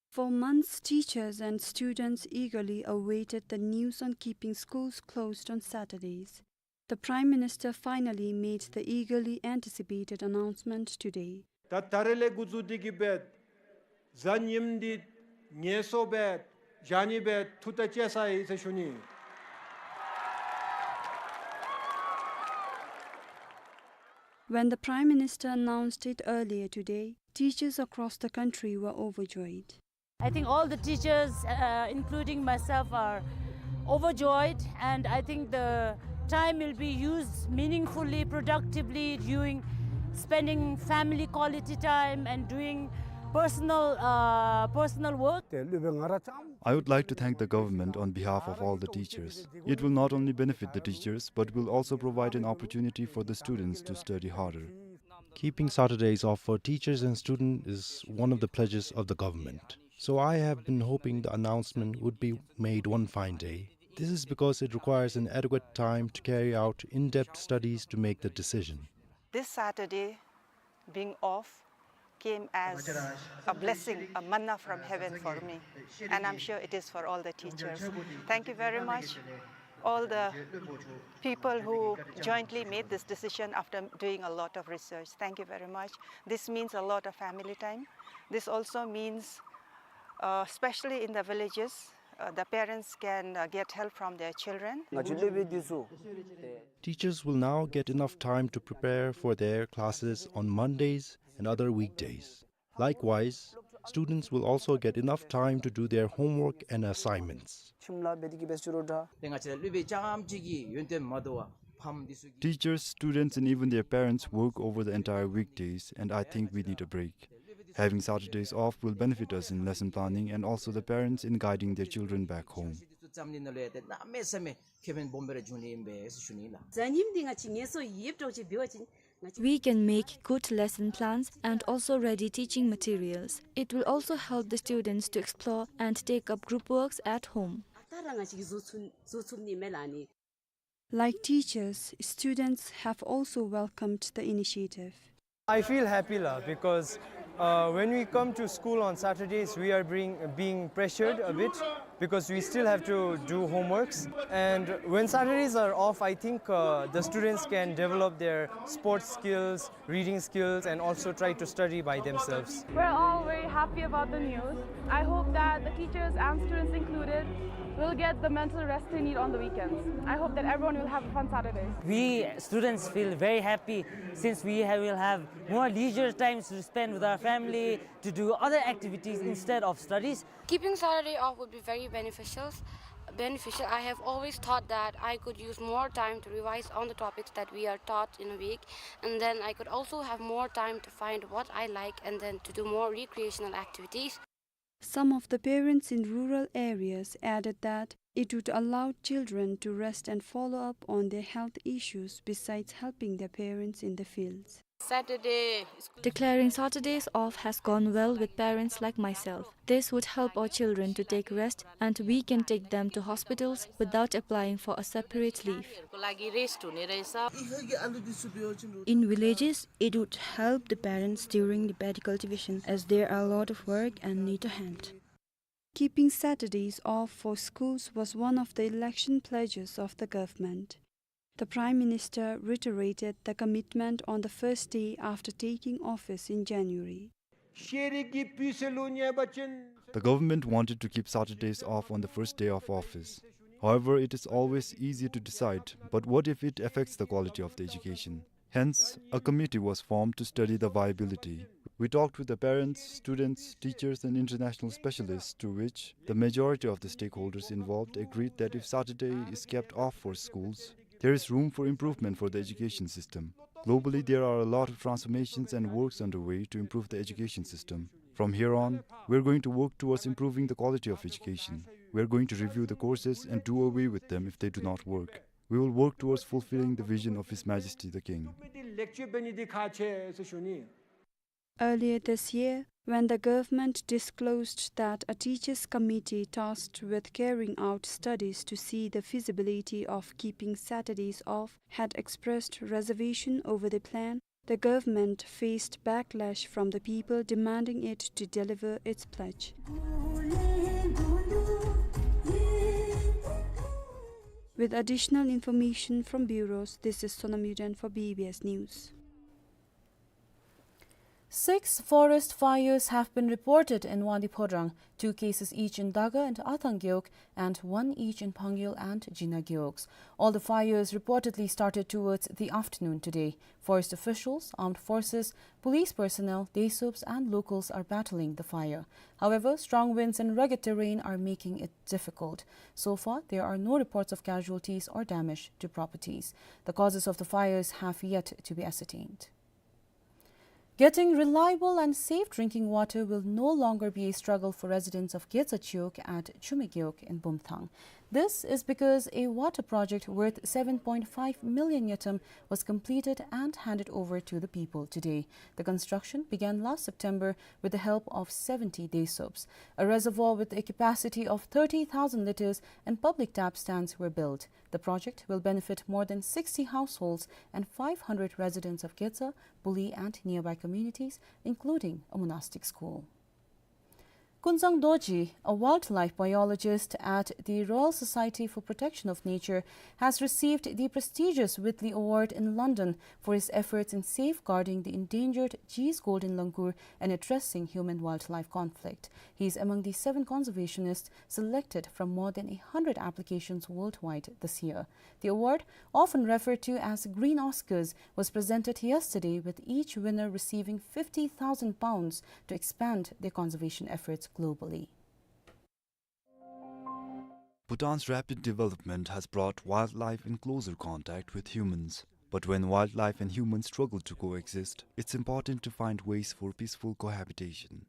For months, teachers and students eagerly awaited the news on keeping schools closed on Saturdays. The Prime Minister finally made the eagerly anticipated announcement today. ད་ད་རེས་ལས་འགོ་བཙུགས་ཏེ་གིས་འབད་གཟའ་ཉིམ་འདི་ངལ་གསོ་འབད་བཞག་ནི་འབད་ཐུགས་ཐག་བཅད་ཚར་ཡི་ཟེར་ཞུ་ནི། When the Prime Minister announced it earlier today, teachers across the country were overjoyed. I think all the teachers, uh, including myself, are overjoyed, and I think the time will be used meaningfully, productively, doing, spending family quality time and doing personal, uh, personal work. I would like to thank the government on behalf of all the teachers. It will not only benefit the teachers, but will also provide an opportunity for the students to study harder. Keeping Saturdays off for teachers and students is one of the pledges of the government. So I have been hoping the announcement would be made one fine day. This is because it requires an adequate time to carry out in-depth studies to make the decision. This Saturday being off came as a blessing, a manna from heaven for me, and I'm sure it is for all the teachers. Thank you very much, all the people who jointly made this decision after doing a lot of research. Thank you very much. This means a lot of family time. This also means, uh, especially in the villages, uh, the parents can, uh, get help from their children. ང་བཅས་སློབ་དཔོན་འདི་ཚུ་ཏེ། Teachers will now get enough time to prepare for their classes on Mondays and other weekdays. Likewise, students will also get enough time to do their homework and assignments. ཁྱིམ་ལས་འབད་དེ་གིས་འབད་ཟེར་རུང་འདྲ། ཏེ་ང་བཅས་ར་སློབ་དཔོན་རྐྱངམ་གཅིག་གི་ཡོན་ཏན་མ་དོ་བར་ཕམ་འདི་ཚུ་གིས། Teachers, students, and even their parents work over the entire weekdays, and I think we need a break. Having Saturdays off will benefit us in lesson planning and also the parents in guiding their children back home. འདི་ཚུ་ཙམ་ནི་ནང་ལས་ཏེ་གནམ་མེད་ས་མེད་ཁེ་ཕན་སྦོམ་སྦེ་ར་འབྱུང་ནི་ཨིན་པས་ཟེར་ཞུ་ནི་ལགས། གཟའ་ཉིམ་འདི་ང་བཅས་ངལ་གསོ་ཡོདཔ་འདྲཝ་ཅིག་འབད་བ་ཅིན། We can make good lesson plans and also ready teaching materials. It will also help the students to explore and take up group works at home. ཨ་རྟག་ར་ང་བཅས་ཀྱིས་བཟོ་ཚུགས་བཟོ་ཚུགས་ནི་མས་ལགས་ནི། Like teachers, students have also welcomed the initiative. I feel happy la, because uh, when we come to school on Saturdays, we are being, being pressured a bit because we still have to do homeworks. And when Saturdays are off, I think uh, the students can develop their sports skills, reading skills, and also try to study by themselves. We're all very happy about the news. I hope that the teachers and students included will get the mental rest they need on the weekends. I hope that everyone will have a fun Saturday. We students feel very happy since we have, will have more leisure times to spend with our family, to do other activities instead of studies. Keeping Saturday off would be very beneficial. Beneficial. I have always thought that I could use more time to revise on the topics that we are taught in a week, and then I could also have more time to find what I like and then to do more recreational activities. Some of the parents in rural areas added that it would allow children to rest and follow up on their health issues besides helping their parents in the fields. Saturday school. Declaring Saturdays off has gone well with parents like myself. This would help our children to take rest, and we can take them to hospitals without applying for a separate leave. In villages, it would help the parents during the paddy cultivation, as there are a lot of work and need to hand. Keeping Saturdays off for schools was one of the election pledges of the government. The Prime Minister reiterated the commitment on the first day after taking office in January. The government wanted to keep Saturdays off on the first day of office. However, it is always easier to decide, but what if it affects the quality of the education? Hence, a committee was formed to study the viability. We talked with the parents, students, teachers, and international specialists, to which the majority of the stakeholders involved agreed that if Saturday is kept off for schools, there is room for improvement for the education system. Globally, there are a lot of transformations and works underway to improve the education system. From here on, we are going to work towards improving the quality of education. We are going to review the courses and do away with them if they do not work. We will work towards fulfilling the vision of His Majesty the King. Earlier this year, when the government disclosed that a teachers' committee tasked with carrying out studies to see the feasibility of keeping Saturdays off had expressed reservation over the plan, the government faced backlash from the people demanding it to deliver its pledge. With additional information from bureaus, this is Sonam Yuden for B B S News. Six forest fires have been reported in Wangdue Phodrang, two cases each in Daga and Athang Gewog, and one each in Phangayul and Jinaw Gewogs. All the fires reportedly started towards the afternoon today. Forest officials, armed forces, police personnel, DESUPs and locals are battling the fire. However, strong winds and rugged terrain are making it difficult. So far, there are no reports of casualties or damage to properties. The causes of the fires have yet to be ascertained. Getting reliable and safe drinking water will no longer be a struggle for residents of Gedza Chiwog at Chumi Gewog in Bumthang. This is because a water project worth seven point five million ngultrum was completed and handed over to the people today. The construction began last September with the help of seventy DESUPs. A reservoir with a capacity of thirty thousand liters and public tap stands were built. The project will benefit more than sixty households and five hundred residents of Gedza, Buli and nearby communities, including a monastic school. Kunzang Dorji, a wildlife biologist at the Royal Society for Protection of Nature, has received the prestigious Whitley Award in London for his efforts in safeguarding the endangered Gee's golden langur and addressing human-wildlife conflict. He is among the seven conservationists selected from more than a hundred applications worldwide this year. The award, often referred to as Green Oscars, was presented yesterday, with each winner receiving fifty thousand pounds to expand their conservation efforts globally. Bhutan's rapid development has brought wildlife in closer contact with humans. But when wildlife and humans struggle to coexist, it's important to find ways for peaceful cohabitation.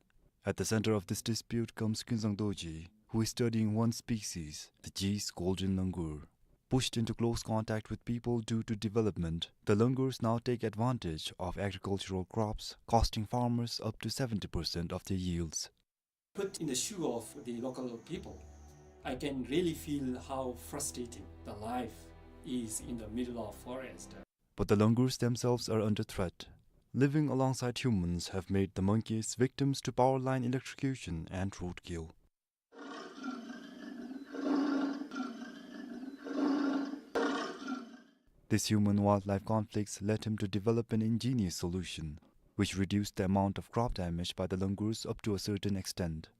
At the center of this dispute comes Kunzang Dorji, who is studying one species, the Gee's golden langur. Pushed into close contact with people due to development, the langurs now take advantage of agricultural crops, costing farmers up to seventy percent of their yields. Put in the shoe of the local people, I can really feel how frustrating the life is in the middle of forest. But the langurs themselves are under threat. Living alongside humans have made the monkeys victims to power line electrocution and roadkill. This human-wildlife conflicts led him to develop an ingenious solution, which reduced the amount of crop damage by the langurs up to a certain extent.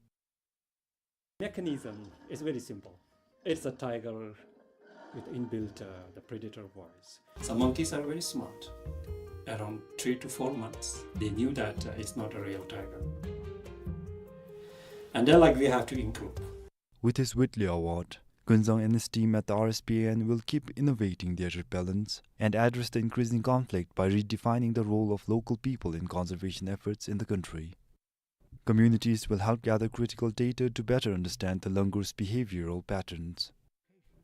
Mechanism is very simple. It's a tiger with inbuilt, uh, the predator voice. Some monkeys are very smart. Around three to four months, they knew that, uh, it's not a real tiger. And they're like, "We have to improve." With his Whitley Award, Kunzang and his team at the R S P A N will keep innovating their repellents and address the increasing conflict by redefining the role of local people in conservation efforts in the country. Communities will help gather critical data to better understand the langur's behavioral patterns.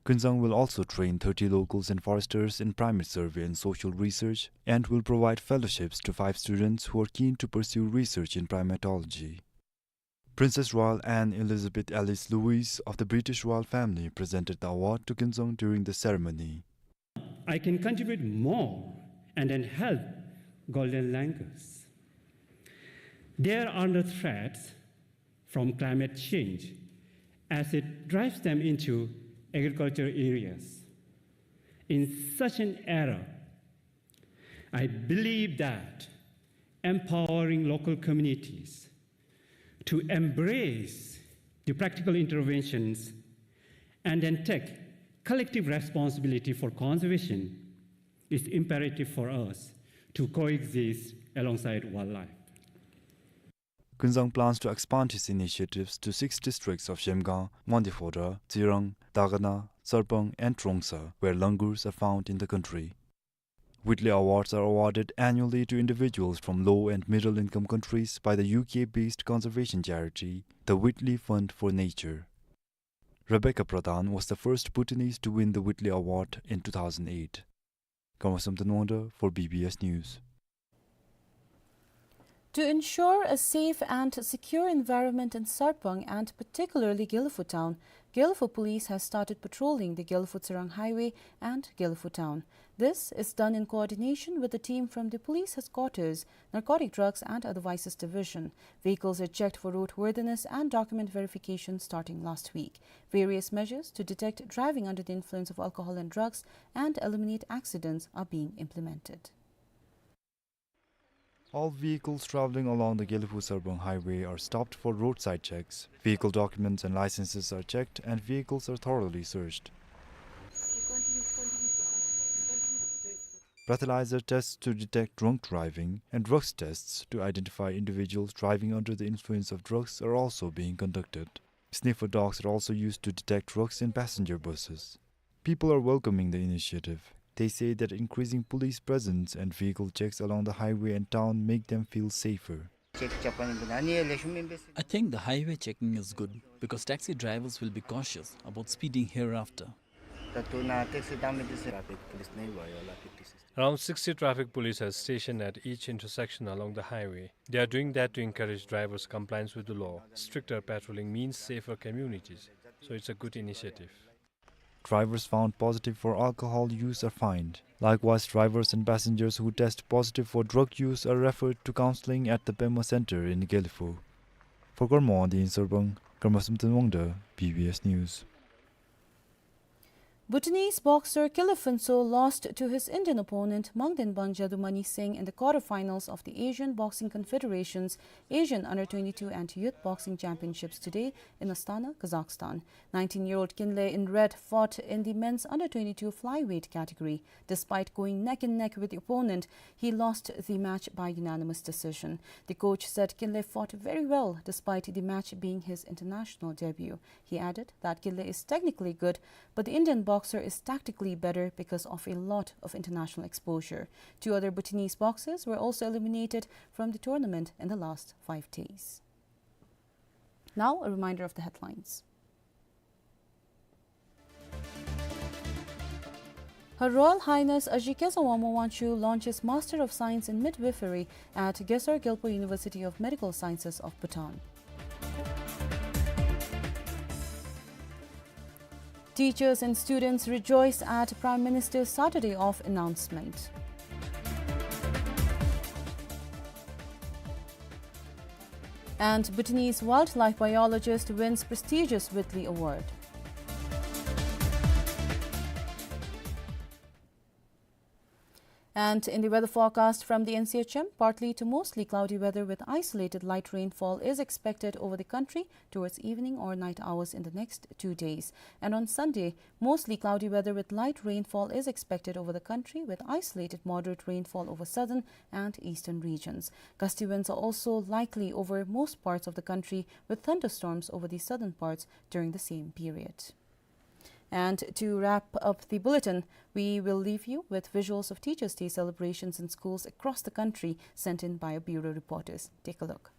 Gunzang will also train thirty locals and foresters in primate survey and social research and will provide fellowships to five students who are keen to pursue research in primatology. Princess Royal Anne Elizabeth Alice Louise of the British royal family presented the award to Gunzang during the ceremony. I can contribute more and then help golden langurs. They are under threats from climate change as it drives them into agricultural areas. In such an era, I believe that empowering local communities to embrace the practical interventions and then take collective responsibility for conservation is imperative for us to coexist alongside wildlife. Gunzang plans to expand his initiatives to six districts of Zhemgang, Mengdefora, Tsirang, Dagana, Sarpang, and Trongsa, where langurs are found in the country. Whitley Awards are awarded annually to individuals from low and middle income countries by the U K-based conservation charity, the Whitley Fund for Nature. Rebecca Pradhan was the first Bhutanese to win the Whitley Award in two thousand eight. Karma Samten Wangda for B B S News. To ensure a safe and secure environment in Sarpang and particularly Gelephu town, Gelephu police has started patrolling the Gelephu-Tsirang highway and Gelephu town. This is done in coordination with the team from the police headquarters, Narcotic Drugs and Other Vices Division. Vehicles are checked for roadworthiness and document verification starting last week. Various measures to detect driving under the influence of alcohol and drugs and eliminate accidents are being implemented. All vehicles traveling along the Gelephu-Sarpang highway are stopped for roadside checks. Vehicle documents and licenses are checked and vehicles are thoroughly searched. Breathalyzer tests to detect drunk driving and drugs tests to identify individuals driving under the influence of drugs are also being conducted. Sniffer dogs are also used to detect drugs in passenger buses. People are welcoming the initiative. They say that increasing police presence and vehicle checks along the highway and town make them feel safer. I think the highway checking is good because taxi drivers will be cautious about speeding hereafter. Around sixty traffic police are stationed at each intersection along the highway. They are doing that to encourage drivers' compliance with the law. Stricter patrolling means safer communities, so it's a good initiative. Drivers found positive for alcohol use are fined. Likewise, drivers and passengers who test positive for drug use are referred to counseling at the Pema Center in Gelephu. For Karma Wangdi in Sarpang, Karma Samten Wangda, B B S News. Bhutanese boxer Kele Phuntsho lost to his Indian opponent Mangdenbang Jadumani Singh in the quarterfinals of the Asian Boxing Confederation's Asian Under twenty-two and Youth Boxing Championships today in Astana, Kazakhstan. Nineteen-year-old Kinle in red fought in the men's under twenty-two flyweight category. Despite going neck and neck with the opponent, he lost the match by unanimous decision. The coach said Kinle fought very well despite the match being his international debut. He added that Kinle is technically good, but the Indian boxer is tactically better because of a lot of international exposure. Two other Bhutanese boxers were also eliminated from the tournament in the last five days. Now, a reminder of the headlines. Her Royal Highness Aji Keza Wangmo Wangchuck launches Master of Science in Midwifery at Gesar Gyalpo University of Medical Sciences of Bhutan. Teachers and students rejoice at Prime Minister's Saturday off announcement. And Bhutanese wildlife biologist wins prestigious Whitley Award. And in the weather forecast from the N C H M, partly to mostly cloudy weather with isolated light rainfall is expected over the country towards evening or night hours in the next two days. And on Sunday, mostly cloudy weather with light rainfall is expected over the country, with isolated moderate rainfall over southern and eastern regions. Gusty winds are also likely over most parts of the country, with thunderstorms over the southern parts during the same period. And to wrap up the bulletin, we will leave you with visuals of Teachers' Day celebrations in schools across the country, sent in by our bureau reporters. Take a look.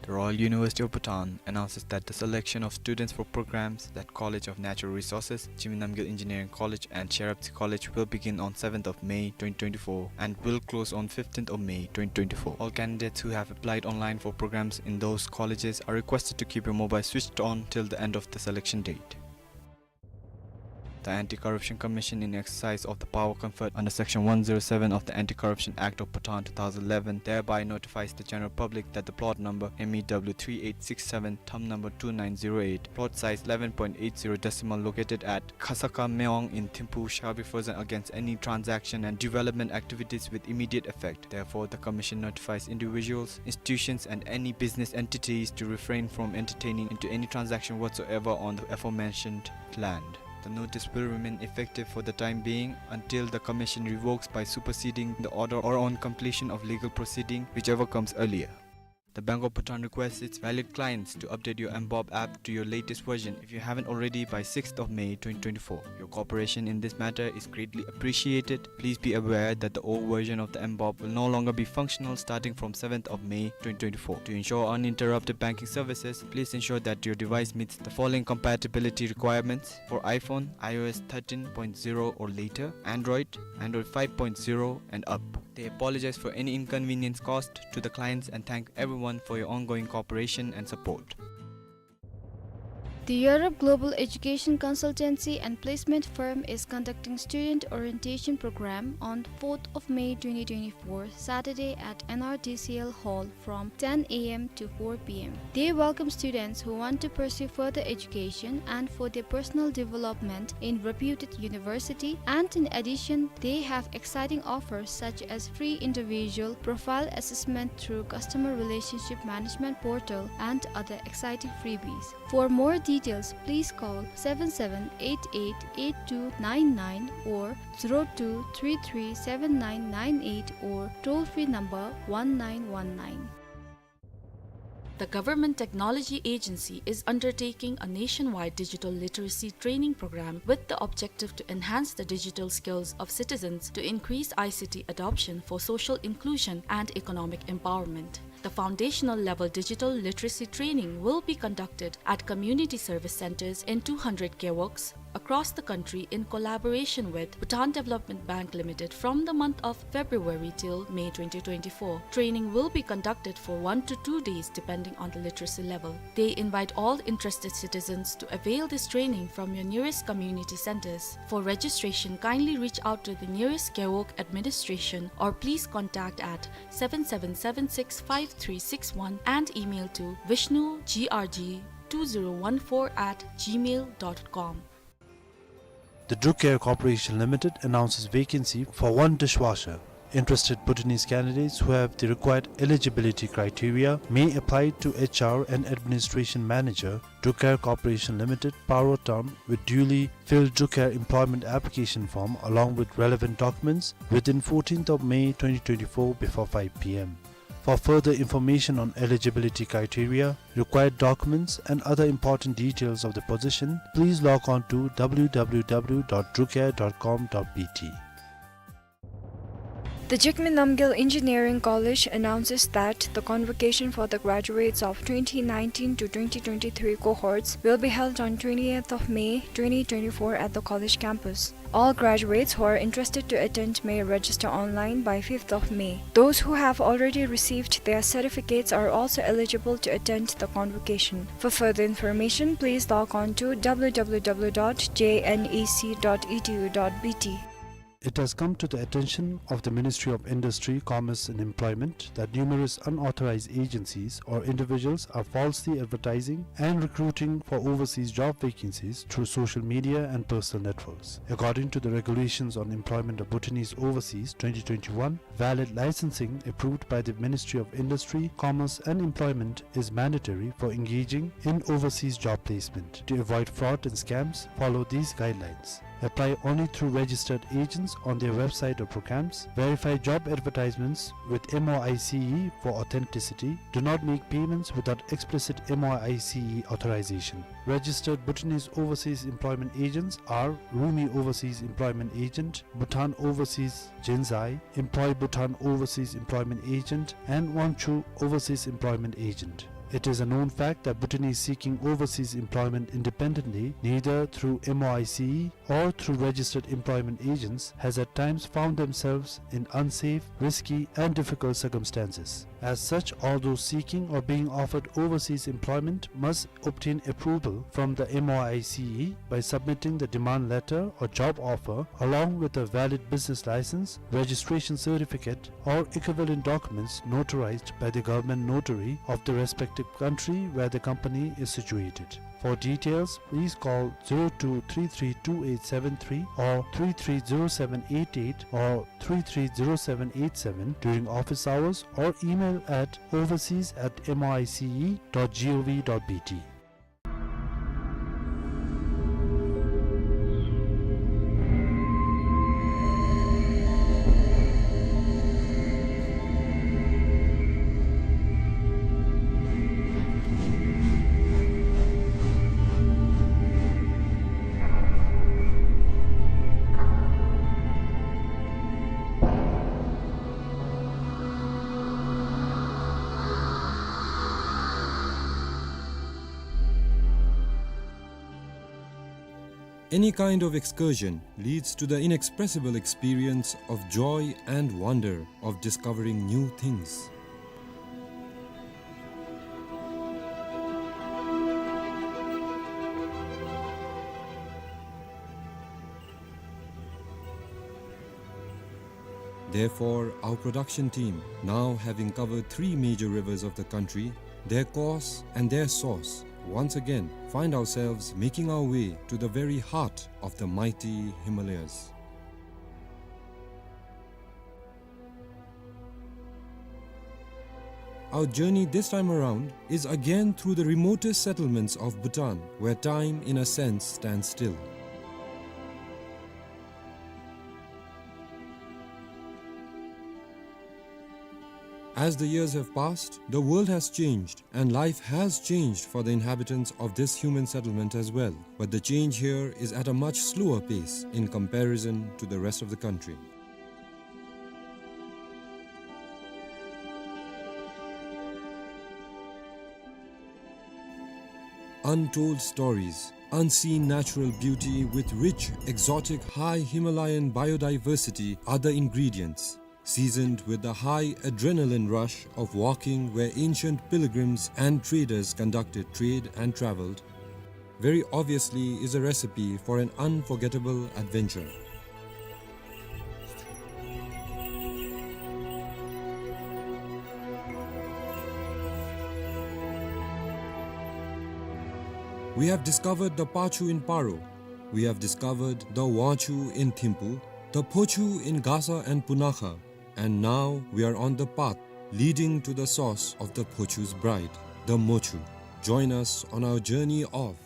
The Royal University of Bhutan announces that the selection of students for programs at College of Natural Resources, Jigme Namgyel Engineering College, and Sherabtse College will begin on seventh of May twenty twenty-four and will close on fifteenth of May twenty twenty-four. All candidates who have applied online for programs in those colleges are requested to keep your mobile switched on till the end of the selection date. The Anti-Corruption Commission, in exercise of the power conferred under Section one zero seven of the Anti-Corruption Act of Bhutan two thousand eleven, thereby notifies the general public that the plot number M E W three eight six seven, thumb number two nine zero eight, plot size eleven point eight zero decimal, located at Khasaka Mewang in Thimphu, shall be frozen against any transaction and development activities with immediate effect. Therefore, the Commission notifies individuals, institutions, and any business entities to refrain from entertaining into any transaction whatsoever on the aforementioned land. The notice will remain effective for the time being until the Commission revokes by superseding the order or on completion of legal proceeding, whichever comes earlier. The Bank of Bhutan requests its valued clients to update your mBob app to your latest version if you haven't already by sixth of May twenty twenty-four. Your cooperation in this matter is greatly appreciated. Please be aware that the old version of the mBob will no longer be functional starting from seventh of May twenty twenty-four. To ensure uninterrupted banking services, please ensure that your device meets the following compatibility requirements: for iPhone, iOS thirteen point zero or later, Android, Android five point zero and up. They apologize for any inconvenience caused to the clients and thank everyone for your ongoing cooperation and support. The Europe Global Education Consultancy and Placement Firm is conducting student orientation program on fourth of May twenty twenty-four, Saturday at N R D C L Hall from ten A M to four P M. They welcome students who want to pursue further education and for their personal development in reputed university, and in addition, they have exciting offers such as free individual profile assessment through customer relationship management portal and other exciting freebies. For more details, please call seven seven eight eight eight two nine nine or zero two three three seven nine nine eight or toll-free number one nine one nine. The Government Technology Agency is undertaking a nationwide digital literacy training program with the objective to enhance the digital skills of citizens to increase I C T adoption for social inclusion and economic empowerment. The foundational level digital literacy training will be conducted at community service centers in two hundred gewogs across the country in collaboration with Bhutan Development Bank Limited from the month of February till May twenty twenty-four. Training will be conducted for one to two days depending on the literacy level. They invite all interested citizens to avail this training from your nearest community centers. For registration, kindly reach out to the nearest gewog administration or please contact at seven seven seven six five three six one and email to vishnu G R G two zero one four at gmail dot com. The Druk Air Corporation Limited announces vacancy for one dishwasher. Interested Bhutanese candidates who have the required eligibility criteria may apply to H R and Administration Manager, Druk Air Corporation Limited, Paro Town, with duly filled Druk Air employment application form along with relevant documents within fourteenth of May twenty twenty-four before five P M. For further information on eligibility criteria, required documents, and other important details of the position, please log on to W W W dot drukair dot com dot B T. The Jigme Namgyel Engineering College announces that the convocation for the graduates of twenty nineteen to twenty twenty-three cohorts will be held on twentieth of May twenty twenty-four at the college campus. All graduates who are interested to attend may register online by fifth of May. Those who have already received their certificates are also eligible to attend the convocation. For further information, please log on to w w w dot j n e c dot e d u dot b t. It has come to the attention of the Ministry of Industry, Commerce and Employment that numerous unauthorized agencies or individuals are falsely advertising and recruiting for overseas job vacancies through social media and personal networks. According to the Regulations on Employment of Bhutanese Overseas twenty twenty-one, valid licensing approved by the Ministry of Industry, Commerce and Employment is mandatory for engaging in overseas job placement. To avoid fraud and scams, follow these guidelines. Apply only through registered agents on their website or programs. Verify job advertisements with M O I C E for authenticity. Do not make payments without explicit M O I C E authorization. Registered Bhutanese overseas employment agents are Rumi Overseas Employment Agent, Bhutan Overseas Jinzai, Employ Bhutan Overseas Employment Agent, and Wangchu Overseas Employment Agent. It is a known fact that Bhutanese seeking overseas employment independently, neither through M O I C E or through registered employment agents, has at times found themselves in unsafe, risky, and difficult circumstances. As such, all those seeking or being offered overseas employment must obtain approval from the M O I C E by submitting the demand letter or job offer along with a valid business license, registration certificate, or equivalent documents notarized by the government notary of the respective country where the company is situated. For details, please call zero two three three two eight seven three or three three zero seven eight eight or three three zero seven eight seven during office hours or email at overseas at M O I C E dot G O V dot B T. Any kind of excursion leads to the inexpressible experience of joy and wonder of discovering new things. Therefore, our production team, now having covered three major rivers of the country, their course and their source, once again find ourselves making our way to the very heart of the mighty Himalayas. Our journey this time around is again through the remotest settlements of Bhutan, where time, in a sense, stands still. As the years have passed, the world has changed, and life has changed for the inhabitants of this human settlement as well. But the change here is at a much slower pace in comparison to the rest of the country. Untold stories, unseen natural beauty with rich, exotic, high Himalayan biodiversity are the ingredients, seasoned with the high adrenaline rush of walking where ancient pilgrims and traders conducted trade and traveled, very obviously is a recipe for an unforgettable adventure. We have discovered the Pachu in Paro. We have discovered the Wangchu in Thimphu, the Phochu in Gasa and Punakha, and now we are on the path leading to the source of the Phochu's bride, the Mochu. Join us on our journey of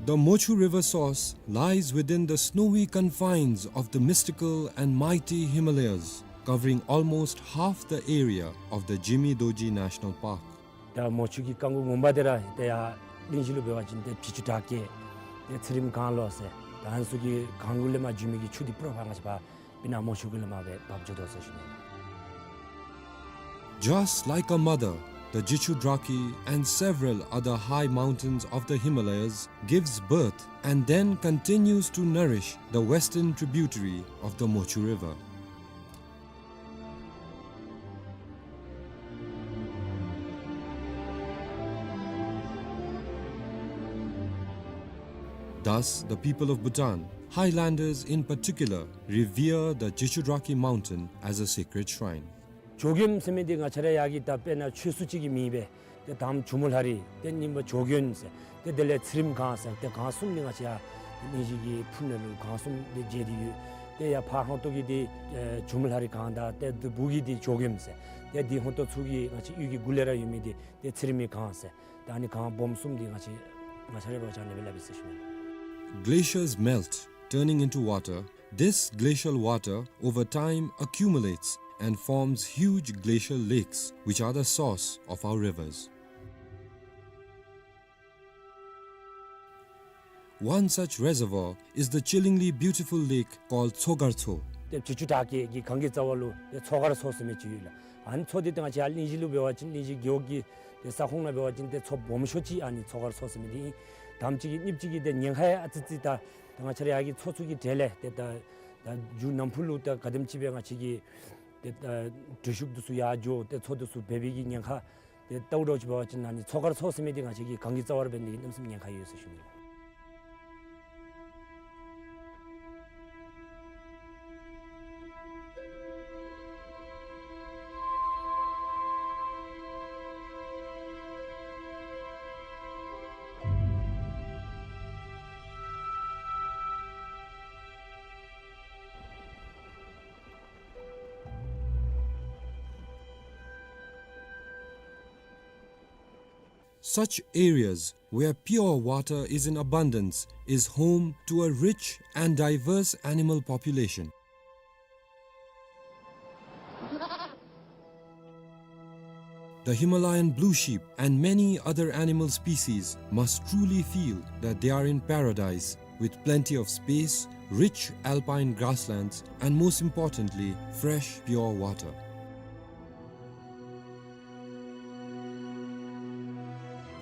The Mochu River source lies within the snowy confines of the mystical and mighty Himalayas, covering almost half the area of the Jimi Dorji National Park. ད་མོ་ཆུ་གི་རྐང་མགོ་ངོ་མ་འདི་ར་ཏེ་ཡར་གླིང་བཞི་ལུ་འབད་བ་ཅིན་ཏེ་བྱི་ཅུ་བྲག་སྐྱེས་ཏེ་ཚེ་རིངམ་གངས་ལོ་ཟེར། ད་ཨ་ནི་ཚུ་གི་གངས་གུ་ལས་མར་འགྱོ་མི་གི་ཆུ་འདི་པྲོག་ཕར་ང་བཅས་ཕར་སྤུ་ན་མོ་ཆུ་གུ་ལས་མར་སྦེ་འབབ་འགྱོ་དོ་ཟེར་ཞུ་ནི། Just like a mother, the Jichudrakhi and several other high mountains of the Himalayas gives birth and then continues to nourish the western tributary of the Mochu River. Thus, the people of Bhutan, highlanders in particular, revere the Jichudrakhi mountain as a sacred shrine. ཇོ་མགོན་ཟེར་མི་འདི་ང་བཅས་ར་ཡར་གྱི་ད་དཔེར་ན་ཆོས་སྲུང་ཅིག་གི་མིང་སྦེ། ཏེ་དང་པ་ཇོ་མོ་ལྷ་རི། ཏེ་གཉིས་པ་ཇོ་མགོན་ཟེར། ཏེ་དེ་ལས་ཚེ་རིངམ་གངས་ཟེར། ཏེ་གངས་གསུམ་འདི་ང་བཅས་ཡར་གླིང་བཞི་གི་ཕུ་ནང་ལུ་གངས་གསུམ་འདི་མཇལ་ཏེ་ཡོད། ཏེ་ཡར་ཕར་ཧོང་ཏོ་གི་འདི་ཨེ་ཇོ་མོ་ལྷ་རི་གངས་དང་ཏེ་འདི་སྦུག་གི་འདི་ཇོ་མགོན་ཟེར། ཏེ་འདི་ཧོང་ཏོ་ཚུ་གི་ང་བཅས་གཡུས་ཀྱི་གུ་ལས་ར་ཡོད་མི་འདི་ཏེ་ཚེ་རིངམ་གངས་ཟེར། ད་ཨ་ནི་གངས་སྦོམ་གསུམ་འདི་ང་བཅས་ང་བཅས་ར་འབད་བ་ཅིན་ཨ་ནི་སྦེ་སླབ་ཨིན་ཟེར་ཞུ་ནི། Glaciers melt, turning into water. This glacial water over time accumulates and forms huge glacial lakes, which are the source of our rivers. One such reservoir is the chillingly beautiful lake called Tsogar Tso. ཏེ་བྱི་ཅུ་བྲག་སྐྱེས་ཀྱི་གངས་ཀྱི་རྩ་བ་ལུ་ཏེ་མཚོ་དཀར་མཚོ་ཟེར་མི་ཅིག་ཡོད་ལགས། ཨ་ནི་མཚོ་འདི་ཏེ་ང་བཅས་ཡར་གླིང་བཞི་ལུ་འབད་བ་ཅིན་གླིང་བཞི་རྒེད་འོག་གི་ཏེ་ས་ཁོངས་ནང་འབད་བ་ཅིན་ཏེ་མཚོ་སྦོམ་ཤོས་ཅིག་ཨ་ནི་མཚོ་དཀར་མཚོ་ཟེར་མི་འདི་ཨིན། དང་པ་ཅིག་གིས་གཉིས་པ་ཅིག་གིས་ཏེ་ཉེན་ཁ་ཡང་ཨ་ཙི་ཙི་ད་ཏེ་ང་བཅས་ར་ཡར་གྱི་མཚོ་ཚུ་གི་གྲས་ལས་ཏེ་ད་ད་མཇུག་ནམ་ཕུ་ལུ་ད་ག་དེམ་ཅིག་སྦེ་ང་བཅས་ཀྱི་ཏེ་ད་འགྲུལ་བཞུད་འདི་ཚུ་ཡར་འགྱོ་ཏེ་མཚོ་འདི་ཚུ་འབད་བའི་གི་ཉེན་ཁ་ཏེ་ལྟཝ་ད་ཅིག་འབད་བ་ཅིན་ཨ་ནི་མཚོ་དཀར་མཚོ་ཟེར་མི་འདི་ང་བཅས་ཀྱི་གངས་ཀྱི་རྩ་བར་འབད་ནི་གི་གནམ་མེད་ས་མེད་ཉེན་ཁ་ཡོད་ཟེར་ཞུ་ནི། Such areas where pure water is in abundance is home to a rich and diverse animal population. The Himalayan blue sheep and many other animal species must truly feel that they are in paradise, with plenty of space, rich alpine grasslands, and most importantly, fresh, pure water.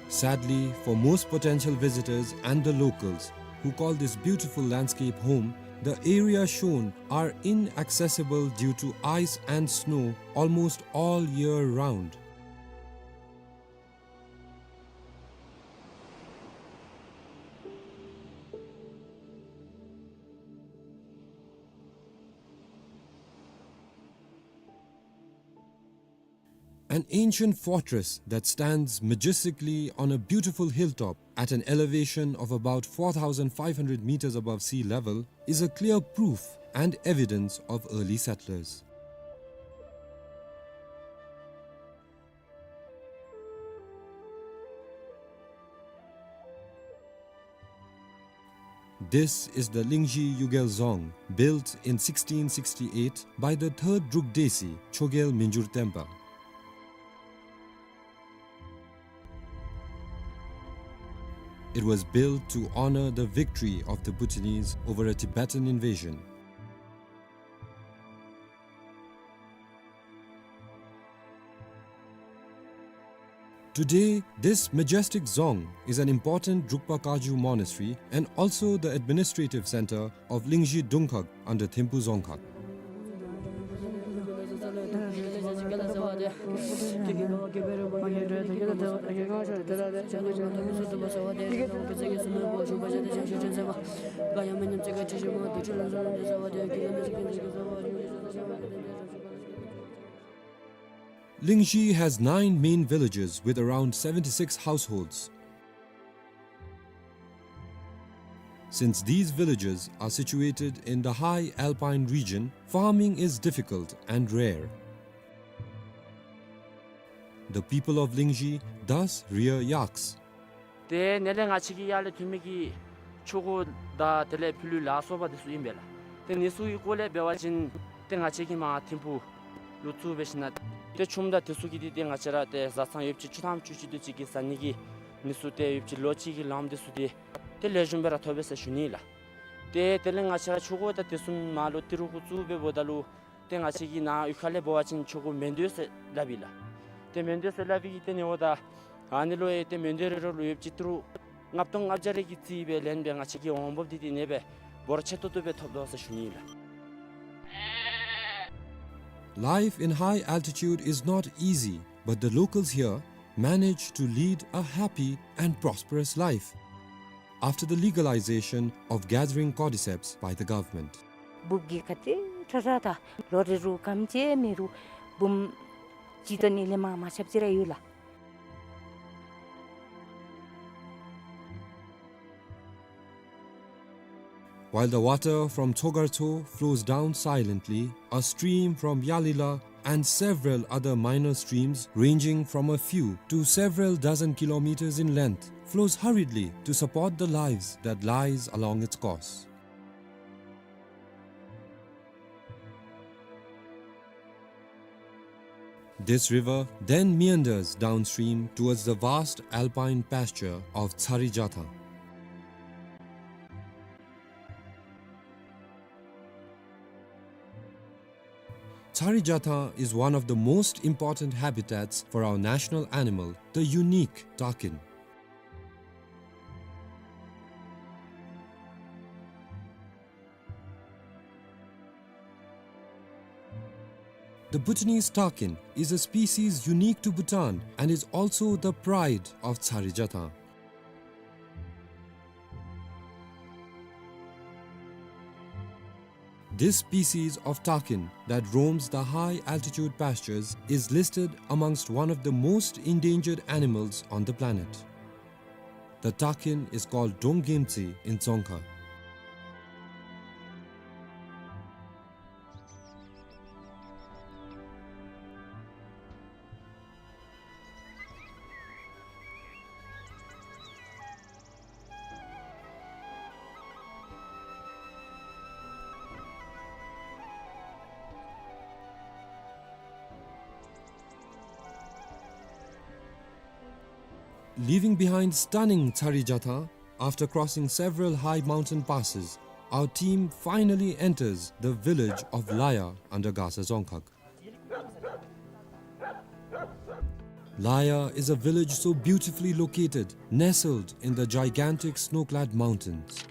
Sadly, for most potential visitors and the locals who call this beautiful landscape home, the areas shown are inaccessible due to ice and snow almost all year round. An ancient fortress that stands majestically on a beautiful hilltop at an elevation of about four thousand five hundred meters above sea level is a clear proof and evidence of early settlers. This is the Lingzhi Yugel Dzong, built in sixteen sixty-eight by the third Druk Desi, Chogyel Minjur Tenpa. It was built to honor the victory of the Bhutanese over a Tibetan invasion. Today, this majestic dzong is an important Drukpa Kagyu monastery and also the administrative center of Lingzhi Dungkhag under Thimphu Dzongkhag. Lingzhi has nine main villages with around seventy-six households. Since these villages are situated in the high alpine region, farming is difficult and rare. The people of Lingzhi thus rear yaks. ཏེ་ནཱ་ལས་ང་བཅས་ཀྱི་ཡར་ལས་ཐོན་མི་གི་ ཆོས་འཁོར་དང་དེ་ལས་ཕྱི་ལུས་ལ་སོགས་པ་དེ་ཚུ་ཨིན་པས་ལགས། ཏེ་ཨ་ནི་ཚུ་གི་སྐོར་ལས་འབད་བ་ཅིན་ཏེ་ང་བཅས་ཀྱིས་མར་ཐིམ་ཕུག་ལུ་བཙུགས་སྦེ་ཞིནམ་ལས་ཏེ་ཆུམ་དང་དེ་ཚུ་གི་འདི་ཏེ་ང་བཅས་ར་ཏེ་བཟའ་ཚང་ཡོདཔ་ཅིག་བཅུ་ཐམ་བཅུ་གཅིག་དེ་ཅིག་གི་བཟའ་ནི་གི་ཨ་ནི་ཚུ་ཏེ་ཡོདཔ་ཅིག་ལོ་གཅིག་གི་ལངམ་དེ་ཚུ་ཏེ་ཏེ་ལེགས་ཤོམ་སྦེ་ར་ཐོབ་པས་ཟེར་ཞུ་ནི་ལགས། ཏེ་དེ་ལས་ང་བཅས་ར་ཆོས་འཁོར་དང་དེ་ཚུ་མར་ལུ་ཏི་རུ་གུ་བཙུགས་སྦེ་འབདཝ་ད་ལུ་ཏེ་ང་བཅས་ཀྱི་ནཱ་གཡུས་ཁ་ལས་འབད་བ་ཅིན་ཆོས་འཁོར་མེ་མདོ་ཟེར་སླབ་ཨིན་ལགས། ཏེ་མེ་མདོ་ཟེར་སླབ་པའི་གི་ཏེ་ཨ་ནི་འབདཝ་ད་ཨ་ནི་ལུ་ཡང་ཏེ་མེ་མདོ་རེ་རེ་ལུ་ཡོདཔ་ཅིག་ཏི་རུ་ལྔ་སྟོང་ལྔ་བརྒྱ་རེ་གིས་རྩིས་སྦེ་ལེན་སྦེ་ང་བཅས་ཀྱིས་འོང་འབབ་འདི་ཏེ་ཨ་ནི་སྦེ་འབོར་ཆེ་ཏོག་ཏོ་སྦེ་ཐོབ་དོ་ཟེར་ཞུ་ནི་ལགས། Life in high altitude is not easy, but the locals here manage to lead a happy and prosperous life after the legalization of gathering cordyceps by the government. འབུཔ་གི་ཁ་ཏེ་ཁྲ་ཁྲ་དང་ལོ་རེ་རུ་སྐམ་ཅིག་མེད་རུང་འབུཔ་ཅིག་ད་ཨ་ནི་ལས་མར་མ་ཆགཔ་ཅིག་ར་ཡོད་ལགས། While the water from Tsogartso flows down silently, a stream from Yalila and several other minor streams ranging from a few to several dozen kilometers in length flows hurriedly to support the lives that lies along its course. This river then meanders downstream towards the vast alpine pasture of Tsari Jatha. Tsari Jatha is one of the most important habitats for our national animal, the unique takin. The Bhutanese takin is a species unique to Bhutan and is also the pride of Tsari Jatha. This species of takin that roams the high altitude pastures is listed amongst one of the most endangered animals on the planet. The takin is called Donggemtsi in Dzongkha. Leaving behind stunning Tsari Jatha, after crossing several high mountain passes, our team finally enters the village of Laya under Gasa Dzongkhag. Laya is a village so beautifully located, nestled in the gigantic snow-clad mountains.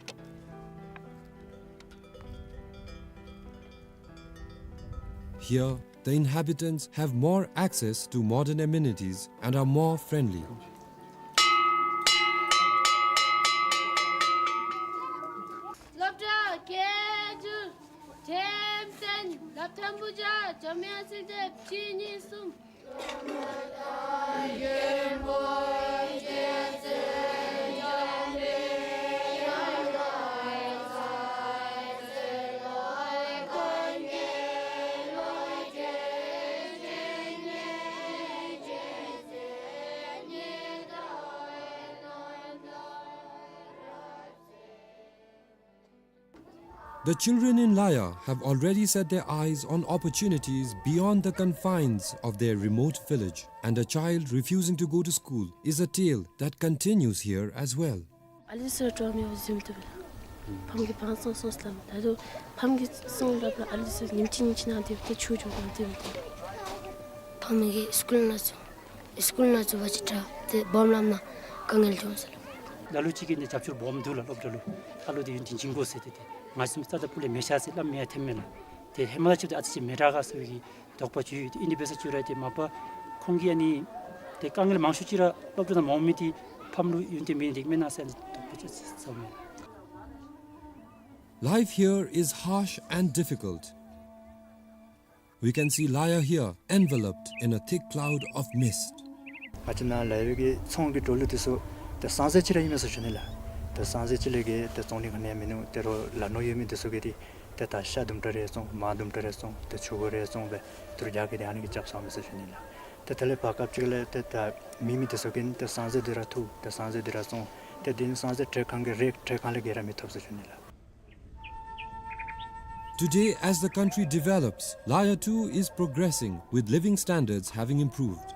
Here, the inhabitants have more access to modern amenities and are more friendly. སློབ་གྲྭ་བརྒྱད་ཅུ། ཐེམ་བདུན། སློབ་ཐོན་བུ་བརྒྱ། འཇམ་དབྱངས་སྲིད་སྡེ་གཅིག་གཉིས་གསུམ། The children in Laya have already set their eyes on opportunities beyond the confines of their remote village, and a child refusing to go to school is a tale that continues here as well. ཨ་ལི་སི་ར་ཏོ་མི་བཟུམ་དུ་བལ། ཕམ་གི་བང་སོང་སོང་སླབ། ད་དུ་ཕམ་གི་སོང་སླབ་ལ་ཨ་ལི་སི་ཉིནམ་གཅིག་ཉིནམ་གཅིག་ནང་དེ་བལྟ་ཆུ་འགྱོ་གང་དེ་བལྟ། ཕམ་གི་སི་ཀུལ་ནང་ཚུ་སི་ཀུལ་ནང་ཚུ་བ་ཅིག་དྲག་ཏེ་སྦོམ་ལམ་ནང་དཀའ་ངལ་འབྱུང་ཟེར་ལོ། ལ་ལུ་ཅིག་གིས་ནི་རྒྱབ་སྐྱོར་སྦོམ་འདུག་ལགས། སློབ་གྲྭ་ལུ་ཨ་ལུ་དེ་ཡུན་དེ་བྱིན་དགོ་ཟེར་ཏེ་ཏེ་ང་བཟུམ་རྩ་དང་ཕུ་ལས་མི་ཤ་ཟེར་སླབ་མི་ཡང་ཐོནམ་མས་ལགས། ཏེ་ཧེ་མ་ལ་ཅིག་ཏེ་ཨ་ཙི་ཅིག་མི་དྲག་ག་ཟེར་བའི་གི་དོགས་པ་ཅིག་ཡོད། ཏེ་ཨིན་དེ་འབད་ས་ཅིག་ར་ཏེ་མ་པ་ཁོང་གིས་ཨ་ནི་ཏེ་དཀའ་ངལ་མང་ཤོས་ཅིག་ར་སློབ་གྲྭ་ནང་མ་འོང་མི་དེ་ཕམ་ལུ་ཡུན་དེ་མེད་ནི་དེ་མེན་ན་ཟེར་ཏེ་དོགས་པ་ཅིག་ཟ་མས། Life here is harsh and difficult. We can see Laya here enveloped in a thick cloud of mist. ང་བཅས་ནཱ་ལ་ཡོད་པའི་གི་ཚོང་གི་འགྲོ་ལུགས་དེ་ཚུ་ཏེ་སང་ཟེར་ཅིག་ར་ཨིན་མས་ཟེར་ཞུ་ནི་ལགས། ཏེ་སང་ཟེར་ཅིག་ལས་གི་ཏེ་བཙོང་ནི་ག་ནི་ཡང་མིན་ནུག། ཏེ་རོགས་ལ་ནོར་ཡོད་མི་དེ་ཚུ་གིས་ཏེ་ཏེ་ད་ཤ་དུམ་གྲ་རེ་བཙོང་མར་དུམ་གྲ་རེ་བཙོང་ཏེ་ཆུ་གོ་རེ་བཙོང་སྦེ་ཏེ་རོགས་རྒྱག་གི་ཏེ་ཨ་ནི་གི་རྐྱབ་ཚརཝ་མས་ཟེར་ཞུ་ནི་ལགས། ཏེ་དེ་ལས་བར་སྐབས་ཅིག་ལས་ཏེ་ད་མེད་མི་དེ་ཚུ་གིས་ཏེ་སང་ཟེར་དེ་ར་འཐུ་ཏེ་སང་ཟེར་དེ་ར་བཙོང་ ཏེ་དེ་ནི་སོང་ཙང་བྲེ་གང་གི་རེག་བྲེ་གང་ལས་བརྒལ་ར་མི་ཐོབ་ཟེར་ཞུ་ནི་ལགས། Today, as the country develops, Laya too is progressing, with living standards having improved.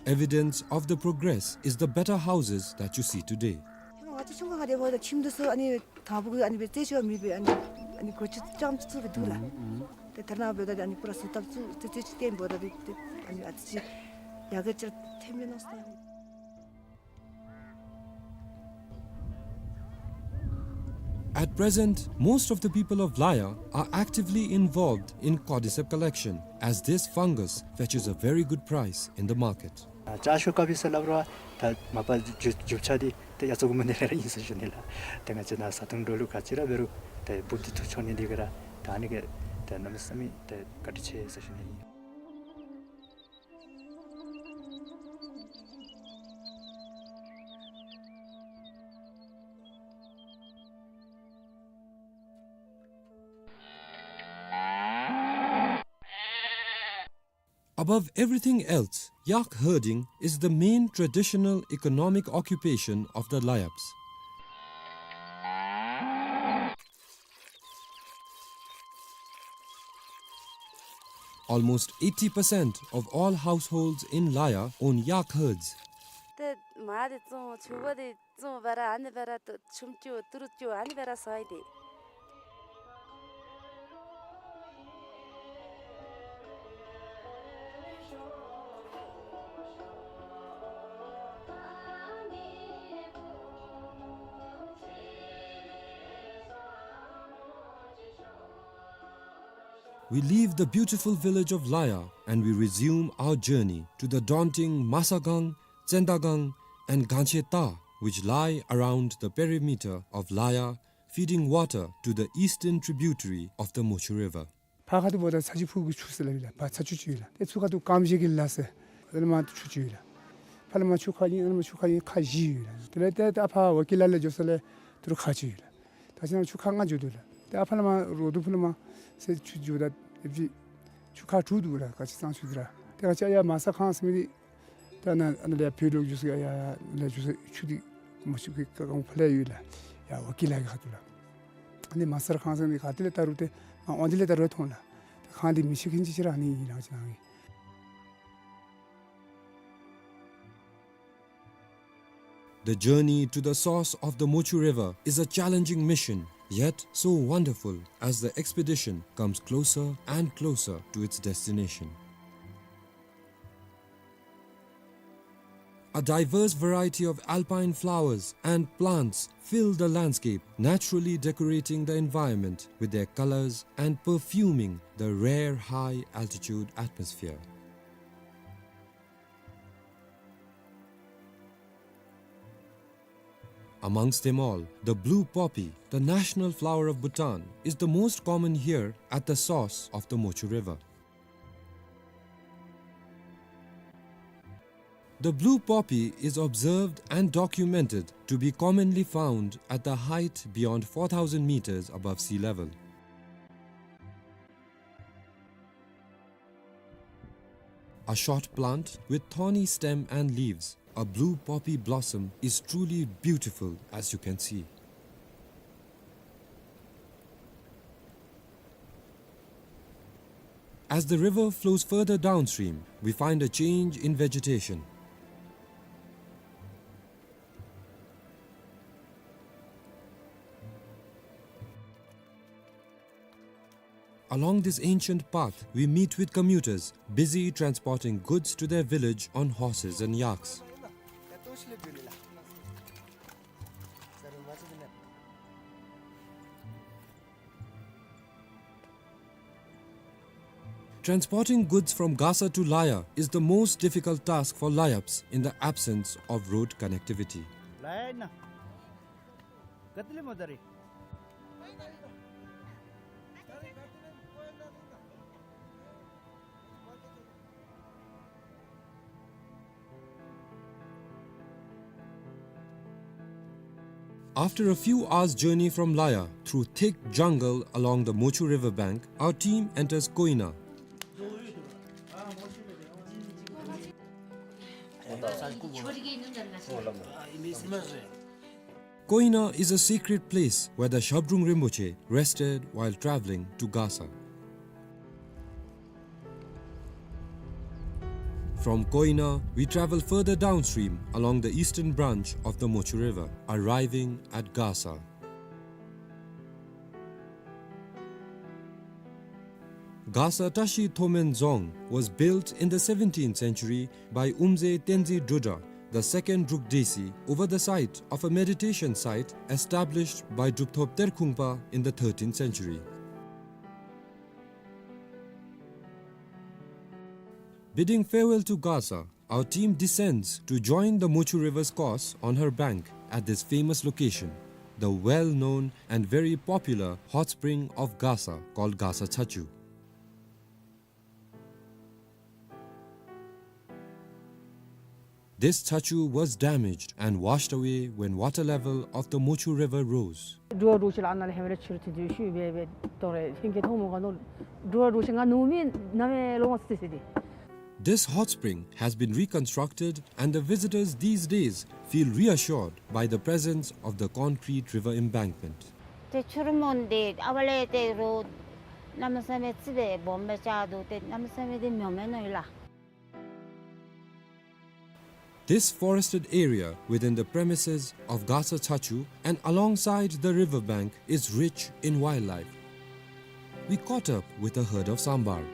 Evidence of the progress is the better houses that you see today. ང་ཚོ་ཆུང་ཀུ་ཁར་དེ་འབདཝ་ད་ཁྱིམ་འདི་ཚུ་ཨ་ནི་དང་ཕུ་གུ་ཨ་ནི་སྦེ་རྩེད་ཆས་མེད་པས། ཨ་ནི་ཨ་ནི་སྒོ་ཅིག་རྐྱངམ་ཅིག་བཙུགས་སྦེ་འདུག་ལགས། ཨུམ་ཨུམ། ཏེ་ད་རེས་ནངས་པ་འབདཝ་ད་ཨ་ནི་པུ་ར་བཟོ་ལྟ་བཙུགས་ཏེ་རྩེད་ཆས་བཏོན་འབདཝ་ད་ཏེ་ཨ་ནི་ཨ་ཙི་ཅིག་ཡར་རྒྱས་ཅིག་ཐོན་མས་མནོ་སོང་། At present, most of the people of Laya are actively involved in cordyceps collection, as this fungus fetches a very good price in the market. ཨ་ལྕགས་ཤོག་ཀ་པི་ཟེར་སླབ་རུང་ད་མ་པ་རྒྱུ་རྒྱུ་ཆ་འདི་ཏེ་ཡ་ཙོག་གུ་མ་ནི་ལས་ར་ཨིན་ཟེར་ཞུ་ནི་ལགས། ཏེ་ང་བཅས་ནཱ་བཟའ་འཐུང་འགྲོ་ལུགས་ག་ཅི་ར་འབད་རུང་ཏེ་འབུཔ་འདི་འཐུ་འཕྱོག་ནི་འདི་གིས་ར་ད་ཨ་ནི་གིས་ཏེ་གནམ་མེད་ས་མེད་ཏེ་བཀའ་དྲིན་ཆེ་ཟེར་ཞུ་ནི་ཨིན། Above everything else, yak herding is the main traditional economic occupation of the Layabs. Almost eighty percent of all households in Laya own yak herds. ཏེ་མར་འདི་བཙོང་ཕྱུར་བ་འདི་བཙོང་སྦེ་ར་ཨ་ནི་སྦེ་ར་ཏེ་ཆུམ་རྐྱབ་ཏི་རུ་རྐྱབ་ཨ་ནི་སྦེ་ར་བཟའ་ཡི་ཏེ། We leave the beautiful village of Laya and we resume our journey to the daunting Masagang, Tsendagang, and Gancheta, which lie around the perimeter of Laya, feeding water to the eastern tributary of the Mochu River. ཕར་ཁ་ཐུག་འབདཝ་ད་ཚ་ཆུ་ཕུག་གི་ཆུ་ཟེར་སླབ་ཨིན་ལགས། ཕར་ཚ་ཆུ་ཅིག་ཡོད་ལགས། ཏེ་ཚུར་ཁ་ཐུག་ཀམ་ཤེ་གི་ལ་ཟེར་ཨ་ནི་མར་ཆུ་ཅིག་ཡོད་ལགས། ཕར་ལས་མར་ཆུ་ཁ་ཨིན། ཨ་ནི་མར་ཆུ་ཁ་ཨིན། ཁ་བཞི་ཡོད་ལགས། དེ་ལས་ཏེ་ད་ཕར་ཝ་ཀི་ལ་ལས་འགྱོ་ས་ལས་ཏི་རུ་ཁ་ཅིག་ཡོད་ལགས། ད་ཅི་ན་ཆུ་ཁ་ལྔ་འགྱོ་དོ་ལགས། ཏེ་ཨ་ཕར་ལས་མར་རོ་དུ་ཕུ་ལས་མར་ཟེར་ཆུ་འགྱོཝ་ད་ཨེབ་ཅིག་ཆུ་ཁ་དྲུག་འདུག་ལགས། ག་ཅི་གཙང་ཆུ་འདི་ར། ཏེ་ག་ཅི་ཡར་མ་ས་ཁང་ཟེར་མི་འདི་ད་ནཱ་ཨ་ནཱ་ལས་བོད་ལུ་འགྱོ་ས་ཡར་ལས་འགྱོ་ས་ཆུ་འདི་མ་ཆུ་གི་ཀ་ཁང་ཕར་ལས་ཡོད་ལགས། ཡར་ཝ་ཀི་ལ་གི་ཁ་ཐུག་ལགས། ཨ་ནི་མ་ས་ཁང་ཟེར་མི་ག་ཏེ་ལས་ད་རུང་ཏེ་མར་འོང་དེ་ལས་ད་རུང་མཐོང་ལགས། ཏེ་ཁང་འདི་མི་ཤེས་མཁན་ཅིག་ཅིག་ར་ཨ་ནི་ཨིན་ལགས་ཅི་ན་གི། The journey to the source of the Mochu River is a challenging mission, yet so wonderful as the expedition comes closer and closer to its destination. A diverse variety of alpine flowers and plants fill the landscape, naturally decorating the environment with their colors and perfuming the rare high-altitude atmosphere. Amongst them all, the blue poppy, the national flower of Bhutan, is the most common here at the source of the Mochu River. The blue poppy is observed and documented to be commonly found at the height beyond four thousand meters above sea level. A short plant with thorny stem and leaves, a blue poppy blossom is truly beautiful, as you can see. As the river flows further downstream, we find a change in vegetation. Along this ancient path, we meet with commuters busy transporting goods to their village on horses and yaks. Transporting goods from Gasa to Laya is the most difficult task for Layabs in the absence of road connectivity. After a few hours' journey from Laya, through thick jungle along the Mochu river bank, our team enters Koina. Koina is a sacred place where the Shabdrung Rinpoche rested while traveling to Gasa. From Koina, we travel further downstream along the eastern branch of the Mochu River, arriving at Gasa. Gasa Tashi Thomen Dzong was built in the seventeenth century by Umze Tenzin Drudra, the second Druk Desi, over the site of a meditation site established by Drupthop Terkhungpa in the thirteenth century. Bidding farewell to Gasa, our team descends to join the Mochu River's course on her bank at this famous location, the well-known and very popular hot spring of Gasa called Gasa Chachu. This chachu was damaged and washed away when water level of the Mochu River rose. འགྲོ་བ་འགྲོ་ཤེས་ལ་ཨ་ནཱ་ལས་ཧེ་མ་ར་ཆུ་རུད་དེ་ཚུ་ཤུལ་སྦེ་སྦེ་དོ་རེ་ཧིང་གི་ཐོག་མོ་ག་ནོ་འགྲོ་བ་འགྲོ་ཤེས་ང་ནུ་མི་ན་མེ་ལོ་ང་སི་སི་དེ། This hot spring has been reconstructed and the visitors these days feel reassured by the presence of the concrete river embankment. ཏེ་ཆུ་རུད་མོན་དེ་ཨ་བ་ལས་ཏེ་རོ་གནམ་མེད་ས་མེད་ཙི་སྦེ་སྦོམ་སྦེ་ཆགས་འདུག། ཏེ་གནམ་མེད་ས་མེད་དེ་མྱོང་མེད་ནོ་ཡོད་ལགས། This forested area within the premises of Gasa Chachu and alongside the river bank is rich in wildlife. We caught up with a herd of sambar.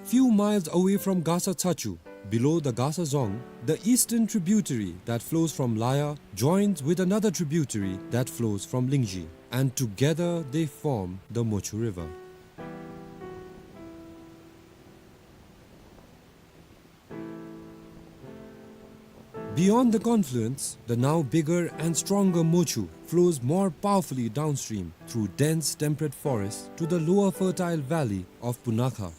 Few miles away from Gasa Chachu, below the Gasa Dzong, the eastern tributary that flows from Laya joins with another tributary that flows from Lingzhi, and together they form the Mochu River. Beyond the confluence, the now bigger and stronger Mochu flows more powerfully downstream through dense temperate forests to the lower fertile valley of Punakha.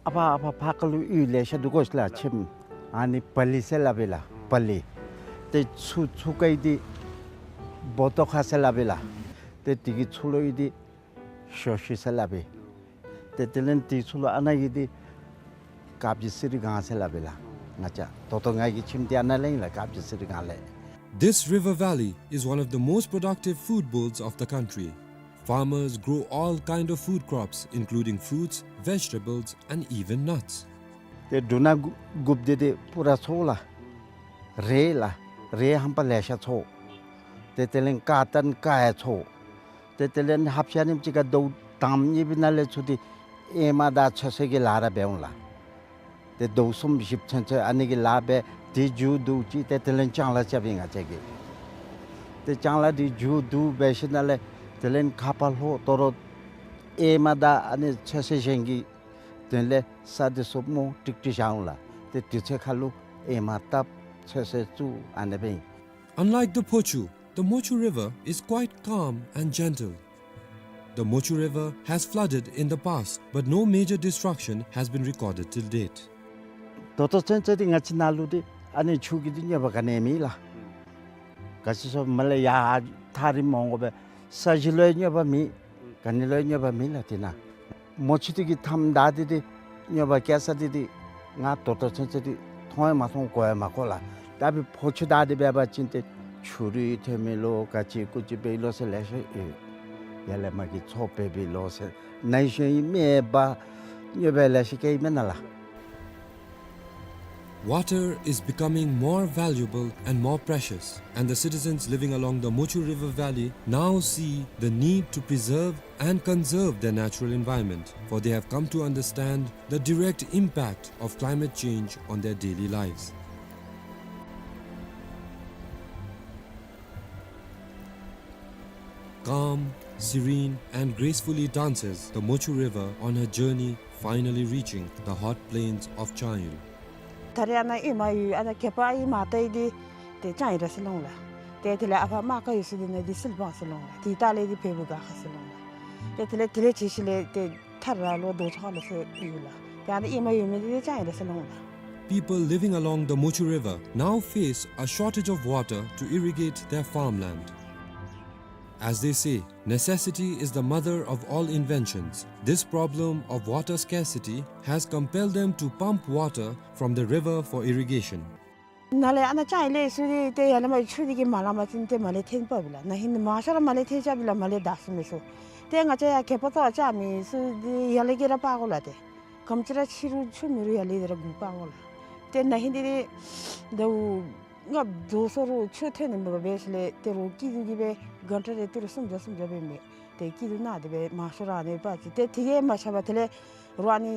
ཨ་ཕ་ཨ་ཕ་ཕར་ཁ་ལུ་གཡུས་ལེ་ཤ་འདུག་གོ་ལགས། ཁྱིམ་ཨ་ནི་པ་ལི་ཟེར་སླབ་ཨིན་ལགས། པ་ལི། ཏེ་ཚུར་ཚུར་ཁ་གི་འདི་བོ་ཏོ་ཁ་ཟེར་སླབ་ཨིན་ལགས། ཏེ་དེ་གི་ཚུར་ལུ་གི་འདི་ཞོ་ཤི་ཟེར་སླབ་ཨིན། ཏེ་དེ་ལས་དེ་ཚུར་ལུ་ཨ་ནཱ་གི་འདི་དཀར་སྦྱིས་སི་རི་སྒང་ཟེར་སླབ་ཨིན་ལགས། ང་བཅས་ད་ལྟོ་ང་གི་ཁྱིམ་འདི་ཨ་ནཱ་ལས་ཨིན་ལགས། དཀར་སྦྱིས་སི་རི་སྒང་ལས། This river valley is one of the most productive food bowls of the country. Farmers grow all kind of food crops, including fruits, vegetables, and even nuts. ཏེ་འབྲུ་སྣ་དགུ་དགུཔ་འདི་ཏེ་པུ་ར་འཚོ་ལགས། རེད་ལགས། རེད་ཧམ་པ་ལེ་ཤ་འཚོ། ཏེ་དེ་ལས་ཀར་ཊོན་ཀར་ཡང་འཚོ། ཏེ་དེ་ལས་ཧབ་ཤ་ནིམ་ཅིག་ཁར་དོ་དངམ་གཉིས་པའི་ནང་ལས་ཚུར་འདི་ཨེ་མ་དང་ཚོད་བསྲེ་གི་ལཱ་ར་འབད་འོང་ལགས། ཏེ་དོ་གསུམ་བཞི་ཚུན་ཚོད་ཨ་ནི་གི་ལཱ་འབད། ཏེ་མཇུག་བསྡུ་ཅི་ཏེ་དེ་ལས་ལྕང་ལཱ་རྐྱབ་ཨིན་ང་བཅས་ཀྱིས། ཏེ་ལྕང་ལཱ་འདི་མཇུག་བསྡུ་འབད་ཞིནམ་ལས་དེ་ལས་ཁ་ཕར་ལྷོ་དོ་རུང་ཨེ་མ་དང་ཨ་ནི་ཚོད་བསྲེ་གཞན་གྱི་དོན་ལས་ས་འདི་ཚུ་མོ་ཀྲིག་ཀྲི་བཞག་འོང་ལགས། ཏེ་དུས་ཚོད་ཁར་ལུ་ཨེ་མ་བཏབ་ཚོད་བསྲེ་བཙུགས་ཨ་ནི་སྦེ་ཨིན། Unlike the Phochu, the Mochu River is quite calm and gentle. The Mochu River has flooded in the past, but no major destruction has been recorded till date. ད་ལྟོ་ཚུན་ཚོད་འདི་ང་བཅས་ནཱ་ལུ་འདི་ཨ་ནི་ཆུ་གི་འདི་གནོད་པ་ག་ནི་མེད་ལགས། ག་ཅི་སོང་མ་ལས་ཡར་ཐག་རིངམོ་འོང་དགོ་པས། ས་གཞི་ལུ་ཡང་གནོད་པ་མེད། ག་ནི་ལུ་ཡང་གནོད་པ་མེད་ལགས་འདི་ནང་། མོ་ཆུ་འདི་གིས་མཐའམ་བདའ་སྟེ་འདི་གནོད་པ་བཀལ་ས་འདི་འདི་ང་ད་ལྟོ་ཚུན་ཚོད་འདི་མཐོང་ཡང་མ་མཐོང་གོ་ཡང་མ་གོ་ལགས། ད་འབདན་ཕོ་ཆུ་བདའ་སྟེ་འབད་བ་ཅིན་ཏེ་ཆུ་རུད་ཐོན་མི་ལོ་ག་ཅི་ཀུ་ཅི་འབད་ལོ་ཟེར་ལེ་ཤ་ཡོད། ཡར་ལས་མར་གྱི་མཚོ་འབད་བའི་ལོ་ཟེར་ནན་ཤོས་ཨིན་མེན་པ་གནོད་པ་ལེ་ཤ་བཀལ་ཨིན་མེན་ན་ལགས། Water is becoming more valuable and more precious, and the citizens living along the Mochu River Valley now see the need to preserve and conserve their natural environment, for they have come to understand the direct impact of climate change on their daily lives. Calm, serene, and gracefully dances the Mochu River on her journey, finally reaching the hot plains of Changyo. ད་རེས་ཨ་ནཱ་ཨེ་མ་ཡོད་ཨ་ནཱ་གད་པ་ཨེ་མ་བཏབ་ཡི་འདི་ཏེ་ལྕང་ཡི་ར་ཟེར་ལོང་ལགས། ཏེ་དེ་ལས་ཨ་ཕ་རྨ་ཁ་ཡོད་ས་འདི་ནང་འདི་སིལ་སྦང་ཟེར་ལོང་ལགས། ཏེ་ད་ལས་འདི་བལ་པོ་དགའ་ཁ་ཟེར་ལོང་ལགས། ཏེ་དེ་ལས་དེ་ལས་ཅིག་ཤུལ་ལས་ཏེ་ཐར་ར་ལོ་རྡོ་ཆག་ལོ་ཟེར་ཡོད་ལགས། ཏེ་ཨ་ནཱ་ཨེ་མ་ཡོད་མི་འདི་ཏེ་ལྕང་ཡི་ར་ཟེར་ལོང་ལགས། people living along the Mochu River now face a shortage of water to irrigate their farmland. As they say, necessity is the mother of all inventions. This problem of water scarcity has compelled them to pump water from the river for irrigation. ནཱ་ལས་ཨ་ནཱ་ཅང་ཡི་ལས་སུ་དེ་ཏེ་ཡར་ལས་མར་ཆུ་དེ་གིས་མ་ལང་པ་ཅིན་ཏེ་མར་ལས་འཐེན་པ་བི་ལགས། ན་ཧིང་མང་ཤོས་ར་མར་ལས་འཐེན་ཅ་བི་ལགས། མར་ལས་དག་སུ་མི་སུ། ཏེ་ང་བཅས་ཡར་གད་པ་ཏོ་ཅང་མེད་སུ་དེ་ཡར་ལས་གི་ར་པ་གོ་ལགས། ཏེ་གམ་ཅི་ར་ཕྱི་རུ་ཆུ་མེད་རུང་ཡར་ལས་དེ་ར་གུ་པ་གོ་ལགས། ཏེ་ན་ཧིང་དེ་དེ་ཟླཝ་ལྔ་བདོ་སོང་རུང་ཆུ་ཐོན་ནི་མེད་པར་སྦེ་ཞིནམ་ལས་ཏེ་རོགས་སྐྱིད་སྡུག་གི་སྦེ་གན་ཊ་རེ་ཏི་རུ་སུམ་བརྒྱ་སུམ་བརྒྱ་སྦེ་མེད། ཏེ་སྐྱིད་སྡུག་ནང་དེ་སྦེ་མང་ཤོས་ར་ཨ་ནི་པ་ཅིན་ཏེ་དེ་གིས་མ་ཆགས་པར་དེ་ལས་རོགས་ཨ་ནི་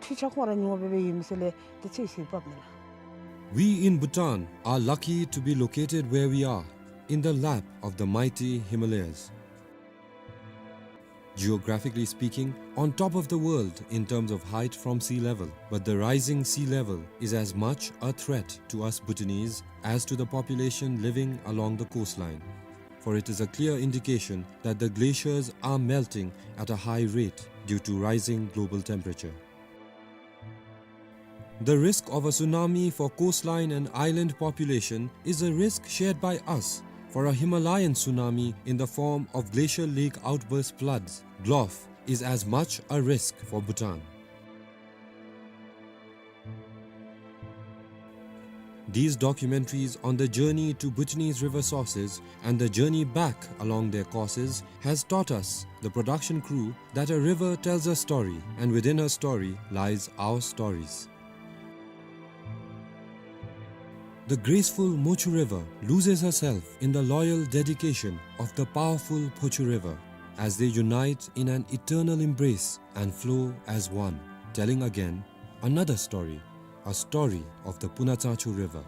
འཕྲུལ་ཆས་ཁོང་ར་ཉོ་སྦེ་སྦེ་ཡོད་མི་སུ་ལས་ཏེ་ཚོད་བསྲེ་འབགཔ་མས་ལགས། We in Bhutan are lucky to be located where we are, in the lap of the mighty Himalayas. Geographically speaking, on top of the world in terms of height from sea level, but the rising sea level is as much a threat to us Bhutanese as to the population living along the coastline. For it is a clear indication that the glaciers are melting at a high rate due to rising global temperature. The risk of a tsunami for coastline and island population is a risk shared by us, for a Himalayan tsunami in the form of glacial lake outburst floods, GLOF, is as much a risk for Bhutan. These documentaries on the journey to Bhutanese river sources and the journey back along their courses has taught us, the production crew, that a river tells a story, and within a story lies our stories. The graceful Mochu River loses herself in the loyal dedication of the powerful Phochu River as they unite in an eternal embrace and flow as one, telling again another story, a story of the Punatsangchu River.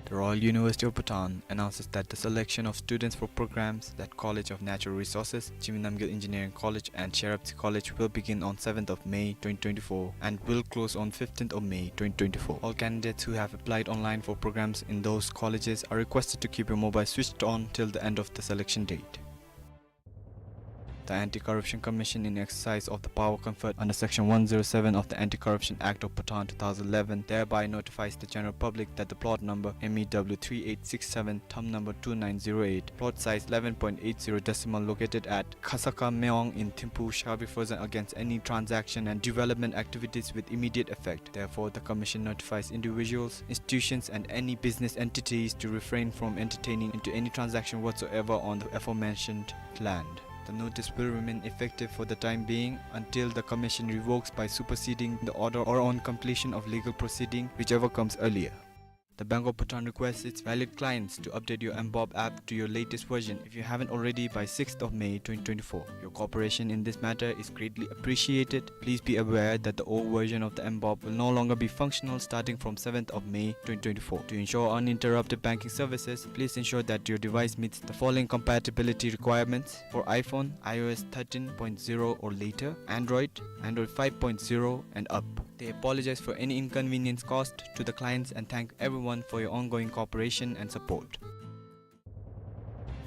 The Royal University of Bhutan announces that the selection of students for programs at College of Natural Resources, Jigme Namgyel Engineering College and Sherabtse College will begin on seventh of May twenty twenty-four and will close on fifteenth of May twenty twenty-four. All candidates who have applied online for programs in those colleges are requested to keep your mobile switched on till the end of the selection date. The Anti-Corruption Commission, in exercise of the power conferred under Section one zero seven of the Anti-Corruption Act of Bhutan two thousand eleven, thereby notifies the general public that the plot number M E W three eight six seven, thumb number two nine zero eight, plot size eleven point eight zero decimal, located at Khasaka Meong in Thimphu, shall be frozen against any transaction and development activities with immediate effect. Therefore, the Commission notifies individuals, institutions, and any business entities to refrain from entertaining into any transaction whatsoever on the aforementioned land. The notice will remain effective for the time being until the Commission revokes by superseding the order or on completion of legal proceeding, whichever comes earlier. The Bank of Bhutan requests its valued clients to update your mBob app to your latest version if you haven't already by sixth of May twenty twenty-four. Your cooperation in this matter is greatly appreciated. Please be aware that the old version of the mBob will no longer be functional starting from seventh of May twenty twenty-four. To ensure uninterrupted banking services, please ensure that your device meets the following compatibility requirements for iPhone, iOS thirteen point zero or later, Android, Android five point zero and up. They apologize for any inconvenience caused to the clients and thank everyone for your ongoing cooperation and support.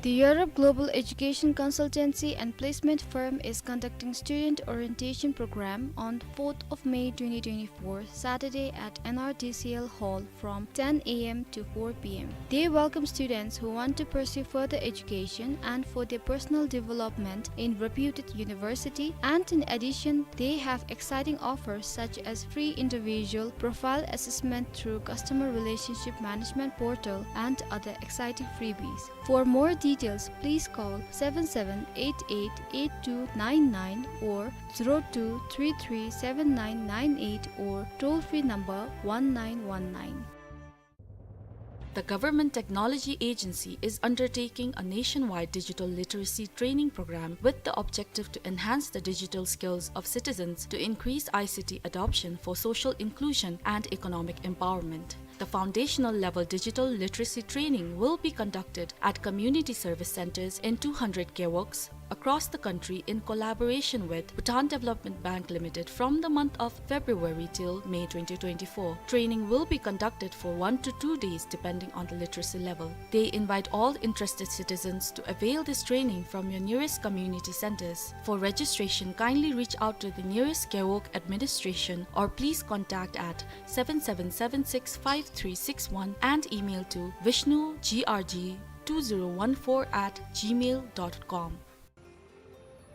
The Europe Global Education Consultancy and Placement Firm is conducting student orientation program on fourth of May twenty twenty-four, Saturday at N R D C L Hall from ten A M to four P M. They welcome students who want to pursue further education and for their personal development in reputed university, and in addition, they have exciting offers such as free individual profile assessment through customer relationship management portal and other exciting freebies. For more details, please call seven seven eight eight eight two nine nine or zero two three three seven nine nine eight or toll-free number one nine one nine. The Government Technology Agency is undertaking a nationwide digital literacy training program with the objective to enhance the digital skills of citizens to increase I C T adoption for social inclusion and economic empowerment. The foundational level digital literacy training will be conducted at community service centers in two hundred gewogs across the country in collaboration with Bhutan Development Bank Limited from the month of February till May twenty twenty-four. Training will be conducted for one to two days depending on the literacy level. They invite all interested citizens to avail this training from your nearest community centers. For registration, kindly reach out to the nearest gewog administration or please contact at seven seven seven six five three six one and email to vishnu G R G two zero one four at gmail dot com.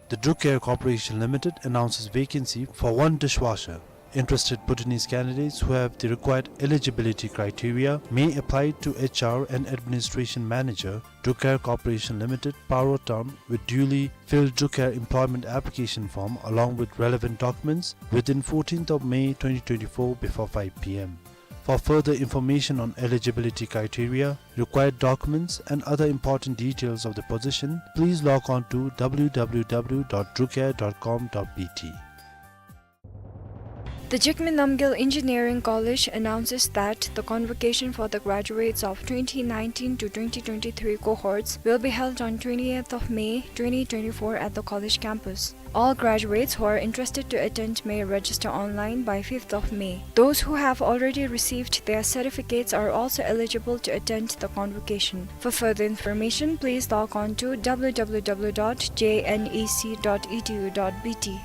The Drucare Corporation Limited announces vacancy for one dishwasher. Interested Bhutanese candidates who have the required eligibility criteria may apply to H R and Administration Manager, Drucare Corporation Limited, Paro Town, with duly filled Drucare employment application form along with relevant documents within fourteenth of May twenty twenty-four before five P M. For further information on eligibility criteria, required documents, and other important details of the position, please log on to W W W dot drucare dot com dot B T. The Jigme Namgyel Engineering College announces that the convocation for the graduates of twenty nineteen to twenty twenty-three cohorts will be held on twentieth of May twenty twenty-four at the college campus. All graduates who are interested to attend may register online by fifth of May. Those who have already received their certificates are also eligible to attend the convocation. For further information, please log on to W W W dot J N E C dot E D U dot B T.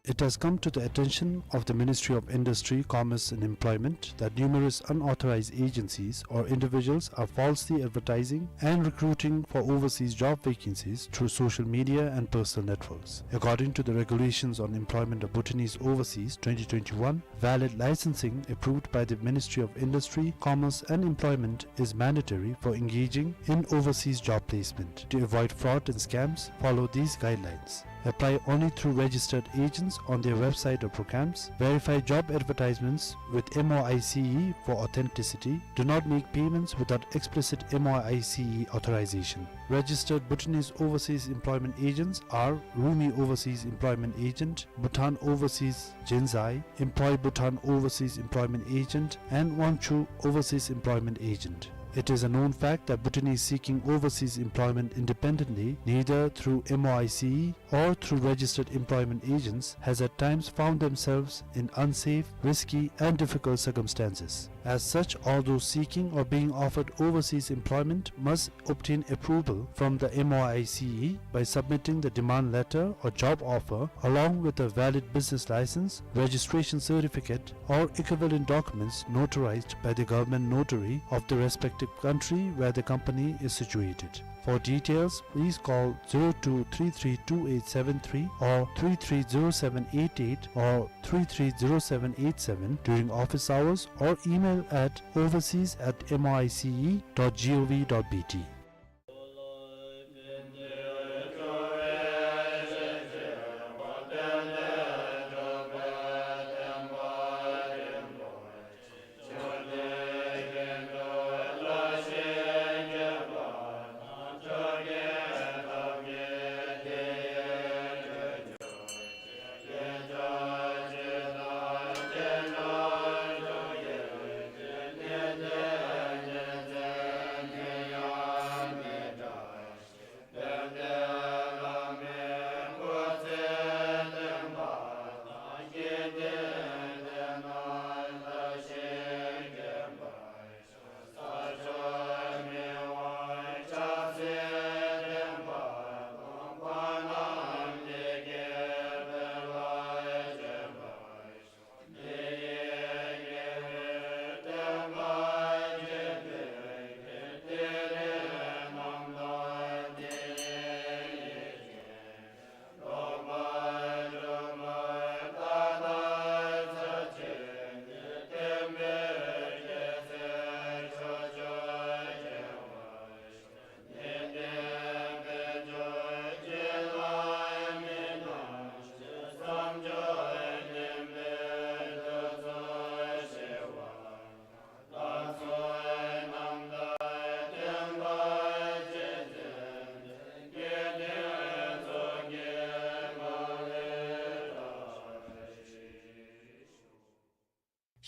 It has come to the attention of the Ministry of Industry, Commerce and Employment that numerous unauthorized agencies or individuals are falsely advertising and recruiting for overseas job vacancies through social media and personal networks. According to the Regulations on Employment of Bhutanese Overseas twenty twenty-one, valid licensing approved by the Ministry of Industry, Commerce and Employment is mandatory for engaging in overseas job placement. To avoid fraud and scams, follow these guidelines. Apply only through registered agents on their website or programs. Verify job advertisements with M O I C E for authenticity. Do not make payments without explicit M O I C E authorization. Registered Bhutanese overseas employment agents are Rumi Overseas Employment Agent, Bhutan Overseas Jenzai, Employ Bhutan Overseas Employment Agent, and Wangchu Overseas Employment Agent. It is a known fact that Bhutanese seeking overseas employment independently, neither through M O I C E or through registered employment agents, has at times found themselves in unsafe, risky, and difficult circumstances. As such, all those seeking or being offered overseas employment must obtain approval from the M O I C E by submitting the demand letter or job offer along with a valid business license, registration certificate, or equivalent documents notarized by the government notary of the respective country where the company is situated. For details, please call zero two three three two eight seven three or three three zero seven eight eight or three three zero seven eight seven during office hours or email at overseas at M O I C E dot G O V dot B T.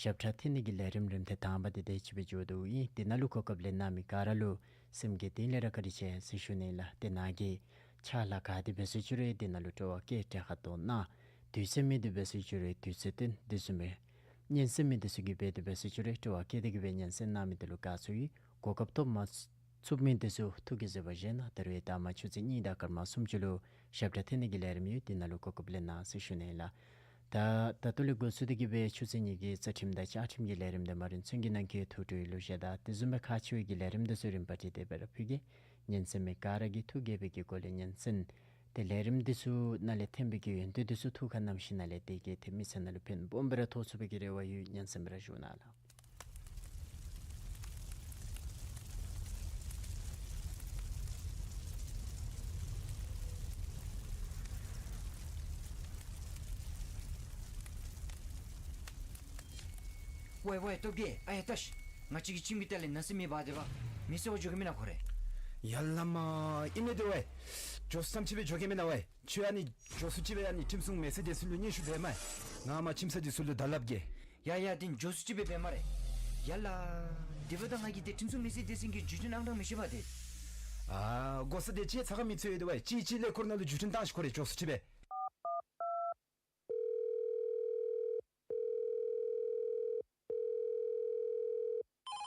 ཞབས་ཁྲ་འཐེན་ནི་གི་ལས་རིམ་རིམ་ཐེངས་དང་པ་འདི་དེ་ཅིག་སྦེ་འགྱོ་དོ་ཨིན། དེ་ནང་ལུ་གོ་སྐབས་ལེན་གནང་མི་ག་ར་ལུ་སེམས་ཀྱི་གཏིང་ལས་ར་བཀའ་དྲིན་ཆེ་ཟེར་ཞུ་ནི་ལགས། དེ་ནང་གི་ཕྱག་ལཱ་ག་དེ་འབད་ཟེར་ཅི་རུང་དེ་ནང་ལུ་སྤྲོ་བ་བསྐྱེད་དྲག་ཁ་ཏོག་གནང་། དུས་ཚོད་མེད་དེ་འབད་ཟེར་ཅི་རུང་དུས་ཚོད་བཏོན། དེ་བཟུམ་སྦེ་སྙན་སེང་མེད་དེ་ཚུ་གིས་འབད་དེ་འབད་ཟེར་ཅི་རུང་སྤྲོ་བ་བསྐྱེད་དེ་གིས་སྦེ་སྙན་སེང་གནང་མི་དེ་ལུ་དགའ་ཚོར་ཡོད། གོ་སྐབས་ཐོབ་མ་ཚུགས་མི་དེ་ཚུ་ཐུགས་ཀྱིས་བཟོད་པ་བཞེས་གནང་། ད་རུང་ཡང་ད་མ་ཆུ་ཚོད་གཉིས་དང་སྐར་མ་སུམ་ཅུ་ལུ་ཞབས་ཁྲ་འཐེན་ནི་གི་ལས་རིམ་ཡོད། དེ་ནང་ལུ་གོ་སྐབས་ལེན་གནང་ཟེར་ཞུ་ནི་ལགས། ད་ད་ལྟོ་ལས་འགོ་བཙུགས་ཏེ་གིས་སྦེ་ཆུ་ཚོད་གཉིས་ཀྱི་རྩ་ཁྲིམས་དང་བཅའ་ཁྲིམས་ཀྱི་ལས་རིམ་དེ་མ་རིམ་ཚུན་གྱི་ནང་གི་ཐུགས་སྤྲོའི་ལུ་བཞེས་དང་དེ་བཟུམ་སྦེ་ཁག་ཆེ་བའི་གི་ལས་རིམ་དེ་ཚུ་རིམ་པ་བསྒྲིགས་ཏེ་སྦེ་ར་ཕུལ་གེ། ཉན་གསན་མི་ག་ར་གིས་ཐུགས་དགྱེས་པའི་གི་སྒོ་ལས་ཉན་གསན། ཏེ་ལས་རིམ་འདི་ཚུ་ནང་ལས་ཐོན་པའི་གི་ཡོན་ཏན་འདི་ཚུ་ཐུགས་ཁར་བསྣམས་ཞིནམ་ལས་དེ་གིས་ཏེ་མི་ཚེ་ནང་ལུ་ཕན་སྦོམ་སྦེ་ར་ཐོགས་ཚུགས་པའི་གི་རེ་བ་ཡོད། ཉན་གསན་སྦེ་ར་བཞུགས་གནང་ལགས། ཝའེ་ཝའེ་སྟོབས་རྒྱས། ཨ་ཡ་ལྟ་ཤིག། ང་བཅས་ཀྱི་ཁྱིམ་གྱི་ལྟག་ལས་ནགས་ཚལ་མེ་འབར་ཏེ་འབག་མི་སེར་བ་འགྱོ་གེ་མེན་ན་ཁོ་རེ། ཡ་ལ་མ། ཨིན་མས་ཏེ་ཝའེ། འགྱོ་ས་ཙམ་ཅིག་སྦེ་འགྱོ་གེ་མེན་ན་ཝའེ། ཁྱོད་ཨ་ནི་འགྱོ་ས་ཅིག་སྦེ་ཨ་ནི་ཁྲིམས་སྲུང་མེད་ས་དེ་ཚུ་ལུ་སྙན་ཞུ་འབད་མས། ང་མ་ཁྱིམ་ས་དེ་ཚུ་ལུ་བརྡ་སླབ་གེ། ཡ་ཡ་དེ་འགྱོ་ས་ཅིག་སྦེ་འབད་སྨ་རེ། ཡ་ལ། དེ་འབདཝ་ད་ང་གིས་ཏེ་ཁྲིམས་སྲུང་མེད་ས་དེ་ཚུ་གི་བརྒྱུད་འཕྲིན་ཨང་གྲངས་མི་ཤེས་པས་ཏེ། ཨ་གོ་ས་དེ་ཅིག་ཚ་ཁ་མི་ཚུད་ཡོད་དེ་ཝའེ། ཅིག་ཅིག་ལས་འཁོར་ནང་ལུ་བརྒྱུད་འཕྲིན་བཏང་ཤིག། ཁོ་རེ་འགྱོ་ས་ཅིག་སྦེ།